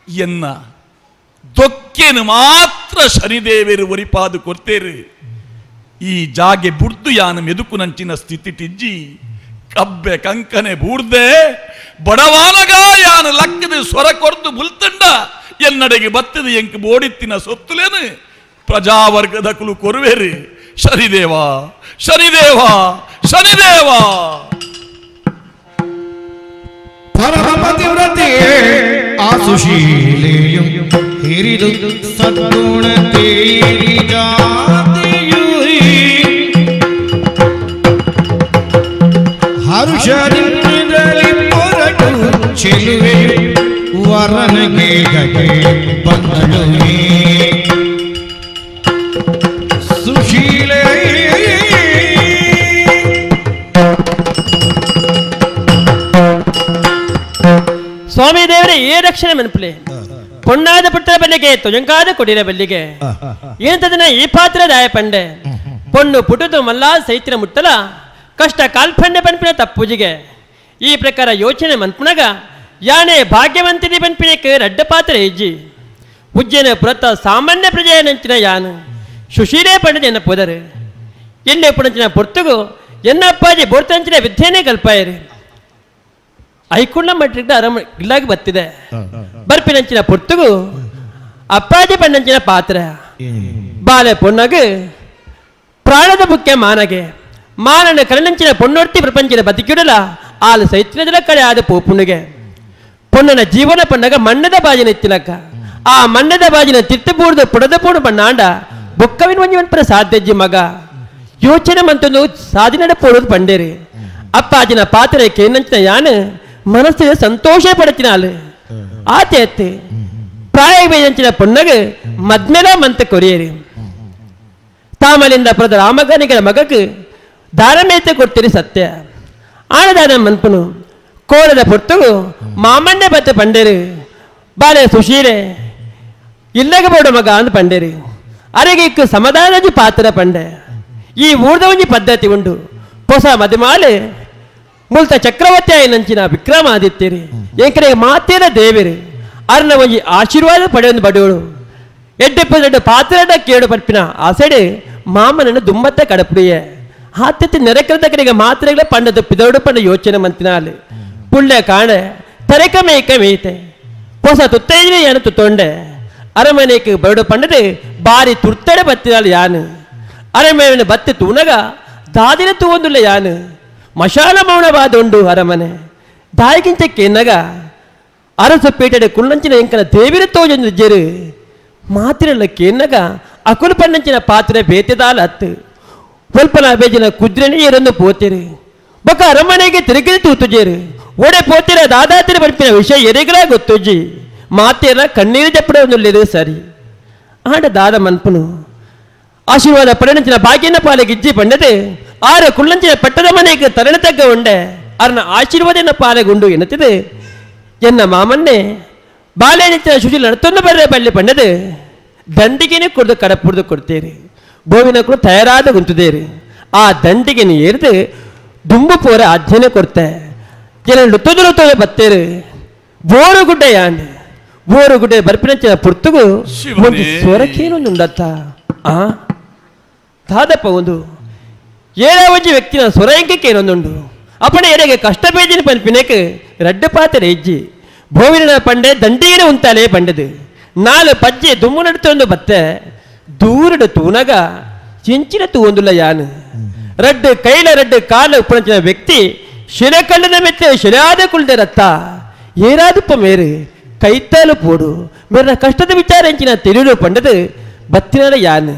ಎನ್ನ ದೊಕ್ಕೆನು ಮಾತ್ರ ಶನಿದೇವರು ಒರಿಪಾದು ಕೊಡ್ತೇರು ಈ ಜಾಗೆ ಬುಡ್ದು ಯಾನು ಮೆದುಕು ನಂಚಿನ ಸ್ಥಿತಿ ಟಿಜ್ಜಿ ಕಬ್ಬೆ ಕಂಕನೆ ಬೂರ್ದೆ ಬಡವಾನಗ ಯಾನು ಲಕ್ಕದ ಸ್ವರ ಕೊರ್ದು ಬುಲ್ತಂಡ ಎನ್ನಡೆಗೆ ಬತ್ತದ ಎಂಕ್ ಬೋಡಿತ್ತಿನ ಸೊತ್ತುಲೇನು ಪ್ರಜಾವರ್ಗದ ಕುಲು ಕೊರುವೇರು ಶನಿದೇವ ಶನಿದೇವ ಶನಿದೇವ ಪರಮಪತಿವ್ರತೆ ಆಸುಶೀಲೆಯು ಹಿರಿದು ಸದ್ಗುಣ ತೇರಿ ಜಾತಿಯು ಹರುಷದಿಂದಲೇ ಪೊರಟು ಚೆಲುವೆಯು ವರನಿಗೆ ಬಂದಳು ಸುಶೀಲೆ ಸ್ವಾಮಿ ದೇವರೇ ಏ ರಕ್ಷಣೆ ಮನ್ಪಲೆ ಪೊಣ್ಣಾದ ಪುಟ್ಟರ ಬಲ್ಲಿಗೆ ತೊಜಂಕಾದ ಕೊಡಿರ ಬಲ್ಲಿಗೆ ಏನಂತದನ ಈ ಪಾತ್ರ ದಾಯ ಪಂಡೆ ಪೊಣ್ಣು ಪುಟುದು ಮಲ್ಲ ಸೈತಿನ ಮುಟ್ಟಲ ಕಷ್ಟ ಕಾಲ್ಪಂಡೆ ಪನ್ಪಿನ ತಪ್ಪುಜಿಗೆ ಈ ಪ್ರಕಾರ ಯೋಚನೆ ಮನ್ಪುನಗ ಯಾನೆ ಭಾಗ್ಯವಂತಿನಿ ಪನ್ಪಿನಕ್ಕೆ ರಡ್ಡ ಪಾತ್ರ ಇಜ್ಜಿ ಉಜ್ಜೆನ ಪುರತ ಸಾಮಾನ್ಯ ಪ್ರಜೆಯ ನಂಚಿನ ಯಾನು ಸುಶೀಲೇ ಪಂಡದ ಎನ್ನ ಪೋದರು ಎಣ್ಣೆ ಪುಣಂಚಿನ ಪೊರ್ತುಗು ಎನ್ನ ಅಪ್ಪಾಜಿ ಬೋರ್ತಂಚಿನ ವಿದ್ಯೆನೇ ಕಲ್ಪಾಯರು ಐಕುಂಡ ಮಟ್ರಿಕ್ ಅರಮ ಇಲ್ಲಾಗಿ ಬತ್ತಿದೆ ಬರ್ಪಿನಂಚಿನ ಪೊರ್ತುಗು ಅಪ್ಪಾಜಿ ಪಣ್ಣಂಚಿನ ಪಾತ್ರ ಬಾಲೆ ಪೊನ್ನಗು ಪ್ರಾಣದ ಮುಖ್ಯ ಮಾನಗೆ ಮಾನನ ಕರಣಂಚಿನ ಪೊನ್ನೊರ್ತಿ ಪ್ರಪಂಚದ ಬದುಕಿಡಲ ಆಲು ಸೈತ್ಯದ ಕಡೆ ಆದ ಪೋಪುಣಿಗೆ ಪೊನ್ನನ ಜೀವನ ಪಣ್ಣಗ ಮಣ್ಣದ ಬಾಜಿನ ಎತ್ತಿಲಕ್ಕ ಆ ಮಣ್ಣದ ಬಾಜಿನ ತಿರ್ತು ಪೂರ್ದು ಪುಡದ ಪೂಡು ಪಣ್ಣಾಂಡ ಬೊಕ್ಕವಿನ ಒಂಜಿ ಮನ್ಪರ ಸಾಧ್ಯಜ್ಜಿ ಮಗ ಯೋಚನೆ ಮಂತೊಂದು ಸಾಧನೆ ಪೋಡುದು ಪಂಡೇರಿ ಅಪ್ಪಾಜಿನ ಪಾತ್ರೆ ಕೇನಂಚಿನ ಯಾನು ಮನಸ್ಸಿನ ಸಂತೋಷ ಪಡತಿನಾಲು ಆತೆ ಅತ್ತೆ ಪ್ರಾಯ ಬೇಜಂಚಿನ ಪೊನ್ನಗ ಮದ್ಮೆಲ ಮಂತ ಕೊರಿಯರಿ ತಾಮಲಿಂದ ಪುರದ ರಾಮಗನಿಗರ ಮಗಕ್ಕೆ ದಾರಮೇತೆ ಕೊಡ್ತೀರಿ ಸತ್ಯ ಆಣದಾನ ಮನ್ಪನು ಕೋಲದ ಪೊರ್ತುಗು ಮಾಮಣ್ಣೆ ಬತ್ತೆ ಪಂಡೇರು ಬಾಲೆ ಸುಶೀಲೆ ಇಲ್ಲಗ ಬೋಡ ಮಗ ಅಂದ್ ಪಂಡೇರು ಅರೆಗೆ ಇಕ್ಕು ಸಮಾಧಾನಜಿ ಪಾತ್ರ ಪಂಡೆ ಈ ಊರ್ದ ಒಂಜಿ ಪದ್ಧತಿ ಉಂಡು ಹೊಸ ಮದುಮಾಲೆ ಮುಲ್ತ ಚಕ್ರವರ್ತಿ ಆಯಿನಂಚಿನ ವಿಕ್ರಮಾದಿತ್ಯರಿ ಏಕರೆ ಮಾತೇನ ದೇವಿರಿ ಅರ್ನ ಒಂಜಿ ಆಶೀರ್ವಾದ ಪಡೆಯೊಂದು ಬಡವಳು ಎಡ್ಡೆಪ್ಪ ದೊಡ್ಡ ಪಾತ್ರ ಕೇಳು ಪರ್ಪಿನ ಆಸೆಡೆ ಮಾಮನನ್ನು ದುಮ್ಮತ್ತ ಕಡಪುಡಿಯೆ ಆತ್ಯತೆ ನೆರೆಕರದ ಕಡೆಗೆ ಮಾತ್ರೆಗಳ ಪಂಡದ ಪಿದೋಡು ಪಂಡ ಯೋಚನೆ ಮಂತಿನಾಲೆ ಪುಳ್ಳೆ ಕಾಣೆ ತರೆಕ ಮೇಕ ಮೇಯ್ತೆ ಹೊಸ ತುತ್ತೈದ್ರೆ ಏನು ತುತ್ತೊಂಡೆ ಅರಮನೆಗೆ ಬರಡು ಪಂಡದೆ ಬಾರಿ ತುರ್ತಡೆ ಬತ್ತಿನಾಳು ಯಾನು ಅರಮನೆ ಬತ್ತಿ ತೂನಗ ದಾದಿನ ತೂವೊಂದುಲ್ಲ ಯಾನು ಮಶಾಲ ಮೌನವಾದೊಂಡು ಅರಮನೆ ದಾಯಿಗಿಂತ ಕೇನಗ ಅರಸು ಪೇಟೆಡೆ ಕುಳ್ಳಂಚಿನ ಎಂಕನ ದೇವಿರ ತೋಜೊಂದು ಜೆರು ಮಾತಿರಲ್ಲ ಕೇನಗ ಅಕುಲು ಪಣ್ಣಂಚಿನ ಪಾತ್ರೆ ಬೇತೆದಾಲ ಅತ್ತು ಒಲ್ಪನ ಬೇಜಿನ ಕುದ್ರೆನೇ ಏರೊಂದು ಪೋತಿರು ಬೊಕ ಅರಮನೆಗೆ ತಿರುಗಿ ತೂತುಜೇರು ಓಡೆ ಪೋತಿರ ದಾದಾತಿರ ಬಡ್ಪಿನ ವಿಷಯ ಎರೆಗಳ ಗೊತ್ತುಜಿ ಮಾತೇರ ಕಣ್ಣೀರು ಜಪ್ಪಡ ಸರಿ ಆಂಡ ದಾದ ಮನ್ಪನು ಆಶೀರ್ವಾದ ಪಡೆನಂಚಿನ ಬಾಗಿನ ಪಾಲಿಗೆ ಇಜ್ಜಿ ಪಂಡದೆ ಆರ ಕುಳ್ಳಂಚಿನ ಪಟ್ಟದ ಮನೆಗೆ ತರಣ ತಗ್ಗ ಉಂಡೆ ಅರ್ನ ಆಶೀರ್ವಾದ ಪಾಲೆಗುಂಡು ಎನ್ನುತ್ತಿದೆ ಎನ್ನ ಮಾಮನ್ನೇ ಬಾಳೆನಿಚ್ಚಿನ ಶುಚಿಲ್ ನಡ್ತೊಂದು ಬರ್ರೆ ಬಳ್ಳಿ ಪಂಡದು ದಂಡಿಗೆನೆ ಕುಡ್ದು ಕಡಪುಡ್ದು ಕೊಡ್ತೀರಿ ಬೋವಿನ ಕೂಡ ತಯಾರಾದ ಗುಂತುದೇರಿ ಆ ದಂಡಿಗೆನೆ ಏರಿದು ದುಂಬು ಪೋರ ಆಜ್ಞೆನೆ ಕೊಡ್ತೆ ಜನ ಲುತ್ತೊಂದು ಲುತ್ತೊಂದು ಬತ್ತೇರು ಬೋರುಗುಡ್ಡೆ ಯಾನ್ ಬೋರುಗುಡ್ಡೆ ಬರ್ಪಿನಂಚಿನ ಪುರ್ತುಗು ಒಂದು ಸ್ವರಕ್ಕೇನೊಂದು ಉಂಡತ್ತ ಆ ದಾದಪ್ಪ ಒಂದು ಏಳಾವಜಿ ವ್ಯಕ್ತಿನ ಸ್ವರ ಎಂಕಕ್ಕೇನೊಂದುಂಡು ಅಪ್ಪಣೆ ಎರೆಗೆ ಕಷ್ಟ ಬೇಜಿನ ಪನ್ಪಿನಕ್ಕೆ ರಡ್ಡು ಪಾತ್ರೆ ಹೆಜ್ಜಿ ಬೋವಿನ ಪಂಡೆ ದಂಡಿಗೆನೆ ಉಂತಾಲೆ ಪಂಡದು ನಾಲು ಪಜ್ಜೆ ದುಮ್ಮು ನಡ್ತೊಂದು ಬತ್ತೆ ದೂರಡು ತೂನಗ ಚಿಂಚಿನ ತೂವೊಂದುಲ್ಲ ಯಾನು ರಡ್ಡು ಕೈಲ ರಡ್ಡು ಕಾಲ ಉಪ್ಪಣಂಚಿನ ವ್ಯಕ್ತಿ ಶಿಲೆಕಲ್ಲದ ಮೆತ್ತೆ ಶಿಲಾದ ಕುಳ್ದೆ ರತ್ತ ಏರಾದುಪ್ಪ ಮೇರು ಕೈತಾಲು ಪೋಡು ಮೇರಿನ ಕಷ್ಟದ ವಿಚಾರ ಎಂಚಿನ ತಿಳಿದು ಪಂಡದು ಬತ್ತಿನ ಯಾನು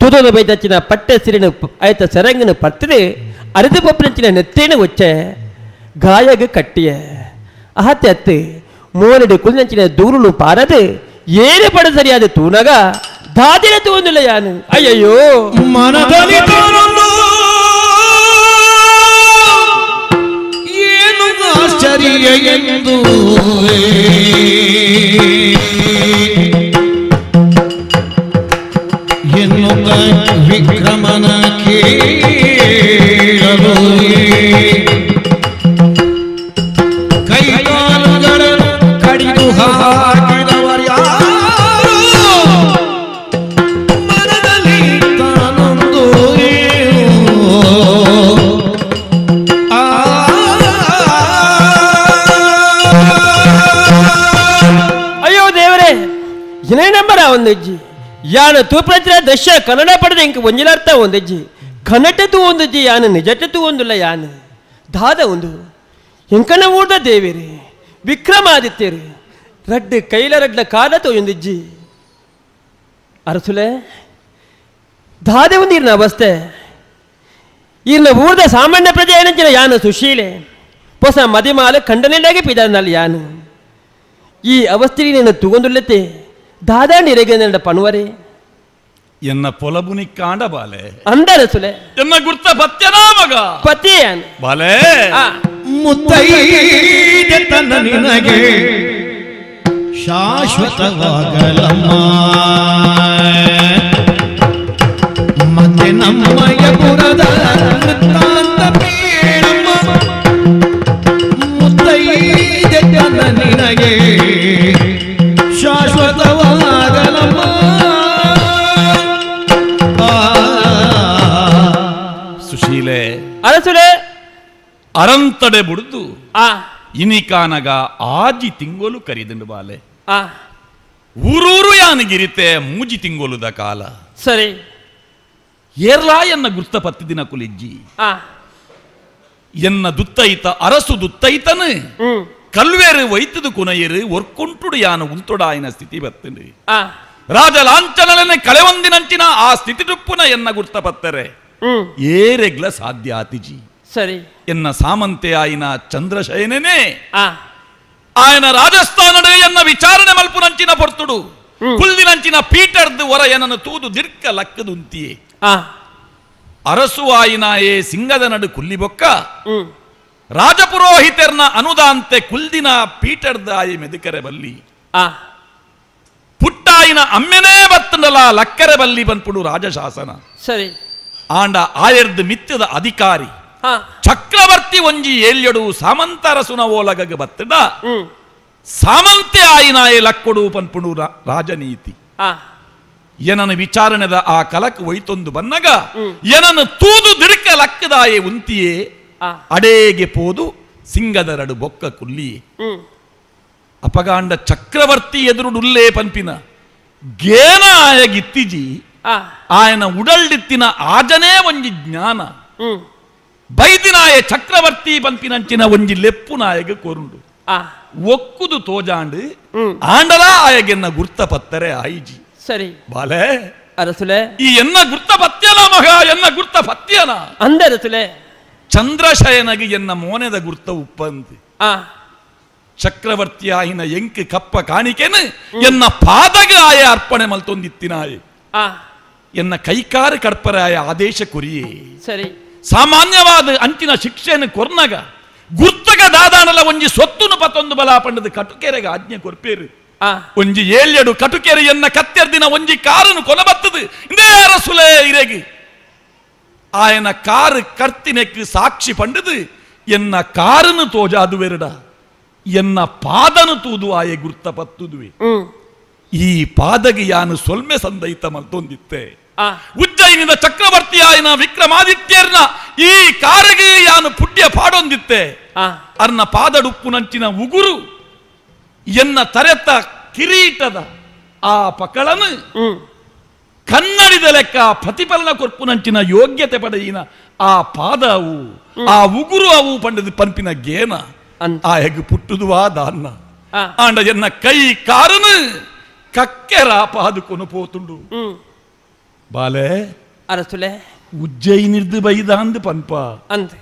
ತುದೊಂದು ಬೈದಂಚಿನ ಪಟ್ಟೆ ಸಿರಿನ ಆಯ್ತ ಸೆರಂಗನ ಪತ್ತಿದು ಅರಿದು ಪೊಪ್ಪನಂಚಿನ ನೆತ್ತೇನು ಒಚ್ಚೆ ಗಾಯಗ ಕಟ್ಟಿಯ ಆತೆ ಅತ್ತು ಮೋನಡು ಕುಳ್ನಂಚಿನ ದೂರುನು ಪಾರದು ಏನೇ ಪಡ ಸರಿಯಾದ ತೂನಗ ದಾದಿನ ತೂಂದಿಲ್ಲ ಯಾನು ಅಯ್ಯಯ್ಯೋ ಮನದಲ್ಲಿ ತಾನೊಂದು ಏನು ಆಶ್ಚರ್ಯ ಎಂದು ಎನ್ನುತ್ತ ವಿಕ್ರಮನ ಕೇಳಲು ಕೈಕಾಲುಗಳನ್ನು ಕಡಿದು ಹಾಕಿದವರ್ಯಾರು ಮನದಲ್ಲಿ ತಾನೊಂದು ಅಯ್ಯೋ ದೇವರೇ ಏನೇ ನಂಬರ ಒಂದು ಅಜ್ಜಿ ಯಾನ ತೂಪ್ರಚಿನ ದಶ್ಯ ಕನ್ನಡ ಪಡೆದ ಇಂಕ ಒಂಜಿಲಾರ್ಥ ಒಂದಜ್ಜಿ ಕನ್ನಟತು ಒಂದಜ್ಜಿ ಯಾನು ನಿಜಟತು ಒಂದುಲ್ಲ ಯಾನು ದಾದ ಒಂದು ಎಂಕನ ಊರ್ದ ದೇವಿರಿ ವಿಕ್ರಮಾದಿತ್ಯರು ರಡ್ಡು ಕೈಲ ರಡ್ಲ ಕಾಲ ತೊಂದಿಜ್ಜಿ ಅರಸುಲೆ ದಾದೆ ಒಂದು ಇರ್ನ ಅವಸ್ಥೆ ಇರ್ನ ಊರ್ದ ಸಾಮಾನ್ಯ ಪ್ರಜೆ ಏನಂಚಿನ ಯಾನು ಸುಶೀಲೆ ಹೊಸ ಮದಿಮಾಲ ಖಂಡನೆಲ್ಲಾಗೆ ಪಿದಾನಲ್ಲಿ ಯಾನು ಈ ಅವಸ್ಥೆ ನೀನು ತುಗೊಂದುಲ್ಲತೆ ದಾದಾ ನಿರೆಗೆ ಪಣುವರೆ ಎನ್ನ ಪೊಲಬುನಿ ಕಾಂಡ ಬಾಲೆ ಅಂದರ ಸುಲೆ ಎನ್ನ ಗುರ್ತ ಪತ್ಯನಾ ಮಗ ಪತಿ ಬಾಲೆ ಮುತ್ತೈದೆ ತನ್ನ ನಿನಗೆ ಶಾಶ್ವತವಾಗಲಮ್ಮ ಮತ್ತೆ ನಮ್ಮಯ ಪುರದ ವೃತ್ತಾಂತ ಬೇಡಮ್ಮ ಮುತ್ತೈದೆ ತನ್ನ ನಿನಗೆ ಶಾಶ್ವತವಾಗಲಮ್ಮ ಸುಶೀಲೆ ಅರಸುಲೆ ಅರಂತಡೆ ಬುಡ್ದು ಇನಿಕಾನಗ ಆಜಿ ತಿಂಗೋಲು ಕರಿದಂಡು ಬಾಲೆ ಊರೂರು ಯಾನಗಿರಿತೆ ಮೂಜಿ ತಿಂಗೋಲುದ ಕಾಲ ಸರಿ ಏರ್ಲಾ ಎನ್ನ ಗುರ್ತ ಪತ್ತಿ ದಿನ ಕುಲಿಜ್ಜಿ ಎನ್ನ ದುತ್ತೈತ ಅರಸು ದುತ್ತೈತನು ಕಲ್ವೇರು ವೈತದು ಕುನಯರು ಒರ್ಕೊಂಟುಡು ಯಾನ ಉಂತೊಡಾಯನ ಸ್ಥಿತಿ ಬತ್ತಂಡು ರಾಜ ಲಾಂಛನಲನೆ ಕಳೆವಂದಿನಂಚಿನ ಆ ಸ್ಥಿತಿ ಟುಪ್ಪುನ ಎನ್ನ ಗುರ್ತ ಪತ್ತರೆ ಏರೆಗ್ಲ ಸಾಧ್ಯ ಆತಿಜಿ ಸರಿ ಎನ್ನ ಸಾಮಂತೆ ಆಯಿನ ಚಂದ್ರಶಯನೇ ಆಯನ ರಾಜಸ್ಥಾನಡೆ ಎನ್ನ ವಿಚಾರಣೆ ಮಲ್ಪುನಂಚಿನ ಪೊರ್ತುಡು ಕುಲ್ದಿನಂಚಿನ ಪೀಟರ್ದು ಹೊರ ಏನನ್ನು ತೂದು ದಿರ್ಕ ಲಕ್ಕದುಂತಿಯೇ ಅರಸು ಆಯಿನ ಏ ಸಿಂಗದ ನಡು ಕುಲ್ಲಿಬೊಕ್ಕ ರಾಜಪುರೋಹಿತರ್ನ ಅನುದಾಂತೆ ಕುಲ್ದಿನ ಪೀಟರ್ದ ಆಯಿ ಮೆದುಕರೆ ಬಲ್ಲಿ ಪುಟ್ಟಾಯಿನ ಅಮ್ಮೆನೇ ಬತ್ತನಲ ಲಕ್ಕರೆ ಬಲ್ಲಿ ಬನ್ಪುಡು ರಾಜಶಾಸನ ಸರಿ ಆಂಡ ಆಯರ್ದು ಮಿತ್ಯದ ಅಧಿಕಾರಿ ಚಕ್ರವರ್ತಿ ಒಂಜಿ ಏಲ್ಯಡು ಸಾಮಂತರಸುನ ಓಲಗಗ ಬತ್ತಡ ಸಾಮಂತೆ ಆಯಿನಾಯೆ ಲಕ್ಕೊಡು ಪನ್ಪುಡು ರಾಜನೀತಿ ಏನನು ವಿಚಾರಣೆದ ಆ ಕಲಕ್ ಒಯ್ತೊಂದು ಬನ್ನಗ ಏನನ್ನು ತೂದು ದಿಡ್ಕ ಲಕ್ಕದಾಯೆ ಉಂತಿಯೇ ಅಡೇಗೆ ಪೋದು ಸಿಂಗದರಡು ಬೊಕ್ಕ ಕುಲ್ಲಿಯೇ ಅಪಗಾಂಡ ಚಕ್ರವರ್ತಿ ಎದುರುಡುಲ್ಲೇ ಪನ್ಪಿನ ಗೇನ ಆಯಗಿತ್ತಿಜಿ ಆಯನ ಉಡಲ್ಡಿತ್ತಿನ ಆಜನೇ ಒಂಜಿ ಜ್ಞಾನ ಬೈದಿನಾಯ ಚಕ್ರವರ್ತಿ ಪನ್ಪಿನಂಚಿನ ಒಂಜಿ ಲೆಪ್ಪು ನಾಯಗ ಕೊರುಂಡು ಒಕ್ಕುದು ತೋಜಾಂಡು ಆಂಡಲ ಆಯಗೆನ್ನ ಗುರ್ತ ಪತ್ತರೆ ಆಯಿಜಿ ಸರಿ ಬಾಲೆ ಅರಸುಲೆ ಈ ಎನ್ನ ಗುರ್ತ ಪತ್ಯನ ಮಗ ಎನ್ನ ಗುರ್ತ ಪತ್ಯನ ಅಂದರಸುಲೆ ಚಂದ್ರಶಯನಗೆ ಎನ್ನ ಮೋನೆದ ಗುರ್ತ ಉಪ್ಪಂತಿ ಚಕ್ರವರ್ತಿ ಆಯಿನ ಎಂಕ್ ಕಪ್ಪ ಕಾಣಿಕೆನು ಎನ್ನ ಪಾದಗ ಆಯ ಅರ್ಪಣೆ ಮಲ್ತೊಂದಿತ್ತಿನಾಯೆ ಎನ್ನ ಕೈಕಾರ ಕಡ್ಪರಾಯ ಆದೇಶ ಕುರಿಯೇ ಸರಿ ಸಾಮಾನ್ಯವಾದ ಅಂಚಿನ ಶಿಕ್ಷೆಯನ್ನು ಕೊರ್ನಗ ಗುರ್ತಗ ದಾದಾನಲ ಒಂಜಿ ಸೊತ್ತುನು ಪತ್ತೊಂದು ಬಲ ಪಂಡದ ಕಟುಕೆರೆಗೆ ಆಜ್ಞೆ ಕೊರ್ಪೇರು. ಒಂಜಿ ಏಳ್ಯಡು ಕಟುಕೆರೆಯನ್ನ ಕತ್ತೆರ್ದಿನ ಒಂಜಿ ಕಾರನ್ನು ಕೊನಬತ್ತದು ಇಂದೇ ಅರಸುಲೇ ಇರೆಗೆ ಆಯನ ಕಾರು ಕರ್ತಿನೆಕ್ ಸಾಕ್ಷಿ ಪಂಡದು ಎನ್ನ ಕಾರನ್ನು ತೋಜಾದುವೆರಡ ಎನ್ನ ಪಾದನು ತೂದು ಆಯೆ ಗುರ್ತ ಪತ್ತುದುವೆ. ಈ ಪಾದಗೆ ಯಾನು ಸೊಲ್ಮೆ ಸಂದೈತ ಮಲ್ತೊಂದಿತ್ತೆ. ಉಜ್ಜಯಿನಿದ ಚಕ್ರವರ್ತಿ ಆಯನ ವಿಕ್ರಮಾದಿತ್ಯರ್ನ ಈ ಕಾರಿಗೆ ಯಾನು ಪುಣ್ಯ ಪಾಡೊಂದಿತ್ತೆ. ಅರ್ನ ಪಾದಡುಪ್ಪುನಂಚಿನ ಉಗುರು ಎನ್ನ ತರೆತ ಕಿರೀಟದ ಆ ಪಕಳನು ಕನ್ನಡಿದ ಲೆಕ್ಕ ಪ್ರತಿಫಲನ ಕೊರ್ಪುನಂಚಿನ ಯೋಗ್ಯತೆ ಪಡೆಯಿನ ಆ ಪಾದವು ಆ ಉಗುರು ಅವು ಪಂಡದ ಪಂಪಿನ ಗೇನ ಆ ಹೆಗ್ ಪುಟ್ಟುದುವಾ ದಾನ್ನ ಆಂಡ ಎನ್ನ ಕೈ ಕಾರನು ಕಕ್ಕೆರ ಪಾದುಕೊನು ಪೋತುಂಡು. ಬಾಲೆ ಅರಸುಲೆ ಉಜ್ಜಯಿನಿರ್ದು ಬೈದಾಂದು ಪನ್ಪ ಅಂತ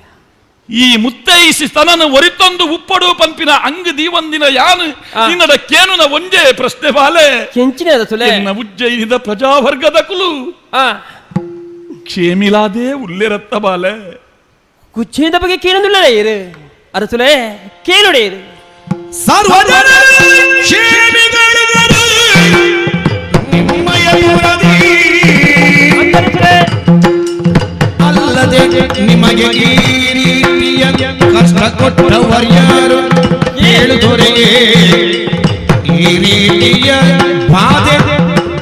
ಈ ಮುತ್ತೈಸಿ ತನನು ಒರಿತೊಂದು ಉಪ್ಪಡು ಪಂಪಿನ ಅಂಗ ದೀವಂದಿನ ಯಾನು ನಿನ್ನಡ ಕೇನುನ ಒಂಜೇ ಪ್ರಶ್ನೆ ಬಾಲೆ ಕೆಂಚಿನ ಅರಸುಲೆ ಎನ್ನ ಉಜ್ಜಯಿನಿದ ಪ್ರಜಾವರ್ಗದ ಕುಲು ಕ್ಷೇಮಿಲಾದೆ ಉಲ್ಲೆರತ್ತ ಬಾಲೆ ಕುಚ್ಚಿದ ಬಗ್ಗೆ ಕೇನೊಂದುಲ್ಲ ಇರು ಅರಸುಲೆ ಕೇನುಡೆ ಇರು ಸರ್ವಜನ ಕ್ಷೇಮಿಗಳಿಗರು ನಿಮ್ಮಯ ಪುರದಿ ಅಲ್ಲದೆ ನಿಮಗೆ ಈ ರೀತಿಯ ಕಷ್ಟ ಕೊಟ್ಟವರ್ಯಾರು ಹೇಳು ದೊರೆಯೇ. ಈ ರೀತಿಯ ಬಾಧೆ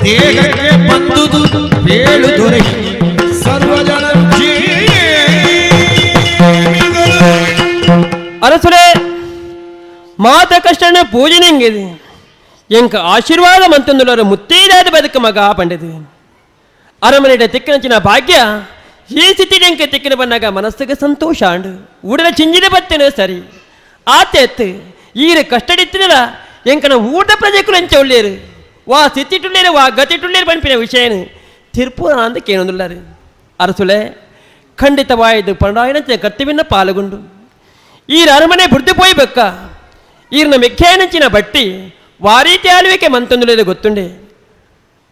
ದೇಹಕ್ಕೆ ಬಂದುದು ಹೇಳು ದೊರೆ ಸರ್ವಜನ ಅರಸುಲೆ ಮಾತ ಕಷ್ಟನ ಪೂಜೆನೆಂಗಿದೆ ಎಂಕ ಆಶೀರ್ವಾದ ಮಂತಂದುಲರ ಮುತ್ತೈದಾದ ಬದುಕು ಮಗ ಪಂಡದು ಅರಮನೆಯ ತಿಕ್ಕನಂಚಿನ ಭಾಗ್ಯ ಈ ಸ್ಥಿತಿ ಎಂಕ ತಿಕ್ಕಿನ ಬಂದಾಗ ಮನಸ್ಸಿಗೆ ಸಂತೋಷ ಅಂಡು ಉಡಲ ಚಿಂಜಿನ ಬತ್ತೇನೆ ಸರಿ ಆತೆತ್ತು ಈರ ಕಷ್ಟಡಿತ್ತಿನಲ್ಲ ಎಂಕನ ಊಟ ಪ್ರಜೆಕುಲು ಎಂಚ ಒಳ್ಳೇರು ವಾ ಸ್ಥಿತಿಟುಳ್ಳೇರು ವಾ ಗತಿಟುಳ್ಳೇರು ಪಂಪಿನ ವಿಷಯನು ತಿರುಪುರ ಅಂದ ಕೇನೊಂದುಲ್ಲಾರು. ಅರಸುಲೆ ಖಂಡಿತವಾಯಿದು ಪಂಡಾಯನಂಚಿನ ಕರ್ತವ್ಯನ ಪಾಲ್ಗೊಂಡು ಈರ ಅರಮನೆ ಬುಡ್ದು ಪೋಯ್ಬಕ್ಕ ಈರ್ನ ಮೆಖ್ಯಾನಂಚಿನ ಬಟ್ಟಿ ವಾರೀತಿ ಆಳ್ವಿಕೆ ಮಂತೊಂದುలేదు ಗೊತ್ತುಂಡೆ.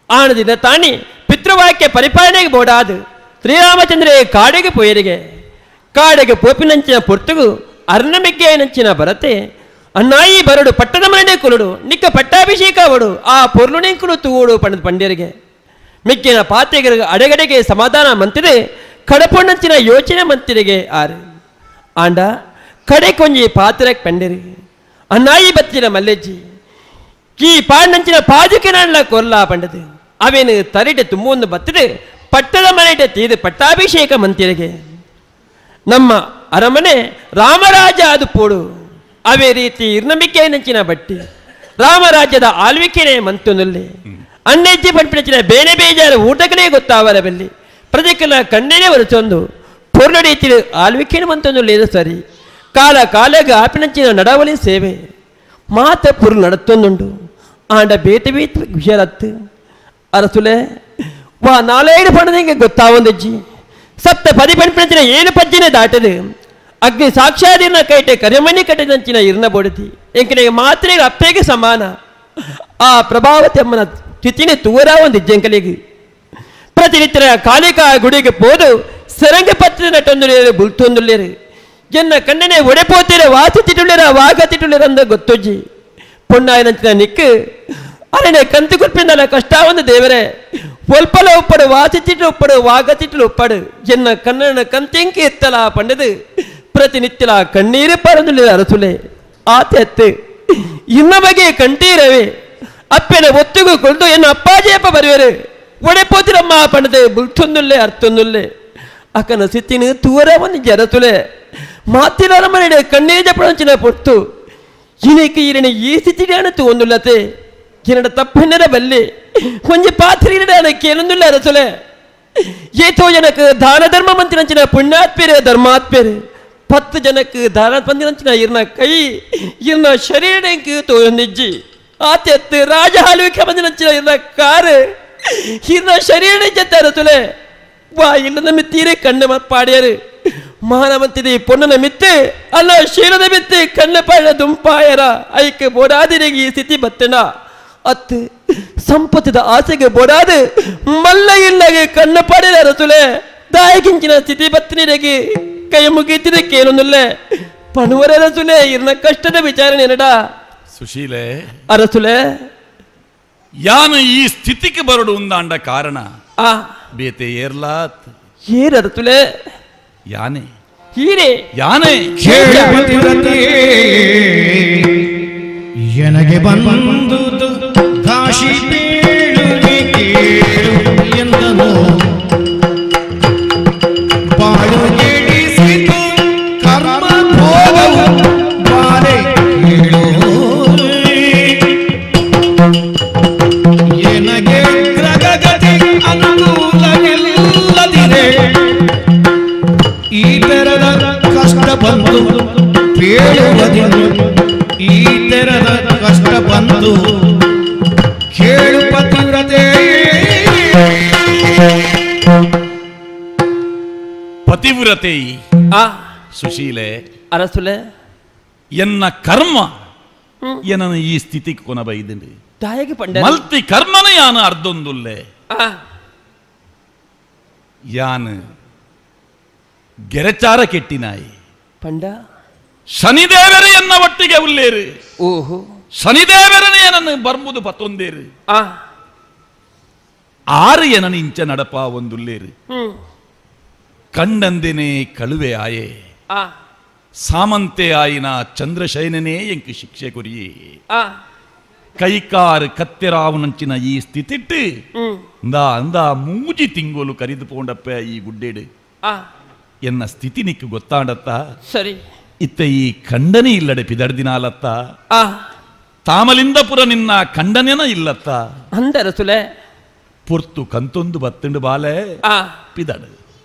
ಆಣದಿನ ತಾನಿ ಪಿತೃವಾಕ್ಯ ಪರಿಪಾಲನೆಗೆ ಬೋಡಾದು ಶ್ರೀರಾಮಚಂದ್ರ ಕಾಡಿಗೆ ಪೋಯರಿಗೆ ಕಾಡಿಗೆ ಪೋಪಿನಂಚಿನ ಪೊರ್ತುಗು ಅರ್ಣಮೆಗ್ಗೆಯನಂಚಿನ ಬರತೆ ಅನ್ನಾಯಿ ಬರಡು ಪಟ್ಟದ ಮನೆ ಕುಲುಡು ನಿಕ್ಕ ಪಟ್ಟಾಭಿಷೇಕ ಅವಡು ಆ ಪೊರ್ಲುನೆಂಕುಲು ತೂಡು ಪಂಡದ ಪಂಡ್ಯರಿಗೆ ಮಿಕ್ಕಿನ ಪಾತೆಗರ ಅಡೆಗಡೆಗೆ ಸಮಾಧಾನ ಮಂತಿದೆ ಕಡಪೊಣ್ಣಂಚಿನ ಯೋಚನೆ ಮಂತಿರಿಗೆ ಆರು ಆಂಡ ಕಡೆ ಕೊಂಜಿ ಪಾತ್ರೆ ಪಂಡಿರಿ ಅನ್ನಾಯಿ ಬತ್ತಿನ ಮಲ್ಲೆಜ್ಜಿ ಈ ಪಾಂಡಂಚಿನ ಪಾಜುಕಿನ ಕೊರ್ಲ ಪಂಡದು ಅವೇನು ತರಿಟೆ ತುಂಬೊಂದು ಬತ್ತಿದೆ ಪಟ್ಟದ ಮನೆಟ ತೀದು ಪಟ್ಟಾಭಿಷೇಕ ಮಂತಿರಿಗೆ ನಮ್ಮ ಅರಮನೆ ರಾಮರಾಜ ಅದು ಪೋಡು ಅವೇ ರೀತಿ ಇರ್ನಂಬಿಕೆ ನಂಚಿನ ಬಟ್ಟಿ ರಾಮರಾಜ್ಯದ ಆಳ್ವಿಕೆನೇ ಮಂತುನಲ್ಲಿ ಅಣ್ಣೆಜ್ಜಿ ಪಂಪಿನಂಚಿನ ಬೇನೆ ಬೇಜಾರ ಊಟಕ್ಕನೇ ಗೊತ್ತಾವರ ಬೆಲ್ಲಿ ಪ್ರಜೆಕಲ ಕಣ್ಣೇನೆ ಒರಚೊಂದು ಪೊರ್ಲ ರೀತಿ ಆಳ್ವಿಕೆನ ಮಂತೊಂದು ಲೇದು ಸರಿ ಕಾಲ ಕಾಲಗ ಆಪಿನಂಚಿನ ನಡವಳಿ ಸೇವೆ ಮಾತ ಪುರ್ ನಡತ್ತೊಂದುಂಡು ಆಂಡ ಬೇತೆ ಬೇತೆ ವಿಷಯರತ್ತು ಅರಸುಲೆ ವಾ ನಾಲೇಡು ಪಣದಿಂಗೆ ಗೊತ್ತಾವೊಂದಜ್ಜಿ ಸಪ್ತ ಪದಿ ಪಂಪಿನಂಚಿನ ಏಳು ಪಜ್ಜಿನೇ ದಾಟದು ಅಗ್ನಿ ಸಾಕ್ಷಾದಿನ ಕೈಟೆ ಕರೆಮಣಿ ಕಟ್ಟಿದಂಚಿನ ಇರ್ನ ಬೊಡತಿ ಎಂಕನೆಗೆ ಮಾತ್ರೆಗೆ ಅಪ್ಪೆಗೆ ಸಮಾನ ಆ ಪ್ರಭಾವತಿ ಅಮ್ಮನ ತಿಥಿನೇ ತೂರ ಒಂದು ಇಜ್ಜೆಂಕಲಿಗೆ ಪ್ರತಿನಿತ್ಯ ಕಾಲಿಕ ಗುಡಿಗೆ ಪೋದು ಸರಂಗ ಪತ್ರಿನ ಟೊಂದುಲೇರು ಬುಲ್ತೊಂದುಲೇರು ಎನ್ನ ಕಣ್ಣನೆ ಒಡೆಪೋತಿರ ವಾಸಿ ತಿಟುಳ್ಳೇರ ವಾಗ ತಿಟುಳ್ಳೇರ ಅಂದ ಗೊತ್ತೊಜ್ಜಿ ಪೊಣ್ಣಾಯನಂಚಿನ ನಿಕ್ಕು ಅರನೆ ಕಂತು ಕುರ್ಪಿಂದಲ ಕಷ್ಟ ಒಂದು ದೇವರೇ ಒಲ್ಪಲ ಉಪ್ಪಡು ವಾಸಿ ತಿಟ್ಟು ಉಪ್ಪಡು ವಾಗ ತಿಟ್ಟಲು ಉಪ್ಪಡು ಎನ್ನ ಕಣ್ಣನ ಕಂತೆಂಕಿ ಎತ್ತಲ ಪಂಡದು ಪ್ರತಿನಿತ್ಯಲ ಕಣ್ಣೀರು ಪರಂದುಳ್ಳ ಅರಸುಲೆ ಆತೆತ್ತು ಇನ್ನ ಬಗೆ ಕಂಟೀರವೇ ಅಪ್ಪೆನ ಒತ್ತುಗು ಕೊಂಡು ಎನ್ನ ಅಪ್ಪಾಜಿಯಪ್ಪ ಬರುವರು ಒಡೆಪೋತಿರಮ್ಮ ಪಂಡದೆ ಬುಲ್ತೊಂದುಲ್ಲೆ ಅರ್ಥೊಂದುಲ್ಲೆ ಅಕ್ಕನ ಸಿತ್ತಿನ ತೂರ ಒಂದು ಜರಸುಲೆ ಮಾತಿನ ಮನೆ ಕಣ್ಣೀರು ಜಪಡಂಚಿನ ಪೊರ್ತು ಇನಕ್ಕೆ ಈರನೆ ಈ ಸ್ಥಿತಿಯಾನ ತೂಂದುಲ್ಲತೆ என்னோட தப்புன்னர பல்லி கொஞ்சம் பாத்திரீடான கேளுந்துள்ள அரசுல ஏதோ எனக்கு தான தர்ம மந்திரஞ்சின புண்ணாத்பேரு தர்மாத்பேரு 10 ಜನಕ್ಕೆ ದಾನ ಬಂದಿನಂಚಿನ ಇರ್ನ ಕೈ ಇರ್ನ ಶರೀರಕ್ಕೆ ತೋಯೊಂದಿಜ್ಜಿ ಆತೆತ್ತು ರಾಜ ಆಳ್ವಿಕೆ ಬಂದಿನಂಚಿನ ಇರ್ನ ಕಾರು ಇರ್ನ ಶರೀರ ಜೊತೆ ವಾ ಇಲ್ಲ ಮಿತ್ತೀರೆ ಕಣ್ಣು ಪಾಡ್ಯಾರು ಮಾನವಂತಿದೆ ಪೊನ್ನನ ಮಿತ್ತೆ ಅಲ್ಲ ಶೀಲದ ಮಿತ್ತೆ ಕಣ್ಣ ಪಾಡ ದುಂಪಾಯರ ಐಕೆ ಬೋಡಾದಿರಿಗೆ ಈ ಸ್ಥಿತಿ ಬತ್ತಣ ಅತ್ತು ಸಂಪತ್ತಿದ ಆಸೆಗೆ ಬೋಡಾದು ಮಲ್ಲ ಇಲ್ಲಗೆ ಕಣ್ಣ ಪಾಡಿದ ರಸುಲೆ ದಾಯಕಿಂಚಿನ ಸ್ಥಿತಿ ಬತ್ತಿನಿರಗೆ ಕೈ ಮುಗಿತಿದ ಕೇಳೊಂದುಲ್ಲೆ ಪಣುವರ ಅರಸುಲೆ ಇರ್ನ ಕಷ್ಟದ ವಿಚಾರಣೆ ನಡ ಸುಶೀಲೆ ಅರಸುಲೆ ಯಾನು ಈ ಸ್ಥಿತಿಗೆ ಬರಡು ಉಂದಾಂಡ ಕಾರಣ ಆ ಬೇತೆ ಏರ್ಲಾತ್ ಏರ್ ಅರಸುಲೆ ಯಾನೆ ಹೀರೆ ಯಾನೆ ನನಗೆ ಬಂದು ಕಾಶಿ ಬೀಳುವೆ ಕೇಳು ಎಂದನು ಬಾಳು ಕೆಡಿಸಿತು ಕರ್ಮ ಭೋಗವು ಬಾಳೆ ಕೇಳು ನನಗೆ ಗ್ರಹಗತಿ ಅನುಕೂಲವಿಲ್ಲದಿರೆ ಈ ತೆರದ ಕಷ್ಟ ಬಂದು ಬೇಳುವುದಿಲ್ಲ ಈ ತೆರದ ಕಷ್ಟ ಬಂದು ಕೇಳು ಪತಿವ್ರತೆ ಪತಿವ್ರತೆ ಸುಶೀಲೆ ಅರಸುಲೆ ಎನ್ನ ಕರ್ಮ ಏನನ ಈ ಸ್ಥಿತಿಗೆ ಕೊನಬೈದಿಂಡಿ ತಾಯಿಗೆ ಪಂಡ ಮಲ್ತಿ ಕರ್ಮನ ಯಾನ ಅರ್ಧೊಂದುಲ್ಲೆ ಯಾನ ಗೆರಚಾರ ಕೆಟ್ಟಿನಾಯಿ ಪಂಡ ಶನಿದೇವರೇ ಎನ್ನ ಒಟ್ಟಿಗೆ ಉಲ್ಲೇರು ಓಹೋ ಶನಿದೇವರನೇ ಏನನ್ನು ಬರ್ಮುದು ಪತ್ತೊಂದೇರು ಆರು ಏನನ ಇಂಚ ನಡಪ ಒಂದುಲ್ಲೇರು ಕಂಡಂದಿನೇ ಕಳುವೆ ಆಯೆ ಸಾಮಂತೆ ಆಯಿನ ಚಂದ್ರಶಯನನೇ ಎಂಕು ಶಿಕ್ಷೆ ಕೊರಿಯೇ ಕೈಕಾರು ಕತ್ತೆರಾವನಂಚಿನ ಈ ಸ್ಥಿತಿಟ್ಟು ಇಂದಾ ಅಂದಾ ಮೂಜಿ ತಿಂಗೋಲು ಕರಿದು ಪೋಂಡಪ್ಪ ಈ ಗುಡ್ಡೇಡು ಎನ್ನ ಸ್ಥಿತಿ ನಿಕ್ಕು ಗೊತ್ತಾಂಡತ್ತ ಸರಿ ಇತ್ತ ಈ ಖಂಡನೆ ಇಲ್ಲಡೆ ಪಿದಡ್ದಿನಾಲತ್ತ ತಾಮಲಿಂದಪುರ ನಿನ್ನ ಖಂಡನೆನ ಇಲ್ಲತ್ತ ಅಂದರಸುಲೆ ಪೊರ್ತು ಕಂತೊಂದು ಬತ್ತಂಡು ಬಾಲೆ ಪಿದಡು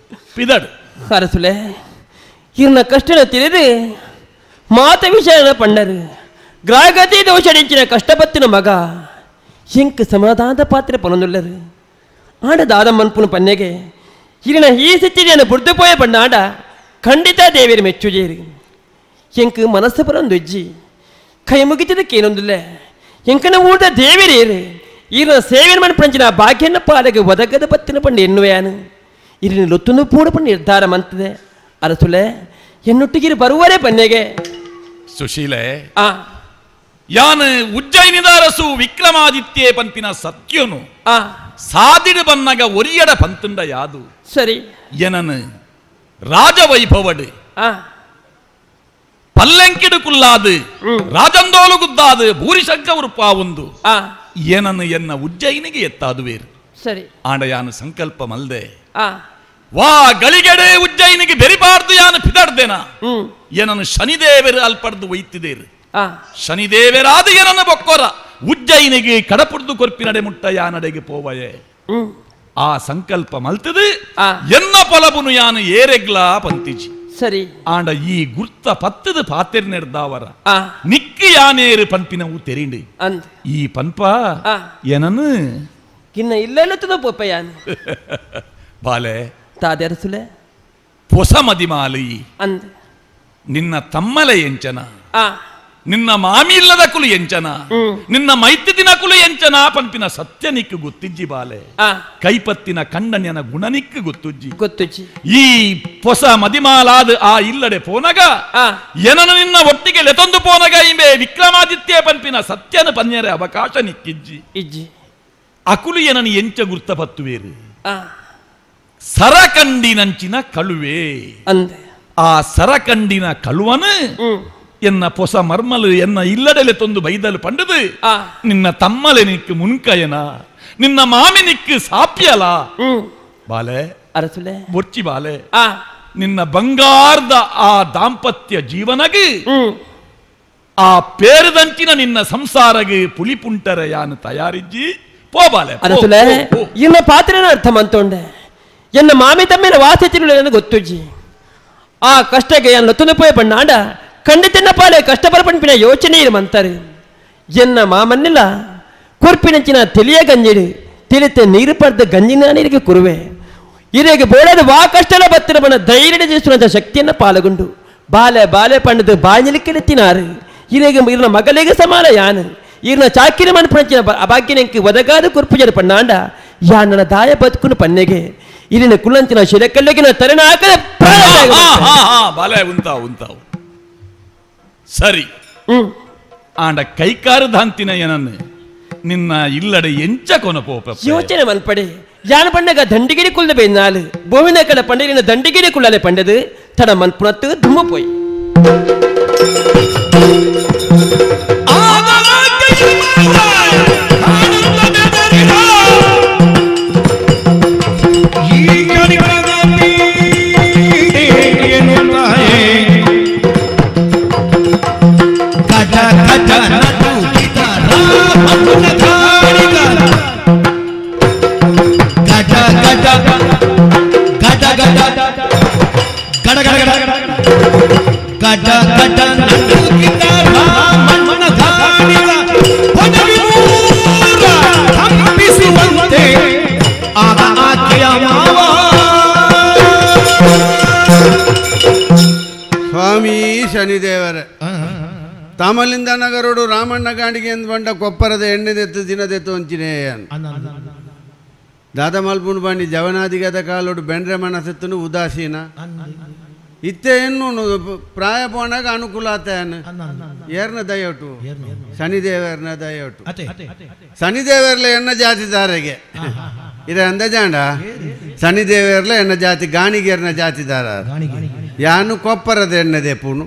ಪಿದಡು ಅರಸುಲೆ ಇರ್ನ ಕಷ್ಟನ ತಿಳಿದು ಮಾತ ವಿಷಯನ ಪಂಡರು ಗ್ರಾಹಕತಿ ದೋಷಡಿಂಚಿನ ಕಷ್ಟಪತ್ತಿನ ಮಗ ಎಂಕ್ ಸಮಾಧಾನದ ಪಾತ್ರೆ ಪನೊಂದುಲ್ಲರು ಆಡ ದಾದ ಮನ್ಪುನ ಪನ್ನೆಗೆ ಇರಿನ ಈ ಸ್ಥಿತಿಯನ್ನು ಬುಡ್ದು ಪೋಯ ಪಂಡ ಆಡ ಖಂಡಿತ ದೇವಿಯರು ಮೆಚ್ಚುಜೇರಿ ಎಂಕ್ ಮನಸ್ಸು ಪರೊಂದು ಇಜ್ಜಿ ಕೈ ಮುಗಿತದಕ್ಕೇನೊಂದಿಲ್ಲ ಎಂಕನ ಊಟ ದೇವಿರೇರು ಈರಿನ ಸೇವೆನ ಮನ್ಪಂಚಿನ ಭಾಗ್ಯನ ಪಾಲಗೆ ಒದಗದ ಪತ್ತಿನ ಪಂಡು ಎನ್ನುವೆಯಾನು ಇರಿನ ಲೊತ್ತೊಂದು ಪೂಡ ಪಂಡು ನಿರ್ಧಾರ ಮಂತದೆ ಅರಸುಲೆ ಎನ್ನೊಟ್ಟಿಗಿರು ಬರುವರೇ ಪನ್ನೆಗೆ ಸುಶೀಲೆ ಯಾನು ಉಜ್ಜಯಿನಿದ ಅರಸು ವಿಕ್ರಮಾದಿತ್ಯೆ ಪಂಪಿನ ಸತ್ಯನು ಸಾದಿಡು ಬನ್ನಗ ಒರಿಯಡ ಪಂತುಂಡ ಯಾದು ಸರಿ ಏನನು ರಾಜವೈಭವಡು ಪಲ್ಲೆಂಕಿಡು ಕುಲ್ಲಾದು ರಾಜಂದೋಲು ಗುದ್ದಾದು ಭೂರಿಶಂಕ ಉರುಪಾ ಒಂದು ಏನನ್ನು ಎನ್ನ ಉಜ್ಜಯಿನಿಗೆ ಎತ್ತಾದುವೇರು ಸರಿ ಆಂಡ ಯಾನು ಸಂಕಲ್ಪ ಮಲ್ದೆ ವಾ ಗಳಿಗೆಡೆ ಉಜ್ಜಯಿನಿಗೆ ಬೆರಿಬಾರ್ದು ಯಾನು ಪಿದಡ್ದೇನ ಏನನ್ನು ಶನಿದೇವರು ಅಲ್ಪಡ್ದು ಒಯ್ತಿದೇರು ಶನಿದೇವರಾದ ಏನನ್ನು ಬೊಕ್ಕೋರ ಉಜ್ಜಯಿನಿಗೆ ಕಡಪುಡ್ದು ಕೊರ್ಪಿನಡೆ ಮುಟ್ಟ ಯಾನಡೆಗೆ ಪೋವಯೆ ಆ ಸಂಕಲ್ಪ ಮಲ್ತದು ಎನ್ನ ಪೊಲಬುನು ಯಾನು ಏರೆಗ್ಲಾ ಪಂತಿಜಿ ಸರಿ ಆಂಡ ಈ ಗುರ್ತ ಪತ್ತದ ಪಾತೆರ್ ನೆಡ್ದಾವರ ನಿಕ್ಕಿ ಯಾನೇರು ಪಂಪಿನವು ತೆರಿಂಡು ಈ ಪಂಪ ಏನನ್ನು ಇನ್ನ ಇಲ್ಲ ಪೋಪ ಯಾನು ಬಾಲೆ ತಾದೆರಸುಲೆ ಪೊಸ ಮದಿಮಾಲಿ ಅಂದ ನಿನ್ನ ತಮ್ಮಲೆ ಎಂಚನ ನಿನ್ನ ಮಾಮಿ ಇಲ್ಲದ ಕುಲು ಎಂಚನ ನಿನ್ನ ಮೈತಿದಿನ ಕುಲು ಎಂಚನ ಪಂಪಿನ ಸತ್ಯ ನಿಕ್ಕು ಗೊತ್ತಿಜ್ಜಿ ಬಾಲೆ ಕೈಪತ್ತಿನ ಕಂಡನ್ಯನ ಗುಣನಿಕ್ಕು ಗೊತ್ತುಜ್ಜಿ ಗೊತ್ತುಜ್ಜಿ ಈ ಪೊಸ ಮದಿಮಾಲಾದ ಆ ಇಲ್ಲಡೆ ಪೋನಗ ಏನನು ನಿನ್ನ ಒಟ್ಟಿಗೆ ಲೆತೊಂದು ಪೋನಗ ಇಂಬೆ ವಿಕ್ರಮಾದಿತ್ಯ ಪಂಪಿನ ಸತ್ಯನ ಪನ್ಯರೆ ಅವಕಾಶ ನಿಕ್ಕಿಜ್ಜಿ ಇಜ್ಜಿ ಅಕುಲು ಏನನು ಎಂಚ ಗುರ್ತ ಪತ್ತುವೇರು ಸರಕಂಡಿನಂಚಿನ ಕಳುವೆ ಅಂದೆ ಆ ಸರಕಂಡಿನ ಕಳುವನು ಎನ್ನ ಪೊಸ ಮರ್ಮಲು ಎನ್ನ ಇಲ್ಲಡೆಲೆ ತೊಂದು ಬೈದಲು ಪಂಡದು ನಿನ್ನ ತಮ್ಮಲೆ ನಿಕ್ಕು ಮುನ್ಕಯನ ನಿನ್ನ ಮಾಮಿ ನಿಕ್ಕು ಸಾಪ್ಯಲ ಬಾಲೆ ಅರಸುಲೆ ಬೊಚ್ಚಿ ಬಾಲೆ ನಿನ್ನ ಬಂಗಾರದ ಆ ದಾಂಪತ್ಯ ಜೀವನಗೆ ಆ ಪೇರದಂಚಿನ ನಿನ್ನ ಸಂಸಾರಗೆ ಪುಲಿಪುಂಟರ ಯಾನು ತಯಾರಿಜ್ಜಿ ಪೋ ಬಾಲೆ ಅರಸುಲೆ ಇನ್ನ ಪಾತ್ರೆನ ಅರ್ಥ ಮಂತೊಂಡೆ ಎನ್ನ ಮಾಮಿ ತಮ್ಮಿನ ವಾಸೆ ಗೊತ್ತುಜ್ಜಿ ಆ ಕಷ್ಟಕ್ಕೆ ಎನ್ನ ತುನುಪೋಯ ಪಣ್ಣಾಂಡ ಖಂಡಿತನ್ನ ಪಾಲೆ ಕಷ್ಟಪರಪಂಪಿನ ಯೋಚನೆ ಮಂತಾರೆ ಎನ್ನ ಮಾಮನ್ನಿಲ್ಲ ಕೊರ್ಪಿನಂಚಿನ ತಿಳಿಯ ಗಂಜಿಡು ತಿಳಿತೆ ನೀರು ಪಡೆದ ಗಂಜಿನ ನೀರಿಗೆ ಕುರುವೆ ಇರೆಗೆ ಬೋಳದ ವಾ ಕಷ್ಟಲ ಬತ್ತಿನ ಬಣ್ಣ ಧೈರ್ಯ ಜಯಿಸುವಂಥ ಶಕ್ತಿಯನ್ನು ಪಾಲುಗೊಂಡು ಬಾಲೆ ಬಾಲೆ ಪಂಡದು ಬಾಯಿಲಿಕ್ಕೆ ತಿನಾರು ಇರೆಗೆ ಇರ್ನ ಮಗಲಿಗೆ ಸಮಾನ ಯಾನು ಇರ್ನ ಚಾಕಿನ ಮನ್ಪಂಚಿನ ಅಭಾಗ್ಯನೆಂಕಿ ಒದಗಾದ ಕುರ್ಪು ಜನ ಪಣ್ಣಾಂಡ ಯಾನನ ದಾಯ ಬದುಕುನು ಪನ್ನೆಗೆ ಇಲ್ಲಿನ ಕುಲ್ಲಂತಿನ ಶಿರಕಲ್ಲಿಗಿನ ತರಣ ಹಾಕದೆ ಬಲೆ ಉಂತಾವು ಉಂತಾವು ಸರಿ ಆಂಡ ಕೈಕಾರದಾಂತಿನ ಏನನ್ನು ನಿನ್ನ ಇಲ್ಲಡೆ ಎಂಚ ಕೊನಪೋಪ ಯೋಚನೆ ಮನ್ಪಡೆ ಯಾನ ಪಂಡಗ ದಂಡಿಗಿರಿ ಕುಲ್ದ ಬೇನಾಲು ಬೋವಿನ ಕಡ ಪಂಡಿನ ದಂಡಿಗಿರಿ ಕುಳ್ಳಲೆ ಪಂಡದು ತಡ ಮನ್ಪುಣತ್ತು ದುಮ್ಮ ಪೋಯಿ ಸ್ವಾಮಿ ಶನಿದೇವರೇ ತಾಮಲಿಂದ ನಗರೋಡು ರಾಮಣ್ಣ ಗಾಂಡಿಗೆ ಎಂದು ಬಂಡ ಕೊಪ್ಪರದ ಎಣ್ಣೆದೆತ್ತು ದಿನದೆತ್ತು ಅಂಚಿನೇ ದಾದ ಮಲ್ಪುಂಡು ಬಾಣಿ ಜವನಾದಿಗದ ಕಾಲೋಡು ಬೆಂಡ್ರೆ ಮನಸ್ಸೆತ್ತನು ಉದಾಸೀನ ಇತ್ತೆ ಎನ್ನು ಪ್ರಾಯ ಪೋಣಾಗ ಅನುಕೂಲ ಆತೇನು ಏರ್ನ ದಯೋಟು ಶನಿದೇವರ್ನ ದಯೋಟು ಶನಿದೇವರ್ಲ ಎಣ್ಣ ಜಾತಿ ದಾರೆಗೆ ಇದೆ ಅಂದಜಾಂಡ ಶನಿದೇವರ್ಲ ಎಣ್ಣ ಜಾತಿ ಗಾಣಿಗೇರ್ನ ಜಾತಿ ದಾರ ಯಾನು ಕೊಪ್ಪರದ ಎಣ್ಣೆ ಪೂನು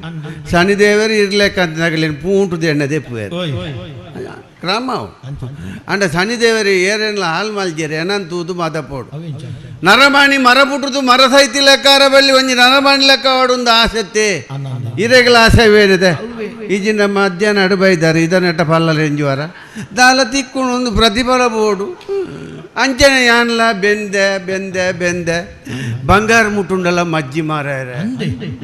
ಶನಿದೇವರು ಇರ್ಲೇಕಂತ ನಗಲೇನು ಪೂಂಟುದ ಎಣ್ಣೆ ಪೂವೇರು ಕ್ರಮ ಅಂಡ ಶನಿದೇವರು ಏರೇನ್ಲ ಹಾಲ್ ಮಲ್ಜೇರು ಏನಂತೂದು ಮದಪೋಡು ನರಮಾಣಿ ಮರ ಪುಟ್ಟುದು ಮರ ಸೈತಿ ಲೆಕ್ಕಾರ ಬಲ್ಲಿ ಒಂಜಿ ನರಮಾಣಿ ಲೆಕ್ಕ ಒಂದು ಆಸಕ್ತಿ ಇರೆಗಳ ಆಸೆ ಬೇರಿದೆ ಈಜಿನ ಮಧ್ಯಾಹ್ನ ಅಡುಬೈದಾರೆ ಇದನ್ನೆಟ್ಟ ಪಲ್ಲಲ ಎಂಜುವಾರ ದಾಲ ತಿಕ್ಕೊಂಡು ಒಂದು ಪ್ರತಿಫಲ ಬೋಡು ಅಂಚನೆ ಯಾನ್ಲ ಬೆಂದೆ ಬೆಂದೆ ಬೆಂದೆ ಬಂಗಾರ ಮುಟ್ಟುಂಡಲ್ಲ ಮಜ್ಜಿ ಮಾರಾಯರೆ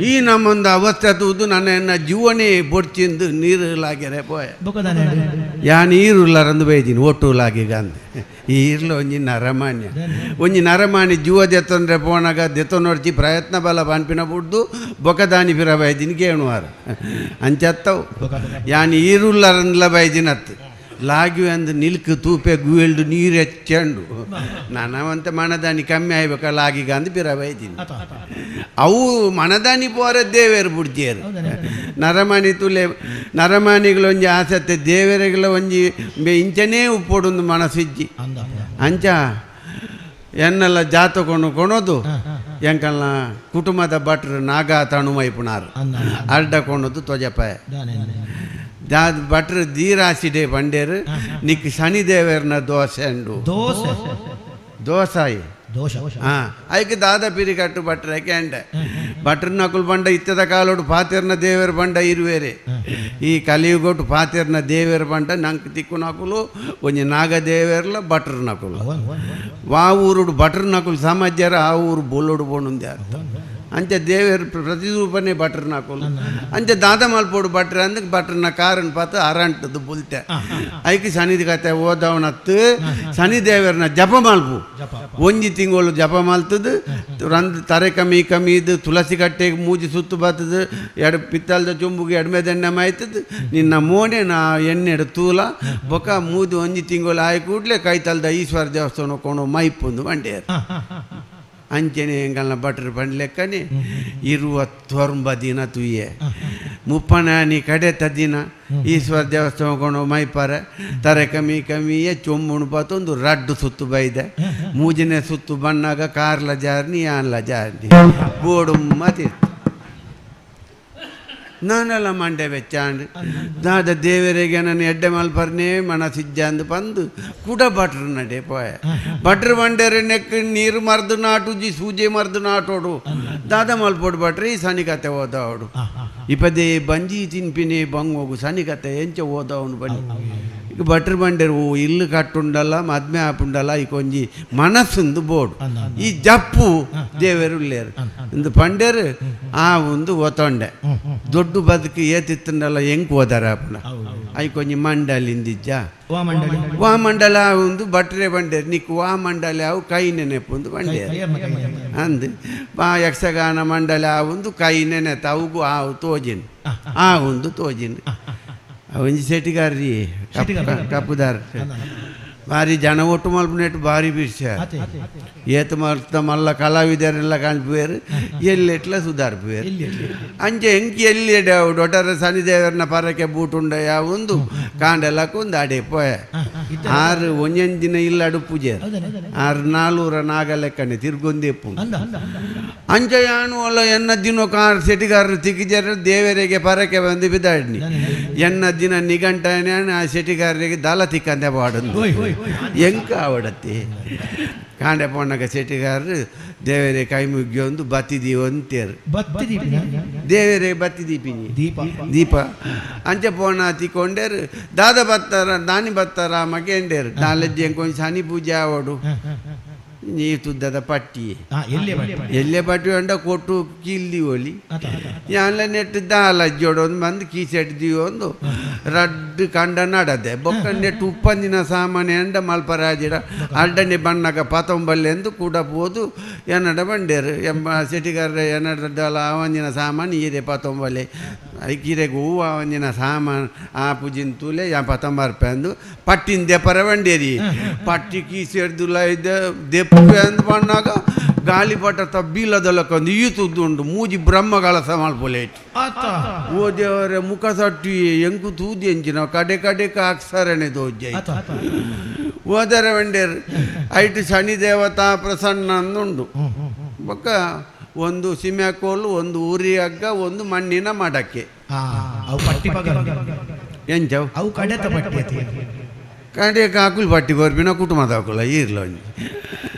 ಈ ನಮ್ಮೊಂದು ಅವಸ್ಥೆ ತೂದು ನನ್ನ ಎನ್ನ ಜೀವನೇ ಬೊಡ್ಚಿಂದು ನೀರು ಲಾಗ್ಯರೆ ಪೋಯ ಯಾ ನೀರು ಬೈದೀನಿ ಒಟ್ಟು ಲಾಗಿಗ ಅಂದೆ ಈ ಇರ್ಲ ಒಂಜಿ ನರಮಾನ್ಯ ಒಂಜಿ ನರಮಾನಿ ಜೀವ ದೆತ್ತಂದ್ರೆ ಪೋಣಾಗ ದೆತ್ತನೊಡ್ಚಿ ಪ್ರಯತ್ನ ಬಲ ಪನ್ಪಿನ ಬುಡ್ದು ಬೊಕದಾನಿ ಪಿರ ಬೈದಿನಿ ಕೇಣುವಾರ ಅಂಚತ್ತವು ಯಾನ್ ಈರುಲ್ಲರಂದ್ಲ ಬೈದಿನತ್ತು ಲಾಗ್ಯು ಅಂದು ನಿಲ್ಕು ತೂಪೆ ಗುವೆಲ್ಡು ನೀರು ಹೆಚ್ಚಂಡು ನಾನವಂತ ಮನದಾನಿ ಕಮ್ಮಿ ಆಯ್ಬೇಕ ಲಾಗಿಗ ಅಂದು ಪಿರ ಬೈದಿನಿ ಅವು ಮನದಾನಿ ಪೋರ ದೇವೇರು ಬುಡ್ಜೇರು ನರಮಾನಿ ತುಲೆ ನರಮಾನಿಗಳೊಂಜಿ ಆಸತ್ತೆ ದೇವರೆಗಳ ಒಂಜಿ ಇಂಚನೇ ಉಪ್ಪೊಡೊಂದು ಮನಸ್ಸಿಜ್ಜಿ ಅಂಚ ಎನ್ನೆಲ್ಲ ಜಾತಕೊಂಡು ಕೊಣೋದು ಎಂಕಲ್ನ ಕುಟುಂಬದ ಭಟ್ರು ನಾಗ ತಣುಮೈಪುಣಾರು ಅಡ್ಡ ಕೊಣೋದು ತೊಜಪಾಯ ದಾದ ಭಟ್ರು ದೀರಾಸಿಡೆ ಬಂಡೇರು ನಿಕ್ ಶನಿದೇವರ್ನ ದೋಸೆ ಅಂಡು ದೋಸಾಯಿ ಹಾಂ ಐಕೆ ದಾದ ಪಿರಿ ಕಟ್ಟು ಭಟ್ರೆ ಕೆಂಡೆ ಭಟ್ರ ನಕುಲ್ ಬಂಡ ಇತ್ತದ ಕಾಲೋಡು ಪಾತಿರ್ನ ದೇವರ ಬಂಡ ಇರುವೇರೆ ಈ ಕಲಿಯುಗೊಟ್ಟು ಪಾತಿರ್ನ ದೇವರ ಬಂಡ ನಂಗೆ ತಿಕ್ಕು ನಕುಲು ಒಂಜಿ ನಾಗದೇವರ್ಲ ಭಟ್ರ ನಕುಲು ವಾ ಊರುಡು ಭಟ್ರ ನಕುಲು ಸಮಾಜರ ಆ ಊರು ಬೊಲ್ಲೋಡು ಬೋಣುಂದೆ ಅರ್ಥ ಅಂಚೆ ದೇವರ ಪ್ರತಿರೂಪನೇ ಭಟ್ರ ನಕುಲು ಅಂಚೆ ದಾದ ಮಲ್ಪೋಡು ಭಟ್ರ ಅಂದ್ರೆ ಭಟ್ರನ ಕಾರನ್ ಪಾತು ಅರಂಟದ್ದು ಬುಲ್ತೆ ಐಕೆ ಶನಿದ ಕತೆ ಓದವನತ್ತು ಶನಿದೇವರನ್ನ ಜಪ ಮಲ್ಪು ಒಂಜಿ ತಿಂಗಳು ಜಪ ಮಲ್ತದು ರಂದು ತರೆ ಕಮ್ಮಿ ಕಮ್ಮಿ ಇದು ತುಳಸಿ ಕಟ್ಟೆಗೆ ಮೂಜಿ ಸುತ್ತು ಬರ್ತದೆ ಎಡ ಪಿತ್ತಲ್ದ ಚೊಂಬುಗೆ ಎಡ್ಮೆದೆಣ್ಣೆ ಮಾಯ್ತದ ನಿನ್ನ ಮೋನೆ ನಾ ಎಣ್ಣೆಡು ತೂಲ ಬೊಕ ಮೂದು ಒಂಜಿ ತಿಂಗಳು ಆಯ್ ಕೂಡಲೇ ಕೈತಲ್ದ ಈಶ್ವರ ದೇವಸ್ಥಾನ ಕೊಣೋ ಮೈಪೊಂದು ಬಂಡೇರು ಅಂಚನೆ ಎಂಗಲ್ನ ಭಟ್ರು ಬಂಡ್ಲೆಕ್ಕನೆ ಇರುವತ್ತೊಂಬ ದಿನ ತುಯ್ಯೆ ಮುಪ್ಪನಾನಿ ಕಡೆತ ದಿನ ಈಶ್ವರ ದೇವಸ್ಥಾನ ಕೊಂಡು ಮೈಪಾರೆ ತರೆ ಕಮ್ಮಿ ಕಮ್ಮಿಯೇ ಚೊಂಬುಣು ಪಾತೊಂದು ರಡ್ಡು ಸುತ್ತು ಬೈದೆ ಮೂಜನೆ ಸುತ್ತು ಬಣ್ಣಾಗ ಕಾರ್ಲ ಜಾರ್ನಿ ಆನ್ಲ ಜಾರ್ನಿ ಬೋಡು ಮತ್ತಿತ್ತು ನಾನೆಲ್ಲ ಮಂಡೆ ಬೆಚ್ಚಾಂಡ್ ದಾದ ದೇವರಿಗೆ ನಾನು ಎಡ್ಡೆ ಮಲ್ಪರ್ನೇ ಮನಸಿಜ್ಜ ಅಂದು ಬಂದು ಕೂಡ ಭಟ್ರು ನಡೆ ಪೋಯ ಭಟ್ರು ಬಂಡೇರೆ ನೆಕ್ ನೀರು ಮರ್ದು ನಾಟುಜಿ ಸೂಜೆ ಮರ್ದು ನಾಟೋಡು ದಾದ ಮಲ್ಪೋಡು ಭಟ್ರೆ ಈ ಸನಿಕತೆ ಓದವಡು ಇಪ್ಪದೇ ಬಂಜಿ ತಿನ್ಪಿನಿ ಬಂಗೋಗು ಸನಿಕತೆ ಎಂಚ ಓದವನು ಬನ್ನಿ ಈಗ ಭಟ್ರು ಬಂಡೇರು ಓ ಇಲ್ಲು ಕಟ್ಟುಂಡಲ್ಲ ಮದ್ಮೆ ಆಪುಂಡಲ್ಲ ಈ ಕೊಂಜಿ ಮನಸ್ಸೊಂದು ಬೋರ್ಡು ಈ ಜಪ್ಪು ದೇವರು ಉಳ್ಳೇರು ಇಂದು ಪಂಡೇರು ಆ ಒಂದು ಒತ್ತೊಂಡೆ ದೊಡ್ಡ ಬದುಕು ಏತಿತ್ತಂಡಲ್ಲ ಹೆಂಗ್ ಹೋದಾರ ಅಪ್ಪನ I ಕೊಂಜಿ ಮಂಡಲಿಂದಿಜ್ಜ ವಾ ಮಂಡಲ ಒಂದು ಭಟ್ರೆ ಬಂಡೇರು ನಿಕ್ ವಾ ಮಂಡಲ ಅವು ಕೈ ನೆನೆಪುಂದು ಬಂಡೇರು ಅಂದು ಬಾ ಯಕ್ಷಗಾನ ಮಂಡಲ ಒಂದು ಕೈ ನೆನೆತ ಅವುಗೂ ಆವು ತೋಜಿನ ಆ ಒಂದು ತೋಜಿನ ಒಂಜಿ ಸೆಟಿಗಾರ್ರಿ ಕಪ್ಪುದಾರ ಭಾರಿ ಜನ ಒಟ್ಟು ಮಲ್ಪನೆಟ್ಟು ಭಾರಿ ಬಿರ್ಸ ಏತ ಮಲ್ತ ಮಲ್ಲ ಕಲಾವಿದರೆಲ್ಲ ಕಾಣ್ಪುವೇರು ಎಲ್ಲೆಟ್ಲ ಸುಧಾರ್ಪುವೇರು ಅಂಚೆ ಎಂಕಿ ಎಲ್ಲಿ ದೊಡ್ಡರ ಶನಿದೇವರನ ಪರಕ್ಕೆ ಬೂಟುಂಡ ಯಾವೊಂದು ಕಾಂಡೆಲ್ಲಕ್ಕೊಂದು ಅಡೆ ಪೋಯ ಆರು ಒಂಜೊಂದು ದಿನ ಇಲ್ಲ ಪೂಜೆ ಆರು ನಾಲ್ೂರ ನಾಗಲೆಕ್ಕನೆ ತಿರ್ಗೊಂದೆಪ್ಪು ಅಂಚೆ ಯಾನು ಅಲ್ಲ ಎನ್ನ ದಿನ ಕಾರ್ ಸೆಟಿಗಾರರು ತಿಕ್ಕಿಜರ ದೇವರಿಗೆ ಪರಕ್ಕೆ ಬಂದು ಬಿದ್ದಾಡ್ನಿ ಎನ್ನ ದಿನ ನಿಘಂಟನೆ ಆ ಸೆಟಿಗಾರರಿಗೆ ದಲ ತಿಕ್ಕಂದೆ ಪಾಡೊಂದು ಎಂಕ ಆವಡತ್ತಿ ಕಾಂಡೆ ಪೋಣಗ ಸೆಟಿಗಾರರು ದೇವರೇ ಕೈ ಮುಗಿಯೊಂದು ಬತ್ತಿ ದೀವ ಅಂತೇರು ದೇವರೇ ಬತ್ತಿ ದೀಪಿನಿ ದೀಪ ದೀಪ ಅಂಚೆ ಪೋಣ ತಿಕ್ಕೊಂಡೇರು ದಾದ ಬತ್ತಾರ ದಾನಿ ಬತ್ತಾರ ಮಗೇಂಡೇರು ನಾಲೆಜ್ಜೆ ಕೊಂಚ ಶನಿ ಪೂಜೆ ಆವಡು ನೀ ತುದ್ದದ ಪಟ್ಟಿ ಎಲ್ಲೆ ಪಟ್ಟಿ ಅಂಡ ಕೊಟ್ಟು ಕೀಲ್ದಿ ಒಲಿ ಯಾನ್ಲ ನೆಟ್ಟು ದಾಲ ಜೋಡೊಂದು ಬಂದು ಕೀಸೆಟ್ ಒಂದು ರಡ್ಡು ಕಂಡ ನಡದೆ ಬೊಕ್ಕ ನೆಟ್ಟು ಉಪ್ಪಂದಿನ ಸಾಮಾನ್ಯ ಅಂಡ ಮಲ್ಪರಾಜಿಡ ಅಡ್ಡನೆ ಬಣ್ಣಗ ಪತೊಂಬಲ್ಲೆ ಎಂದು ಕೂಡ ಪೋದು ಎನ್ನಡ ಬಂಡೇರು ಎಂಬ ಸೆಟಿಗಾರ ಎನ್ನಡ ದಾಲ ಆವಂದಿನ ಸಾಮಾನು ಈರೆ ಪತೊಂಬಲ್ಲೆ ಐಕೀರೆಗೆ ಹೂವು ಆವಂದಿನ ಸಾಮಾನು ಆ ಪೂಜಿನ ತೂಲೆ ಯಾ ಪತಂಬರ್ಪೆ ಅಂದು ಪಟ್ಟಿನ ದೆಪರ ಬಂಡೇರಿ ಪಟ್ಟಿ ಕೀಸೆಡ್ದುಲ ಇದ್ದ ದೆಪ್ಪು ಅಂದ್ ಬಣ್ಣಾಗ ಗಾಳಿಪಟ ತಬ್ಬಿಲ್ಲದಲ್ಲಕ್ಕೊಂದು ಈ ತುದ್ದುಂಡು ಮೂಜಿ ಬ್ರಹ್ಮಗಳ ಸಮಾಲ್ಪೊಲೇಟ್ ಓ ದೇವರೇ ಮುಖ ಸಟ್ಟಿ ಎಂಕು ತೂದಿ ಎಂಚಿನ ಕಡೆ ಕಡೆ ಅಕ್ಷರಣೆ ದೋಜ್ಜೆ ಓದರ ವಂಡೇರು ಐಟು ಶನಿ ದೇವತಾ ಪ್ರಸನ್ನ ಅಂದುಂಡು ಬೊಕ್ಕ ಒಂದು ಸಿಮೆಕೋಲು ಒಂದು ಉರಿ ಹಗ್ಗ ಒಂದು ಮಣ್ಣಿನ ಮಡಕೆ ಎಂಚವು ಅವು ಕಡೆತ ಪಟ್ಟಿ ಕಡೆ ಕಾಕುಲ್ ಪಟ್ಟಿ ಬರ್ಬಿನ ಕುಟುಂಬದ ಈರ್ಲ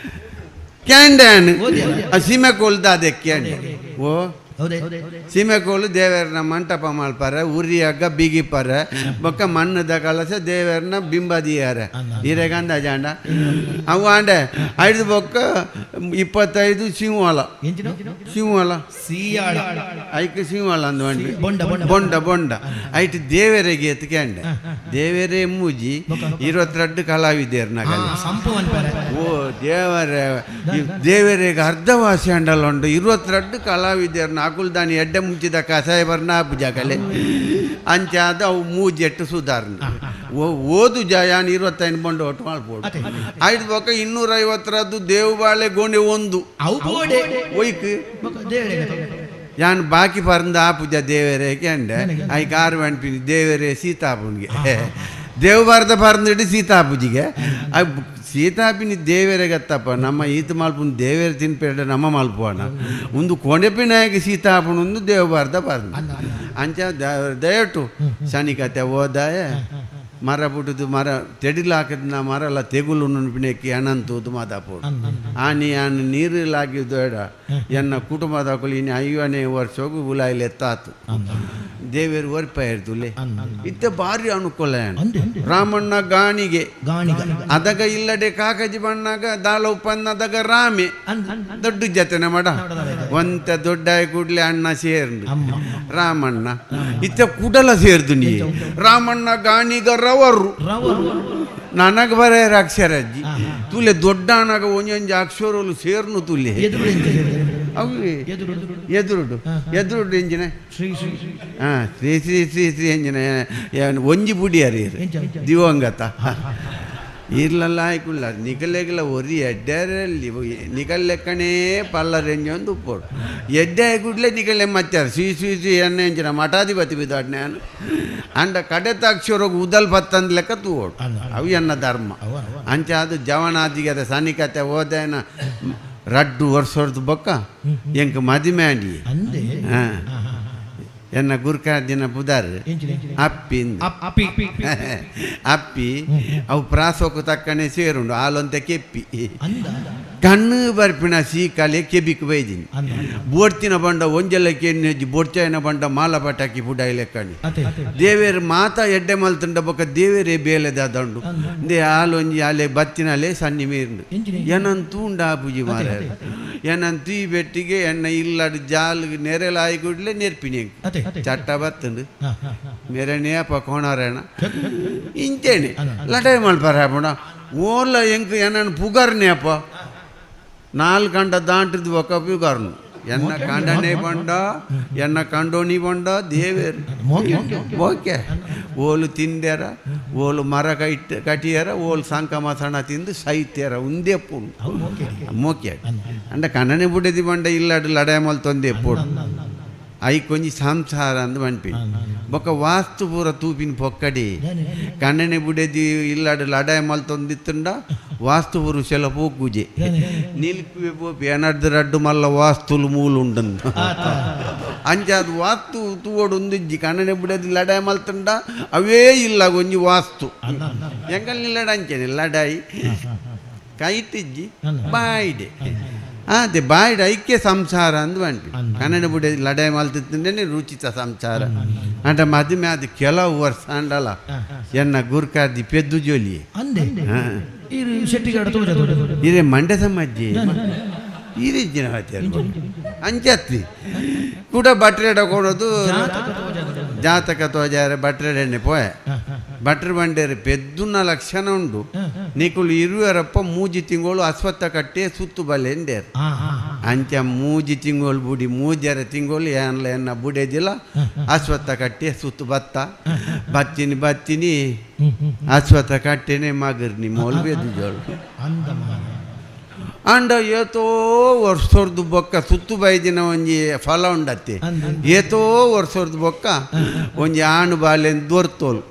ಕ್ಯಾಂಡ್ಯಾನ್ ಸೀಮೆಕೋಲು ದಾದೆ ಕ್ಯಾಂಡೆ ಓ ಸೀಮೆಕೋಲು ದೇವರನ ಮಂಟಪ ಮಲ್ಪಾರೆ ಉರಿ ಹಗ್ಗ ಬಿಗಿಪಾರೆ ಬೊಕ್ಕ ಮಣ್ಣದ ಕಲಸ ದೇವರನ ಬಿಂಬ ದಿಯಾರೆ ಹಿರೇಗಂದ ಜಾಂಡ ಅವು ಆಂಡೆ ಐದು ಬೊಕ್ಕ 25 ಸಿಂಹಲ ಸಿಂಹಲ ಐಕ್ ಸಿಂಹಲ ಅಂದು ಬೊಂಡ ಬೊಂಡ ಬೊಂಡ ಐಟ್ ದೇವರಿಗೆ ಎತ್ಕಂಡೆ ದೇವರೇ ಮೂಜಿ 22 ಕಲಾವಿದೇರ್ ನಗಲ ಓ ದೇವರೇ ದೇವರಿಗೆ ಅರ್ಧವಾಸಿ ಅಂಡಲ ಉಂಡು 22 ಕಲಾವಿದೇರ್ನ ಅಕುಲ್ದಾನಿ ಎಡ್ಡೆ ಮುಂಚಿದ ಕಸಾಯ ಬರ್ನ ಪೂಜಾಕಲೆ ಅಂಚಾದ ಅವು ಮೂಜೆಟ್ಟು ಸುಧಾರಣೆ ಓದು ಜಯಾನ್ 25 ಬಂಡು ಒಟ್ಟು ಮಾಡ್ಬೋದು ಐದು ಬೊಕ್ಕ 250ರದ್ದು ದೇವಬಾಳೆ ಗೋಣೆ ಒಂದು ಒಯ್ಕ್ ಯಾನ್ ಬಾಕಿ ಪರಂದ ಆ ಪೂಜಾ ದೇವರೇ ಕೆಂಡೆ I car ಅನ್ಪಿನಿ ದೇವರೇ ಸೀತಾಪುನ್ಗೆ ದೇವಬಾರದ ಪರಂದಿಟ್ಟು ಸೀತಾಪೂಜಿಗೆ ಸೀತಾಪಿನಿ ದೇವರೆಗತ್ತಪ್ಪ ನಮ್ಮ ಈತ ಮಲ್ಪುನ ದೇವೇರ ತಿನ್ಪೇಡ ನಮ್ಮ ಮಲ್ಪುವಣ ಒಂದು ಕೊನೆಪಿನಾಯಕ ಸೀತಾಪುನ ಒಂದು ದೇವಬಾರ್ದ ಪರಂದ ಅಂಚ ದಯಟು ಶನಿಕತೆ ಓದಾಯ ಮರ ಪುಟ್ಟದು ಮರ ತೆಡಿಲಾಕದ ಮರ ಎಲ್ಲ ತೆಗುಲು ನುಣಪಿನೆಕ್ಕಿ ಅನಂತೂದು ಮಾತಾಪೋಡು ಆನಿ ಆನ್ ನೀರು ಲಾಗಿದ್ದು ಎನ್ನ ಕುಟುಂಬದ ಇನ್ನು 5ನೇ ವರ್ಷೋಗು ಉಲಾಯಿಲೆತ್ತಾತು ದೇವೇರು ಒರ್ಪ ಇರ್ತುಲೆ ಇತ್ತ ಭಾರಿ ಅನುಕೂಲ ರಾಮಣ್ಣ ಗಾಣಿಗೆ ಅದಗ ಇಲ್ಲಡೆ ಕಾಕಜಿ ಬಣ್ಣಾಗ ದಾಲ ಉಪ್ಪನ್ನದಾಗ ರಾಮೆ ದೊಡ್ಡ ಜತೆನ ಮಾಡ ಒಂತ ದೊಡ್ಡ ಕೂಡ್ಲೆ ಅಣ್ಣ ಸೇರ್ದು ರಾಮಣ್ಣ ಇತ್ತ ಕುಡಲ ಸೇರ್ದು ನೀ ರಾಮಣ್ಣ ಗಾಣಿಗ ರವರು ನನಗೆ ಬರೆಯರ ಅಕ್ಷರ ಅಜ್ಜಿ ತುಲೆ ದೊಡ್ಡ ಅಣ್ಣಗ ಒಂಜೊಂಜಿ ಅಕ್ಷರಲು ಸೇರ್ನು ತುಲೆ ಅವು ಎದುರುಡು ಎದುರುಡು ಎಂಜಿನ ಹಾಂ ಶ್ರೀ ಶ್ರೀ ಶ್ರೀ ಶ್ರೀ ಎಂಜಿನ ಒಂಜಿ ಬುಡಿಯಾರಿ ದಿವಂಗತ ಇರ್ಲಲ್ಲ ಆಯ್ಕುಲ್ಲ ನಿಕಲೆಗಿಲ್ಲ ಒರಿ ಎಡ್ಡರಲ್ಲಿ ನಿಕಲ್ಲೆಕ್ಕನೇ ಪಲ್ಲರೆಂಜಿ ಒಂದು ಉಪ್ಪೋಡು ಎಡ್ಡೆ ಕೂಡಲೇ ನಿಕಲೆ ಮಚ್ಚಾರ ಶ್ರೀ ಶ್ರೀ ಶ್ರೀ ಎಣ್ಣೆ ಎಂಚಿನ ಮಠಾಧಿಪತಿ ಬಿದ್ದಾಡ್ ನಾನು ಅಂಡ ಕಡೆತಾಕ್ಷರೋಗ ಉದಲ್ ಪತ್ತಂದ್ ಲೆಕ್ಕ ತೂವೋಡು ಅವು ಎನ್ನ ಧರ್ಮ ಅಂಚೆ ಅದು ಜವನಾದಿಗೆ ಅದ ಸನಿಕತೆ ಹೋದೇನ ರಡ್ಡು ವರ್ಷದ ಬೊಕ್ಕ ಎಂಕ್ ಮದಿಮೆ ಆಂಡಿ ಹಾಂ ಎನ್ನ ಗುರ್ಕಾರ್ಜಿನ ಪುದಾರ್ ಅಪ್ಪಿ ಅಪ್ಪಿ ಅವು ಪ್ರಾಸೋಕು ತಕ್ಕನೆ ಸೇರುಂಡು ಹಾಲೊಂತೆ ಕೆಪ್ಪಿ ಕಣ್ಣು ಬರ್ಪಿನ ಸೀಕಾಲೆ ಕೆಬಿಕ್ ಬೈದಿನಿ ಬೋಡ್ತಿನ ಬಂಡ ಒಂಜೆಲ್ಲ ಕೆನ್ನೆಜ್ಜಿ ಬೋಡ್ಚಾಯಿನ ಬಂಡ ಮಾಲ ಪಟಾಕಿ ಪುಡಾಯಿ ಲೆಕ್ಕಣಿ ದೇವೇರು ಮಾತಾ ಎಡ್ಡೆ ಮಲ್ತುಂಡ ಬೊಕ್ಕ ದೇವೇರೇ ಬೇಲೆದ ದಂಡು they ಹಾಲೊಂಜಿ ಅಲೆ ಬತ್ತಿನಲೆ ಸನ್ನಿ ಮೀರ್ಂಡು ಏನಂತೂ ಉಂಡ ಆ ಪೂಜೆ ಮಾರ ಏನಂತೂ ಈ ಬೆಟ್ಟಿಗೆ ಎನ್ನ ಇಲ್ಲಡ್ ಜಾಲ್ ನೆರೆಲಾಯಿ ಕೂಡಲೇ ನೆರ್ಪಿನಿ ಚಟ್ಟ ಬತ್ತಂಡು ಮೆರಣೆ ಪಕೋಣರೇಣ ಇಂಚೇನೆ ಲಟಾಯಿ ಮಲ್ಪಾರ ಪುಣ ಓಲ ಎಂಕ್ ಏನನ್ನು ಪುಗರ್ನೆ ಅಪ್ಪ 4 ಗಂಟೆ ದಾಂಟಿದ್ದು ಬೊಕ್ಕ ಪುಗರ್ನು ಎನ್ನ ಕಾಂಡನೆ ಬಂಡ ಎನ್ನ ಕಂಡೋಣಿ ಬಂಡ ದೇವೇರು ಓಕೆ ಓಲು ತಿಂದ್ಯಾರ ಓಲು ಮರ ಕೈಟ್ ಕಟಿಯಾರ ಓಲು ಸಂಕ ಮಸಣ ತಿಂದು ಸೈತ್ಯಾರ ಉಂದೇ ಪುಣ್ ಮೋಕೆ ಅಂಡ ಕಣ್ಣನೆ ಬುಡದಿ ಬಂಡ ಇಲ್ಲಾಡು ಲಡಾಯಮಲ್ ತೊಂದೆ ಪೋಡು I ಕೊಂಜಿ ಸಂಸಾರ ಅಂದ್ ಪನ್ಪಿ ಬೊಕ್ಕ ವಾಸ್ತು ಪೂರ ತೂಪಿನ ಪೊಕ್ಕಡಿ ಕಣ್ಣನೆ ಬುಡದಿ ಇಲ್ಲಾಡು ಲಡಾಯ ಮಲ್ತೊಂದಿತ್ತುಂಡ ವಾಸ್ತು ಪುರುಷಲ ಪೋಕುಜೆ ನಿಲ್ಕುವೆ ಪೋಪಿ ಎನಡ್ದು ರಡ್ಡು ಮಲ್ಲ ವಾಸ್ತುಲು ಮೂಲು ಉಂಡಂದು ಅಂಚಾದ ವಾಸ್ತು ತೂವೋಡು ಉಂದಿಜ್ಜಿ ಕಣ್ಣನೆ ಬುಡದಿ ಲಡಾಯ ಮಲ್ತುಂಡ ಅವೇ ಇಲ್ಲ ಒಂಜಿ ವಾಸ್ತು ಎಂಕಲ್ ನಿಲ್ಲಡ ಅಂಚೆನೆ ಲಡಾಯಿ ಕೈತಿಜ್ಜಿ ಬಾಯಿಡೆ ಅದೇ ಬಾಯಿಡ್ ಐಕ್ಯ ಸಂಸಾರ ಅಂದ್ ಪನ್ಪಿ ಕನ್ನಡ ಬುಡ ಲಡಾಯಿ ಮಲ್ತಿತ್ತಂಡೇನೆ ರುಚಿತ ಸಂಸಾರ ಅಂಟ ಮದುವೆ ಅದು ಕೆಲವು ವರ್ಷ ಅಂಡಲ್ಲ ಎನ್ನ ಗುರ್ಕಾರ್ದಿ ಪೆದ್ದು ಜೋಲಿ ಇದೇ ಮಂಡ್ಯ ಸಮಾಜಿ ಈ ರೀತಿನ ಅಂಚತ್ತಿ ಕೂಡ ಬಟ್ರೆಡ ಕೊಡೋದು ಜಾತಕ ತೋಜಾರೆ ಬಟ್ರೆಡೆಣ್ಣೆ ಪೋಯೆ ಬಟ್ರ್ ಬಂಡೇರು ಪೆದ್ದುನ ಲಕ್ಷಣ ಉಂಡು ನಿಕುಲು ಇರುವರಪ್ಪ ಮೂಜಿ ತಿಂಗಳು ಅಶ್ವತ್ಥ ಕಟ್ಟೆ ಸುತ್ತು ಬಲೆ ಎಂಡೇರು ಅಂಚ ಮೂಜಿ ತಿಂಗಳು ಬುಡಿ ಮೂಜರ ತಿಂಗಳು ಏನ್ಲ ಎನ್ನ ಬುಡೇದಿಲ್ಲ ಅಶ್ವತ್ಥ ಕಟ್ಟೆ ಸುತ್ತು ಬತ್ತ ಬತ್ತಿನಿ ಬತ್ತಿನಿ ಅಶ್ವತ್ಥ ಕಟ್ಟೆನೆ ಮಗರ್ನಿ ಮೋಲ್ ಬೆದ್ದು ಜೋಳು ಅಂಡ ಏತೋ ವರ್ಷದ ಬೊಕ್ಕ ಸುತ್ತು ಬೈದಿನ ಒಂಜಿ ಫಲ ಉಂಡತ್ತೆ ಏತೋ ವರ್ಷದ ಬೊಕ್ಕ ಒಂಜಿ ಆಣು ಬಾಲೆನ್ ದೊರ್ತೋಲು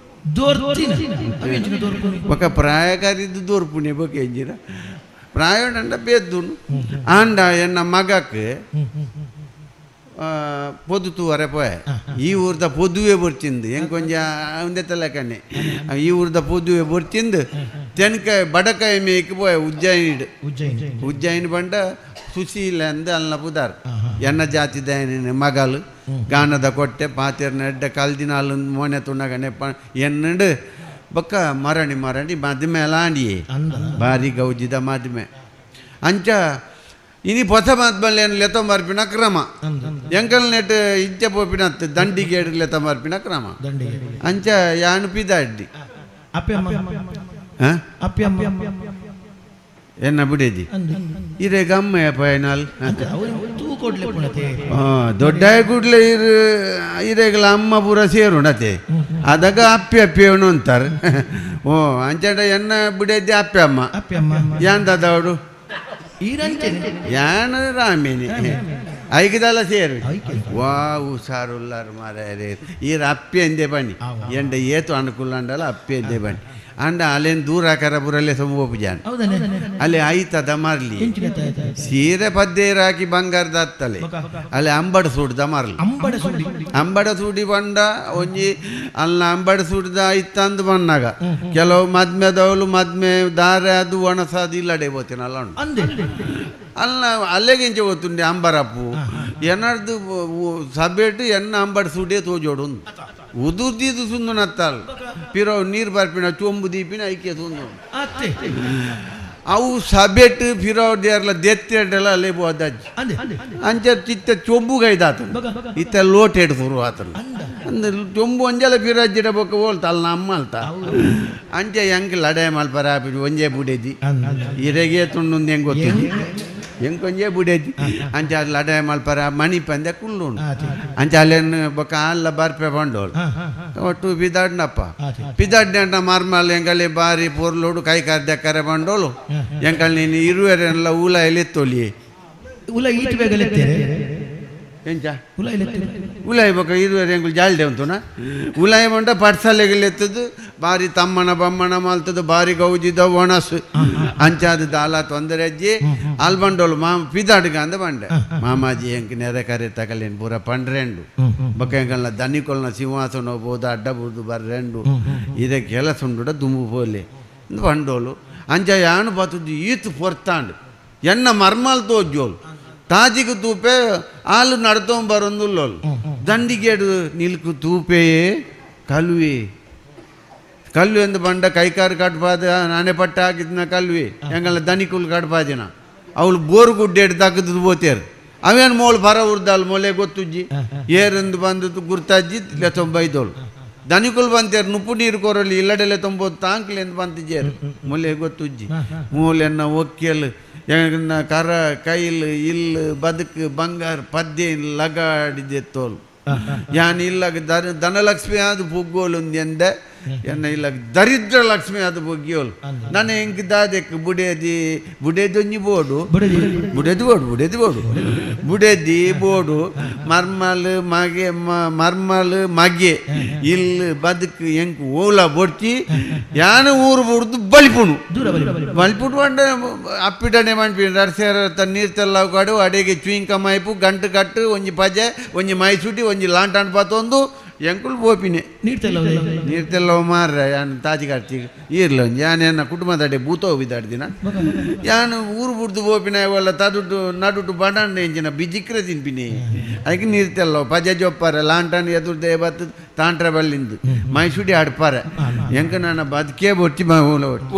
ಬೊಕ್ಕ ಪ್ರಾಯಕಾರಿದ್ದು ದೊರ್ಪುಣೆ ಬೊಕ್ಕ ಎಂಜಿನ ಪ್ರಾಯಂಡ ಬೇದ್ದುನು ಆಂಡ ಎನ್ನ ಮಗಕ್ಕೆ ಪೊದು ತೂವರೆ ಪೋಯೆ ಈ ಊರ್ದ ಪೊದುವೆ ಬರ್ತಿಂದು ಹೆಂಗೆ ಕೊಂಚ ಒಂದೇ ತಲೆಕಣ್ಣೆ ಈ ಊರ್ದ ಪೊದುವೆ ಬರ್ತಿಂದು ತೆನ್ಕಾಯಿ ಬಡಕಾಯಿ ಮೇಯ್ಕ್ ಪೋಯೆ ಉಜ್ಜಯಿನಿ ಉಜ್ಜಯಿನಿ ಬಂಡ ಸುಶೀಲ ಅಂದು ಅಲ್ನ ಪುದಾರ್ ಎನ್ನ ಜಾತಿ ದಯನ ಮಗಲು ಗಾನದ ಕೊಟ್ಟೆ ಪಾತೆರ್ನ ಎಡ್ಡ ಕಲ್ದಿನ ಅಲ್ಲೊಂದು ಮೋನೆ ತುಣ್ಣಗನೆ ಪ ಎನ್ನಡು ಬೊಕ್ಕ ಮರಣಿ ಮರಣಿ ಮದುಮೆ ಲಾಂಡಿಯೇ ಭಾರಿ ಗೌಜಿದ ಮದುಮೆ ಅಂಚ ಇನಿ ಹೊಸ ಮಾತ್ಮಲ್ಲೇನು ಲೆತ ಮಾರ್ಪಿನ ಕ್ರಮ ಎಂಕಲ್ ನೆಟ್ ಇಂಚ ಪೋಪಿನ ದಂಡಿಗೆ ಲೆತ ಮಾರ್ಪಿನ ಕ್ರಮ ಅಂಚ ಯಾನು ಪಿದಾಡ್ಡಿ ಎನ್ನ ಬಿಡೇದಿ ಇರೇ ಗಮ್ಮಯ್ಯ ಪಯನಾಲ್ ದೊಡ್ಡ ಕೂಡ್ಲೆ ಇರು ಇರೇಗಲ ಅಮ್ಮ ಪೂರ ಸೇರುಣತೆ ಅದಾಗ ಅಪ್ಪಿ ಅಪ್ಪಿ ಅವನು ಅಂತಾರೆ ಓ ಅಂಚಂಡ ಎನ್ನ ಬಿಡೇದಿ ಅಪ್ಪಿ ಅಮ್ಮ ಯಾನ್ ದಾದವಡು ಯಾನ ರಾಮೇನಿ ಐಕದಲ್ಲ ಸೇರು ವಾ ಹುಷಾರುಲ್ಲಾರು ಮಾರಾಯರೇ ಈರ ಅಪ್ಪಿ ಅಂದೆ ಬನ್ನಿ ಎಂಡ ಏತು ಅನುಕೂಲ ಅಂಡಲ್ಲ ಅಪ್ಪಿ ಅಂದೆ ಬನ್ನಿ ಅಂಡ ಅಲ್ಲೇನು ದೂರ ಕರ ಪುರಲ್ಲೇ ಸೊಂಬೋಪು ಜಾನ ಅಲ್ಲಿ ಐತದ ಮಾರ್ಲಿ ಸೀರೆ ಪದ್ದೇರು ಹಾಕಿ ಬಂಗಾರದ ಹತ್ತಲೆ ಅಲ್ಲಿ ಅಂಬಡ ಸೂಡ್ದ ಮಾರ್ಲಿ ಅಂಬಡ ಸೂಡಿ ಬಂಡ ಒಂಜಿ ಅಲ್ಲ ಅಂಬಡ ಸೂಡ್ದ ಐತಂದು ಬಂದಾಗ ಕೆಲವು ಮದ್ಮೆದವಳು ಮದ್ಮೆ ದಾರೆ ಅದು ಒಣಸಾದು ಇಲ್ಲಡೆ ಬೋತೀನಲ್ಲ ಅಲ್ಲ ಅಲ್ಲೆಗಿಂಚೆ ಗೊತ್ತುಂಡೆ ಅಂಬರಪ್ಪು ಎನ್ನರ್ದು ಸಬೇಟು ಎನ್ನ ಅಂಬಡ ಸೂಡೇ ತೋಜೋಡು ಉದುರ್ದಿದ್ದು ಸುಂದು ನತ್ತಾಲ್ ಪಿರೋ ನೀರು ಬರ್ಪಿನ ಚೊಂಬು ದೀಪಿನ ಐಕ್ಯ ಸುಂದು ಅವು ಸಬೇಟು ಫಿರೋ ದೇರ್ಲ ದೆತ್ತೆಡ್ಡೆಲ್ಲ ಅಲ್ಲೇ ಬೋದಜ್ಜಿ ಅಂಚೆ ಚಿತ್ತ ಚೊಂಬು ಗೈದಾತನು ಇತ್ತ ಲೋಟೆಡ್ ಶುರು ಆತನು ಅಂದ್ರೆ ಚೊಂಬು ಒಂಜೆಲ್ಲ ಫಿರಜ್ಜಿಡ ಬೊಕ್ಕ ಹೋಲ್ತ ಅಲ್ಲ ಅಮ್ಮ ಅಲ್ತ ಅಂಚೆ ಹೆಂಗೆ ಲಡಾಯಿ ಮಲ್ಪರ ಒಂಜೆ ಬುಡೇದಿ ಇರೆಗೆ ತುಂಡು ಹೆಂಗೆ ಗೊತ್ತಿದ್ದಿ ಹೆಂಗೆ ಒಂಜೆ ಬುಡೇದಿ ಅಂಚೆ ಅದು ಲಡಾಯಿ ಮಲ್ಪರ ಮಣಿ ಪಂದೆ ಕುಲ್ಲುಂಡು ಅಂಚೆ ಅಲ್ಲೇನು ಬೊಕ್ಕ ಅಲ್ಲ ಬರ್ಪೆ ಬಂಡೋಳು ಒಟ್ಟು ಪಿದಾಡ್ನಪ್ಪ ಪಿದಾಡ್ನ ಮಾರ್ಮಲ್ ಎಂಗಲ್ಲಿ ಬಾರಿ ಪೊರ್ಲೋಡು ಕೈ ಕಾರ್ದಕ್ಕರೆ ಬಂಡೋಳು ಎಂಕಲ್ ನೀನು ಇರುವೆರೆಲ್ಲ ಊಲ ಎಲೆತ್ತೊಲಿ ಉಲ ಈಟ್ ಬೇಗಲೆತ್ತೇರೆ ಎಂಚ ಉಲಾಯಿ ಬೊಕ್ಕ ಇರುವೆರೆ ಎಂಕುಲು ಜಾಲ್ಡೆ ಉಂಟುನ ಉಲಾಯಿ ಬಂಡ ಪಟ್ಸಲೆಗೆಲೆತ್ತದು ಬಾರಿ ತಮ್ಮನ ಬಮ್ಮನ ಮಲ್ತದು ಬಾರಿ ಗೌಜಿದ ಒಣಸು ಅಂಚಾದ ದಾಲ ತೊಂದರೆ ಅಜ್ಜಿ ಅಲ್ಲಿ ಬಂಡೋಳು ಮಾಮ ಪಿದಾಡ್ಗ ಅಂದ ಬಂಡೆ ಮಾಮಾಜಿ ಎಂಕ್ ನೆರೆ ಕರೆ ತಕಲೇನು ಪೂರ ಪಂಡ್ರೆಂಡು ಬೊಕ್ಕ ಎಂಕಲ್ನ ದನಿಕೊಲ್ನ ಸಿಂಹಾಸನ ಹೋಗ್ಬೋದು ಅಡ್ಡ ಬೂದು ಬರ್ರೆಂಡು ಇದೇ ಕೆಲಸ ಉಂಡು ದುಂಬು ಪೋಲೆ ಬಂಡೋಳು ಅಂಚ ಯಾನು ಬತ್ತದು ಈತು ಪೊರ್ತಾಂಡು ಎನ್ನ ಮರ್ಮಲ್ ತೋಜೋಳು ತಾಜಿಗೆ ತೂಪೆ ಹಾಲು ನಡ್ತೊಂಬರೊಂದುಲ್ಲೋಳು ದಂಡಿಗೇಡು ನಿಲ್ಕು ತೂಪೆಯೇ ಕಲುವೆ ಕಲ್ಲು ಎಂದು ಬಂಡ ಕೈಕಾರು ಕಟ್ಪಾದ ನಾನೇ ಪಟ್ಟ ಹಾಕಿದ್ನ ಕಲ್ವೆ ಎಂಗಲ್ಲ ದನಿಕುಲ್ ಕಟ್ಪಾದಿನ ಅವಳು ಬೋರು ಗುಡ್ಡೇಡು ತಗ್ದು ಬೋತೇರು ಅವೇನು ಮೋಳು ಬರ ಉರ್ದಾಲ್ ಮೊಲೆ ಗೊತ್ತುಜ್ಜಿ ಏರೆಂದು ಬಂದದ್ದು ಗುರ್ತಾಜ್ಜಿ ಲೆತ್ತೊಂಬೈದೋಳು ದನಿಕುಲ್ ಬಂತೇರು ನುಪ್ಪು ನೀರು ಕೊರಲಿ ಇಲ್ಲಡೆಲೆ ತೊಂಬೋದು ತಾಂಕ್ಲೆಂದು ಬಂತಿಜ್ಜೇರು ಮೊಲೆ ಗೊತ್ತುಜ್ಜಿ ಮೂಲೆನ್ನ ಒಕ್ಕೆಲ್ ಕರ ಕೈಲ್ ಇಲ್ಲು ಬದುಕು ಬಂಗಾರ ಪದ್ಯ ಲಗಾಡಿದೆ ತೋಲು ಯಾನ್ ಇಲ್ಲಾಗ ಧನಲಕ್ಷ್ಮಿ ಆದ ಪುಗ್ಗೋಲು ಎಂದೆ ಎನ್ನ ಇಲ್ಲಾಗ ದರಿದ್ರ ಲಕ್ಷ್ಮಿ ಆದ ಪುಗ್ಗಿಯೋಲು ನನ್ನ ಎಂಕ್ ದಾದೆಕ್ ಬುಡೇದಿ ಬುಡೇದೊಂಜಿ ಬೋಡು ಬುಡೇದಿ ಬೋಡು ಬುಡೇದಿ ಬೋಡು ಬುಡೇದಿ ಬೋಡು ಮರ್ಮಲ್ ಮಗೆ ಮರ್ಮಲ್ ಮಗೆ ಇಲ್ಲು ಬದುಕು ಎಂಕ್ ಓಲ ಬೊಡ್ಚಿ ಯಾನು ಊರು ಬುಡ್ದು ಬಲಿಪುಣು ಬಲಿಪುಡು ಅಂಡ ಅಪ್ಪಿಡನೆ ಮನ್ಪಿ ನರ್ಸೇರ ನೀರು ತೆಲ್ಲ ಕಾಡು ಅಡೆಗೆ ಚುಯಿಂಕ ಮಾಯ್ಪು ಗಂಟು ಕಟ್ಟು ಒಂಜಿ ಪಜೆ ಒಂಜಿ ಮೈಸೂಟಿ ಒಂಜಿ ಲಾಂಟಾನ್ ಪಾತೊಂದು ಎಂಕುಲು ಪೋಪಿನೆ ನೀರ್ತೆಲ್ಲ ಮಾರ್ರೆ ಯಾನ್ ತಾಜಿ ಕಾಡ್ತಿ ಈರ್ಲ ಒಂಜಿ ಯಾನ್ ಎನ್ನ ಕುಟುಂಬದಡೆ ಭೂತ ಹೋಗಿದ್ದಾಡ್ದಿನ ಯಾನ್ ಊರು ಬುಡ್ದು ಪೋಪಿನ ಅವೆಲ್ಲ ತದುಟು ನಡುಟು ಬಡಂಡ ಎಂಚಿನ ಬಿಜಿಕ್ರೆ ತಿನ್ಪಿನಿ ಅದಕ್ಕೆ ನೀರ್ತೆಲ್ಲ ಪಜೆ ಜೊಪ್ಪಾರೆ ಲಾಂಟಾನ್ ಎದುರ್ದೆ ಬತ್ತು ತಾಂಟ್ರ ಬಲ್ಲಿಂದು ಮೈಸೂಡಿ ಆಡ್ಪಾರೆ ಎಂಕ ನನ್ನ ಬದುಕೇ ಬೊಟ್ಟಿ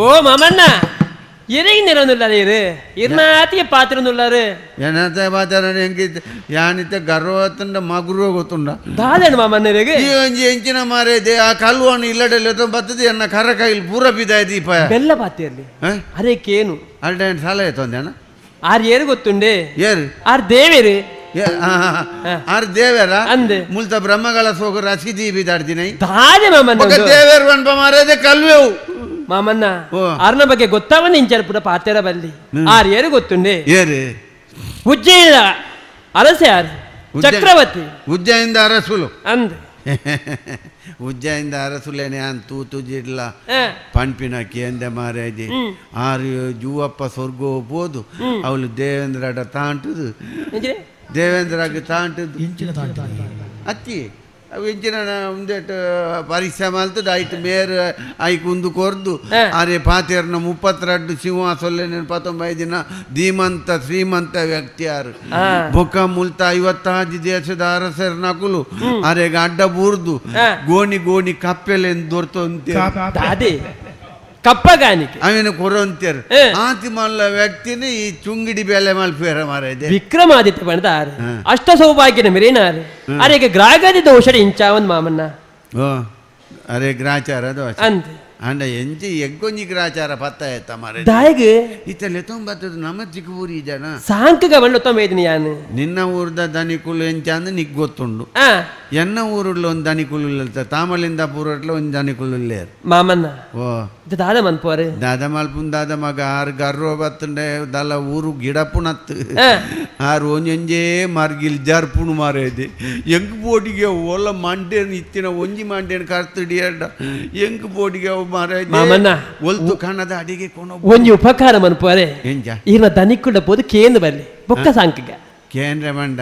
ಓ ಮಾಮಣ್ಣ ಎರೆಗೆ ನೆರವೊಂದುಲ್ಲಾರೆ ಇರು ಇರ್ನಾತಿಗೆ ಪಾತ್ರನುಲ್ಲಾರು ಏನಂತ ಪಾತ್ರ ಎಂಕಿತ್ ಯಾನಿತ ಗರ್ವತ್ತಂಡ ಮಗುರು ಗೊತ್ತುಂಡ ದಾದಣ್ಣ ಮಾಮಣ್ಣರಿಗೆ ಈ ಒಂಜಿ ಎಂಚಿನ ಮಾರೇದೆ ಆ ಕಲ್ವಾಣು ಇಲ್ಲಡೆಲ್ಲ ಬರ್ತದೆ ಎನ್ನ ಕರ ಕೈಲಿ ಪೂರ ಬಿದ್ದಾಯ ದೀಪ ಬೆಲ್ಲ ಪಾತಿಯಲ್ಲಿ ಅರೆ ಕೇನು ಅಲ್ಡ ಸಾಲ ಆಯ್ತು ಆರ್ ಏರು ಗೊತ್ತುಂಡೆ ಏರು ಆರ್ ದೇವೇರು ಆರ್ ದೇವೇರ ಅಂದೆ ಮುಲ್ತ ಬ್ರಹ್ಮಗಳ ಸೋಗ ರಸಿ ದೀಪಿದಾಡ್ದಿನ ದಾದೆ ಮಾಮಣ್ಣ ದೇವೇರು ಅನ್ಪ ಮಾರೇದೆ ಕಲ್ವೇವು ಮಾಮಣ್ಣ ಆರ್ನ ಬಗ್ಗೆ ಗೊತ್ತಾವನ್ನ ಇಂಚಾರ ಪುಟ ಪಾತೆರ ಬಲ್ಲಿ ಆರ್ ಏರು ಗೊತ್ತುಂಡೆ ಏರು ಉಜ್ಜಯಿನ ಅರಸೆ ಆರ್ ಚಕ್ರವರ್ತಿ ಉಜ್ಜಯಿನ ಅರಸುಲು ಅಂದೆ ಉಜ್ಜಯಿನ ಅರಸುಲೇನೆ ಅನ್ ತೂತು ಜಿಡ್ಲ ಪಣ್ಪಿನ ಕೇಂದ್ರ ಮಾರೇಜಿ ಆರು ಜೂವಪ್ಪ ಸ್ವರ್ಗೋ ಪೋದು ಅವಳು ದೇವೇಂದ್ರಡ ತಾಂಟುದು ದೇವೇಂದ್ರಗೆ ತಾಂಟುದು ಅತ್ತಿ ಅವು ಎಂಚಿನ ಉಂದೆಟ್ ಪರೀಕ್ಷೆ ಮಲ್ತದ ಐಟ್ ಮೇರ್ ಐಕ್ ಉಂದು ಕೊರ್ದು ಆರೆ ಪಾತೇರ್ನ 32 ಸಿಂಹಾಸೊಲ್ಲೆ 19 ದಿನ ಧೀಮಂತ ಶ್ರೀಮಂತ ವ್ಯಕ್ತಿ ಆರು ಬೊಕ್ಕ ಮುಲ್ತ 55 ದೇಶದ ಅರಸರ್ ನಕುಲು ಆರೆಗ ಅಡ್ಡ ಬೂರ್ದು ಗೋಣಿ ಗೋಣಿ ಕಪ್ಪೆಲೆಂದು ದೊರ್ತೊಂತೆ ಅದೇ ಕಪ್ಪಗಾನಿಕೆ ಅವೇನು ಕೊರೊಂತೇರು ಆತಿ ಮಲ್ಲ ವ್ಯಕ್ತಿನ ಈ ಚುಂಗಿಡಿ ಬೇಲೆ ಮಲ್ಪೇರ ಮಾರಾಯ್ದೆ ವಿಕ್ರಮಾದಿತ್ಯ ಬಣ್ಣದ ಆರು ಅಷ್ಟ ಸೌಭಾಗ್ಯನ ಮೇರೇನಾರು ಅರೆಗೆ ಗ್ರಾಗದಿ ದೋಷ ಇಂಚಾವನ್ ಮಾಮನ್ನ ಅರೆ ಗ್ರಾಚಾರ ದೋಷ ಅಂದ ಅಂಡ ಎಂಚಿ ಎಗ್ಗೊಂಜಿ ಗ್ರಾಚಾರ ಪತ್ತ ಆಯ್ತ ಮಾರೆ ದಾಯಗ್ ಇತ್ತಲೆ ತೊಂಬತ್ತದ ನಮ್ಮ ಚಿಕ್ಕ ಊರಿ ಜನ ಸಾಂಕಗ ಬಣ್ಣ ತೊಂಬೈದಿನಿ ಯಾನು ನಿನ್ನ ಊರ್ದ ದನಿಕುಲು ಎಂಚ ಅಂದ್ ನಿಕ್ ಗೊತ್ತುಂಡು ಎನ್ನ ಊರುಡ್ಲ ಒಂದು ದನಿಕುಲು ಇಲ್ಲ ತಾಮಲಿಂದ ಪೂರಟ್ಲ ಒಂದು ದನಿಕುಲು ಇಲ್ಲೇರು ಮಾಮನ್ನ ಓ ದಾದ ಮನ್ಪೋರೆ ದಾದ ಮಲ್ಪುನ್ ದಾದ ಮಗ ಆರು ಗರ್ವ ಬತ್ತಂಡೆ ದಲ್ಲ ಊರು ಗಿಡಪುನತ್ತು ಆರು ಒಂಜೊಂಜೇ ಮಾರ್ಗಿಲ್ ಜರ್ಪುಣು ಮಾರೇದೆ ಎಂಕ್ ಬೋಟಿಗೆ ಓಲ ಮಂಡೇನು ಇತ್ತಿನ ಒಂಜಿ ಮಂಡೇನು ಕರ್ತುಡಿಯಡ ಎಂಕ್ ಬೋಟಿಗೆ ಮಾರೇದೆ ಮಾಮನ್ನ ಒಲ್ತು ಕಣ್ಣದ ಅಡಿಗೆ ಕೊನೊ ಒಂಜಿ ಉಪಕಾರ ಮನ್ಪೋರೆ ಎಂಜ ಈರ್ನ ದನಿಕುಡ ಪೋದು ಕೇಂದ್ರ ಬರ್ಲಿ ಬೊಕ್ಕ ಸಾಂಕಿಗ ಕೇಂದ್ರ ಮಂಡ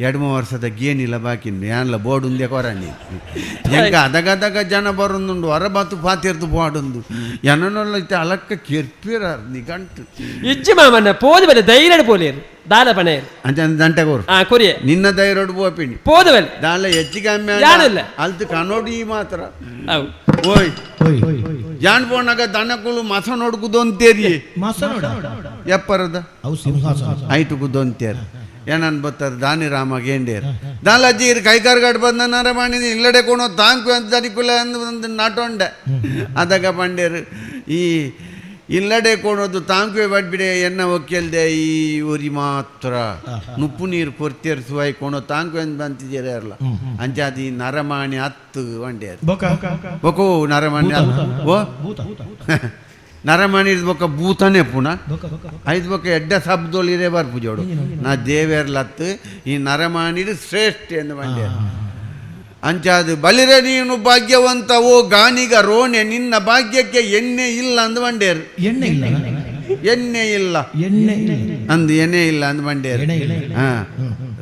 2-3 ವರ್ಷದ ಗೇನಿಲ್ಲ ಬಾಕಿಂದು ಯಾನ್ಲ ಬೋರ್ಡ್ ಉಂದೆ ಕೊರಂಡಿ ಎಂಕ ಅದಗದಗ ಜನ ಬರೊಂದುಂಡು ಹೊರಬಾತು ಪಾತಿರ್ದು ಬೋರ್ಡುಂದು ಎನನೊಲ್ಲ ಇತ್ತೆ ಅಲಕ್ಕ ಕೆರ್ಪಿರ ನಿಗಂಟು ಇಜ್ಜಿ ಮಾಮಣ್ಣ ಪೋದು ಬಲೆ ಧೈರ್ಯ ಪೋಲೇರು ದಾಲ ಪಣೇರು ಅಂಚ ದಂಟೆ ಕೋರು ಕೊರಿಯ ನಿನ್ನ ಧೈರ್ಯಡು ಪೋಪಿಣಿ ಪೋದು ಬಲೆ ದಾಲ ಹೆಚ್ಚಿಗೆ ಅಮ್ಮೆ ಯಾನಿಲ್ಲ ಅಲ್ತು ಕನೋಡಿ ಮಾತ್ರ ಓಯ್ ಜಾನ್ ಪೋನಾಗ ದನಕುಲು ಮಸನೋಡು ಕುದೊಂತೇರಿ ಮಸನೋಡ ಎಪ್ಪರದ ಅವು ಸಿಂಹಾಸನ ಐಟು ಕುದೊಂತೇರು ಏನನ್ ಬತ್ತಾರೆ ದಾನಿ ರಾಮ ಗೇಂಡೇರು ದಾಲಜ್ಜಿ ಇರು ಕೈಕಾರ್ಗಾಡ್ ಬಂದ ನರಮಾಣಿದ ಇಲ್ಲಡೆ ಕೊಣೋ ತಾಂಕು ಅಂತ ದನಿಕುಲ ಅಂದು ನಾಟೊಂಡೆ ಅದಗ ಪಂಡೇರು ಈ ಇಲ್ಲಡೆ ಕೊಣೋದು ತಾಂಕುವೆ ಬಡ್ಬಿಡೆ ಎನ್ನ ಒಕ್ಕೆಲ್ದೆ ಈ ಊರಿ ಮಾತ್ರ ನುಪ್ಪು ನೀರು ಕೊರ್ತಿಯರ್ ಸುವಾಯಿ ಕೊಣೋ ತಾಂಕು ಅಂತ ಬಂತಿದ್ದೀರ ಅಲ್ಲ ಅಂಚಾದಿ ನರಮಾಣಿ ಹತ್ತು వండేರು ಬೊಕೋ ನರಮಾಣಿ ಓ ನರಮಣಿ ಬೊಕ್ಕ ಭೂತನೇ ಪುನಃ ಐದು ಬೊಕ್ಕ ಎಡ್ಡ ಶಬ್ದೋಳಿರೇ ಬರ್ಪು ಜೋಡು ನಾ ದೇವೇರ್ಲತ್ತು ಈ ನರಮಾಣಿಡು ಶ್ರೇಷ್ಠ ಎಂದು ಮಂಡ್ಯ ಅಂಚಾದು ಬಲಿರೆ ನೀನು ಭಾಗ್ಯವಂತ ಓ ಗಾನಿಗ ರೋಣೆ ನಿನ್ನ ಭಾಗ್ಯಕ್ಕೆ ಎಣ್ಣೆ ಇಲ್ಲ ಅಂದು ಮಂಡೇರು ಎಣ್ಣೆ ಇಲ್ಲ ಎಣ್ಣೆ ಇಲ್ಲ ಎಣ್ಣೆ ಅಂದು ಎಣ್ಣೆ ಇಲ್ಲ ಅಂದು ಮಂಡೇರು ಹಾ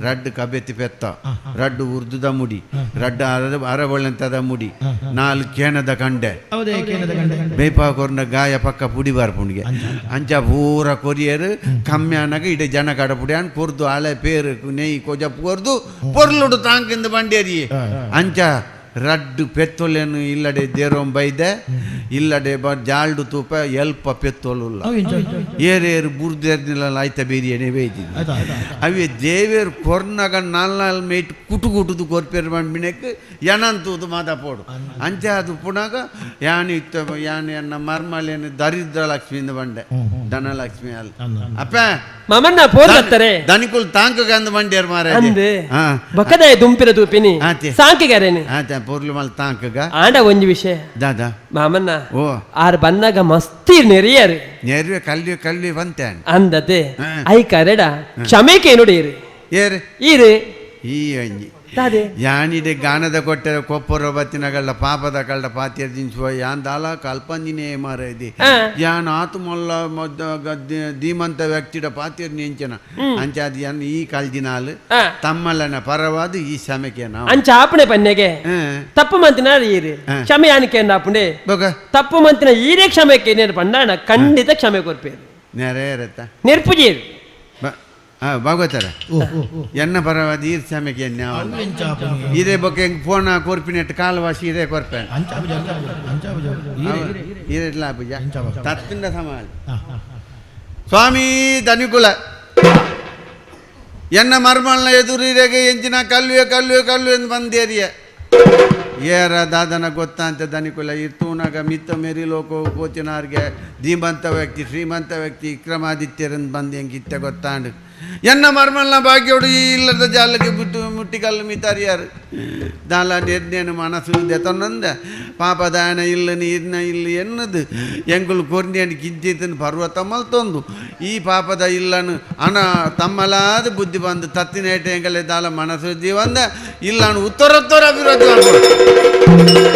ರಡ್ಡು ಕಬೆತ್ತಿ ಪೆತ್ತ ರಡ್ಡು ಉರ್ದುದ ಮುಡಿ ರಡ್ಡು ಅರಬೊಳ್ಳೆಂತದ ಮುಡಿ 4 ಕೇನದ ಕಂಡೆ ಬೇಪಾ ಕೊರ್ನ ಗಾಯ ಪಕ್ಕ ಪುಡಿ ಬಾರ್ಪುಣಿಗೆ ಅಂಚ ಪೂರ ಕೊರಿಯರು ಕಮ್ಯಾನಾಗ ಇಡೀ ಜನ ಕಡ ಪುಡಿ ಅನ್ ಕೊರ್ದು ಹಳೆ ಪೇರು ನೆಯ್ ಕೊಜಪ್ಪು ಕೊರ್ದು ಪೊರ್ಲುಡು ತಾಂಕಿಂದ ಬಂಡೇರಿ ಅಂಚ ರಡ್ಡು ಪೆತ್ತೊಲೆನು ಇಲ್ಲಡೆ ದೇರೋಂ ಬೈದೆ ಇಲ್ಲಡೆ ಬ ಜಾಲ್ಡು ತೂಪ ಎಲ್ಪ ಪೆತ್ತೋಲುಲ್ಲ ಏರೇರು ಬುರ್ದೇರ್ನಿಲ್ಲ ಆಯ್ತ ಬೇರಿಯೇ ಬೇಯ್ತೀನಿ ಅವೇ ದೇವೇರು ಕೊರ್ನಾಗ ನಾಲ್ ನಾಲ್ ಮೇಟ್ ಕುಟು ಕುಟುದು ಕೊರ್ಪೇರು ಮಂಬಿನಕ್ಕೆ ಏನಂತೂದು ಮಾತಾಪೋಡು ಅಂಚೆ ಅದು ಪುನಾಗ ಯಾನು ಇತ್ತ ಯಾನು ಎನ್ನ ಮರ್ಮಲೇನು ದರಿದ್ರ ಲಕ್ಷ್ಮಿಯಿಂದ ಬಂಡೆ ಧನಲಕ್ಷ್ಮಿ ಅಲ್ಲ ಅಪ್ಪ ಮಮನ್ನ ಪೋರ್ಲತ್ತಾರೆ ದನಿಕುಲ್ ತಾಂಕಗಂದು ಮಂಡ್ಯರ್ ಮಾರ ಅಂದೆ ಬಕದಾಯ ದುಂಪಿರ ತೂಪಿನಿ ಸಾಂಕಿಗಾರೇನೆ ಆತ ಪೋರ್ಲು ಮಲ್ ತಾಂಕಗ ಆಂಡ ಒಂಜಿ ವಿಷಯ ದಾದಾ ಮಾಮನ್ನ ಓ ಆರ್ ಬನ್ನಾಗ ಮಸ್ತಿ ನೆರಿಯರು ನೆರಿಯ ಕಲ್ವಿ ಕಲ್ವಿ ಬಂತೆ ಅಂದತೆ I ಕರೆಡ ಕ್ಷಮೆಕೆ ನೋಡಿರಿ ಏರು ಈರು ಈ ಒಂಜಿ ಯಾನಿಡೆ ಗಾನದ ಕೊಟ್ಟರೆ ಕೊಪ್ಪರ ಬತ್ತಿನಗಳ್ಳ ಪಾಪದ ಕಳ್ಳ ಪಾತಿಯ ಜಿನ್ಸುವ ಯಾನ್ ದಾಲ ಕಲ್ಪಂದಿನೇ ಮಾರ ಇದೆ ಯಾನ್ ಆತು ಮೊಲ್ಲ ಧೀಮಂತ ವ್ಯಕ್ತಿಡ ಪಾತಿಯರ್ ನೆಂಚನ ಅಂಚ ಅದು ಯಾನ್ ಈ ಕಾಲ್ದಿನಾಲ್ ತಮ್ಮಲ್ಲನ ಪರವಾದ ಈ ಸಮಕ್ಕೆ ನಾವು ಅಂಚ ಆಪಣೆ ಪನ್ನೆಗೆ ತಪ್ಪು ಮಂತಿನ ಈರು ಕ್ಷಮೆ ಯಾನಕ್ಕೆ ಆಪುಂಡೆ ತಪ್ಪು ಮಂತಿನ ಈರೇ ಕ್ಷಮೆಕ್ಕೆ ನೇರು ಪಂಡಾಣ ಖಂಡಿತ ಕ್ಷಮೆ ಕೊರ್ಪೇರು ನೆರೆ ಇರತ್ತ ನೆರ್ಪುಜೀರು ಭಾಗವತರ ಎನ್ನ ಪರವಾದ ಈರ್ ಸಮಕ್ಕೆ ಇದೇ ಬೊಕ್ಕೆ ಫೋನ್ ಕೊರ್ಪಿನೆಟ್ ಕಾಲವಾಸಿ ಇದೇ ಕೊರ್ಪೆ ಇರಲಾಪುಜ ತತ್ತಿಂದ ಸಮಾಜ ಸ್ವಾಮಿ ಧನಿಕುಲ ಎನ್ನ ಮರ್ಮಲ್ನ ಎದುರಿರೆಗೆ ಎಂಚಿನ ಕಲ್ವೆ ಕಲ್ವೆ ಕಲ್ವೆ ಎಂದು ಬಂದೇರಿಯ ಏರ ದಾದನ ಗೊತ್ತಾಂತ ಧನಿಕುಲ ಇರ್ತೂನಾಗ ಮಿತ್ತ ಮೇರಿ ಲೋಕ ಕೋಚಿನಾರ್ಗೆ ಧೀಮಂತ ವ್ಯಕ್ತಿ ಶ್ರೀಮಂತ ವ್ಯಕ್ತಿ ವಿಕ್ರಮಾದಿತ್ಯರಂದು ಬಂದು ಹೆಂಗೆ ಇತ್ತ ಗೊತ್ತಾಂಡು ಎನ್ನ ಮರ್ಮಲ್ನ ಭಾಗ್ಯೋಡು ಈ ಇಲ್ಲದ ಜಾಲಕ್ಕೆ ಬಿಟ್ಟು ಮುಟ್ಟಿಕಲ್ಲು ಮಿತಾರಿಯಾರು ದಾಲ ನಿರ್ನೇನು ಮನಸ್ಸು ದೆತೊನ್ನಂದ ಪಾಪದಾನ ಇಲ್ಲ ನೀರ್ನ ಇಲ್ಲ ಎನ್ನದು ಎಂಗುಲು ಕೊರ್ನೇನು ಕಿಂಚಿತನ ಪರ್ವತ ಮಲ್ತೊಂದು ಈ ಪಾಪದ ಇಲ್ಲನು ಅನ ತಮ್ಮಲಾದ ಬುದ್ಧಿ ಬಂದು ತತ್ತಿನೇಟ ಎಂಗಲೇ ದಾಲ ಮನಸ್ಸು ಜೀವಂದ ಇಲ್ಲನು ಉತ್ತರೋತ್ತರ ಅಭಿವೃದ್ಧಿ ಮಾಡ್ಬೋದು.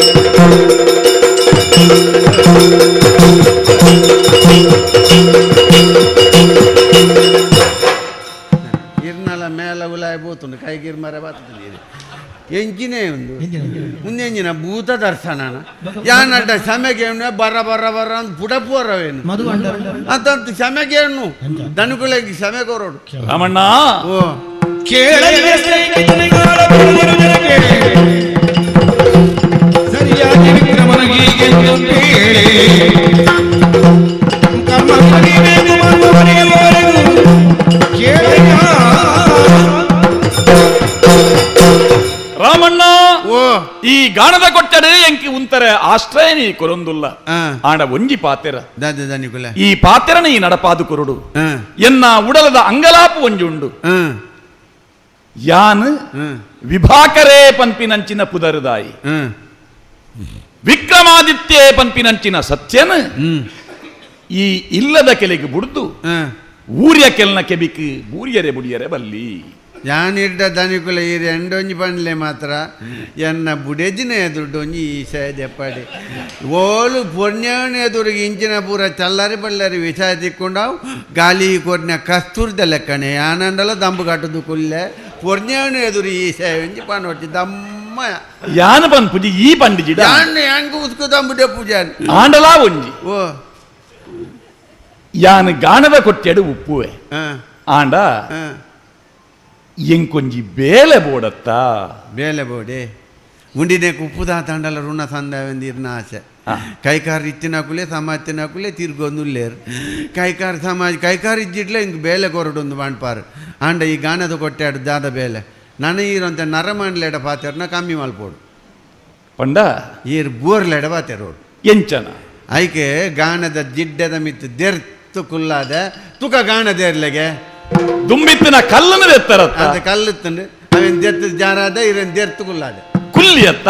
ಇರ್ನಲ ಮೇಲ ಉಲಾಯ ಬೋತುಂಡು ಕೈಗಿರ್ ಮರ ಬಾತುಂಡು ಎಂಜಿನೇ ಒಂದು ಮುಂದೆಂಜಿನ ಭೂತ ದರ್ಶನ ಯಾನಡ್ಡ ಸಮಯಕ್ಕೆ ಬರ ಬರ ಬರ ಅಂತ ಪುಡಪುರವೇನು ಅಂತಂತ ಸಮಯಕ್ಕೆ ದನುಕುಲಕ್ಕೆ ಸಮಯ ಕೊರೋಡು ರಾಮಣ್ಣ ಓ ಸರಿಯಾಗಿ ವಿಕ್ರಮನಿಗೆ ರಾಮಣ್ಣ ಈ ಗಾಣದ ಕೊಟ್ಟಡೆ ಎಂಕಿ ಉಂತರೆ ಆಶ್ರಯ ನೀ ಕೊರೊಂದುಲ್ಲ ಆಂಡ ಒಂಜಿ ಪಾತೆರ ಈ ಪಾತೆರನ ಈ ನಡಪಾದು ಕೊರುಡು ಎನ್ನ ಉಡಲದ ಅಂಗಲಾಪು ಒಂಜಿ ಉಂಡು ಯಾನ್ ವಿಭಾಕರೇ ಪನ್ಪಿನಂಚಿನ ಪುದರುದಾಯಿ ವಿಕ್ರಮಾದಿತ್ಯೇ ಪನ್ಪಿನಂಚಿನ ಸತ್ಯನ ಈ ಇಲ್ಲದ ಕೆಲೆಗೆ ಬುಡ್ದು ಊರ್ಯ ಕೆಲ್ನ ಕೆಬಿಕ್ ಬೂರಿಯರೆ ಬುಡಿಯರೆ ಬಲ್ಲಿ ಯಾನಿಡ್ಡ ದನಿಕುಲ ಈ ಎಂಡೊಂಜಿ ಪಂಡ್ಲೆ ಮಾತ್ರ ಎನ್ನ ಬುಡೆಜಿನ ಎದುರುಡೊಂಜಿ ಈ ಸೆಪ್ಪಾಡಿ ಓಲು ಪೊರ್ಣ್ಯವನ ಎದುರಿಗೆ ಇಂಚಿನ ಪೂರ ಚಲ್ಲಾರಿ ಬಳ್ಳಾರಿ ವಿಷ ತಿಕ್ಕೊಂಡಾವು ಗಾಲಿ ಕೊರ್ನ ಕಸ್ತೂರ್ದ ಲೆಕ್ಕನೆ ಯಾನಂಡಲ ದಂಬು ಕಟ್ಟುದು ಕುಲ್ಲೆ ಪೊರ್ಣ್ಯವನ ಎದುರು ಈ ಸೇವಂಜಿ ಪನೊಟ್ಟಿ ದಮ್ಮ ಯಾನ ಪನ್ಪುಜಿ ಈ ಪಂಡಿಜಿ ಯಾನ್ ಯಾಂಗು ಉಸ್ಕು ದಂಬುಡೆ ಪೂಜೆ ಆಂಡಲಾ ಒಂಜಿ ಓ ಯಾನ್ ಗಾಣದ ಕೊಟ್ಟೆಡು ಉಪ್ಪುವೆ ಆಂಡ ಎಂಕೊಂಜಿ ಬೇಲೆ ಬೋಡತ್ತ ಬೇಲೆ ಬೋಡೆ ಉಂಡಿನೇ ಉಪ್ಪುದ ತಂಡಲ ಋಣ ಸಂದಾವೆಂದಿರ್ನ ಆಸೆ ಕೈಕಾರ ಇತ್ತಿನಕುಲೆ ಸಮಾಜ ತಿರ್ಗೊಂದುಲ್ಲೇರು ಕೈಕಾರ ಸಮಾಜ ಕೈಕಾರ ಇಜ್ಜಿಟ್ಲೆ ಹಿಂಗೆ ಬೇಲೆ ಕೊರಡೊಂದು ಬಾಣ್ಪಾರು ಆಂಡ ಈ ಗಾನದ ಕೊಟ್ಟಾಡು ದಾದ ಬೇಲೆ ನನ ಈರಂತ ನರಮಾಂಡ್ಲೆಡ ಪಾತೆರ್ನ ಕಮ್ಮಿ ಮಲ್ಪೋಡು ಪಂಡ ಈರ್ ಬೋರ್ಲೆಡ ಪಾತೆರೋಡು ಎಂಚನ ಐಕೆ ಗಾನದ ಜಿಡ್ಡದ ಮಿತ್ತು ದೆರ್ತು ಕುಲ್ಲಾದ ತುಕ ಗಾನ ದೇರ್ಲೆಗೆ ದುಂಬಿತ್ತಿನ ಕಲ್ಲನ್ನು ಎತ್ತರ ಅದು ಕಲ್ಲುತ್ತಂಡು ಅವೇನು ದೆರ್ತು ಜಾರಾದ ಇರೇನು ದೆರ್ತು ಕುಲ್ಲಾದ ಕುಲ್ಲಿಯತ್ತ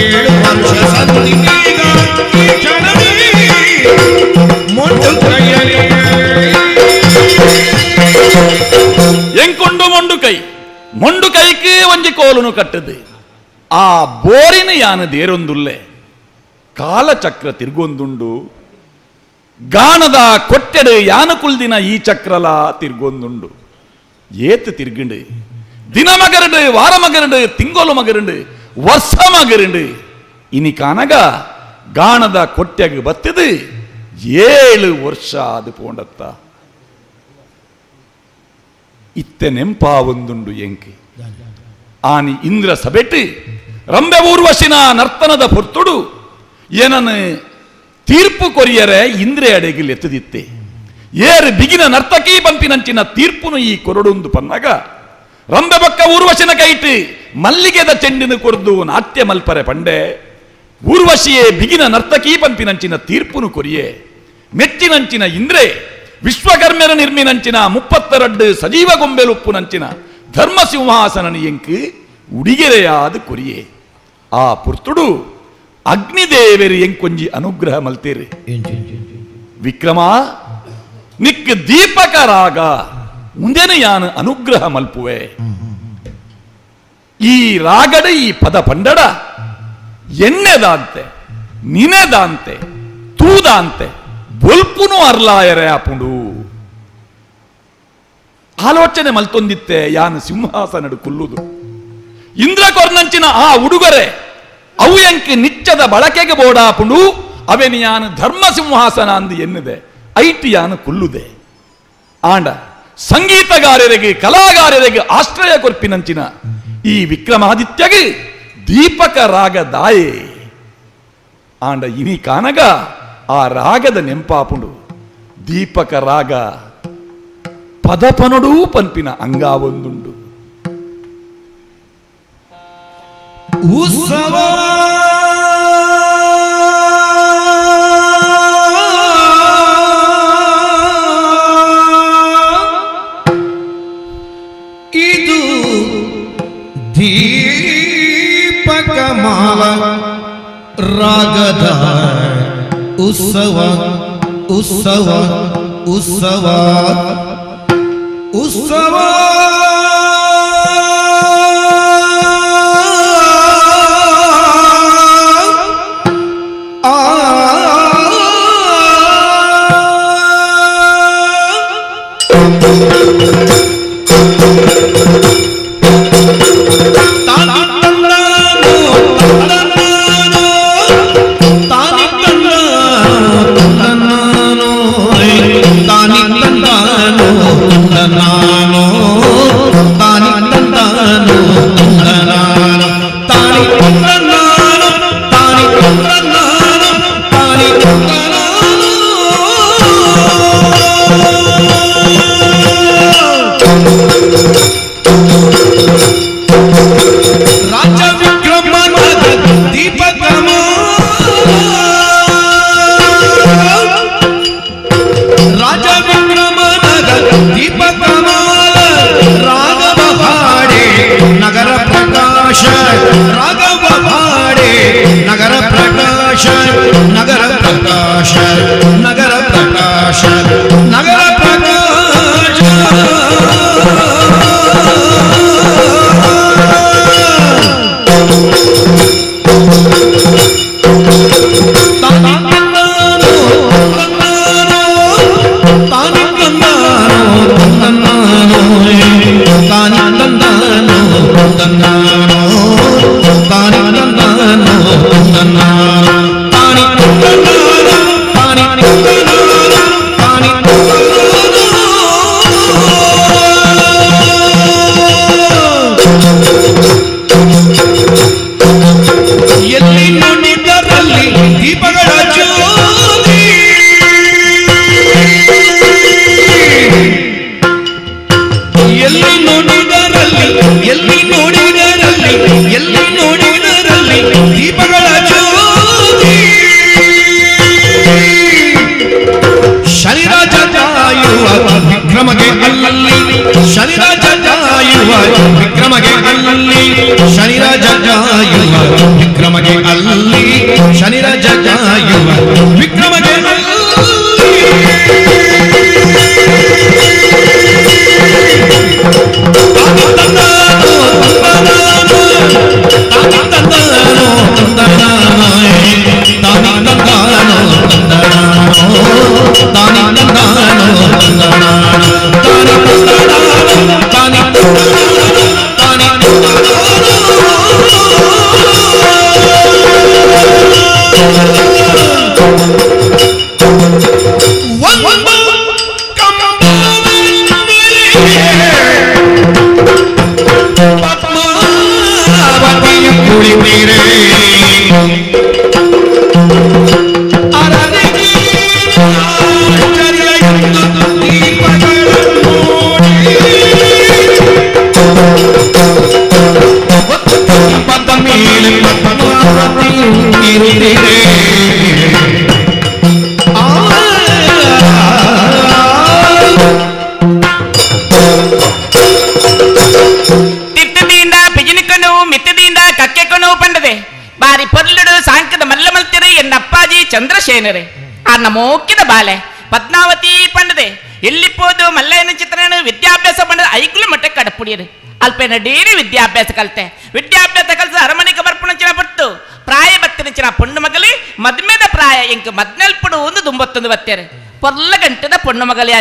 ಏಳು ವರ್ಷ ಸಂಧಿಗ ಕೋಲುನು ಕಟ್ಟದು ಆ ಬೋರಿನ ಯಾನ ದೇರೊಂದುಲ್ಲೆ ಕಾಲಚಕ್ರ ತಿರ್ಗೊಂದುಂಡು ಗಾನದ ಕೊಟ್ಟೆಡು ಯಾನ ಕುಲ್ದಿನ ಈ ಚಕ್ರಲ ತಿರ್ಗೊಂದುಂಡು ಏತು ತಿರ್ಗಿಂಡು ದಿನ ಮಗರುಂಡು ವಾರ ಮಗರುಂಡು ತಿಂಗೋಲು ಮಗರುಂಡು ವರ್ಷ ಮಗರುಂಡು ಇನಿ ಕಾನಗ ಗಾಣದ ಕೊಟ್ಟೆಗೆ ಬತ್ತಿದು 7 ವರ್ಷ ಅದು ಪೋಂಡತ್ತ ಇತ್ತೆ ನೆಂಪಾ ಒಂದುಂಡು ಎಂಕಿ ಆನಿ ಇಂದ್ರ ಸಬೆಟ್ಟು ರಂಬೆ ಊರ್ವಶಿನ ನರ್ತನದ ಪೊರ್ತುಡು ಏನನ್ನು ತೀರ್ಪು ಕೊರಿಯರೆ ಇಂದ್ರೆ ಅಡೆಗೆ ಎತ್ತದಿತ್ತೆ ಏರು ಬಿಗಿನ ನರ್ತಕಿ ಪಂಪಿನಂಚಿನ ತೀರ್ಪುನು ಈ ಕೊರಡುಂದು ಪನ್ನಾಗ ರಂಬೆ ಬಕ್ಕ ಊರ್ವಶಿನ ಕೈಟ್ ಮಲ್ಲಿಗೆದ ಚೆಂಡಿನ ಕೊರ್ದು ನಾಟ್ಯ ಮಲ್ಪರೆ ಪಂಡೆ ಊರ್ವಶಿಯೇ ಬಿಗಿನ ನರ್ತಕಿ ಪಂಪಿನಂಚಿನ ತೀರ್ಪುನು ಕೊರಿಯೆ ಮೆಚ್ಚಿನಂಚಿನ ಇಂದ್ರೆ ವಿಶ್ವಕರ್ಮ್ಯರ ನಿರ್ಮಿನಂಚಿನ 32 ಸಜೀವ ಗೊಂಬೆಲುಪ್ಪುನಂಚಿನ ಧರ್ಮ ಸಿಂಹಾಸನ ಎಂಕ್ ಉಡಿಗೆರೆಯಾದ ಕೊರಿಯೆ ಆ ಪುರ್ತುಡು ಅಗ್ನಿದೇವರು ಎಂಕೊಂಜಿ ಅನುಗ್ರಹ ಮಲ್ತೇರಿ ವಿಕ್ರಮ ನಿಕ್ ದೀಪಕ ರಾಗ ಮುಂದೇನು ಯಾನು ಅನುಗ್ರಹ ಮಲ್ಪುವೆ ಈ ರಾಗಡ ಈ ಪದ ಪಂಡಡ ಎಣ್ಣೆದಾಂತೆ ನಿನೆದಾಂತೆ ತೂದಾಂತೆ ಬೊಲ್ಪುನು ಅರ್ಲಾಯರೆ ಆಪುಂಡು ಆಲೋಚನೆ ಮಲ್ತೊಂದಿತ್ತೆ ಯಾನು ಸಿಂಹಾಸನಡು ಕುಲ್ಲುದು ಇಂದ್ರ ಕೊರ್ನಂಚಿನ ಆ ಉಡುಗೊರೆ ಅವು ಎಂಕ್ ನಿಚ್ಚದ ಬಳಕೆಗೆ ಬೋಡಾಪುಂಡು ಅವೆನು ಯಾನು ಧರ್ಮ ಸಿಂಹಾಸನ ಅಂದು ಎನ್ನಿದೆ ಐಟ್ ಯಾನು ಕುಲ್ಲುದೆ ಆಂಡ ಸಂಗೀತಗಾರರಿಗೆ ಕಲಾಗಾರರಿಗೆ ಆಶ್ರಯ ಕೊರ್ಪಿನಂಚಿನ ಈ ವಿಕ್ರಮಾದಿತ್ಯಗೆ ದೀಪಕ ರಾಗ ದಾಯೆ ಆಂಡ ಇನಿ ಕಾನಗ ಆ ರಾಗದ ನೆಂಪಾಪುಂಡು ದೀಪಕ ರಾಗ ಪದಪನೊಡೂ ಪಂಪಿನ ಅಂಗಾವೊಂದುಂಡು ಉತ್ಸವ ಇದು ದೀಪಕಮಾಲ ರಾಗದ ಉತ್ಸವ ಉತ್ಸವ ಉತ್ಸವ ಉತ್ಸವ ತಾನಿ ತಂದಾನೋ ತಂದಾನೋ ತಾನಿ ತಂದಾನೋ. ಚಂದ್ರಶೇನರೇ ಆ ನಮೋಕ್ಕಿದ ಬಾಲೆ ಪದ್ಮಾವತಿ ಪಂಡದೆ ಎಲ್ಲಿಪೋದು ಮಲ್ಲಯ್ಯನ ಚಿತ್ರಣ ವಿದ್ಯಾಭ್ಯಾಸ ಪಂಡದ ಐಕ್ಲು ಮಟ್ಟ ಕಡಪುಡಿಯರು ಅಲ್ಪೇನ ಡೇರಿ ವಿದ್ಯಾಭ್ಯಾಸ ಕಲಿತೆ ವಿದ್ಯಾಭ್ಯಾಸ ಕಲಿಸ ಅರಮನೆಗೆ ಬರ್ಪುಣಂಚಿನ ಪಟ್ಟು ಪ್ರಾಯ ಬತ್ತಿನಂಚಿನ ಪೊಣ್ಣು ಮಗಲಿ ಮದ್ಮೆದ ಪ್ರಾಯ ಇಂಕ ಮದ್ನೆಲ್ಪಡು ಒಂದು ದುಂಬತ್ತೊಂದು ಬತ್ತೇರೆ ಪೊರ್ಲ ಗಂಟದ ಪೊಣ್ಣು ಮಗಲಿ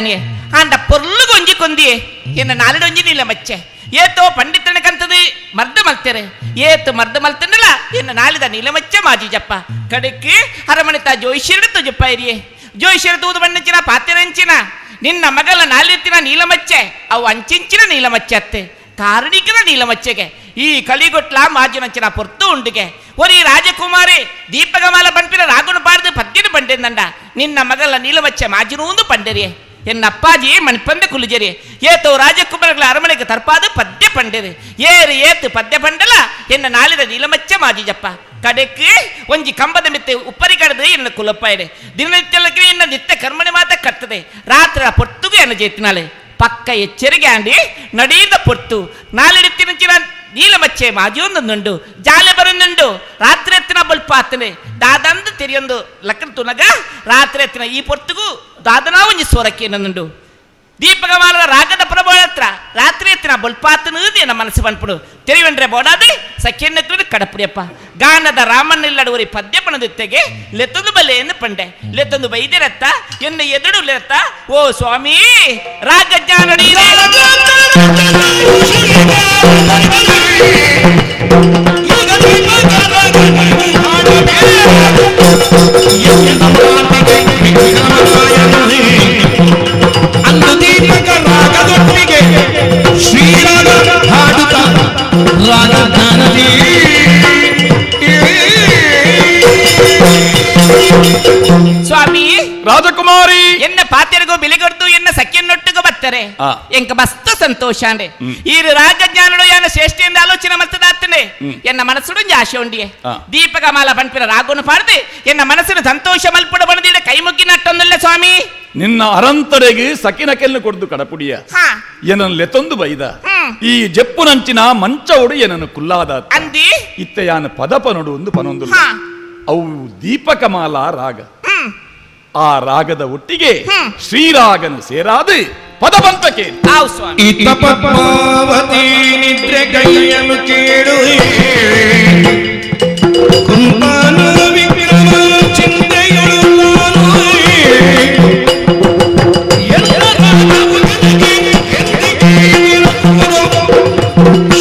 ಆಂಡ ಪೊರ್ಲು ಗೊಂಜಿ ಕೊಂದಿಯೇ ಎನ್ನ ನಾಲಿಡೊಂಜಿ ನೀಲ ಮಚ್ಚೆ ಏತೋ ಪಂಡಿತನ ಕಂತದು ಮರ್ದು ಮಲ್ತೇರೆ ಏತು ಮರ್ದು ಮಲ್ತಂಡಲ ಎನ್ನ ನಾಲಿದ ನೀಲಮಚ್ಚೆ ಮಾಜಿ ಜಪ್ಪ ಕಡೆಕ್ಕೆ ಅರಮನೆ ತಾ ಜೋಯಿಶಿರಡು ತುಜಪ್ಪ ಇರಿಯೇ ಜೋಯಿಶಿರ ತೂದು ಬಣ್ಣಂಚಿನ ಪಾತಿರಂಚಿನ ನಿನ್ನ ಮಗಲ ನಾಲಿತ್ತಿನ ನೀಲಮಚ್ಚೆ ಅವು ಅಂಚಿಂಚಿನ ನೀಲಮಚ್ಚೆ ಅತ್ತೆ ಕಾರಣಿಕನ ನೀಲಮಚ್ಚೆಗೆ ಈ ಕಲಿಗೊಟ್ಲ ಮಾಜಿನಂಚಿನ ಪೊರ್ತು ಉಂಡುಗೆ ಒರಿ ರಾಜಕುಮಾರಿ ದೀಪಗಮಾಲ ಪಂಪಿನ ರಾಗುನು ಪಾರ್ದು ಪದ್ಯನ ಪಂಡೆಂದಂಡ ನಿನ್ನ ಮಗಲ ನೀಲಮಚ್ಚೆ ಮಾಜಿನೂಂದು ಪಂಡೆರಿಯೇ ಎನ್ನ ಅಪ್ಪಾಜಿ ಮಣಿಪಂದೆ ಕುಲಿಜರಿ ಏತೋ ರಾಜಕುಮಾರಗಳ ಅರಮನೆಗೆ ತರ್ಪಾದು ಪದ್ಯ ಪಂಡೆರಿ ಏರು ಏತು ಪದ್ಯ ಪಂಡಲ ಎನ್ನ ನಾಲಿದ ನೀಲಮಚ್ಚೆ ಮಾಜಿಜಪ್ಪ ಕಡೆக்கு ಒಂಜಿ ಕಂಬದ ಮಿತ್ತೆ ಉಪ್ಪರಿ ಕಡದು ಎನ್ನ ಕುಲಪ್ಪ ಇದೆ ದಿನನಿತ್ಯಲಕ್ಕೆ ಎನ್ನ ನಿತ್ಯ ಕರ್ಮಣಿ ಮಾತ ಕರ್ತದೆ ರಾತ್ರಿ ಪೊರ್ತುಗು ಎನ್ನ ಜೇತಿನಾಳೆ ಪಕ್ಕ ಎಚ್ಚರಿಗೆ ಆಂಡಿ നടീത പൊർത്തു നാലെടുത്തിനച്ചിന നീലമച്ചെ മാജിയൊന്നുണ്ട് ജാല ಬರന്നുಂಡು ರಾತ್ರಿ ಎತ್ತಿನ ಬಲ್ಪಾತನೆ ದಾದಂದು ತೆರಿಯೊಂದು ಲಕ್ಕನ ತುನಗ ರಾತ್ರಿ ಎತ್ತಿನ ಈ ಪೊರ್ತುಗು ದಾದನಾ ಒಂಜಿ ಸೋರಕ್ಕೆ ನನ್ನುಂಡು ದೀಪಗಮಾಲದ ರಾಗದ ಪ್ರಭಾವ ಹತ್ರ ರಾತ್ರಿ ಎತ್ತಿನ ಬಲ್ಪಾತನು ಎನ್ನ ಮನಸ್ಸು ಪನ್ಪುಡು ತೆರಿವೆಂಡ್ರೆ ಬೋಡಾದೆ ಸಖ್ಯನ್ನ ಕಡಪುಡಿಯಪ್ಪ ಗಾನದ ರಾಮನಿಲ್ಲಡುವರಿ ಪದ್ಯ ಪಣದಿತ್ತೆಗೆ ಲೆತ್ತೊಂದು ಬಲೆ ಎಂದು ಪಂಡೆ ಲೆತ್ತೊಂದು ಬೈದಿರತ್ತ ಎನ್ನ ಎದುಡು ಲೆತ್ತ ಓ ಸ್ವಾಮಿ ರಾಗ ಜ್ಞಾನ ಅಂದು ದೀಪಕ ರಾಗದೊಟ್ಟಿಗೆ ಶ್ರೀರಾಗ ಹಾಡುತ್ತ ರಾಗ ಜ್ಞಾನದಿ ಸ್ವಾಮಿ ರಾಜಕುಮಾರಿ ಎನ್ನ ಪಾತೆರಿಗೂ ಬಿಲಿಗೊಡ್ದು ಎನ್ನ ಸಖ್ಯನ್ನೊಟ್ಟಿಗೂ ಬರ್ತಾರೆ ಎಂಕ ಮಸ್ತ್ ಸಂತೋಷ ಅಂಡೆ ಈ ರಾಗಜ್ಞಾನಡು ಯಾನ ಶ್ರೇಷ್ಠೆಯಿಂದ ಆಲೋಚನೆ ಮಲ್ತದಾತನೆ ಎನ್ನ ಮನಸ್ಸುಡು ಆಶೆ ಉಂಡಿಯೆ ದೀಪಕಮಾಲ ಪಂಪಿನ ರಾಗವನ್ನು ಪಾಡದೆ ಎನ್ನ ಮನಸ್ಸಿನ ಸಂತೋಷ ಮಲ್ಪಡ ಬಣದಿಡ ಕೈ ಮುಗ್ಗಿ ನಟ್ಟೊಂದಲ್ಲ ಸ್ವಾಮಿ ನಿನ್ನ ಅರಂತರೆಗೆ ಸಕಿನ ಕೆಲ್ಲು ಕೊಡ್ದು ಕಡಪುಡಿಯ ಏನನ್ನು ಲೆತ್ತೊಂದು ಬೈದ ಈ ಜಪ್ಪುನಂಚಿನ ಮಂಚವಡು ಏನನ್ನು ಕುಲ್ಲಾದ ಅಂದಿ ಇತ್ತ ಯಾನ ಪದಪನೊಡು ಒಂದು ಪನೊಂದು ಅವು ದೀಪಕಮಾಲ ರಾಗ ಆ ರಾಗದ ಒಟ್ಟಿಗೆ ಶ್ರೀರಾಗನು ಸೇರಾದು ಪದಪಂತಕ್ಕೆ ಇತ್ತ ಪದ್ಮಾವತಿ ನಿದ್ರೆ ಕೈಯನ್ನು ಕೇಳು ಕುಂತಾನು ವಿಕ್ರಮ ಚಿಂತೆಗಳು ನಾನು ಎಲ್ಲ ರಾಗವು ಜನಕ್ಕೆ ಎಂದಿಗೆ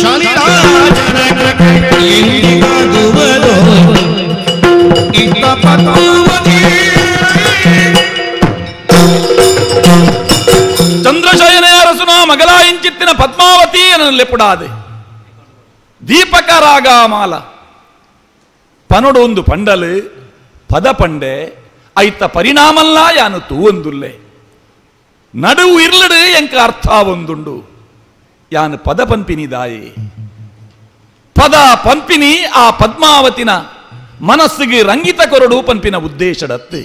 ಶನಿರಾಜನ ಎಂದಿಗಾಗುವುದು ಇತ್ತ ಪದ್ಮಾವತಿ ಚಂದ್ರಶಯನ ಅರಸುನ ಮಗಲ ಇಂಚಿತ್ತಿನ ಪದ್ಮಾವತಿ ಲೆಪುಡಾದೆ ದೀಪಕ ರಾಗ ಮಾಲ ಪನೊಡು ಒಂದು ಪಂಡಲು ಪದ ಪಂಡೆ ಐತ ಪರಿಣಾಮಲ್ಲ ಯಾನು ತೂವೊಂದುಲ್ಲೆ ನಡುವು ಇರ್ಲಡು ಎಂಕ ಅರ್ಥ ಒಂದುಂಡು ಯಾನು ಪದ ಪಂಪಿನಿ ದಾಯಿ ಪದ ಪಂಪಿನಿ ಆ ಪದ್ಮಾವತಿನ ಮನಸ್ಸಿಗೆ ರಂಗಿತ ಕೊರಡು ಪಂಪಿನ ಉದ್ದೇಶಡತ್ತೆ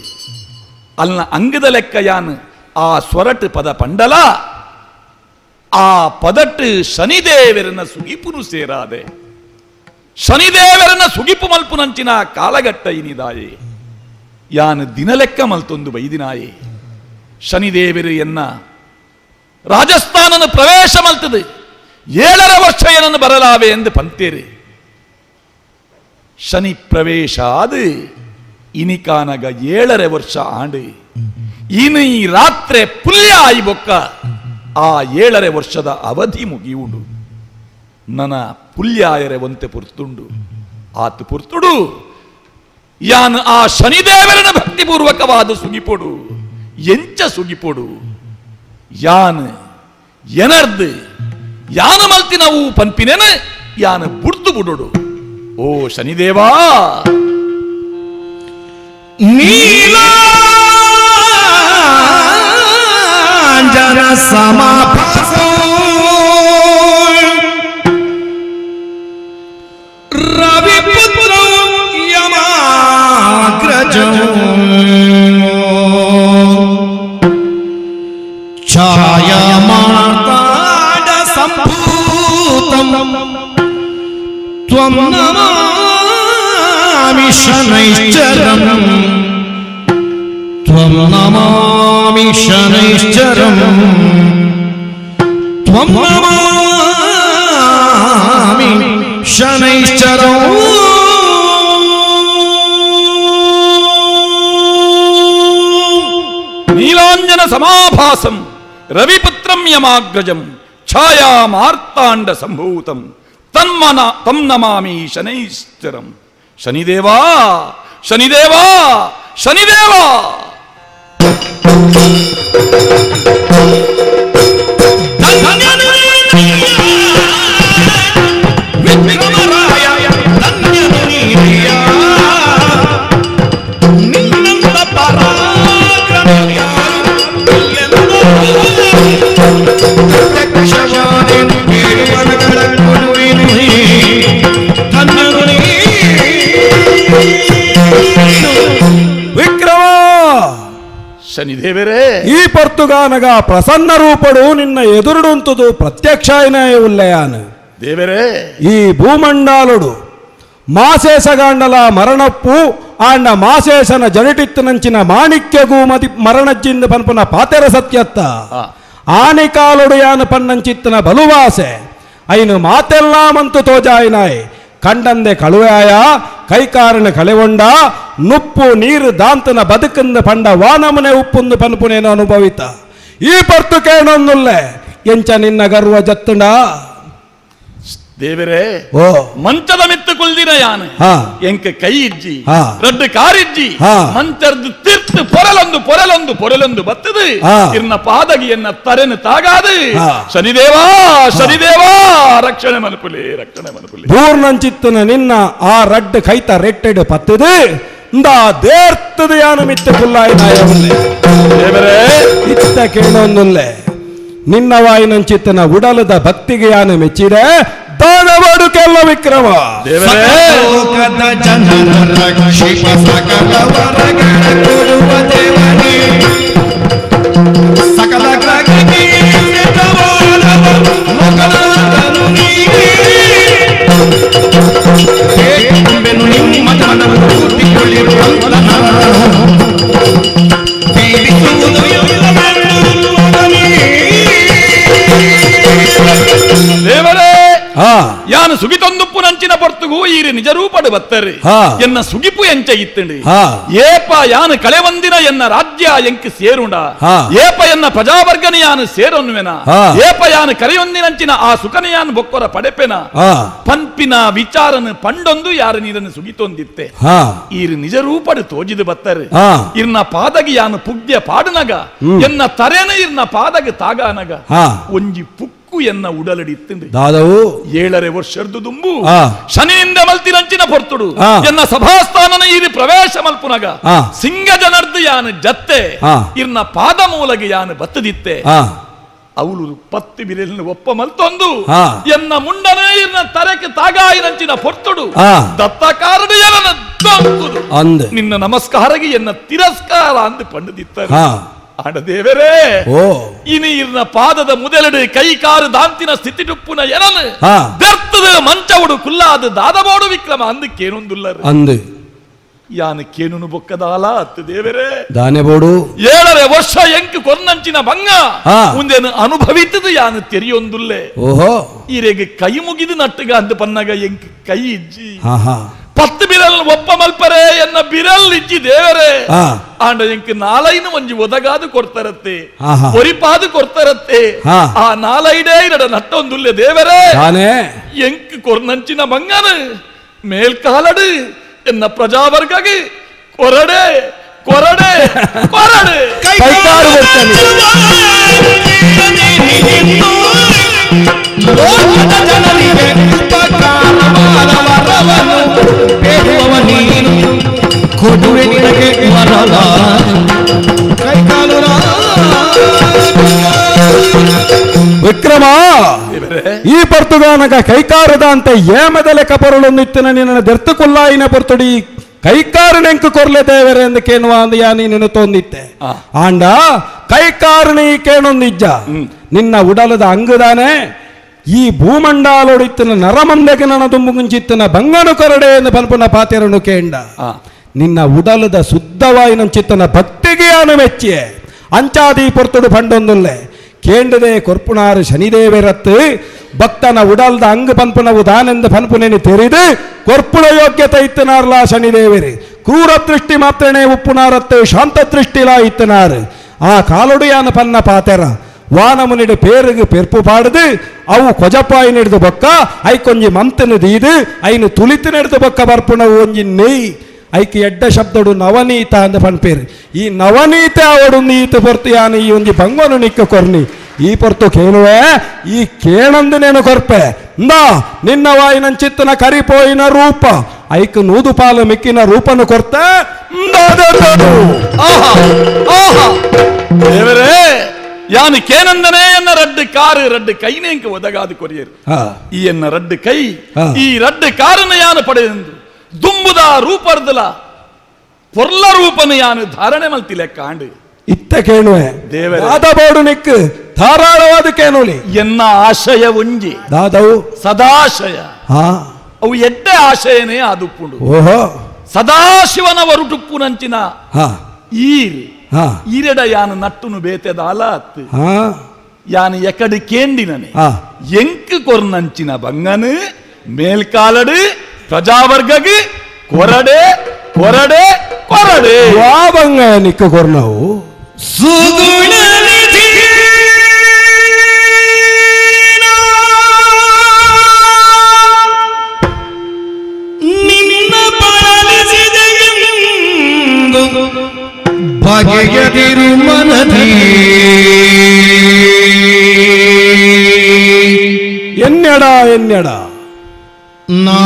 ಅಲ್ನ ಅಂಗದ ಲೆಕ್ಕ ಯಾನು ಆ ಸ್ವರಟ್ ಪದ ಪಂಡಲ ಆ ಪದಟ್ಟು ಶನಿದೇವರನ್ನ ಸುಗಿಪುನು ಸೇರಾದೆ ಶನಿದೇವರನ್ನ ಸುಗಿಪು ಮಲ್ಪುನಂಚಿನ ಕಾಲಗಟ್ಟ ಇನಿದಾಯೆ ಯಾನು ದಿನಲೆಕ್ಕ ಮಲ್ತೊಂದು ಬೈದಿನಾಯೆ ಶನಿದೇವರು ಎನ್ನ ರಾಜಸ್ಥಾನನ ಪ್ರವೇಶ ಮಲ್ತದೆ 7.5 ವರ್ಷ ಏನನ್ನು ಬರಲಾವೆ ಎಂದು ಪಂತೇರಿ ಶನಿ ಪ್ರವೇಶ ಅದು ಇನಿಕಾನಗ 7.5 ವರ್ಷ ಆಂಡು ಇನ್ನು ಈ ರಾತ್ರಿ ಪುಲ್ಯ ಆಯಿ ಬೊಕ್ಕ ಆ 7.5 ವರ್ಷದ ಅವಧಿ ಮುಗಿಯುಂಡು ನನ್ನ ಪುಲ್ಯಾಯರೆ ಒಂತೆ ಪುರ್ತುಂಡು ಆತು ಪುರ್ತುಡು ಯಾನು ಆ ಶನಿದೇವರನ ಭಕ್ತಿಪೂರ್ವಕವಾದ ಸುಗಿಪೊಡು ಎಂಚ ಸುಗಿಪೊಡು ಯಾನು ಎನರ್ದು ಯಾನು ಮಲ್ತಿನವು ಪಂಪಿನೇನ ಯಾನು ಬುಡ್ದು ಬುಡೋಡು ಓ ಶನಿದೇವಾ ನೀಲಾಂಜನ ಸಮಾಭಾಸೋ ರವಿಪುತ್ರ ಯಮಾಗ್ರಜೋ ಛಾಯಾಮಾರ್ತಾಂಡ ಸಂಭೂತಂ ತ್ವಂ ನಮಾಮಿ ಶನೈಶ್ಚರಂ. ತ್ವಂ ನಮಾಮಿ ಶನೈಶ್ಚರಂ ತ್ವಂ ನಮಾಮಿ ಶನೈಶ್ಚರಂ. ನೀಲಾಂಜನ ಸಮಾಭಾಸಂ ರವಿಪುತ್ರಂ ಯಮಾಗ್ರಜಂ ಛಾಯಾ ಮಾರ್ತಾಂಡ ಸಂಭೂತಂ ತನ್ಮನ ತಂ ನಮಾಮಿ ಶನೈಶ್ಚರಂ. ಶನಿದೇವಾ ಶನಿದೇವಾ ಶನಿದೇವಾ. ವಿಕ್ರಮ ಶನಿದೇವರೇ, ಈ ಪರ್ತುಗಾನಗ ಪ್ರಸನ್ನ ರೂಪಡು ನಿನ್ನ ಎದುರುಡುಂತುದು ಪ್ರತ್ಯಕ್ಷಾಯನಾಯ ಉಲ್ಲಯಾನ. ದೇವರೇ, ಈ ಭೂಮಂಡಾಲುಡು ಮಾಸೇಸಗಾಂಡಲ ಮರಣಪ್ಪು ಆಂಡ ಮಾಸೇಸನ ಜನಿಟಿತ್ತನಂಚಿನ ಮಾಣಿಕ್ಯಗೂ ಮತಿ ಮರಣಜ್ಜಿಂದ ಪನ್ಪುನ ಪಾತೆರ ಸತ್ಯತ್ತ ಆನಿಕಾಲುಡು ಯಾನು ಪನ್ನಂಚಿತ್ತನ ಬಲುವಾಸೆ ಐನು ಮಾತೆಲ್ಲಾಮಂತು ತೋಜಾಯಿನಾಯ್ ಕಂಡಂದೆ ಕಳುವಾಯ ಕೈಕಾರನ ಕಳೆವೊಂಡ ನುಪ್ಪು ನೀರು ದಾಂತನ ಬದುಕಂದ ಪಂಡ ವಾನಮನೆ ಉಪ್ಪುಂದು ಪನ್ಪುನೇನು ಅನುಭವಿತ ಈ ಪರ್ತು ಕೇಣೊಂದುಲ್ಲೆ ಎಂಚ ನಿನ್ನ ಗರ್ವ ಜತ್ತುಂಡ. ದೇವರೇ, ಮಂಚದ ಮಿತ್ತು ಕುಲ್ದಿನ ಯಾನು ಎಂಕ ಕೈ ಇಜ್ಜಿ ರಡ್ಡು ಕಾರಿಜ್ಜಿ ಮಂಚರ್ದು ತೀರ್ತು ಪೊರಲೊಂದು ಪೊರಲೊಂದು ಪೊರಲೊಂದು ಬತ್ತದು ಇರ್ನ ಪಾದಗಿಯನ್ನ ತರೆನು ತಾಗಾದು. ಶನಿದೇವಾ ಶನಿದೇವಾ ರಕ್ಷಣೆ ಮನುಕುಲಿ ರಕ್ಷಣೆ ಮನುಕುಲಿ. ಪೂರ್ಣಂಚಿತ್ತನ ನಿನ್ನ ಆ ರಡ್ಡು ಕೈತ ರೆಟ್ಟೆಡು ಪತ್ತದು ಇಂದಾ ದೇರ್ತದ ಯಾನು ಮಿತ್ತು ಕುಲ್ಲಾಯಿನಾಯವಲ್ಲೆ. ದೇವರೇ, ಇತ್ತ ಕೇಳೊಂದುಲ್ಲೆ ನಿನ್ನ ವಾಯಿನಂಚಿತ್ತನ ಉಡಲದ ಭಕ್ತಿಗೆ ಯಾನು ಮೆಚ್ಚಿದೆ ದಾನವಾಡು ಕೆಲ್ಲ ವಿಕ್ರಮ. ಲೋಕದ ಜನರ ರಕ್ಷಿಪ ಸಕಲ ವರಗಳ ಕೊಡುವ ದೇವನೇ ಸಕಲ ಗ್ರಹಕ್ಕೆ ಲೋಕನಾಥನು ನೀನೇ. ನಿಮ್ಮ ಮನವನ್ನು ಪೂರ್ತಿಗೊಳ್ಳಿರುವಂತ ಪೀಡಿಸುವುದು ದೇವರೇ. ಯಾನು ಸುಗಿತೊಂದುಪ್ಪು ನಂಚಿನ ಪೊರ್ತುಗು ಈರಿ ನಿಜ ರೂಪಡು ಬತ್ತರಿ ಎನ್ನ ಸುಗಿಪು ಎಂಚ ಇತ್ತಂಡಿ ಏಪ ಯಾನು ಕಳೆವಂದಿನ ಎನ್ನ ರಾಜ್ಯ ಎಂಕ್ ಸೇರುಂಡ ಏಪ ಎನ್ನ ಪ್ರಜಾವರ್ಗನ ಯಾನು ಸೇರೊನ್ನುವೆನ ಏಪ ಯಾನು ಕರೆಯೊಂದಿನಂಚಿನ ಆ ಸುಖನ ಯಾನು ಬೊಕ್ಕೊರ ಪಡೆಪೆನ ಪನ್ಪಿನ ವಿಚಾರನು ಪಂಡೊಂದು ಯಾರು ನೀರನ್ನು ಸುಗಿತೊಂದಿತ್ತೆ ಈರು ನಿಜ ರೂಪಡು ತೋಜಿದು ಬತ್ತರಿ ಇರ್ನ ಪಾದಗಿ ಯಾನು ಪುಗ್ಯ ಪಾಡುನಗ ಎನ್ನ ತರೆನ ಇರ್ನ ಪಾದಗ ತಾಗಾನಗ ಒಂಜಿ ಪುಕ್ಕು ಎನ್ನ ಉಡಲಡಿ ದಾದವು 7.5 ವರ್ಷದ್ದು ದುಂಬು ಶನಿಯಿಂದ ಮಲ್ತಿನಂಚಿನ ಪೊರ್ತುಡು ಎನ್ನ ಸಭಾಸ್ಥಾನನ ಈ ಪ್ರವೇಶ ಮಲ್ಪುನಗ ಸಿಂಗ ಜನರ್ದು ಯಾನು ಜತ್ತೆ ಇರ್ನ ಪಾದ ಮೂಲಗೆ ಯಾನು ಬತ್ತದಿತ್ತೆ ಅವಳು ಪತ್ತಿ ಬಿರೆಲಿನ ಒಪ್ಪ ಮಲ್ತೊಂದು ಎನ್ನ ಮುಂಡನೇ ಇರ್ನ ತರಕ್ಕೆ ತಾಗಾಯಿನಂಚಿನ ಪೊರ್ತುಡು ದತ್ತ ಕಾರಣ ಎನ್ನ ನಿನ್ನ ನಮಸ್ಕಾರಗೆ ಎನ್ನ ತಿರಸ್ಕಾರ ಅಂದು ಪಂಡದಿತ್ತಾರೆ. ಆಡ ದೇವರೇ, ಇನಿ ಇರ್ನ ಪಾದದ ಮುದೆಲಡು ಕೈ ಕಾರು ದಾಂತಿನ ಸ್ಥಿತಿ ಡುಪ್ಪುನ ಎನನು ಬೆರ್ತದ ಮಂಚವುಡು ಕುಲ್ಲಾದ ದಾದಬೋಡು ವಿಕ್ರಮ ಅಂದು ಕೇನೊಂದುಲ್ಲರು ಅಂದು ಯಾನು ಕೇನುನು ಬೊಕ್ಕದಾಲ ಅತ್ತು ದೇವರೇ ದಾನೆಬೋಡು 7.5 ವರ್ಷ ಎಂಕು ಕೊನ್ನಂಚಿನ ಬಂಗ ಮುಂದೇನು ಅನುಭವಿತದು ಯಾನು ತೆರಿಯೊಂದುಲ್ಲೆ. ಓಹೋ, ಈರೆಗೆ ಕೈ ಮುಗಿದು ನಟ್ಟುಗ ಅಂದು ಪನ್ನಗ ಎಂಕ್ ಕೈ ಇಜ್ಜಿ 10 ಬಿರಲ್ ಒಪ್ಪ ಮಲ್ಪರೆ ಎನ್ನ ಬಿರಲ್ ಇಜ್ಜಿ ದೇವರೇ. ಆಂಡ ಎಂಕ್ ನಾಲೈನು ಒಂಜಿ ಒದಗಾದು ಕೊಡ್ತಾರತ್ತೆ ಒರಿಪಾದು ಕೊಡ್ತಾರತ್ತೆ ಆ ನಾಲೈಡೇ ಇರಡ ನಟ್ಟೊಂದುಲ್ಲೆ ದೇವರೇ. ಎಂಕ್ ಕೊರ್ನಂಚಿನ ಬಂಗನ ಮೇಲ್ಕಾಲಡು ಎನ್ನ ಪ್ರಜಾವರ್ಗಗೆ ಕೊರಡೆ ಕೊರಡೆ ಕೊರಡೆ ಲೋಕದ ಜನರಿಗೆ ಉಪಕಾರವಾದ ಬೇಡುವವ ನೀನು ಕೊಡುವೆ ನಿನಗೆ ವರಲ ಕೈಕಾಲು. ವಿಕ್ರಮ, ಈ ಪರ್ತುಗಾನಗ ಕೈಕಾರದ ಅಂತ ಏಮದಲೆ ಕಪರುಳೊಂದಿತ್ತಿನ ನಿನ್ನ ದೆರ್ತುಕುಲ್ಲಾಯಿನ ಪೊರ್ತುಡಿ ಕೈಕಾರನೆಂಕು ಕೊರ್ಲೆ ದೇವರೇ ಎಂದು ಕೇನುವ ಅಂದ ಯಾ ನೀನು ತೋಂದಿತ್ತೆ ಆಂಡ ಕೈಕಾರಣಿ ಕೇಣೊಂದಿಜ್ಜ ನಿನ್ನ ಉಡಲದ ಅಂಗುದಾನೆ ಈ ಭೂಮಂಡಾಲೊಡಿತ್ತನ ನರಮಂದಗೆ ನನ್ನ ದುಂಬುಗುಂಚಿತ್ತನ ಬಂಗನು ಕೊರಡೆ ಎಂದು ಪನ್ಪುನ ಪಾತೆರನು ಕೇಂಡ. ನಿನ್ನ ಉಡಲದ ಶುದ್ಧವಾಯಿನಂಚಿತ್ತನ ಭಕ್ತಿಗೆ ಯಾನು ಮೆಚ್ಚಿಯೆ ಅಂಚಾದಿ ಪೊರ್ತುಡು ಪಂಡೊಂದುಲ್ಲೆ ಕೇಂಡದೆ ಕೊರ್ಪುಣಾರು ಶನಿದೇವರತ್ತು ಭಕ್ತನ ಉಡಲ್ದ ಅಂಗ ಪನ್ಪುನವು ದಾನೆಂದು ಪನ್ಪುನೇನು ತೆರಿದು ಕೊರ್ಪುಣ ಯೋಗ್ಯತೆ ಇತ್ತನಾರ್ಲಾ ಶನಿದೇವರಿ ಕ್ರೂರ ದೃಷ್ಟಿ ಮಾತ್ರನೇ ಉಪ್ಪುನಾರತ್ತು ಶಾಂತ ದೃಷ್ಟಿಲಾ ಇತ್ತನಾರು ಆ ಕಾಲೊಡೆಯಾನ ಪನ್ನ ಪಾತೆರ ವಾನಮುನಿಡು ಪೇರುಗು ಪೆರ್ಪು ಪಾಡುದು ಅವು ಕೊಜಪಾಯಿ ನೆಡ್ದು ಬೊಕ್ಕ ಐಕೊಂಜಿ ಮಂತನು ದೀದು ಐನು ತುಳಿತು ನೆಡ್ದು ಬೊಕ್ಕ ಬರ್ಪುಣವು ಒಂಜಿ ನೆಯ್ ಐಕ್ ಎಡ್ಡ ಶಬ್ದಡು ನವನೀತ ಅಂದ ಪನ್ಪೇರು ಈ ನವನೀತ ಅವಡು ನೀತು ಪೊರ್ತಿಯಾನ ಈ ಒಂಜಿ ಬಂಗನು ನಿಕ್ಕ ಕೊರ್ನಿ ಈ ಪೊರ್ತು ಕೇಳುವೆ ಈ ಕೇಳಂದು ನೇನು ಕೊರ್ಪೆ ಇಂದಾ ನಿನ್ನ ವಾಯಿನಂಚಿತ್ತನ ಕರಿಪೋಯಿನ ರೂಪ ಐಕ್ ನೂದು ಪಾಲು ಮಿಕ್ಕಿನ ರೂಪನು ಕೊರ್ತ. ದೇವರೇ ಯಾನು ಕೇನಂದನೇ ಎನ್ನ ರಡ್ಡು ಕಾರು ರಡ್ಡು ಕೈನೇಂಕ ಒದಗಾದು ಕೊರಿಯರು ಈ ಎನ್ನ ರಡ್ಡು ಕೈ ಈ ರಡ್ಡು ಕಾರನ್ನು ಯಾನು ಪಡೆಯಂದು ದುಂಬುದ ರೂಪರ್ದಲ ಪೊರ್ಲ ರೂಪನು ಯಾನು ಧಾರಣೆ ಮಲ್ತಿಲೆ ಕಾಂಡು ಇತ್ತ ಕೇಳುವೆ ದೇವರ ದಾದಬೋಡು ನಿಕ್ಕು ಧಾರಾಳವಾದ ಕೇನೋಲಿ ಎನ್ನ ಆಶಯ ಒಂಜಿ ದಾದವು ಸದಾಶಯ ಅವು ಎಡ್ಡೆ ಆಶಯನೇ ಆದುಪ್ಪುಂಡು. ಓಹೋ ಸದಾಶಿವನ ವರುಟುಪ್ಪುನಂಚಿನ ಈರ್ ಈರೆಡ ಯಾನು ನಟ್ಟುನು ಬೇತೆದಾಲ ಅತ್ತು ಯಾನು ಎಕಡು ಕೇಂಡಿನನೆ ಎಂಕ್ ಕೊರ್ನಂಚಿನ ಬಂಗನು ಮೇಲ್ಕಾಲಡು ಪ್ರಜಾವರ್ಗಗೆ ಕೊರಡೆ ಕೊರಡೆ ಕೊರಡೆ ವಾ ಬಂಗ ನಿಕ್ಕ ಕೊರ್ನವು ಸುಗುಣ ನಿನ್ನ ಬಳಲಿಸಿದೆಂದು ಬಗೆಯದಿರು ಮನದಿ ಎನ್ನೆಡ ಎನ್ನೆಡ ನಾ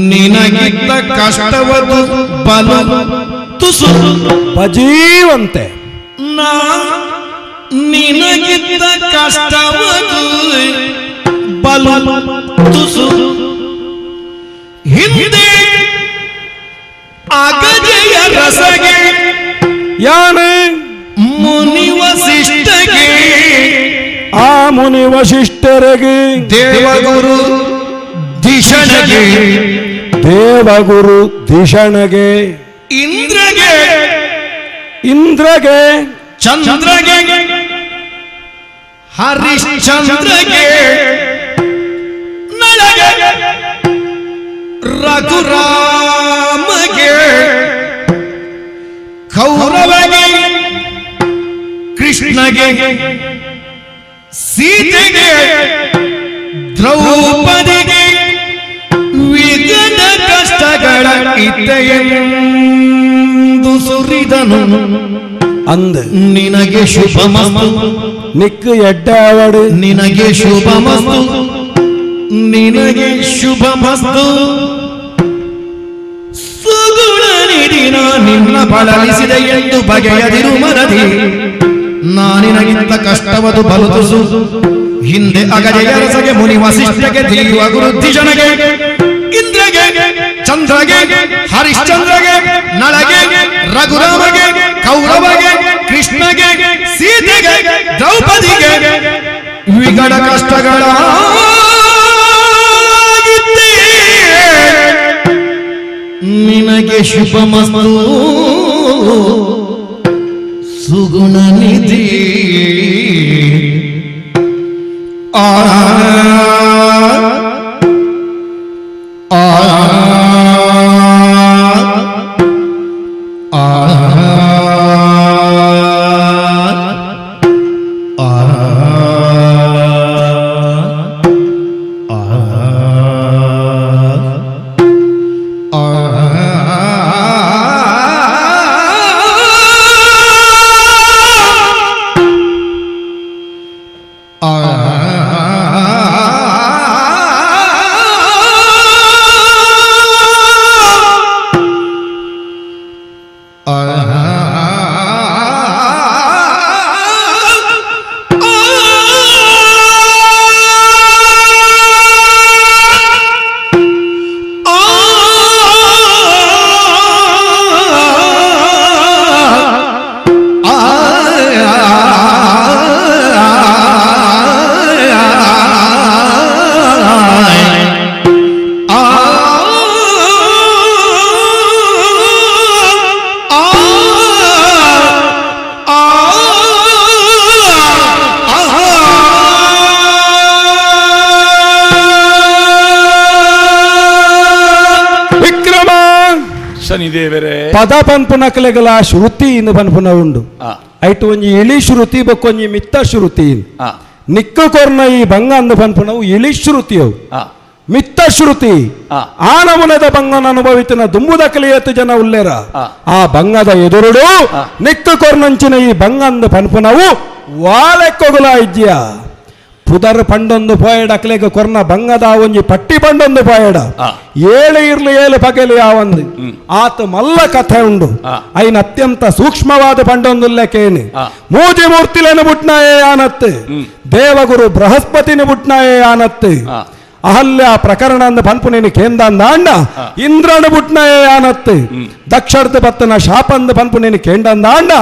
ನಿನಗಿದ್ದ ಕಷ್ಟವದು ಬಲು ತುಸು ಬಜೀವಂತೆ ನಾ ನಿನಗಿದ್ದ ಕಷ್ಟವದು ಬಲು ತುಸು ಹಿಂದೆ ಅಗಜೆಯ ರಸಗೆ ಯಾನೆ ಮುನಿ ವಸಿಷ್ಠಗೆ ಆ ಮುನಿ ವಸಿಷ್ಠರಿಗೆ ದೇವಗುರು ದಿಶಣಗೆ ದೇವಗುರು ದಿಶಣಗೆ ಇಂದ್ರಗೆ ಇಂದ್ರಗೆ ಚಂದ್ರಗೆ ಹರಿಶ್ಚಂದ್ರಗೆ ನಳಗೆ ರಘುರಾಮಗೆ ಕೌರವಗೆ ಕೃಷ್ಣಗೆ ಸೀತೆಗೆ ದ್ರೌಪದಿಗೆ ವಿಗಡ ಕಷ್ಟಗಳ ಇತ್ತೆಯೆಂದು ಸುರಿದನು ಅಂದ ನಿನಗೆ ಶುಭಮಸ್ತು ನಿಕ್ಕು ಎಡ್ಡ ಅವಡು ನಿನಗೆ ಶುಭಮಸ್ತು ನಿನಗೆ ಶುಭಮಸ್ತು ಸುಗುಣ ನಿಧಿನ ನಿನ್ನ ಬಳಲಿಸಿದೆ ಎಂದು ಬಗೆಯದಿರು ಮನದಿ ನಾನಿನಗಿಂತ ಕಷ್ಟವದು ಬಲು ತುಸು ಹಿಂದೆ ಅಗಜೆಯ ರಸಗೆ ಮುನಿ ವಸಿಷ್ಠಗೆ ತಿಳಿಯುವ ಗುರು ದಿಶಣಗೆ ಇಂದ್ರಗೆ ಚಂದ್ರಗೆ ಹರಿಶ್ಚಂದ್ರಗೆ ನಳಗೆ ರಘುರಾಮಗೆ ಕೌರವಗೆ ಕೃಷ್ಣಗೆ ಸೀತೆಗೆ ದ್ರೌಪದಿಗೆ ವಿಗಡ ಕಷ್ಟಗಳ ನಿನಗೆ ಶುಭಮಸ್ತು ಸುಗುಣ ನಿಧಿ ಆ ಆ ಆ ಆ ಆ ಶನಿದೇವರೇ ಪದ ಪನ್ಪುನಕಲೆಗಲ ಶ್ರುತಿ ಇಂದು ಪನ್ಪುನ ಉಂಡು. ಐಟು ಒಂಜಿ ಇಳಿ ಶ್ರುತಿ ಬೊಕ್ಕೊಂಜಿ ಮಿತ್ತ ಶ್ರುತಿ. ನಿಕ್ಕ ಕೊರ್ನ ಈ ಬಂಗ ಅಂದು ಪನ್ಪುನವು ಇಳಿ ಶ್ರುತಿಯವು ಮಿತ್ತ ಶ್ರುತಿ. ಆ ನಮೂನದ ಬಂಗನ ಅನುಭವಿತನ ದುಂಬುದ ಕಲಿಯತ್ತು ಜನ ಉಲ್ಲೇರ. ಆ ಬಂಗದ ಎದುರುಡು ನಿಕ್ಕ ಕೊರ್ನಂಚಿನ ಈ ಬಂಗ ಅಂದು ಪನ್ಪುನವು ವಾಲೆಕ್ಕೊಗುಲ ಇಜ್ಜಿಯ ಪುದರ್ ಪಂಡೊಂದು ಪೋಯಡ ಅಕ್ಲೆಗ ಕೊರ್ನ ಬಂಗದ ಒಂಜಿ ಪಟ್ಟಿ ಪಂಡೊಂದು ಪೋಯಡ ಏಳು ಇರ್ಲು ಏಳು ಪಗೆಲು ಯಾವೊಂದು ಆತ ಮಲ್ಲ ಕಥೆ ಉಂಡು. ಐನ ಅತ್ಯಂತ ಸೂಕ್ಷ್ಮವಾದ ಪಂಡೊಂದುಲ್ಲೆಕೇನು ಮೂಜಿ ಮೂರ್ತಿలను ಬುಟ್ನಾಯೇ ಆನತ್ತು, ದೇವಗುರು ಬೃಹಸ್ಪತಿನ ಬುಟ್ನಾಯೇ ಆನತ್ತು, ಅಹಲ್ಯ ಪ್ರಕರಣ ಅಂದ ಪನ್ಪುನೇನು ಕೇಂದಂದಾಂಡ ಇಂದ್ರನ ಬುಟ್ನಾಯೇ ಆನತ್ತು, ದಕ್ಷರ್ದ ಪತ್ತನ ಶಾಪಂದ ಪನ್ಪುನೇನು ಕೇಂದಂದಾಂಡ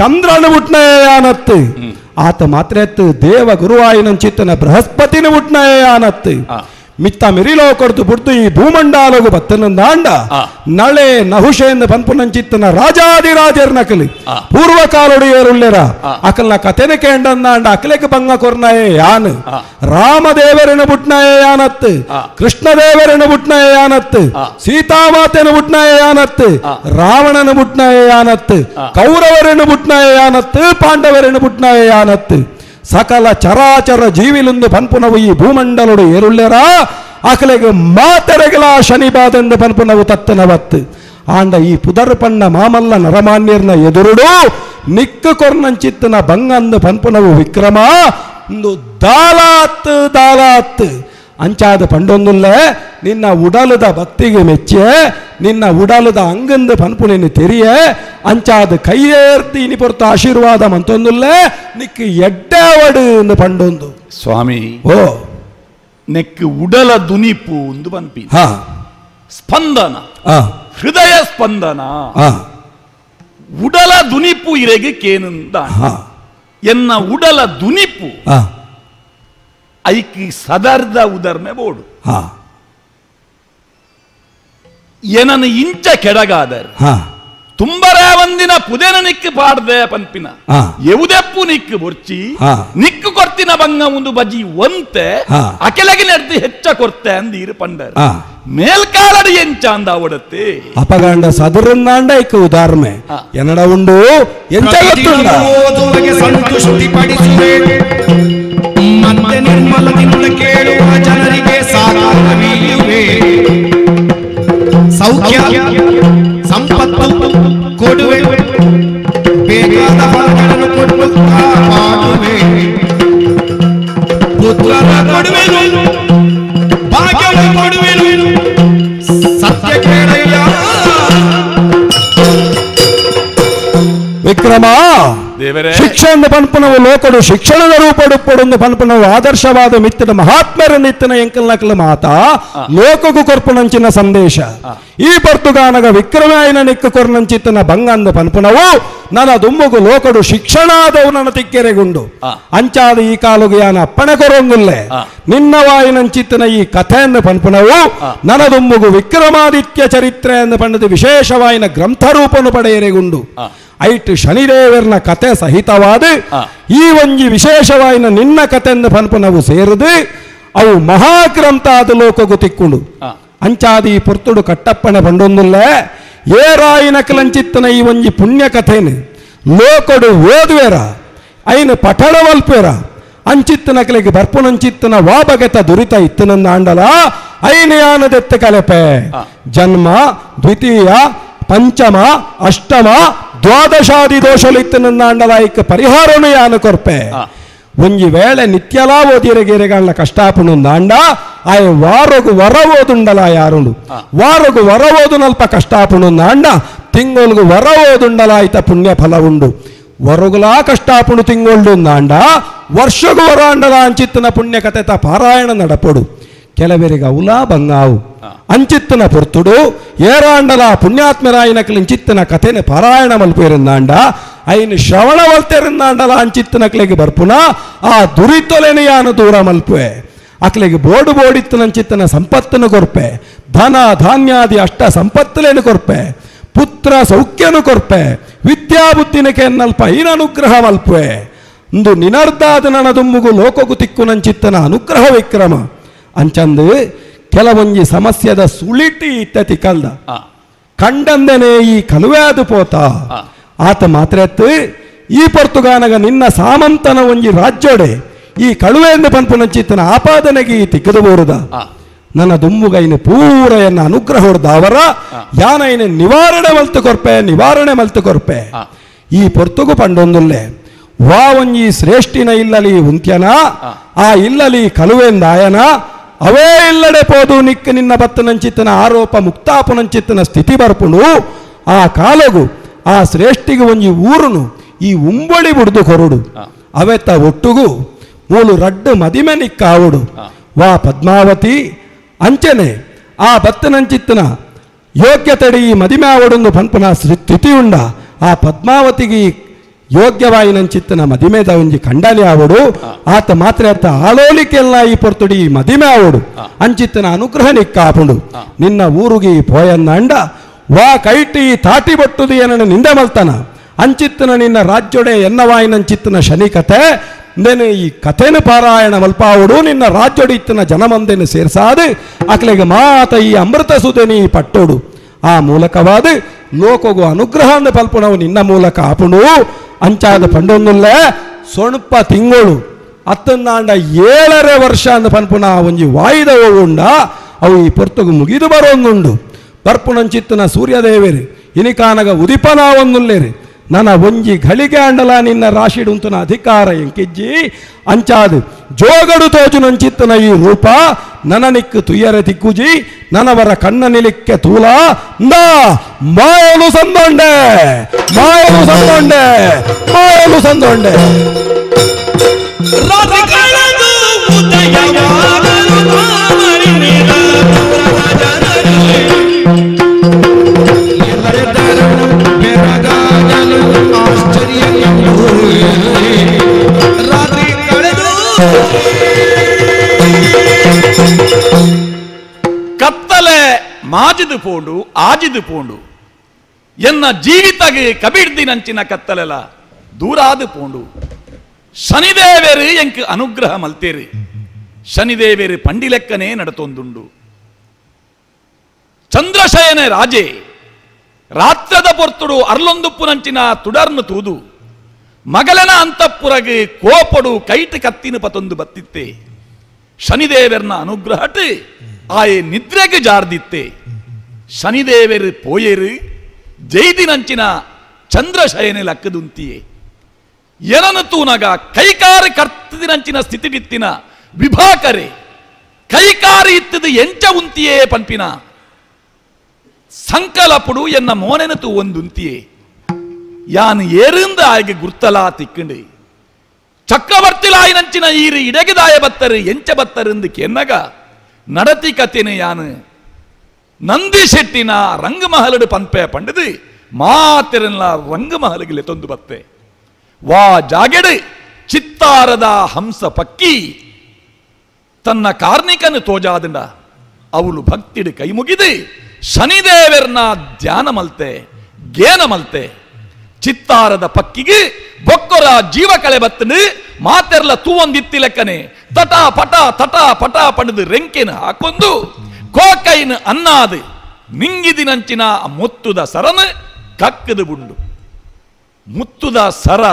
ಚಂದ್ರನ ಬುಟ್ನಾಯೇ ಆನತ್ತು, ಆತ ಮಾತ್ರ ಎತ್ತು ದೇವ ಗುರುವಾಯಿನಂಚಿತ್ತನ ಬೃಹಸ್ಪತಿನ ಬುಟ್ನಾಯೇ ಆನತ್ತು, ಮಿತ್ತ ಮಿರಿಲೋ ಕೊಡ್ತು ಬುಡ್ದು ಈ ಭೂಮಂಡಾಲಗು ಬತ್ತನಂದಾಂಡ ನಳೆ ನಹುಷೆಂದ ಪನ್ಪುನಂಚಿತ್ತನ ರಾಜಾದಿರಾಜರ್ನಕಲಿ ಪೂರ್ವಕಾಲೊಡೆಯರುಳ್ಳೆರ ಅಕಲ್ನ ಕಥೆನ ಕೇಂಡಂದಾಂಡ ಅಕಲೆಗೆ ಬಂಗ ಕೊರ್ನಾಯೇ ಯಾನ್, ರಾಮದೇವರನ ಬುಟ್ನಾಯೇ ಯಾನತ್ತು, ಕೃಷ್ಣದೇವರನ ಬುಟ್ನಾಯೇ ಯಾನತ್ತು, ಸೀತಾಮಾತೆನ ಬುಟ್ನಾಯೇ ಯಾನತ್ತು, ರಾವಣನ ಬುಟ್ನಾಯೇ ಯಾನತ್ತು, ಕೌರವರನ ಬುಟ್ನಾಯೇ ಯಾನತ್ತು, ಪಾಂಡವರನ ಬುಟ್ನಾಯೇ ಯಾನತ್ತು, ಸಕಲ ಚರಾಚರ ಜೀವಿಲುಂದು ಪನ್ಪುನವು ಈ ಭೂಮಂಡಲುಡು ಏರುಳ್ಳೆರ ಆಕಲೆಗೆ ಮಾತೆರೆಗಲ ಶನಿಬಾದೆಂದು ಪನ್ಪುನವು ತತ್ತನವತ್ತು. ಆಂಡ ಈ ಪುದರ್ ಪಣ್ಣ ಮಾಮಲ್ಲ ನರಮಾನ್ಯರ್ನ ಎದುರುಡು ನಿಕ್ಕ ಕೊರ್ನಂಚಿತ್ತನ ಬಂಗಂದು ಪನ್ಪುನವು ವಿಕ್ರಮ ಒಂದು ದಾಲಾತ್ ದಾಲಾತ್ ಅಂಚಾದ ಪಂಡೊಂದುಲ್ಲೆ ನಿನ್ನ ಉಡಲದ ಭಕ್ತಿಗೆ ಮೆಚ್ಚೆ, ನಿನ್ನ ಉಡಲದ ಅಂಗಂದು ಪನ್ಪುನೇನು ತೆರಿಯೆ ಅಂಚಾದ ಕೈಯೇರ್ತಿ ಇನಿ ಪೊರ್ತು ಆಶೀರ್ವಾದ ಮಂತೊಂದುಲ್ಲೆ ನಿಕ್ಕ ಎಡ್ಡಾವಡು ಎಂದು ಪಂಡೊಂದು. ಸ್ವಾಮಿ ಓ ನೆಕ್ ಉಡಲ ದುನಿಪು ಒಂದು ಪನ್ಪಿ ಸ್ಪಂದನ, ಹೃದಯ ಸ್ಪಂದನ, ಉಡಲ ದುನಿಪು ಇರೆಗೆ ಕೇನಂದ ಎನ್ನ ಉಡಲ ದುನಿಪು ಐಕಿ ಸದರ್ದ ಉದರ್ಮೆ ಬೋಡು ಏನನ್ನು ಇಂಚ ಕೆಡಗಾದರೆ ತುಂಬರ ಒಂದಿನ ಪುದೆನ ನಿಕ್ಕು ಪಾಡ್ದೆ ಪನ್ಪಿನ ಎವುದೆಪ್ಪು ನಿಕ್ಕು ಬೊರ್ಚಿ ನಿಕ್ಕು ಕೊರ್ತಿನ ಬಂಗ ಒಂದು ಬಜಿ ಒಂತೆ ಅಕೆಲಗಿ ನೆಡ್ದು ಹೆಚ್ಚ ಕೊರ್ತೆ ಅಂದೀರು ಪಂಡರ್ ಮೇಲ್ಕಾಲಡಿ ಎಂಚ ಅಂದ ಅವಡತ್ತೆ ಅಪಗಾಂಡ ಸದರಂದಾಂಡ ಐಕ ಉದಾರ್ಮೆ ಎನ್ನಡ ಉಂಡು ಎಂಚ ಗೊತ್ತುಂಡ ಸಂತುಷ್ಟಿಪಡಿಸುವೆ ಮತ್ತೆ ನಿರ್ಮಲದಿಂದ ಕೇಳುವ ಜನರಿಗೆ ಸಾಕಾರವೀಯುವೆ ಸೌಖ್ಯ ಸಂಪತ್ತು ಕೊಡುವೆ ಬೇಕಾದ ಫಲಗಳನ್ನು ಕೊಟ್ಟು ಕಾಪಾಡುವೆ ಪುತ್ರರ ಕೊಡುವೆನು ಭಾಗ್ಯವ ಕೊಡುವೆನು ಸತ್ಯ ಕೇಳಯ್ಯ ವಿಕ್ರಮ. ಶಿಕ್ಷಣ ಪನ್ಪನವು ಲೋಕಡು ಶಿಕ್ಷಣದ ರೂಪಡುಪ್ಪಡೊಂದು ಪನ್ಪನವು ಆದರ್ಶವಾದ ಮಿತ್ತದ ಮಹಾತ್ಮರ ನಿತ್ತನ ಎಂಕಲ್ನಕಲ ಮಾತಾ ಲೋಕಗೂ ಕೊರ್ಪುನಂಚಿನ ಸಂದೇಶ. ಈ ಪರ್ತುಗಾನಗ ವಿಕ್ರಮಾಯನ ನಿಕ್ಕ ಕೊರ್ನಂಚಿತ್ತನ ಬಂಗಂದ ಪನ್ಪುನವು ನನ್ನ ದುಮ್ಮಗು ಲೋಕಡು ಶಿಕ್ಷಣಾದವು ನನ್ನ ತಿಕ್ಕೆರೆಗುಂಡು ಅಂಚಾದ ಈ ಕಾಲುಗು ಯಾನ ಅಪ್ಪಣೆ ಕೊರೊಂಗುಲ್ಲೆ ನಿನ್ನ ವಾಯಿನಂಚಿತ್ತನ ಈ ಕಥೆಯನ್ನು ಪನ್ಪುನವು ನನ್ನ ದುಮ್ಮಗು ವಿಕ್ರಮಾದಿತ್ಯ ಚರಿತ್ರೆ ಎಂದು ಪಂಡದ ವಿಶೇಷವಾಯಿನ ಗ್ರಂಥರೂಪನು ಪಡೆಯರೆಗುಂಡು. ಐಟ್ ಶನಿದೇವರ್ನ ಕತೆ ಸಹಿತವಾದ ಈ ಒಂಜಿ ವಿಶೇಷವಾಯಿನ ನಿನ್ನ ಕತೆಂದು ಪನ್ಪುನವು ಸೇರಿದು ಅವು ಮಹಾಗ್ರಂಥ ಆದ ಲೋಕಗು ತಿಕ್ಕೊಂಡು ಅಂಚಾದಿ ಪೊರ್ತುಡು ಕಟ್ಟಪ್ಪಣೆ ಬಂಡೊಂದುಲ್ಲ ಏರಾಯಿನ ಕಲಂಚಿತ್ತನ ಈ ಒಂಜಿ ಪುಣ್ಯ ಕಥೆನು ಲೋಕಡು ಓದುವೆರ ಐನು ಪಠಣವಲ್ಪೇರ ಅಂಚಿತ್ತನ ಕಲೆಗೆ ಬರ್ಪುನಂಚಿತ್ತನ ವಾಬಗೆತ ದುರಿತ ಇತ್ತನಂದ ಆಂಡಲ ಐನಯಾನದೆತ್ತ ಕಲೆಪೆ ಜನ್ಮ ದ್ವಿತೀಯ ಪಂಚಮ ಅಷ್ಟಮ ದ್ವಾದಶಾದಿ ದೋಷಲಿತ್ತನಂದ ಆಂಡಲ ಐಕ ಪರಿಹಾರನು ಯಾನ ಕೊರ್ಪೆ. ಒಂಜಿ ವೇಳೆ ನಿತ್ಯಲಾ ಓದಿರಗೇರೆಗಾಂಡ ಕಷ್ಟಾಪುಣು ದಾಂಡ ಆಯ ವಾರಗು ವರ ಓದುಂಡಲ ಯಾರುಂಡು ವಾರಗು ವರ ಓದುನಲ್ಪ ಕಷ್ಟಾಪುಣು ದಾಂಡ ತಿಂಗೊಲ್ಗು ವರ ಓದುಂಡಲ ಆಯ್ತ ಪುಣ್ಯ ಫಲ ಉಂಡು ವರಗುಲಾ ಕಷ್ಟಾಪುಣು ತಿಂಗೊಳ್ಡು ದಾಂಡ ವರ್ಷಗು ವರ ಅಂಡಲ ಅಂಚಿತ್ತನ ಪುಣ್ಯ ಕಥೆತ ಪಾರಾಯಣ ನಡಪೊಡು ಕೆಲವರಿಗೆ ಅವಲಾ ಬಂಗಾವು ಅಂಚಿತ್ತನ ಪೊರ್ತುಡು ಏರಾಂಡಲ ಪುಣ್ಯಾತ್ಮರಾಯನಕಲಿಂಚಿತ್ತನ ಕಥೆನ ಪಾರಾಯಣ ಮಲ್ಪೇರಿಂದಾಂಡ ಐನು ಶ್ರವಣ ವಲ್ತೆರಿಂದಾಂಡಲ ಅಂಚಿತ್ತನಕ್ಲೆಗೆ ಬರ್ಪುನ ಆ ದುರಿತೊಲೆನ ಯಾನು ದೂರ ಮಲ್ಪುವೆ ಅಕ್ಲೆಗೆ ಬೋಡು ಬೋಡಿತ್ತನಂಚಿತ್ತನ ಸಂಪತ್ತನ್ನು ಕೊರ್ಪೆ ಧನ ಧಾನ್ಯಾದಿ ಅಷ್ಟ ಸಂಪತ್ತುಲೇನು ಕೊರ್ಪೆ ಪುತ್ರ ಸೌಖ್ಯನು ಕೊರ್ಪೆ ವಿದ್ಯಾಬುದ್ಧಿನಕ್ಕೆ ಎನ್ನಲ್ಪ ಐನ ಅನುಗ್ರಹ ಮಲ್ಪುವೆ ಇಂದು ನಿನರ್ದಾದ ನನದುಮ್ಮುಗು ಲೋಕಗು ತಿಕ್ಕುನಂಚಿತ್ತನ ಅನುಗ್ರಹ ವಿಕ್ರಮ ಅಂಚಂದು ಕೆಲವೊಂಜಿ ಸಮಸ್ಯೆದ ಸುಳಿಟಿ ಇತ್ತ ತಿಕ್ಕಲ್ದ ಕಂಡಂದನೆ ಈ ಕಲುವೆ ಪೋತ ಆತ ಮಾತ್ರ ಈ ಪೊರ್ತುಗಾನಗ ನಿನ್ನ ಸಾಮಂತನ ಒಂಜಿ ರಾಜ್ಯೋಡೆ ಈ ಕಳುವೆಂದು ಪನ್ಪುನಂಚಿತ್ತನ ಆಪಾದನೆಗೆ ಈ ತಿಕ್ಕದು ಬೋರುದ ನನ್ನ ದುಮ್ಮುಗೈನ ಪೂರ ಎನ್ನ ಅನುಗ್ರಹ ಹೊಡೆದ ಅವರ ಯಾನೈನ ನಿವಾರಣೆ ಮಲ್ತು ಕೊರ್ಪೆ ನಿವಾರಣೆ ಮಲ್ತು ಕೊರ್ಪೆ ಈ ಪೊರ್ತುಗು ಪಂಡೊಂದುಲ್ಲೆ ವಾ ಒಂಜಿ ಶ್ರೇಷ್ಠಿನ ಇಲ್ಲಲಿ ಉಂತ್ಯನ ಆ ಇಲ್ಲಲಿ ಕಲುವೆಂದಾಯನ ಅವೇ ಇಲ್ಲಡೆ ಪೋದು ನಿಕ್ಕ ನಿನ್ನ ಬತ್ತನಂಚಿತ್ತನ ಆರೋಪ ಮುಕ್ತಾಪನಂಚಿತ್ತನ ಸ್ಥಿತಿ ಬರ್ಪುಣು ಆ ಕಾಲಗು ಆ ಶ್ರೇಷ್ಠಿಗೆ ಒಂಜಿ ಊರುನು ಈ ಉಂಬಳಿ ಬುಡ್ದು ಕೊರುಡು ಅವೆತ್ತ ಒಟ್ಟುಗು ಮೂಲು ರಡ್ಡು ಮದಿಮೆ ನಿಕ್ಕಾವುಡು ವಾ ಪದ್ಮಾವತಿ ಅಂಚನೆ ಆ ಬತ್ತನಂಚಿತ್ತನ ಯೋಗ್ಯತೆಡಿ ಈ ಮದಿಮೆ ಆವಡೊಂದು ಪನ್ಪುನ ಸ್ಥಿತಿ ಉಂಡ ಆ ಪದ್ಮಾವತಿಗೆ ಯೋಗ್ಯವಾಯಿನಂಚಿತ್ತನ ಮದಿಮೆದ ಒಂಜಿ ಕಂಡಲಿ ಆವಡು ಆತ ಮಾತ್ರ ಅತ್ತ ಆಲೋಲಿಕೆಲ್ಲ ಈ ಪೊರ್ತುಡಿ ಮದಿಮೆ ಆವಡು ಅಂಚಿತ್ತನ ಅನುಗ್ರಹ ನಿಕ್ಕಾಪುಂಡು ನಿನ್ನ ಊರುಗಿ ಪೋಯನ್ನಂಡ ವಾ ಕೈಟಿ ತಾಟಿ ಬಟ್ಟುದು ಏನನ್ನ ನಿಂದೆ ಮಲ್ತನ ಅಂಚಿತ್ತನ ನಿನ್ನ ರಾಜ್ಯೊಡೆ ಎನ್ನವಾಯಿನಂಚಿತ್ತನ ಶನಿ ಕಥೆ ನೇನು ಈ ಕಥೆನ ಪಾರಾಯಣ ಮಲ್ಪಾವುಡು ನಿನ್ನ ರಾಜ್ಯೊಡಿ ಇತ್ತನ ಜನಮಂದೆನು ಸೇರ್ಸಾದು ಅಕ್ಲೆಗೆ ಮಾತ ಈ ಅಮೃತ ಸುಧೆನಿ ಪಟ್ಟೋಡು ಆ ಮೂಲಕವಾದ ಲೋಕಗು ಅನುಗ್ರಹ ಅಂದ ಪಲ್ಪುಣವು ನಿನ್ನ ಮೂಲಕ ಆಪುಣು ಅಂಚಾದ ಪಂಡೊಂದುಲ್ಲೆ ಸೊಣಪ ತಿಂಗಳು ಅತ್ತಂದಾಂಡ 7.5 ವರ್ಷ ಅಂದ ಪನ್ಪುನ ಒಂಜಿ ವಾಯಿದ ಉಂಡ ಅವು ಈ ಪೊರ್ತುಗು ಮುಗಿದು ಬರೋಂದುಂಡು ಬರ್ಪುಣಂಚಿತ್ತನ ಸೂರ್ಯದೇವೇರಿ ಇನಿಕಾನಗ ಉದಿಪನ ಒಂದುಲ್ಲೇರಿ ನನ್ನ ಒಂಜಿ ಘಳಿಗೆ ಅಂಡಲ ನಿನ್ನ ರಾಶಿಡುಂತನ ಅಧಿಕಾರ ಎಂಕಿಜ್ಜಿ ಅಂಚಾದು ಜೋಗಡು ತೋಜುನಂಚಿತ್ತನ ಈ ರೂಪ ನನನಿಕ್ಕು ತುಯ್ಯರೆ ತಿಕ್ಕುಜಿ ನನವರ ಕಣ್ಣ ನಿಲಿಕ್ಕೆ ತೂಲ ನಾ ಮಾಯಲು ಸಂದೊಂಡೆ ಮಾಯಲು ಸಂದೊಂಡೆ ಮಾಯಲು ಸಂದೊಂಡೆ ಕತ್ತಲೆ ಮಾಜಿದು ಪೋಂಡು ಆಜಿದು ಪೋಂಡು ಎನ್ನ ಜೀವಿತಗೆ ಕಬಿಡ್ದಿನಂಚಿನ ಕತ್ತಲೆಲ ದೂರಾದು ಪೋಂಡು ಶನಿದೇವೇರು ಎಂಕ್ ಅನುಗ್ರಹ ಮಲ್ತೇರಿ ಶನಿದೇವೇರು ಪಂಡಿಲೆಕ್ಕನೇ ನಡತೊಂದುಂಡು ಚಂದ್ರಶಯನ ರಾಜೆ ರಾತ್ರದ ಪೊರ್ತುಡು ಅರ್ಲೊಂದುಪ್ಪುನಂಚಿನ ತುಡರ್ನು ತೂದು ಮಗಲನ ಅಂತಃಪುರಗೆ ಕೋಪಡು ಕೈಟ್ ಕತ್ತಿನ ಪತೊಂದು ಬತ್ತಿತ್ತೆ ಶನಿದೇವರ್ನ ಅನುಗ್ರಹಟ್ ಆಯೆ ನಿದ್ರೆಗೆ ಜಾರ್ದಿತ್ತೆ ಶನಿದೇವರು ಪೋಯೇರು ಜೈದಿನಂಚಿನ ಚಂದ್ರಶಯನೆ ಲಕ್ಕದುಂತಿಯೇ ಏನನು ತೂನಗ ಕೈಕಾರ ಕರ್ತದಿನಂಚಿನ ಸ್ಥಿತಿಗಿತ್ತಿನ ವಿಭಾಕರೆ ಕೈಕಾರಿ ಇತ್ತದು ಎಂಚ ಉಂತಿಯೇ ಪನ್ಪಿನ ಸಂಕಲಪುಡು ಎನ್ನ ಮೋನೆನ ತೂ ಒಂದುಂತಿಯೇ ಯಾನು ಏರಿಂದ ಆಯ್ಗೆ ಗುರ್ತಲಾ ತಿಕ್ಕಂಡು ಚಕ್ರವರ್ತಿಲಾಯಿನಂಚಿನ ಈರು ಇಡಗಿದಾಯ ಬತ್ತರು ಎಂಚ ಬತ್ತರೆಂದು ಕೆನ್ನಗ ನಡತಿ ಕತೆನೆ ಯಾನು ನಂದಿ ಶೆಟ್ಟಿನ ರಂಗಮಹಲಡು ಪನ್ಪೆ ಪಂಡದು ಮಾತೆರನ್ನ ರಂಗಮಹಲಿಗೆ ಲೆತೊಂದು ಬತ್ತೆ ವಾ ಜಾಗೆಡು ಚಿತ್ತಾರದ ಹಂಸ ಪಕ್ಕಿ ತನ್ನ ಕಾರ್ಣಿಕನು ತೋಜಾದಂಡ ಅವಳು ಭಕ್ತಿಡು ಕೈ ಮುಗಿದು ಶನಿದೇವರ್ನ ಧ್ಯಾನ ಮಲ್ತೆ ಗೇನ ಮಲ್ತೆ ಚಿತ್ತಾರದ ಪಕ್ಕಿಗೆ ಬೊಕ್ಕೊರ ಜೀವ ಕಳೆ ಬತ್ತನು ಮಾತೆರ್ಲ ತೂವೊಂದಿತ್ತಿಲೆಕ್ಕನೆ ತಟ ಪಟ ತಟ ಪಟ ಪಂಡದು ರೆಂಕೆನ ಹಾಕೊಂದು ಕೋಕೈನ ಅನ್ನಾದು ನಿಂಗಿದಿನಂಚಿನ ಮುತ್ತುದ ಸರನು ಕಕ್ಕದು ಬುಂಡು ಮುತ್ತುದ ಸರ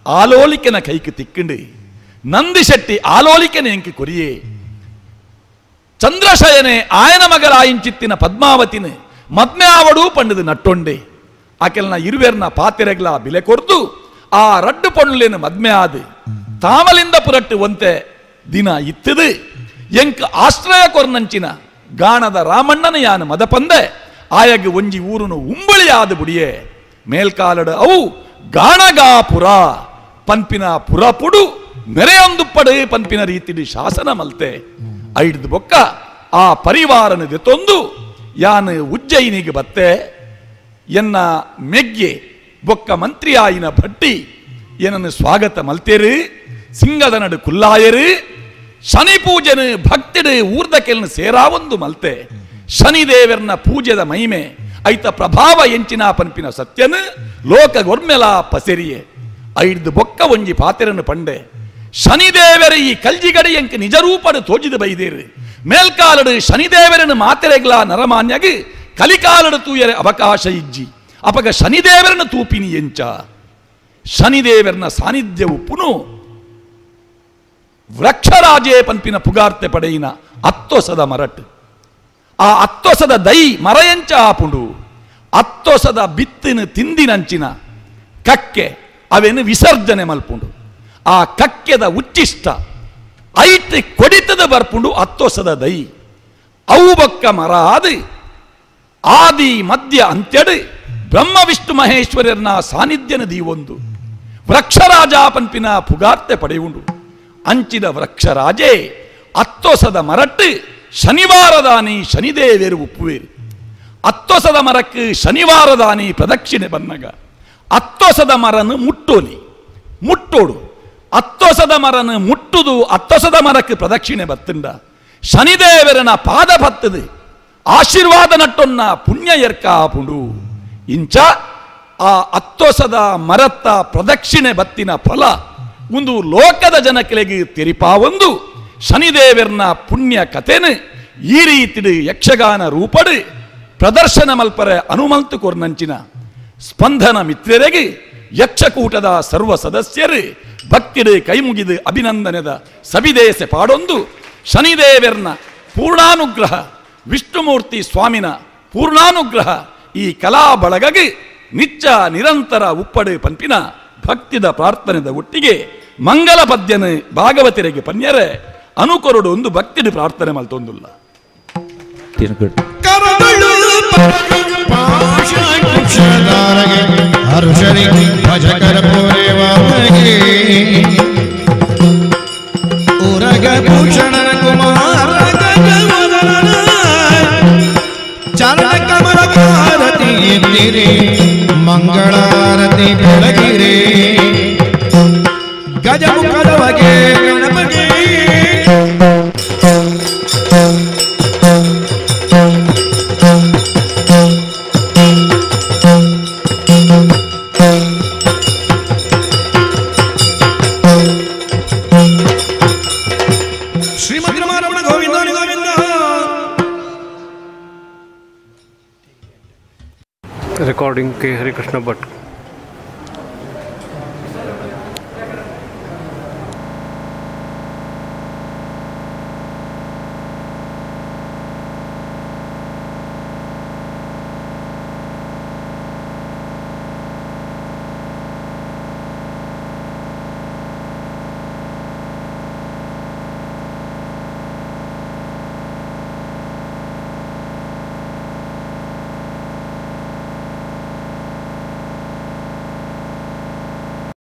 ಆಲೋಲಿಕೆನ ಕೈக்கு ತಿಕ್ಕಂಡು ನಂದಿಶೆಟ್ಟಿ ಆಲೋಲಿಕೆನ ಎಂಕಿ ಕೊರಿಯೇ ಚಂದ್ರಶಯನೆ ಆಯನ ಮಗಲಾಯಿಂಚಿತ್ತಿನ ಪದ್ಮಾವತಿನ ಮದ್ಮೆ ಆವಡು ಪಂಡದು ನಟ್ಟೊಂಡೆ ಆಕೆಲ್ನ ಇರುವೆರ್ನ ಪಾತಿರೆಗ್ಲ ಬಿಲೆ ಕೊರ್ದು ಆ ರಡ್ಡು ಪೊಣ್ಣುಲೇನು ಮದ್ಮೆ ಆದು ತಾಮಲಿಂದ ಪುರಟ್ಟು ಒಂತೆ ದಿನ ಇತ್ತದು ಎಂಕ್ ಆಶ್ರಯ ಕೊರ್ನಂಚಿನ ಗಾಣದ ರಾಮಣ್ಣನ ಯಾನು ಮದಪಂದೆ ಆಯಗ್ ಒಂಜಿ ಊರುನು ಉಂಬಳಿಯಾದ ಬುಡಿಯೇ ಮೇಲ್ಕಾಲಡು ಅವು ಗಾಣಗಾಪುರ ಪನ್ಪಿನ ಪುರಪುಡು ಮೆರೆಯೊಂದು ಪಡೆ ಪನ್ಪಿನ ರೀತಿಡಿ ಶಾಸನ ಮಲ್ತೆ ಐಡ್ದು ಬೊಕ್ಕ ಆ ಪರಿವಾರನ ದೆತ್ತೊಂದು ಯಾನು ಉಜ್ಜಯಿನಿಗೆ ಬತ್ತೆ ಎನ್ನ ಮೆಗ್ಗೆ ಬೊಕ್ಕ ಮಂತ್ರಿಯಾಯಿನ ಭಟ್ಟಿ ಏನನ್ನು ಸ್ವಾಗತ ಮಲ್ತೇರು ಸಿಂಗದ ನಡು ಕುಲ್ಲಾಯರು ಶನಿ ಪೂಜೆನು ಭಕ್ತಿಡು ಊರ್ದ ಕೆಲ್ನ ಸೇರಾವೊಂದು ಮಲ್ತೆ ಶನಿದೇವರ್ನ ಪೂಜೆದ ಮಹಿಮೆ ಐತ ಪ್ರಭಾವ ಎಂಚಿನ ಪನ್ಪಿನ ಸತ್ಯನು ಲೋಕ ಗೊರ್ಮೆಲ ಪಸೆರಿಯೆ ಐಡ್ದು ಬೊಕ್ಕ ಒಂಜಿ ಪಾತೆರನು ಪಂಡೆ ಶನಿದೇವರ ಈ ಕಲ್ಜಿಗಡೆ ಎಂಕ್ ನಿಜರೂಪಡು ತೋಜಿದು ಬೈದೇರು ಮೇಲ್ಕಾಲಡು ಶನಿದೇವರನು ಮಾತೆರೆಗ್ಲ ನರಮಾನ್ಯಾಗಿ ಕಲಿಕಾಲಡು ತೂಯರೆ ಅವಕಾಶ ಇಜ್ಜಿ ಅಪಗ ಶನಿದೇವರನ ತೂಪಿನಿ ಎಂಚ ಶನಿದೇವರನ ಸಾನ್ನಿಧ್ಯ ಉಪ್ಪುನು ವೃಕ್ಷರಾಜೇ ಪನ್ಪಿನ ಪುಗಾರ್ತೆ ಪಡೆಯಿನ ಅತ್ತೊಸದ ಮರಟ್ ಆ ಅತ್ತೊಸದ ದೈ ಮರಯಂಚ ಆಪುಂಡು ಅತ್ತೊಸದ ಬಿತ್ತಿನ ತಿಂದಿನಂಚಿನ ಕಕ್ಕೆ ಅವೇನು ವಿಸರ್ಜನೆ ಮಲ್ಪುಂಡು ಆ ಕಕ್ಕೆದ ಉಚ್ಚಿಷ್ಟ ಐಟ್ ಕೊಡಿತದ ಬರ್ಪುಂಡು ಅತ್ತೊಸದ ದೈ ಅವು ಬೊಕ್ಕ ಮರ ಆದಿ ಆದಿ ಮಧ್ಯ ಅಂತ್ಯಡು ಬ್ರಹ್ಮ ವಿಷ್ಣು ಮಹೇಶ್ವರನ ಸಾನ್ನಿಧ್ಯನ ದೀವೊಂದು ವೃಕ್ಷರಾಜ ಪನ್ಪಿನ ಪುಗಾರ್ತೆ ಪಡೆಯುಂಡು ಅಂಚಿದ ವೃಕ್ಷರಾಜೇ ಅತ್ತೊಸದ ಮರಟ್ಟು ಶನಿವಾರದಾನಿ ಶನಿದೇವೇರು ಉಪ್ಪುವೇರು ಅತ್ತೊಸದ ಮರಕ್ಕೆ ಶನಿವಾರದಾನಿ ಪ್ರದಕ್ಷಿಣೆ ಬನ್ನಗ ಅತ್ತೊಸದ ಮರನು ಮುಟ್ಟೋಲಿ ಮುಟ್ಟೋಡು ಅತ್ತೊಸದ ಮರನು ಮುಟ್ಟುದು ಅತ್ತೊಸದ ಮರಕ್ಕೆ ಪ್ರದಕ್ಷಿಣೆ ಬತ್ತುಂಡ ಶನಿದೇವರನ ಪಾದ ಬತ್ತದು ಆಶೀರ್ವಾದ ನಟ್ಟೊನ್ನ ಪುಣ್ಯ ಎರ್ಕಾಪುಂಡು ಇಂಚ ಆ ಅತ್ತೊಸದ ಮರತ್ತ ಪ್ರದಕ್ಷಿಣೆ ಬತ್ತಿನ ಫಲ ಒಂದು ಲೋಕದ ಜನಕಲೆಗೆ ತೆರಿಪಾವೊಂದು ಶನಿದೇವರನ ಪುಣ್ಯ ಕಥೆನು ಈ ರೀತಿ ಯಕ್ಷಗಾನ ರೂಪಡು ಪ್ರದರ್ಶನ ಮಲ್ಪರೆ ಅನುಮಂತು ಕೊರ್ನಂಚಿನ ಸ್ಪಂದನ ಮಿತ್ರರಿಗೆ ಯಕ್ಷಕೂಟದ ಸರ್ವ ಸದಸ್ಯರು ಭಕ್ತಿಡು ಕೈಮುಗಿದು ಅಭಿನಂದನೆದ ಸವಿದೇಸೆ ಪಾಡೊಂದು ಶನಿದೇವರನ ಪೂರ್ಣಾನುಗ್ರಹ ವಿಷ್ಣುಮೂರ್ತಿ ಸ್ವಾಮಿನ ಪೂರ್ಣಾನುಗ್ರಹ ಈ ಕಲಾ ಬಳಗಗೆ ನಿಚ್ಚ ನಿರಂತರ ಉಪ್ಪಡು ಪನ್ಪಿನ ಭಕ್ತಿದ ಪ್ರಾರ್ಥನೆದ ಒಟ್ಟಿಗೆ ಮಂಗಲ ಪದ್ಯನ ಭಾಗವತರಿಗೆ ಪನ್ಯರೆ ಅನುಕೊರಡು ಒಂದು ಭಕ್ತಿಡು ಪ್ರಾರ್ಥನೆ ಮಲ್ತೊಂದುಲ್ಲ. ಮಂಗಳಾರತಿ ಬೆಳಗಿರೆ ಗಜಮುಖದವಗೆ ಗಣಪತಿ ಶ್ರೀಮದ್ Ramana Govinda Govinda. Recording K Harikrishna Bhat.